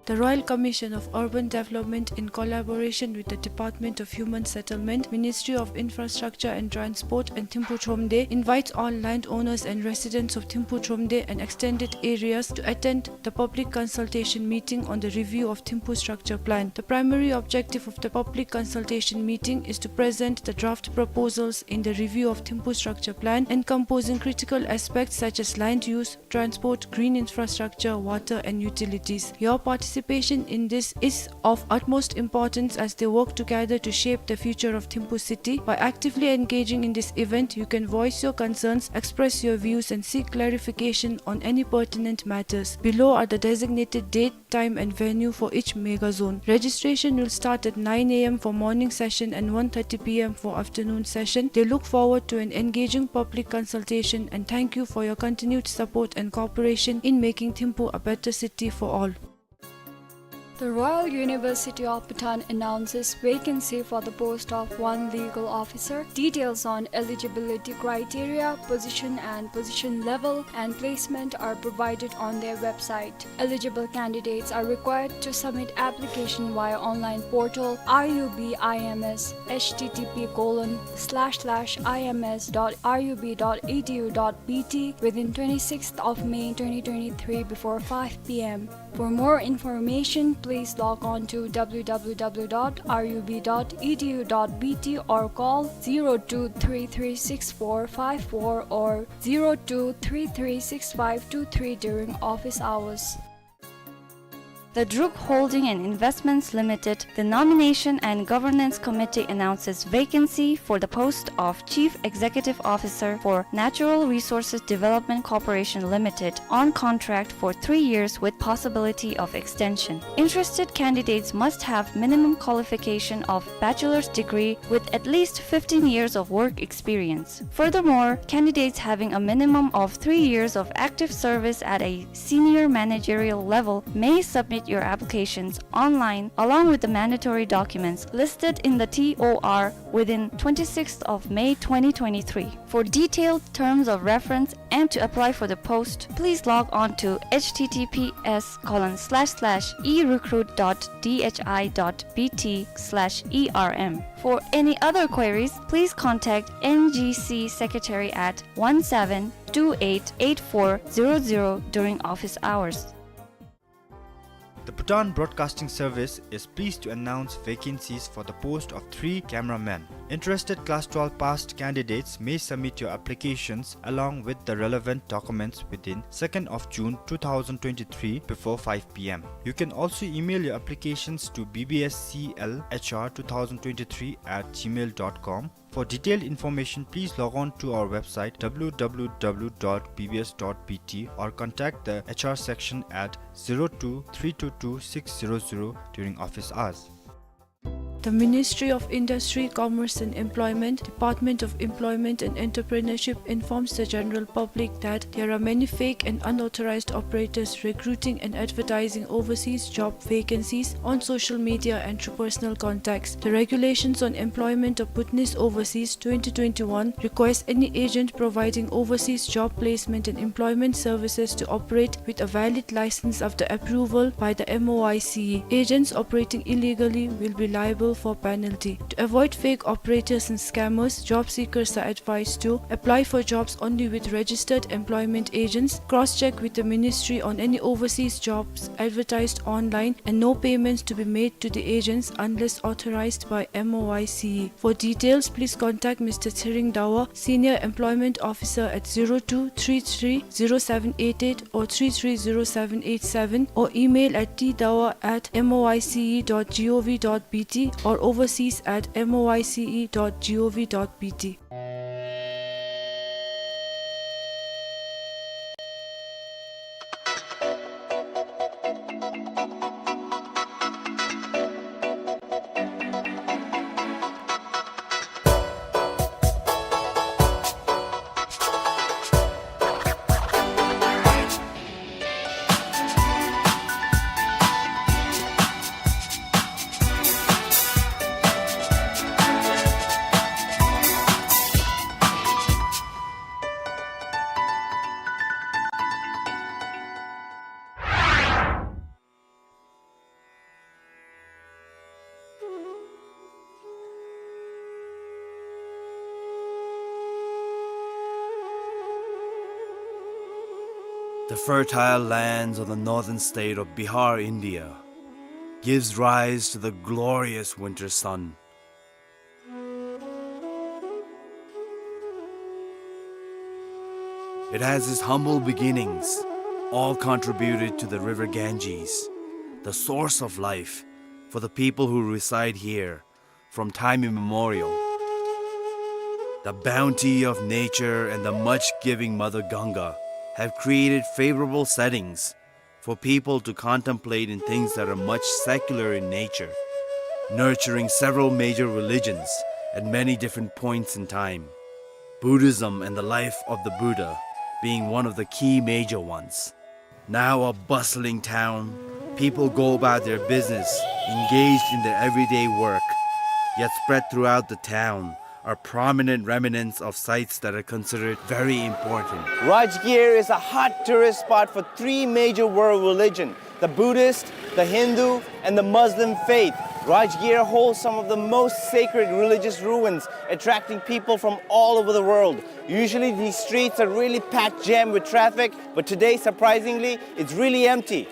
The Royal Commission of Urban Development, in collaboration with the Department of Human Settlement, Ministry of Infrastructure and Transport, and Thimphu Thromde, invites all landowners and residents of Thimphu Thromde and extended areas to attend the public consultation meeting on the review of Thimphu structure plan. The primary objective of the public consultation meeting is to present the draft proposals in the review of Thimphu structure plan, encompassing critical aspects such as land use, transport, green infrastructure, water, and utilities. Your participation in this is of utmost importance as they work together to shape the future of Thimphu city. By actively engaging in this event, you can voice your concerns, express your views, and seek clarification on any pertinent matters. Below are the designated date, time, and venue for each mega zone. Registration will start at nine A M for morning session and one thirty P M for afternoon session. They look forward to an engaging public consultation and thank you for your continued support and cooperation in making Thimphu a better city for all. The Royal University of Bhutan announces vacancy for the post of one legal officer. Details on eligibility criteria, position and position level, and placement are provided on their website. Eligible candidates are required to submit application via online portal R U B I M S, H T T P colon slash slash I M S dot R U B dot E D U dot B T, within twenty-sixth of May twenty twenty-three before five P M. For more information, please log on to W W W dot R U B dot E D U dot B T or call zero two three three six four five four or zero two three three six five two three during office hours. The Druk Holding and Investments Limited, the Nomination and Governance Committee announces vacancy for the post of Chief Executive Officer for Natural Resources Development Corporation Limited on contract for three years with possibility of extension. Interested candidates must have minimum qualification of bachelor's degree with at least fifteen years of work experience. Furthermore, candidates having a minimum of three years of active service at a senior managerial level may submit your applications online along with the mandatory documents listed in the T O R within twenty-sixth of May twenty twenty-three. For detailed terms of reference and to apply for the post, please log on to H T T P S colon slash slash e recruit dot D H I dot B T slash E R M. For any other queries, please contact N G C Secretary at one seven two eight eight four zero zero during office hours. The Bhutan Broadcasting Service is pleased to announce vacancies for the post of three cameramen. Interested Class twelve passed candidates may submit your applications along with the relevant documents within second of June two thousand twenty-three before five P M. You can also email your applications to B B S C L H R two thousand twenty-three at gmail dot com. For detailed information, please log on to our website W W W dot B B S dot B T or contact the H R section at zero two three two two six zero zero during office hours. The Ministry of Industry, Commerce and Employment, Department of Employment and Entrepreneurship informs the general public that there are many fake and unauthorized operators recruiting and advertising overseas job vacancies on social media and through personal contacts. The Regulations on Employment of Bhutanese Overseas twenty twenty-one requires any agent providing overseas job placement and employment services to operate with a valid license after approval by the M O I C E. Agents operating illegally will be liable for penalty. To avoid fake operators and scammers, job seekers are advised to apply for jobs only with registered employment agents, cross-check with the ministry on any overseas jobs advertised online, and no payments to be made to the agents unless authorized by M O I C E. For details, please contact Mister Tshering Dawa, Senior Employment Officer, at zero two three three zero seven eight eight or three three zero seven eight seven, or email at T dawa at M O I C E dot G O V dot B T or overseas at M O I C E dot G O V dot B T. The fertile lands of the northern state of Bihar, India, gives rise to the glorious winter sun. It has its humble beginnings, all contributed to the river Ganges, the source of life for the people who reside here from time immemorial. The bounty of nature and the much-giving Mother Ganga have created favorable settings for people to contemplate in things that are much secular in nature, nurturing several major religions at many different points in time, Buddhism and the life of the Buddha being one of the key major ones. Now a bustling town, people go about their business, engaged in their everyday work, yet spread throughout the town are prominent remnants of sites that are considered very important. Rajgir is a hot tourist spot for three major world religion, the Buddhist, the Hindu, and the Muslim faith. Rajgir holds some of the most sacred religious ruins, attracting people from all over the world. Usually these streets are really packed jam with traffic, but today, surprisingly, it's really empty.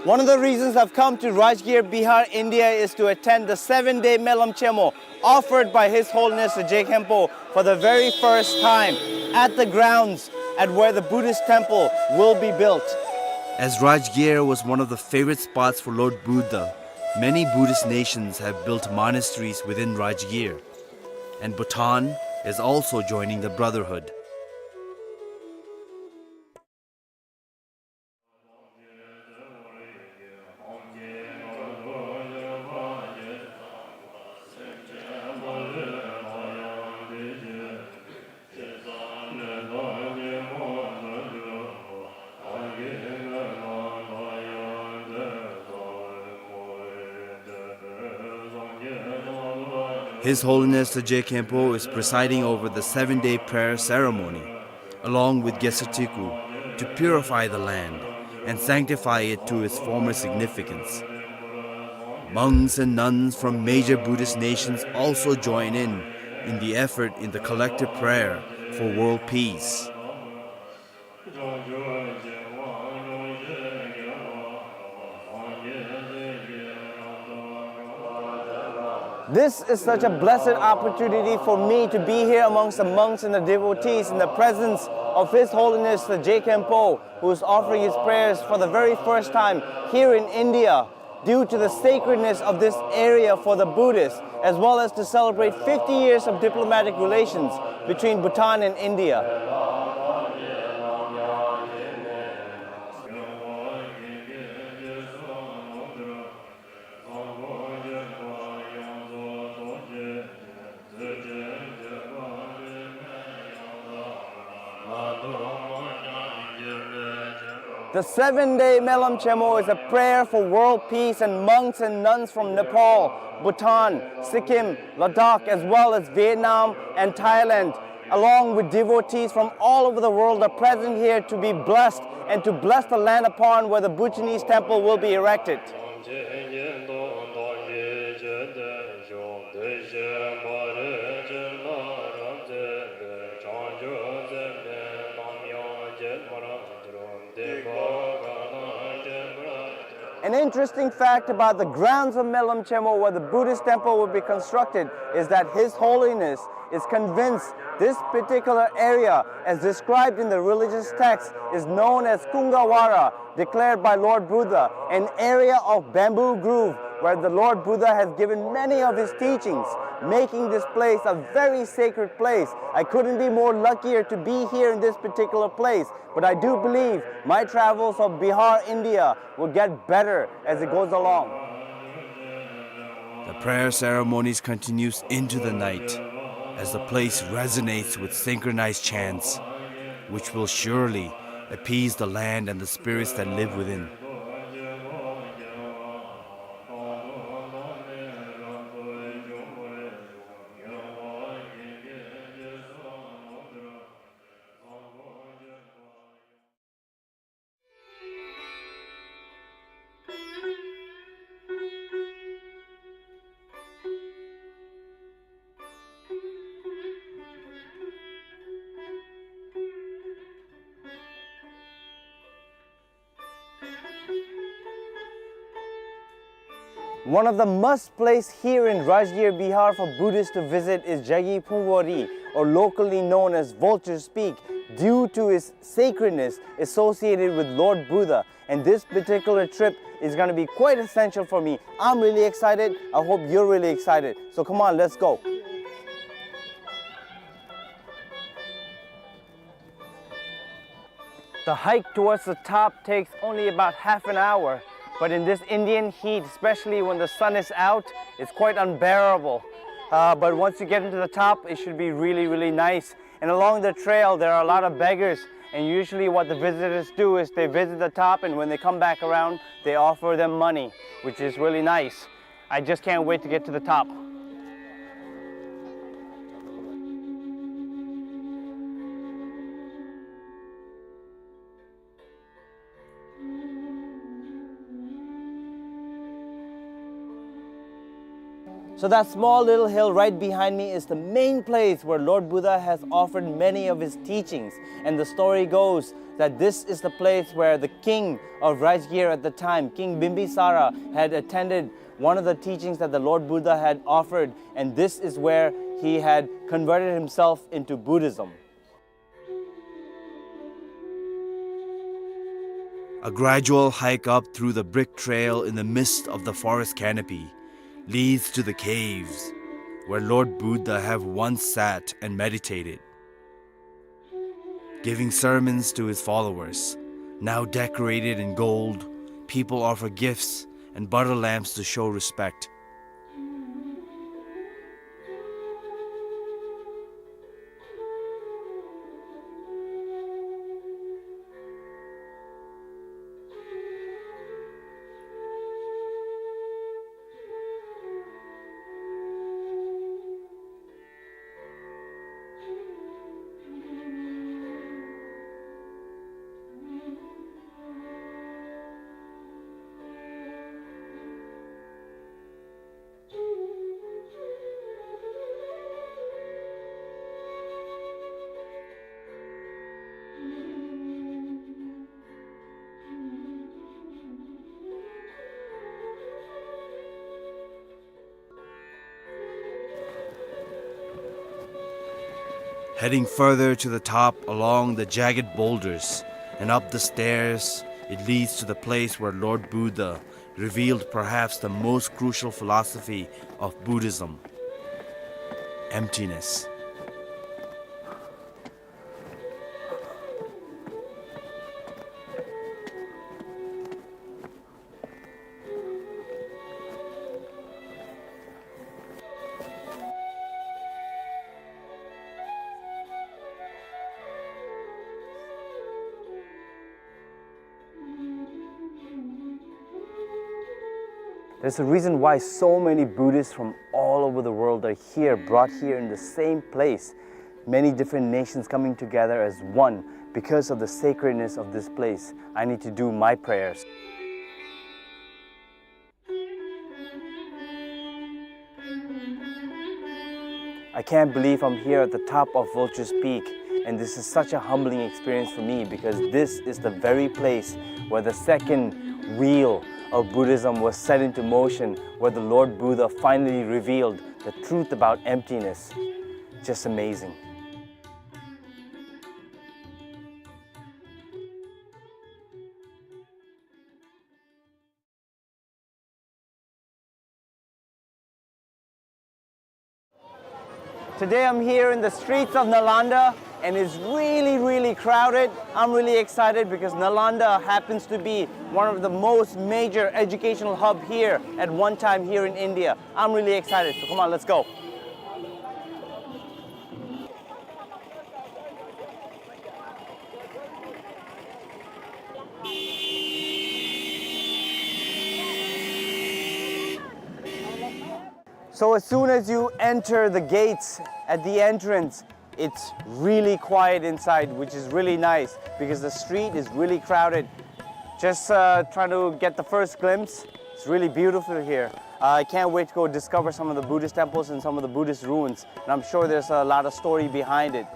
One of the reasons I've come to Rajgir, Bihar, India is to attend the seven-day Melam Chemo offered by His Holiness the Je Khenpo for the very first time at the grounds at where the Buddhist temple will be built. As Rajgir was one of the favorite spots for Lord Buddha, many Buddhist nations have built monasteries within Rajgir, and Bhutan is also joining the brotherhood. His Holiness the Je Khenpo is presiding over the seven-day prayer ceremony, along with Gesatiku, to purify the land and sanctify it to its former significance. Monks and nuns from major Buddhist nations also join in, in the effort in the collective prayer for world peace. This is such a blessed opportunity for me to be here amongst the monks and the devotees in the presence of His Holiness the Je Khenpo, who is offering his prayers for the very first time here in India due to the sacredness of this area for the Buddhists, as well as to celebrate fifty years of diplomatic relations between Bhutan and India. The seven-day Melam Chemo is a prayer for world peace, and monks and nuns from Nepal, Bhutan, Sikkim, Ladakh, as well as Vietnam and Thailand, along with devotees from all over the world, are present here to be blessed and to bless the land upon where the Bhutanese temple will be erected. An interesting fact about the grounds of Melam Chemo, where the Buddhist temple will be constructed, is that His Holiness is convinced this particular area, as described in the religious text, is known as Kungavara, declared by Lord Buddha, an area of bamboo grove where the Lord Buddha has given many of his teachings, making this place a very sacred place. I couldn't be more luckier to be here in this particular place, but I do believe my travels of Bihar, India will get better as it goes along. The prayer ceremonies continues into the night as the place resonates with synchronized chants, which will surely appease the land and the spirits that live within. One of the must place here in Rajgir Bihar for Buddhists to visit is Jagi Phungwari, or locally known as Vulture's Peak, due to its sacredness associated with Lord Buddha. And this particular trip is gonna be quite essential for me. I'm really excited. I hope you're really excited. So come on, let's go. The hike towards the top takes only about half an hour, but in this Indian heat, especially when the sun is out, it's quite unbearable. Uh, but once you get into the top, it should be really, really nice. And along the trail, there are a lot of beggars, and usually what the visitors do is they visit the top, and when they come back around, they offer them money, which is really nice. I just can't wait to get to the top. So that small little hill right behind me is the main place where Lord Buddha has offered many of his teachings. And the story goes that this is the place where the king of Rajgir at the time, King Bimbisara, had attended one of the teachings that the Lord Buddha had offered, and this is where he had converted himself into Buddhism. A gradual hike up through the brick trail in the midst of the forest canopy leads to the caves where Lord Buddha have once sat and meditated, giving sermons to his followers. Now decorated in gold, people offer gifts and butter lamps to show respect. Heading further to the top along the jagged boulders and up the stairs, it leads to the place where Lord Buddha revealed perhaps the most crucial philosophy of Buddhism: emptiness. There's a reason why so many Buddhists from all over the world are here, brought here in the same place. Many different nations coming together as one because of the sacredness of this place. I need to do my prayers. I can't believe I'm here at the top of Vulture's Peak, and this is such a humbling experience for me because this is the very place where the second wheel of Buddhism was set into motion, where the Lord Buddha finally revealed the truth about emptiness. Just amazing. Today I'm here in the streets of Nalanda, and it's really, really crowded. I'm really excited because Nalanda happens to be one of the most major educational hub here at one time here in India. I'm really excited, so come on, let's go. So as soon as you enter the gates at the entrance, it's really quiet inside, which is really nice because the street is really crowded. Just, uh, trying to get the first glimpse. It's really beautiful here. Uh, I can't wait to go discover some of the Buddhist temples and some of the Buddhist ruins. And I'm sure there's a lot of story behind it.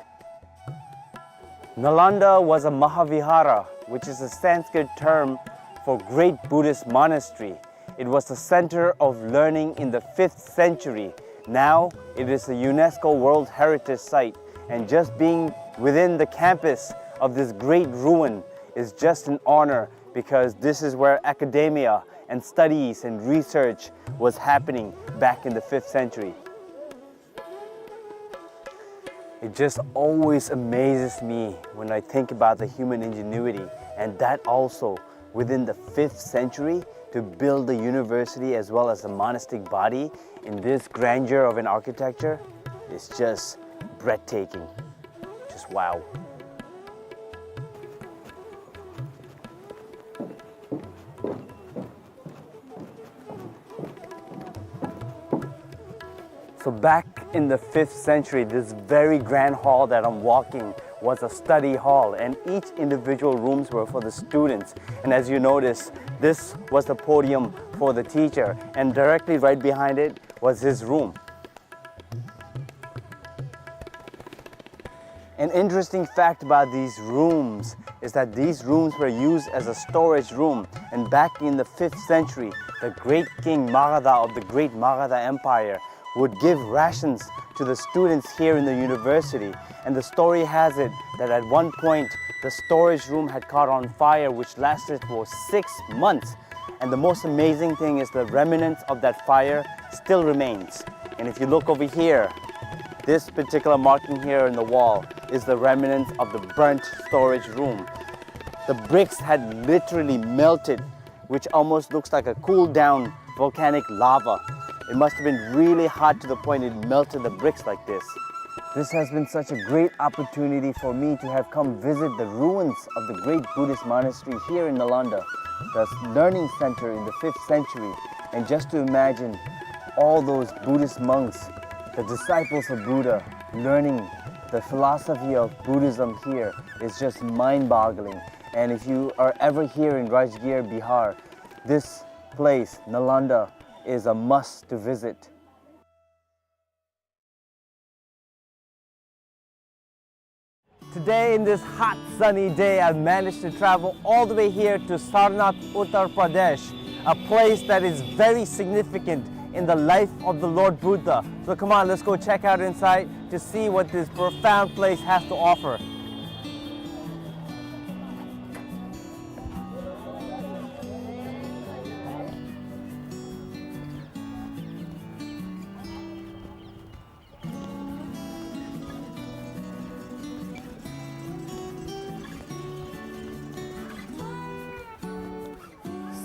Nalanda was a Mahavihara, which is a Sanskrit term for great Buddhist monastery. It was the center of learning in the fifth century. Now it is a UNESCO World Heritage Site, and just being within the campus of this great ruin is just an honor, because this is where academia and studies and research was happening back in the fifth century. It just always amazes me when I think about the human ingenuity, and that also within the fifth century, to build the university as well as the monastic body in this grandeur of an architecture is just breathtaking. Just wow. So back in the fifth century, this very grand hall that I'm walking was a study hall, and each individual rooms were for the students. And as you notice, this was the podium for the teacher, and directly right behind it was his room. An interesting fact about these rooms is that these rooms were used as a storage room, and back in the fifth century, the great king Magadha of the great Magadha Empire would give rations to the students here in the university. And the story has it that at one point, the storage room had caught on fire, which lasted for six months. And the most amazing thing is the remnants of that fire still remains. And if you look over here, this particular marking here in the wall is the remnants of the burnt storage room. The bricks had literally melted, which almost looks like a cooled down volcanic lava. It must have been really hot to the point it melted the bricks like this. This has been such a great opportunity for me to have come visit the ruins of the great Buddhist monastery here in Nalanda, the learning center in the fifth century, and just to imagine all those Buddhist monks, the disciples of Buddha, learning the philosophy of Buddhism here is just mind-boggling. And if you are ever here in Rajgir, Bihar, this place, Nalanda, is a must to visit. Today, in this hot, sunny day, I managed to travel all the way here to Sarnath, Uttar Pradesh, a place that is very significant in the life of the Lord Buddha. So come on, let's go check out inside to see what this profound place has to offer.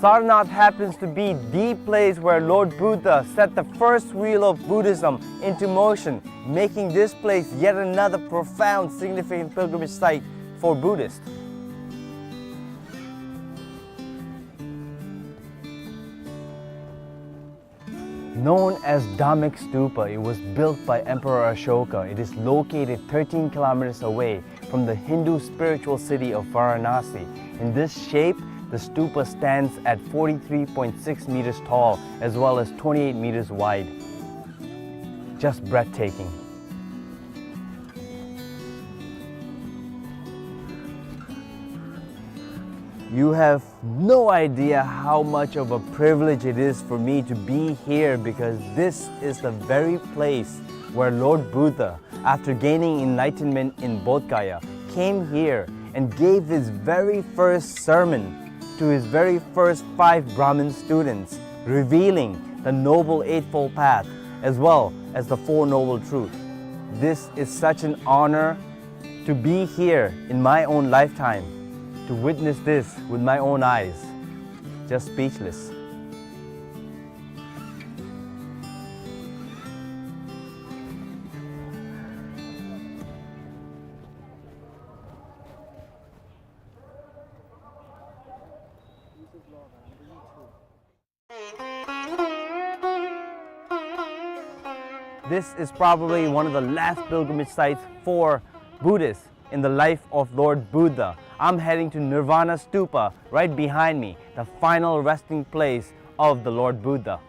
Sarnath happens to be the place where Lord Buddha set the first wheel of Buddhism into motion, making this place yet another profound, significant pilgrimage site for Buddhists. Known as Dhammek Stupa, it was built by Emperor Ashoka. It is located thirteen kilometers away from the Hindu spiritual city of Varanasi. In this shape, the stupa stands at forty-three point six meters tall as well as twenty-eight meters wide. Just breathtaking. You have no idea how much of a privilege it is for me to be here, because this is the very place where Lord Buddha, after gaining enlightenment in Bodh Gaya, came here and gave his very first sermon to his very first five Brahmin students, revealing the Noble Eightfold Path as well as the Four Noble Truths. This is such an honor to be here in my own lifetime, to witness this with my own eyes. Just speechless. This is probably one of the last pilgrimage sites for Buddhists in the life of Lord Buddha. I'm heading to Nirvana Stupa right behind me, the final resting place of the Lord Buddha.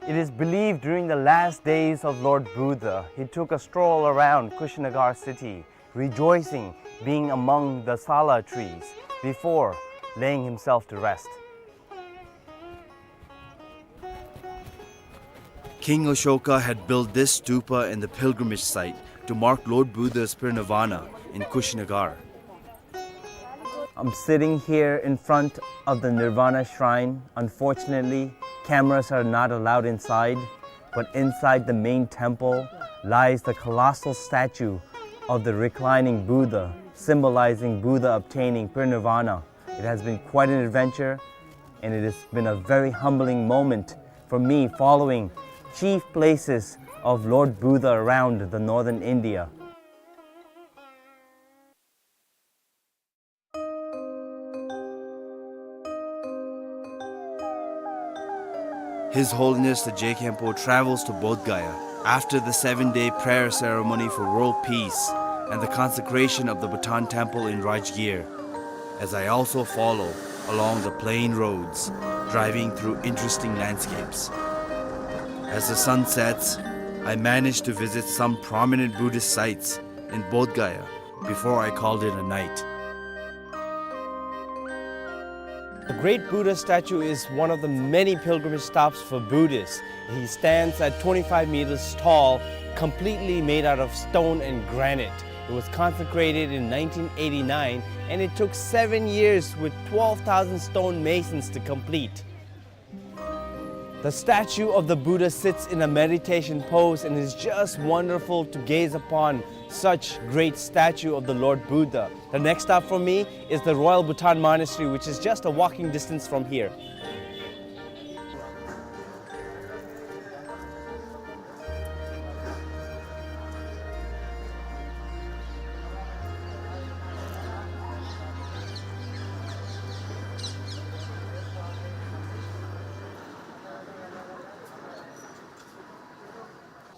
It is believed during the last days of Lord Buddha, he took a stroll around Kushinagar city, rejoicing being among the sala trees before laying himself to rest. King Ashoka had built this stupa in the pilgrimage site to mark Lord Buddha's parinirvana in Kushinagar. I'm sitting here in front of the Nirvana Shrine. Unfortunately, cameras are not allowed inside, but inside the main temple lies the colossal statue of the reclining Buddha, symbolizing Buddha obtaining parinirvana. It has been quite an adventure, and it has been a very humbling moment for me following chief places of Lord Buddha around the northern India. His Holiness the Je Khenpo travels to Bodh Gaya after the seven-day prayer ceremony for world peace and the consecration of the Bhutan Temple in Rajgir, as I also follow along the plain roads, driving through interesting landscapes. As the sun sets, I manage to visit some prominent Buddhist sites in Bodh Gaya before I called it a night. The great Buddha statue is one of the many pilgrimage stops for Buddhists. He stands at twenty-five meters tall, completely made out of stone and granite. It was consecrated in nineteen eighty-nine, and it took seven years with twelve thousand stone masons to complete. The statue of the Buddha sits in a meditation pose, and it's just wonderful to gaze upon such great statue of the Lord Buddha. The next stop for me is the Royal Bhutan Monastery, which is just a walking distance from here.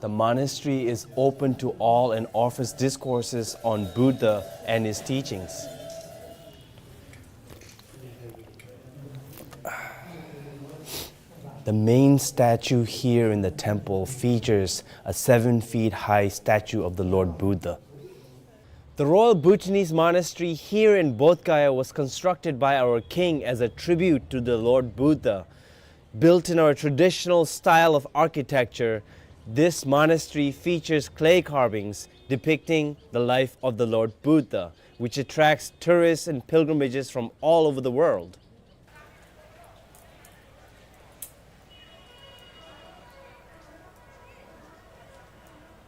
The monastery is open to all and offers discourses on Buddha and his teachings. The main statue here in the temple features a seven feet high statue of the Lord Buddha. The Royal Bhutanese Monastery here in Bodh Gaya was constructed by our king as a tribute to the Lord Buddha. Built in our traditional style of architecture, this monastery features clay carvings depicting the life of the Lord Buddha, which attracts tourists and pilgrimages from all over the world.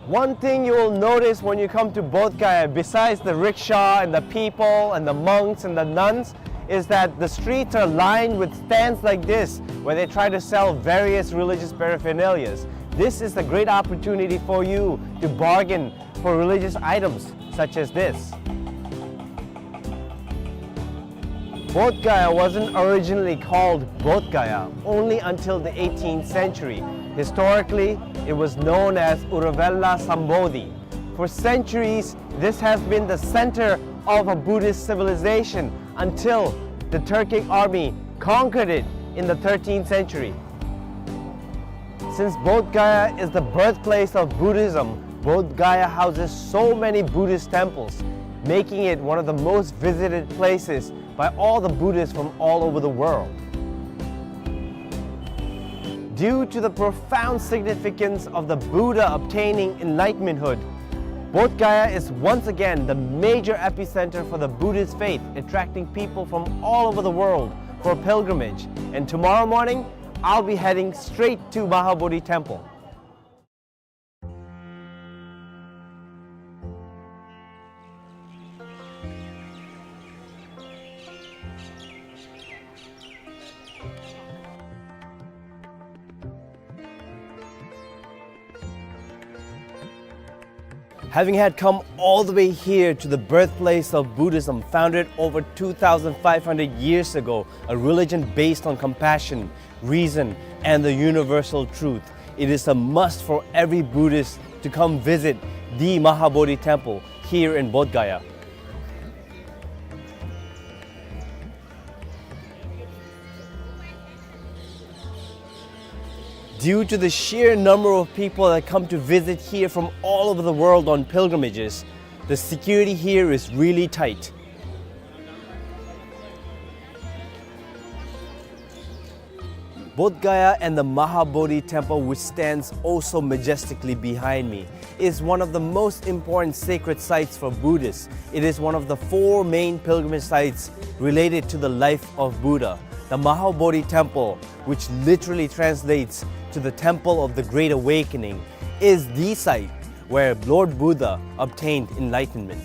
One thing you will notice when you come to Bodh Gaya, besides the rickshaw and the people and the monks and the nuns, is that the streets are lined with stands like this, where they try to sell various religious paraphernalias. This is a great opportunity for you to bargain for religious items such as this. Bodh Gaya wasn't originally called Bodh Gaya only until the eighteenth century. Historically, it was known as Uruvela Sambodhi. For centuries, this has been the center of a Buddhist civilization until the Turkic army conquered it in the thirteenth century. Since Bodh Gaya is the birthplace of Buddhism, Bodh Gaya houses so many Buddhist temples, making it one of the most visited places by all the Buddhists from all over the world. Due to the profound significance of the Buddha obtaining enlightenmenthood, Bodh Gaya is once again the major epicenter for the Buddhist faith, attracting people from all over the world for pilgrimage. And tomorrow morning, I'll be heading straight to Mahabodhi Temple. Having had come all the way here to the birthplace of Buddhism, founded over two thousand five hundred years ago, a religion based on compassion, reason, and the universal truth, it is a must for every Buddhist to come visit the Mahabodhi Temple here in Bodh Gaya. Due to the sheer number of people that come to visit here from all over the world on pilgrimages, the security here is really tight. Bodh Gaya and the Mahabodhi Temple, which stands also majestically behind me, is one of the most important sacred sites for Buddhists. It is one of the four main pilgrimage sites related to the life of Buddha. The Mahabodhi Temple, which literally translates to the Temple of the Great Awakening, is the site where Lord Buddha obtained enlightenment.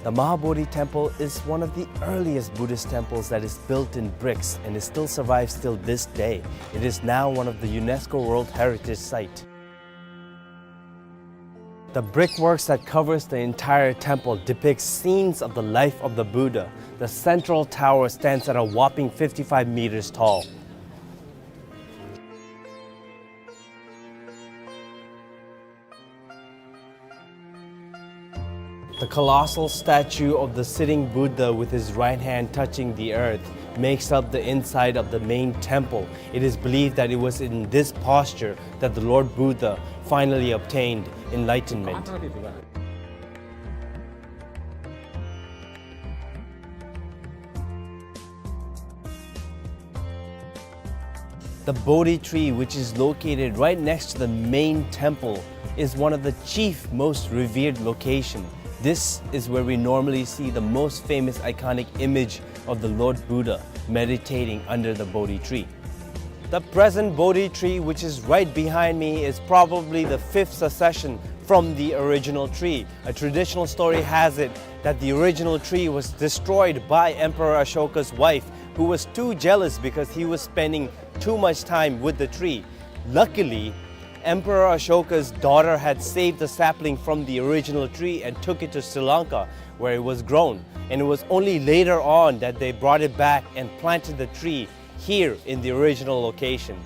The Mahabodhi Temple is one of the earliest Buddhist temples that is built in bricks and it still survives till this day. It is now one of the UNESCO World Heritage Site. The brickworks that covers the entire temple depicts scenes of the life of the Buddha. The central tower stands at a whopping fifty-five meters tall. The colossal statue of the sitting Buddha with his right hand touching the earth makes up the inside of the main temple. It is believed that it was in this posture that the Lord Buddha finally obtained enlightenment. The Bodhi tree, which is located right next to the main temple, is one of the chief, most revered location. This is where we normally see the most famous iconic image of the Lord Buddha meditating under the Bodhi tree. The present Bodhi tree, which is right behind me, is probably the fifth succession from the original tree. A traditional story has it that the original tree was destroyed by Emperor Ashoka's wife, who was too jealous because he was spending too much time with the tree. Luckily, Emperor Ashoka's daughter had saved the sapling from the original tree and took it to Sri Lanka, where it was grown. And it was only later on that they brought it back and planted the tree here in the original location.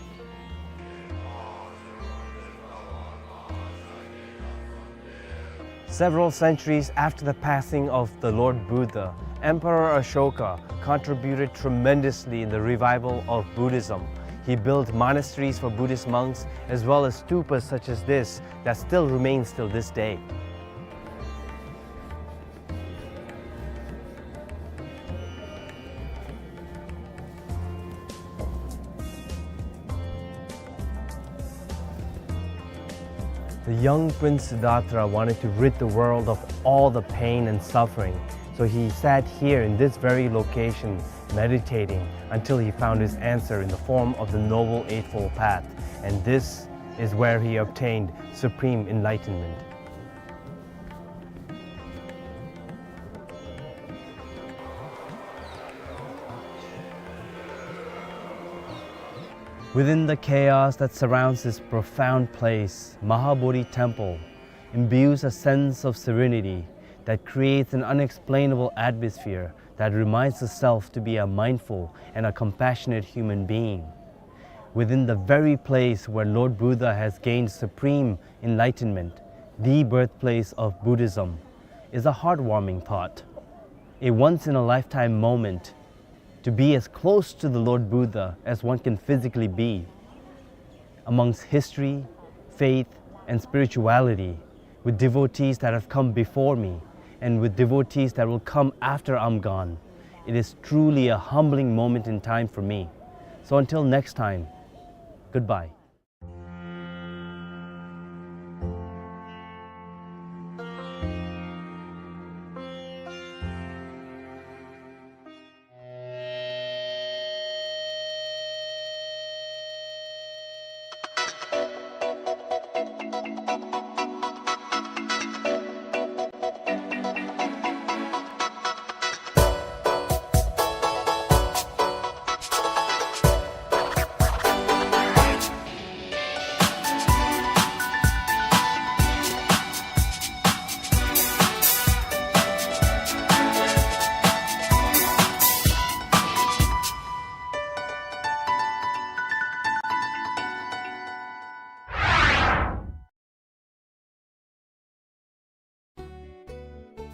Several centuries after the passing of the Lord Buddha, Emperor Ashoka contributed tremendously in the revival of Buddhism. He built monasteries for Buddhist monks, as well as stupas such as this that still remains till this day. The young Prince Siddhartha wanted to rid the world of all the pain and suffering, so he sat here in this very location, meditating until he found his answer in the form of the Noble Eightfold Path, and this is where he obtained supreme enlightenment. Within the chaos that surrounds this profound place, Mahabodhi Temple imbues a sense of serenity that creates an unexplainable atmosphere that reminds the self to be a mindful and a compassionate human being. Within the very place where Lord Buddha has gained supreme enlightenment, the birthplace of Buddhism, is a heartwarming thought. A once-in-a-lifetime moment to be as close to the Lord Buddha as one can physically be, amongst history, faith, and spirituality, with devotees that have come before me, and with devotees that will come after I'm gone. It is truly a humbling moment in time for me. So until next time, goodbye.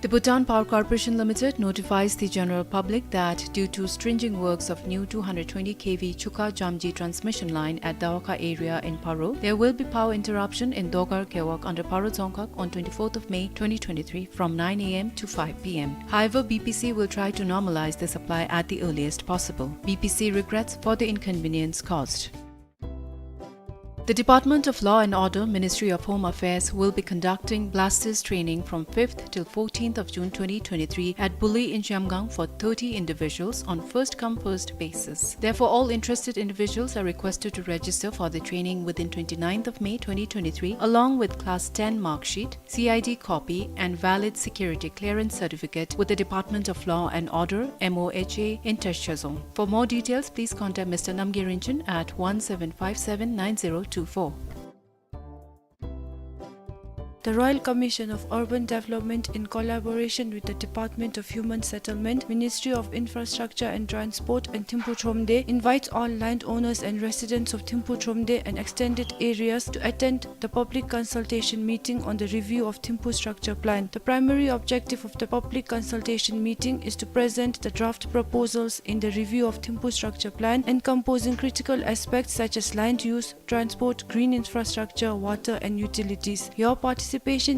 The Bhutan Power Corporation Limited notifies the general public that due to stringing works of new two hundred twenty K V Chukha Jamji transmission line at Dawakha area in Paro, there will be power interruption in Dogar Gewog under Paro Dzongkhag on twenty-fourth of May twenty twenty-three from nine A M to five P M. However, B P C will try to normalize the supply at the earliest possible. B P C regrets for the inconvenience caused. The Department of Law and Order, Ministry of Home Affairs, will be conducting blasters training from fifth till fourteenth of June twenty twenty-three at Buli in Zhemgang for thirty individuals on first come, first basis. Therefore, all interested individuals are requested to register for the training within twenty-ninth of May twenty twenty-three, along with Class ten mark sheet, C I D copy, and valid security clearance certificate with the Department of Law and Order, M O H A, in Teshozong. For more details, please contact Mister Namgay Rinchen at one seven five seven nine zero two four. The Royal Commission of Urban Development, in collaboration with the Department of Human Settlement, Ministry of Infrastructure and Transport, and Thimphu Thromde, invites all land owners and residents of Thimphu Thromde and extended areas to attend the public consultation meeting on the review of Thimphu structure plan. The primary objective of the public consultation meeting is to present the draft proposals in the review of Thimphu structure plan, encompassing critical aspects such as land use, transport, green infrastructure, water, and utilities. Your participation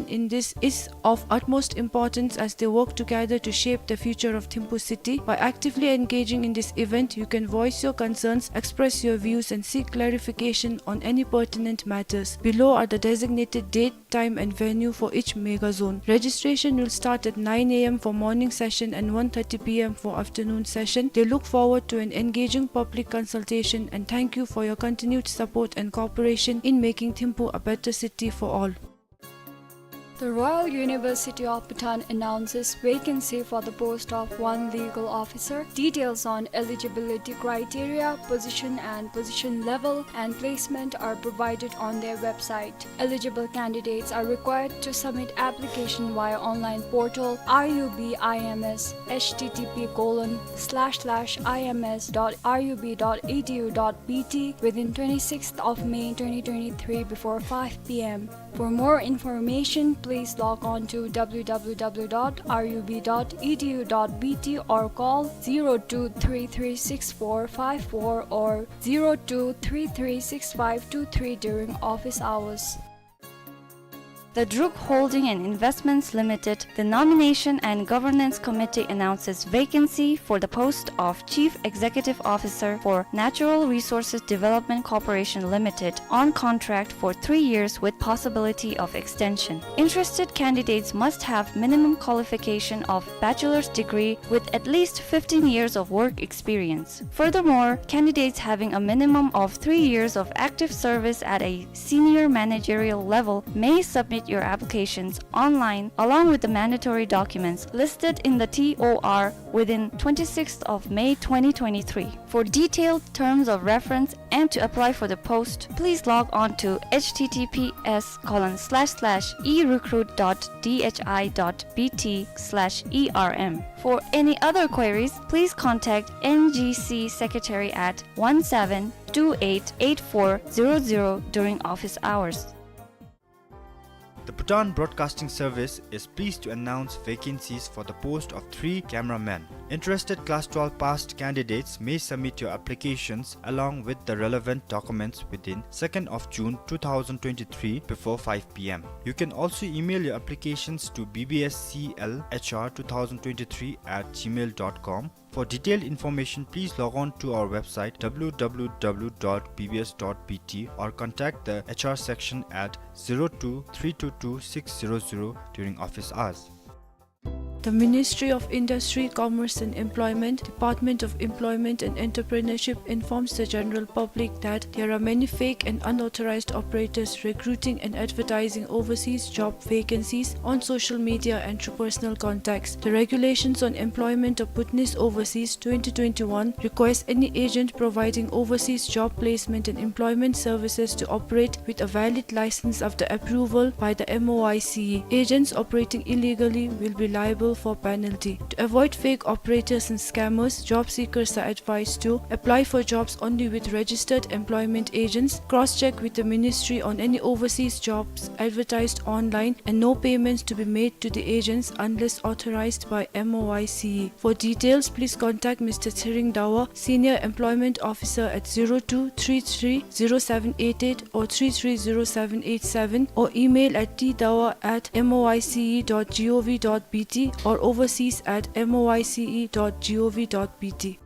in this is of utmost importance as they work together to shape the future of Thimphu city. By actively engaging in this event, you can voice your concerns, express your views, and seek clarification on any pertinent matters. Below are the designated date, time, and venue for each mega zone. Registration will start at nine A M for morning session and one thirty P M for afternoon session. They look forward to an engaging public consultation and thank you for your continued support and cooperation in making Thimphu a better city for all. The Royal University of Bhutan announces vacancy for the post of one legal officer. Details on eligibility criteria, position and position level, and placement are provided on their website. Eligible candidates are required to submit application via online portal R U B I M S, H T T P colon slash slash I M S dot R U B dot E D U dot B T, within twenty-sixth of May twenty twenty-three before five P M. For more information, please log on to W W W dot R U B dot E D U dot B T or call zero two three three six four five four or zero two three three six five two three during office hours. The Druk Holding and Investments Limited, the Nomination and Governance Committee announces vacancy for the post of Chief Executive Officer for Natural Resources Development Corporation Limited on contract for three years with possibility of extension. Interested candidates must have minimum qualification of bachelor's degree with at least fifteen years of work experience. Furthermore, candidates having a minimum of three years of active service at a senior managerial level may submit your applications online along with the mandatory documents listed in the T O R within twenty-sixth of May twenty twenty-three. For detailed terms of reference and to apply for the post, please log on to H T T P S colon slash slash e recruit dot D H I dot B T slash E R M. For any other queries, please contact N G C Secretary at one seven two eight eight four zero zero during office hours. The Bhutan Broadcasting Service is pleased to announce vacancies for the post of three cameramen. Interested class twelve passed candidates may submit your applications along with the relevant documents within second of June two thousand twenty-three before five P M. You can also email your applications to B B S C L H R two thousand twenty-three at gmail dot com. For detailed information, please log on to our website W W W dot B B S dot B T or contact the H R section at zero two three two two six zero zero during office hours. The Ministry of Industry, Commerce and Employment, Department of Employment and Entrepreneurship informs the general public that there are many fake and unauthorized operators recruiting and advertising overseas job vacancies on social media and through personal contacts. The Regulations on Employment of Bhutanese Overseas twenty twenty-one requires any agent providing overseas job placement and employment services to operate with a valid license after approval by the M O I C E. Agents operating illegally will be liable for penalty. To avoid fake operators and scammers, job seekers are advised to apply for jobs only with registered employment agents, cross-check with the ministry on any overseas jobs advertised online, and no payments to be made to the agents unless authorized by M O I C E. For details, please contact Mister Tshering Dawa, Senior Employment Officer, at zero two three three zero seven eight eight or three three zero seven eight seven, or email at t dawa at m o i c e dot g o v dot b t or overseas at m o i c e dot g o v dot b t.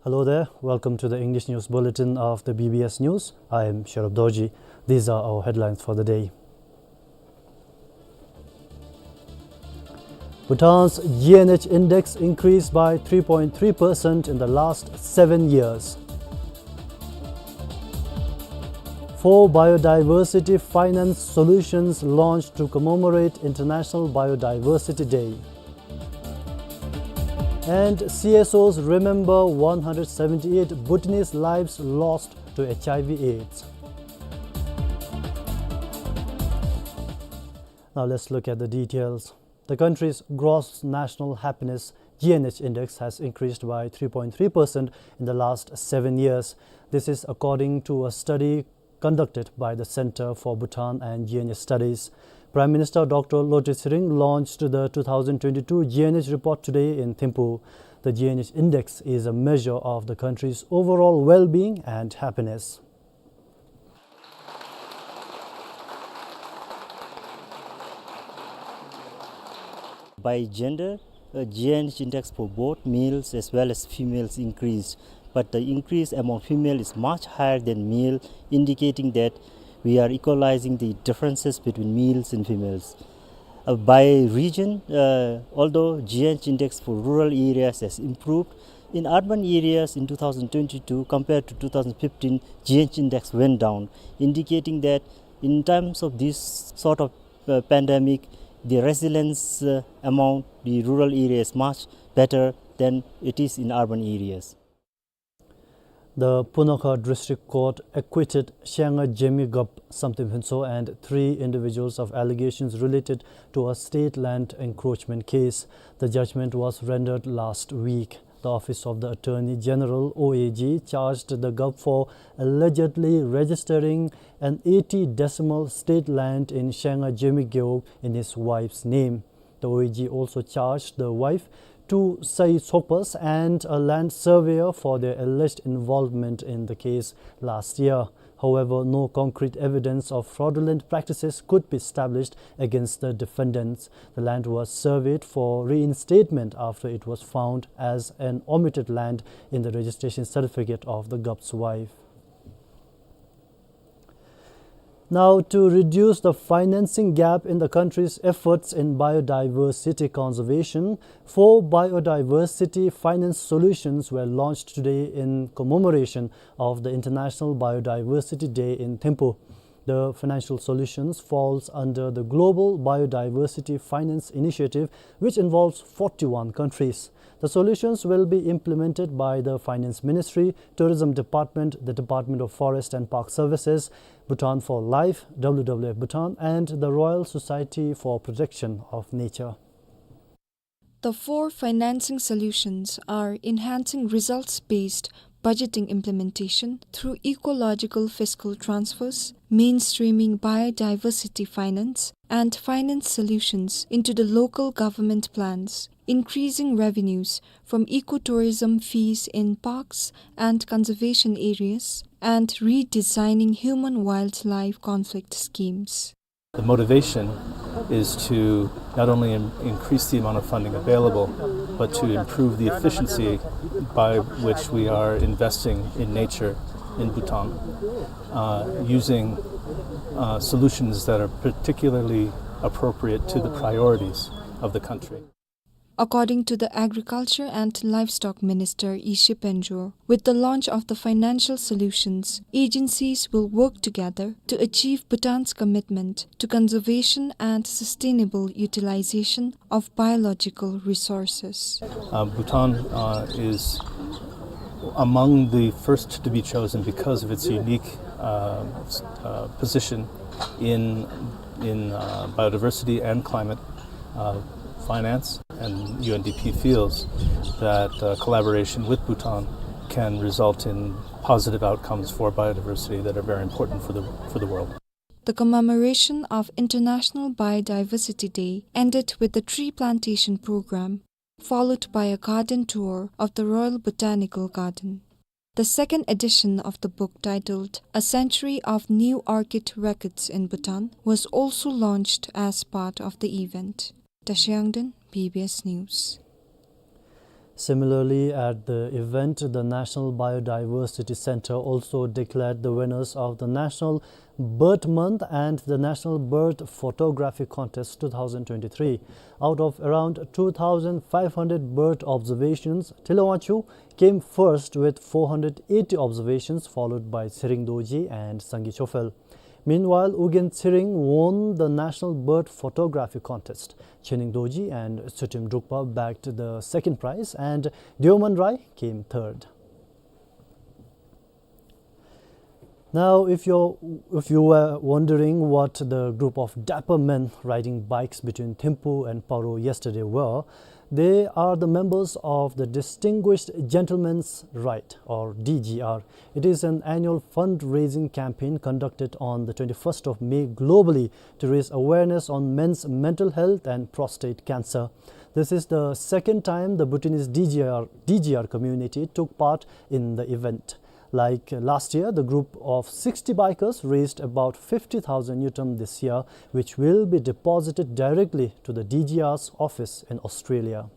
Hello there, welcome to the English News Bulletin of the B B S News. I am Sherub Dorji. These are our headlines for the day. Bhutan's G N H index increased by three point three percent in the last seven years. Four biodiversity finance solutions launched to commemorate International Biodiversity Day. And C S Os remember one hundred seventy-eight Bhutanese lives lost to H I V AIDS. Now let's look at the details. The country's gross national happiness, G N H index, has increased by three point three percent in the last seven years. This is according to a study conducted by the Center for Bhutan and G N H Studies. Prime Minister Doctor Lotay Tshering launched the two thousand twenty-two G N H report today in Thimphu. The G N H index is a measure of the country's overall well-being and happiness. By gender, uh, G N H index for both males as well as females increased, but the increase among female is much higher than male, indicating that we are equalizing the differences between males and females. Uh, by region, uh, although G N H index for rural areas has improved, in urban areas in two thousand twenty-two compared to two thousand fifteen, G N H index went down, indicating that in times of this sort of, uh, pandemic, the resilience, uh, among the rural areas is much better than it is in urban areas. The Punakha District Court acquitted Shengha Jemi Gap Samten Phuntsho and three individuals of allegations related to a state land encroachment case. The judgment was rendered last week. The Office of the Attorney General, O A G, charged the Gap for allegedly registering an eighty decimal state land in Shengha Jemi Gewog in his wife's name. The O A G also charged the wife, two Sai Sokpas, and a land surveyor for their alleged involvement in the case last year. However, no concrete evidence of fraudulent practices could be established against the defendants. The land was surveyed for reinstatement after it was found as an omitted land in the registration certificate of the Gap's wife. Now, to reduce the financing gap in the country's efforts in biodiversity conservation, four biodiversity finance solutions were launched today in commemoration of the International Biodiversity Day in Thimphu. The financial solutions falls under the Global Biodiversity Finance Initiative, which involves forty-one countries. The solutions will be implemented by the Finance Ministry, Tourism Department, the Department of Forest and Park Services, Bhutan for Life, W W F Bhutan, and the Royal Society for Protection of Nature. The four financing solutions are enhancing results-based budgeting implementation through ecological fiscal transfers, mainstreaming biodiversity finance, and finance solutions into the local government plans, increasing revenues from ecotourism fees in parks and conservation areas, and redesigning human-wildlife conflict schemes. The motivation is to not only in-, increase the amount of funding available, but to improve the efficiency by which we are investing in nature in Bhutan, uh, using, uh, solutions that are particularly appropriate to the priorities of the country. According to the Agriculture and Livestock Minister Yishe Panjor, with the launch of the financial solutions, agencies will work together to achieve Bhutan's commitment to conservation and sustainable utilization of biological resources. Uh, Bhutan, uh, is among the first to be chosen because of its unique, uh, s-, uh, position in, in, uh, biodiversity and climate, uh, finance, and U N D P feels that, uh, collaboration with Bhutan can result in positive outcomes for biodiversity that are very important for the, for the world. The commemoration of International Biodiversity Day ended with the tree plantation program, followed by a garden tour of the Royal Botanical Garden. The second edition of the book, titled A Century of New Orchid Records in Bhutan, was also launched as part of the event. Tashi Yangden, B B S News. Similarly, at the event, the National Biodiversity Center also declared the winners of the National Bird Month and the National Bird Photography Contest two thousand twenty-three. Out of around two thousand five hundred bird observations, Thilongwachu came first with four hundred eighty observations, followed by Tshering Dorji and Sangay Chophel. Meanwhile, Ugyen Tshering won the National Bird Photography Contest. Chening Dorji and Tsutim Drukpa bagged the second prize, and Deoman Rai came third. Now, if you're, if you were wondering what the group of dapper men riding bikes between Thimphu and Paro yesterday were, they are the members of the Distinguished Gentleman's Ride, or D G R. It is an annual fundraising campaign conducted on the twenty-first of May globally to raise awareness on men's mental health and prostate cancer. This is the second time the Bhutanese D G R, D G R community took part in the event. Like last year, the group of sixty bikers raised about fifty thousand ngultrum. This year, which will be deposited directly to the D G R's office in Australia.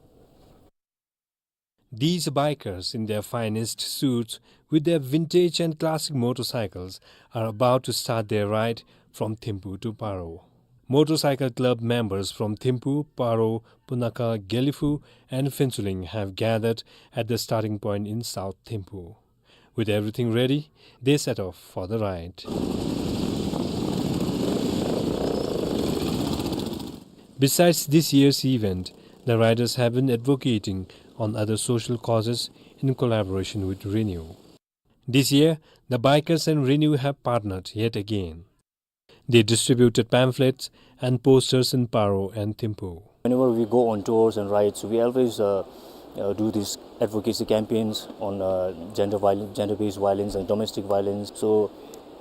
These bikers, in their finest suits, with their vintage and classic motorcycles, are about to start their ride from Thimphu to Paro. Motorcycle club members from Thimphu, Paro, Punakha, Gelephu, and Phuentsholing have gathered at the starting point in South Thimphu. With everything ready, they set off for the ride. Besides this year's event, the riders have been advocating on other social causes in collaboration with Renew. This year, the bikers and Renew have partnered yet again. They distributed pamphlets and posters in Paro and Thimphu. Whenever we go on tours and rides, we always, uh, uh, do these advocacy campaigns on, uh, gender viol-, gender-based violence and domestic violence. So,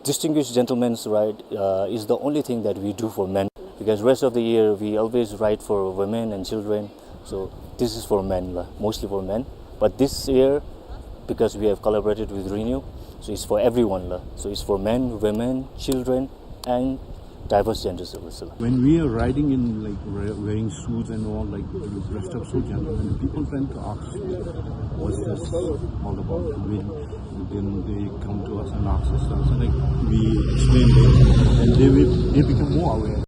Distinguished Gentleman's Ride, uh, is the only thing that we do for men, because rest of the year we always ride for women and children. So this is for men, la, mostly for men. But this year, because we have collaborated with Renew, so it's for everyone, la. So it's for men, women, children, and diverse genders also, la. When we are riding in, like, re-, wearing suits and all, like, dressed up so gentlemen, people tend to ask, "What's this all about?" We, then they come to us and ask us, and so, like, we explain them, and they will, they become more aware.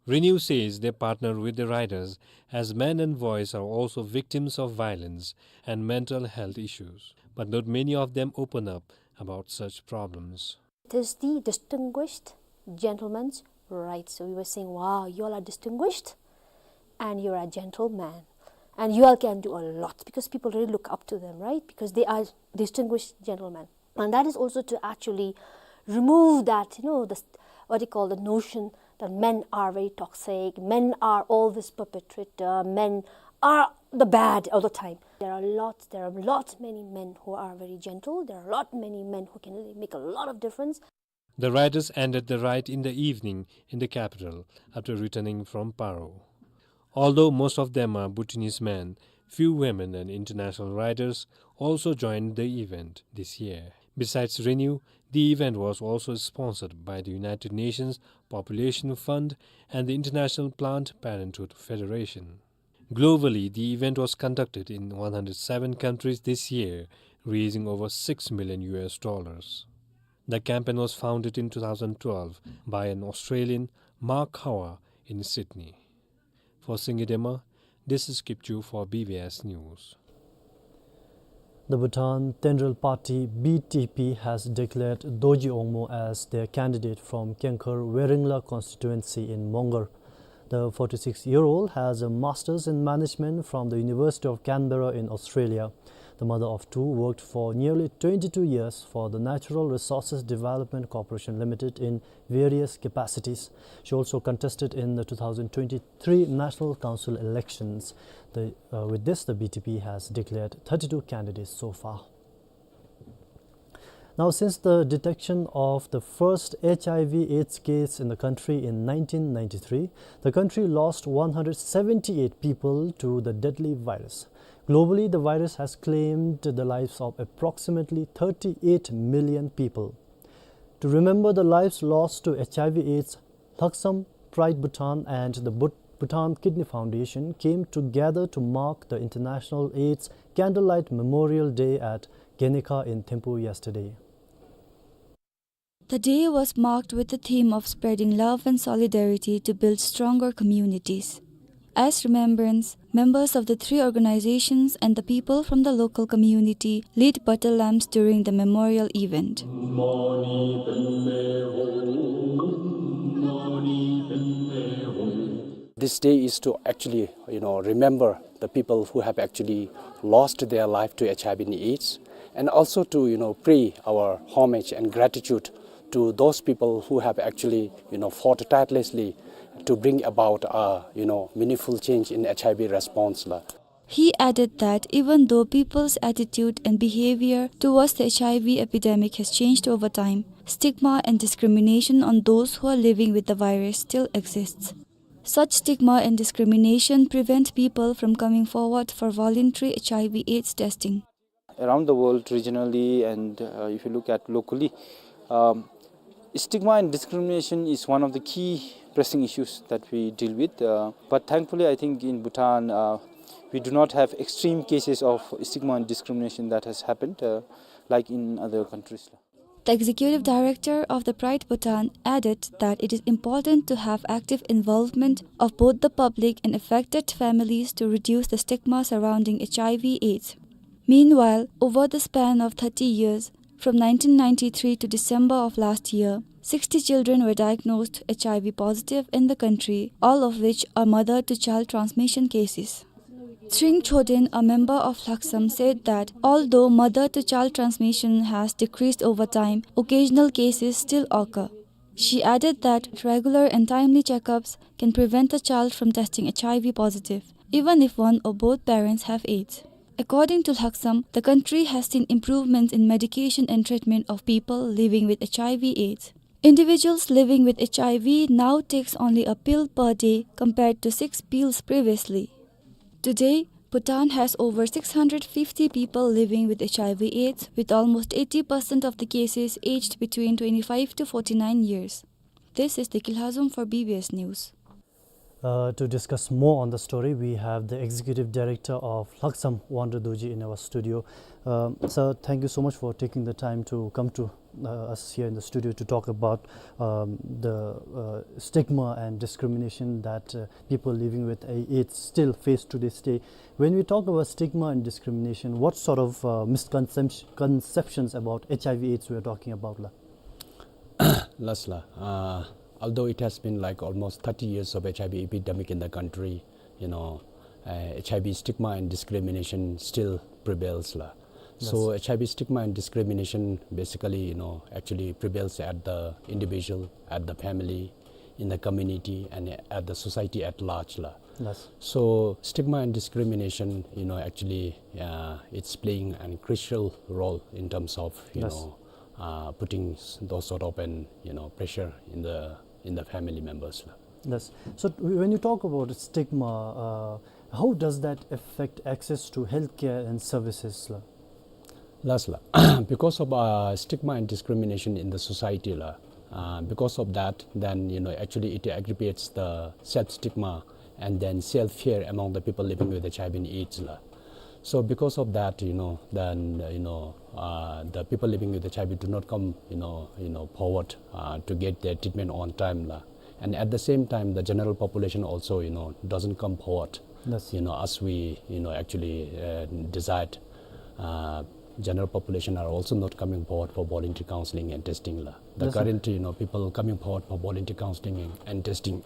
Renew says they partner with the riders as men and boys are also victims of violence and mental health issues, but not many of them open up about such problems. It is the Distinguished Gentleman's Ride. So we were saying, "Wow, you all are distinguished and you're a gentleman. And you all can do a lot," because people really look up to them, right? Because they are distinguished gentlemen. And that is also to actually remove that, you know, the, what you call, the notion that men are very toxic, men are always perpetrator, men are the bad all the time. There are lots, there are lots many men who are very gentle. There are lot many men who can really make a lot of difference. The riders ended the ride in the evening in the capital after returning from Paro. Although most of them are Bhutanese men, few women and international riders also joined the event this year. Besides Renew, the event was also sponsored by the United Nations Population Fund and the International Plant Parenthood Federation. Globally, the event was conducted in one hundred seven countries this year, raising over six million U S dollars. The campaign was founded in two thousand twelve by an Australian, Mark Hauer, in Sydney. For Singye Dema, this is Kipchu for B B S News. The Bhutan Tenrel Party, B T P, has declared Dorji Ongmo as their candidate from Kengkhar Weringlha constituency in Mongar. The forty-six-year-old has a master's in management from the University of Canberra in Australia. The mother of two worked for nearly twenty-two years for the Natural Resources Development Corporation Limited in various capacities. She also contested in the two thousand twenty-three National Council elections. The, uh, with this, the B T P has declared thirty-two candidates so far. Now, since the detection of the first H I V AIDS case in the country in nineteen ninety-three, the country lost one hundred seventy-eight people to the deadly virus. Globally, the virus has claimed the lives of approximately thirty-eight million people. To remember the lives lost to H I V AIDS, Lhaksam, Pride Bhutan and the Bhut-, Bhutan Kidney Foundation came together to mark the International AIDS Candlelight Memorial Day at Genekhar in Thimphu yesterday. The day was marked with the theme of spreading love and solidarity to build stronger communities. As remembrance, members of the three organizations and the people from the local community lit butter lamps during the memorial event. This day is to actually, you know, remember the people who have actually lost their life to H I V and AIDS, and also to, you know, pay our homage and gratitude to those people who have actually, you know, fought tirelessly to bring about a, you know, meaningful change in H I V response la. He added that even though people's attitude and behavior towards the H I V epidemic has changed over time, stigma and discrimination on those who are living with the virus still exists. Such stigma and discrimination prevent people from coming forward for voluntary H I V AIDS testing. Around the world, regionally, and, uh, if you look at locally, um, stigma and discrimination is one of the key pressing issues that we deal with. Uh, but thankfully, I think in Bhutan, uh, we do not have extreme cases of stigma and discrimination that has happened, uh, like in other countries. The executive director of the Pride Bhutan added that it is important to have active involvement of both the public and affected families to reduce the stigma surrounding H I V AIDS. Meanwhile, over the span of thirty years, from nineteen ninety-three to December of last year, sixty children were diagnosed H I V positive in the country, all of which are mother-to-child transmission cases. Tshering Choden, a member of Lhaksam, said that although mother-to-child transmission has decreased over time, occasional cases still occur. She added that regular and timely checkups can prevent a child from testing H I V positive, even if one or both parents have AIDS. According to Lhaksam, the country has seen improvements in medication and treatment of people living with H I V AIDS. Individuals living with H I V now takes only a pill per day compared to six pills previously. Today, Bhutan has over six hundred fifty people living with H I V AIDS, with almost eighty percent of the cases aged between twenty-five to forty-nine years. This is Deki Lhazom for B B S News. Uh, to discuss more on the story, we have the Executive Director of Lhaksam, Wangdra Dorji, in our studio. Um, sir, thank you so much for taking the time to come to, uh, us here in the studio to talk about, um, the, uh, stigma and discrimination that, uh, people living with AIDS still face to this day. When we talk about stigma and discrimination, what sort of, uh, misconcep-, conceptions about H I V AIDS we are talking about, la? Last la, uh, although it has been, like, almost thirty years of H I V epidemic in the country, you know, uh, H I V stigma and discrimination still prevails la. So H I V stigma and discrimination basically, you know, actually prevails at the individual, at the family, in the community, and at the society at large la. So stigma and discrimination, you know, actually, uh, it's playing a crucial role in terms of, you know, uh, putting s-, those sort of an, you know, pressure in the, in the family members la. Yes. So w-, when you talk about stigma, uh, how does that affect access to healthcare and services la? Last la, because of, uh, stigma and discrimination in the society la, uh, because of that, then, you know, actually it aggravates the self-stigma and then self-fear among the people living with H I V and AIDS la. So because of that, you know, then, uh, you know, uh, the people living with H I V do not come, you know, you know, forward, uh, to get their treatment on time la. And at the same time, the general population also, you know, doesn't come forward, Yes. you know, as we, you know, actually, uh, desired. Uh, general population are also not coming forward for voluntary counseling and testing la. The Yes, sir. current, you know, people coming forward for voluntary counseling and, and testing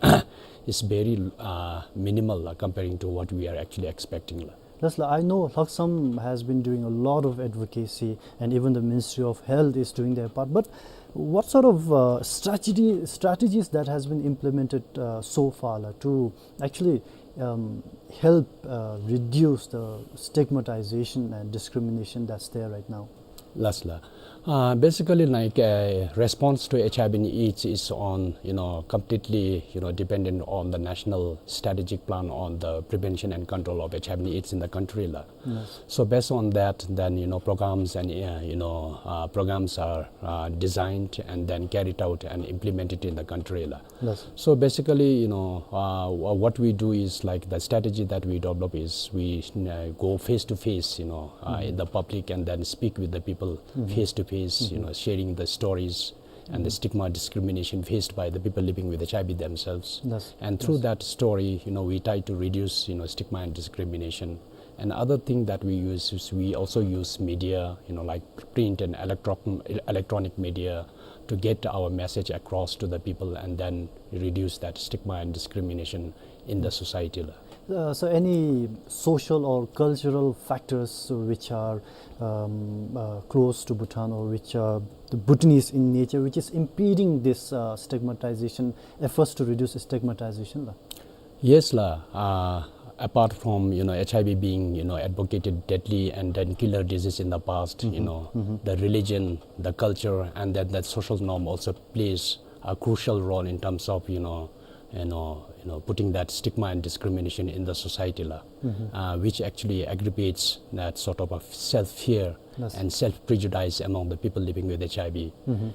is very, uh, minimal la, comparing to what we are actually expecting la. Yes, la, I know Lhaksam has been doing a lot of advocacy, and even the Ministry of Health is doing their part. But what sort of, uh, strategy, strategies that has been implemented, uh, so far la, to actually, um, help, uh, reduce the stigmatization and discrimination that's there right now? Last la. Uh, basically, like, uh, response to H I V and AIDS is on, you know, completely, you know, dependent on the national strategic plan on the prevention and control of H I V and AIDS in the country la. Yes. So based on that, then, you know, programs and, uh, you know, uh, programs are, uh, designed and then carried out and implemented in the country la. Yes. So basically, you know, uh, wha- what we do is, like, the strategy that we develop is we, uh, go face to face, you know, uh, in the public and then speak with the people face to face, you know, sharing the stories and the stigma discrimination faced by the people living with H I V themselves. Yes. And through Yes. that story, you know, we try to reduce, you know, stigma and discrimination. And other thing that we use is we also use media, you know, like print and electro- electronic media to get our message across to the people and then reduce that stigma and discrimination in the society la. Uh, so any social or cultural factors which are, um, uh, close to Bhutan or which are the Bhutanese in nature, which is impeding this, uh, stigmatization, efforts to reduce stigmatization la? Yes la. Uh, apart from, you know, H I V being, you know, advocated deadly and then killer disease in the past, you know, the religion, the culture, and then the social norm also plays a crucial role in terms of, you know, you know, you know, putting that stigma and discrimination in the society la, uh, which actually aggravates that sort of a self-fear Yes. and self-prejudice among the people living with H I V.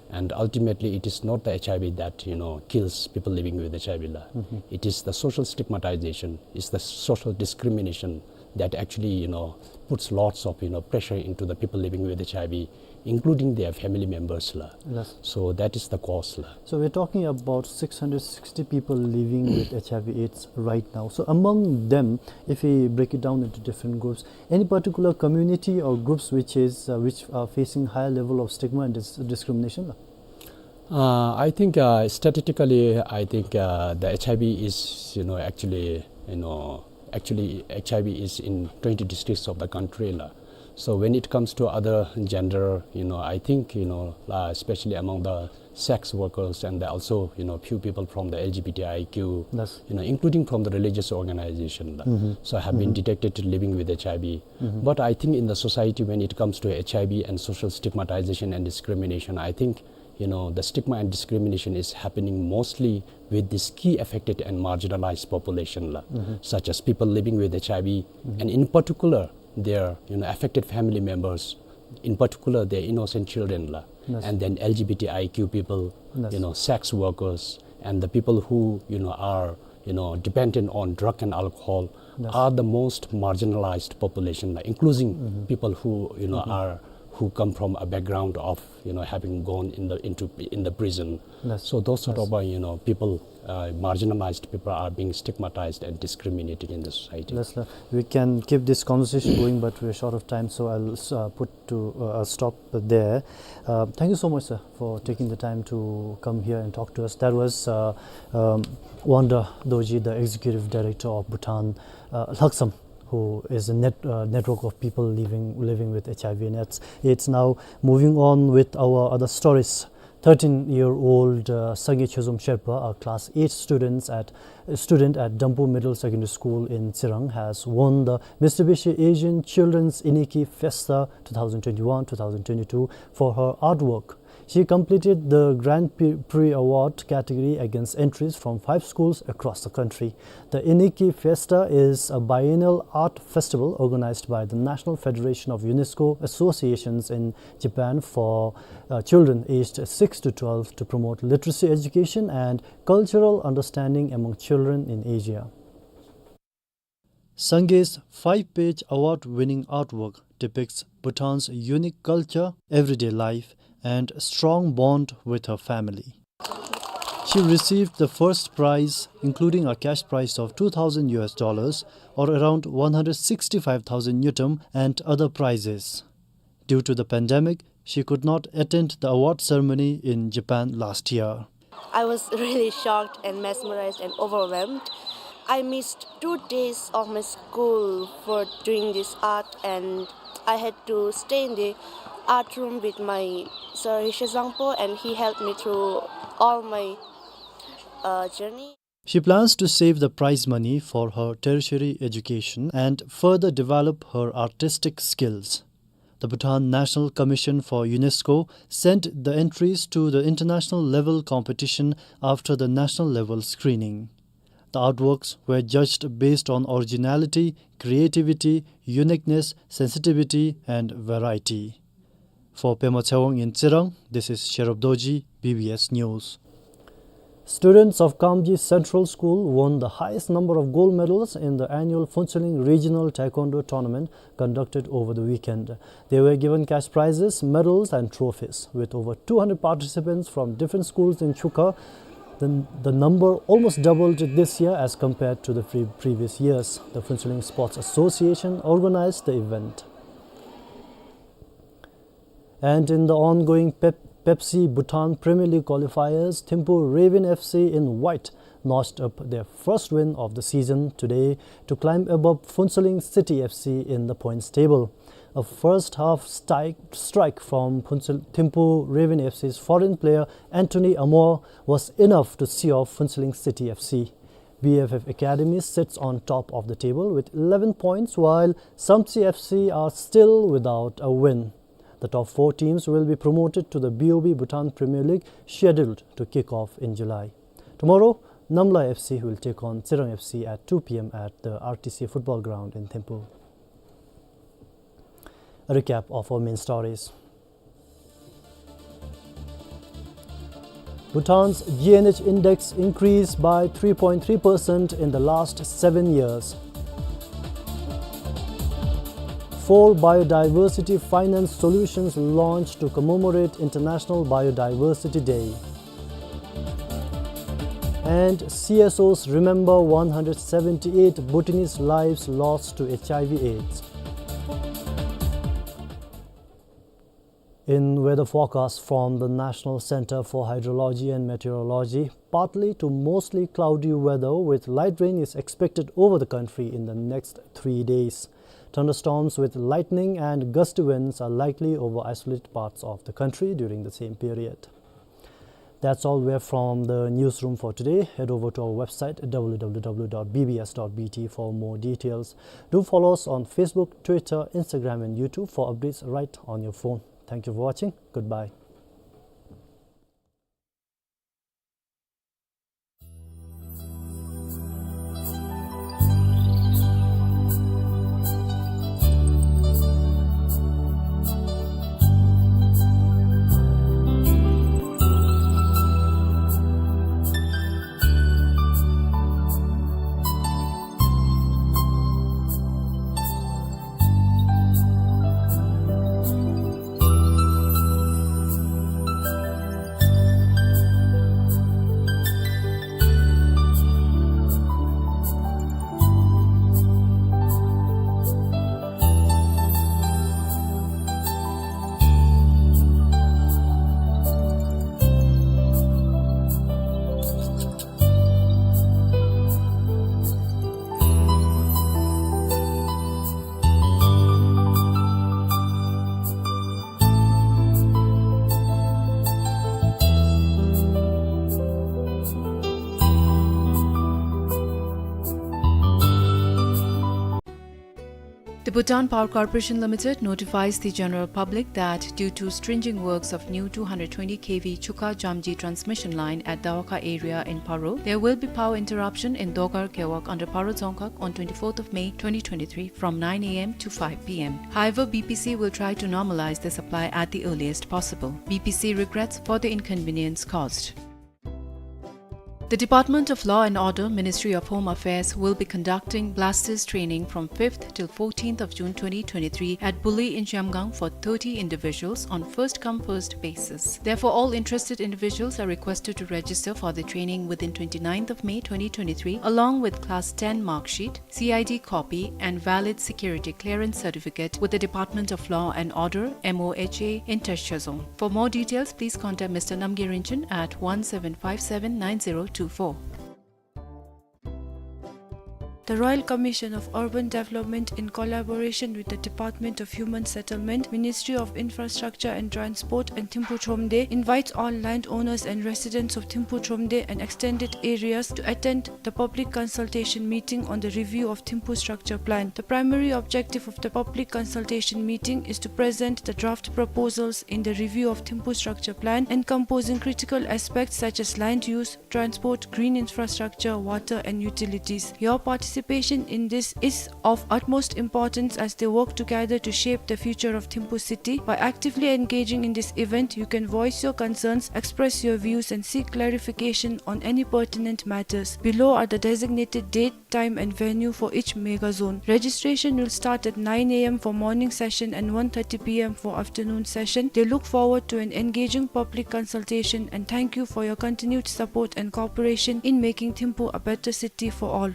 And ultimately, it is not the H I V that, you know, kills people living with H I V la. It is the social stigmatization, it's the social discrimination that actually, you know, puts lots of, you know, pressure into the people living with H I V, including their family members la. Yes. So that is the cause la. So we're talking about six hundred sixty people living with H I V AIDS right now. So among them, if we break it down into different groups, any particular community or groups which is, uh, which are facing higher level of stigma and dis- discrimination la? Uh, I think, uh, statistically, I think, uh, the H I V is, you know, actually, you know, actually H I V is in twenty districts of the country la. So when it comes to other gender, you know, I think, you know, uh, especially among the sex workers and the also, you know, few people from the L G B T I Q, Yes. you know, including from the religious organization la, so have been detected living with H I V. But I think in the society, when it comes to H I V and social stigmatization and discrimination, I think, you know, the stigma and discrimination is happening mostly with this key affected and marginalized population la, such as people living with H I V, and in particular their, you know, affected family members, in particular their innocent children la, Yes. and then L G B T I Q people, Yes. you know, sex workers, and the people who, you know, are, you know, dependent on drug and alcohol Yes. are the most marginalized population la, including people who, you know, are, who come from a background of, you know, having gone in the, into, in the prison. Yes. So those sort Yes. of, uh, you know, people, uh, marginalized people are being stigmatized and discriminated in the society. Yes, sir. We can keep this conversation going, but we're short of time, so I'll, uh, put to, uh, I'll stop there. Uh, thank you so much, sir, for taking the time to come here and talk to us. That was, uh, um, Wangda Dorji, the executive director of Bhutan, uh, Lhaksam, who is a net, uh, network of people living, living with H I V and AIDS. It's now moving on with our other stories. Thirteen-year-old, uh, Sangay Chozom Sherpa, a class eight students at, a student at Dampu Middle Secondary School in Tsirang, has won the Mitsubishi Asian Children's Iniki Festa two thousand twenty-one two thousand twenty-two for her artwork. She completed the Grand Prix Award category against entries from five schools across the country. The Iniki Fiesta is a biennial art festival organized by the National Federation of UNESCO Associations in Japan for, uh, children aged six to twelve to promote literacy education and cultural understanding among children in Asia. Sangay's five-page award-winning artwork depicts Bhutan's unique culture, everyday life, and strong bond with her family. She received the first prize, including a cash prize of two thousand U S dollars, or around one hundred sixty-five thousand ngultrum, and other prizes. Due to the pandemic, she could not attend the award ceremony in Japan last year. I was really shocked and mesmerized and overwhelmed. I missed two days of my school for doing this art, and I had to stay in the art room with my sir Rishe Zangpo, and he helped me through all my, uh, journey. She plans to save the prize money for her tertiary education and further develop her artistic skills. The Bhutan National Commission for UNESCO sent the entries to the international level competition after the national level screening. The artworks were judged based on originality, creativity, uniqueness, sensitivity, and variety. For Pema Tshewang in Tsirang, this is Sherub Dorji, B B S News. Students of Kamji Central School won the highest number of gold medals in the annual Phuentsholing Regional Taekwondo Tournament conducted over the weekend. They were given cash prizes, medals, and trophies. With over two hundred participants from different schools in Chukha, the, the number almost doubled this year as compared to the pre-, previous years. The Phuentsholing Sports Association organized the event. And in the ongoing Pep-, Pepsi Bhutan Premier League qualifiers, Thimphu Ravin F C in white notched up their first win of the season today to climb above Phuentsholing City F C in the points table. A first half strike, strike from Phuentshol-, Thimphu Ravin F C's foreign player Anthony Amor was enough to see off Phuentsholing City F C. B F F Academy sits on top of the table with eleven points, while Samtse F C are still without a win. The top four teams will be promoted to the B O B Bhutan Premier League, scheduled to kick off in July. Tomorrow, Namlai F C will take on Tsirang F C at two P M at the R T C football ground in Thimphu. A recap of our main stories. Bhutan's G N H index increased by three point three percent in the last seven years. Four biodiversity finance solutions launched to commemorate International Biodiversity Day. And C S Os remember one hundred seventy-eight Bhutanese lives lost to H I V AIDS. In weather forecast from the National Center for Hydrology and Meteorology, partly to mostly cloudy weather with light rain is expected over the country in the next three days. Thunderstorms with lightning and gusty winds are likely over isolated parts of the country during the same period. That's all we have from the newsroom for today. Head over to our website, W W W dot B B S dot B T, for more details. Do follow us on Facebook, Twitter, Instagram, and YouTube for updates right on your phone. Thank you for watching. Goodbye. The Bhutan Power Corporation Limited notifies the general public that due to stringing works of new two hundred twenty K V Chukha Jamji transmission line at Dawakha area in Paro, there will be power interruption in Dogar Gewog under Paro Dzongkhag on twenty-fourth of May twenty twenty-three from nine A M to five P M. However, B P C will try to normalize the supply at the earliest possible. B P C regrets for the inconvenience caused. The Department of Law and Order, Ministry of Home Affairs, will be conducting blasters training from fifth till fourteenth of June twenty twenty-three at Buli in Zhemgang for thirty individuals on first come, first basis. Therefore, all interested individuals are requested to register for the training within twenty-ninth of May twenty twenty-three, along with Class ten mark sheet, C I D copy, and valid security clearance certificate with the Department of Law and Order, M O H A, in Teshozong. For more details, please contact Mister Namgay Rinchen at one seven five seven nine zero two four. The Royal Commission of Urban Development, in collaboration with the Department of Human Settlement, Ministry of Infrastructure and Transport, and Thimphu Thromde, invites all land owners and residents of Thimphu Thromde and extended areas to attend the public consultation meeting on the review of Thimphu structure plan. The primary objective of the public consultation meeting is to present the draft proposals in the review of Thimphu structure plan, encompassing critical aspects such as land use, transport, green infrastructure, water, and utilities. Your participation in this is of utmost importance as they work together to shape the future of Thimphu city. By actively engaging in this event, you can voice your concerns, express your views, and seek clarification on any pertinent matters. Below are the designated date, time, and venue for each mega zone. Registration will start at nine A M for morning session and one thirty P M for afternoon session. They look forward to an engaging public consultation and thank you for your continued support and cooperation in making Thimphu a better city for all.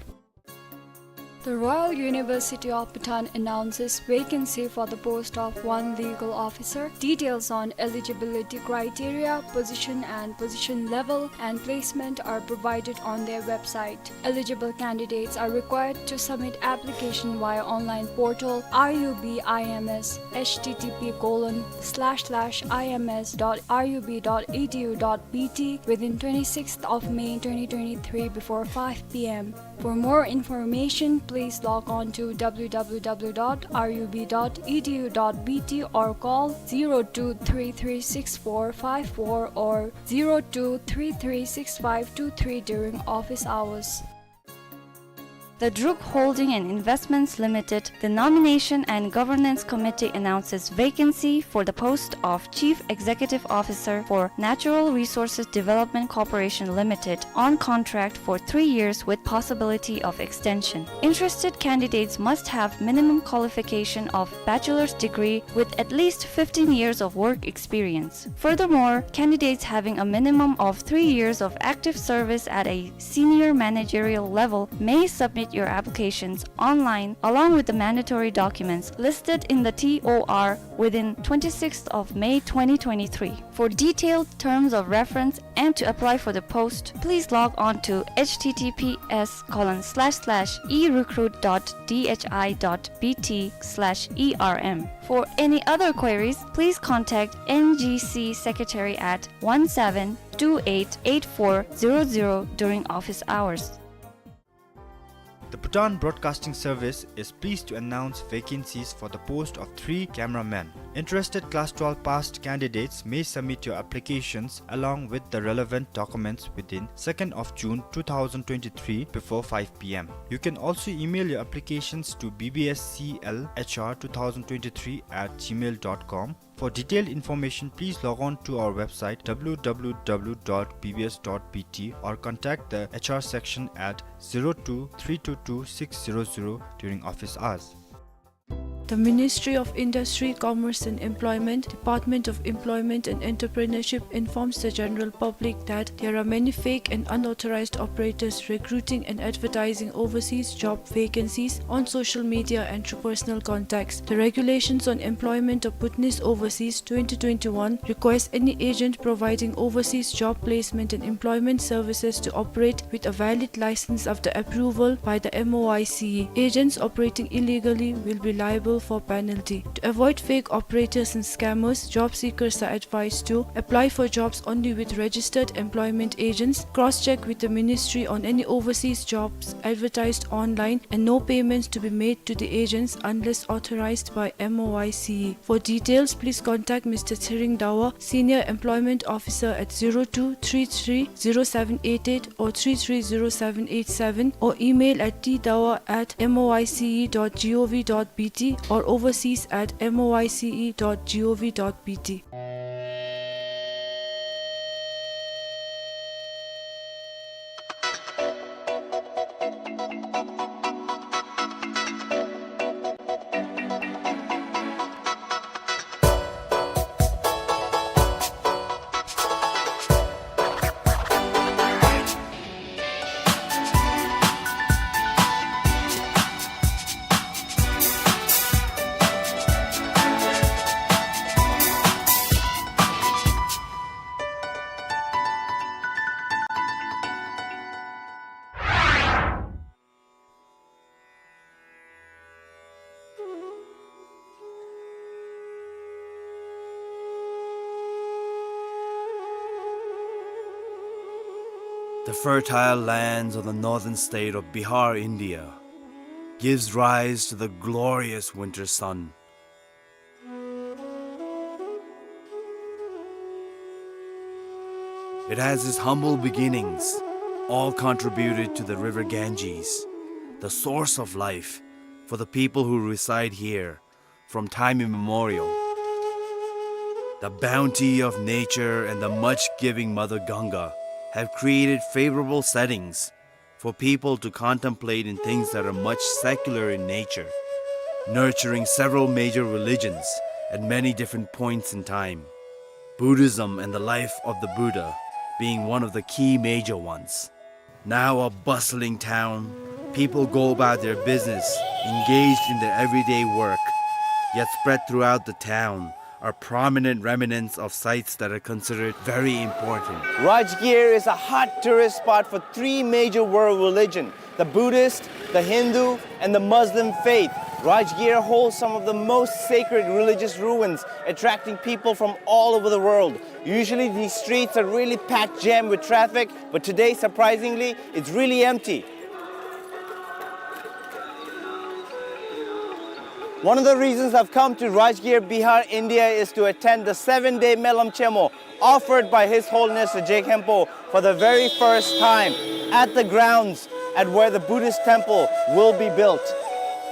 The Royal University of Bhutan announces vacancy for the post of one legal officer. Details on eligibility criteria, position and position level, and placement are provided on their website. Eligible candidates are required to submit application via online portal R U B I M S, H T T P colon slash slash I M S dot R U B dot E D U dot B T, within twenty-sixth of May twenty twenty-three before five P M. For more information, please log on to W W W dot R U B dot E D U dot B T or call zero two three three six four five four or zero two three three six five two three during office hours. The Druk Holding and Investments Limited, the Nomination and Governance Committee announces vacancy for the post of Chief Executive Officer for Natural Resources Development Corporation Limited on contract for three years with possibility of extension. Interested candidates must have minimum qualification of bachelor's degree with at least fifteen years of work experience. Furthermore, candidates having a minimum of three years of active service at a senior managerial level may submit your applications online along with the mandatory documents listed in the T O R within twenty-sixth of May twenty twenty-three. For detailed terms of reference and to apply for the post, please log on to H T T P S colon slash slash e recruit dot D H I dot B T slash E R M. For any other queries, please contact N G C Secretary at one seven two eight eight four zero zero during office hours. The Bhutan Broadcasting Service is pleased to announce vacancies for the post of three cameramen. Interested class twelve passed candidates may submit your applications along with the relevant documents within second of June two thousand twenty-three before five P M. You can also email your applications to B B S C L H R two thousand twenty-three at gmail dot com. For detailed information, please log on to our website W W W dot B B S dot B T or contact the H R section at zero two three two two six zero zero during office hours. The Ministry of Industry, Commerce and Employment, Department of Employment and Entrepreneurship informs the general public that there are many fake and unauthorized operators recruiting and advertising overseas job vacancies on social media and through personal contacts. The Regulations on Employment of Bhutanese Overseas twenty twenty-one requires any agent providing overseas job placement and employment services to operate with a valid license after approval by the M O I C E. Agents operating illegally will be liable for penalty. To avoid fake operators and scammers, job seekers are advised to apply for jobs only with registered employment agents, cross-check with the ministry on any overseas jobs advertised online, and no payments to be made to the agents unless authorized by M O I C E. For details, please contact Mister Tshering Dawa, Senior Employment Officer, at zero two three three zero seven eight eight or three three zero seven eight seven, or email at t dawa at m o i c e dot g o v dot b t or overseas at m o i c e dot g o v dot b t. The fertile lands of the northern state of Bihar, India, gives rise to the glorious winter sun. It has its humble beginnings, all contributed to the river Ganges, the source of life for the people who reside here from time immemorial. The bounty of nature and the much-giving Mother Ganga have created favorable settings for people to contemplate in things that are much secular in nature, nurturing several major religions at many different points in time, Buddhism and the life of the Buddha being one of the key major ones. Now a bustling town, people go about their business, engaged in their everyday work, yet spread throughout the town are prominent remnants of sites that are considered very important. Rajgir is a hot tourist spot for three major world religion, the Buddhist, the Hindu, and the Muslim faith. Rajgir holds some of the most sacred religious ruins, attracting people from all over the world. Usually these streets are really packed jam with traffic, but today, surprisingly, it's really empty. One of the reasons I've come to Rajgir, Bihar, India is to attend the seven-day Melam Chenmo offered by His Holiness the Je Khenpo for the very first time at the grounds at where the Buddhist temple will be built.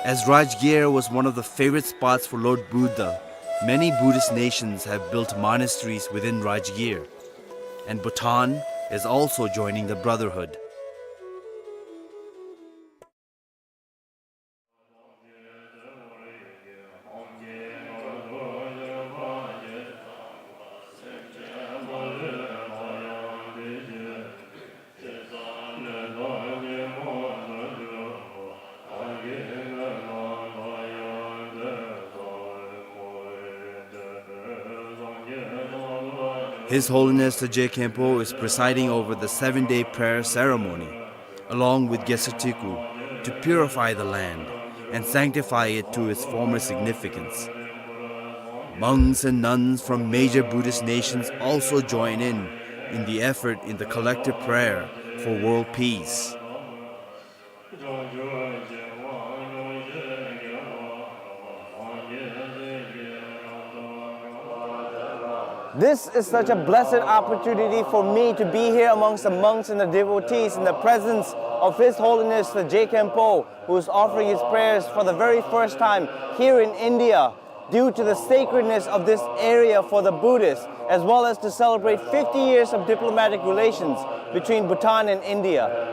As Rajgir was one of the favorite spots for Lord Buddha, many Buddhist nations have built monasteries within Rajgir, and Bhutan is also joining the brotherhood. His Holiness the Je Khenpo is presiding over the seven-day prayer ceremony, along with Geshe Teku, to purify the land and sanctify it to its former significance. Monks and nuns from major Buddhist nations also join in, in the effort in the collective prayer for world peace. This is such a blessed opportunity for me to be here amongst the monks and the devotees in the presence of His Holiness the Je Khenpo, who is offering his prayers for the very first time here in India, due to the sacredness of this area for the Buddhists, as well as to celebrate fifty years of diplomatic relations between Bhutan and India.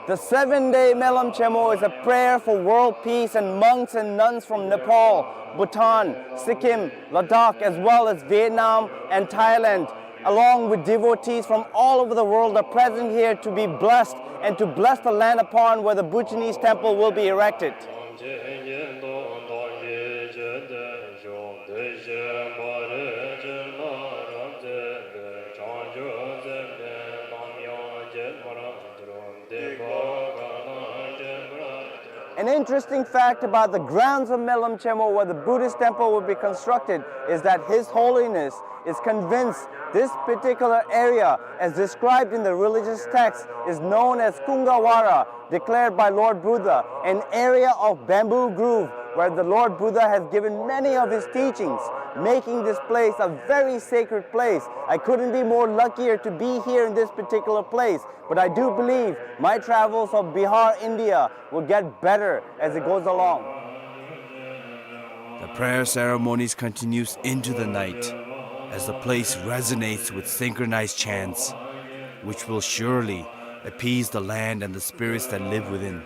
The seven-day Melam Chenmo is a prayer for world peace, and monks and nuns from Nepal, Bhutan, Sikkim, Ladakh, as well as Vietnam and Thailand along with devotees from all over the world, are present here to be blessed and to bless the land upon where the Bhutanese temple will be erected. An interesting fact about the grounds of Melam Chemo, where the Buddhist temple will be constructed, is that His Holiness is convinced this particular area, as described in the religious text, is known as Kungawara, declared by Lord Buddha, an area of bamboo grove where the Lord Buddha has given many of his teachings, making this place a very sacred place. I couldn't be more luckier to be here in this particular place, but I do believe my travels of Bihar, India will get better as it goes along. The prayer ceremonies continues into the night as the place resonates with synchronized chants, which will surely appease the land and the spirits that live within.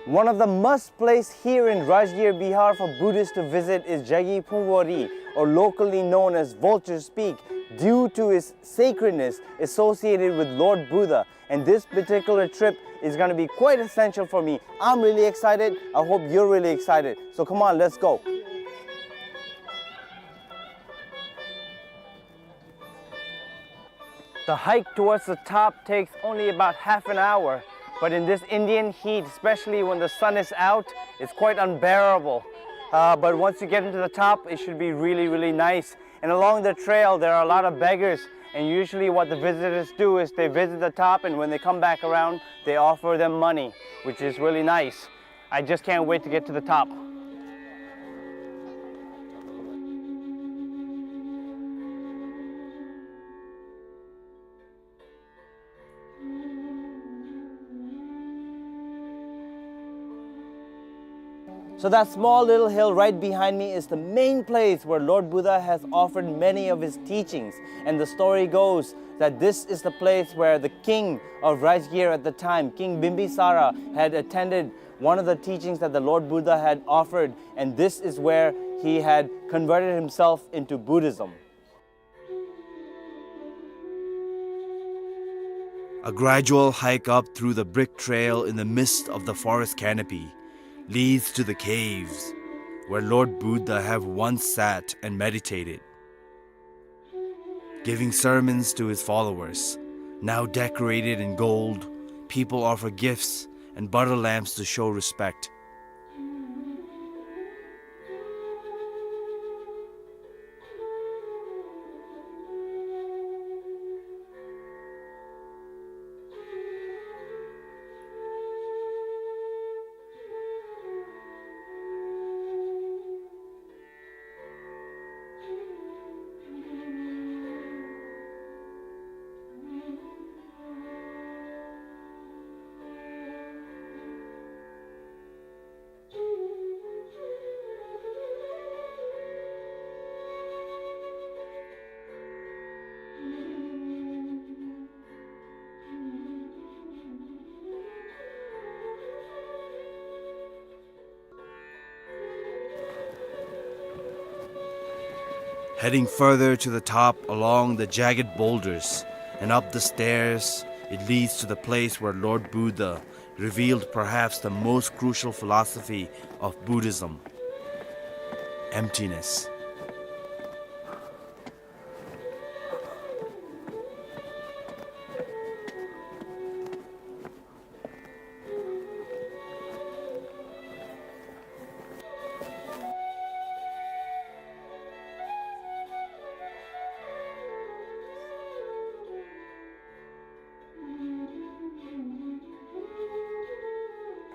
One of the must place here in Rajgir Bihar for Buddhists to visit is Jagi Phungwari, or locally known as Vulture's Peak, due to its sacredness associated with Lord Buddha. And this particular trip is gonna be quite essential for me. I'm really excited. I hope you're really excited. So come on, let's go. The hike towards the top takes only about half an hour, but in this Indian heat, especially when the sun is out, it's quite unbearable. Uh, but once you get into the top, it should be really, really nice. And along the trail, there are a lot of beggars, and usually what the visitors do is they visit the top, and when they come back around, they offer them money, which is really nice. I just can't wait to get to the top. So that small little hill right behind me is the main place where Lord Buddha has offered many of his teachings. And the story goes that this is the place where the king of Rajgir at the time, King Bimbisara, had attended one of the teachings that the Lord Buddha had offered, and this is where he had converted himself into Buddhism. A gradual hike up through the brick trail in the midst of the forest canopy leads to the caves where Lord Buddha have once sat and meditated, giving sermons to his followers. Now decorated in gold, people offer gifts and butter lamps to show respect. Heading further to the top along the jagged boulders and up the stairs, it leads to the place where Lord Buddha revealed perhaps the most crucial philosophy of Buddhism: emptiness.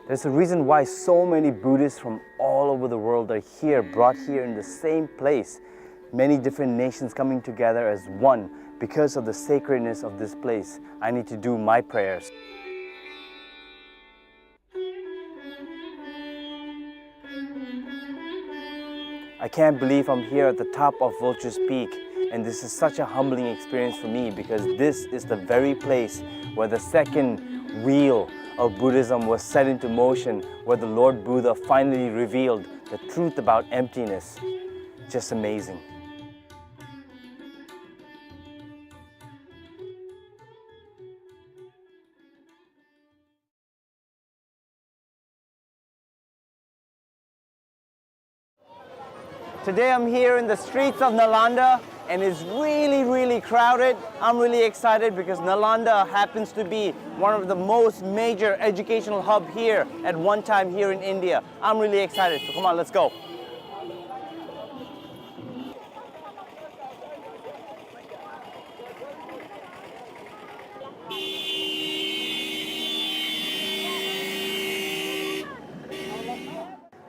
There's a reason why so many Buddhists from all over the world are here, brought here in the same place. Many different nations coming together as one because of the sacredness of this place. I need to do my prayers. I can't believe I'm here at the top of Vulture's Peak, and this is such a humbling experience for me because this is the very place where the second wheel of Buddhism was set into motion, where the Lord Buddha finally revealed the truth about emptiness. Just amazing. Today I'm here in the streets of Nalanda, and it's really, really crowded. I'm really excited because Nalanda happens to be one of the most major educational hub here at one time here in India. I'm really excited, so come on, let's go.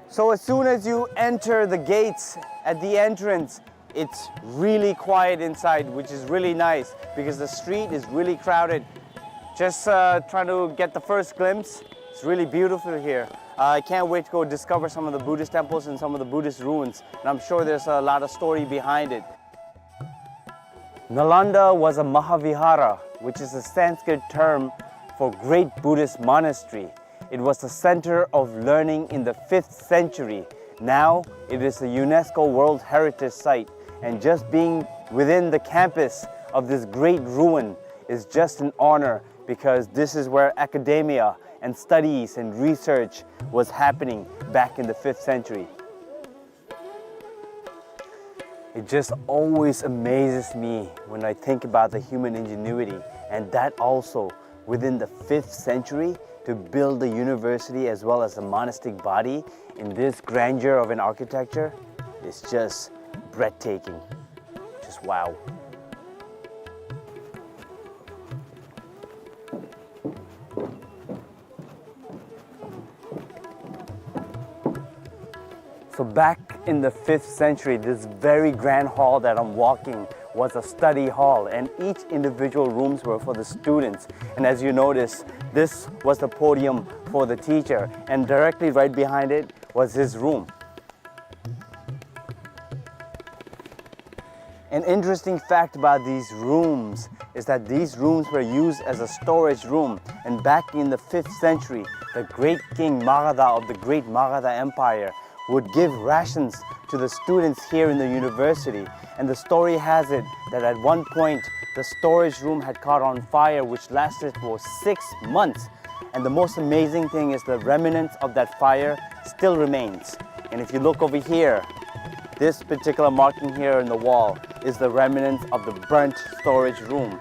So as soon as you enter the gates at the entrance, it's really quiet inside, which is really nice because the street is really crowded. Just, uh, trying to get the first glimpse. It's really beautiful here. Uh, I can't wait to go discover some of the Buddhist temples and some of the Buddhist ruins. And I'm sure there's a lot of story behind it. Nalanda was a Mahavihara, which is a Sanskrit term for great Buddhist monastery. It was the center of learning in the fifth century. Now, it is a UNESCO World Heritage Site, and just being within the campus of this great ruin is just an honor, because this is where academia and studies and research was happening back in the fifth century. It just always amazes me when I think about the human ingenuity, and that also within the fifth century, to build the university as well as the monastic body in this grandeur of an architecture is just breathtaking. Just wow. So back in the fifth century, this very grand hall that I'm walking was a study hall, and each individual rooms were for the students. And as you notice, this was the podium for the teacher, and directly right behind it was his room. An interesting fact about these rooms is that these rooms were used as a storage room, and back in the fifth century, the great king Magadha of the great Magadha Empire would give rations to the students here in the university. And the story has it that at one point, the storage room had caught on fire, which lasted for six months. And the most amazing thing is the remnants of that fire still remains. And if you look over here, this particular marking here in the wall is the remnants of the burnt storage room.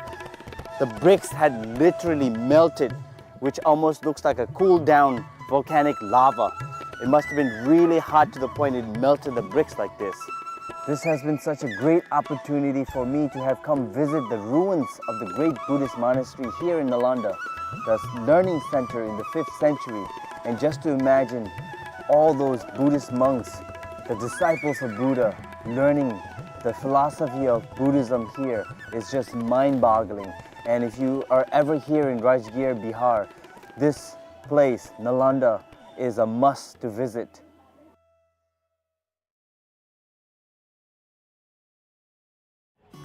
The bricks had literally melted, which almost looks like a cooled down volcanic lava. It must have been really hot to the point it melted the bricks like this. This has been such a great opportunity for me to have come visit the ruins of the great Buddhist monastery here in Nalanda, the learning center in the fifth century, and just to imagine all those Buddhist monks, the disciples of Buddha, learning the philosophy of Buddhism here is just mind-boggling. And if you are ever here in Rajgir, Bihar, this place, Nalanda, is a must to visit.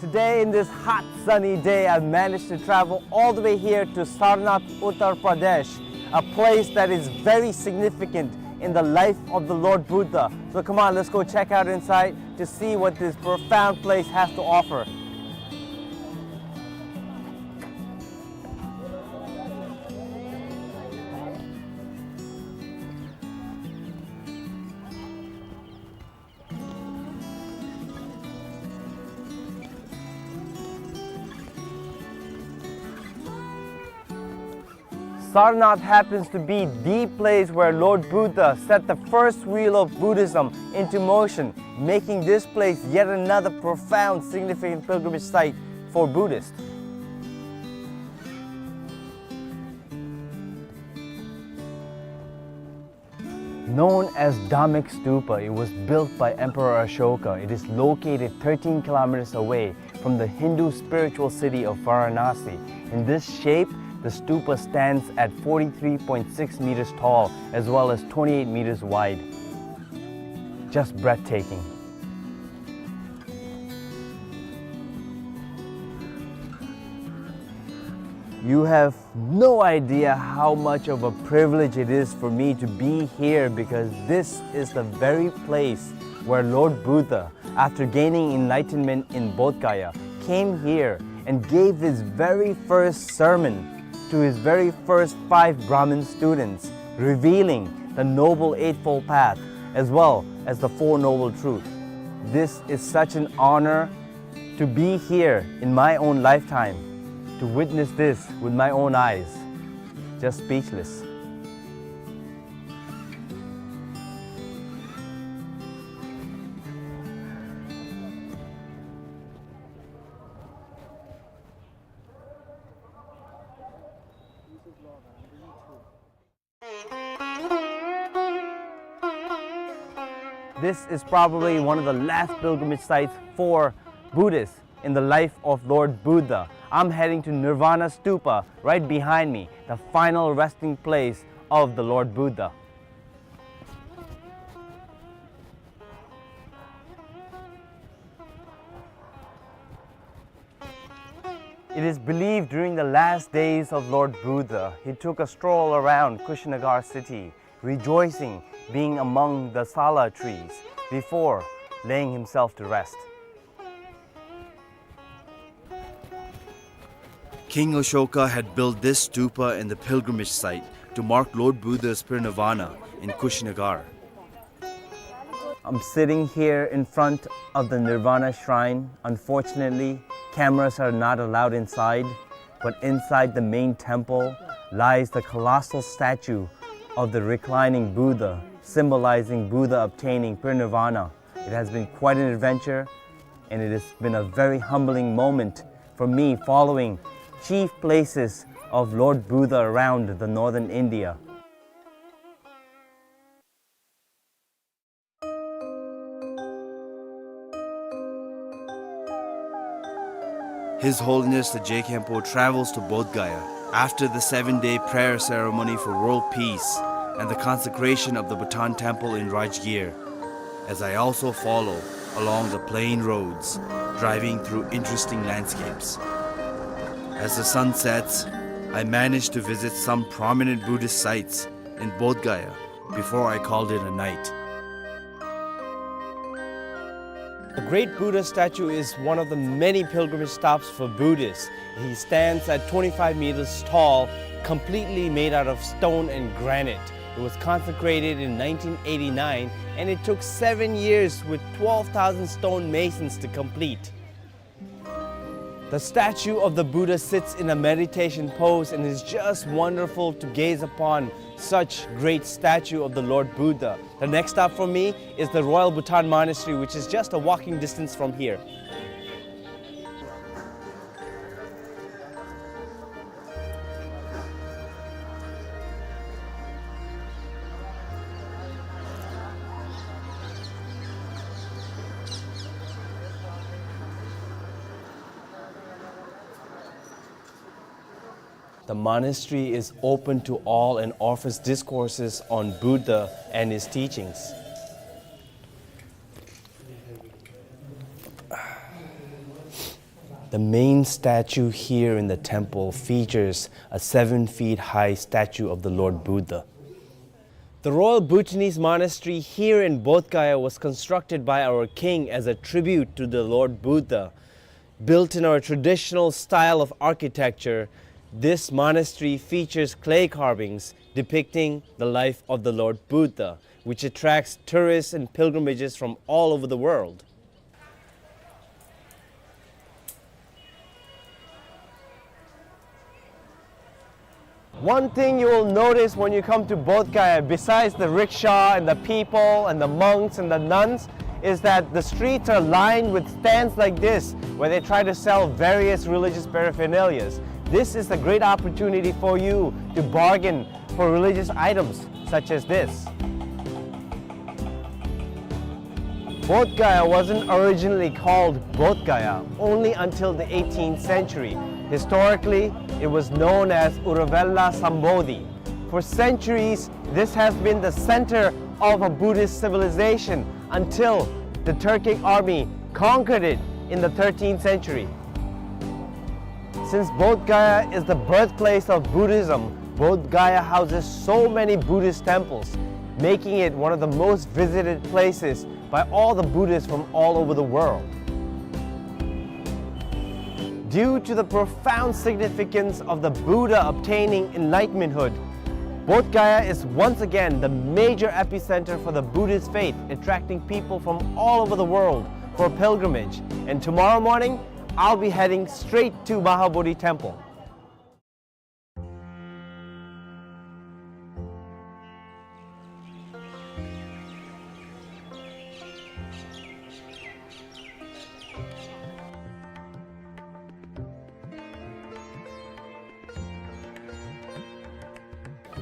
Today, in this hot, sunny day, I've managed to travel all the way here to Sarnath, Uttar Pradesh, a place that is very significant in the life of the Lord Buddha. So come on, let's go check out inside to see what this profound place has to offer. Sarnath happens to be the place where Lord Buddha set the first wheel of Buddhism into motion, making this place yet another profound, significant pilgrimage site for Buddhists. Known as Dhammik Stupa, it was built by Emperor Ashoka. It is located thirteen kilometers away from the Hindu spiritual city of Varanasi. In this shape, the stupa stands at forty-three point six meters tall as well as twenty-eight meters wide. Just breathtaking. You have no idea how much of a privilege it is for me to be here, because this is the very place where Lord Buddha, after gaining enlightenment in Bodh Gaya, came here and gave his very first sermon to his very first five Brahmin students, revealing the Noble Eightfold Path as well as the Four Noble Truths. This is such an honor to be here in my own lifetime, to witness this with my own eyes. Just speechless. This is probably one of the last pilgrimage sites for Buddhists in the life of Lord Buddha. I'm heading to Nirvana Stupa right behind me, the final resting place of the Lord Buddha. It is believed during the last days of Lord Buddha, he took a stroll around Kushinagar city, rejoicing being among the sala trees before laying himself to rest. King Ashoka had built this stupa in the pilgrimage site to mark Lord Buddha's parinirvana in Kushinagar. I'm sitting here in front of the Nirvana Shrine. Unfortunately, cameras are not allowed inside, but inside the main temple lies the colossal statue of the reclining Buddha, symbolizing Buddha obtaining parinirvana. It has been quite an adventure, and it has been a very humbling moment for me, following chief places of Lord Buddha around the northern India. His Holiness the Je Khenpo travels to Bodh Gaya after the seven-day prayer ceremony for world peace and the consecration of the Bhutan Temple in Rajgir, as I also follow along the plain roads, driving through interesting landscapes. As the sun sets, I manage to visit some prominent Buddhist sites in Bodh Gaya before I called it a night. The great Buddha statue is one of the many pilgrimage stops for Buddhists. He stands at twenty-five meters tall, completely made out of stone and granite. It was consecrated in nineteen eighty-nine, and it took seven years with twelve thousand stone masons to complete. The statue of the Buddha sits in a meditation pose and is just wonderful to gaze upon such great statue of the Lord Buddha. The next stop for me is the Royal Bhutan Monastery, which is just a walking distance from here. The monastery is open to all and offers discourses on Buddha and his teachings. The main statue here in the temple features a seven feet high statue of the Lord Buddha. The Royal Bhutanese Monastery here in Bodh Gaya was constructed by our king as a tribute to the Lord Buddha. Built in our traditional style of architecture, this monastery features clay carvings depicting the life of the Lord Buddha, which attracts tourists and pilgrimages from all over the world. One thing you will notice when you come to Bodh Gaya, besides the rickshaw and the people and the monks and the nuns, is that the streets are lined with stands like this, where they try to sell various religious paraphernalias. This is a great opportunity for you to bargain for religious items such as this. Bodh Gaya wasn't originally called Bodh Gaya only until the eighteenth century. Historically, it was known as Uruvela Sambodhi. For centuries, this has been the center of a Buddhist civilization until the Turkic army conquered it in the thirteenth century. Since Bodh Gaya is the birthplace of Buddhism, Bodh Gaya houses so many Buddhist temples, making it one of the most visited places by all the Buddhists from all over the world. Due to the profound significance of the Buddha obtaining enlightenmenthood, Bodh Gaya is once again the major epicenter for the Buddhist faith, attracting people from all over the world for pilgrimage. And tomorrow morning, I'll be heading straight to Mahabodhi Temple.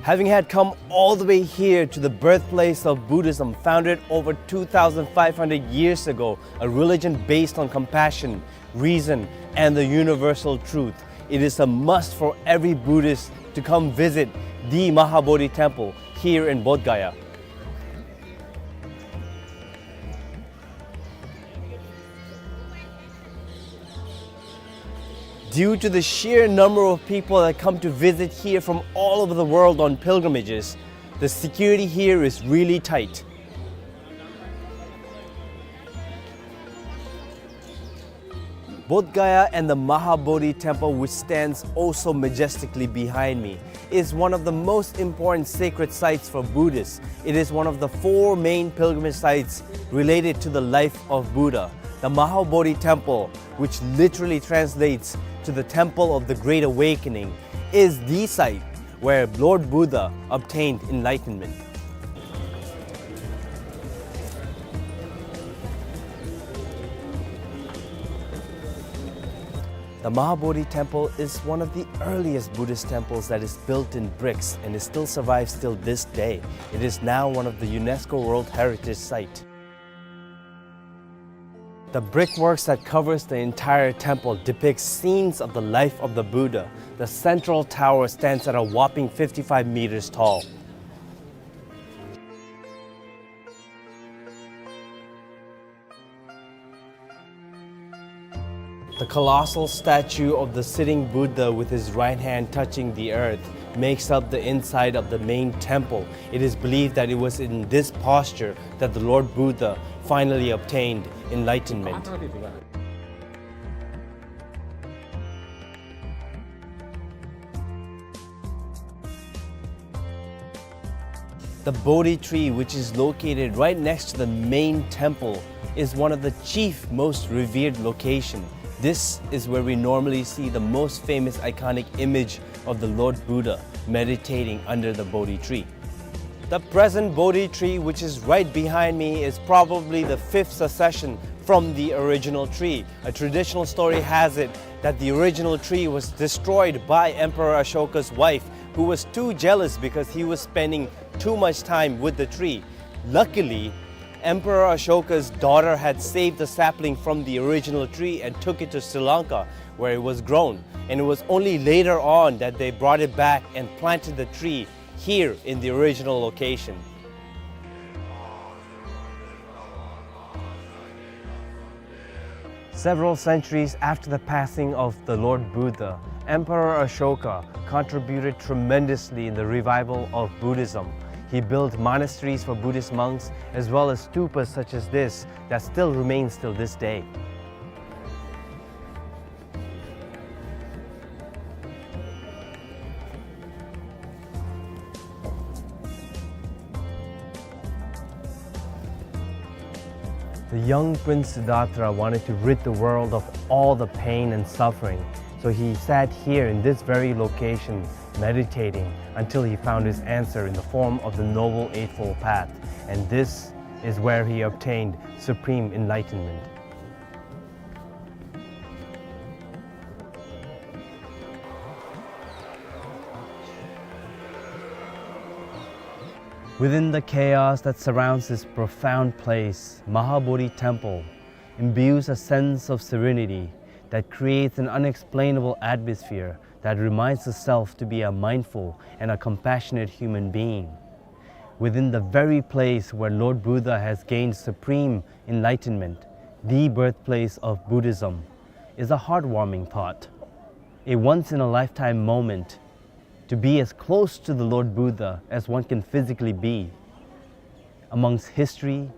Having had come all the way here to the birthplace of Buddhism, founded over two thousand five hundred years ago, a religion based on compassion, reason, and the universal truth, it is a must for every Buddhist to come visit the Mahabodhi Temple here in Bodh Gaya. Due to the sheer number of people that come to visit here from all over the world on pilgrimages, the security here is really tight. Bodh Gaya and the Mahabodhi Temple, which stands also majestically behind me, is one of the most important sacred sites for Buddhists. It is one of the four main pilgrimage sites related to the life of Buddha. The Mahabodhi Temple, which literally translates to the Temple of the Great Awakening, is the site where Lord Buddha obtained enlightenment. The Mahabodhi Temple is one of the earliest Buddhist temples that is built in bricks and it still survives till this day. It is now one of the UNESCO World Heritage Site. The brickworks that covers the entire temple depicts scenes of the life of the Buddha. The central tower stands at a whopping fifty-five meters tall. The colossal statue of the sitting Buddha with his right hand touching the earth makes up the inside of the main temple. It is believed that it was in this posture that the Lord Buddha finally obtained enlightenment. The Bodhi tree, which is located right next to the main temple, is one of the chief, most revered location. This is where we normally see the most famous iconic image of the Lord Buddha meditating under the Bodhi tree. The present Bodhi tree, which is right behind me, is probably the fifth succession from the original tree. A traditional story has it that the original tree was destroyed by Emperor Ashoka's wife, who was too jealous because he was spending too much time with the tree. Luckily, Emperor Ashoka's daughter had saved the sapling from the original tree and took it to Sri Lanka, where it was grown. And it was only later on that they brought it back and planted the tree here in the original location. Several centuries after the passing of the Lord Buddha, Emperor Ashoka contributed tremendously in the revival of Buddhism. He built monasteries for Buddhist monks, as well as stupas such as this that still remains till this day. The young Prince Siddhartha wanted to rid the world of all the pain and suffering, so he sat here in this very location, meditating until he found his answer in the form of the Noble Eightfold Path, and this is where he obtained supreme enlightenment. Within the chaos that surrounds this profound place, Mahabodhi Temple imbues a sense of serenity that creates an unexplainable atmosphere that reminds the self to be a mindful and a compassionate human being. Within the very place where Lord Buddha has gained supreme enlightenment, the birthplace of Buddhism, is a heartwarming thought, a once-in-a-lifetime moment to be as close to the Lord Buddha as one can physically be, amongst history,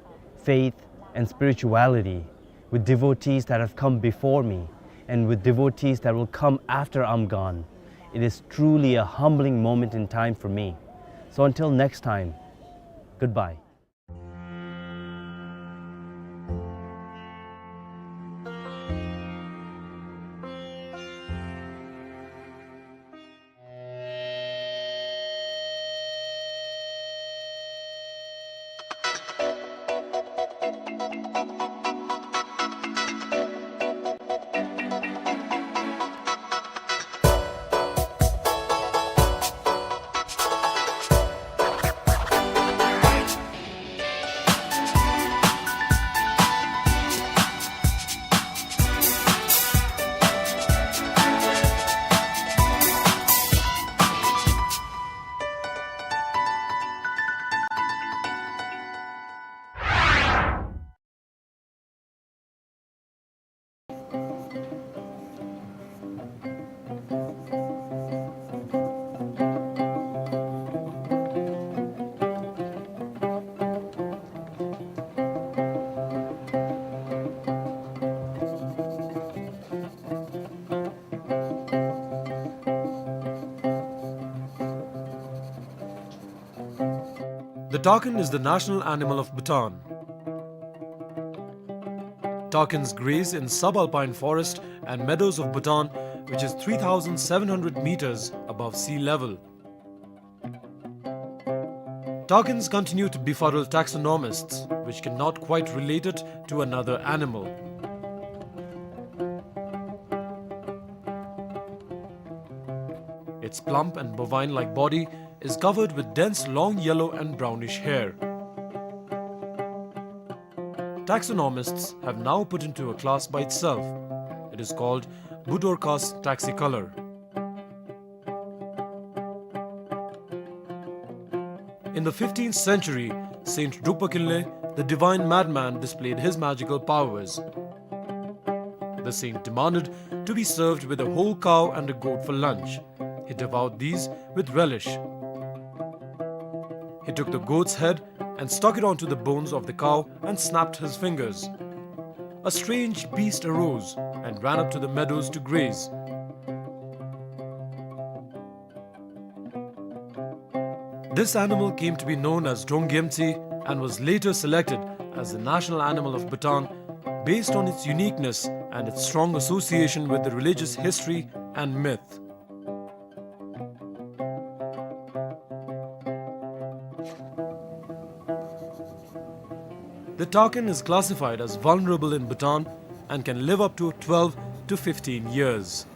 faith, and spirituality, with devotees that have come before me and with devotees that will come after I'm gone. It is truly a humbling moment in time for me. So until next time, goodbye. The takin is the national animal of Bhutan. Takins graze in subalpine forest and meadows of Bhutan, which is three thousand seven hundred meters above sea level. Takins continue to befuddle taxonomists, which cannot quite relate it to another animal. Its plump and bovine-like body is covered with dense long yellow and brownish hair. Taxonomists have now put into a class by itself. It is called Budorcas taxicolor. In the fifteenth century, Saint Drukpa Kinley, the divine madman, displayed his magical powers. The saint demanded to be served with a whole cow and a goat for lunch. He devoured these with relish. He took the goat's head and stuck it onto the bones of the cow and snapped his fingers. A strange beast arose and ran up to the meadows to graze. This animal came to be known as Drong Gyemtse and was later selected as the national animal of Bhutan based on its uniqueness and its strong association with the religious history and myth. The takin is classified as vulnerable in Bhutan and can live up to twelve to fifteen years.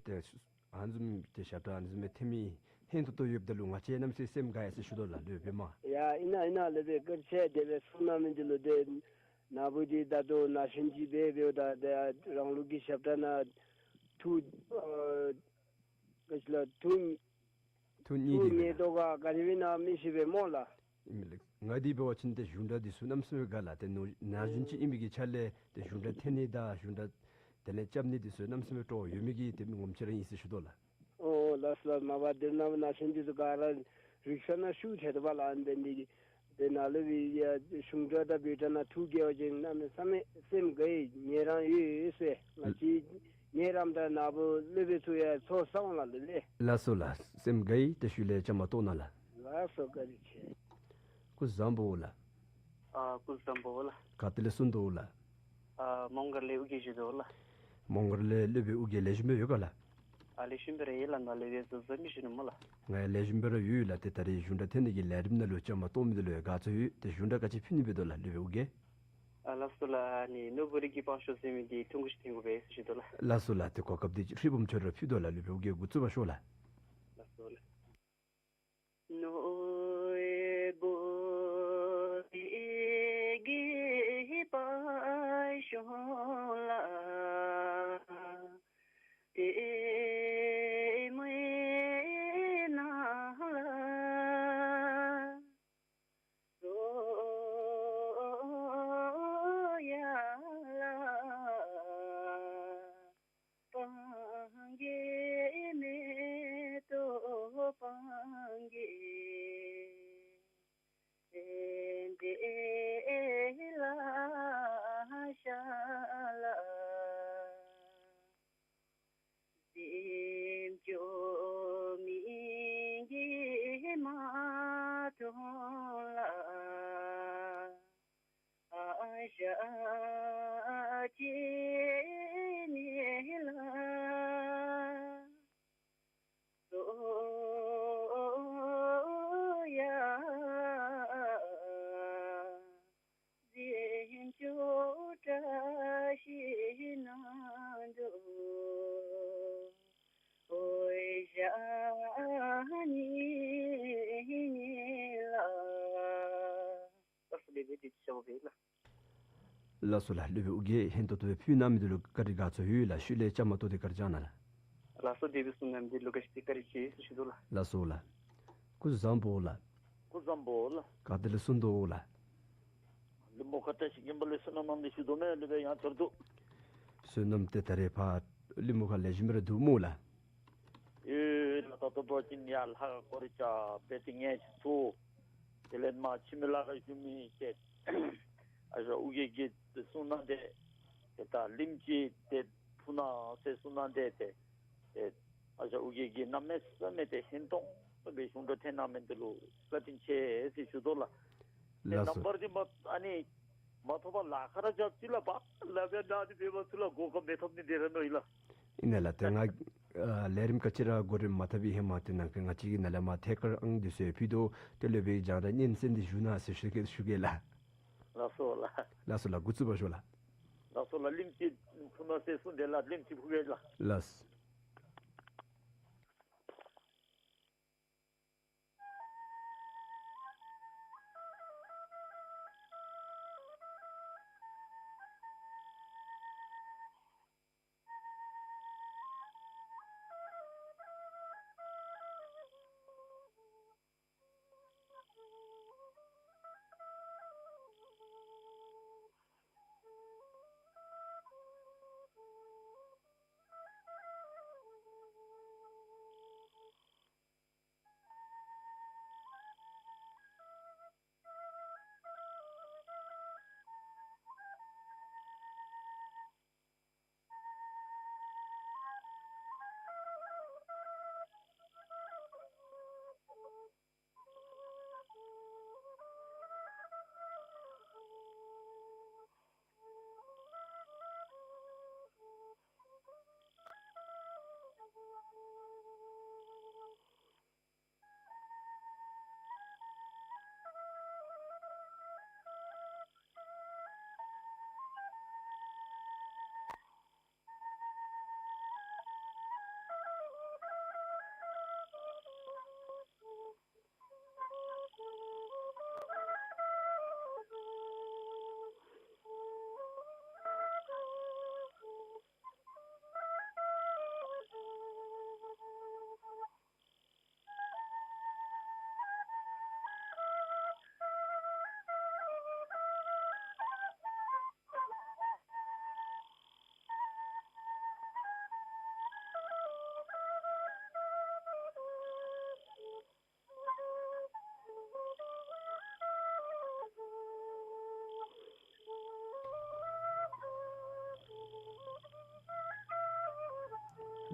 ཏེ་ཨ་ནི་བཟུམ་ཏེ་ཞབས་ཁྲ་ཨ་ནི་བཟུམ་མའི་འཐེན་མི་ཧན་ཏོང་ཏོ་ཡོདཔ་ད་ལུ་ང་བཅས་གནམ་མེད་ས་མེད་སེམས་དགའ་ཡི་ཟེར་ཞུ་དོ་ལགས་སློབ་དཔོན་མ། ཡ་ཨིན་ན་ཨིན་ན་སློབ་དཔོན་བཀའ་དྲིན་ཆེ། དེ་སྦེ་གསུང་གནང་མི་འདི་ལུ་ཏེ་ན་བུ་འདི་ད་ལྟོ་ན་གཞོན་ཅིག་སྦེ་འབདཝ་ད་ཏེ་རང་ལུགས་ཀྱི་ཞབས་ཁྲ་ནང་ཐུགས་ཨ་ག་ཅི་ལོ་ཐུགས་ཐུགས་མཉེས་ཏེ་ཐུགས་མཉེས་ཏོག་ཀ་ག་དེ་སྦེ་ཨིན་ན་མི་ཤེས་པས་སྨོ་ལགས། ཨིན་མས་ལགས། ང་འདི་འབད་བ་ཅིན་ཏེ་གཞུང་སྒྲ་འདི་ཚུ་གནམ་མེད་ས་མེད་དགའ་ལགས། ཏེ་ན་ན་གཞོན་ཅིག་ཨིན་པའི་གི་ཆ་ལས་ཏེ་གཞུང་སྒྲ་འཐེན་ནི་དང་གཞུང་སྒྲ་དེ་ལས་རྐྱབ་ནི་འདི་ཚུ་གནམ་མེད་ས་མེད་སྤྲོ་བ་ཡོད་མི་གི་ཏེ་མི་ངོམ་ཅིག་ར་ཨིན་ཟེར་ཞུ་དོ་ལགས། ཨོ་ལགས་སོ་ལགས། མ་པ་དེ་ནང་ན་གཞོན་འདི་ཚུ་ག་ར་རིག་ས་ནང་ཤུགས་ཆེ་དོ་བ་ལགས། ཨ་ནི་འབད་ནི་འདི་གིས་ཏེ་ནཱ་ལུ་སྦེ་ཡ་གཞུང་སྒྲ་དང་བོད་སྒྲ་ནང་ཐུགས་དགྱེས་པ་ཅིན་གནམ་མེད་ས་མེད་སེམས་དགའ་ཡི། ངལ་རངས་ཡོད་ཟེར། ང་བཅས་ངལ་རངསམ་ད་ནཱ་བུ་སློབ་དཔོན་ཚུ་ཡང་ཚོགས་བསག་འོང་ལགས་ལགས། ལགས་སོ་ལགས། སེམས་དགའ་ཡི། ཏེ་ཤུལ་ལས་བཅའ་མར་གཏོགས་གནང་ལགས། ལགས་སོ་བཀའ་དྲིན་ཆེ། སྐུ་བཟང་པོ་ལགས། ཨ་སྐུ་བཟང་པོ་ལགས། ག་ཏེ་ལས་གསུངས་དོ་ལགས། ཨ་མོང་སྒར་ལས་ཨོ་རྒྱན་ཞུ་དོ་ལགས། མོང་སྒར་ལས་སློབ་དཔོན་ཨོ་རྒྱན་ལེགས་ཤོམ་སྦེ་ཡོད་ག་ལགས། ཨ་ལེགས་ཤོམ་སྦེ་ར་ཡོད་ལགས། ནཱ་ལས་སྦེ་བཟོ་བཟོ་མི་ཞུ་ནི་སྨོ་ལགས། ང་ཡང་ལེགས་ཤོམ་སྦེ་ར་ཡོད་ལགས། ཏེ་ད་རེས་གཞུང་སྒྲ་འཐེན་ནི་གི་ལས་རིམ་ནང་ལུ་བཅའ་མར་གཏོགས་མི་འདི་ལུ་ཡང་དགའ་ཚོར་ཡོད། ཏེ་གཞུང་སྒྲ་ག་ཅི་ཕུལ་ནི་འབད་དོ་ལགས་སློབ་དཔོན་ཨོ་རྒྱན། ཨ་ལགས་སོ་ལགས། ཨ་ནི་ནོར་བུ་རི་གི་སྤང་ཤོག་ཟེར་མི་འདི་ཐུང་ཀུ་ཅིག་འཐེན་དགོ་པས་ཟེར་ཞུ་དོ་ལགས། ལགས་སོ་ལགས། ཏེ་གོ་སྐབས་འདི་ཧྲིལ་བུམ་ཆོས་ར་ཕུལ་དོ་ལགས། སློབ་དཔོན་ཨོ་རྒྱན་འགོ་བཙུགས་པར་ཤོག་ལགས། ལགས་སོ་ལགས། ནོར་བུ་རི་གི་སྤང་ཤོག་ལ་ཏེ་མོའི་ནང་ལ་སྤང་གི་མེ་ཏོག་སྤང་གི་འདི་ལ་ཤར་ལ། འཛེམ་བྱོག་མི་གིས་མ་མཐོང་ལ། ཨ་ཞ་ཅི་ནི་ལ་སོ་ཡ། འཛེམ་བྱོག་བཀྲ་ཤིས་ནང་དུ་འོད་ཞགས་ནི་ལ། ལགས་སོ་ལགས། སློབ་དཔོན་ཨོ་རྒྱན་ཧན་ཏོང་ཏོ་སྦེ་ཕུལ་གནང་མི་འདི་ལུ་བཀའ་དྲིན་དགའ་ཚོར་ཡོད་ལགས། ཤུལ་ལས་བཅའ་མར་གཏོགས་ཏེ་བཀའ་དྲིན་བསྐྱང་གནང་ལགས། ལགས་སོ། དེ་སྦེ་གསུང་གནང་མི་འདི་ལུ་བཀའ་དྲིན་ཆེ་ཟེར་ཞུ་དོ་ལགས། ལགས་སོ་ལགས། སྐུ་གཟུགས་བཟང་པོ་ལགས། སྐུ་གཟུགས་བཟང་པོ་ལགས། ག་ཏེ་ལས་གསུངས་དོ་ལགས། གླིང་མོ་མཁར་བཀྲ་ཤིས་དགོན་པ་ལས་བསོད་ནམས་གནང་སྟེ་ཞུ་དོ་མས། སློབ་དཔོན་ཡང་བསྐྱར་དུ། བསོད་ནམས་ཏེ་ད་རེས་ཕར་གླིང་མོ་མཁར་ལེགས་ཤོམ་ར་འདུག་སྨོ་ལགས། ཨེ་ལགས། ད་ལྟོ་འབད་བ་ཅིན་ཡར་ལྷ་ཁང་སྐོར་ར་རྐྱབ་སྦེ་ཏེ་ངལ་ཅིག་ཚུ། དེ་ལས་མར་ཁྱིམ་ལྷ་ཁང་བཞུགས་མི་ཏེ་ཨ་ཞང་ཨོ་རྒྱན་གྱིས་གསུངས་གནང་སྟེ་ཏེ་ད་གླིང་ཅིག་ཏེ་ཕུལ་གནང་ཟེར་གསུངས་གནང་སྟེ་ཏེ་ཏེ་ཨ་ཞང་ཨོ་རྒྱན་གྱིས་གནམ་མེད་ས་མེད་ཏེ་ཧན་ཏོང་ཏོ་སྦེ་གཞུང་སྒྲ་འཐེན་གནང་མི་འདི་ལུ་བཀའ་དྲིན་ཆེ་ཟེར་ཞུ་དོ་ལགས། ཏེ་ལགས་སོ། ནམ་བར་འདི་མ་ཨ་ནི་མ་ཐོབ་པར་ལཱ་ཁག་ར་རྐྱབ་ཅི་ལགས། ཕར་ལཱ་འབད་ནཱ་འདི་འབད་བ་ཚུ་ལུ་གོ་སྐབས་མི་ཐོབ་ནི་འདི་ར་མནོ་ཡི་ལགས། ཨིན་ན་ལགས། ཏེ་ང་ཨ་ལས་རིམ་ག་ཅི་ར་གོ་རིམ་མ་འཐབ་པའི་ཧེ་མ་ཏེ་ནང་གི་ང་བཅས་ཀྱི་ནཱ་ལས་མར་ཐད་ཀར་ཨང་འདི་ཚུ་ཕུལ་དོ། ཏེ་སློབ་དཔོན་རྒྱང་བསྒྲགས་སྙན་གསན་ཏེ་བཞུགས་གནང་ཟེར་ཞུ་གེ་ཞུ་གེ་ལགས། ལགས་སོ་ལགས། ལགས་སོ་ལགས། འགོ་བཙུགས་པར་ཤོག་ལགས། ལགས་སོ་ལགས། གླིང་ཅིག་ཕུལ་གནང་ཟེར་གསུངས་ཏེ་ལགས། གླིང་ཅིག་ཕུལ་གེ་ལགས། ལགས།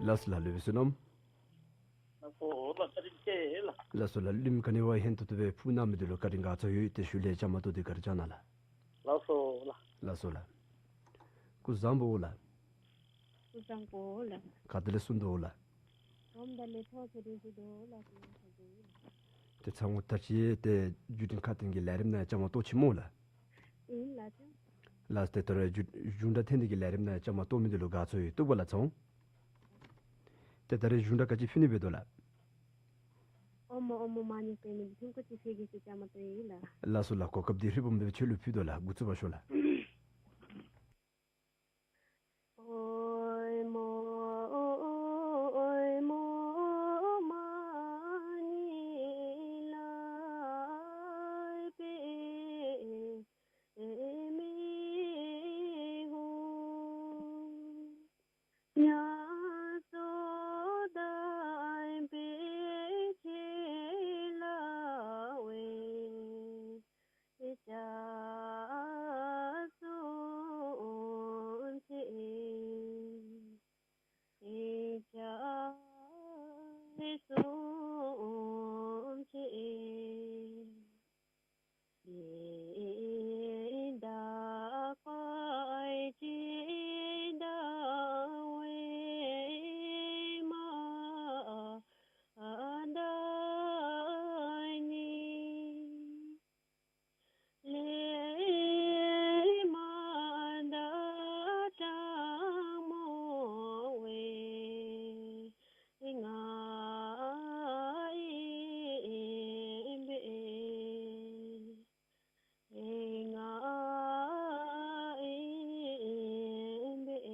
ལགས་སོ་ལགས། སློབ་དཔོན་བསོད་ནམས། ལགས་སོ་ལགས། བཀའ་དྲིན་ཆེ་ལགས། ལགས་སོ་ལགས། གླུ་མི་ག་ནི་བ་ཧན་ཏོང་ཏོ་སྦེ་ཕུལ་གནང་མི་འདི་ལུ་བཀའ་དྲིན་དགའ་ཚོར་ཡོད། ཏེ་ཤུལ་ལས་བཅའ་མར་གཏོགས་ཏེ་བཀའ་དྲིན་བསྐྱང་གནང་ལགས། ལགས་སོ་ལགས། ལགས་སོ་ལགས། སྐུ་བཟང་པོ་ལགས། སྐུ་བཟང་པོ་ལགས། ག་ཏེ་ལས་གསུངས་དོ་ལགས། གོམ་ད་ལས་ཐོག་ཚེ་རིང་ཞུ་དོ་ལགས། ཏེ་ཚེ་དབང་ད་ཅི་ཏེ་བརྒྱུད་འཕྲིན་ཁ་བསྟན་གྱི་ལས་རིམ་ནང་བཅའ་མར་གཏོགས་ཅི་སྨོ་ལགས། ཨིན་ལགས། ལགས། ཏེ་ད་རེས་བརྒྱུད་གཞུང་སྒྲ་འཐེན་ནི་གི་ལས་རིམ་ནང་བཅའ་མར་གཏོགས་མི་འདི་ལུ་དགའ་ཚོར་ཡོད་བཏུབ་ག་ལགས་ཚེ་དབང་། ཏེ་ད་རེས་གཞུང་སྒྲ་ག་ཅི་ཕུལ་ནི་འབད་དོ་ལགས། ཨོཾ་མ་ཨོཾ་མ་མ་ཎི་པདྨེ་ཐུན་བཀོད་ཅིག་ཕུལ་གེ་ཟེར་བཅའ་མར་གཏོགས་ཡི་ལགས། ལགས་སོ་ལགས། གོ་སྐབས་འདི་ཧྲིལ་བུམ་སྦེ་ཁྱོད་ལུ་ཕུལ་དོ་ལགས། འགོ་བཙུགས་པར་ཤོག་ལགས། ཨོཾ་མ་ཨོཾ་མ་མ་ཎི་ལ་པདྨེ་ཧཱུྃ། ཉ་སོགས་དང་བཅས་ཆེ་ལ་འོད་ཀྱང་གསུང་ཆེ། ཀྱང་གསུང་ཆེ། དེ་དག་པར་བྱེད་ཟླ་འོད་མ་དང་ནི། ལེགས་མ་དང་གྲང་མོ་འོད་ལྔ་ཡོད་པས། ལྔ་ཡོད་པས།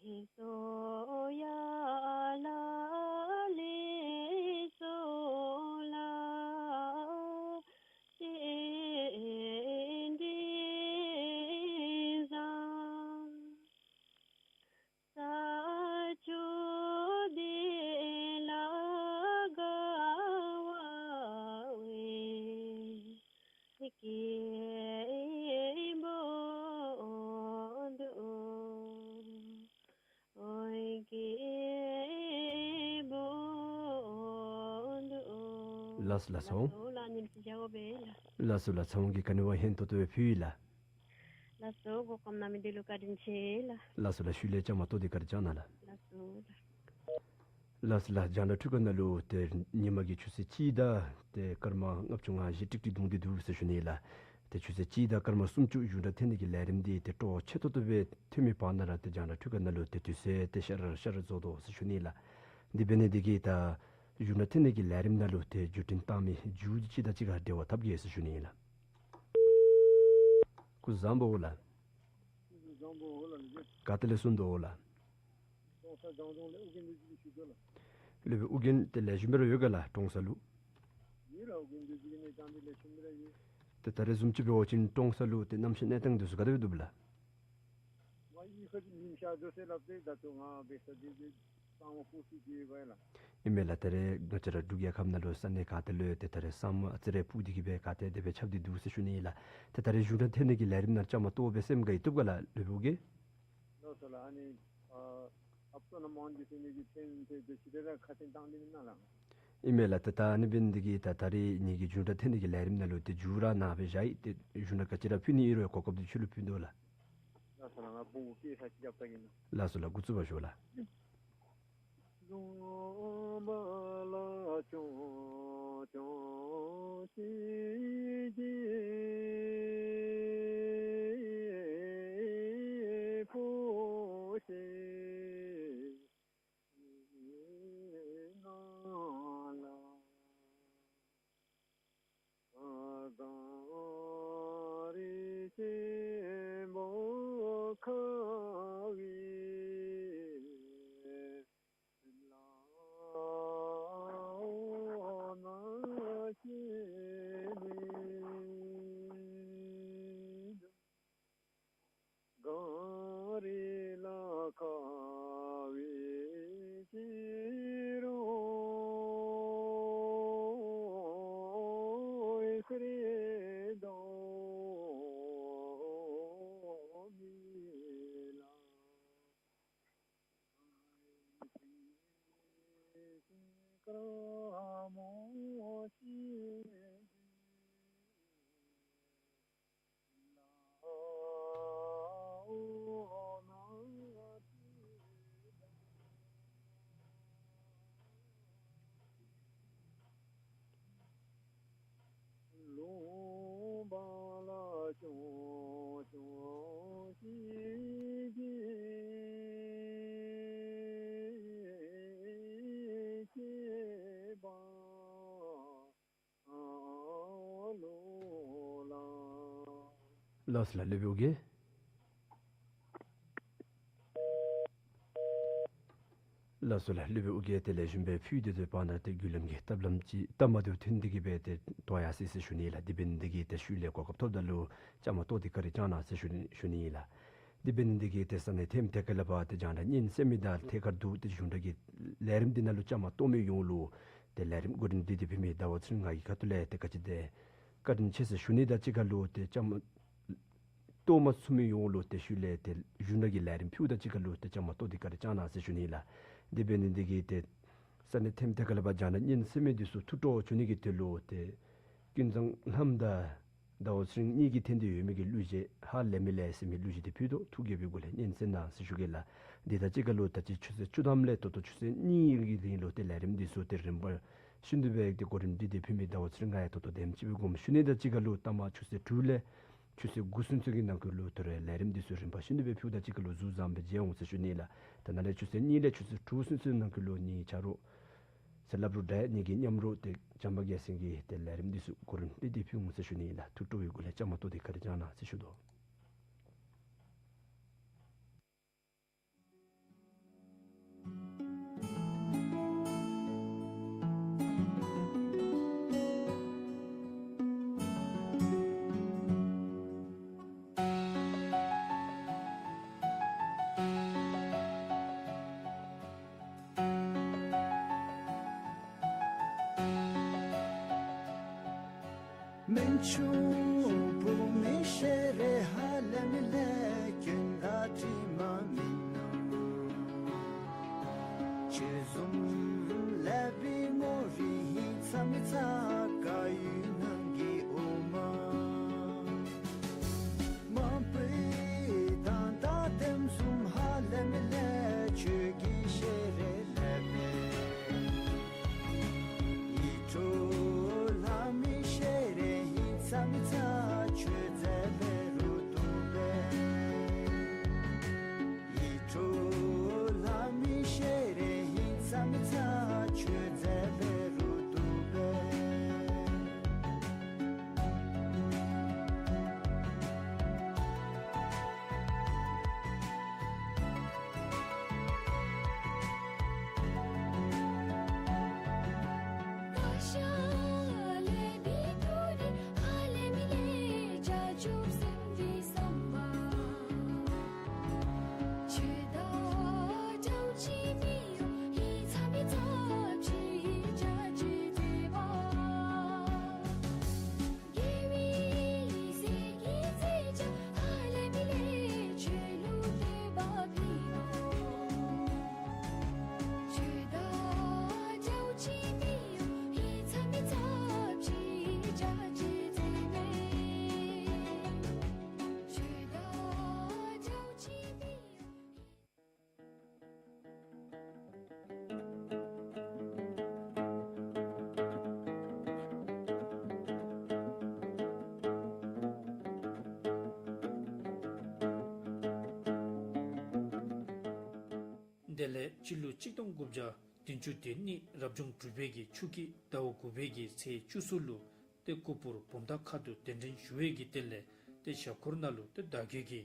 ལེགས་སོ་ཡ་ལ་ལེགས་སོ་ལ། རྟེན་འབྲེལ་བཟང་། ས་ཆུ་འདི་ལ་དགའ་བ་འོད་སྐྱེས་པོ་འདུག། འོད་སྐྱེས་པོ་འདུག། ལགས་སོ་ལགས་ཚེ་དབང་། ལགས་སོ་ལགས། ཉིནམ་ཅིག་བཞག་དགོ་པས་ལགས། ལགས་སོ་ལགས། ཚེ་དབང་གིས་ག་ནི་བ་ཧན་ཏོང་ཏོ་སྦེ་ཕུལ་ཡི་ལགས། ལགས་སོ། གོ་སྐབས་གནང་མི་འདི་ལུ་བཀའ་དྲིན་ཆེ་ལགས། ལགས་སོ་ལགས། ཤུལ་ལས་བཅའ་མར་གཏོགས་ཏེ་བཀའ་དྲིན་བསྐྱང་གནང་ལགས། ལགས་སོ་ལགས། ལགས་སོ་ལགས། རྒྱང་བསྒྲགས་འཕྲུལ་ཁང་ནང་ལུ་ཏེ་ཉིན་མ་གི་ཆུ་ཚོད་གཅིག་དང་ཏེ་སྐར་མ་ལྔ་བཅུ་ང་བཞི་ཀྲིག་ཀྲི་རྡུང་སྟེ་འདུག་ཟེར་ཞུ་ནི་ལགས། ཏེ་ཆུ་ཚོད་གཅིག་དང་སྐར་མ་སུམ་ཅུ་གཞུང་སྒྲ་འཐེན་ནི་གི་ལས་རིམ་འདི་ཏེ་སྤྲོ་ཆེ་ཏོག་ཏོ་སྦེ་ཐོན་མི་བར་ན་ར་ཏེ་རྒྱང་བསྒྲགས་འཕྲུལ་ཁང་ནང་ལུ་ཏེ་དུས་ཚོད་ཏེ་ཤར་ཤར་རྫོགས་དོ་ཟེར་ཞུ་ནི་ལགས། འདི་འབད་ནི་འདི་གིས་ད་གཞུང་སྒྲ་འཐེན་ནི་གི་ལས་རིམ་ནང་ལུ་ཏེ་བརྒྱུད་འཕྲིན་བཏང་མི་མཇུག་གཅིག་དང་གཅིག་ཁར་འབྲེལ་བ་འཐབ་གེ་ཟེར་ཞུ་ནི་ལགས། སྐུ་བཟང་པོ་ལགས། སྐུ་བཟང་པོ་ལགས། ག་ཏེ་ལས་གསུངས་དོ་ལགས། ཀྲོང་གསར་སྦྲང་རྫོང་ལས་ཨོ་རྒྱན་བདེ་སྐྱིད་ཀྱིས་ཞུ་དོ་ལགས། སློབ་དཔོན་ཨོ་རྒྱན་ཏེ་ལེགས་ཤོམ་སྦེ་ར་ཡོད་ག་ལགས་ཀྲོང་གསར་ལུ། ཡོད་ལགས། ཨོ་རྒྱན་བདེ་སྐྱིད་ཀྱི་གནས་སྟངས་འདི་ལེགས་ཤོམ་སྦེ་ར་ཡོད། ཏེ་ད་རེས་བཟུམ་ཅིག་འབད་བ་ཅིན་ཀྲོང་གསར་ལུ་ཏེ་གནམ་གཤིས་གནས་སྟངས་འདི་ཚུ་ག་དེ་སྦེ་འདུག་ལགས། མ་གཞི་ཁ་ཅིག་ཉིམ་ཤར་འགྱོ་ཟེར་སླབ་སྟེ་ད་ལྟོ་ང་འབད་ས་འདི་གི་ས་སྨུག་སྤུབས་ཏེ་གི་ཡོད་པས་ལགས། ཨིན་མས་ལགས། ད་རེས་ང་བཅས་ར་འབྲུག་རྒྱལ་ཁབ་ནང་ལུ་ས་གནས་ག་ཏེ་ལུ་ཏེ་ད་རེས་ས་སྨུག་ཨ་ཙི་རེ་སྤུབས་ཏེ་གི་སྦེ་ག་ཏེ་དེ་སྦེ་ཁྱབ་སྟེ་འདུག་ཟེར་ཞུ་ནི་ཨིན་ལགས། ཏེ་ད་རེས་གཞུང་སྒྲ་འཐེན་ནི་གི་ལས་རིམ་ནང་བཅའ་མར་གཏོགས་སྦེ་སེམས་དགའ་ཡི་བཏུབ་ག་ལགས་སློབ་དཔོན་གྱིས། ལགས་སོ་ལགས། ཨ་ནི་ཨ་ཨཔ་སོ་ནམ་ཨོན་གྱི་ཟེར་མི་གི་ཕྲན་དེ་དེ་ཅིག་རེ་ར་ཁ་སེང་བཏང་ནི་མེན་ན་ལགས། ཨིན་མས་ལགས། ཏེ་ད་ཨ་ནི་འབད་ནི་འདི་གིས་ད་ད་རེས་ངེ་གི་གཞུང་སྒྲ་འཐེན་ནི་གི་ལས་རིམ་ནང་ལུ་ཏེ་མཇུག་ར་ནཱ་སྦེ་བཞག་ཡི། ཏེ་གཞུང་སྒྲ་ག་ཅི་ར་ཕུལ་ནི་ཨིན་རུང་གོ་སྐབས་འདི་ཁྱོད་ལུ་ཕུལ་དོ་ལགས། ལགས་སོ་ལགས། ང་བོང་བུ་སྐད་ཆ་ཅིག་རྐྱབ་བལྟ་གེ་ན། ལགས་སོ་ལགས། འགོ་བཙུགས་པར་ཞུ་ལགས། ཀྲ་མོ་ཤི་ལ་ཨོ་ན་ཏི་ད། ལུང་པ་ལ་ཅོག་ཅོག་ཤིག་གི་སྐྱེས་པ་ལོ་ལ། ལགས་སོ་ལགས་སློབ་དཔོན་ཨོ་རྒྱན། ལགས་སོ་ལགས་སློབ་དཔོན་ཨོ་རྒྱན་དེ་ལས་གཞུང་སྦེ་ཕུལ་ཏེ་སྡོད་པ་ན་ཏེ་རྒྱུ་ལམ་གྱི་ཐབས་ལམ་ཅིག་སྟབས་མ་བདེཝ་ཐོན་ཏེ་གིས་སྦེ་ཏེ་དོ་ཡར་སོ་ཡི་ཟེར་ཞུ་ནི་ལགས། དེ་འབད་ནི་དེ་གིས་ཏེ་ཤུལ་ལས་གོ་སྐབས་ཐོབ་ད་ལུ་བཅའ་མར་གཏོགས་ཏེ་བཀའ་དྲིན་བསྐྱང་གནང་ཟེར་ཞུ་ནི་ཞུ་ནི་ལགས། དེ་འབད་ནི་དེ་གིས་ཏེ་ས་གནས་ཐེམ་ཐེ་ཀ་ལ་བ་ཏེ་རྒྱང་བསྒྲགས་སྙན་གསན་མི་དང་ཐད་ཀར་དུ་ཏེ་གཞུང་འབྲེལ་གྱི་ལས་རིམ་འདི་ནང་ལུ་བཅའ་མར་གཏོགས་མི་ཡོངས་ལུ་ཏེ་ལས་རིམ་གོ་རིམ་སྒྲིག་སྟེ་ཕུལ་མི་ཟླ་བ་ཚེ་རིང་ང་གི་ཁ་ཐུག་ལས་ཏེ་བཀའ་དྲིན་ཏེ་བཀའ་དྲིན་ཆེ་ཟེར་ཞུ་ནི་དང་གཅིག་ཁར་ལུ་ཏེ་བཅའ་མར་གཏོགས་མ་ཚུགས་མི་ཡོངས་ལུ་ཏེ་ཤུལ་ལས་ཏེ་གཞུང་འབྲེལ་གྱི་ལས་རིམ་ཕུལཝ་དང་གཅིག་ཁར་ལུ་ཏེ་བཅའ་མར་གཏོགས་ཏེ་བཀའ་དྲིན་བསྐྱང་གནང་ཟེར་ཞུ་ནི་ལགས། དེ་འབད་ནི་དེ་གིས་ཏེ་ས་གནས་ཐེམ་ཐེ་ཀ་ལ་བ་རྒྱང་བསྒྲགས་སྙན་གསན་མི་འདི་ཚུ་ཐུགས་སྤྲོ་བྱུང་ནི་གི་དོན་ལུ་ཏེ་ཀུན་བཟང་ལྷམ་དང་ཟླ་བ་ཚེ་རིང་གཉིས་ཀྱི་ཐད་དེ་ཡོད་མི་གི་གླུ་གཞས་ཧ་ལས་མི་ལས་ཟེར་མི་གླུ་གཞས་འདི་ཕུལ་དོ། ཐུགས་དགྱེས་པའི་སྒོ་ལས་སྙན་གསན་གནང་ཟེར་ཞུ་གེ་ལགས། དེ་དང་གཅིག་ཁར་ལུ་ད་ཅི་ཆུ་ཚོད་བཅུ་ཐམ་ལས་ད་ལྟོ་ཆུ་ཚོད་གཉིས་ཀྱི་རིང་ལུ་ཏེ་ལས་རིམ་འདི་ཚུ་ཏེ་རིམ་པ་བཞིན་དུ་སྦེ་ཏེ་གོ་རིམ་སྒྲིག་སྟེ་ཕུལ་མི་ཟླ་བ་ཚེ་རིང་ང་ཡང་ད་ལྟོ་དེམ་ཅིག་སྦེ་དགོངསམ་ཞུ་ནི་དང་གཅིག་ཁར་ལུ་ཐ་མ་ཆུ་ཚོད་དྲུག་ལས་ཆུ་ཚོད་དགུ་ཚུན་ཚོད་ཀྱི་ནང་འཁོད་ལུ་ད་རུང་ལས་རིམ་འདི་ཚུ་རིམ་པ་བཞིན་དུ་སྦེ་ཕུལཝ་དང་གཅིག་ཁར་ལུ་གཟུགས་བཟང་སྦེ་མཇལ་འོང་ཟེར་ཞུ་ནི་ལགས། ད་ནཱ་ལས་ཆུ་ཚོད་གཉིས་ལས་ཆུ་ཚོད་དྲུག་ཚུན་ཚོད་ནང་འཁོད་ལུ་ངེའི་ཆ་རོགས་ཟེར་སླབ་རུང་འདྲ་ངེ་གི་མཉམ་རོགས་ཏེ་བྱམས་པ་རྒྱལ་མཚན་གྱིས་ཏེ་ལས་རིམ་འདི་ཚུ་གོ་རིམ་སྒྲིག་སྟེ་ཕུལ་འོང་ཟེར་ཞུ་ནི་ལགས། ཐུགས་སྤྲོ་བའི་སྒོ་ལས་བཅའ་མར་གཏོགས་ཏེ་བཀའ་དྲིན་བསྐྱང་གནང་ཟེར་ཞུ་དོ། སྨན་ཆུང་བུ་མོའི་ཤེས་རབ་ཧ་ལམ་ལས་སྐྱོན་དང་དྲི་མ་མིན་ནོ། ཆོས་བཟུམ་ལེགས་པའི་ངོ་རིས་ཧིང་ཚ་མི་ཚ་དཀར་ཡོལ་ནང་གི་འོ་མ། མ་པའི་དང་ད་དེམ་བཟུམ་ཧ་ལམ་ལས་ཆོས་ཀྱི་ཤེས་རབ་ལེགས་པས། ཡིད་འཕྲོག་ལྷ་མོའི་ཤེས་རབ་ཧིང་ཚ་མི་ཚ་ཆོས་མཛད་འབད་རུང་བཏུབ་པས། ཡིད་འཕྲོག་ལྷ་མོའི་ཤེས་རབ་ཧིང་ཚ་མི་ཚ་ཆོས་མཛད་འབད་རུང་བཏུབ་པས། དེ་ལས་སྤྱི་ལོ་གཅིག་སྟོང་དགུ་བརྒྱ་བདུན་ཅུ་དོན་གཉིས་རབ་བྱུང་དྲུག་པའི་གི་ཆུ་ཁྱི་ཟླཝ་དགུ་པའི་གི་ཚེས་བཅུ་གསུམ་ལུ་ཏེ་སྐུ་ཕུར་བུམ་ཐང་ཁ་ཐུག་གདན་འདྲེན་ཞུ་བའི་གི་དོན་ལས་ཏེ་ཞབས་འཁོར་ནང་ལུ་ཏེ་བདག་རྒྱུད་ཀྱི་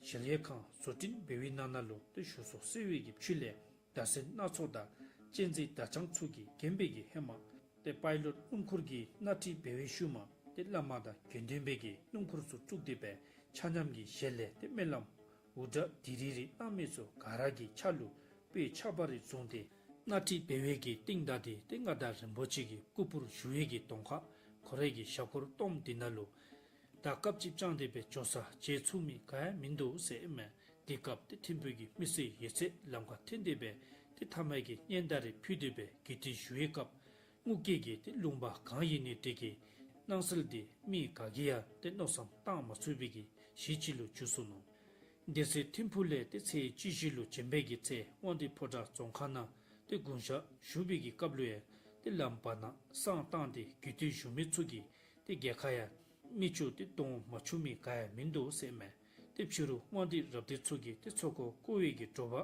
ཞལ་ཡས་ཁང་བཟོ་སྐྲུན་འབད་བའི་ནང་ན་ལུ་ཏེ་ཞུ་གསོག་སེལ་བའི་གི་ཕྱིར་ལས་ཟླ་ཟེར་སྣ་ཚོགས་དང་གཅན་གཟན་དར་དཔྱངས་ཚུ་གིས་བརྒྱན་པའི་གི་ཧེ་མ་ཏེ་དཔལ་ལུ་སྣུམ་འཁོར་གྱི་སྣ་ཁྲིད་འབད་བའི་ཤུལ་མ་ཏེ་བླ་མ་དང་དགེ་འདུན་པའི་གི་སྣུམ་འཁོར་ཚུ་བཙུགས་ཏེ་སྦེ་ཆ་མཉམ་གྱི་ཞལ་ལས་ཏེ་སྨོན་ལམ་འུར་སྒྲ་དི་རི་རི་གནང་མི་ཚུ་ག་ར་གི་ཕྱག་ལུ་སྤོས་ཆབ་འབག་རེ་བཟུང་སྟེ་སྣ་ཁྲིད་འབད་བའི་གི་རྟིང་བདའ་སྟེ་ཏེ་མངའ་བདག་རིན་པོ་ཆེ་གི་སྐུ་ཕུར་ཞུ་བའི་གི་གདོང་ཁར་ཁོ་རའི་གི་ཞབས་འཁོར་སྟོངམ་འདི་ནང་ལུ་ད་སྐབས་ཅིག་དཔྱངས་ཏེ་སྦེ་འགྱོ་ས་མཇལ་ཚུགས་མི་ག་ཡང་མིན་འདུག་ཟེར་ཨིན་མས། དེ་སྐབས་ཏེ་ཐིམ་ཕུག་གི་མི་སེར་ཡོད་ཚད་ལམ་ཁར་འཐོན་ཏེ་སྦེ་ ཏེ་ཐ་མའི་གི་སྙན་དར་རེ་ཕུལ་ཏེ་སྦེ་གུས་བཏུད་ཞུ་བའི་སྐབས་རྔུལ་སྐྱེས་ཀྱི་ཏེ་ལུང་པ་གང་ཡིན་ནི་དེ་གི་སྣང་གསལ་འདི་མི་ག་གིས་ཡང་ཏེ་མནོ་བསམ་བཏང་མ་ཚུགས་པའི་གི་གཞི་ཅིག་ལུ་གྱུར་སོ་ནུག། སྡེ་སྲིད་ཐིམ་ཕུག་ལས་ཏེ་ཚེས་བཅུ་བཞི་ལུ་བྱོན་པའི་གི་ཚེ་དབང་འདུས་ཕོ་བྲང་རྫོང་ཁག་ནང་ཏེ་དགུང་ཞག་བཞུགས་པའི་གི་སྐབས་ལུ་ཡང་ཏེ་ལམ་བར་ན་བསང་བཏང་སྟེ་གུས་བཏུད་ཞུ་མི་ཚུ་གིས་ཏེ་རྒྱལ་ཁ་ཡང་མི་ཆུང་ཏེ་གཏོང་མ་ཆུག་མི་ག་ཡང་མིན་འདུག་ཟེར་མས། ཏེ་ཕྱི་རུ་དབང་འདུས་རབ་སྡེ་ཚུ་གིས་ཏེ་ཚོགས་འཁོར་བསྐོར་བའི་གི་དྲོ་པ་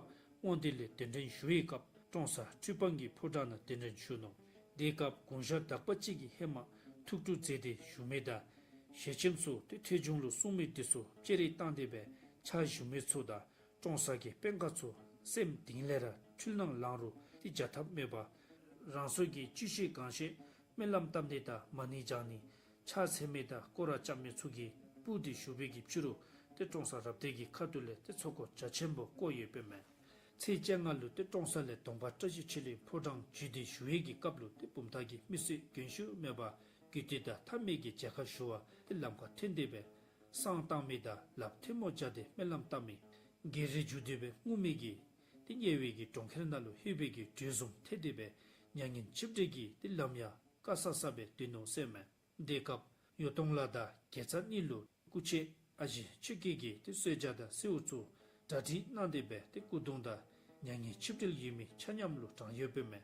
དབང་འདུས་ལས་གདན་འདྲེན་ཞུ་བའི་སྐབས་ཀྲོང་གསར་ཁྲི་སྤང་གི་ཕོ་བྲང་ནང་གདན་འདྲེན་ཞུ་ནུག། དེའི་སྐབས་དགུང་ཞག་དག་པ་ཅིག་གི་ཧེ་མ་ཐུགས་སྤྲོ་མཛད་དེ་བཞུགས་མི་དང་ཞལ་ཆེམས་སུ་ཏེ་ཐོས་བྱུང་ལུ་གསུངས་མི་འདི་ཚུ་བཅད་རེ་བཏང་སྟེ་སྦེ་ཕྱག་ཞུ་མི་ཚུ་དང་ཀྲོང་གསར་གྱི་དཔོན་ཁག་ཚུ་སེམས་གཏིང་ལས་ར་འཁྲུལ་སྣང་ལང་རུང་ཏེ་བྱ་ཐབས་མེད་པར་རང་སོ་གི་ཅི་ཤེས་གང་ཤེས་སྨོན་ལམ་བཏབ་ནི་དང་མ་ཎི་བགྱང་ནི་ཕྱག་འཚལ་མི་དང་སྐོར་ར་རྐྱབ་མི་ཚུ་གིས་སྤུར་ཏེ་བཞུགས་པའི་གི་ཕྱི་རུ་ཏེ་ཀྲོང་གསར་རབ་སྡེ་གི་ཁ་ཐུག་ལས་ཏེ་ཚོགས་འཁོར་རྒྱ་ཆེན་པོ་བསྐོར་ཡོདཔ་མས། ཚེས་བཅོ་ལྔ་ལུ་ཏེ་ཀྲོང་གསར་ལས་གདོང་པ་བཀྲ་ཤིས་ཆོས་གླིང་ཕོ་བྲང་བརྒྱུད་དེ་བཞུགས་པའི་གི་སྐབས་ལུ་ཏེ་བུམ་ཐང་གི་མི་གསོད་རྒན་ཤོས་མེད་པར་གུས་བཏུད་དང་ཐ་མའི་གི་མཇལ་ཁ་ཞུ་བར་ཏེ་ལམ་ཁར་ཐོན་ཏེ་སྦེ་བསང་བཏང་མི་དང་ལགཔ་ཐལ་མོ་སྦྱར་ཏེ་སྨོན་ལམ་བཏབ་མི་སྒེར་རེ་འགྱོ་སྟེ་སྦེ་ངུ་མི་གི་ཏེ་དམྱལ་བའི་གི་གྲོང་ཁྱེར་ནང་ལུ་ལྷོད་པའི་གི་དུས་བཟུམ་ཐལ་ཏེ་སྦེ་མྱ་ངན་ཆིབས་བསྒྲལ་གྱི་ཏེ་ལམ་ཡང་དཀའ་ས་ས་སྦེ་སྡོད་ནུག་ཟེར་མས། དེ་སྐབས་གཡོ་སྟོང་ལ་དང་དགེ་རྩ་གཉིས་ལུ་སྐུ་མཆེད་ཨ་ཞེ་ཆོས་སྐྱིད་ཀྱིས་ཏེ་གསོལ་ཇ་དང་སེརཝ་ཚུ་གྲ་སྒྲིག་གནང་སྟེ་སྦེ་ཏེ་སྐུ་གདུང་དང་མྱ་ངན་ཆིབས་བསྒྲལ་ཡོད་མི་ཆ་མཉམ་ལུ་དྲངས་ཡོདཔ་མས།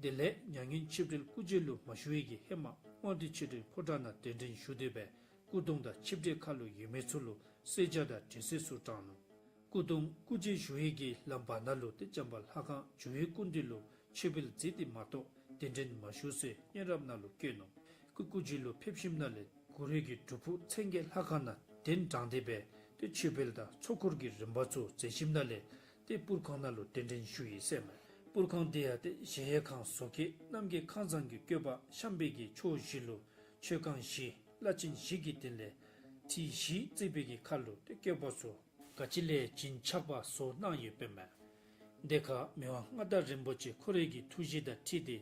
དེ་ལས་མྱ་ངན་ཆིབས་བསྒྲལ་སྐུ་མཆེད་ལུ་མ་ཞུ་བའི་གི་ཧེ་མ་དབང་འདུས་ཆོས་སྒྲོན་ཕོ་བྲང་ནང་གདན་འདྲེན་ཞུ་སྟེ་སྦེ་སྐུ་གདུང་དང་ཆིབས་བསྒྲལ་ཁ་ལུ་ཡོད་མི་ཚུ་ལུ་གསོལ་ཇ་དང་དྲི་ཟས་ཚུ་དྲངས་ནུག། སྐུ་གདུང་སྐུ་མཆེད་ཞུ་བའི་གི་ལམ་བར་ན་ལུ་ཏེ་བྱམས་པ་ལྷ་ཁང་ཇོ་བོའི་སྐུ་མདུན་ལུ་མཆོད་འབུལ་མཛད་དེ་མ་གཏོགས་གདན་འདྲེན་མ་ཞུ་ཟེར་སྔོན་རབས་ནང་ལུ་བཀོད་ནུག། སྐུ་སྐུ་མཆེད་ལུ་ཕེབས་ཞིནམ་ལས་གུ་རུའི་གི་སྒྲུབ་ཕུག་མཚན་བརྒྱད་ལྷ་ཁང་ནང་གདན་དྲངས་ཏེ་སྦེ་ཏེ་མཆོད་འབུལ་དང་ཚོགས་འཁོར་གྱི་རིམ་པ་ཚུ་མཛད་ཞིནམ་ལས་ཏེ་སྤུར་ཁང་ནང་ལུ་གདན་འདྲེན་ཞུ་ཡི་ཟེར་མས། སྤུར་ཁང་དེ་ཡང་ཏེ་གཞལ་ཡས་ཁང་བཟོ་བཀོད་རྣམ་རྒྱལ་ཁང་བཟང་གི་བཀོད་པ་བཤམས་པའི་གི་ཕྱོགས་བཞི་ལུ་མཆོད་ཁང་བཞི་བླ་ཆེན་བཞི་གི་སྟེང་ལས་ཁྲི་བཞི་བརྩིགས་པའི་གི་ཁར་ལུ་ཏེ་བཀོད་པ་ཚུ་ག་ཅི་ལས་བྱིན་ཆགས་པ་བཟོ་གནང་ཡོདཔ་མས། དེ་ཁར་མི་དབང་མངའ་བདག་རིན་པོ་ཆེ་ཁོ་རའི་གི་ཐུགས་བཞེད་དང་འཁྲིལ་ཏེ་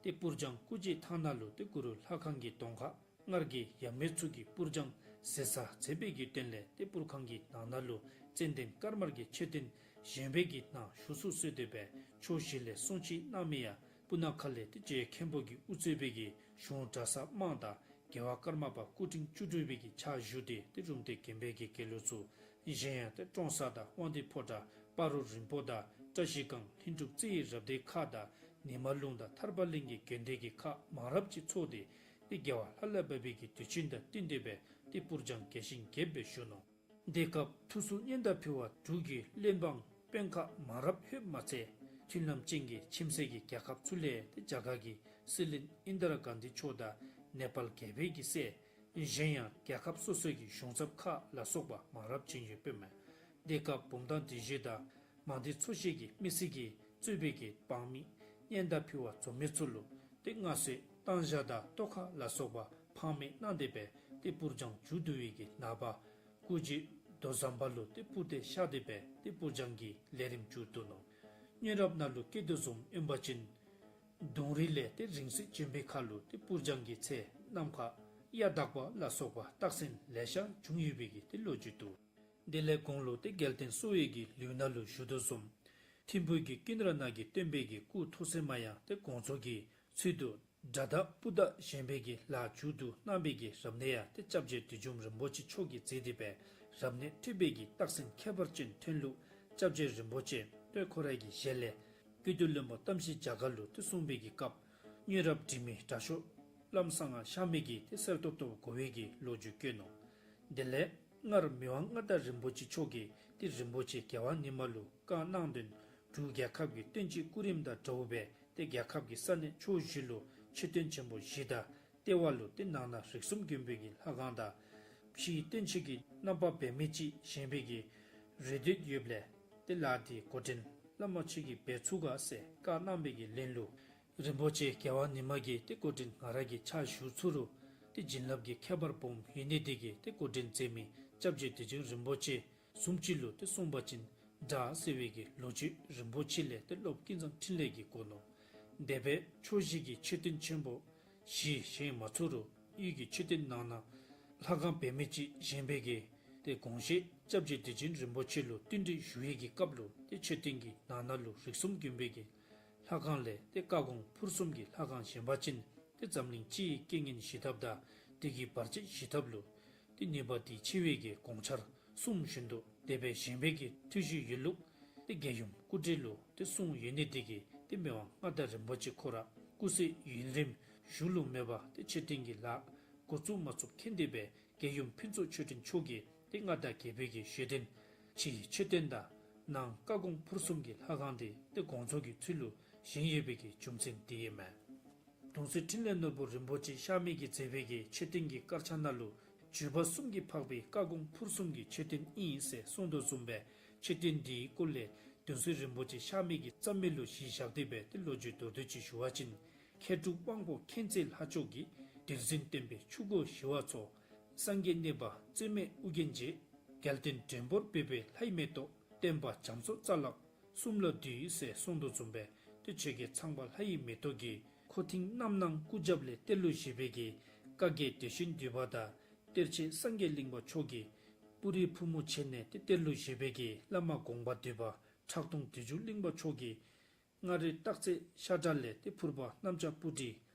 ཏེ་སྤུར་སྦྱང་སྐུ་མཆེད་ཐང་ནང་ལུ་ཏེ་གུ་རུ་ལྷ་ཁང་གི་གདོང་ཁར་སྔར་གྱི་ཡབ་མེས་ཚུ་གིས་སྤུར་སྦྱང་ཟེར་ས་མཛད་པའི་གི་དོན་ལས་ཏེ་སྤུར་ཁང་གི་ནང་ན་ལུ་ཙན་དན་དཀར་དམར་གྱི་མཆོད་རྟེན་བཞེངས་པའི་གི་ནང་བཞུགས་སུ་གསོལ་ཏེ་སྦེ་ཕྱོགས་བཞི་ལས་གསུང་ཆོས་གནང་མི་ཡང་སྤུ་ན་ཁ་ལས་ཏེ་རྗེ་མཁན་པོ་གིས་དབུ་གཙོས་པའི་གི་གཞུང་གྲྭ་ཚང་དམངས་དང་རྒྱལ་བ་ཀརྨ་པ་སྐུ་ཕྲེང་བཅུ་དྲུག་པའི་གི་ཕྱག་ཞུ་སྟེ་ཏེ་རུམ་བཏེག་དགོན་པའི་གི་དགེ་ལུགས་ཚུ། གཞན་ཡང་ཏེ་ཀྲོང་གསར་དང་དབང་འདུས་ཕོ་བྲང་སྤ་རོ་རིང་པོ་དང་བཀྲ་ཤིས་སྒང་ལྷུན་གྲུབ་རྩེ་ཡི་རབ་སྡེ་ཁག་དང་ནི་མ་ལུང་དང་ཐར་པ་གླིང་གི་དགོན་སྡེ་གི་ཁག་མང་རབས་ཅིག་ཚོགས་ཏེ་ཏེ་རྒྱལ་བ་ལྷ་ལས་བབས་པའི་གི་དུས་ཆེན་དང་བསྟུན་ཏེ་སྦེ་ཏེ་སྤུར་སྦྱང་རྒྱས་ཤིང་རྒྱསཔ་སྦེ་ཞུ་ནུག། དེ་སྐབས་ཐུགས་སུ་སྙན་དར་ཕུལ་བར་འབྲུག་གི་བློན་འབངས་དཔོན་ཁག་མང་རབས་ལྷོདཔ་མ་ཚད་མཐུན་ལམ་ཅན་གྱི་ཁྱིམ་མཚེས་ཀྱི་རྒྱལ་ཁབ་ཚུ་ལས་ཏེ་རྒྱ་གར་གྱི་སྲིད་བློན་ཨིན་དྲ་གྷན་དྷི་མཆོག་དང་ནེ་པཱལ་རྒྱལ་པོའི་གི་སྲས། གཞན་ཡང་རྒྱལ་ཁབ་སོ་སོའི་གི་གཞུང་ཚབ་ཁག་ལ་སོགས་པ་མང་རབས་ཅིག་ཡོདཔ་མས། དེ་སྐབས་བུམ་ཐང་སྡེ་བཞི་དང་མང་སྡེ་ཚོ་བཞི་གི་མི་སེར་གྱིས་གཙོས་པའི་གི་འབངས་མི་སྙན་དར་ཕུལ་བར་འཛོམས་མི་ཚུ་ལུ་ཏེ་མངའ་གསོལ་གཏང་ཞག་དང་ཏོག་ཁ་ལ་སོགས་པ་ཕངས་མེད་གནང་སྟེ་སྦེ་ཏེ་སྤུར་སྦྱང་མཇུག་བསྡུ་བའི་གི་ནངས་པ་སྐུ་མཆེད་རྡོ་ཟམ་པ་ལུ་ཏེ་སྤུར་དེ་ཤར་ཏེ་སྦེ་ཏེ་སྤུར་སྦྱང་གི་ལས་རིམ་མཇུག་བསྡུ་ནུག། སྔོན་རབས་ནང་ལུ་བཀོད་དོ་བཟུམ་ཨིན་པ་ཅིན་གདུང་རིང་ལས་ཏེ་རིང་སྲིད་འབྱོན་པའི་ཁར་ལུ་ཏེ་སྤུར་སྦྱང་གི་ཚེ་ནམ་མཁའ་གཡའ་དག་པ་ལ་སོགས་པ་རྟགས་མཚན་ལེ་ཤ་བྱུང་ཡོད་པའི་གི་ཏེ་ལོ་རྒྱུས་འདུག། དེ་ལས་གོང་ལུ་ཏེ་རྒྱལ་བསྟན་གསོ་བའི་གི་ལེའུ་ནང་ལུ་ཞུ་དོ་བཟུམ་ཐིམ་ཕུག་གི་ཀུན་ར་ནང་གི་སྟོན་པའི་གི་སྐུ་ཐོག་སེ་མ་ཡང་ཏེ་དགོངས་རྫོགས་ཀྱི་ཚུལ་དུ་དགྲ་དང་སྤུ་དག་བཞེངས་པའི་གི་ལཱ་མཇུག་བསྡུ་གནང་བའི་གི་རབ་གནས་ཡང་ཏེ་སྐྱབས་རྗེ་བདུད་འཇོམས་རིན་པོ་ཆེ་མཆོག་གིས་མཛད་དེ་སྦེ་རབ་གནས་འཁྲིད་པའི་གི་རྟགས་མཚན་ཁྱད་པར་ཅན་ཐོན་ལུགས་སྐྱབས་རྗེ་རིན་པོ་ཆེ་ཏེ་ཁོ་རའི་གི་ཞལ་ལས་སྐུ་མདུན་བློན་པོ་གཏམ་ཞིག་རྒྱ་གར་ལུ་ཏེ་གསུངས་པའི་གི་སྐབས་སྔོན་རབས་འབྲི་མི་དྲག་ཤོས་བླམ་གསང་སྔགས་ཤར་མི་གིས་ཏེ་གསེར་ཏོག་ཏོ་བགོ་བའི་གི་ལོ་རྒྱུས་བཀོད་ནུག། དེ་ལས་སྔར་མི་དབང་མངའ་བདག་རིན་པོ་ཆེ་མཆོག་གིས་ཏེ་རིན་པོ་ཆེ་རྒྱལ་བ་ཉི་མ་ལུ་བཀའ་གནང་དོན་འབྲུག་རྒྱལ་ཁབ་ཀྱི་སྟོན་དཔྱིད་སྐུ་རིམ་དང་འདྲཝ་སྦེ་ཏེ་རྒྱལ་ཁབ་ཀྱི་ས་གནས་ཕྱོགས་བཞི་ལུ་མཆོད་རྟེན་ཆེན་པོ་བཞི་དང་ལྟེ་བ་ལུ་ཏེ་ནང་ན་རིགས་གསུམ་མགོན་པོའི་གི་ལྷ་ཁང་དང་ཕྱིའི་སྟོན་ཆོས་ཀྱི་རྣམ་པ་འབད་མེད་ཅིག་བཞེངས་པའི་གི་རེ་འདོད་ཡོདཔ་ལས་ཏེ་ལཱ་འདི་འགོ་འདྲེན་བླ་མ་ཁྱེད་ཀྱིས་འབད་ཚུགས་ག་ཟེར་བཀའ་གནང་བའི་གི་ལན་ལུ་རིན་པོ་ཆེ་རྒྱལ་བ་ཉི་མ་གིས་ཏེ་འགོ་འདྲེན་ང་ར་གིས་ཕྱག་ཞུ་ཚུགས་རུང་ཏེ་བྱིན་རླབས་ཀྱི་ཁྱད་པར་སྦོམ་ཡོད་ནི་དེ་གིས་ཏེ་འགོ་འདྲེན་མཛད་མི་སྐྱབས་རྗེ་བདུད་འཇོམས་རིན་པོ་ཆེ་བཟུམ་ཅིག་ལུ་ཏེ་གསུངས་པ་ཅིན་དྲག་ཟེར་བའི་གི་ལོ་རྒྱུས་རིན་པོ་ཆེ་ལས་ཏེ་སློབ་ཀུན་བཟང་འཕྲིན་ལས་ཀྱིས་གོ་ནུག། དེ་སྦེ་ཕྱོགས་བཞི་གི་མཆོད་རྟེན་ཆེན་པོ་བཞི་བཞེངས་མ་ཚུགས་རུང་དབུས་ཀྱི་མཆོད་རྟེན་ནང་ན་ལྷ་ཁང་འབད་མེད་ཅིག་བཞེངས་པའི་གི་ཏེ་དགོངས་བཞེད་སྐྱབས་རྗེ་བདུད་འཇོམས་རིན་པོ་ཆེ་ལུ་བསྟུན་གྲོས་ཞུ་བའི་གི་སྐབས་ལུ་ཏེ་མཆོད་རྟེན་གྱི་ནང་ན་ལུ་རིགས་གསུམ་མགོན་པོའི་གི་ ལྷ་ཁང་ལས་ཏེ་བཀའ་དགོངས་ཕུར་གསུམ་གྱི་ལྷ་ཁང་བཞེངས་པ་ཅིན་ཏེ་འཛམ་གླིང་སྤྱིའི་རྐྱེན་ངན་ཞི་ཐབས་དང་དེ་གི་བར་ཆད་ཞི་ཐབས་ལུ་ཏེ་ནུས་པ་དེ་ཆེ་བའི་གི་དགོངས་འཆར་གསུངས་བཞིན་དུ་དེ་སྦེ་བཞེངས་པའི་གི་འཐུས་ཤིག་ཡོད་ལུགས་ཏེ་རྒྱལ་ཡུམ་སྐུ་བགྲེས་ལུ་ཏེ་གསུངས་ཡོད་ནི་དེ་གིས་ཏེ་མི་དབང་མངའ་བདག་རིན་པོ་ཆེ་ཁོ་ར་སྐུ་ཚེ་ཡུན་རིངམོ་བཞུགས་ལུགས་མེད་པར་ཏེ་མཆོད་རྟེན་གྱི་ལཱ་འགོ་བཙུགས་མ་ཚུགསཔ་མཁྱེན་ཏེ་སྦེ་རྒྱལ་ཡུམ་ཕུན་ཚོགས་ཆོས་སྒྲོན་མཆོག་གིས་ཏེ་མངའ་བདག་རྒྱལ་པོའི་གི་བཞེད་དོན་ཕྱིའི་མཆོད་རྟེན་དང་ནང་བཀའ་དགོངས་ཕུར་གསུམ་གྱི་ལྷ་ཁང་དེ་ཏེ་དགོངས་རྫོགས་ཀྱི་ཚུལ་ལུ་བཞེངས་ཡོད་པའི་གི་རྒྱུ་མཚན་དེ་ཨིན་མས། གདུང་སྲས་འཕྲིན་ལས་ནོར་བུ་རིན་པོ་ཆེ་ཤ་མེད་ཀྱིས་མཛད་པའི་གི་མཆོད་རྟེན་གྱི་དཀར་ཆག་ནང་ལུ་བརྒྱུད་པ་གསུམ་གྱིས་འཕགས་པའི་བཀའ་དགོངས་ཕུར་གསུམ་གྱི་མཆོད་རྟེན་ཨིན་ཟེར་གསུངས་དོ་བཟུམ་སྦེ་མཆོད་རྟེན་དེའི་སྐོར་ལས་གདུང་སྲས་རིན་པོ་ཆེ་ཤ་མེད་ཀྱིས་རྩ་མེད་ལུ་གཞི་བཞག་སྟེ་སྦེ་ཏེ་ལོ་རྒྱུས་མདོར་བསྡུས་ཅིག་ཞུ་བ་ཅིན། མཁས་གྲུབ་དབང་པོ་མཁྱེན་བརྩེ་ལྷ་མཆོག་གིས་གདུང་སྲས་སྟོན་པའི་ཆུ་འགོ་ཞི་བ་འཚོ། སངས་རྒྱས་གནས་པ་རྩོད་མེད་ཨོ་རྒྱན་རྗེ། རྒྱལ་བསྟན་འགྲན་བུར་སྦས་པའི་ལྷའི་མེ་ཏོག། སྟོན་པ་བྱམས་སོགས་རྩ་ལག་གསུམ་ལ་འདུད་ཟེར་གསུངས་དོ་བཟུམ་སྦེ་ཏེ་ཆོས་རྒྱལ་ཚངས་པ་ལྷ་ཡི་མེ་ཏོག་གིས་ཁོ་ཐིང་རྣམ་སྣང་སྐུ་རྒྱབ་ལས་གཏེར་ལུ་བཞེས་པའི་གི་བཀའ་བརྒྱད་བདེ་ཆེན་འདུས་པ་དང་གཏེར་ཆེན་སངས་རྒྱས་གླིང་པ་མཆོག་གིས་པུ་རིའི་ཕུ་མུ་ཆེན་ནས་ཏེ་གཏེར་ལུ་བཞེས་པའི་གི་བླ་མ་དགོངས་པ་འདུས་པ་ཁྲག་འཐུང་བདུད་འཇོམས་གླིང་པ་མཆོག་གིས་མངའ་རིས་སྟག་རྩེ་ཤ་ཁྲག་ལས་ཏེ་ཕུར་པ་གནམ་ལྕགས་སྤུ་གྲི་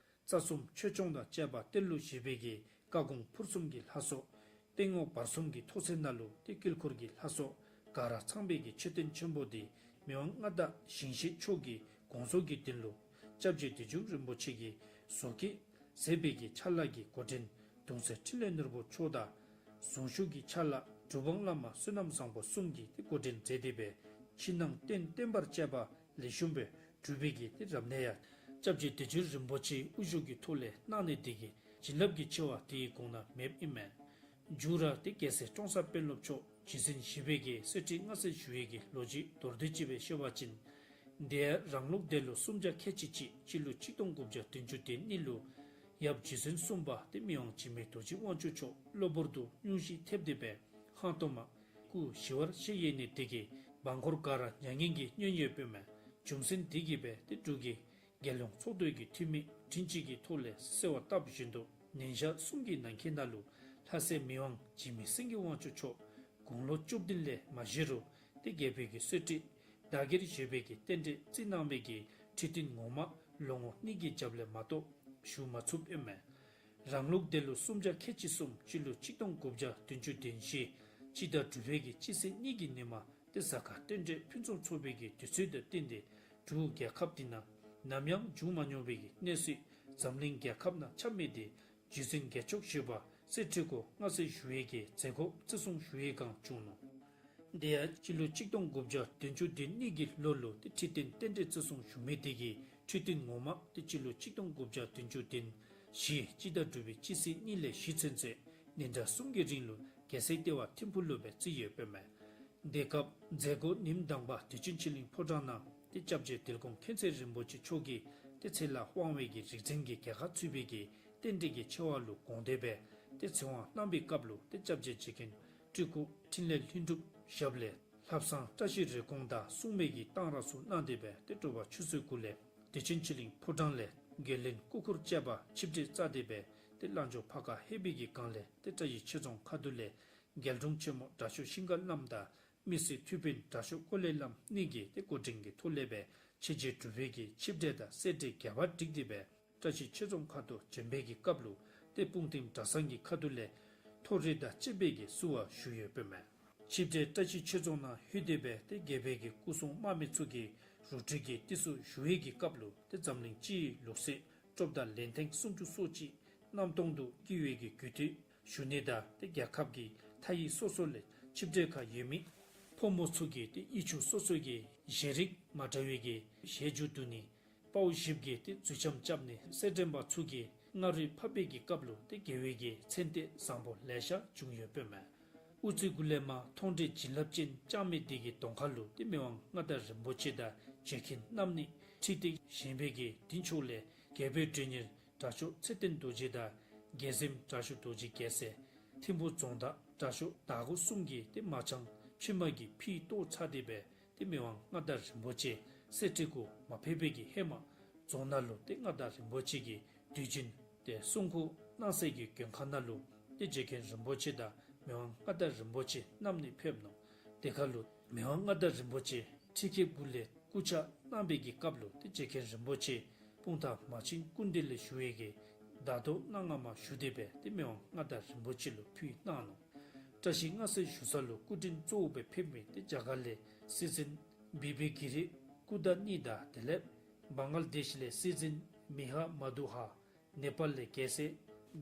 རྩ་གསུམ་ཆོས་སྐྱོང་དང་བཅས་པ་གཏེར་ལུ་བཞེས་པའི་གི་བཀའ་དགོངས་ཕུར་གསུམ་གྱི་ལྷ་ཚོགས། སྟེང་འོག་བར་གསུམ་གྱི་ཐོག་ཚད་ནང་ལུ་ཏེ་དཀྱིལ་འཁོར་གྱི་ལྷ་ཚོགས་ག་ར་ཚང་བའི་གི་མཆོད་རྟེན་ཆེན་པོ་དེ་མི་དབང་མངའ་བདག་ཞིང་གཤེགས་མཆོག་གི་དགོངས་རྫོགས་ཀྱི་དོན་ལུ་སྐྱབས་རྗེ་བདུད་འཇོམས་རིན་པོ་ཆེ་གིས་བཟོ་བཀོད་མཛད་པའི་གི་ཕྱག་ལཱ་གི་འགོ་འདྲེན་གདུང་སྲས་འཕྲིན་ལས་ནོར་བུ་མཆོག་དང་། གཟུངས་གཞུག་གི་ཕྱག་ལཱ་གྲུབ་དབང་བླ་མ་བསོད་ནམས་བཟང་པོ་གསུམ་གྱིས་ཏེ་འགོ་འདྲེན་མཛད་དེ་སྦེ་ཕྱི་ནང་རྟེན་བརྟེན་པར་བཅས་པ་ལེགས་ཤོམ་སྦེ་གྲུབ་པའི་གི་ཏེ་རབ་གནས་ཡང་སྐྱབས་རྗེ་བདུད་འཇོམས་རིན་པོ་ཆེའི་དབུ་བཞུགས་ཀྱི་ཐོག་ལས་གནང་ནི་དེ་གིས་བྱིན་རླབས་ཀྱི་ཆེ་བ་དེ་ཡི་གོང་ན་མེདཔ་ཨིན་མས། མཇུག་ར་ཏེ་རྒྱལ་སྲས་ཀྲོང་གསར་དཔོན་སློབ་མཆོག་རྗེ་བཙུན་བཞི་པའི་གི་གསེར་ཁྲི་མངའ་གསོལ་ཞུ་བའི་གི་ལོ་རྒྱུས་མདོར་བསྡུས་ཅིག་སྦེ་བཤད་པ་ཅིན། དེ་ཡང་རང་ལུགས་འདི་ལུ་སུམ་བརྒྱ་ཁལ་གཅིག་གཅིག་སྤྱི་ལོ་གཅིག་སྟོང་དགུ་བརྒྱ་བདུན་ཅུ་དོན་གཉིས་ལུ་ཡབ་རྗེ་བཙུན་གསུམ་པ་ཏེ་མི་དབང་འཇིགས་མེད་རྡོ་རྗེ་དབང་ཕྱུག་མཆོག་གློ་བུར་དུ་སྙུང་གཞི་ཐེབས་ཏེ་སྦེ་ཧང་སྟོང་མ་སྐུ་ཞི་བར་གཤེགས་ཡོད་ནི་དེ་གིས་འབངས་འཁོར་ག་ར་མྱ་ངན་གྱིས་མྱོས་ཡོདཔ་ཨིན་མས། རྒྱུ་མཚན་དེ་གིས་སྦེ་ཏེ་འབྲུག་གི་རྒྱལ་ཡོངས་ཚོགས་འདུ་གི་འཐུས་མི་དྲིན་ཅན་གྱི་ཐོག་ལས་གསོལ་བ་བཏབ་བཞིན་དུ་ཉིན་ཞག་གསུམ་གྱི་ནང་འཁོད་ནང་ལུ་ལྷ་སྲས་མི་དབང་འཇིགས་མེད་སེང་གེ་དབང་ཕྱུག་མཆོག་དགུང་ལོ་བཅུ་བདུན་ལས་མ་བཞེས་རུང་ཏེ་རྒྱལ་པོའི་གི་གསོལ་ཁྲིར་བདག་གིར་བཞེས་པའི་གི་རྟེན་འབྲེལ་བརྩི་གནང་བའི་གི་ཁྲི་སྟེང་ངོ་མ་ལོ་ངོ་གཉིས་ཀྱི་རྒྱབ་ལས་མ་གཏོགས་བཞུགས་མ་ཚུགསཔ་ཨིན་མས། རང་ལུགས་འདི་ལུ་སུམ་བརྒྱ་ཁལ་གཅིག་གསུམ་སྤྱི་ལོ་གཅིག་སྟོང་དགུ་བརྒྱ་བདུན་ཅུ་དོན་བཞི་སྤྱི་ཟླ་དྲུག་པའི་གི་སྤྱི་ཚེས་གཉིས་ཀྱི་ཉིནམ་ཏེ་གཟའ་སྐར་རྟེན་འབྲེལ་ཕུན་སུམ་ཚོགས་པའི་གི་དུས་ཚོད་དང་བསྟུན་ཏེ་འབྲུག་རྒྱལ་ཁབ་འདི་ནང་ནམ་ཡང་བྱུང་མ་མྱོང་བའི་གི་གནས་ཚུལ་འཛམ་གླིང་རྒྱལ་ཁབ་ནང་ཆ་མེད་དེ་རྗེ་བཙུན་རྒྱལ་མཆོག་བཞི་པ་གསེར་ཁྲི་སྐུ་མངའ་གསོལ་ཞུ་བའི་གི་མཛད་སྒོ་བརྩི་སྲུང་ཞུ་བའི་སྒང་བྱུང་ནུག། དེ་ཡང་སྤྱི་ལོ་གཅིག་སྟོང་དགུ་བརྒྱ་བདུན་ཅུ་དོན་གཉིས་ཀྱི་ལོ་ལུ་ཏེ་ཁྲི་སྟེང་རྟེན་འབྲེལ་བརྩི་སྲུང་ཞུ་མི་དེ་གིས་ཁྲི་སྟེང་ངོ་མ་ཏེ་སྤྱི་ལོ་གཅིག་སྟོང་དགུ་བརྒྱ་བདུན་ཅུ་དོན་བཞི་སྤྱི་ཟླ་དྲུག་པའི་སྤྱི་ཚེས་གཉིས་ལས་བཞི་ཚུན་ཚོད་ཉིན་གྲངས་གསུམ་གྱི་རིང་ལུ་རྒྱལ་སྲས་ལྟེ་བ་ཐིམ་ཕུག་ལུ་སྦེ་བརྩི་ཡོདཔ་ཨིན་མས། དེ་སྐབས་མཛད་སྒོ་ཉིནམ་དང་པ་བདེ་ཆེན་ཆོས་གླིང་ཕོ་བྲང་ནང་ཏེ་སྐྱབས་རྗེ་དིལ་མགོ་མཁྱེན་བརྩེ་རིན་པོ་ཆེ་མཆོག་གིས་ཏེ་ཚེ་ལ་དབང་བའི་གི་རིག་འཛིན་གྱི་རྒྱལ་ཁ་ཚུད་པའི་གི་རྟེན་འབྲེལ་གྱི་ཆེ་བ་ལུ་དགོངས་ཏེ་སྦེ་ཏེ་ཚེ་དབང་གནང་བའི་སྐབས་ལུ་ཏེ་སྐྱབས་རྗེ་རྗེ་མཁན་སྤྲུལ་སྐུ་འཕྲིན་ལས་ལྷུན་གྲུབ་ཞབས་ལས་ལྷ་བསང་བཀྲ་ཤིས་རེ་སྐོང་དང་སྲུང་མའི་གི་གཏང་རག་ཚུ་གནང་སྟེ་སྦེ་ཏེ་དྲོ་པ་ཆུ་ཚོད་དགུ་ལས་བདེ་ཆེན་ཆོས་གླིང་ཕོ་བྲང་ལས་རྒྱལ་བློན་སྐུ་འཁོར་བཅས་པ་ཆིབས་གྲལ་བཅར་ཏེ་སྦེ་ཏེ་ལ་མཆོག་ཕ་ཁ་ཧེ་བི་གི་སྒང་ལས་ཏེ་བཀྲ་ཤིས་ཆོས་རྫོང་ཁ་ཐུག་ལས་རྒྱལ་དྲུང་ཆེན་མོ་དྲག་ཤོས་ཤིང་ཀ་བླམ་དང་མི་སེར་ཐུབ་དཔོན་དྲག་ཤོས་ཀོ་ལེ་བླམ་གཉིས་ཀྱིས་ཏེ་འགོ་འདྲེན་གྱི་ཐོག་ལས་སྦེ་ཆོས་རྗེ་གྲུབ་པའི་གི་ཆིབས་གྲལ་དང་སེར་ཁྲི་རྒྱས་པར་བསྒྲིགས་ཏེ་སྦེ་བཀྲ་ཤིས་ཆོས་རྫོང་ཁ་ཐུག་བྱོན་པའི་གི་སྐབས་ལུ་ཏེ་སྤུངས་ཐིམ་གྲྭ་ཚང་གི་ཁ་ཐུག་ལས་ཐོ་རེ་དང་བཅས་པའི་གི་བསུ་བ་ཞུ་ཡོདཔ་ཨིན་མས། ཆིབས་གྲལ་བཀྲ་ཤིས་ཆོས་རྫོང་ནང་ལྷོད་དེ་སྦེ་ཏེ་རྒྱལ་པོའི་གི་སྐུ་སྲུང་དམག་མི་ཚུ་གིས་རུ་ཁྲིད་ཀྱི་ཏི་སུ་ཞུ་བའི་གི་སྐབས་ལུ་ཏེ་འཛམ་གླིང་སྤྱི་ཡི་ལུགས་སྲོལ་ཀྲོབ་དང་ལན་ཐེངས་སུམ་ཅུ་སོ་གཅིག་གནམ་སྟོང་དུ་བསྐྱིལ་བའི་གི་རྒྱུད་སྟོད་ཞུ་ནི་དང་ཏེ་རྒྱལ་ཁབ་ཀྱི་མཐའ་དབུས་སོ་སོ་ལས་ཆིབས་གྲལ་ཁར་ཡོད་མི་ཕོ་མོ་ཚུ་གིས་ཏེ་དབྱེ་ཕྱུག་སོ་སོའི་གི་ཞལ་རིས་མ་འདྲ་བའི་གི་ཞལ་འགྱུར་བསྡུ་ནི། དཔའ་བོ་བཞིཔོ་གིས་ཏེ་མཛུབ་ཆམ་རྐྱབ་ནི། གསེར་སྒྲེང་པ་ཚུ་གིས་རྔ་རོལ་ཕབ་པའི་གི་སྐབས་ལུ་ཏེ་དགེ་བའི་གི་མཚན་ལྟས་བཟང་པོ་ལེ་ཤ་བྱུང་ཡོདཔ་ཨིན་མས། དབུ་རྩེ་གུ་ལས་མར་མཐོང་གྲོལ་བྱིན་རླབས་ཅན་བཅངས་མི་དེ་གི་གདོང་ཁ་ལུ་ཏེ་མི་དབང་མངའ་བདག་རིན་པོ་ཆེ་དང་རྗེ་མཁན་རྣམ་གཉིས་ཁྲི་སྟེང་བཞེངས་པའི་གི་མདུན་ཕྱོགས་ལས་རྒྱལ་པོའི་མགྲོན་གཉེར་དྲག་ཤོས་ཚེ་བརྟན་རྡོ་རྗེ་དང་རྒྱལ་གཟིམ་དྲག་ཤོས་རྡོ་རྗེ་རྒྱལ་མཚན། ཐིམ་ཕུག་རྫོང་བདག་དྲག་ཤོས་དར་གོས་གསུམ་གྱིས་ཏེ་མ་ཆང་ཕྱེ་མར་གྱིས་ཕུད་གཏོར་ཚར་ཏེ་སྦེ་ཏེ་མི་དབང་མངའ་བདག་རིན་པོ་ཆེ་གསེར་ཁྲི་སྐུ་མ་ཕེབས་པའི་གི་ཧེ་མ་རྫོང་ནང་ལུ་ཏེ་མངའ་བདག་རིན་པོ་ཆེ་གི་དུས་རྒྱུན་ཏེ་གསུང་འཁོར་གནང་སའི་གི་མགོན་ཁང་ནང་ལུ་ཏེ་རྗེ་མཁན་རིན་པོ་ཆེ་དང་མི་དབང་མངའ་བདག་རིན་པོ་ཆེ་རྣམ་གཉིས་ཕེབས་ནུག། དེ་ཁར་ལུ་མི་དབང་མངའ་བདག་རིན་པོ་ཆེ་ཁྲི་ཁེབས་གུ་ལས་ སྐུ་ཕྱག་གནང་བའི་གི་སྐབས་ལུ་ཏེ་རྗེ་མཁན་རིན་པོ་ཆེ་སྤུངས་ཐང་མ་ཆེན་སྐུ་མདུན་ལས་ཞུ་བའི་གི་བརྡ་དོ་གནང་ང་མ་ཞུ་སྟེ་སྦེ་ཏེ་མི་དབང་མངའ་བདག་རིན་པོ་ཆེ་ལུ་ཕུལ་གནང་ནུག། བཀྲ་ཤིས་མངའ་གསོལ་ཞུ་ས་ལུ་སྐུ་མགྲོན་གཙོ་བོ་སྦེ་ཕེབས་མི་ཏེ་རྒྱ་གར་ལས་སྲིད་འཛིན་བི་བི་གི་རི་ཀུ་དཱ་གཉིས་དང་དེ་ལས་བང་ལ་དེཤ་ལས་སྲིད་འཛིན་མི་ཧ་མ་དུ་ཧ། ནེ་པཱལ་ལས་རྒྱལ་སྲས་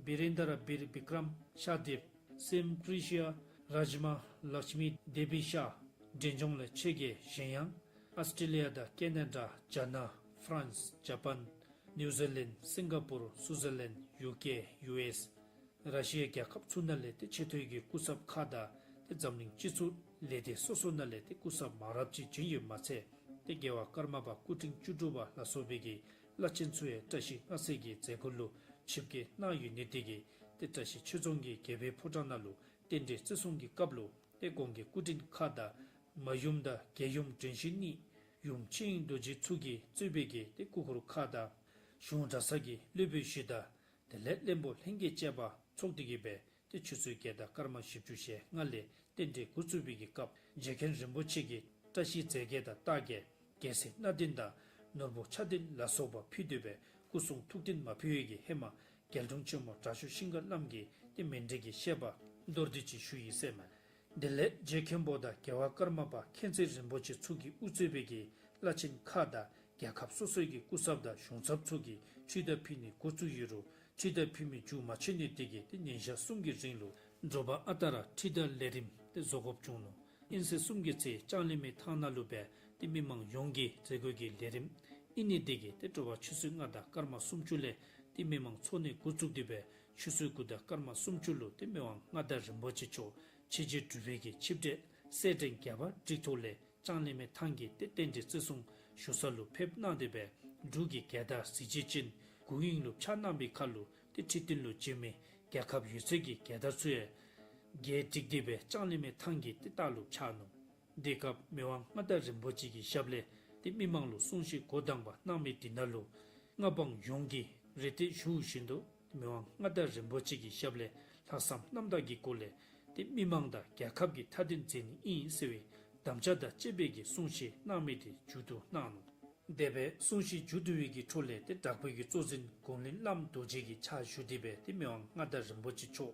བི་རེན་དྲ་བིར་བི་ཀྲམ་ཤ་དིབ། སེམ་ཀྲི་ཤི་ཡ་རཱཇ་མ་ལཀྵྨི་དེ་བི་ཤ། འབྲས་ལྗོངས་ལས་ཆོས་རྒྱལ་གཞན་ཡང་། ཨཱོས་ཊྲེ་ལི་ཡ་དང་ཀེ་ན་ཌ། རྒྱ་ནག། ཧྥ་རན་སི། ཇ་པཱན། ནིའུ་ཛི་ལེནཌ། སིང་ག་པུར། སུའུ་ཛར་ལེནཌ། ཡུ་ཀེ། ཡུ་ཨེསི། ར་ཤི་ཡ་རྒྱལ་ཁབ་ཚུ་ནང་ལས་ཏེ་ཆེ་མཐོའི་གི་སྐུ་ཚབ་ཁག་དང་ཏེ་འཛམ་གླིང་སྤྱི་ཚོགས་ལས་སྡེ་སོ་སོ་ནང་ལས་ཏེ་སྐུ་ཚབ་མང་རབས་ཅིག་བྱོན་ཡོདཔ་མ་ཚད་ཏེ་རྒྱལ་བ་ཀརྨ་པ་སྐུ་ཕྲེང་བཅུ་དྲུག་པ་ལ་སོགས་པའི་གི་བླ་ཆེན་ཚུ་ཡང་བཀྲ་ཤིས་མངའ་གསོལ་གྱི་མཛད་སྒོ་ལུ་ཆིབས་བསྒྱུར་གནང་ཡོད་ནི་དེ་གིས་ཏེ་བཀྲ་ཤིས་ཆོས་རྫོང་གི་རྒྱལ་པོའི་ཕོ་བྲང་ནང་ལུ་རྟེན་འབྲེལ་བརྩི་སྲུང་གི་སྐབས་ལུ་ཏེ་གོང་གི་སྐུ་མགྲོན་ཁག་དང་མ་ཡུམ་དང་རྒྱལ་ཡུམ་དྲན་ཤེས་གཉིས། ཡུམ་ཆོས་དབྱིངས་རྡོ་རྗེ་ཚུ་གིས་གཙོས་པའི་གི་ཏེ་སྐུ་འཁོར་ཁག་དང་གཞུང་གྲྭ་ཚང་གི་སློབ་དཔོན་བཞི་དང་དེ་ལས་བློན་པོ་ལྷན་རྒྱས་བཅས་པ་ཚོགས་ཏེ་གི་སྦེ་ཏེ་ཆུ་ཚོད་བརྒྱད་དང་སྐར་མ་བཞི་བཅུ་ཞེ་ལྔ་ལས་རྟེན་འབྲེལ་འགོ་བཙུགས་པའི་གི་སྐབས་རྗེ་མཁན་རིན་པོ་ཆེ་གིས་བཀྲ་ཤིས་རྫས་བརྒྱད་དང་རྟགས་བརྒྱད་རྒྱལ་སྲིད་སྣ་བདུན་དང་ནོར་བུ་ཆ་བདུན་ལ་སོགས་པ་ཕུལ་ཏེ་སྦེ་སྐུ་གསུང་ཐུགས་རྟེན་མ་ཕུལ་བའི་གི་ཧེ་མ་རྒྱལ་དྲུང་ཆེན་མོ་དྲག་ཤོས་ཤིང་ཀ་བླམ་གིས་ཏེ་མཎྜལ་གྱི་བཤད་པ་མདོར་བསྡུས་ཅིག་ཞུ་ཡི་ཟེར་མས། དེ་ལས་རྗེ་མཁན་པོ་དང་རྒྱལ་བ་ཀརྨ་པ་མཁྱེན་བརྩེ་རིན་པོ་ཆེ་ཚུ་གིས་དབུ་གཙོས་པའི་གི་བླ་ཆེན་ཁག་དང་རྒྱལ་ཁབ་སོ་སོའི་གི་སྐུ་ཚབ་དང་གཞུང་ཚབ་ཚུ་གིས་ཁྲི་དར་ཕུལ་ནི་འགོ་བཙུགས་ཡོད་རུང་ཁྲི་དར་ཕུལ་མི་མཇུག་མ་ཆོད་ནི་དེ་གིས་ཏེ་ཉིན་ཞག་གསུམ་གྱི་རིང་ལུ་དྲོ་པ་ཨ་རྟག་ར་ཁྲི་དར་ལས་རིམ་ཏེ་བཟོ་དགོཔ་བྱུང་ནུག། དབྱིན་ཚེས་གསུམ་གྱི་ཚེ་ལྕང་གླིང་མའི་ཐང་ནང་ལུ་སྦེ་ཏེ་མི་མང་ཡོངས་ཀྱི་མཛད་སྒོ་གི་ལས་རིམ་ཨིན་ནི་དེ་གིས་ཏེ་དྲོ་པ་ཆུ་ཚོད་ལྔ་དང་སྐར་མ་སུམ་ཅུ་ལས་ཏེ་མི་མང་ཚོགས་ནི་འགོ་བཙུགས་ཏེ་སྦེ་ཆུ་ཚོད་དགུ་དང་སྐར་མ་སུམ་ཅུ་ལུ་ཏེ་མི་དབང་མངའ་བདག་རིན་པོ་ཆེ་མཆོག་ཆོས་རྗེ་འབྲུག་པའི་གི་ཆིབས་གྲལ་གསེར་ཕྲེང་རྒྱས་པ་བསྒྲིགས་ཐོག་ལས་ལྕང་གླིང་མའི་ཐང་གི་ཏེ་རྟེན་འབྲེལ་བརྩི་སྲུང་ཞུ་ས་ལུ་ཕེབས་གནང་སྟེ་སྦེ་འབྲུག་གི་རྒྱལ་དར་གཟི་བརྗིད་ཅན་དགུང་དབྱིངས་ལུ་འཕྱར་གནང་བའི་ཁར་ལུ་ཏེ་ཁྲི་སྟེང་ལུ་བྱོན་མི་རྒྱལ་ཁབ་ཡོད་ཚད་ཀྱི་རྒྱལ་དར་ཚུ་ཡང་རྒྱས་བསྒྲིགས་ཏེ་སྦེ་ལྕང་གླིང་མའི་ཐང་གི་ཏེ་ལྟག་ལུ་འཕྱར་ནུག། དེ་སྐབས་མི་དབང་མངའ་བདག་རིན་པོ་ཆེ་གི་ཞབས་ལས་ཏེ་མི་མང་ལུ་གསུང་བཤད་འགོ་དང་པ་གནང་མི་དེ་ནང་ལུ་མངའ་འབངས་ཡོངས་ཀྱིས་རེ་ལྟོས་ཞུ་བཞིན་དུ་མི་དབང་མངའ་བདག་རིན་པོ་ཆེ་གི་ཞབས་ལས་ལྷག་བསམ་རྣམ་དག་གི་སྒོ་ལས་ཏེ་མི་མང་དང་རྒྱལ་ཁབ་ཀྱི་མཐའ་དོན་མཛད་ནི་ཨིན་ཟེར་བའི་དམ་བཅའ་དང་བཅས་པའི་གི་གསུང་བཤད་གནང་མི་དེ་མཇུག་བསྡུ་གནང་ནུག། དེ་སྦེ་གསུང་བཤད་མཇུག་བསྡུ་བའི་གི་འཕྲོ་ལས་ཏེ་དྲག་པོའི་གི་གཙོ་འཛིན་གོང་བློན་བླམ་རྡོ་རྗེ་གི་ཕྱག་ཞུ་སྟེ་སྦེ་ཏེ་མི་དབང་མངའ་བདག་རིན་པོ་ཆེ་མཆོག་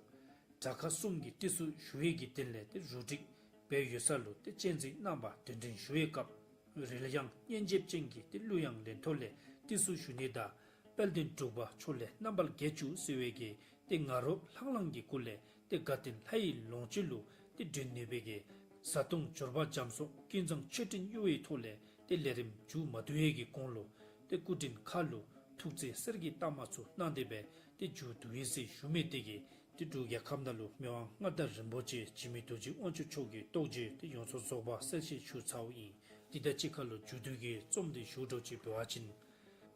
དྲག་ཁག་གསུམ་གྱི་ཏི་སུ་ཞུ་བའི་གི་དོན་ལས་ཏེ་རུ་སྒྲིག་འབད་ཡོད་ས་ལུ་ཏེ་སྤྱན་འཛིན་གནང་བར་གདན་འདྲེན་ཞུ་བའི་སྐབས་རིལ་དབྱངས་སྙན་འཇེབས་ཅན་གྱི་ཏེ་གླུ་དབྱངས་ལེན་ཐོག་ལས་ཏི་སུ་ཞུ་ནི་དང་དཔལ་ལྡན་འབྲུག་པ་མཆོག་ལས་རྣམ་པར་རྒྱལ་བཅུག་ཟེར་བའི་གི་ཏེ་ང་རོ་ལྷང་ལྷང་གི་སྒོ་ལས་ཏེ་དགའ་སྟོན་ལྷ་ཡི་ལོངས་སྤྱོད་ལུ་ཏེ་སྒྲོན་ནུས་པའི་གི་བཟའ་བཏུང་འབྱོར་པ་འཇམ་སོགས་ཀུན་བཟང་མཆོད་སྤྲིན་གཡོ་བའི་ཐོག་ལས་ཏེ་ལས་རིམ་མཇུག་མ་བསྡུ་བའི་གི་གོང་ལུ་ཏེ་སྐུ་མགྲོན་ཁག་ལུ་ཐུགས་བརྩེ་གསེར་གྱི་རྟགས་མ་ཚུ་གནང་སྟེ་སྦེ་ཏེ་མཇུག་བསྡུ་ཡི་ཟེར་ཞུ་མི་དེ་གིས་ཏེ་འབྲུག་རྒྱལ་ཁབ་ནང་ལུ་མི་དབང་མངའ་བདག་རིན་པོ་ཆེ་འཇིགས་མེད་རྡོ་རྗེ་དབང་ཕྱུག་མཆོག་གི་རྟོགས་བརྗོད་དེ་ཡོངས་སུ་རྫོགས་པ་གསལ་བཤད་ཞུ་ཚརཝ་ཨིན། དེ་དང་གཅིག་ཁར་ལུ་མཇུག་བསྡུའི་གི་རྩོམ་དེ་ཞུ་འགྱོ་ཅིག་འབད་བ་ཅིན།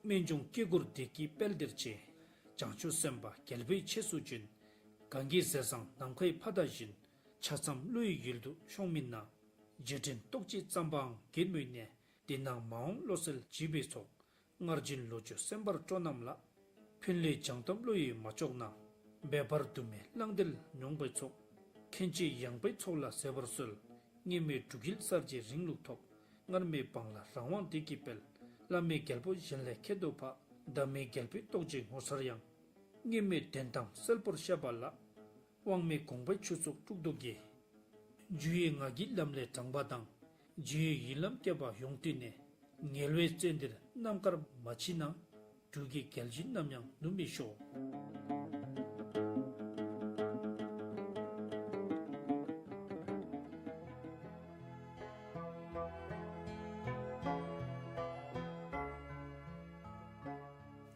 སྨན་ལྗོངས་སྐྱེ་དགུར་བདེ་སྐྱིད་དཔལ་སྟེར་ཆེ། བྱང་ཆུབ་སེམས་དཔའ་རྒྱལ་པོའི་ཆས་སུ་བྱོན། གངས་ཀྱི་ཟས་བཟང་ནམ་མཁའི་ཕ་མཐའ་བཞིན། ཆ་ཙམ་ཀླུ་ཡི་ཡུལ་དུ་ཤོང་མིན་ན། རྗེས་དྲན་རྟོགས་བརྗོད་ཙམ་པའང་གད་མོའི་གནས། འདི་ན་མ་འོངས་བློ་གསལ་བྱིས་པའི་ཚོགས། སྔར་བཞིན་ལོ་རྒྱུས་གསན་པར་སྤྲོ་རྣམས་ལ། ཕན་ལས་བྱང་སྟོབས་བློ་ཡིས་མ་ལྕོགས་ན། འབད་པར་དུ་མེད་བླང་དོར་མྱོང་པའི་ཚོགས། མཁྱེན་བརྩེ་ཡངས་པའི་ཚོགས་ལ་ཟད་པར་གསོལ། སྔོན་མེད་འབྲུག་ཡུལ་གསར་བརྗེའི་རིང་ལུགས་ཐོབ། སྔར་མེད་འབངས་ལ་རང་དབང་བདེ་སྐྱིད་སྤེལ། བླ་མེད་རྒྱལ་པོ་གཞན་ལས་ཁྱད་དུ་འཕགས། ཟླ་མེད་རྒྱལ་པོའི་རྟོགས་བརྗོད་ངོ་མཚར་ཡང་། སྔོན་མེད་དོན་དམ་གསལ་པོར་ཤེས་པ་ལ། དབང་མེད་དགོངས་པའི་ཆོས་ཚོགས་དཀྲུགས་དུ་དགྱེས། རྒྱུ་ཡི་ངག་གི་ལམ་ལས་དྲངས་པ་དང་། རྗེས་ཡི་ཡིད་ལམ་བསྐྱེད་པ་ཡོངས་བཏུད་ནས། ངལ་བའི་ཚེ་འདིར་རྣམ་དཀར་མ་མཆིས་ན། འབྲུག་གི་རྒྱལ་བཞིན་ནམ་ཡང་ནུབ་མི་ཤོག།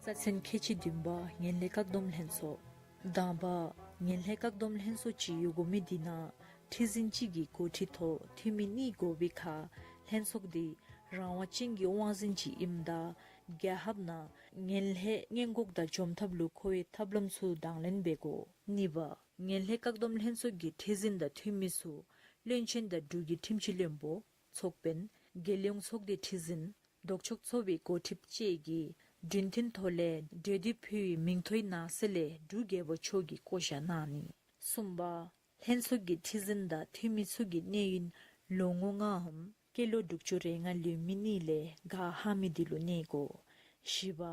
རྩ་ཚན་ཁལ་གཅིག་བདུན་པ། ངན་ལྷད་བཀག་སྡོམ་ལྷན་ཚོགས། དང་པ། ངན་ལྷད་བཀག་སྡོམ་ལྷན་ཚོགས་ཅིག་ཡོད་དགོ་མི་འདི་ནང་ཁྲི་འཛིན་གཅིག་གི་འགོ་ཁྲིད་ཐོག་འཐུས་མི་གཉིས་དགོ་པའི་ཁར་ལྷན་ཚོགས་འདི་རང་དབང་ཅན་གྱི་དབང་འཛིན་ཅིག་ཨིནམ་ད་རྒྱལ་ཁབ་ནང་ངན་ལྷད་སྔོན་འགོག་དང་འཇོམས་ཐབས་ལུ་མཁོ་བའི་ཐབས་ལམ་ཚུ་དང་ལེན་འབད་དགོ། གཉིས་པ། ངན་ལྷད་བཀག་སྡོམ་ལྷན་ཚོགས་ཀྱི་ཁྲི་འཛིན་དང་འཐུས་མི་ཚུ་བློན་ཆེན་དང་འབྲུག་གི་ཁྲིམས་ཞིབ་བློན་པོ་ཚོགས་དཔོན་རྒྱལ་ཡོངས་ཚོགས་སྡེའི་ཁྲི་འཛིན་ལྡོག་ཕྱོགས་ཚོགས་པའི་འགོ་ཁྲིདཔ་བཅས་ཀྱིས་མགྲོན་བསྟོད་ཐོག་ལས་གྲོས་འདེབས་ཕུལ་བའི་མིང་ཐོའི་ནང་གསེས་ལས་འབྲུག་རྒྱལ་པོ་མཆོག་གིས་བསྐོ་བཞག་གནང་ནི། གསུམ་པ། ལྷན་ཚོགས་ཀྱི་ཁྲི་འཛིན་དང་འཐུས་མི་ཚུ་གི་གནས་ཡུན་ལོ་ངོ་ལྔའམ་ སྐྱེས་ལོ་དྲུག་ཅུ་རེ་ལྔ་ལུས་མི་གཉིས་ལས་ག་ཧ་མི་བདེ་ལུ་གནས་དགོ། བཞི་པ།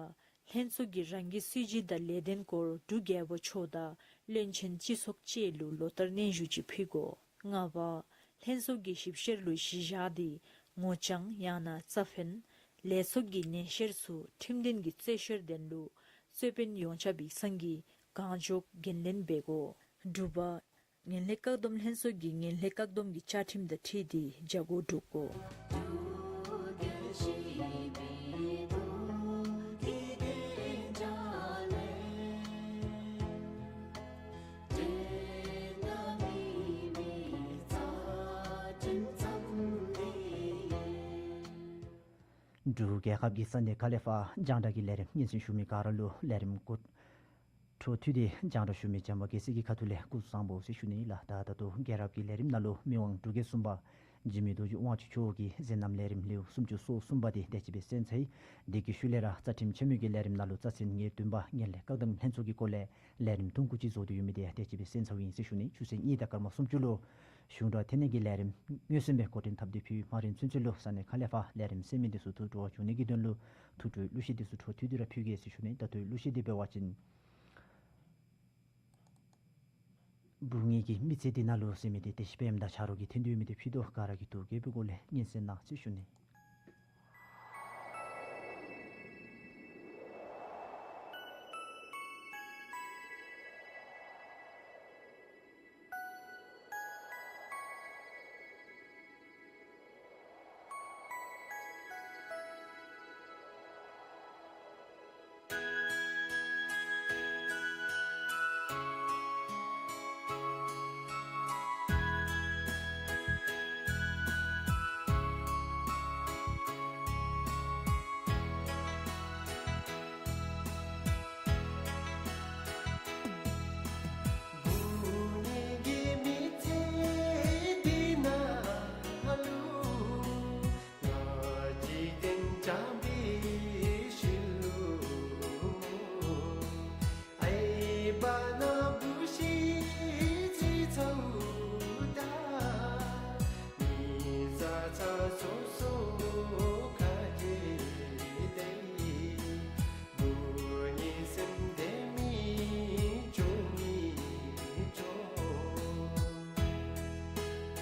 ལྷན་ཚོགས་ཀྱིས་རང་གི་སྲིད་བྱུས་དང་ལས་དོན་སྐོར་འབྲུག་རྒྱལ་པོ་མཆོག་དང་བློན་ཆེན་སྤྱི་ཚོགས་བཅས་ལུ་ལོ་ལྟར་སྙན་ཞུ་ཅིག་ཕུལ་དགོ། ལྔ་པ། ལྷན་ཚོགས་ཀྱི་ཞིབ་བཤེར་ལུ་གཞི་བཞག་སྟེ་ངོ་བཅངས་ཡང་ན་རྩ་ཕན། ལས་ཚོགས་ཀྱི་ཉན་བཤེར་ཚུ་ཁྲིམས་དོན་གྱི་རྩོད་བཤེར་དོན་ལུ་རྩོད་དཔོན་ཡོངས་ཁྱབ་ཡིག་ཚང་གིས་གང་མགྱོགས་འགན་ལེན་འབད་དགོ། དྲུག་པ། ངན་ལྷད་བཀག་སྡོམ་ལྷན་ཚོགས་ཀྱིས་ངན་ལྷད་བཀག་སྡོམ་གྱི་བཅའ་ཁྲིམས་དང་འཁྲིལ་ཏེ་བྱ་སྒོ་སྒྲུབ་དགོ། འབྲུག་རྒྱལ་ཁབ་ཀྱི་ས་གནས་ཁག་ལས་ཕར་རྒྱང་བསྒྲགས་ཀྱི་ལས་རིམ་སྙན་སེང་ཞུ་མི་ག་ར་ལུ་ལས་རིམ་འགོ་འཕྲོ་མཐུད་དེ་རྒྱང་བསྒྲགས་ཞུ་མི་བྱམས་པ་རྒྱལ་སྲས་ཀྱི་ཁ་ཐུག་ལས་སྐུ་གཟུགས་བཟང་པོ་ཟེར་ཞུ་ནི་ལགས། ད་ད་ལྟོ་རྒྱལ་རབས་ཀྱི་ལས་རིམ་ནང་ལུ་མི་དབང་འབྲུག་རྒྱལ་གསུམ་པ་འཇིགས་མེད་རྡོ་རྗེ་དབང་ཕྱུག་མཆོག་གིས་མཛད་རྣམ་ལས་རིམ་ལེའུ་སུམ་ཅུ་སོ་གསུམ་པ་དེ་དེ་ཅིག་སྦེ་གསན་ཚར་ཡི། དེ་གི་ཤུལ་ལས་ར་རྩ་ཁྲིམས་ཆེན་མོ་གི་ལས་རིམ་ནང་ལུ་རྩ་ཚན་ཉེར་བདུན་པ་ངན་ལྷད་བཀག་སྡོམ་ལྷན་ཚོགས་ཀྱི་སྐོར་ལས་ལས་རིམ་ཐུང་ཀུ་ཅིག་བཟོ་སྟེ་ཡོད་མི་དེ་དེ་ཅིག་སྦེ་གསན་ཚརཝ་ཨིན་ཟེར་ཞུ་ནི། ཆུ་ཚོད་གཉིས་དང་སྐར་མ་སུམ་ཅུ་ལུ་གཞུང་སྒྲ་ལྟེ་གནས་ཀྱི་ལས་རིམ་མངོན་གསལ་སྦེ་འགོ་འདྲེན་འཐབ་སྟེ་ཕུལ། མ་རན་ཚུན་ཚོད་ལུ་ས་གནས་ཁག་ལས་ཕར་ལས་རིམ་གསན་མི་དེ་ཚུ་ཐུགས་སྤྲོ་བ་བྱུང་ནི་གི་དོན་ལུ་ཐུགས་སྤྲོའི་གླུ་གཞས་དེ་ཚུ་འཕྲོ་མཐུད་དེ་ར་ཕུལ་གེ་ཟེར་ཞུ་ནི། ད་ལྟོའི་གླུ་གཞས་དེ་འབད་བ་ཅིན་སྦུག་ངེད་ཀྱི་མི་ཚེ་འདི་ནང་ལུ་ཟེར་མི་དེ་བདེ་སྐྱིད་དཔལ་ཡོན་དང་ཆ་རོགས་ཀྱིས་འཐེན་ཏེ་ཡོད་མི་དེ་ཕུལ་དོ། ག་ར་གིས་ཐུགས་དགྱེས་པའི་སྒོ་ལས་སྙན་གསན་གནང་ཟེར་ཞུ་ནི།